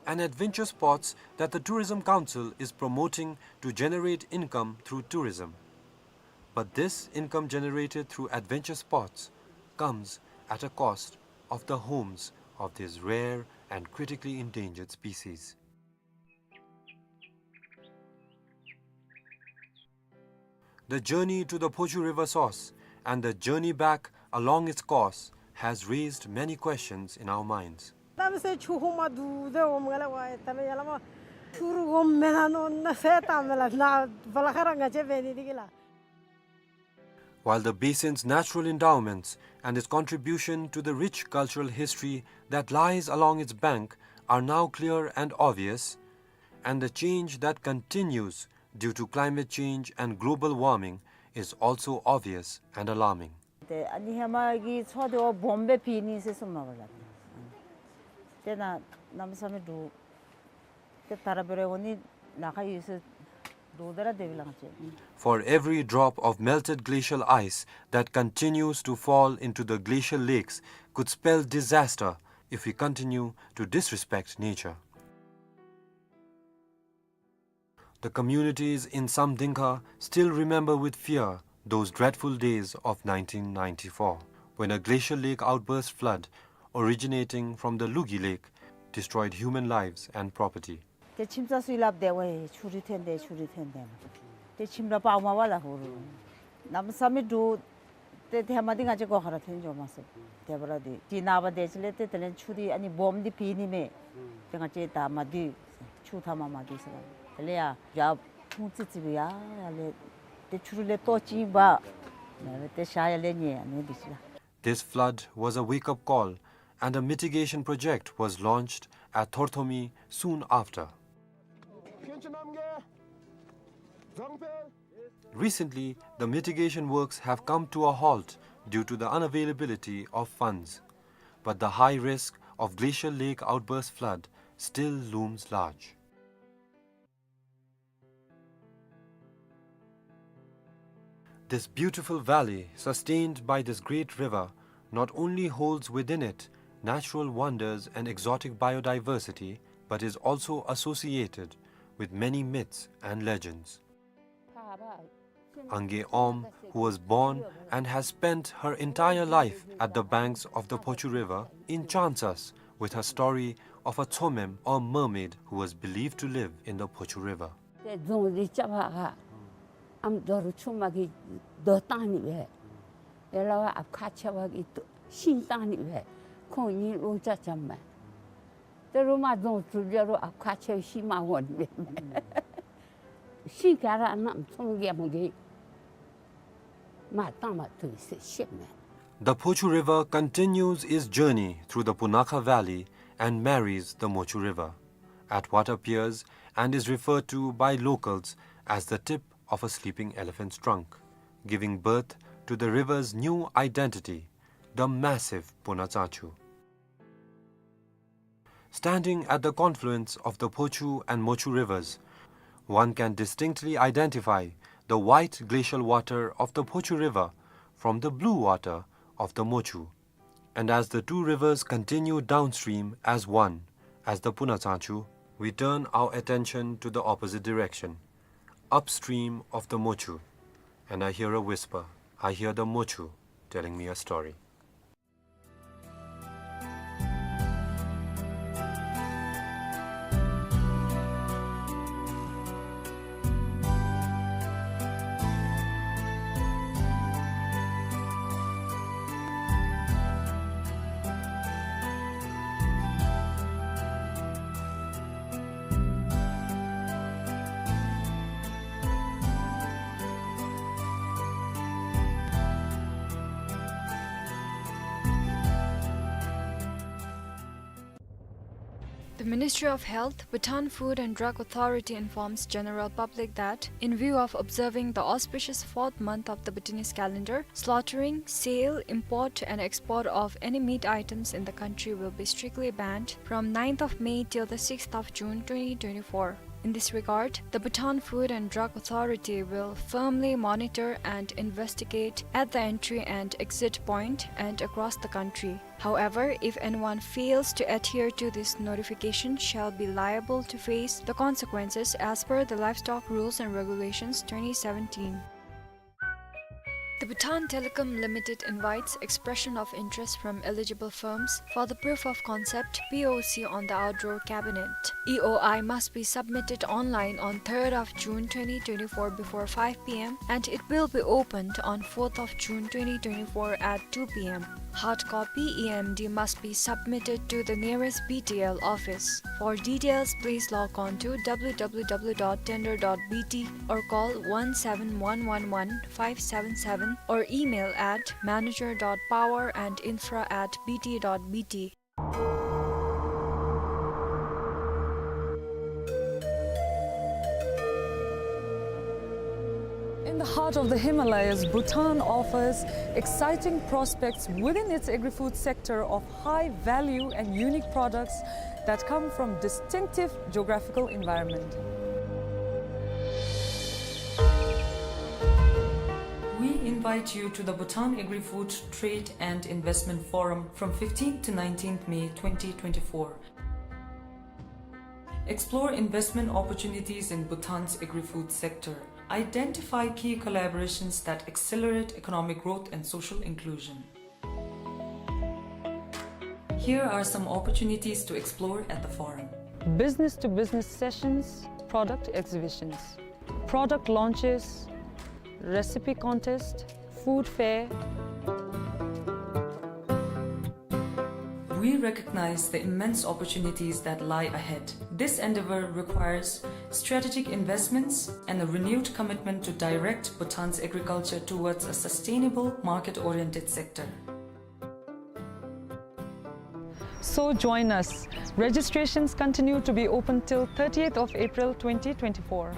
an adventure sports that the Tourism Council is promoting to generate income through tourism. But this income generated through adventure sports comes at a cost of the homes of these rare and critically endangered species. The journey to the Phochu River source and the journey back along its course has raised many questions in our minds. གནམ་མེད་ས་མེད་ཆུ་ཧོ་མ་འདུག་དེ་འོང་ང་ལས་ཝའི་ད་ལོ་ཡར་ལས་མར་ཆུ་རུང་འོང་མེན་ན་མནོ་ནཱ་ཟེར་བཏང་མས་ལགས། ནཱ་བ་ལ་ཁ་ར་ང་བཅས་འབད་ནི་འདི་གིས་ལགས། While the basin's natural endowments and its contribution to the rich cultural history that lies along its bank are now clear and obvious, and the change that continues due to climate change and global warming is also obvious and alarming. ཏེ་ཨ་ནི་ཧེ་མ་གི་མཚོ་འདི་བ་སྦོམ་སྦེ་ཕྱེ་ནི་ཟེར་གསུངམ་མས་པ་ལགས། ཏེ་ནཱ་གནམ་མེད་ས་མེད་འདུག། ཏེ་ད་ར་འབད་རུང་འོང་ནི་ལཱ་ཁག་ཡོད་ཟེར་འདུག། ད་ར་དེ་སྦེ་ལགས། For every drop of melted glacial ice that continues to fall into the glacial lakes could spell disaster if we continue to disrespect nature. The communities in Samdingkha still remember with fear those dreadful days of nineteen ninety-four, when a glacial lake outburst flood originating from the Lugi Lake destroyed human lives and property. ཏེ་ཁྱིམ་ཚང་ཚུ་ཡང་སླབ་སྟེ་ཝའི་ཆུ་རུང་ཐོན་དེས། ཆུ་རུང་ཐོན་དེས། ཏེ་ཁྱིམ་ར་སྤརཝ་མས་པ་ལགས་ཧོར། གནམ་མེད་ས་མེད་འདུག། ཏེ་ཧེ་མ་འདི་ང་བཅས་སྒོ་ཁར་ར་ཐོན་འགྱོཝ་མས་ཟེར། དེ་འབད་རུང་འདི་ཏེ་ནངས་པ་དེ་ཅིག་ལས་ཏེ་དེ་ལས་ཆུ་འདི་ཨ་ནི་སྦོམ་འདི་ཕྱེ་ནི་མས། ཏེ་ང་བཅས་ད་མ་སྡོད། ཆུ་མཐའ་མ་མ་སྡོད་ཟེར་ལགས། དེ་ལས་ཡར་ཡར་ཕུང་ཙི་ཙི་སྦེ་ཡར་ཡར་ལས་ ཏེ་ཆུ་རུད་ལས་ལྟོ་ཅིག་འབག་ཨ་ནི་ཏེ་ཤ་ཡར་ལས་ཉལ་ཨ་ནི་འདི་ཅིག་ལགས། This flood was a wake-up call, and a mitigation project was launched at Thorthomi soon after. Recently, the mitigation works have come to a halt due to the unavailability of funds. But the high risk of glacial lake outburst flood still looms large. This beautiful valley, sustained by this great river, not only holds within it natural wonders and exotic biodiversity, but is also associated with many myths and legends. Ange Om, who was born and has spent her entire life at the banks of the Phochu River, enchants us with her story of a Tsomem or mermaid who was believed to live in the Phochu River. ཏེ་རྫོང་འདི་རྐྱབ་པ་ག་ཨམ་རྡོ་རུ་ཆུང་མ་གིས་རྡོ་བཏང་ནི་སྦེ། ཡ་ལ་བ་ཨཔ་ཁ་ཆེ་བ་གིས་ཤིང་བཏང་ནི་སྦེ། ཁོང་གཉིས་ལོ་ཅ་ཅམ་མས། ཏེ་རུ་མ་རྫོང་གྲུབ་ཡ་རུ་ཨཔ་ཁ་ཆེ་བའི་ཤིང་མ་འོང་ནི་སྦེ། ཤིང་ག་ར་གནམ་ཚོང་རྒྱལ་མོ་གིས་མར་བཏང་མ་བཏུབ་ཟེར་བཤད་མས། The Phochu River continues its journey through the Punakha Valley and marries the Mochu River at what appears and is referred to by locals as the tip of a sleeping elephant's trunk, giving birth to the river's new identity, the massive Punatsachu. Standing at the confluence of the Phochu and Mochu rivers, one can distinctly identify the white glacial water of the Phochu River from the blue water of the Mochu. And as the two rivers continue downstream as one, as the Punatsachu, we turn our attention to the opposite direction, upstream of the Mochu. And I hear a whisper. I hear the Mochu telling me a story. The Ministry of Health, Bhutan Food and Drug Authority informs general public that, in view of observing the auspicious fourth month of the Bhutanese calendar, slaughtering, sale, import and export of any meat items in the country will be strictly banned from ninth of May till the sixth of June twenty twenty-four. In this regard, the Bhutan Food and Drug Authority will firmly monitor and investigate at the entry and exit point and across the country. However, if anyone fails to adhere to this notification, shall be liable to face the consequences as per the Livestock Rules and Regulations twenty seventeen. The Bhutan Telecom Limited invites expression of interest from eligible firms for the proof of concept, P O C, on the outdoor cabinet. E O I must be submitted online on third of June twenty twenty-four before five P M, and it will be opened on fourth of June twenty twenty-four at two P M. Hard copy E M D must be submitted to the nearest B T L office. For details, please log on to W W W dot tender dot B T or call one seven one one one five seven seven or email at manager dot power and infra at B T dot B T. In the heart of the Himalayas, Bhutan offers exciting prospects within its agri-food sector of high value and unique products that come from distinctive geographical environment. We invite you to the Bhutan Agri-Food Trade and Investment Forum from fifteenth to nineteenth May twenty twenty-four. Explore investment opportunities in Bhutan's agri-food sector. Identify key collaborations that accelerate economic growth and social inclusion. Here are some opportunities to explore at the forum. Business-to-business sessions, product exhibitions, product launches, recipe contest, food fair. We recognize the immense opportunities that lie ahead. This endeavor requires strategic investments, and a renewed commitment to direct Bhutan's agriculture towards a sustainable, market-oriented sector. So join us. Registrations continue to be open till thirtieth of April twenty twenty-four.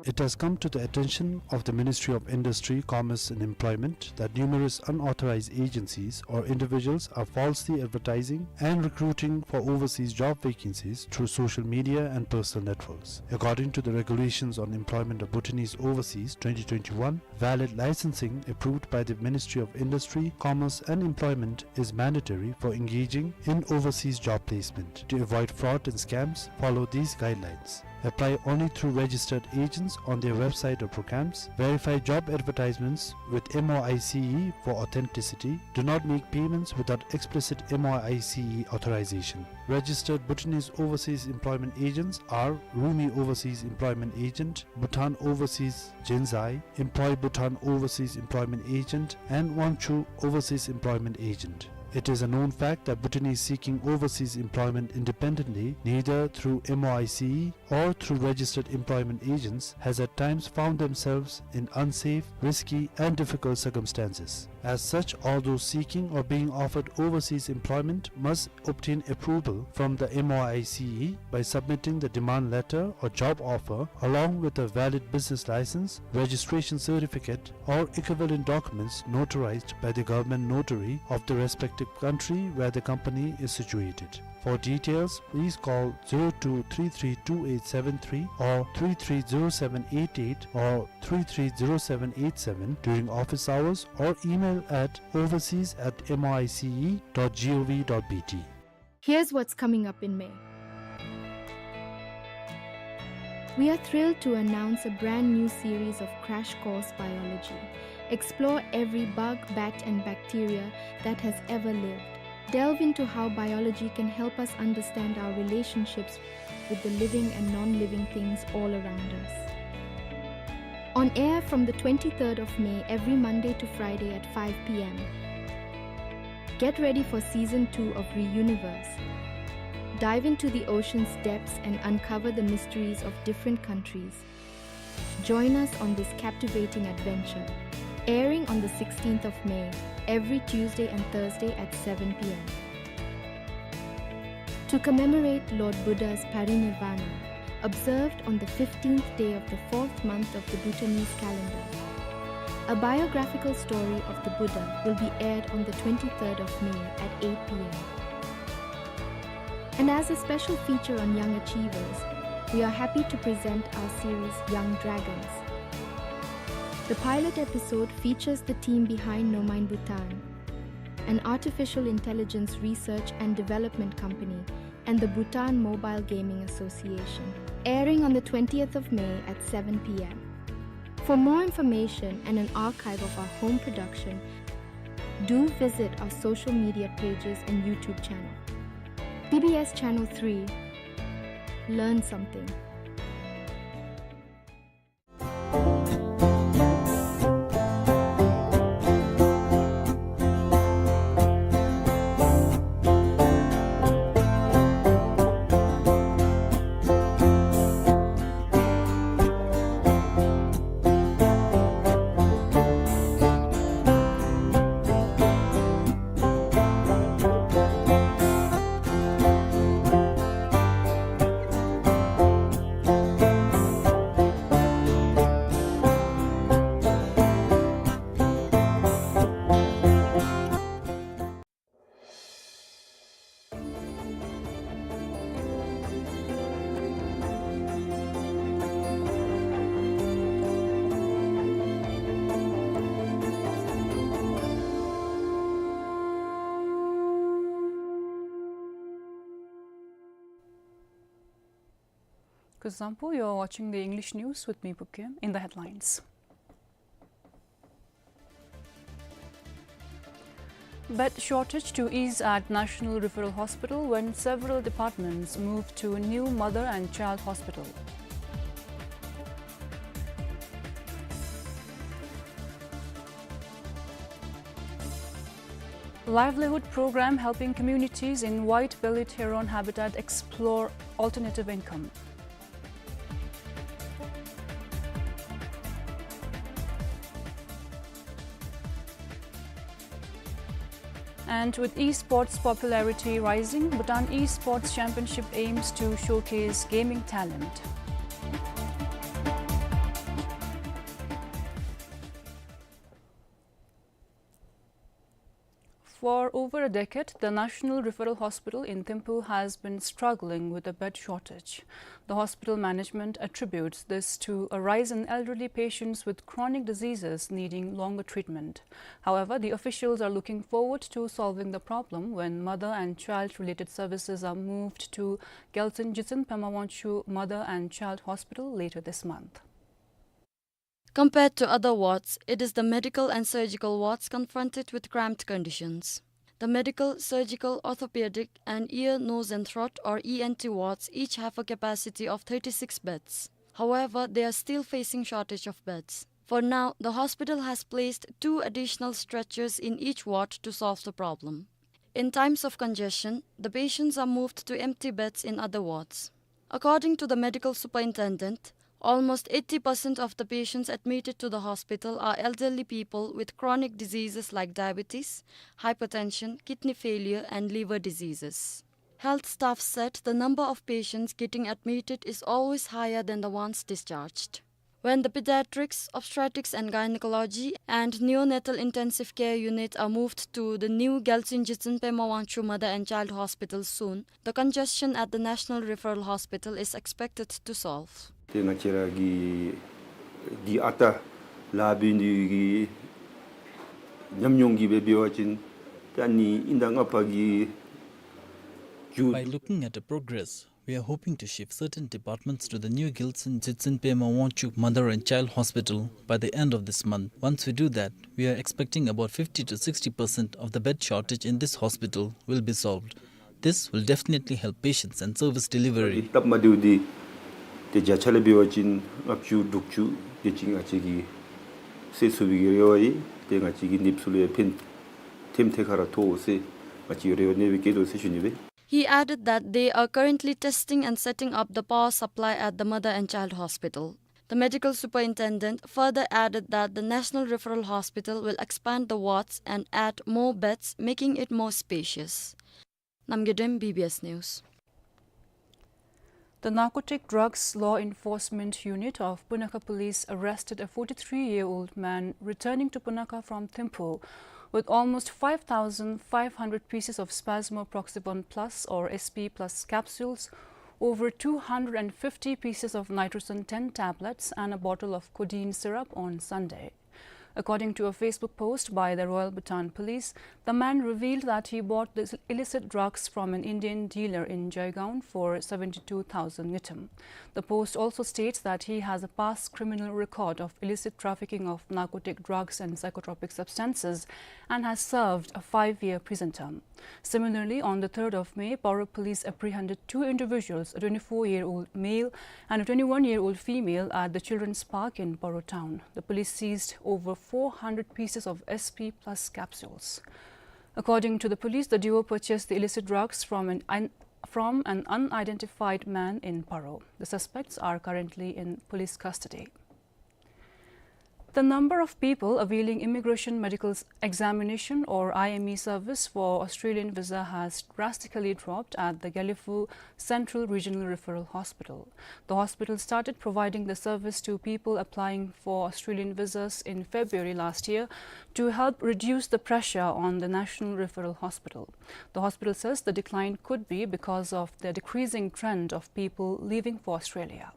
It has come to the attention of the Ministry of Industry, Commerce and Employment that numerous unauthorized agencies or individuals are falsely advertising and recruiting for overseas job vacancies through social media and personal networks. According to the Regulations on Employment of Bhutanese Overseas twenty twenty-one, valid licensing approved by the Ministry of Industry, Commerce and Employment is mandatory for engaging in overseas job placement. To avoid fraud and scams, follow these guidelines. Apply only through registered agents on their website or programs. Verify job advertisements with M O I C E for authenticity. Do not make payments without explicit M O I C E authorization. Registered Bhutanese overseas employment agents are Rumi Overseas Employment Agent, Bhutan Overseas Jinzai, Employ Bhutan Overseas Employment Agent, and Wangchu Overseas Employment Agent. It is a known fact that Bhutanese seeking overseas employment independently, neither through M O I C E or through registered employment agents, has at times found themselves in unsafe, risky, and difficult circumstances. As such, all those seeking or being offered overseas employment must obtain approval from the M O I C E by submitting the demand letter or job offer along with a valid business license, registration certificate, or equivalent documents notarized by the government notary of the respective country where the company is situated. For details, please call zero two three three two eight seven three or three three zero seven eight eight or three three zero seven eight seven during office hours or email at overseas at M O I C E dot G O V dot B T. Here's what's coming up in May. We are thrilled to announce a brand new series of Crash Course Biology. Explore every bug, bat, and bacteria that has ever lived. Delve into how biology can help us understand our relationships with the living and non-living things all around us. On air from the twenty-third of May, every Monday to Friday at five P M. Get ready for season two of Reuniverse. Dive into the ocean's depths and uncover the mysteries of different countries. Join us on this captivating adventure. Airing on the sixteenth of May, every Tuesday and Thursday at seven P M. To commemorate Lord Buddha's parinirvana, observed on the fifteenth day of the fourth month of the Bhutanese calendar, a biographical story of the Buddha will be aired on the twenty-third of May at eight P M. And as a special feature on young achievers, we are happy to present our series Young Dragons. The pilot episode features the team behind Nomine Bhutan, an artificial intelligence research and development company, and the Bhutan Mobile Gaming Association. Airing on the twentieth of May at seven P M. For more information and an archive of our home production, do visit our social media pages and YouTube channel. B B S Channel three. Learn something. Kuzuzangpo, you're watching the English news with me, Pukkem. In the headlines. Bed shortage to ease at National Referral Hospital when several departments move to new mother and child hospital. Livelihood program helping communities in white-bellied heron habitat explore alternative income. And with esports popularity rising, Bhutan Esports Championship aims to showcase gaming talent. For over a decade, the National Referral Hospital in Thimphu has been struggling with a bed shortage. The hospital management attributes this to a rise in elderly patients with chronic diseases needing longer treatment. However, the officials are looking forward to solving the problem when mother and child-related services are moved to Gyaltsuen Jitsen Pema Wangchuk Mother and Child Hospital later this month. Compared to other wards, it is the medical and surgical wards confronted with cramped conditions. The medical, surgical, orthopedic, and ear, nose, and throat, or E N T wards, each have a capacity of thirty-six beds. However, they are still facing shortage of beds. For now, the hospital has placed two additional stretchers in each ward to solve the problem. In times of congestion, the patients are moved to empty beds in other wards. According to the medical superintendent, almost eighty percent of the patients admitted to the hospital are elderly people with chronic diseases like diabetes, hypertension, kidney failure, and liver diseases. Health staff said the number of patients getting admitted is always higher than the ones discharged. When the pediatrics, obstetrics and gynecology, and neonatal intensive care unit are moved to the new Gyaltsuen Jitsen Pema Wangchuk Mother and Child Hospital soon, the congestion at the National Referral Hospital is expected to solve. ཏེ་ང་བཅས་ར་གི་འདི་ཨ་རྟག་ལཱ་འབད་ནི་གི་ཉམས་མྱོང་གིས་འབད་བ་ཅིན་ཏེ་ཨ་ནི་ཨིན་ད་ང་བཅས་ཀྱི་ཇུ། By looking at the progress, we are hoping to shift certain departments to the new Gyaltsuen Jitsen Pema Wangchuk Mother and Child Hospital by the end of this month. Once we do that, we are expecting about fifty to sixty percent of the bed shortage in this hospital will be solved. This will definitely help patients and service delivery. སྟབས་མ་བདེཝ་འདི་ཏེ་བརྒྱ་ཆ་ལས་འབད་བ་ཅིན་ལྔ་བཅུ་དྲུག་ཅུ་དེ་ཅིག་ང་བཅས་ཀྱིས་སེལ་ཚུགས་པའི་རེ་བ་ཡོད། ཏེ་ང་བཅས་ཀྱི་ནདཔ་ཚུ་ལུ་ཡང་ཕན་ཐོགས་ཐད་ཀར་ཐོགས་ཟེར་ང་བཅས་རེ་བ་ནེ་སྦེ་བསྐྱེད་དོ་ཟེར་ཞུ་ནི་སྦེ། He added that they are currently testing and setting up the power supply at the Mother and Child Hospital. The medical superintendent further added that the National Referral Hospital will expand the wards and add more beds, making it more spacious. Namgay Dem, B B S News. The Narcotic Drugs Law Enforcement Unit of Punakha Police arrested a forty-three-year-old man returning to Punakha from Thimphu with almost five thousand five hundred pieces of Spasmo Proxivon Plus or S P Plus capsules, over two hundred and fifty pieces of Nitroson ten tablets, and a bottle of codeine syrup on Sunday. According to a Facebook post by the Royal Bhutan Police, the man revealed that he bought the illicit drugs from an Indian dealer in Jaigaon for seventy-two thousand ngultrum. The post also states that he has a past criminal record of illicit trafficking of narcotic drugs and psychotropic substances and has served a five-year prison term. Similarly, on the third of May, Paro police apprehended two individuals, a twenty-four-year-old male and a twenty-one-year-old female, at the Children's Park in Paro town. The police seized over four hundred pieces of S P Plus capsules. According to the police, the duo purchased the illicit drugs from an un-, from an unidentified man in Paro. The suspects are currently in police custody. The number of people availing Immigration Medical Examination or I M E service for Australian visa has drastically dropped at the Gelephu Central Regional Referral Hospital. The hospital started providing the service to people applying for Australian visas in February last year to help reduce the pressure on the National Referral Hospital. The hospital says the decline could be because of the decreasing trend of people leaving for Australia.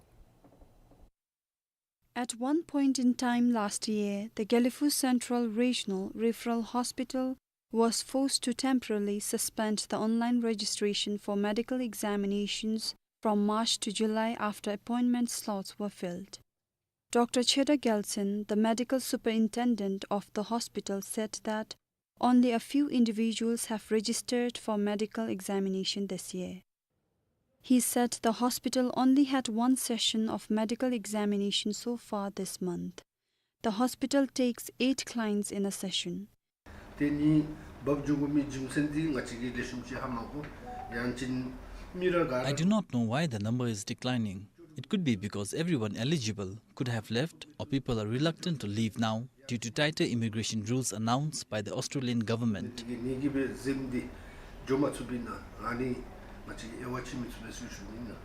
At one point in time last year, the Gelephu Central Regional Referral Hospital was forced to temporarily suspend the online registration for medical examinations from March to July after appointment slots were filled. Doctor Cheda Gyaltsuen, the medical superintendent of the hospital, said that only a few individuals have registered for medical examination this year. He said the hospital only had one session of medical examination so far this month. The hospital takes eight clients in a session. དེ་ནི་ འབབ་འགྱོ་དགོ་མི་རྒྱུ་མཚན་འདི་ང་བཅས་ཀྱིས་ལེགས་ཤོམ་ཅིག་ཧ་མ་གོ། ཡང་ཅིན་མི་ར་ག་ར། I do not know why the number is declining. It could be because everyone eligible could have left, or people are reluctant to leave now due to tighter immigration rules announced by the Australian government. ངེ་གི་འབད་འཛེམ་སྟེ་འགྱོ་མ་ཚུགས་པས་ན་ཨ་ནི་ང་བཅས་ཀྱིས་དབྱེ་བ་ཕྱེ་མི་ཚུགས་པས་ཟེར་ཞུ་ནི་ཨིན།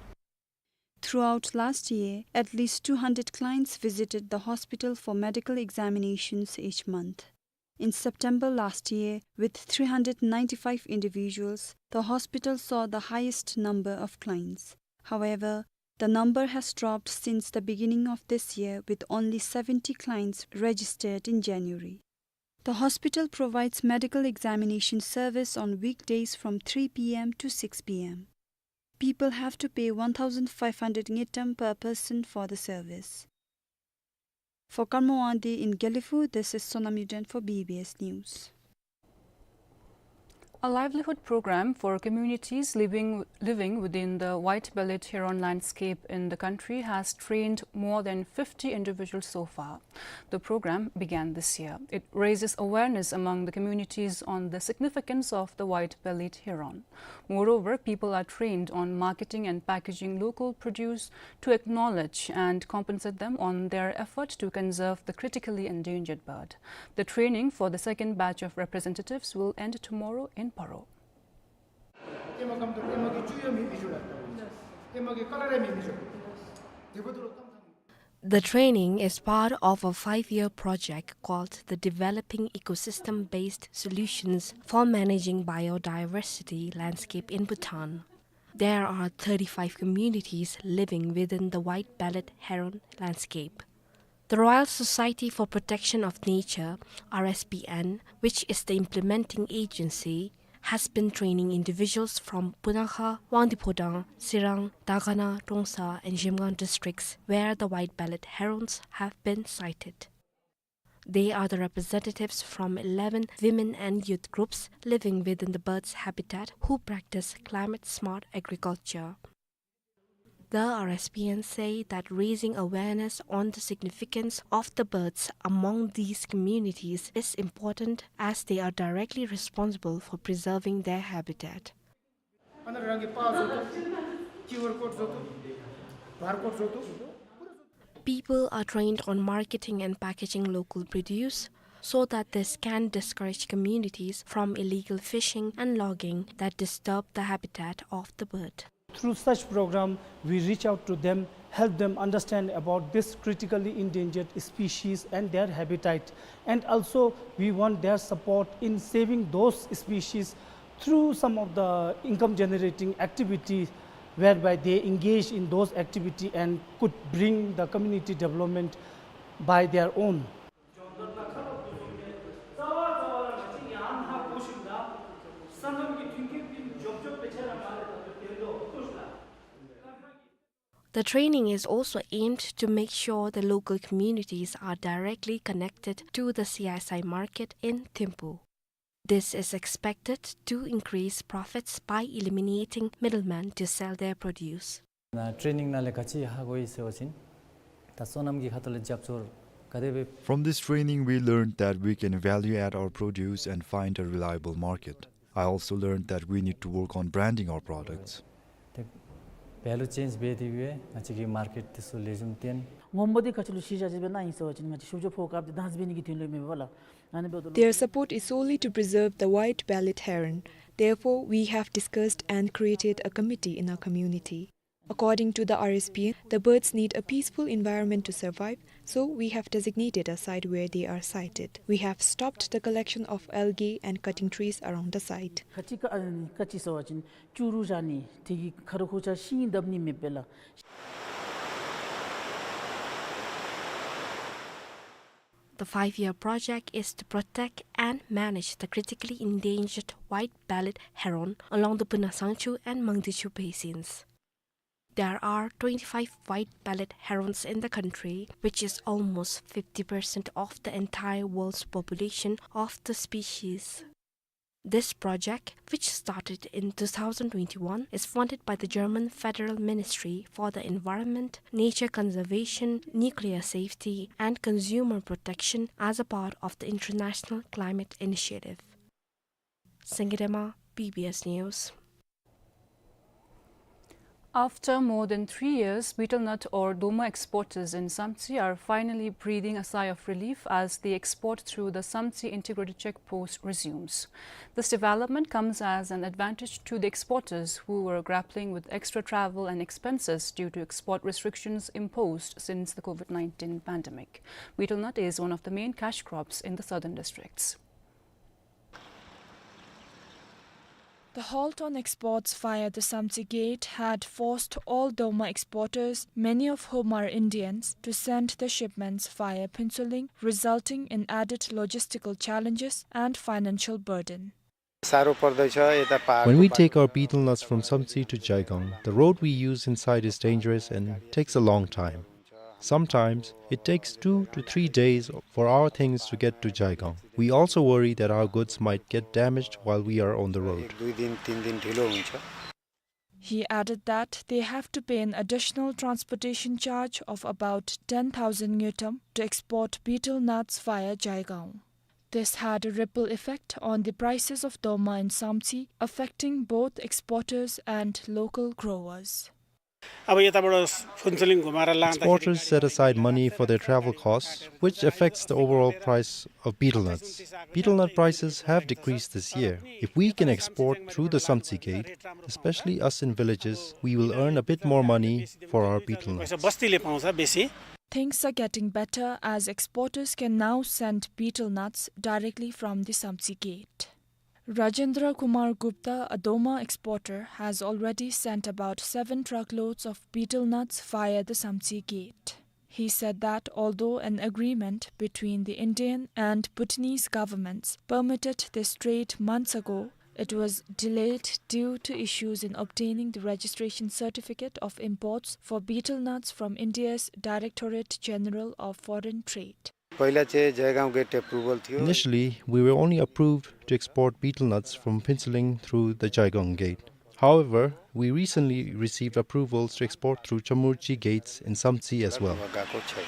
Throughout last year, at least two hundred clients visited the hospital for medical examinations each month. In September last year, with three hundred ninety-five individuals, the hospital saw the highest number of clients. However, the number has dropped since the beginning of this year, with only seventy clients registered in January. The hospital provides medical examination service on weekdays from three p m to six p m. People have to pay one thousand five hundred ngultrum per person for the service. For Karma Wangdi in Gelephu, this is Sonam Yuden for B B S News. A livelihood program for communities living, living within the white-bellied heron landscape in the country has trained more than fifty individuals so far. The program began this year. It raises awareness among the communities on the significance of the white-bellied heron. Moreover, people are trained on marketing and packaging local produce to acknowledge and compensate them on their effort to conserve the critically endangered bird. The training for the second batch of representatives will end tomorrow in Paro. The training is part of a five-year project called the Developing Ecosystem-Based Solutions for Managing Biodiversity Landscape in Bhutan. There are thirty-five communities living within the white-bellied heron landscape. The Royal Society for Protection of Nature, R S P N, which is the implementing agency, has been training individuals from Punakha, Wangdue Phodrang, Tsirang, Dagana, Trongsa, and Zhemgang districts where the white-bellied herons have been sighted. They are the representatives from eleven women and youth groups living within the bird's habitat who practice climate-smart agriculture. The R S P N say that raising awareness on the significance of the birds among these communities is important as they are directly responsible for preserving their habitat. People are trained on marketing and packaging local produce so that this can discourage communities from illegal fishing and logging that disturb the habitat of the bird. Through such program, we reach out to them, help them understand about this critically endangered species and their habitat. And also, we want their support in saving those species through some of the income generating activities whereby they engage in those activities and could bring the community development by their own. The training is also aimed to make sure the local communities are directly connected to the C S I market in Thimphu. This is expected to increase profits by eliminating middlemen to sell their produce. ནཱ་ཊེ་རེ་ནིང་ནང་ལས་ག་ཅི་ཧ་གོ་ཡི་ཟེར་བ་ཅིན་ད་སོ་ནམ་གྱི་ཁ་ཐུག་ལས་རྒྱབ་སྐྱོར་ག་དེ་སྦེ། From this training, we learned that we can value add our produce and find a reliable market. I also learned that we need to work on branding our products. ཏེ་བེ་ལུ་ཅེནཇ་འབད་དེ་སྦེ་ང་བཅས་ཀྱི་མར་ཀེཊ་འདི་ཚུ་ལེགས་ཤོམ་བཏོན། ངོ་མ་འདི་ག་ཅི་ལུ་གཞི་བཞག་སྦེ་ཨིན་ཟེར་བ་ཅིན་ང་བཅས་ཤུགས་རྒྱབ་ཕོག་སྐབས་འདི་དྭངས་འབད་ནི་གི་དོན་ལུ་མེན་པས་ལགས། ཨ་ནི་འབདཝ་ད་Their support is solely to preserve the white-bellied heron. Therefore, we have discussed and created a committee in our community. According to the R S P N, the birds need a peaceful environment to survive, so we have designated a site where they are sighted. We have stopped the collection of algae and cutting trees around the site. ཁ་ཅིག་ཁ་ཨ་ཁ་ཅིག་ཟེར་བ་ཅིན་ཅུ་རུ་བཞག་ནི་དེ་གིས་ཁ་རུ་ཁུ་ཆ་ཤིང་བཏབ་ནི་མེད་པས་ལགས། The five-year project is to protect and manage the critically endangered white-bellied heron along the Puna Sangchu and Mangdechu basins. There are twenty-five white-bellied herons in the country, which is almost fifty percent of the entire world's population of the species. This project, which started in two thousand twenty-one, is funded by the German Federal Ministry for the Environment, Nature Conservation, Nuclear Safety, and Consumer Protection as a part of the International Climate Initiative. Sangirema, B B S News. After more than three years, betel nut or doma exporters in Samtse are finally breathing a sigh of relief as the export through the Samtse Integrated Check Post resumes. This development comes as an advantage to the exporters who were grappling with extra travel and expenses due to export restrictions imposed since the COVID nineteen pandemic. Betel nut is one of the main cash crops in the southern districts. The halt on exports via the Samtse gate had forced all doma exporters, many of whom are Indians, to send the shipments via Phuentsholing, resulting in added logistical challenges and financial burden. साह्रो पर्दछ यता पहाडको बाटो। When we take our betel nuts from Samtse to Jaigaon, the road we use inside is dangerous and takes a long time. Sometimes it takes two to three days for our things to get to Jaigaon. We also worry that our goods might get damaged while we are on the road. एक दुई दिन, तीन दिन ढिलो हुन्छ। He added that they have to pay an additional transportation charge of about ten thousand ngultrum to export betel nuts via Jaigaon. This had a ripple effect on the prices of doma in Samtse, affecting both exporters and local growers. अब यताबाट फुन्चुलिङ घुमाएर लाँदाखेरि Exporters set aside money for their travel costs, which affects the overall price of betel nuts. Betel nut prices have decreased this year. If we can export through the Samtse gate, especially us in villages, we will earn a bit more money for our betel nuts. पैसा बस्तीले पाउँछ बेसी। Things are getting better as exporters can now send betel nuts directly from the Samtse gate. Rajendra Kumar Gupta, a doma exporter, has already sent about seven truckloads of betel nuts via the Samtse gate. He said that although an agreement between the Indian and Bhutanese governments permitted this trade months ago, it was delayed due to issues in obtaining the registration certificate of imports for betel nuts from India's Directorate General of Foreign Trade. पहिला चाहिँ Jaigaon gate approval थियो। Initially, we were only approved to export betel nuts from Phuentsholing through the Jaigaon gate. However, we recently received approvals to export through Chamurchi gates in Samtse as well. गएको छैन।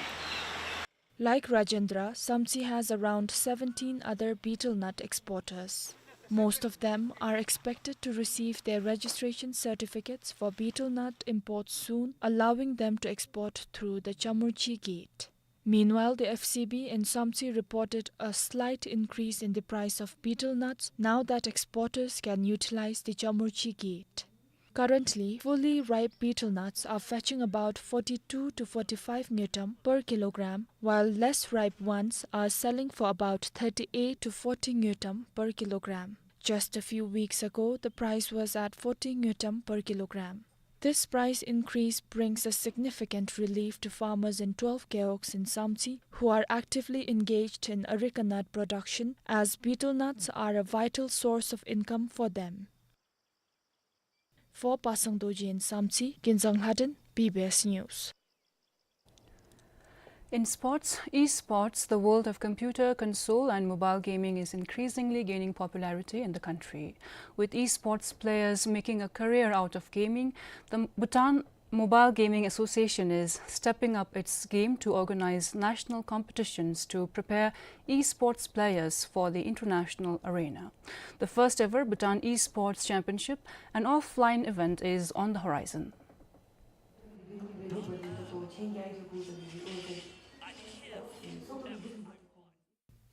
Like Rajendra, Samtse has around seventeen other betel nut exporters. Most of them are expected to receive their registration certificates for betel nut imports soon, allowing them to export through the Chamurchi gate. Meanwhile, the F C B in Samtse reported a slight increase in the price of betel nuts now that exporters can utilize the Chamurchi gate. Currently, fully ripe betel nuts are fetching about forty-two to forty-five ngultrum per kilogram, while less ripe ones are selling for about thirty-eight to forty ngultrum per kilogram. Just a few weeks ago, the price was at forty ngultrum per kilogram. This price increase brings a significant relief to farmers in twelve gewogs in Samtse, who are actively engaged in areca nut production, as betel nuts are a vital source of income for them. For Pasang Dorji in Samtse, Kinzang Lhaden, B B S News. In sports, esports, the world of computer, console and mobile gaming is increasingly gaining popularity in the country. With esports players making a career out of gaming, the Bhutan Mobile Gaming Association is stepping up its game to organize national competitions to prepare esports players for the international arena. The first ever Bhutan Esports Championship, an offline event, is on the horizon.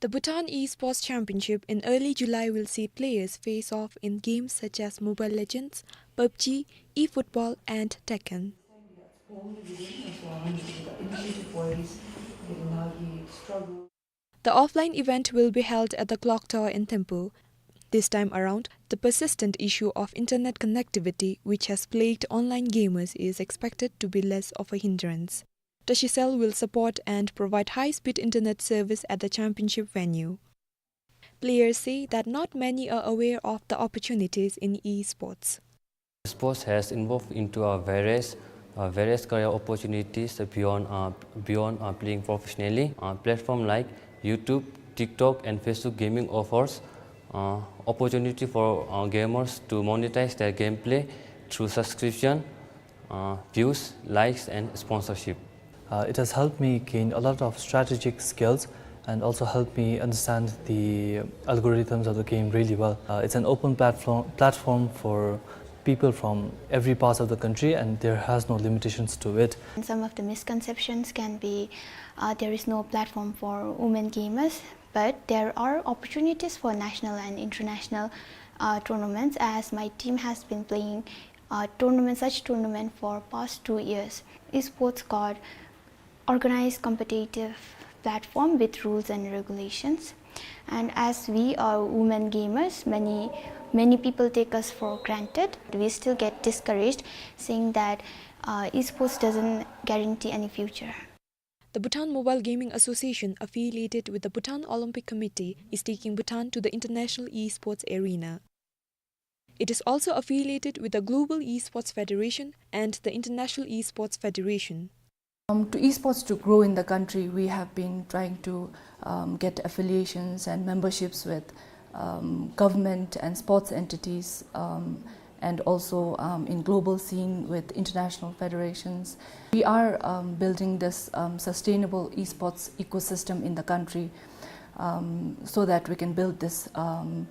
The Bhutan Esports Championship in early July will see players face off in games such as Mobile Legends, pub G, eFootball and Tekken. The offline event will be held at the Clock Tower in Thimphu. This time around, the persistent issue of internet connectivity, which has plagued online gamers, is expected to be less of a hindrance. Tashicell will support and provide high-speed internet service at the championship venue. Players say that not many are aware of the opportunities in esports. Sports has evolved into a various, uh, various career opportunities beyond, uh, beyond, uh, playing professionally. Uh, platform like YouTube, TikTok, and Facebook Gaming offers, uh, opportunity for, uh, gamers to monetize their gameplay through subscription, uh, views, likes, and sponsorship. Uh, it has helped me gain a lot of strategic skills and also helped me understand the algorithms of the game really well. Uh, it's an open platform, platform for people from every part of the country, and there has no limitations to it. And some of the misconceptions can be, uh, there is no platform for women gamers, but there are opportunities for national and international, uh, tournaments, as my team has been playing, uh, tournament, such tournament for past two years. Esports got organized competitive platform with rules and regulations. And as we are women gamers, many, many people take us for granted. We still get discouraged, saying that, uh, esports doesn't guarantee any future. The Bhutan Mobile Gaming Association, affiliated with the Bhutan Olympic Committee, is taking Bhutan to the international esports arena. It is also affiliated with the Global Esports Federation and the International Esports Federation. Um, to esports to grow in the country, we have been trying to, um, get affiliations and memberships with, um, government and sports entities, um, and also, um, in global scene with international federations. We are, um, building this, um, sustainable esports ecosystem in the country, um, so that we can build this, um,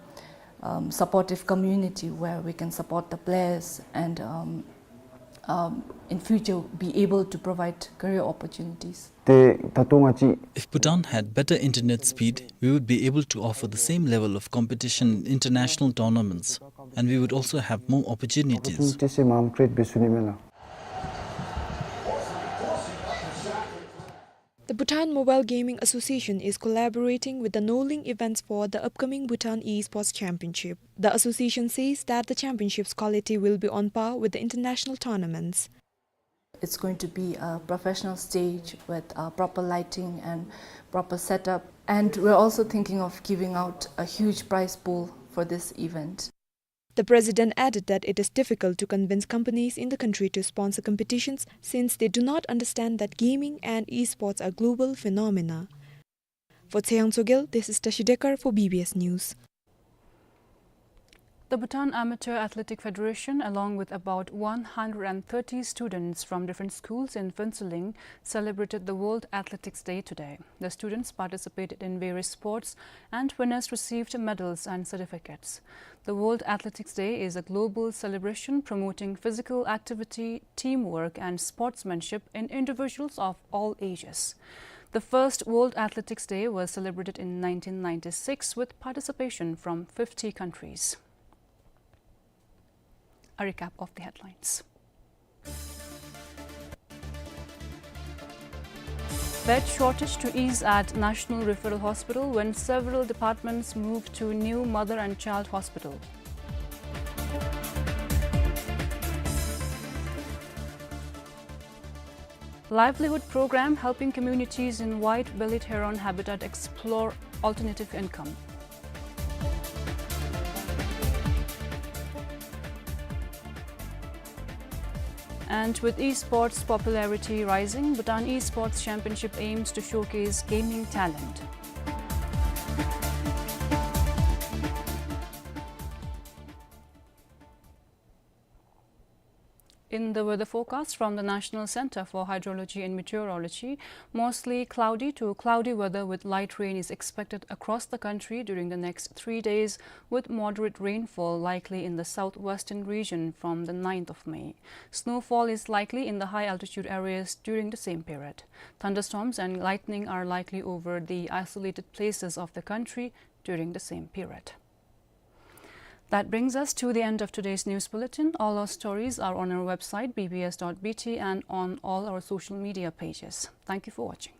um, supportive community where we can support the players and, um, um, in future be able to provide career opportunities. ཏེ་ད་ལྟོ་ང་བཅས། If Bhutan had better internet speed, we would be able to offer the same level of competition in international tournaments, and we would also have more opportunities. ཏེ་སེམས་ཨམ་ཀྲེཊ་འབད་ཚུགས་ནི་མས་ལགས། The Bhutan Mobile Gaming Association is collaborating with the Noling Events for the upcoming Bhutan Esports Championship. The association says that the championship's quality will be on par with the international tournaments. It's going to be a professional stage with, uh, proper lighting and proper setup. And we're also thinking of giving out a huge prize pool for this event. The president added that it is difficult to convince companies in the country to sponsor competitions since they do not understand that gaming and esports are global phenomena. For Tshering Tshogel, this is Tashi Dekar for B B S News. The Bhutan Amateur Athletic Federation, along with about one hundred and thirty students from different schools in Phuentsholing, celebrated the World Athletics Day today. The students participated in various sports, and winners received medals and certificates. The World Athletics Day is a global celebration promoting physical activity, teamwork, and sportsmanship in individuals of all ages. The first World Athletics Day was celebrated in nineteen ninety-six with participation from fifty countries. A recap of the headlines. Bed shortage to ease at National Referral Hospital when several departments move to new mother and child hospital. Livelihood program helping communities in white-bellied heron habitat explore alternative income. And with esports popularity rising, Bhutan Esports Championship aims to showcase gaming talent. In the weather forecast from the National Center for Hydrology and Meteorology, mostly cloudy to cloudy weather with light rain is expected across the country during the next three days, with moderate rainfall likely in the southwestern region from the ninth of May. Snowfall is likely in the high-altitude areas during the same period. Thunderstorms and lightning are likely over the isolated places of the country during the same period. That brings us to the end of today's news bulletin. All our stories are on our website, B B S dot B T, and on all our social media pages. Thank you for watching.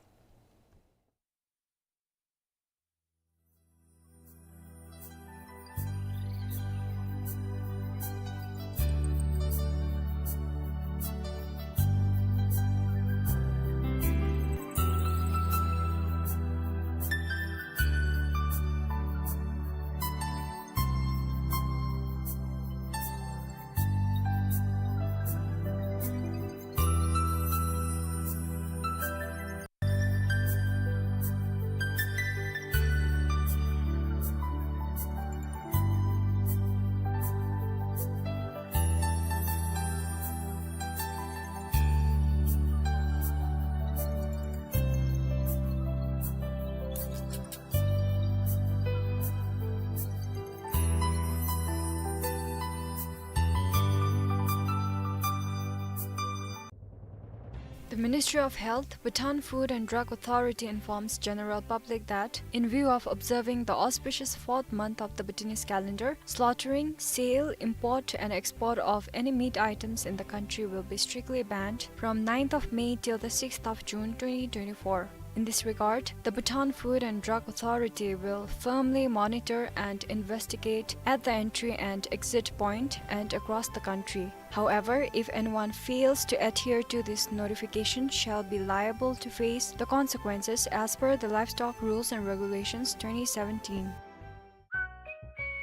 The Ministry of Health, Bhutan Food and Drug Authority informs general public that, in view of observing the auspicious fourth month of the Bhutanese calendar, slaughtering, sale, import and export of any meat items in the country will be strictly banned from ninth of May till the sixth of June twenty twenty-four. In this regard, the Bhutan Food and Drug Authority will firmly monitor and investigate at the entry and exit point and across the country. However, if anyone fails to adhere to this notification, shall be liable to face the consequences as per the Livestock Rules and Regulations twenty seventeen.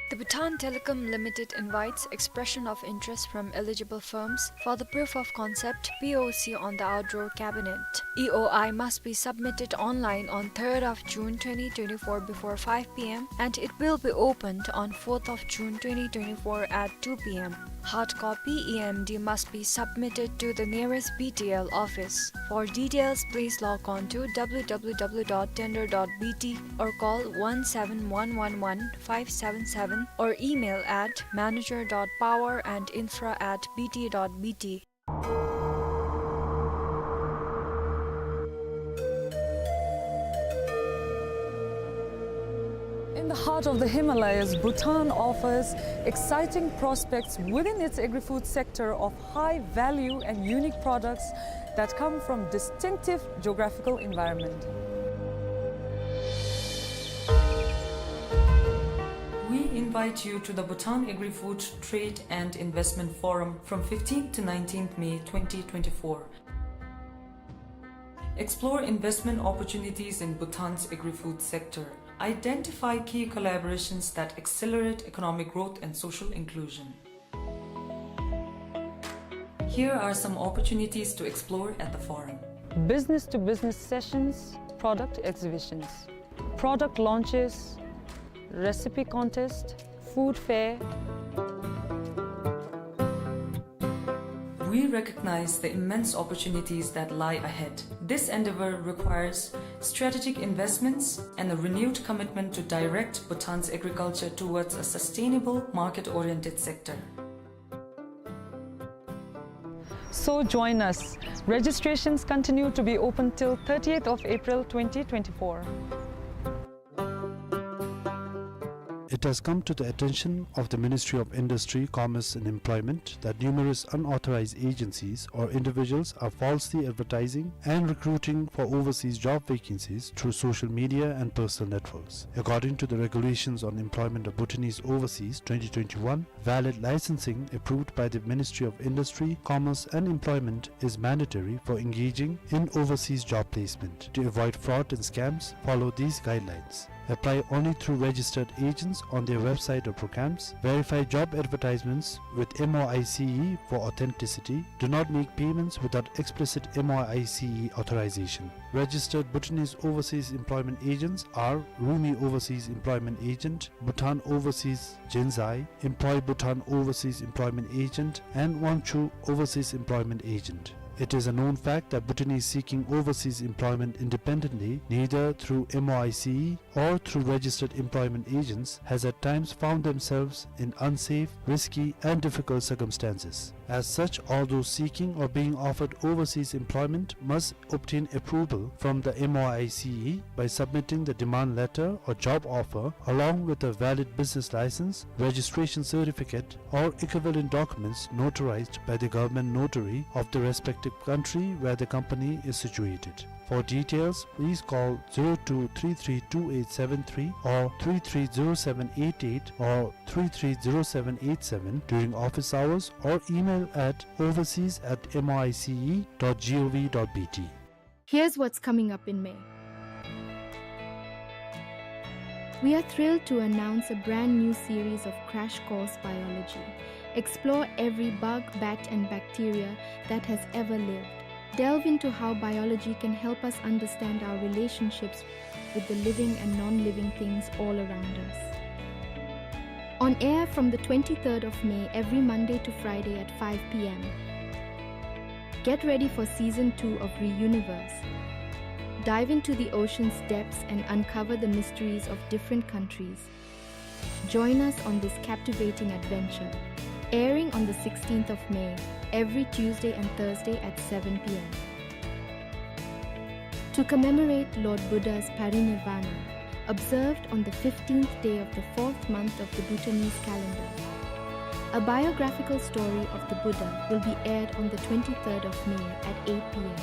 The Bhutan Telecom Limited invites expression of interest from eligible firms for the proof of concept, P O C, on the outdoor cabinet. E O I must be submitted online on third of June twenty twenty-four before five P M, and it will be opened on fourth of June twenty twenty-four at two P M. Hard copy E M D must be submitted to the nearest B T L office. For details, please log on to W W W dot tender dot B T or call one seven one one one five seven seven or email at manager dot power and infra at B T dot B T. In the heart of the Himalayas, Bhutan offers exciting prospects within its agri-food sector of high value and unique products that come from distinctive geographical environment. We invite you to the Bhutan Agri-Food Trade and Investment Forum from fifteenth to nineteenth May twenty twenty-four. Explore investment opportunities in Bhutan's agri-food sector. Identify key collaborations that accelerate economic growth and social inclusion. Here are some opportunities to explore at the forum. Business-to-business sessions, product exhibitions, product launches, recipe contest, food fair. We recognize the immense opportunities that lie ahead. This endeavor requires strategic investments and a renewed commitment to direct Bhutan's agriculture towards a sustainable, market-oriented sector. So join us. Registrations continue to be open till thirtieth of April twenty twenty-four. It has come to the attention of the Ministry of Industry, Commerce and Employment that numerous unauthorized agencies or individuals are falsely advertising and recruiting for overseas job vacancies through social media and personal networks. According to the Regulations on Employment of Bhutanese Overseas twenty twenty-one, valid licensing approved by the Ministry of Industry, Commerce and Employment is mandatory for engaging in overseas job placement. To avoid fraud and scams, follow these guidelines. Apply only through registered agents on their website or programs. Verify job advertisements with M O I C E for authenticity. Do not make payments without explicit M O I C E authorization. Registered Bhutanese overseas employment agents are Rumi Overseas Employment Agent, Bhutan Overseas Jinzai, Employ Bhutan Overseas Employment Agent, and Wangchu Overseas Employment Agent. It is a known fact that Bhutanese seeking overseas employment independently, neither through M O I C E or through registered employment agents, has at times found themselves in unsafe, risky, and difficult circumstances. As such, all those seeking or being offered overseas employment must obtain approval from the M O I C E by submitting the demand letter or job offer along with a valid business license, registration certificate, or equivalent documents notarized by the government notary of the respective country where the company is situated. For details, please call zero two three three two eight seven three or three three zero seven eight eight or three three zero seven eight seven during office hours or email at overseas at M O I C E dot G O V dot B T. Here's what's coming up in May. We are thrilled to announce a brand new series of Crash Course Biology. Explore every bug, bat, and bacteria that has ever lived. Delve into how biology can help us understand our relationships with the living and non-living things all around us. On air from the twenty-third of May every Monday to Friday at five P M. Get ready for season two of Reuniverse. Dive into the ocean's depths and uncover the mysteries of different countries. Join us on this captivating adventure. Airing on the sixteenth of May, every Tuesday and Thursday at seven P M. To commemorate Lord Buddha's parinirvana, observed on the fifteenth day of the fourth month of the Bhutanese calendar, a biographical story of the Buddha will be aired on the twenty-third of May at eight p.m.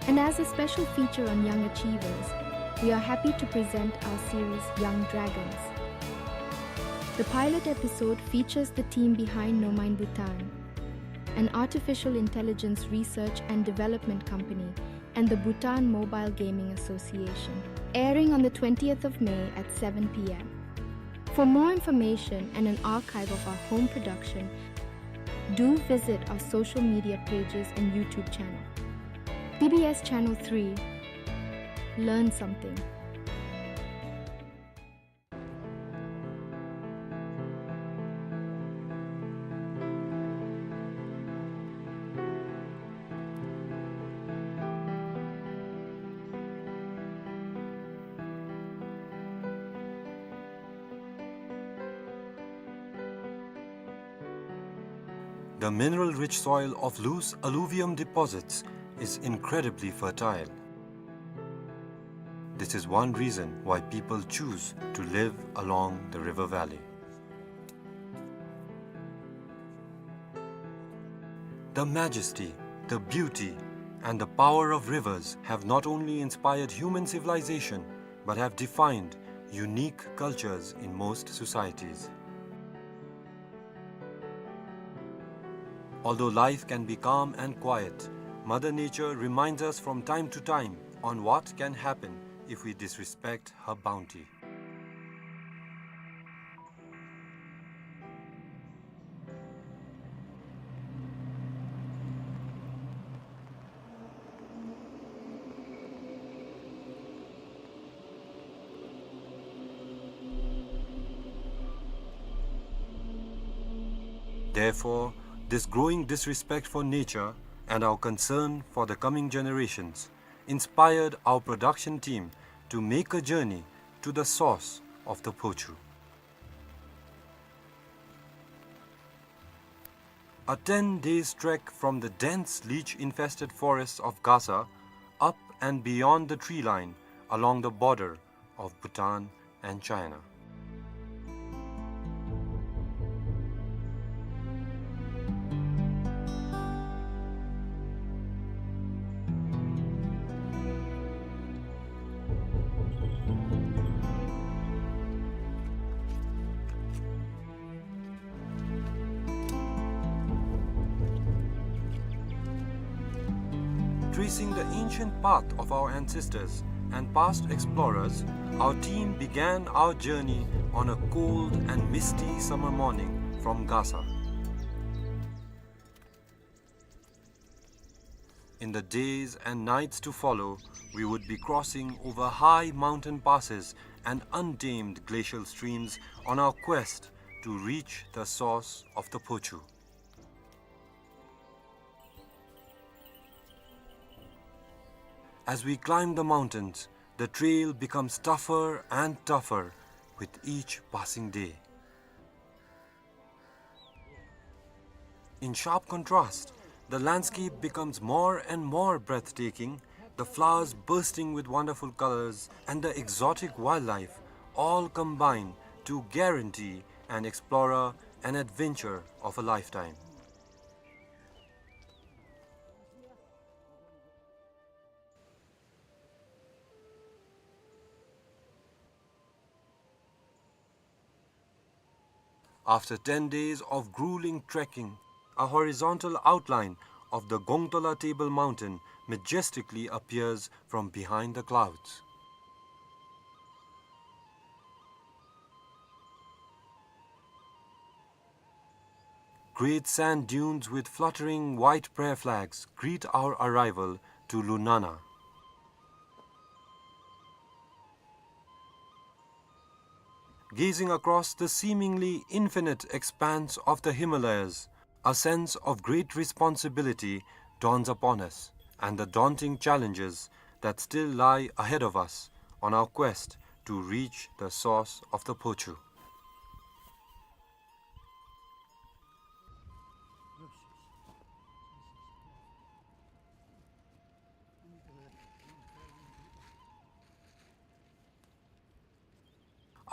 And as a special feature on young achievers, we are happy to present our series Young Dragons. The pilot episode features the team behind Nomine Bhutan, an artificial intelligence research and development company, and the Bhutan Mobile Gaming Association, airing on the twentieth of May at seven p.m. For more information and an archive of our home production, do visit our social media pages and YouTube channel. B B S Channel three. Learn something. The mineral-rich soil of loose alluvium deposits is incredibly fertile. This is one reason why people choose to live along the river valley. The majesty, the beauty, and the power of rivers have not only inspired human civilization, but have defined unique cultures in most societies. Although life can be calm and quiet, Mother Nature reminds us from time to time on what can happen if we disrespect her bounty. Therefore, this growing disrespect for nature and our concern for the coming generations inspired our production team to make a journey to the source of the Phochu. A ten days trek from the dense leech-infested forests of Gasa, up and beyond the tree line along the border of Bhutan and China. Tracing the ancient path of our ancestors and past explorers, our team began our journey on a cold and misty summer morning from Gasa. In the days and nights to follow, we would be crossing over high mountain passes and untamed glacial streams on our quest to reach the source of the Phochu. As we climb the mountains, the trail becomes tougher and tougher with each passing day. In sharp contrast, the landscape becomes more and more breathtaking, the flowers bursting with wonderful colors and the exotic wildlife all combine to guarantee an explorer an adventure of a lifetime. After ten days of grueling trekking, a horizontal outline of the Gongtola Table Mountain majestically appears from behind the clouds. Great sand dunes with fluttering white prayer flags greet our arrival to Lunana. Gazing across the seemingly infinite expanse of the Himalayas, a sense of great responsibility dawns upon us, and the daunting challenges that still lie ahead of us on our quest to reach the source of the Phochu.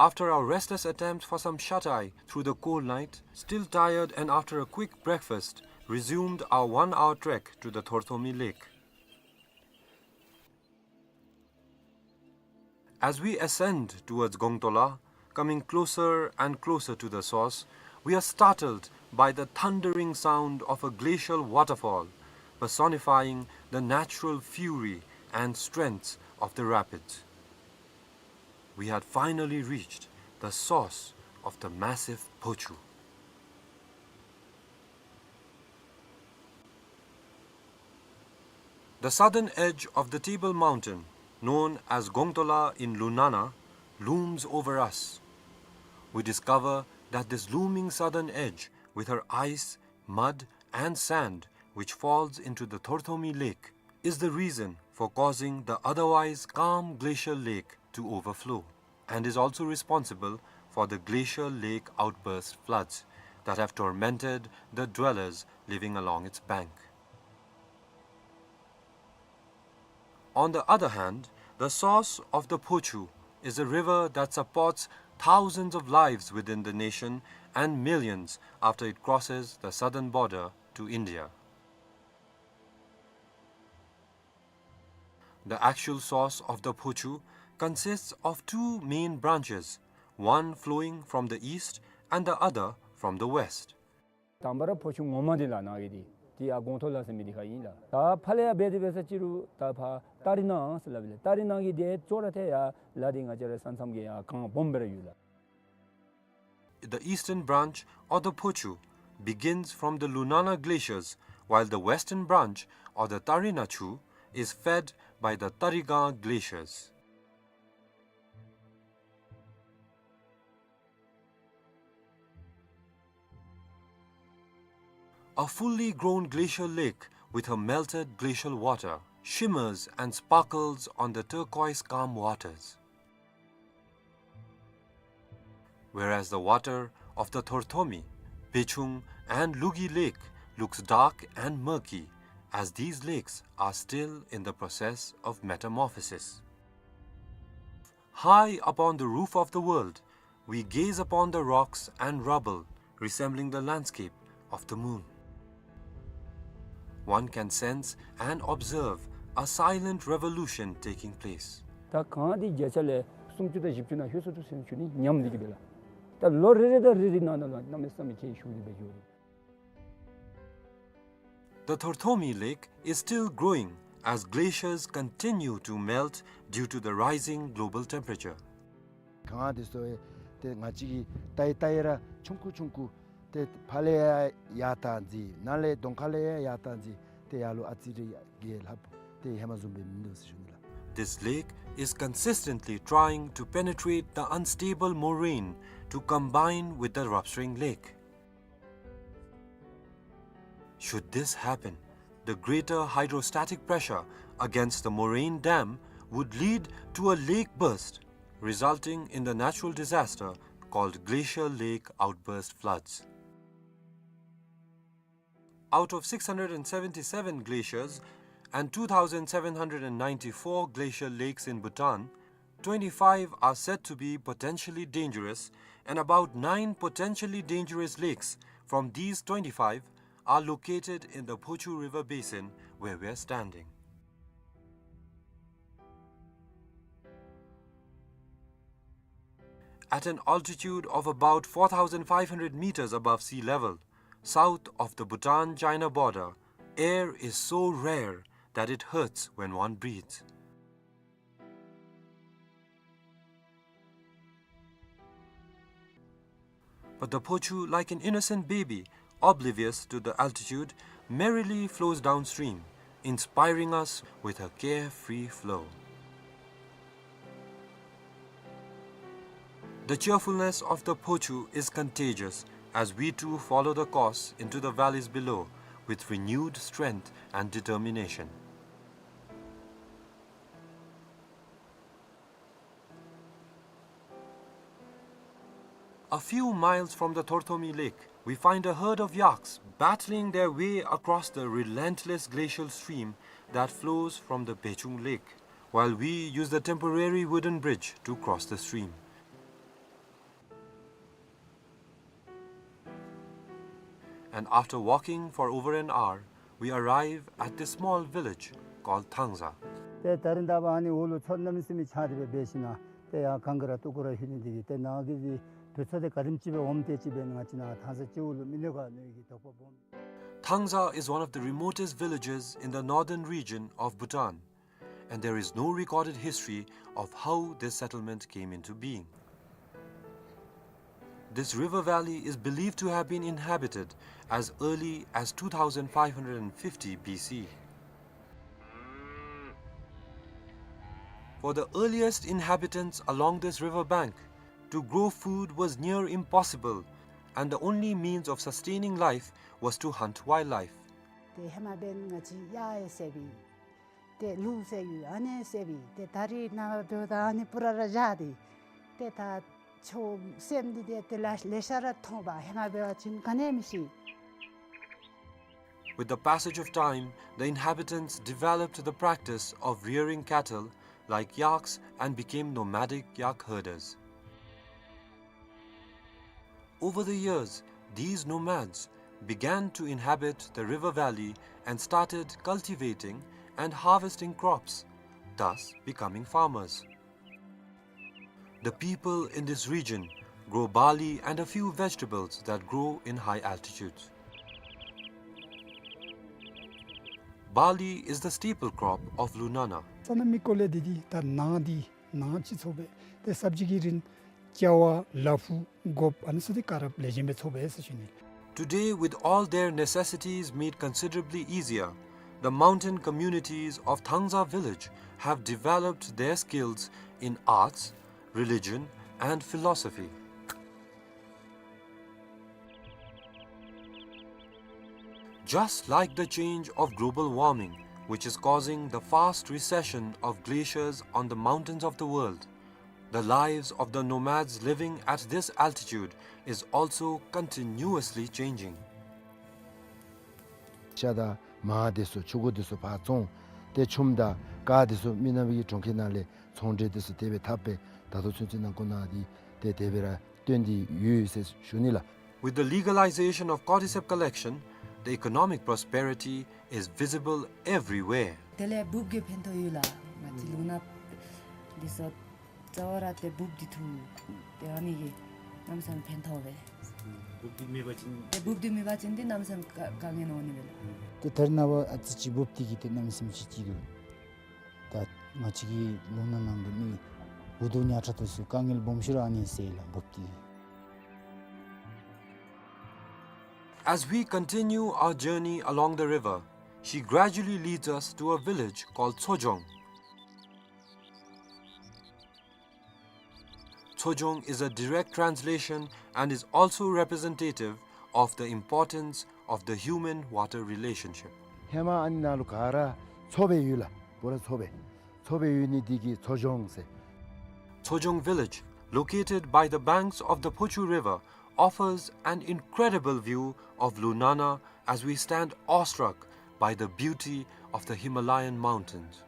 After our restless attempt for some shut-eye through the cold night, still tired and after a quick breakfast, resumed our one-hour trek to the Thorthomi Lake. As we ascend towards Gongtola, coming closer and closer to the source, we are startled by the thundering sound of a glacial waterfall, personifying the natural fury and strength of the rapids. We had finally reached the source of the massive Phochu. The southern edge of the Table Mountain, known as Gongtola in Lunana, looms over us. We discover that this looming southern edge, with her ice, mud, and sand, which falls into the Thorthomi Lake, is the reason for causing the otherwise calm glacial lake to overflow, and is also responsible for the glacial lake outburst floods that have tormented the dwellers living along its bank. On the other hand, the source of the Phochu is a river that supports thousands of lives within the nation and millions after it crosses the southern border to India. The actual source of the Phochu consists of two main branches, one flowing from the east and the other from the west. དང་པ་ར་ཕོ་ཆུ་ངོ་མ་འདི་ལགས་ནཱ་གི་འདི་འདི་ཡར་སྒོང་ཐོག་ལ་ཟེར་མི་འདི་ཁར་ཨིན་ལགས། ད་ཕར་ལས་ཡར་འབད་དེ་འབད་ས་ཅིག་རུང་ད་ཕར་ཏ་རི་ནང་ཟེར་སླབ་ཨིན་ལགས། ཏ་རི་ནང་གི་འདི་ཅོག་ར་ཐད་ཡར་ལ་འདི་ང་བཅས་ར་ས་མཚམས་ཀྱི་ཡར་གངས་སྦོམ་སྦེ་ར་ཡོད་ལགས། The eastern branch of the Phochu begins from the Lunana glaciers, while the western branch, or the Tarina Chu, is fed by the Tarigang glaciers. A fully grown glacial lake with her melted glacial water shimmers and sparkles on the turquoise calm waters. Whereas the water of the Thorthomi, Bechung, and Lugi Lake looks dark and murky, as these lakes are still in the process of metamorphosis. High upon the roof of the world, we gaze upon the rocks and rubble resembling the landscape of the moon. One can sense and observe a silent revolution taking place. ད་གངས་འདི་བརྒྱ་ཆ་ལས་སུམ་ཅུ་དང་བཞི་བཅུ་ནང་ལྷོད་སོང་འདུག་ཟེར་ཞུ་ནི་ཉམས་འདི་གིས་འབད་ལགས། ད་ལོ་རེ་རེ་དང་རེ་རེ་ནང་ན་ལུ་གནམ་མེད་ས་མེད་ཅིག་ཤུགས་ཀྱིས་འབད་འགྱོ་རེ། The Thorthomi Lake is still growing as glaciers continue to melt due to the rising global temperature. གངས་འདི་ཚུ་ཏེ་ང་བཅས་ཀྱིས་བལྟ་ཡི་བལྟ་ཡི་ར་ཆུང་ཀུ་ཆུང་ཀུ་ཏེ་ཕར་ལས་ཡར་ཡར་བཏང་ཅི་ནཱ་ལས་གདོང་ཁ་ལས་ཡར་ཡར་བཏང་ཅི་ཏེ་ཡར་ལུ་ཨ་ཙི་རེ་ཡར་ལྷོདཔ་ཏེ་ཧེ་མ་བཟུམ་སྦེ་མིན་འདུག་ཟེར་ཞུ་ནི་ལགས། This lake is consistently trying to penetrate the unstable moraine to combine with the Rapsring Lake. Should this happen, the greater hydrostatic pressure against the moraine dam would lead to a lake burst, resulting in the natural disaster called glacial lake outburst floods. Out of six hundred and seventy-seven glaciers and two thousand seven hundred and ninety-four glacial lakes in Bhutan, twenty-five are said to be potentially dangerous, and about nine potentially dangerous lakes from these twenty-five are located in the Phochu River basin where we are standing. At an altitude of about four thousand five hundred meters above sea level, south of the Bhutan-China border, air is so rare that it hurts when one breathes. But the Phochu, like an innocent baby, oblivious to the altitude, merrily flows downstream, inspiring us with her carefree flow. The cheerfulness of the Phochu is contagious as we too follow the course into the valleys below with renewed strength and determination. A few miles from the Thorthomi Lake, we find a herd of yaks battling their way across the relentless glacial stream that flows from the Bechung Lake, while we use the temporary wooden bridge to cross the stream. And after walking for over an hour, we arrive at this small village called Thangza. ཏེ་ད་རིས་ད་ཕར་ཨ་ནི་འོག་ལུ་མཚོ་གནམ་མེད་ས་མེད་ཆགས་ཏེ་སྦེ་འབད་ཞིནམ་ལས་ཏེ་ཡར་གངས་ཀྱི་ར་སྟོད་གུ་ར་ལྷོད་ནི་འདི་གིས་ཏེ་ནཱ་གི་འདི་དུས་ཚོད་འདི་ག་དེམ་ཅིག་སྦེ་འོངམ་དེ་ཅིག་སྦེ་ང་བཅས་ནཱ་ཐང་ས་སྤྱི་འོག་ལུ་མི་ནོར་ག་མནོ་ནི་གི་དོགས་པ་སྦོམ། Thangza is one of the remotest villages in the northern region of Bhutan, and there is no recorded history of how this settlement came into being. This river valley is believed to have been inhabited as early as two thousand five hundred fifty B C. For the earliest inhabitants along this river bank, to grow food was near impossible, and the only means of sustaining life was to hunt wildlife. ཏེ་ཧེ་མ་འབདན་ང་བཅས་གཡག་ཡང་བསད་པས། ཏེ་ལུག་བསད་ཡོད། ཨ་ནི་བསད་པས། ཏེ་ད་རིས་ནངས་པ་འབདཝ་ད་ཨ་ནི་སྤུ་ར་ར་བཞག་སྟེ། ཏེ་ད་ཆུ་སྲནམ་འདི་ཏེ་ཏེ་ལེ་ལེ་ཤ་ར་མཐོང་པས། ཧེ་མ་འབད་བ་ཅིན་ག་ནི་མི་ཤེས། With the passage of time, the inhabitants developed the practice of rearing cattle like yaks and became nomadic yak herders. Over the years, these nomads began to inhabit the river valley and started cultivating and harvesting crops, thus becoming farmers. The people in this region grow barley and a few vegetables that grow in high altitudes. Barley is the staple crop of Lunana. ས་གནས་མི་སྐོར་ལས་འདི་འདི་ད་ནཱ་འདི་ནཱ་ཅིག་ཚོགས་པས། ཏེ་སབ་ཇི་གི་རིན་ཅ་བ་ལ་ཕུག་སྒོགཔ་ཨ་ནི་ཚུ་འདི་ག་ར་ལེགས་ཤོམ་སྦེ་ཚོགས་པས་ཟེར་ཞུ་ནི། Today, with all their necessities made considerably easier, the mountain communities of Thangza village have developed their skills in arts, religion, and philosophy. Just like the change of global warming, which is causing the fast recession of glaciers on the mountains of the world, the lives of the nomads living at this altitude is also continuously changing. ཤ་དང་མར་འདི་ཚུ་ཕྱུར་འགོ་འདི་ཚུ་ཕར་བཙོང་། ཏེ་ཆུམ་དང་དཀར་འདི་ཚུ་མི་ནག་པའི་གྲོང་ཁྱེར་ནང་ལས་ཚོང་འབྲེལ་འདི་ཚུ་དེ་སྦེ་འཐབ་སྦེ་ད་ལྟོ་ཚུན་ཚོད་ནང་འཁོད་ནང་འདི་ཏེ་དེ་སྦེ་ར་སྟོན་ཏེ་ཡོད་ཟེར་ཞུ་ནི་ལགས། With the legalization of cordyceps collection, the economic prosperity is visible everywhere. དེ་ལས་འབུཔ་གིས་ཕན་ཐོགས་ཡོད་ལགས། ང་བཅས་ལུང་ནག་འདི་ཚུ་རྩ་བ་ར་ཏེ་འབུཔ་འདི་འཐུ་ཏེ་ཨ་ནི་གིས་གནམ་མེད་ས་མེད་ཕན་ཐོགས་པས། འབུཔ་འདི་མེད་པ་ཅིན་ཏེ་འབུཔ་འདི་མེད་པ་ཅིན་ཏེ་གནམ་མེད་ས་མེད་དཀའ་དཀའ་ངལ་འོང་ནི་མས་ལགས། ཏེ་ད་རེས་ནངས་པ་ཨ་ཙི་ཅིག་འབུཔ་འདི་གིས་ཏེ་གནམ་མེད་ས་མེད་ཅིག་ཅིག་འདུག། ད་ང་བཅས་ཀྱི་ལུང་ནག་ནང་གི་མི་འུ་སྡུག་ཉག་ཕྲ་དེ་ཚུ་དཀའ་ངལ་སྦོམ་ཤོས་ར་ཨ་ནི་སེལ་ལགས་འབུཔ་འདི་གིས། As we continue our journey along the river, she gradually leads us to a village called Tsojong. Tsojong is a direct translation and is also representative of the importance of the human-water relationship. ཧེ་མ་ཨ་ནི་ནང་ལུ་ག་ར་མཚོ་སྦེ་ཡོད་ལགས། སྤུ་ར་མཚོ་སྦེ་མཚོ་སྦེ་ཡོད་ནི་འདི་གིས་མཚོ་ལྗོངས་ཟེར། Tsojong village, located by the banks of the Phochu River, offers an incredible view of Lunana as we stand awestruck by the beauty of the Himalayan mountains.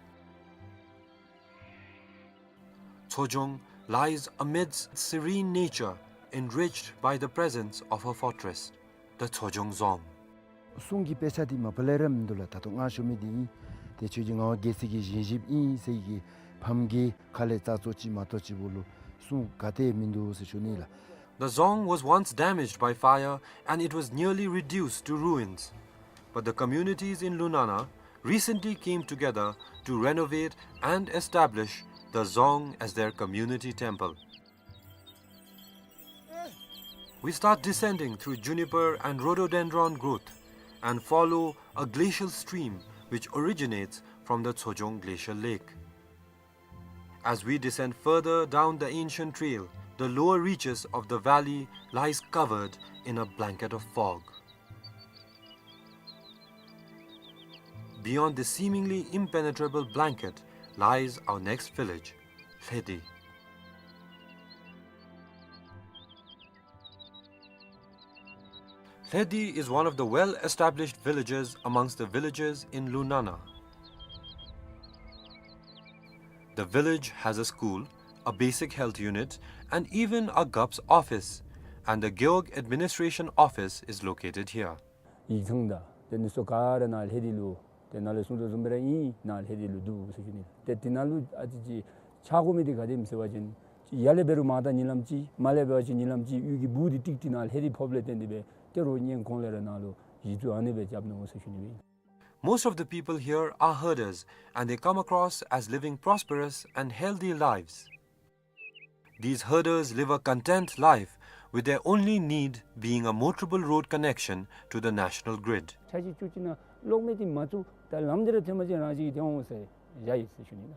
Tsojong lies amidst serene nature, enriched by the presence of her fortress, the Tsojong Dzong. གསུང་གི་དཔེ་ཆ་འདི་མ་པ་ལས་ར་མིན་འདུག་ལགས། ད་ལྟོ་ང་ཞུ་མི་འདི་ཨིན། ཏེ་ཁྱོད་ཀྱི་ངག་དབང་རྒྱལ་སྲས་ཀྱི་བཞེངས་གཞིཔ་ཨིན་ཟེར་གྱི་ཕམ་གྱི་ཁ་ལས་རྩ་ཚོ་ཅིག་མ་གཏོགས་ཅིག་པོ་ལུ་གསུང་ག་ཏེ་མིན་འདུག་ཟེར་ཞུ་ནི་ལགས། The dzong was once damaged by fire and it was nearly reduced to ruins. But the communities in Lunana recently came together to renovate and establish the dzong as their community temple. We start descending through juniper and rhododendron growth and follow a glacial stream which originates from the Tsojong Glacial Lake. As we descend further down the ancient trail, the lower reaches of the valley lies covered in a blanket of fog. Beyond this seemingly impenetrable blanket lies our next village, Lhedi. Lhedi is one of the well-established villages amongst the villages in Lunana. The village has a school, a basic health unit, and even a Gap's office, and the Gewog Administration Office is located here. ཡིག་ཚང་དང་ཏེ་ཨ་ནི་ཚུ་ག་ར་ནཱ་ལྷོད་དེ་ལུ་ཏེ་ནཱ་ལས་གསུངས་དོ་བཟུམ་སྦེ་ར་ཨིན། ནཱ་ལྷོད་དེ་ལུ་འདུག་ཟེར་ཞུ་ནི། ཏེ་དེ་ནང་ལུ་ཨ་ཙི་ཅིག་ཆགས་དགོ་མི་འདི་ག་དེམ་ཟེར་བ་ཅིན་ཡར་ལས་འབད་རུང་མར་ད་གཉིད་ལམ་ཅིག་མར་ལས་འབད་བ་ཅིན་གཉིད་ལམ་ཅིག་གཡུས་ཀྱི་སྦུག་འདི་ཏིག་ཏིག་ནཱ་ལྷོད་དེ་ཕོགཔ་ལས་བརྟེན་ཏེ་སྦེ་ཏེ་རོགས་སྔོན་གོང་ལས་ར་ནཱ་ལུ་གཞི་བཙུགས་ཨ་ནི་སྦེ་རྐྱབ་ནུག་ཟེར་ཞུ་ནི་སྦེ་ཨིན། Most of the people here are herders, and they come across as living prosperous and healthy lives. These herders live a content life, with their only need being a motorable road connection to the national grid. ཆ་ཅིག་ཅུ་ཅིག་ནང་གློག་མེ་འདི་མ་བཙུགས་ད་ལམ་འདི་ར་ཐོན་པ་ཅིན་རང་བཞིན་གྱིས་ཏེ་འོང་ཟེར་བཞག་ཡི་ཟེར་ཞུ་ནི་ལགས།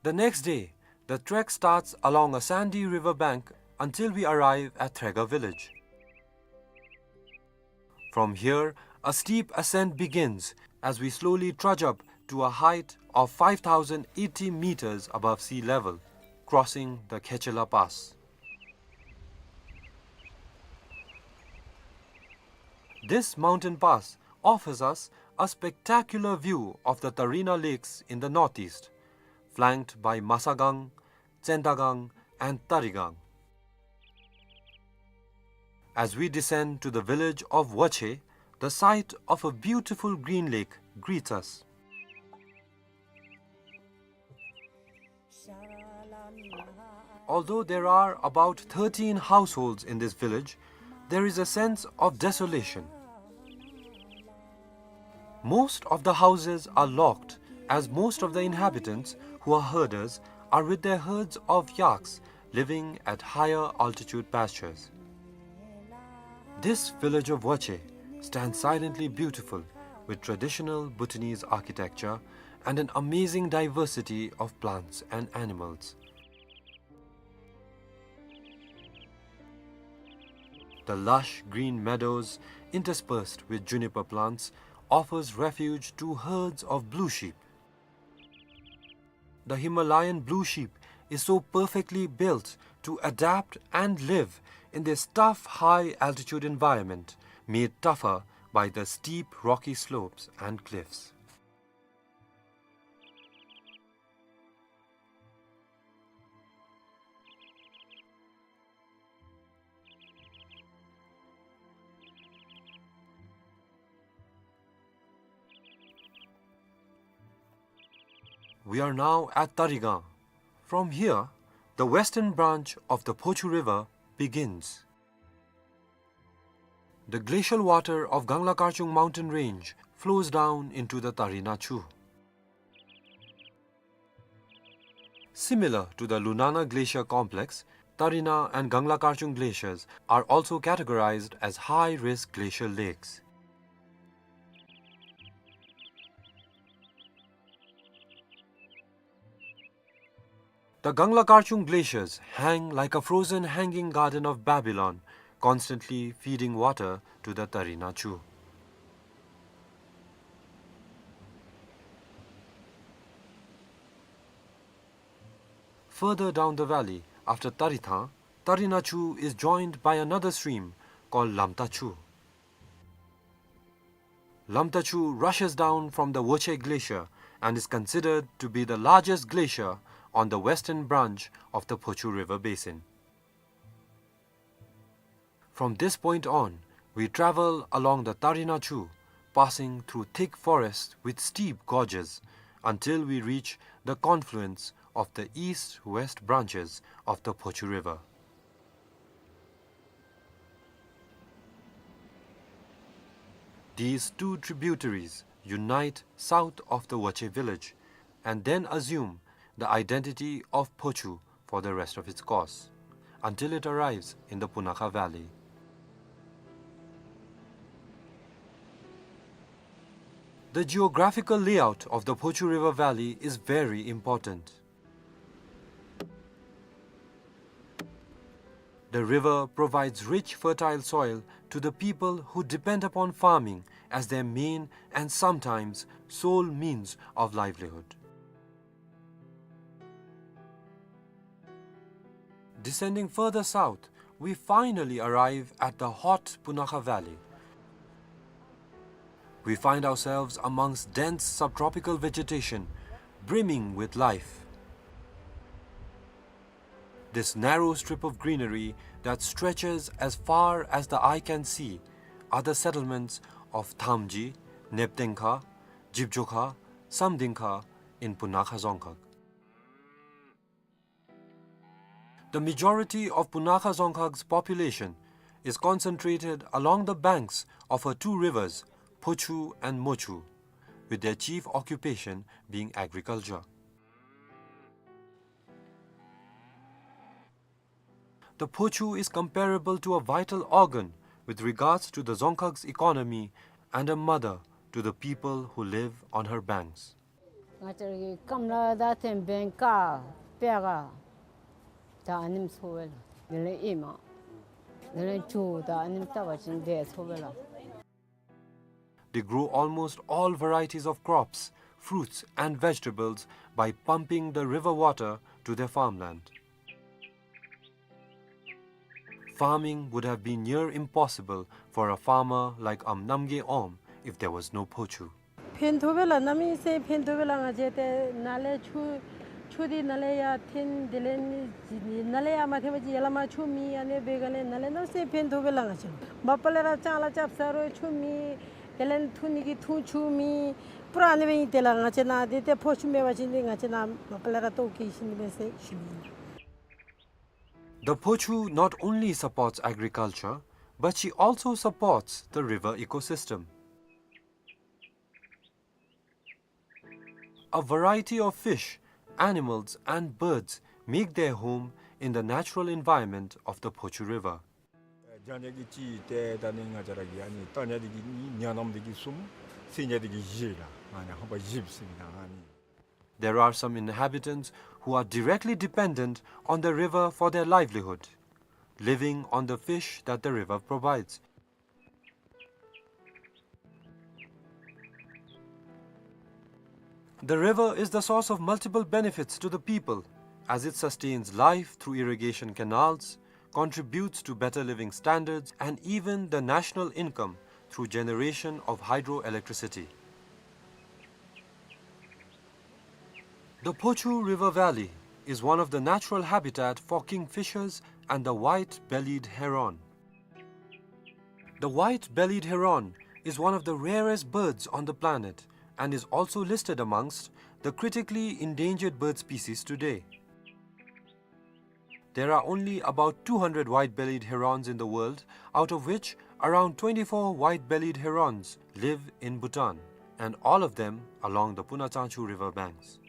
The next day, the trek starts along a sandy river bank until we arrive at Threga village. From here, a steep ascent begins as we slowly trudge up to a height of five thousand eighty meters above sea level, crossing the Khechela Pass. This mountain pass offers us a spectacular view of the Tarina Lakes in the northeast, flanked by Masagang, Tsendagang, and Tarigang. As we descend to the village of Wache, the sight of a beautiful green lake greets us. Although there are about thirteen households in this village, there is a sense of desolation. Most of the houses are locked, as most of the inhabitants, who are herders, are with their herds of yaks living at higher altitude pastures. This village of Wache stands silently beautiful, with traditional Bhutanese architecture and an amazing diversity of plants and animals. The lush green meadows, interspersed with juniper plants, offers refuge to herds of blue sheep. The Himalayan blue sheep is so perfectly built to adapt and live in this tough high-altitude environment, made tougher by the steep rocky slopes and cliffs. We are now at Tarigang. From here, the western branch of the Phochu River begins. The glacial water of Gangla Karchung mountain range flows down into the Tarina Chu. Similar to the Lunana Glacier Complex, Tarina and Gangla Karchung glaciers are also categorized as high-risk glacial lakes. The Gangla Karchung glaciers hang like a frozen hanging garden of Babylon, constantly feeding water to the Tarina Chu. Further down the valley, after Tarithang, Tarina Chu is joined by another stream called Lamta Chu. Lamta Chu rushes down from the Woche Glacier and is considered to be the largest glacier on the western branch of the Phochu River basin. From this point on, we travel along the Tarina Chu, passing through thick forests with steep gorges, until we reach the confluence of the east-west branches of the Phochu River. These two tributaries unite south of the Woche village and then assume the identity of Phochu for the rest of its course, until it arrives in the Punakha Valley. The geographical layout of the Phochu River Valley is very important. The river provides rich, fertile soil to the people who depend upon farming as their main and sometimes sole means of livelihood. Descending further south, we finally arrive at the hot Punakha Valley. We find ourselves amongst dense subtropical vegetation, brimming with life. This narrow strip of greenery that stretches as far as the eye can see are the settlements of Thamji, Neptengkha, Jibjokha, Samdingkha in Punakha Dzongkhag. The majority of Punakha Dzongkhag's population is concentrated along the banks of her two rivers, Phochu and Mochu, with their chief occupation being agriculture. The Phochu is comparable to a vital organ with regards to the Dzongkhag's economy and a mother to the people who live on her banks. ང་བཅས་ར་གི་སྐམ་ལ་ད་ཐེམ་བེང་ཀ་པེ་ག་ད་ཨ་ནེམ་ཚོ་བེ་ལ། དེ་ལས་ཨི་མ། དེ་ལས་ཅུ་ད་ཨ་ནེམ་ལྟ་བ་ཅིན་དེ་ཚོ་བེ་ལ། They grow almost all varieties of crops, fruits and vegetables by pumping the river water to their farmland. Farming would have been near impossible for a farmer like Am Namgay Om if there was no Phochu. ཕན་ཐོགས་པས་ལགས། གནམ་མེད་ས་མེད་ཕན་ཐོགས་པས་ལགས། ང་བཅས་ཏེ་ནཱ་ལས་ཆུ་ཆུ་འདི་ནཱ་ལས་ཡར་འཐེན། དེ་ལས་ནི་ནཱ་ལས་ཡར་མ་འཐེན་པ་ཅིན་ཡར་ལས་མར་ཆུ་མེད། ཨ་ནི་སྦེ་ག་ལས་ནཱ་ལས་གནམ་མེད་ས་མེད་ཕན་ཐོགས་པས་ལགས། ང་བཅས་མ་པ་ལས་ར་ལྕང་ལཱ་རྐྱབ་ས་རུང་ཆུ་མེད། དེ་ལས་འཐུང་ནི་གི་འཐུང་ཆུ་མེད། པུ་ར་ཨ་ནི་སྦེ་ཨིན། དེ་ལས་ང་བཅས་ནཱ་འདི་ཏེ་ཕོ་ཆུ་མེད་པ་ཅིན་འདི་ང་བཅས་ནཱ་མ་པ་ལས་ར་ལྟོཝ་བཀྱེས་ཤི་ནི་མས་ཟེར་ཞུ་ནི་ཨིན། The Phochu not only supports agriculture, but she also supports the river ecosystem. A variety of fish, animals, and birds make their home in the natural environment of the Phochu River. རྒྱ་ཉ་གི་གཅིག་ཏེ་ད་ནི་ང་བཅས་ར་གི་ཨ་ནི་རྟ་ཉ་འདི་གིས་གཉིས། ཉ་ནམ་འདི་གིས་གསུམ། སེང་ཉ་འདི་གིས་བཞི་ལགས། ཨ་ནི་ཧམ་པ་བཞི་ཟེར་མི་ད་ཨ་ནི། There are some inhabitants who are directly dependent on the river for their livelihood, living on the fish that the river provides. The river is the source of multiple benefits to the people, as it sustains life through irrigation canals, contributes to better living standards, and even the national income through generation of hydroelectricity. The Phochu River Valley is one of the natural habitat for kingfishers and the white-bellied heron. The white-bellied heron is one of the rarest birds on the planet and is also listed amongst the critically endangered bird species today. There are only about two hundred white-bellied herons in the world, out of which around twenty-four white-bellied herons live in Bhutan, and all of them along the Puna Tsangchu river banks.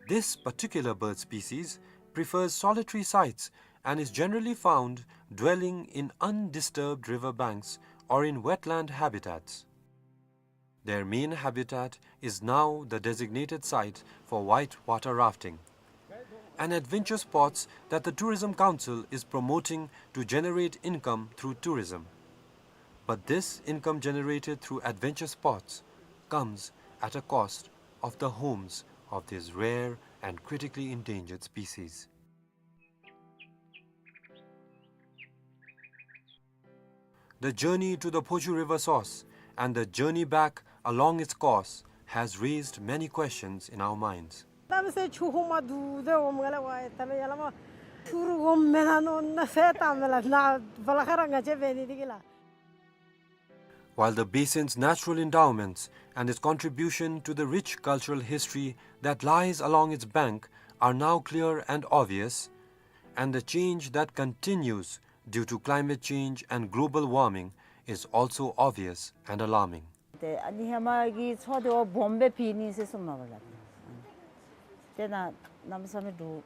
This particular bird species prefers solitary sites and is generally found dwelling in undisturbed river banks or in wetland habitats. Their main habitat is now the designated site for white water rafting, an adventure sports that the Tourism Council is promoting to generate income through tourism. But this income generated through adventure sports comes at a cost of the homes of these rare and critically endangered species. The journey to the Phochu River source and the journey back along its course has raised many questions in our minds. ད་མི་སེར་ཆུ་ཧོ་མ་འདུག་ཟེར་འོང་མ་ག་ལས་ཝའི་ད་མི་ཡ་ལ་མ་ཆུ་རུ་འོང་མེ་ན་ནོ་ན་ཟེར་ད་མེ་ལ་ན་བ་ལ་ཁ་ར་ང་བཅས་འབད་ནི་འདི་གི་ལགས། While the basin's natural endowments and its contribution to the rich cultural history that lies along its bank are now clear and obvious, and the change that continues due to climate change and global warming is also obvious and alarming. ཏེ་ཨ་ནི་ཧེ་མ་གི་མཚོ་འདི་བ་སྦོམ་སྦེ་ཕྱེ་ནི་ཟེར་གསུངམ་མས་པ་ལགས། ཏེ་ནཱ་གནམ་མེད་ས་མེད་འདུག།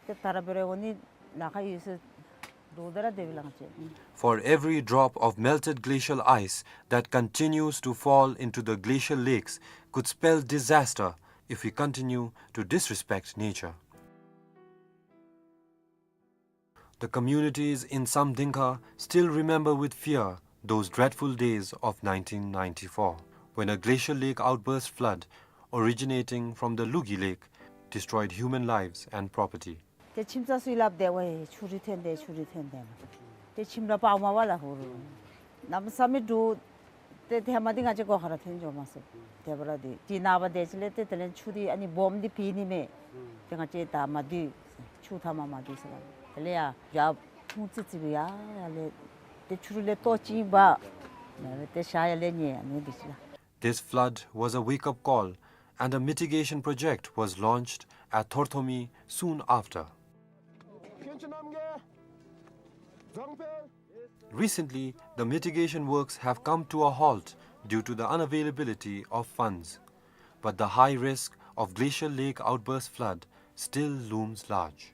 ཏེ་ད་ར་འབད་རུང་འོང་ནི་ལཱ་ཁག་ཡོད་ཟེར་འདུག། ད་ར་དེ་སྦེ་ལགས་ང་བཅས། For every drop of melted glacial ice that continues to fall into the glacial lakes could spell disaster if we continue to disrespect nature. The communities in Samdingkha still remember with fear those dreadful days of nineteen ninety-four, when a glacial lake outburst flood originating from the Lugi Lake destroyed human lives and property. ཏེ་ཁྱིམ་ཚང་ཚུ་ཡང་སླབ་སྟེ་ཝའི་ཆུ་རུ་ཐོན་ཏེ་ཆུ་རུ་ཐོན་ཏེ་ཏེ་ཁྱིམ་ར་སྤརཝ་མས་པ་ལགས་ཧོར། གནམ་མེད་ས་མེད་འདུག། ཏེ་ཧེ་མ་འདི་ང་བཅས་སྒོ་ཁར་ར་ཐོན་འགྱོཝ་མས་ཟེར། དེ་འབདཝ་ད་འདི་ནངས་པ་དེ་ཅིག་ལས་ཏེ་དེ་ལས་ཆུ་འདི་ཨ་ནི་སྦོམ་འདི་ཕྱེ་ནི་མས། ཏེ་ང་བཅས་ད་མ་སྡོད། ཆུ་མཐའ་མ་མ་སྡོད་ཟེར་ལགས། དེ་ལས་ཡར་ཡར་ཕུང་ཙི་ཙི་སྦེ་ཡར་ཡར་ལས་ ཆུ་རུད་ལས་ལྟོ་ཅིག་འབག། ཏེ་ཤ་ཡང་ལེན་ནི་ཨ་ནི་འདི་ཅིག་ལགས། This flood was a wake-up call, and a mitigation project was launched at Thorthomi soon after. Recently, the mitigation works have come to a halt due to the unavailability of funds. But the high risk of glacial lake outburst flood still looms large.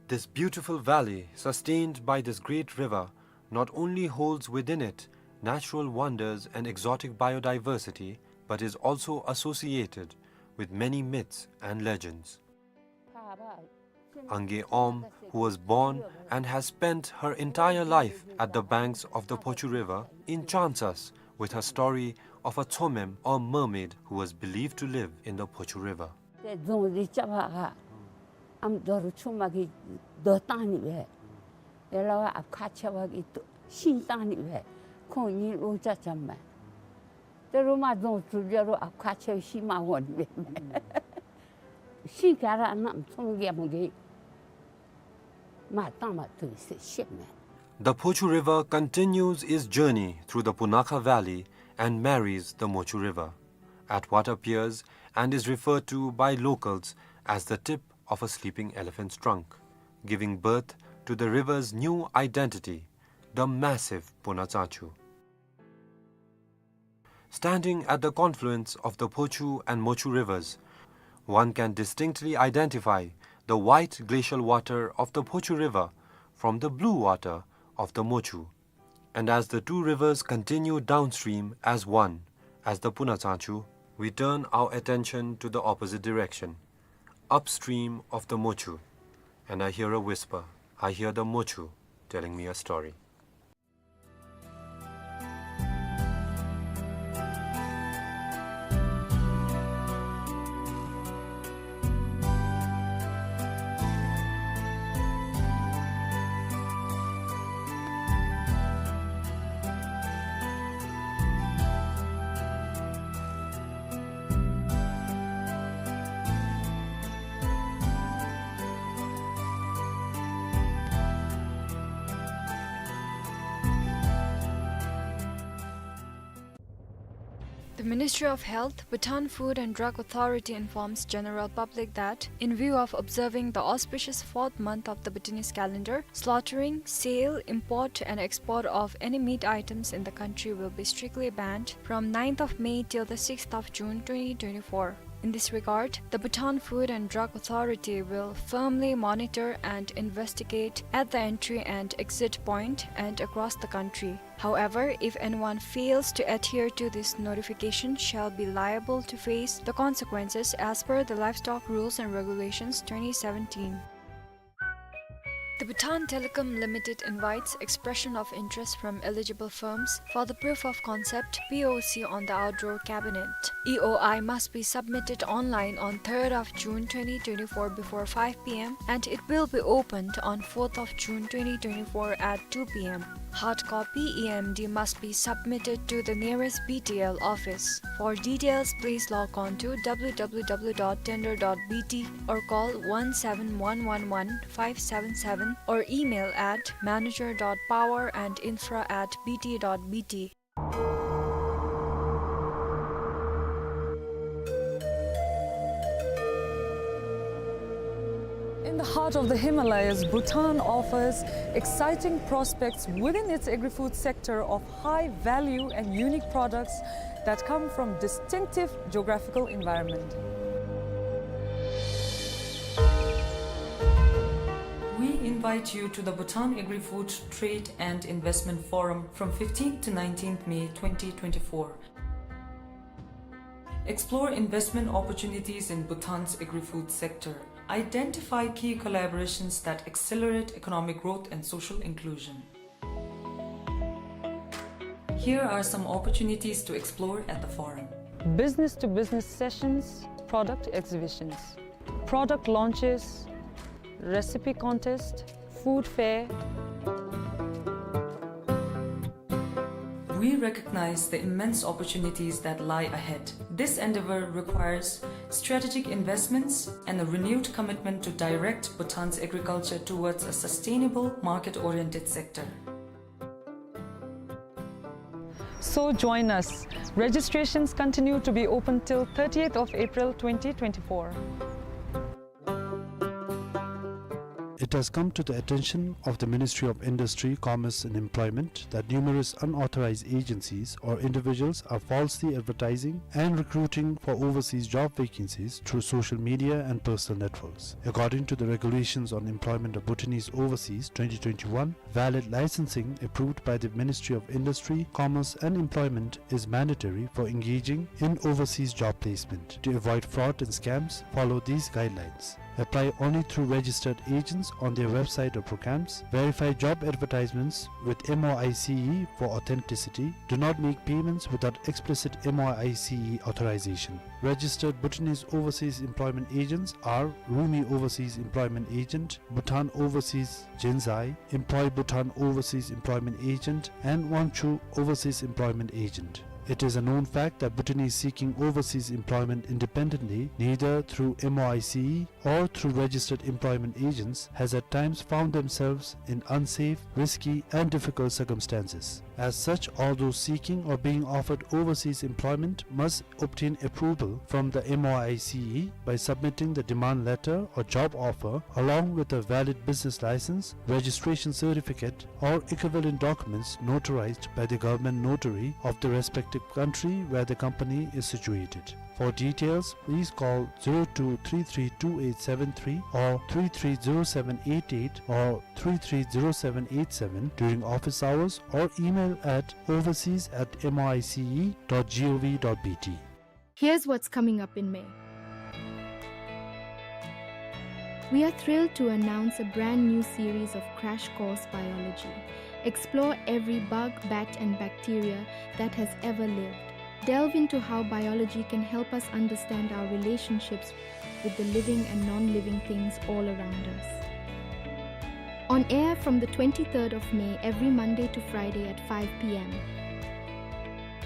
This beautiful valley, sustained by this great river, not only holds within it natural wonders and exotic biodiversity, but is also associated with many myths and legends. Ange Om, who was born and has spent her entire life at the banks of the Phochu River, enchants us with her story of a Tsomem or mermaid who was believed to live in the Phochu River. ཏེ་རྫོང་འདི་རྐྱབ་པ་ག་ཨམ་རྡོ་རུ་ཆུང་མ་གིས་རྡོ་བཏང་ནི་སྦེ། ཡ་ལ་བ་ཨཔ་ཁ་ཆེ་བ་གིས་ཤིང་བཏང་ནི་སྦེ། ཁོང་གཉིས་ལོ་ཅ་ཅམ་མས། ཏེ་རུ་མ་རྫོང་གྲུབ་ཡ་རུ་ཨཔ་ཁ་ཆེ་བའི་ཤིང་མ་འོང་ནི་སྦེ་མས། ཤིང་ག་ར་གནམ་ཚོང་རྒྱལ་མོ་གིས་མ་བཏང་མ་ཐུབ་ཟེར་བཤད་མས། The Phochu River continues its journey through the Punakha Valley and marries the Mochu River at what appears and is referred to by locals as the tip of a sleeping elephant's trunk, giving birth to the river's new identity, the massive Punatsachu. Standing at the confluence of the Phochu and Mochu rivers, one can distinctly identify the white glacial water of the Phochu River from the blue water of the Mochu. And as the two rivers continue downstream as one, as the Punatsachu, we turn our attention to the opposite direction, upstream of the Mochu. And I hear a whisper. I hear the Mochu telling me a story. The Ministry of Health, Bhutan Food and Drug Authority informs general public that, in view of observing the auspicious fourth month of the Bhutanese calendar, slaughtering, sale, import and export of any meat items in the country will be strictly banned from ninth of May till the sixth of June twenty twenty-four. In this regard, the Bhutan Food and Drug Authority will firmly monitor and investigate at the entry and exit point and across the country. However, if anyone fails to adhere to this notification, shall be liable to face the consequences as per the Livestock Rules and Regulations twenty seventeen. The Bhutan Telecom Limited invites expression of interest from eligible firms for the proof of concept, P O C, on the outdoor cabinet. E O I must be submitted online on third of June twenty twenty-four before five P M, and it will be opened on fourth of June twenty twenty-four at two P M. Hard copy E M D must be submitted to the nearest B T L office. For details, please log on to W W W dot tender dot B T or call one seven one one one five seven seven or email at manager dot power and infra at B T dot B T. In the heart of the Himalayas, Bhutan offers exciting prospects within its agri-food sector of high value and unique products that come from distinctive geographical environment. We invite you to the Bhutan Agri-Food Trade and Investment Forum from fifteenth to nineteenth May twenty twenty-four. Explore investment opportunities in Bhutan's agri-food sector. Identify key collaborations that accelerate economic growth and social inclusion. Here are some opportunities to explore at the forum. Business-to-business sessions, product exhibitions, product launches, recipe contest, food fair. We recognize the immense opportunities that lie ahead. This endeavor requires strategic investments, and a renewed commitment to direct Bhutan's agriculture towards a sustainable, market-oriented sector. So join us. Registrations continue to be open till thirtieth of April twenty twenty-four. It has come to the attention of the Ministry of Industry, Commerce and Employment that numerous unauthorized agencies or individuals are falsely advertising and recruiting for overseas job vacancies through social media and personal networks. According to the Regulations on Employment of Bhutanese Overseas twenty twenty-one, valid licensing approved by the Ministry of Industry, Commerce and Employment is mandatory for engaging in overseas job placement. To avoid fraud and scams, follow these guidelines. Apply only through registered agents on their website or programs. Verify job advertisements with M O I C E for authenticity. Do not make payments without explicit M O I C E authorization. Registered Bhutanese overseas employment agents are Rumi Overseas Employment Agent, Bhutan Overseas Jinzai, Employ Bhutan Overseas Employment Agent, and Wangchu Overseas Employment Agent. It is a known fact that Bhutanese seeking overseas employment independently, neither through M O I C E or through registered employment agents, has at times found themselves in unsafe, risky, and difficult circumstances. As such, all those seeking or being offered overseas employment must obtain approval from the M O I C E by submitting the demand letter or job offer along with a valid business license, registration certificate, or equivalent documents notarized by the government notary of the respective country where the company is situated. For details, please call zero two three three two eight seven three or three three zero seven eight eight or three three zero seven eight seven during office hours or email at overseas at M O I C E dot G O V dot B T. Here's what's coming up in May. We are thrilled to announce a brand new series of Crash Course Biology. Explore every bug, bat, and bacteria that has ever lived. Delve into how biology can help us understand our relationships with the living and non-living things all around us. On air from the twenty-third of May, every Monday to Friday at five P M.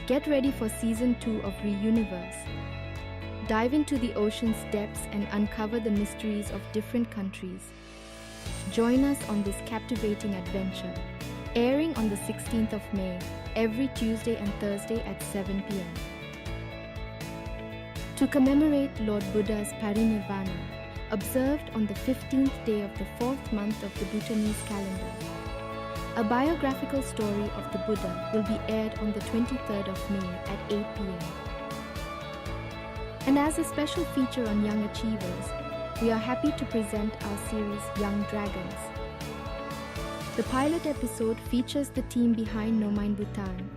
Get ready for season two of Reuniverse. Dive into the ocean's depths and uncover the mysteries of different countries. Join us on this captivating adventure. Airing on the sixteenth of May, every Tuesday and Thursday at seven P M. To commemorate Lord Buddha's parinirvana, observed on the fifteenth day of the fourth month of the Bhutanese calendar, a biographical story of the Buddha will be aired on the twenty-third of May at eight P M. And as a special feature on young achievers, we are happy to present our series Young Dragons. The pilot episode features the team behind Nomine Bhutan,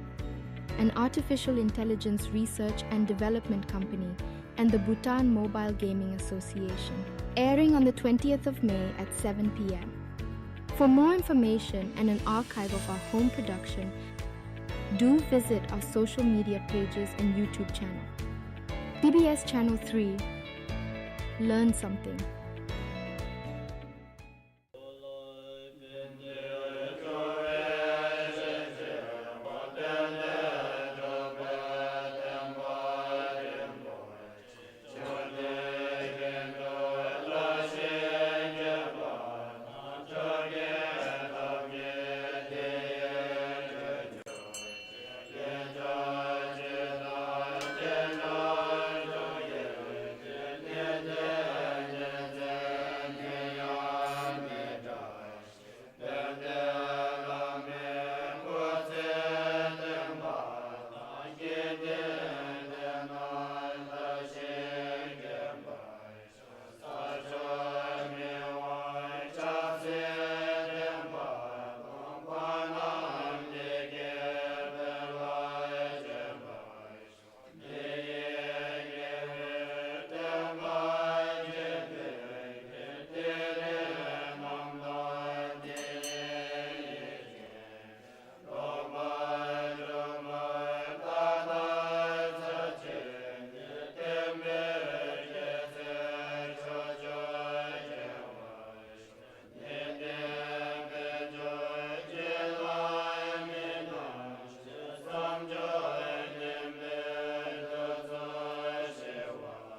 an artificial intelligence research and development company, and the Bhutan Mobile Gaming Association. Airing on the twentieth of May at seven P M. For more information and an archive of our home production, do visit our social media pages and YouTube channel. B B S Channel three, learn something.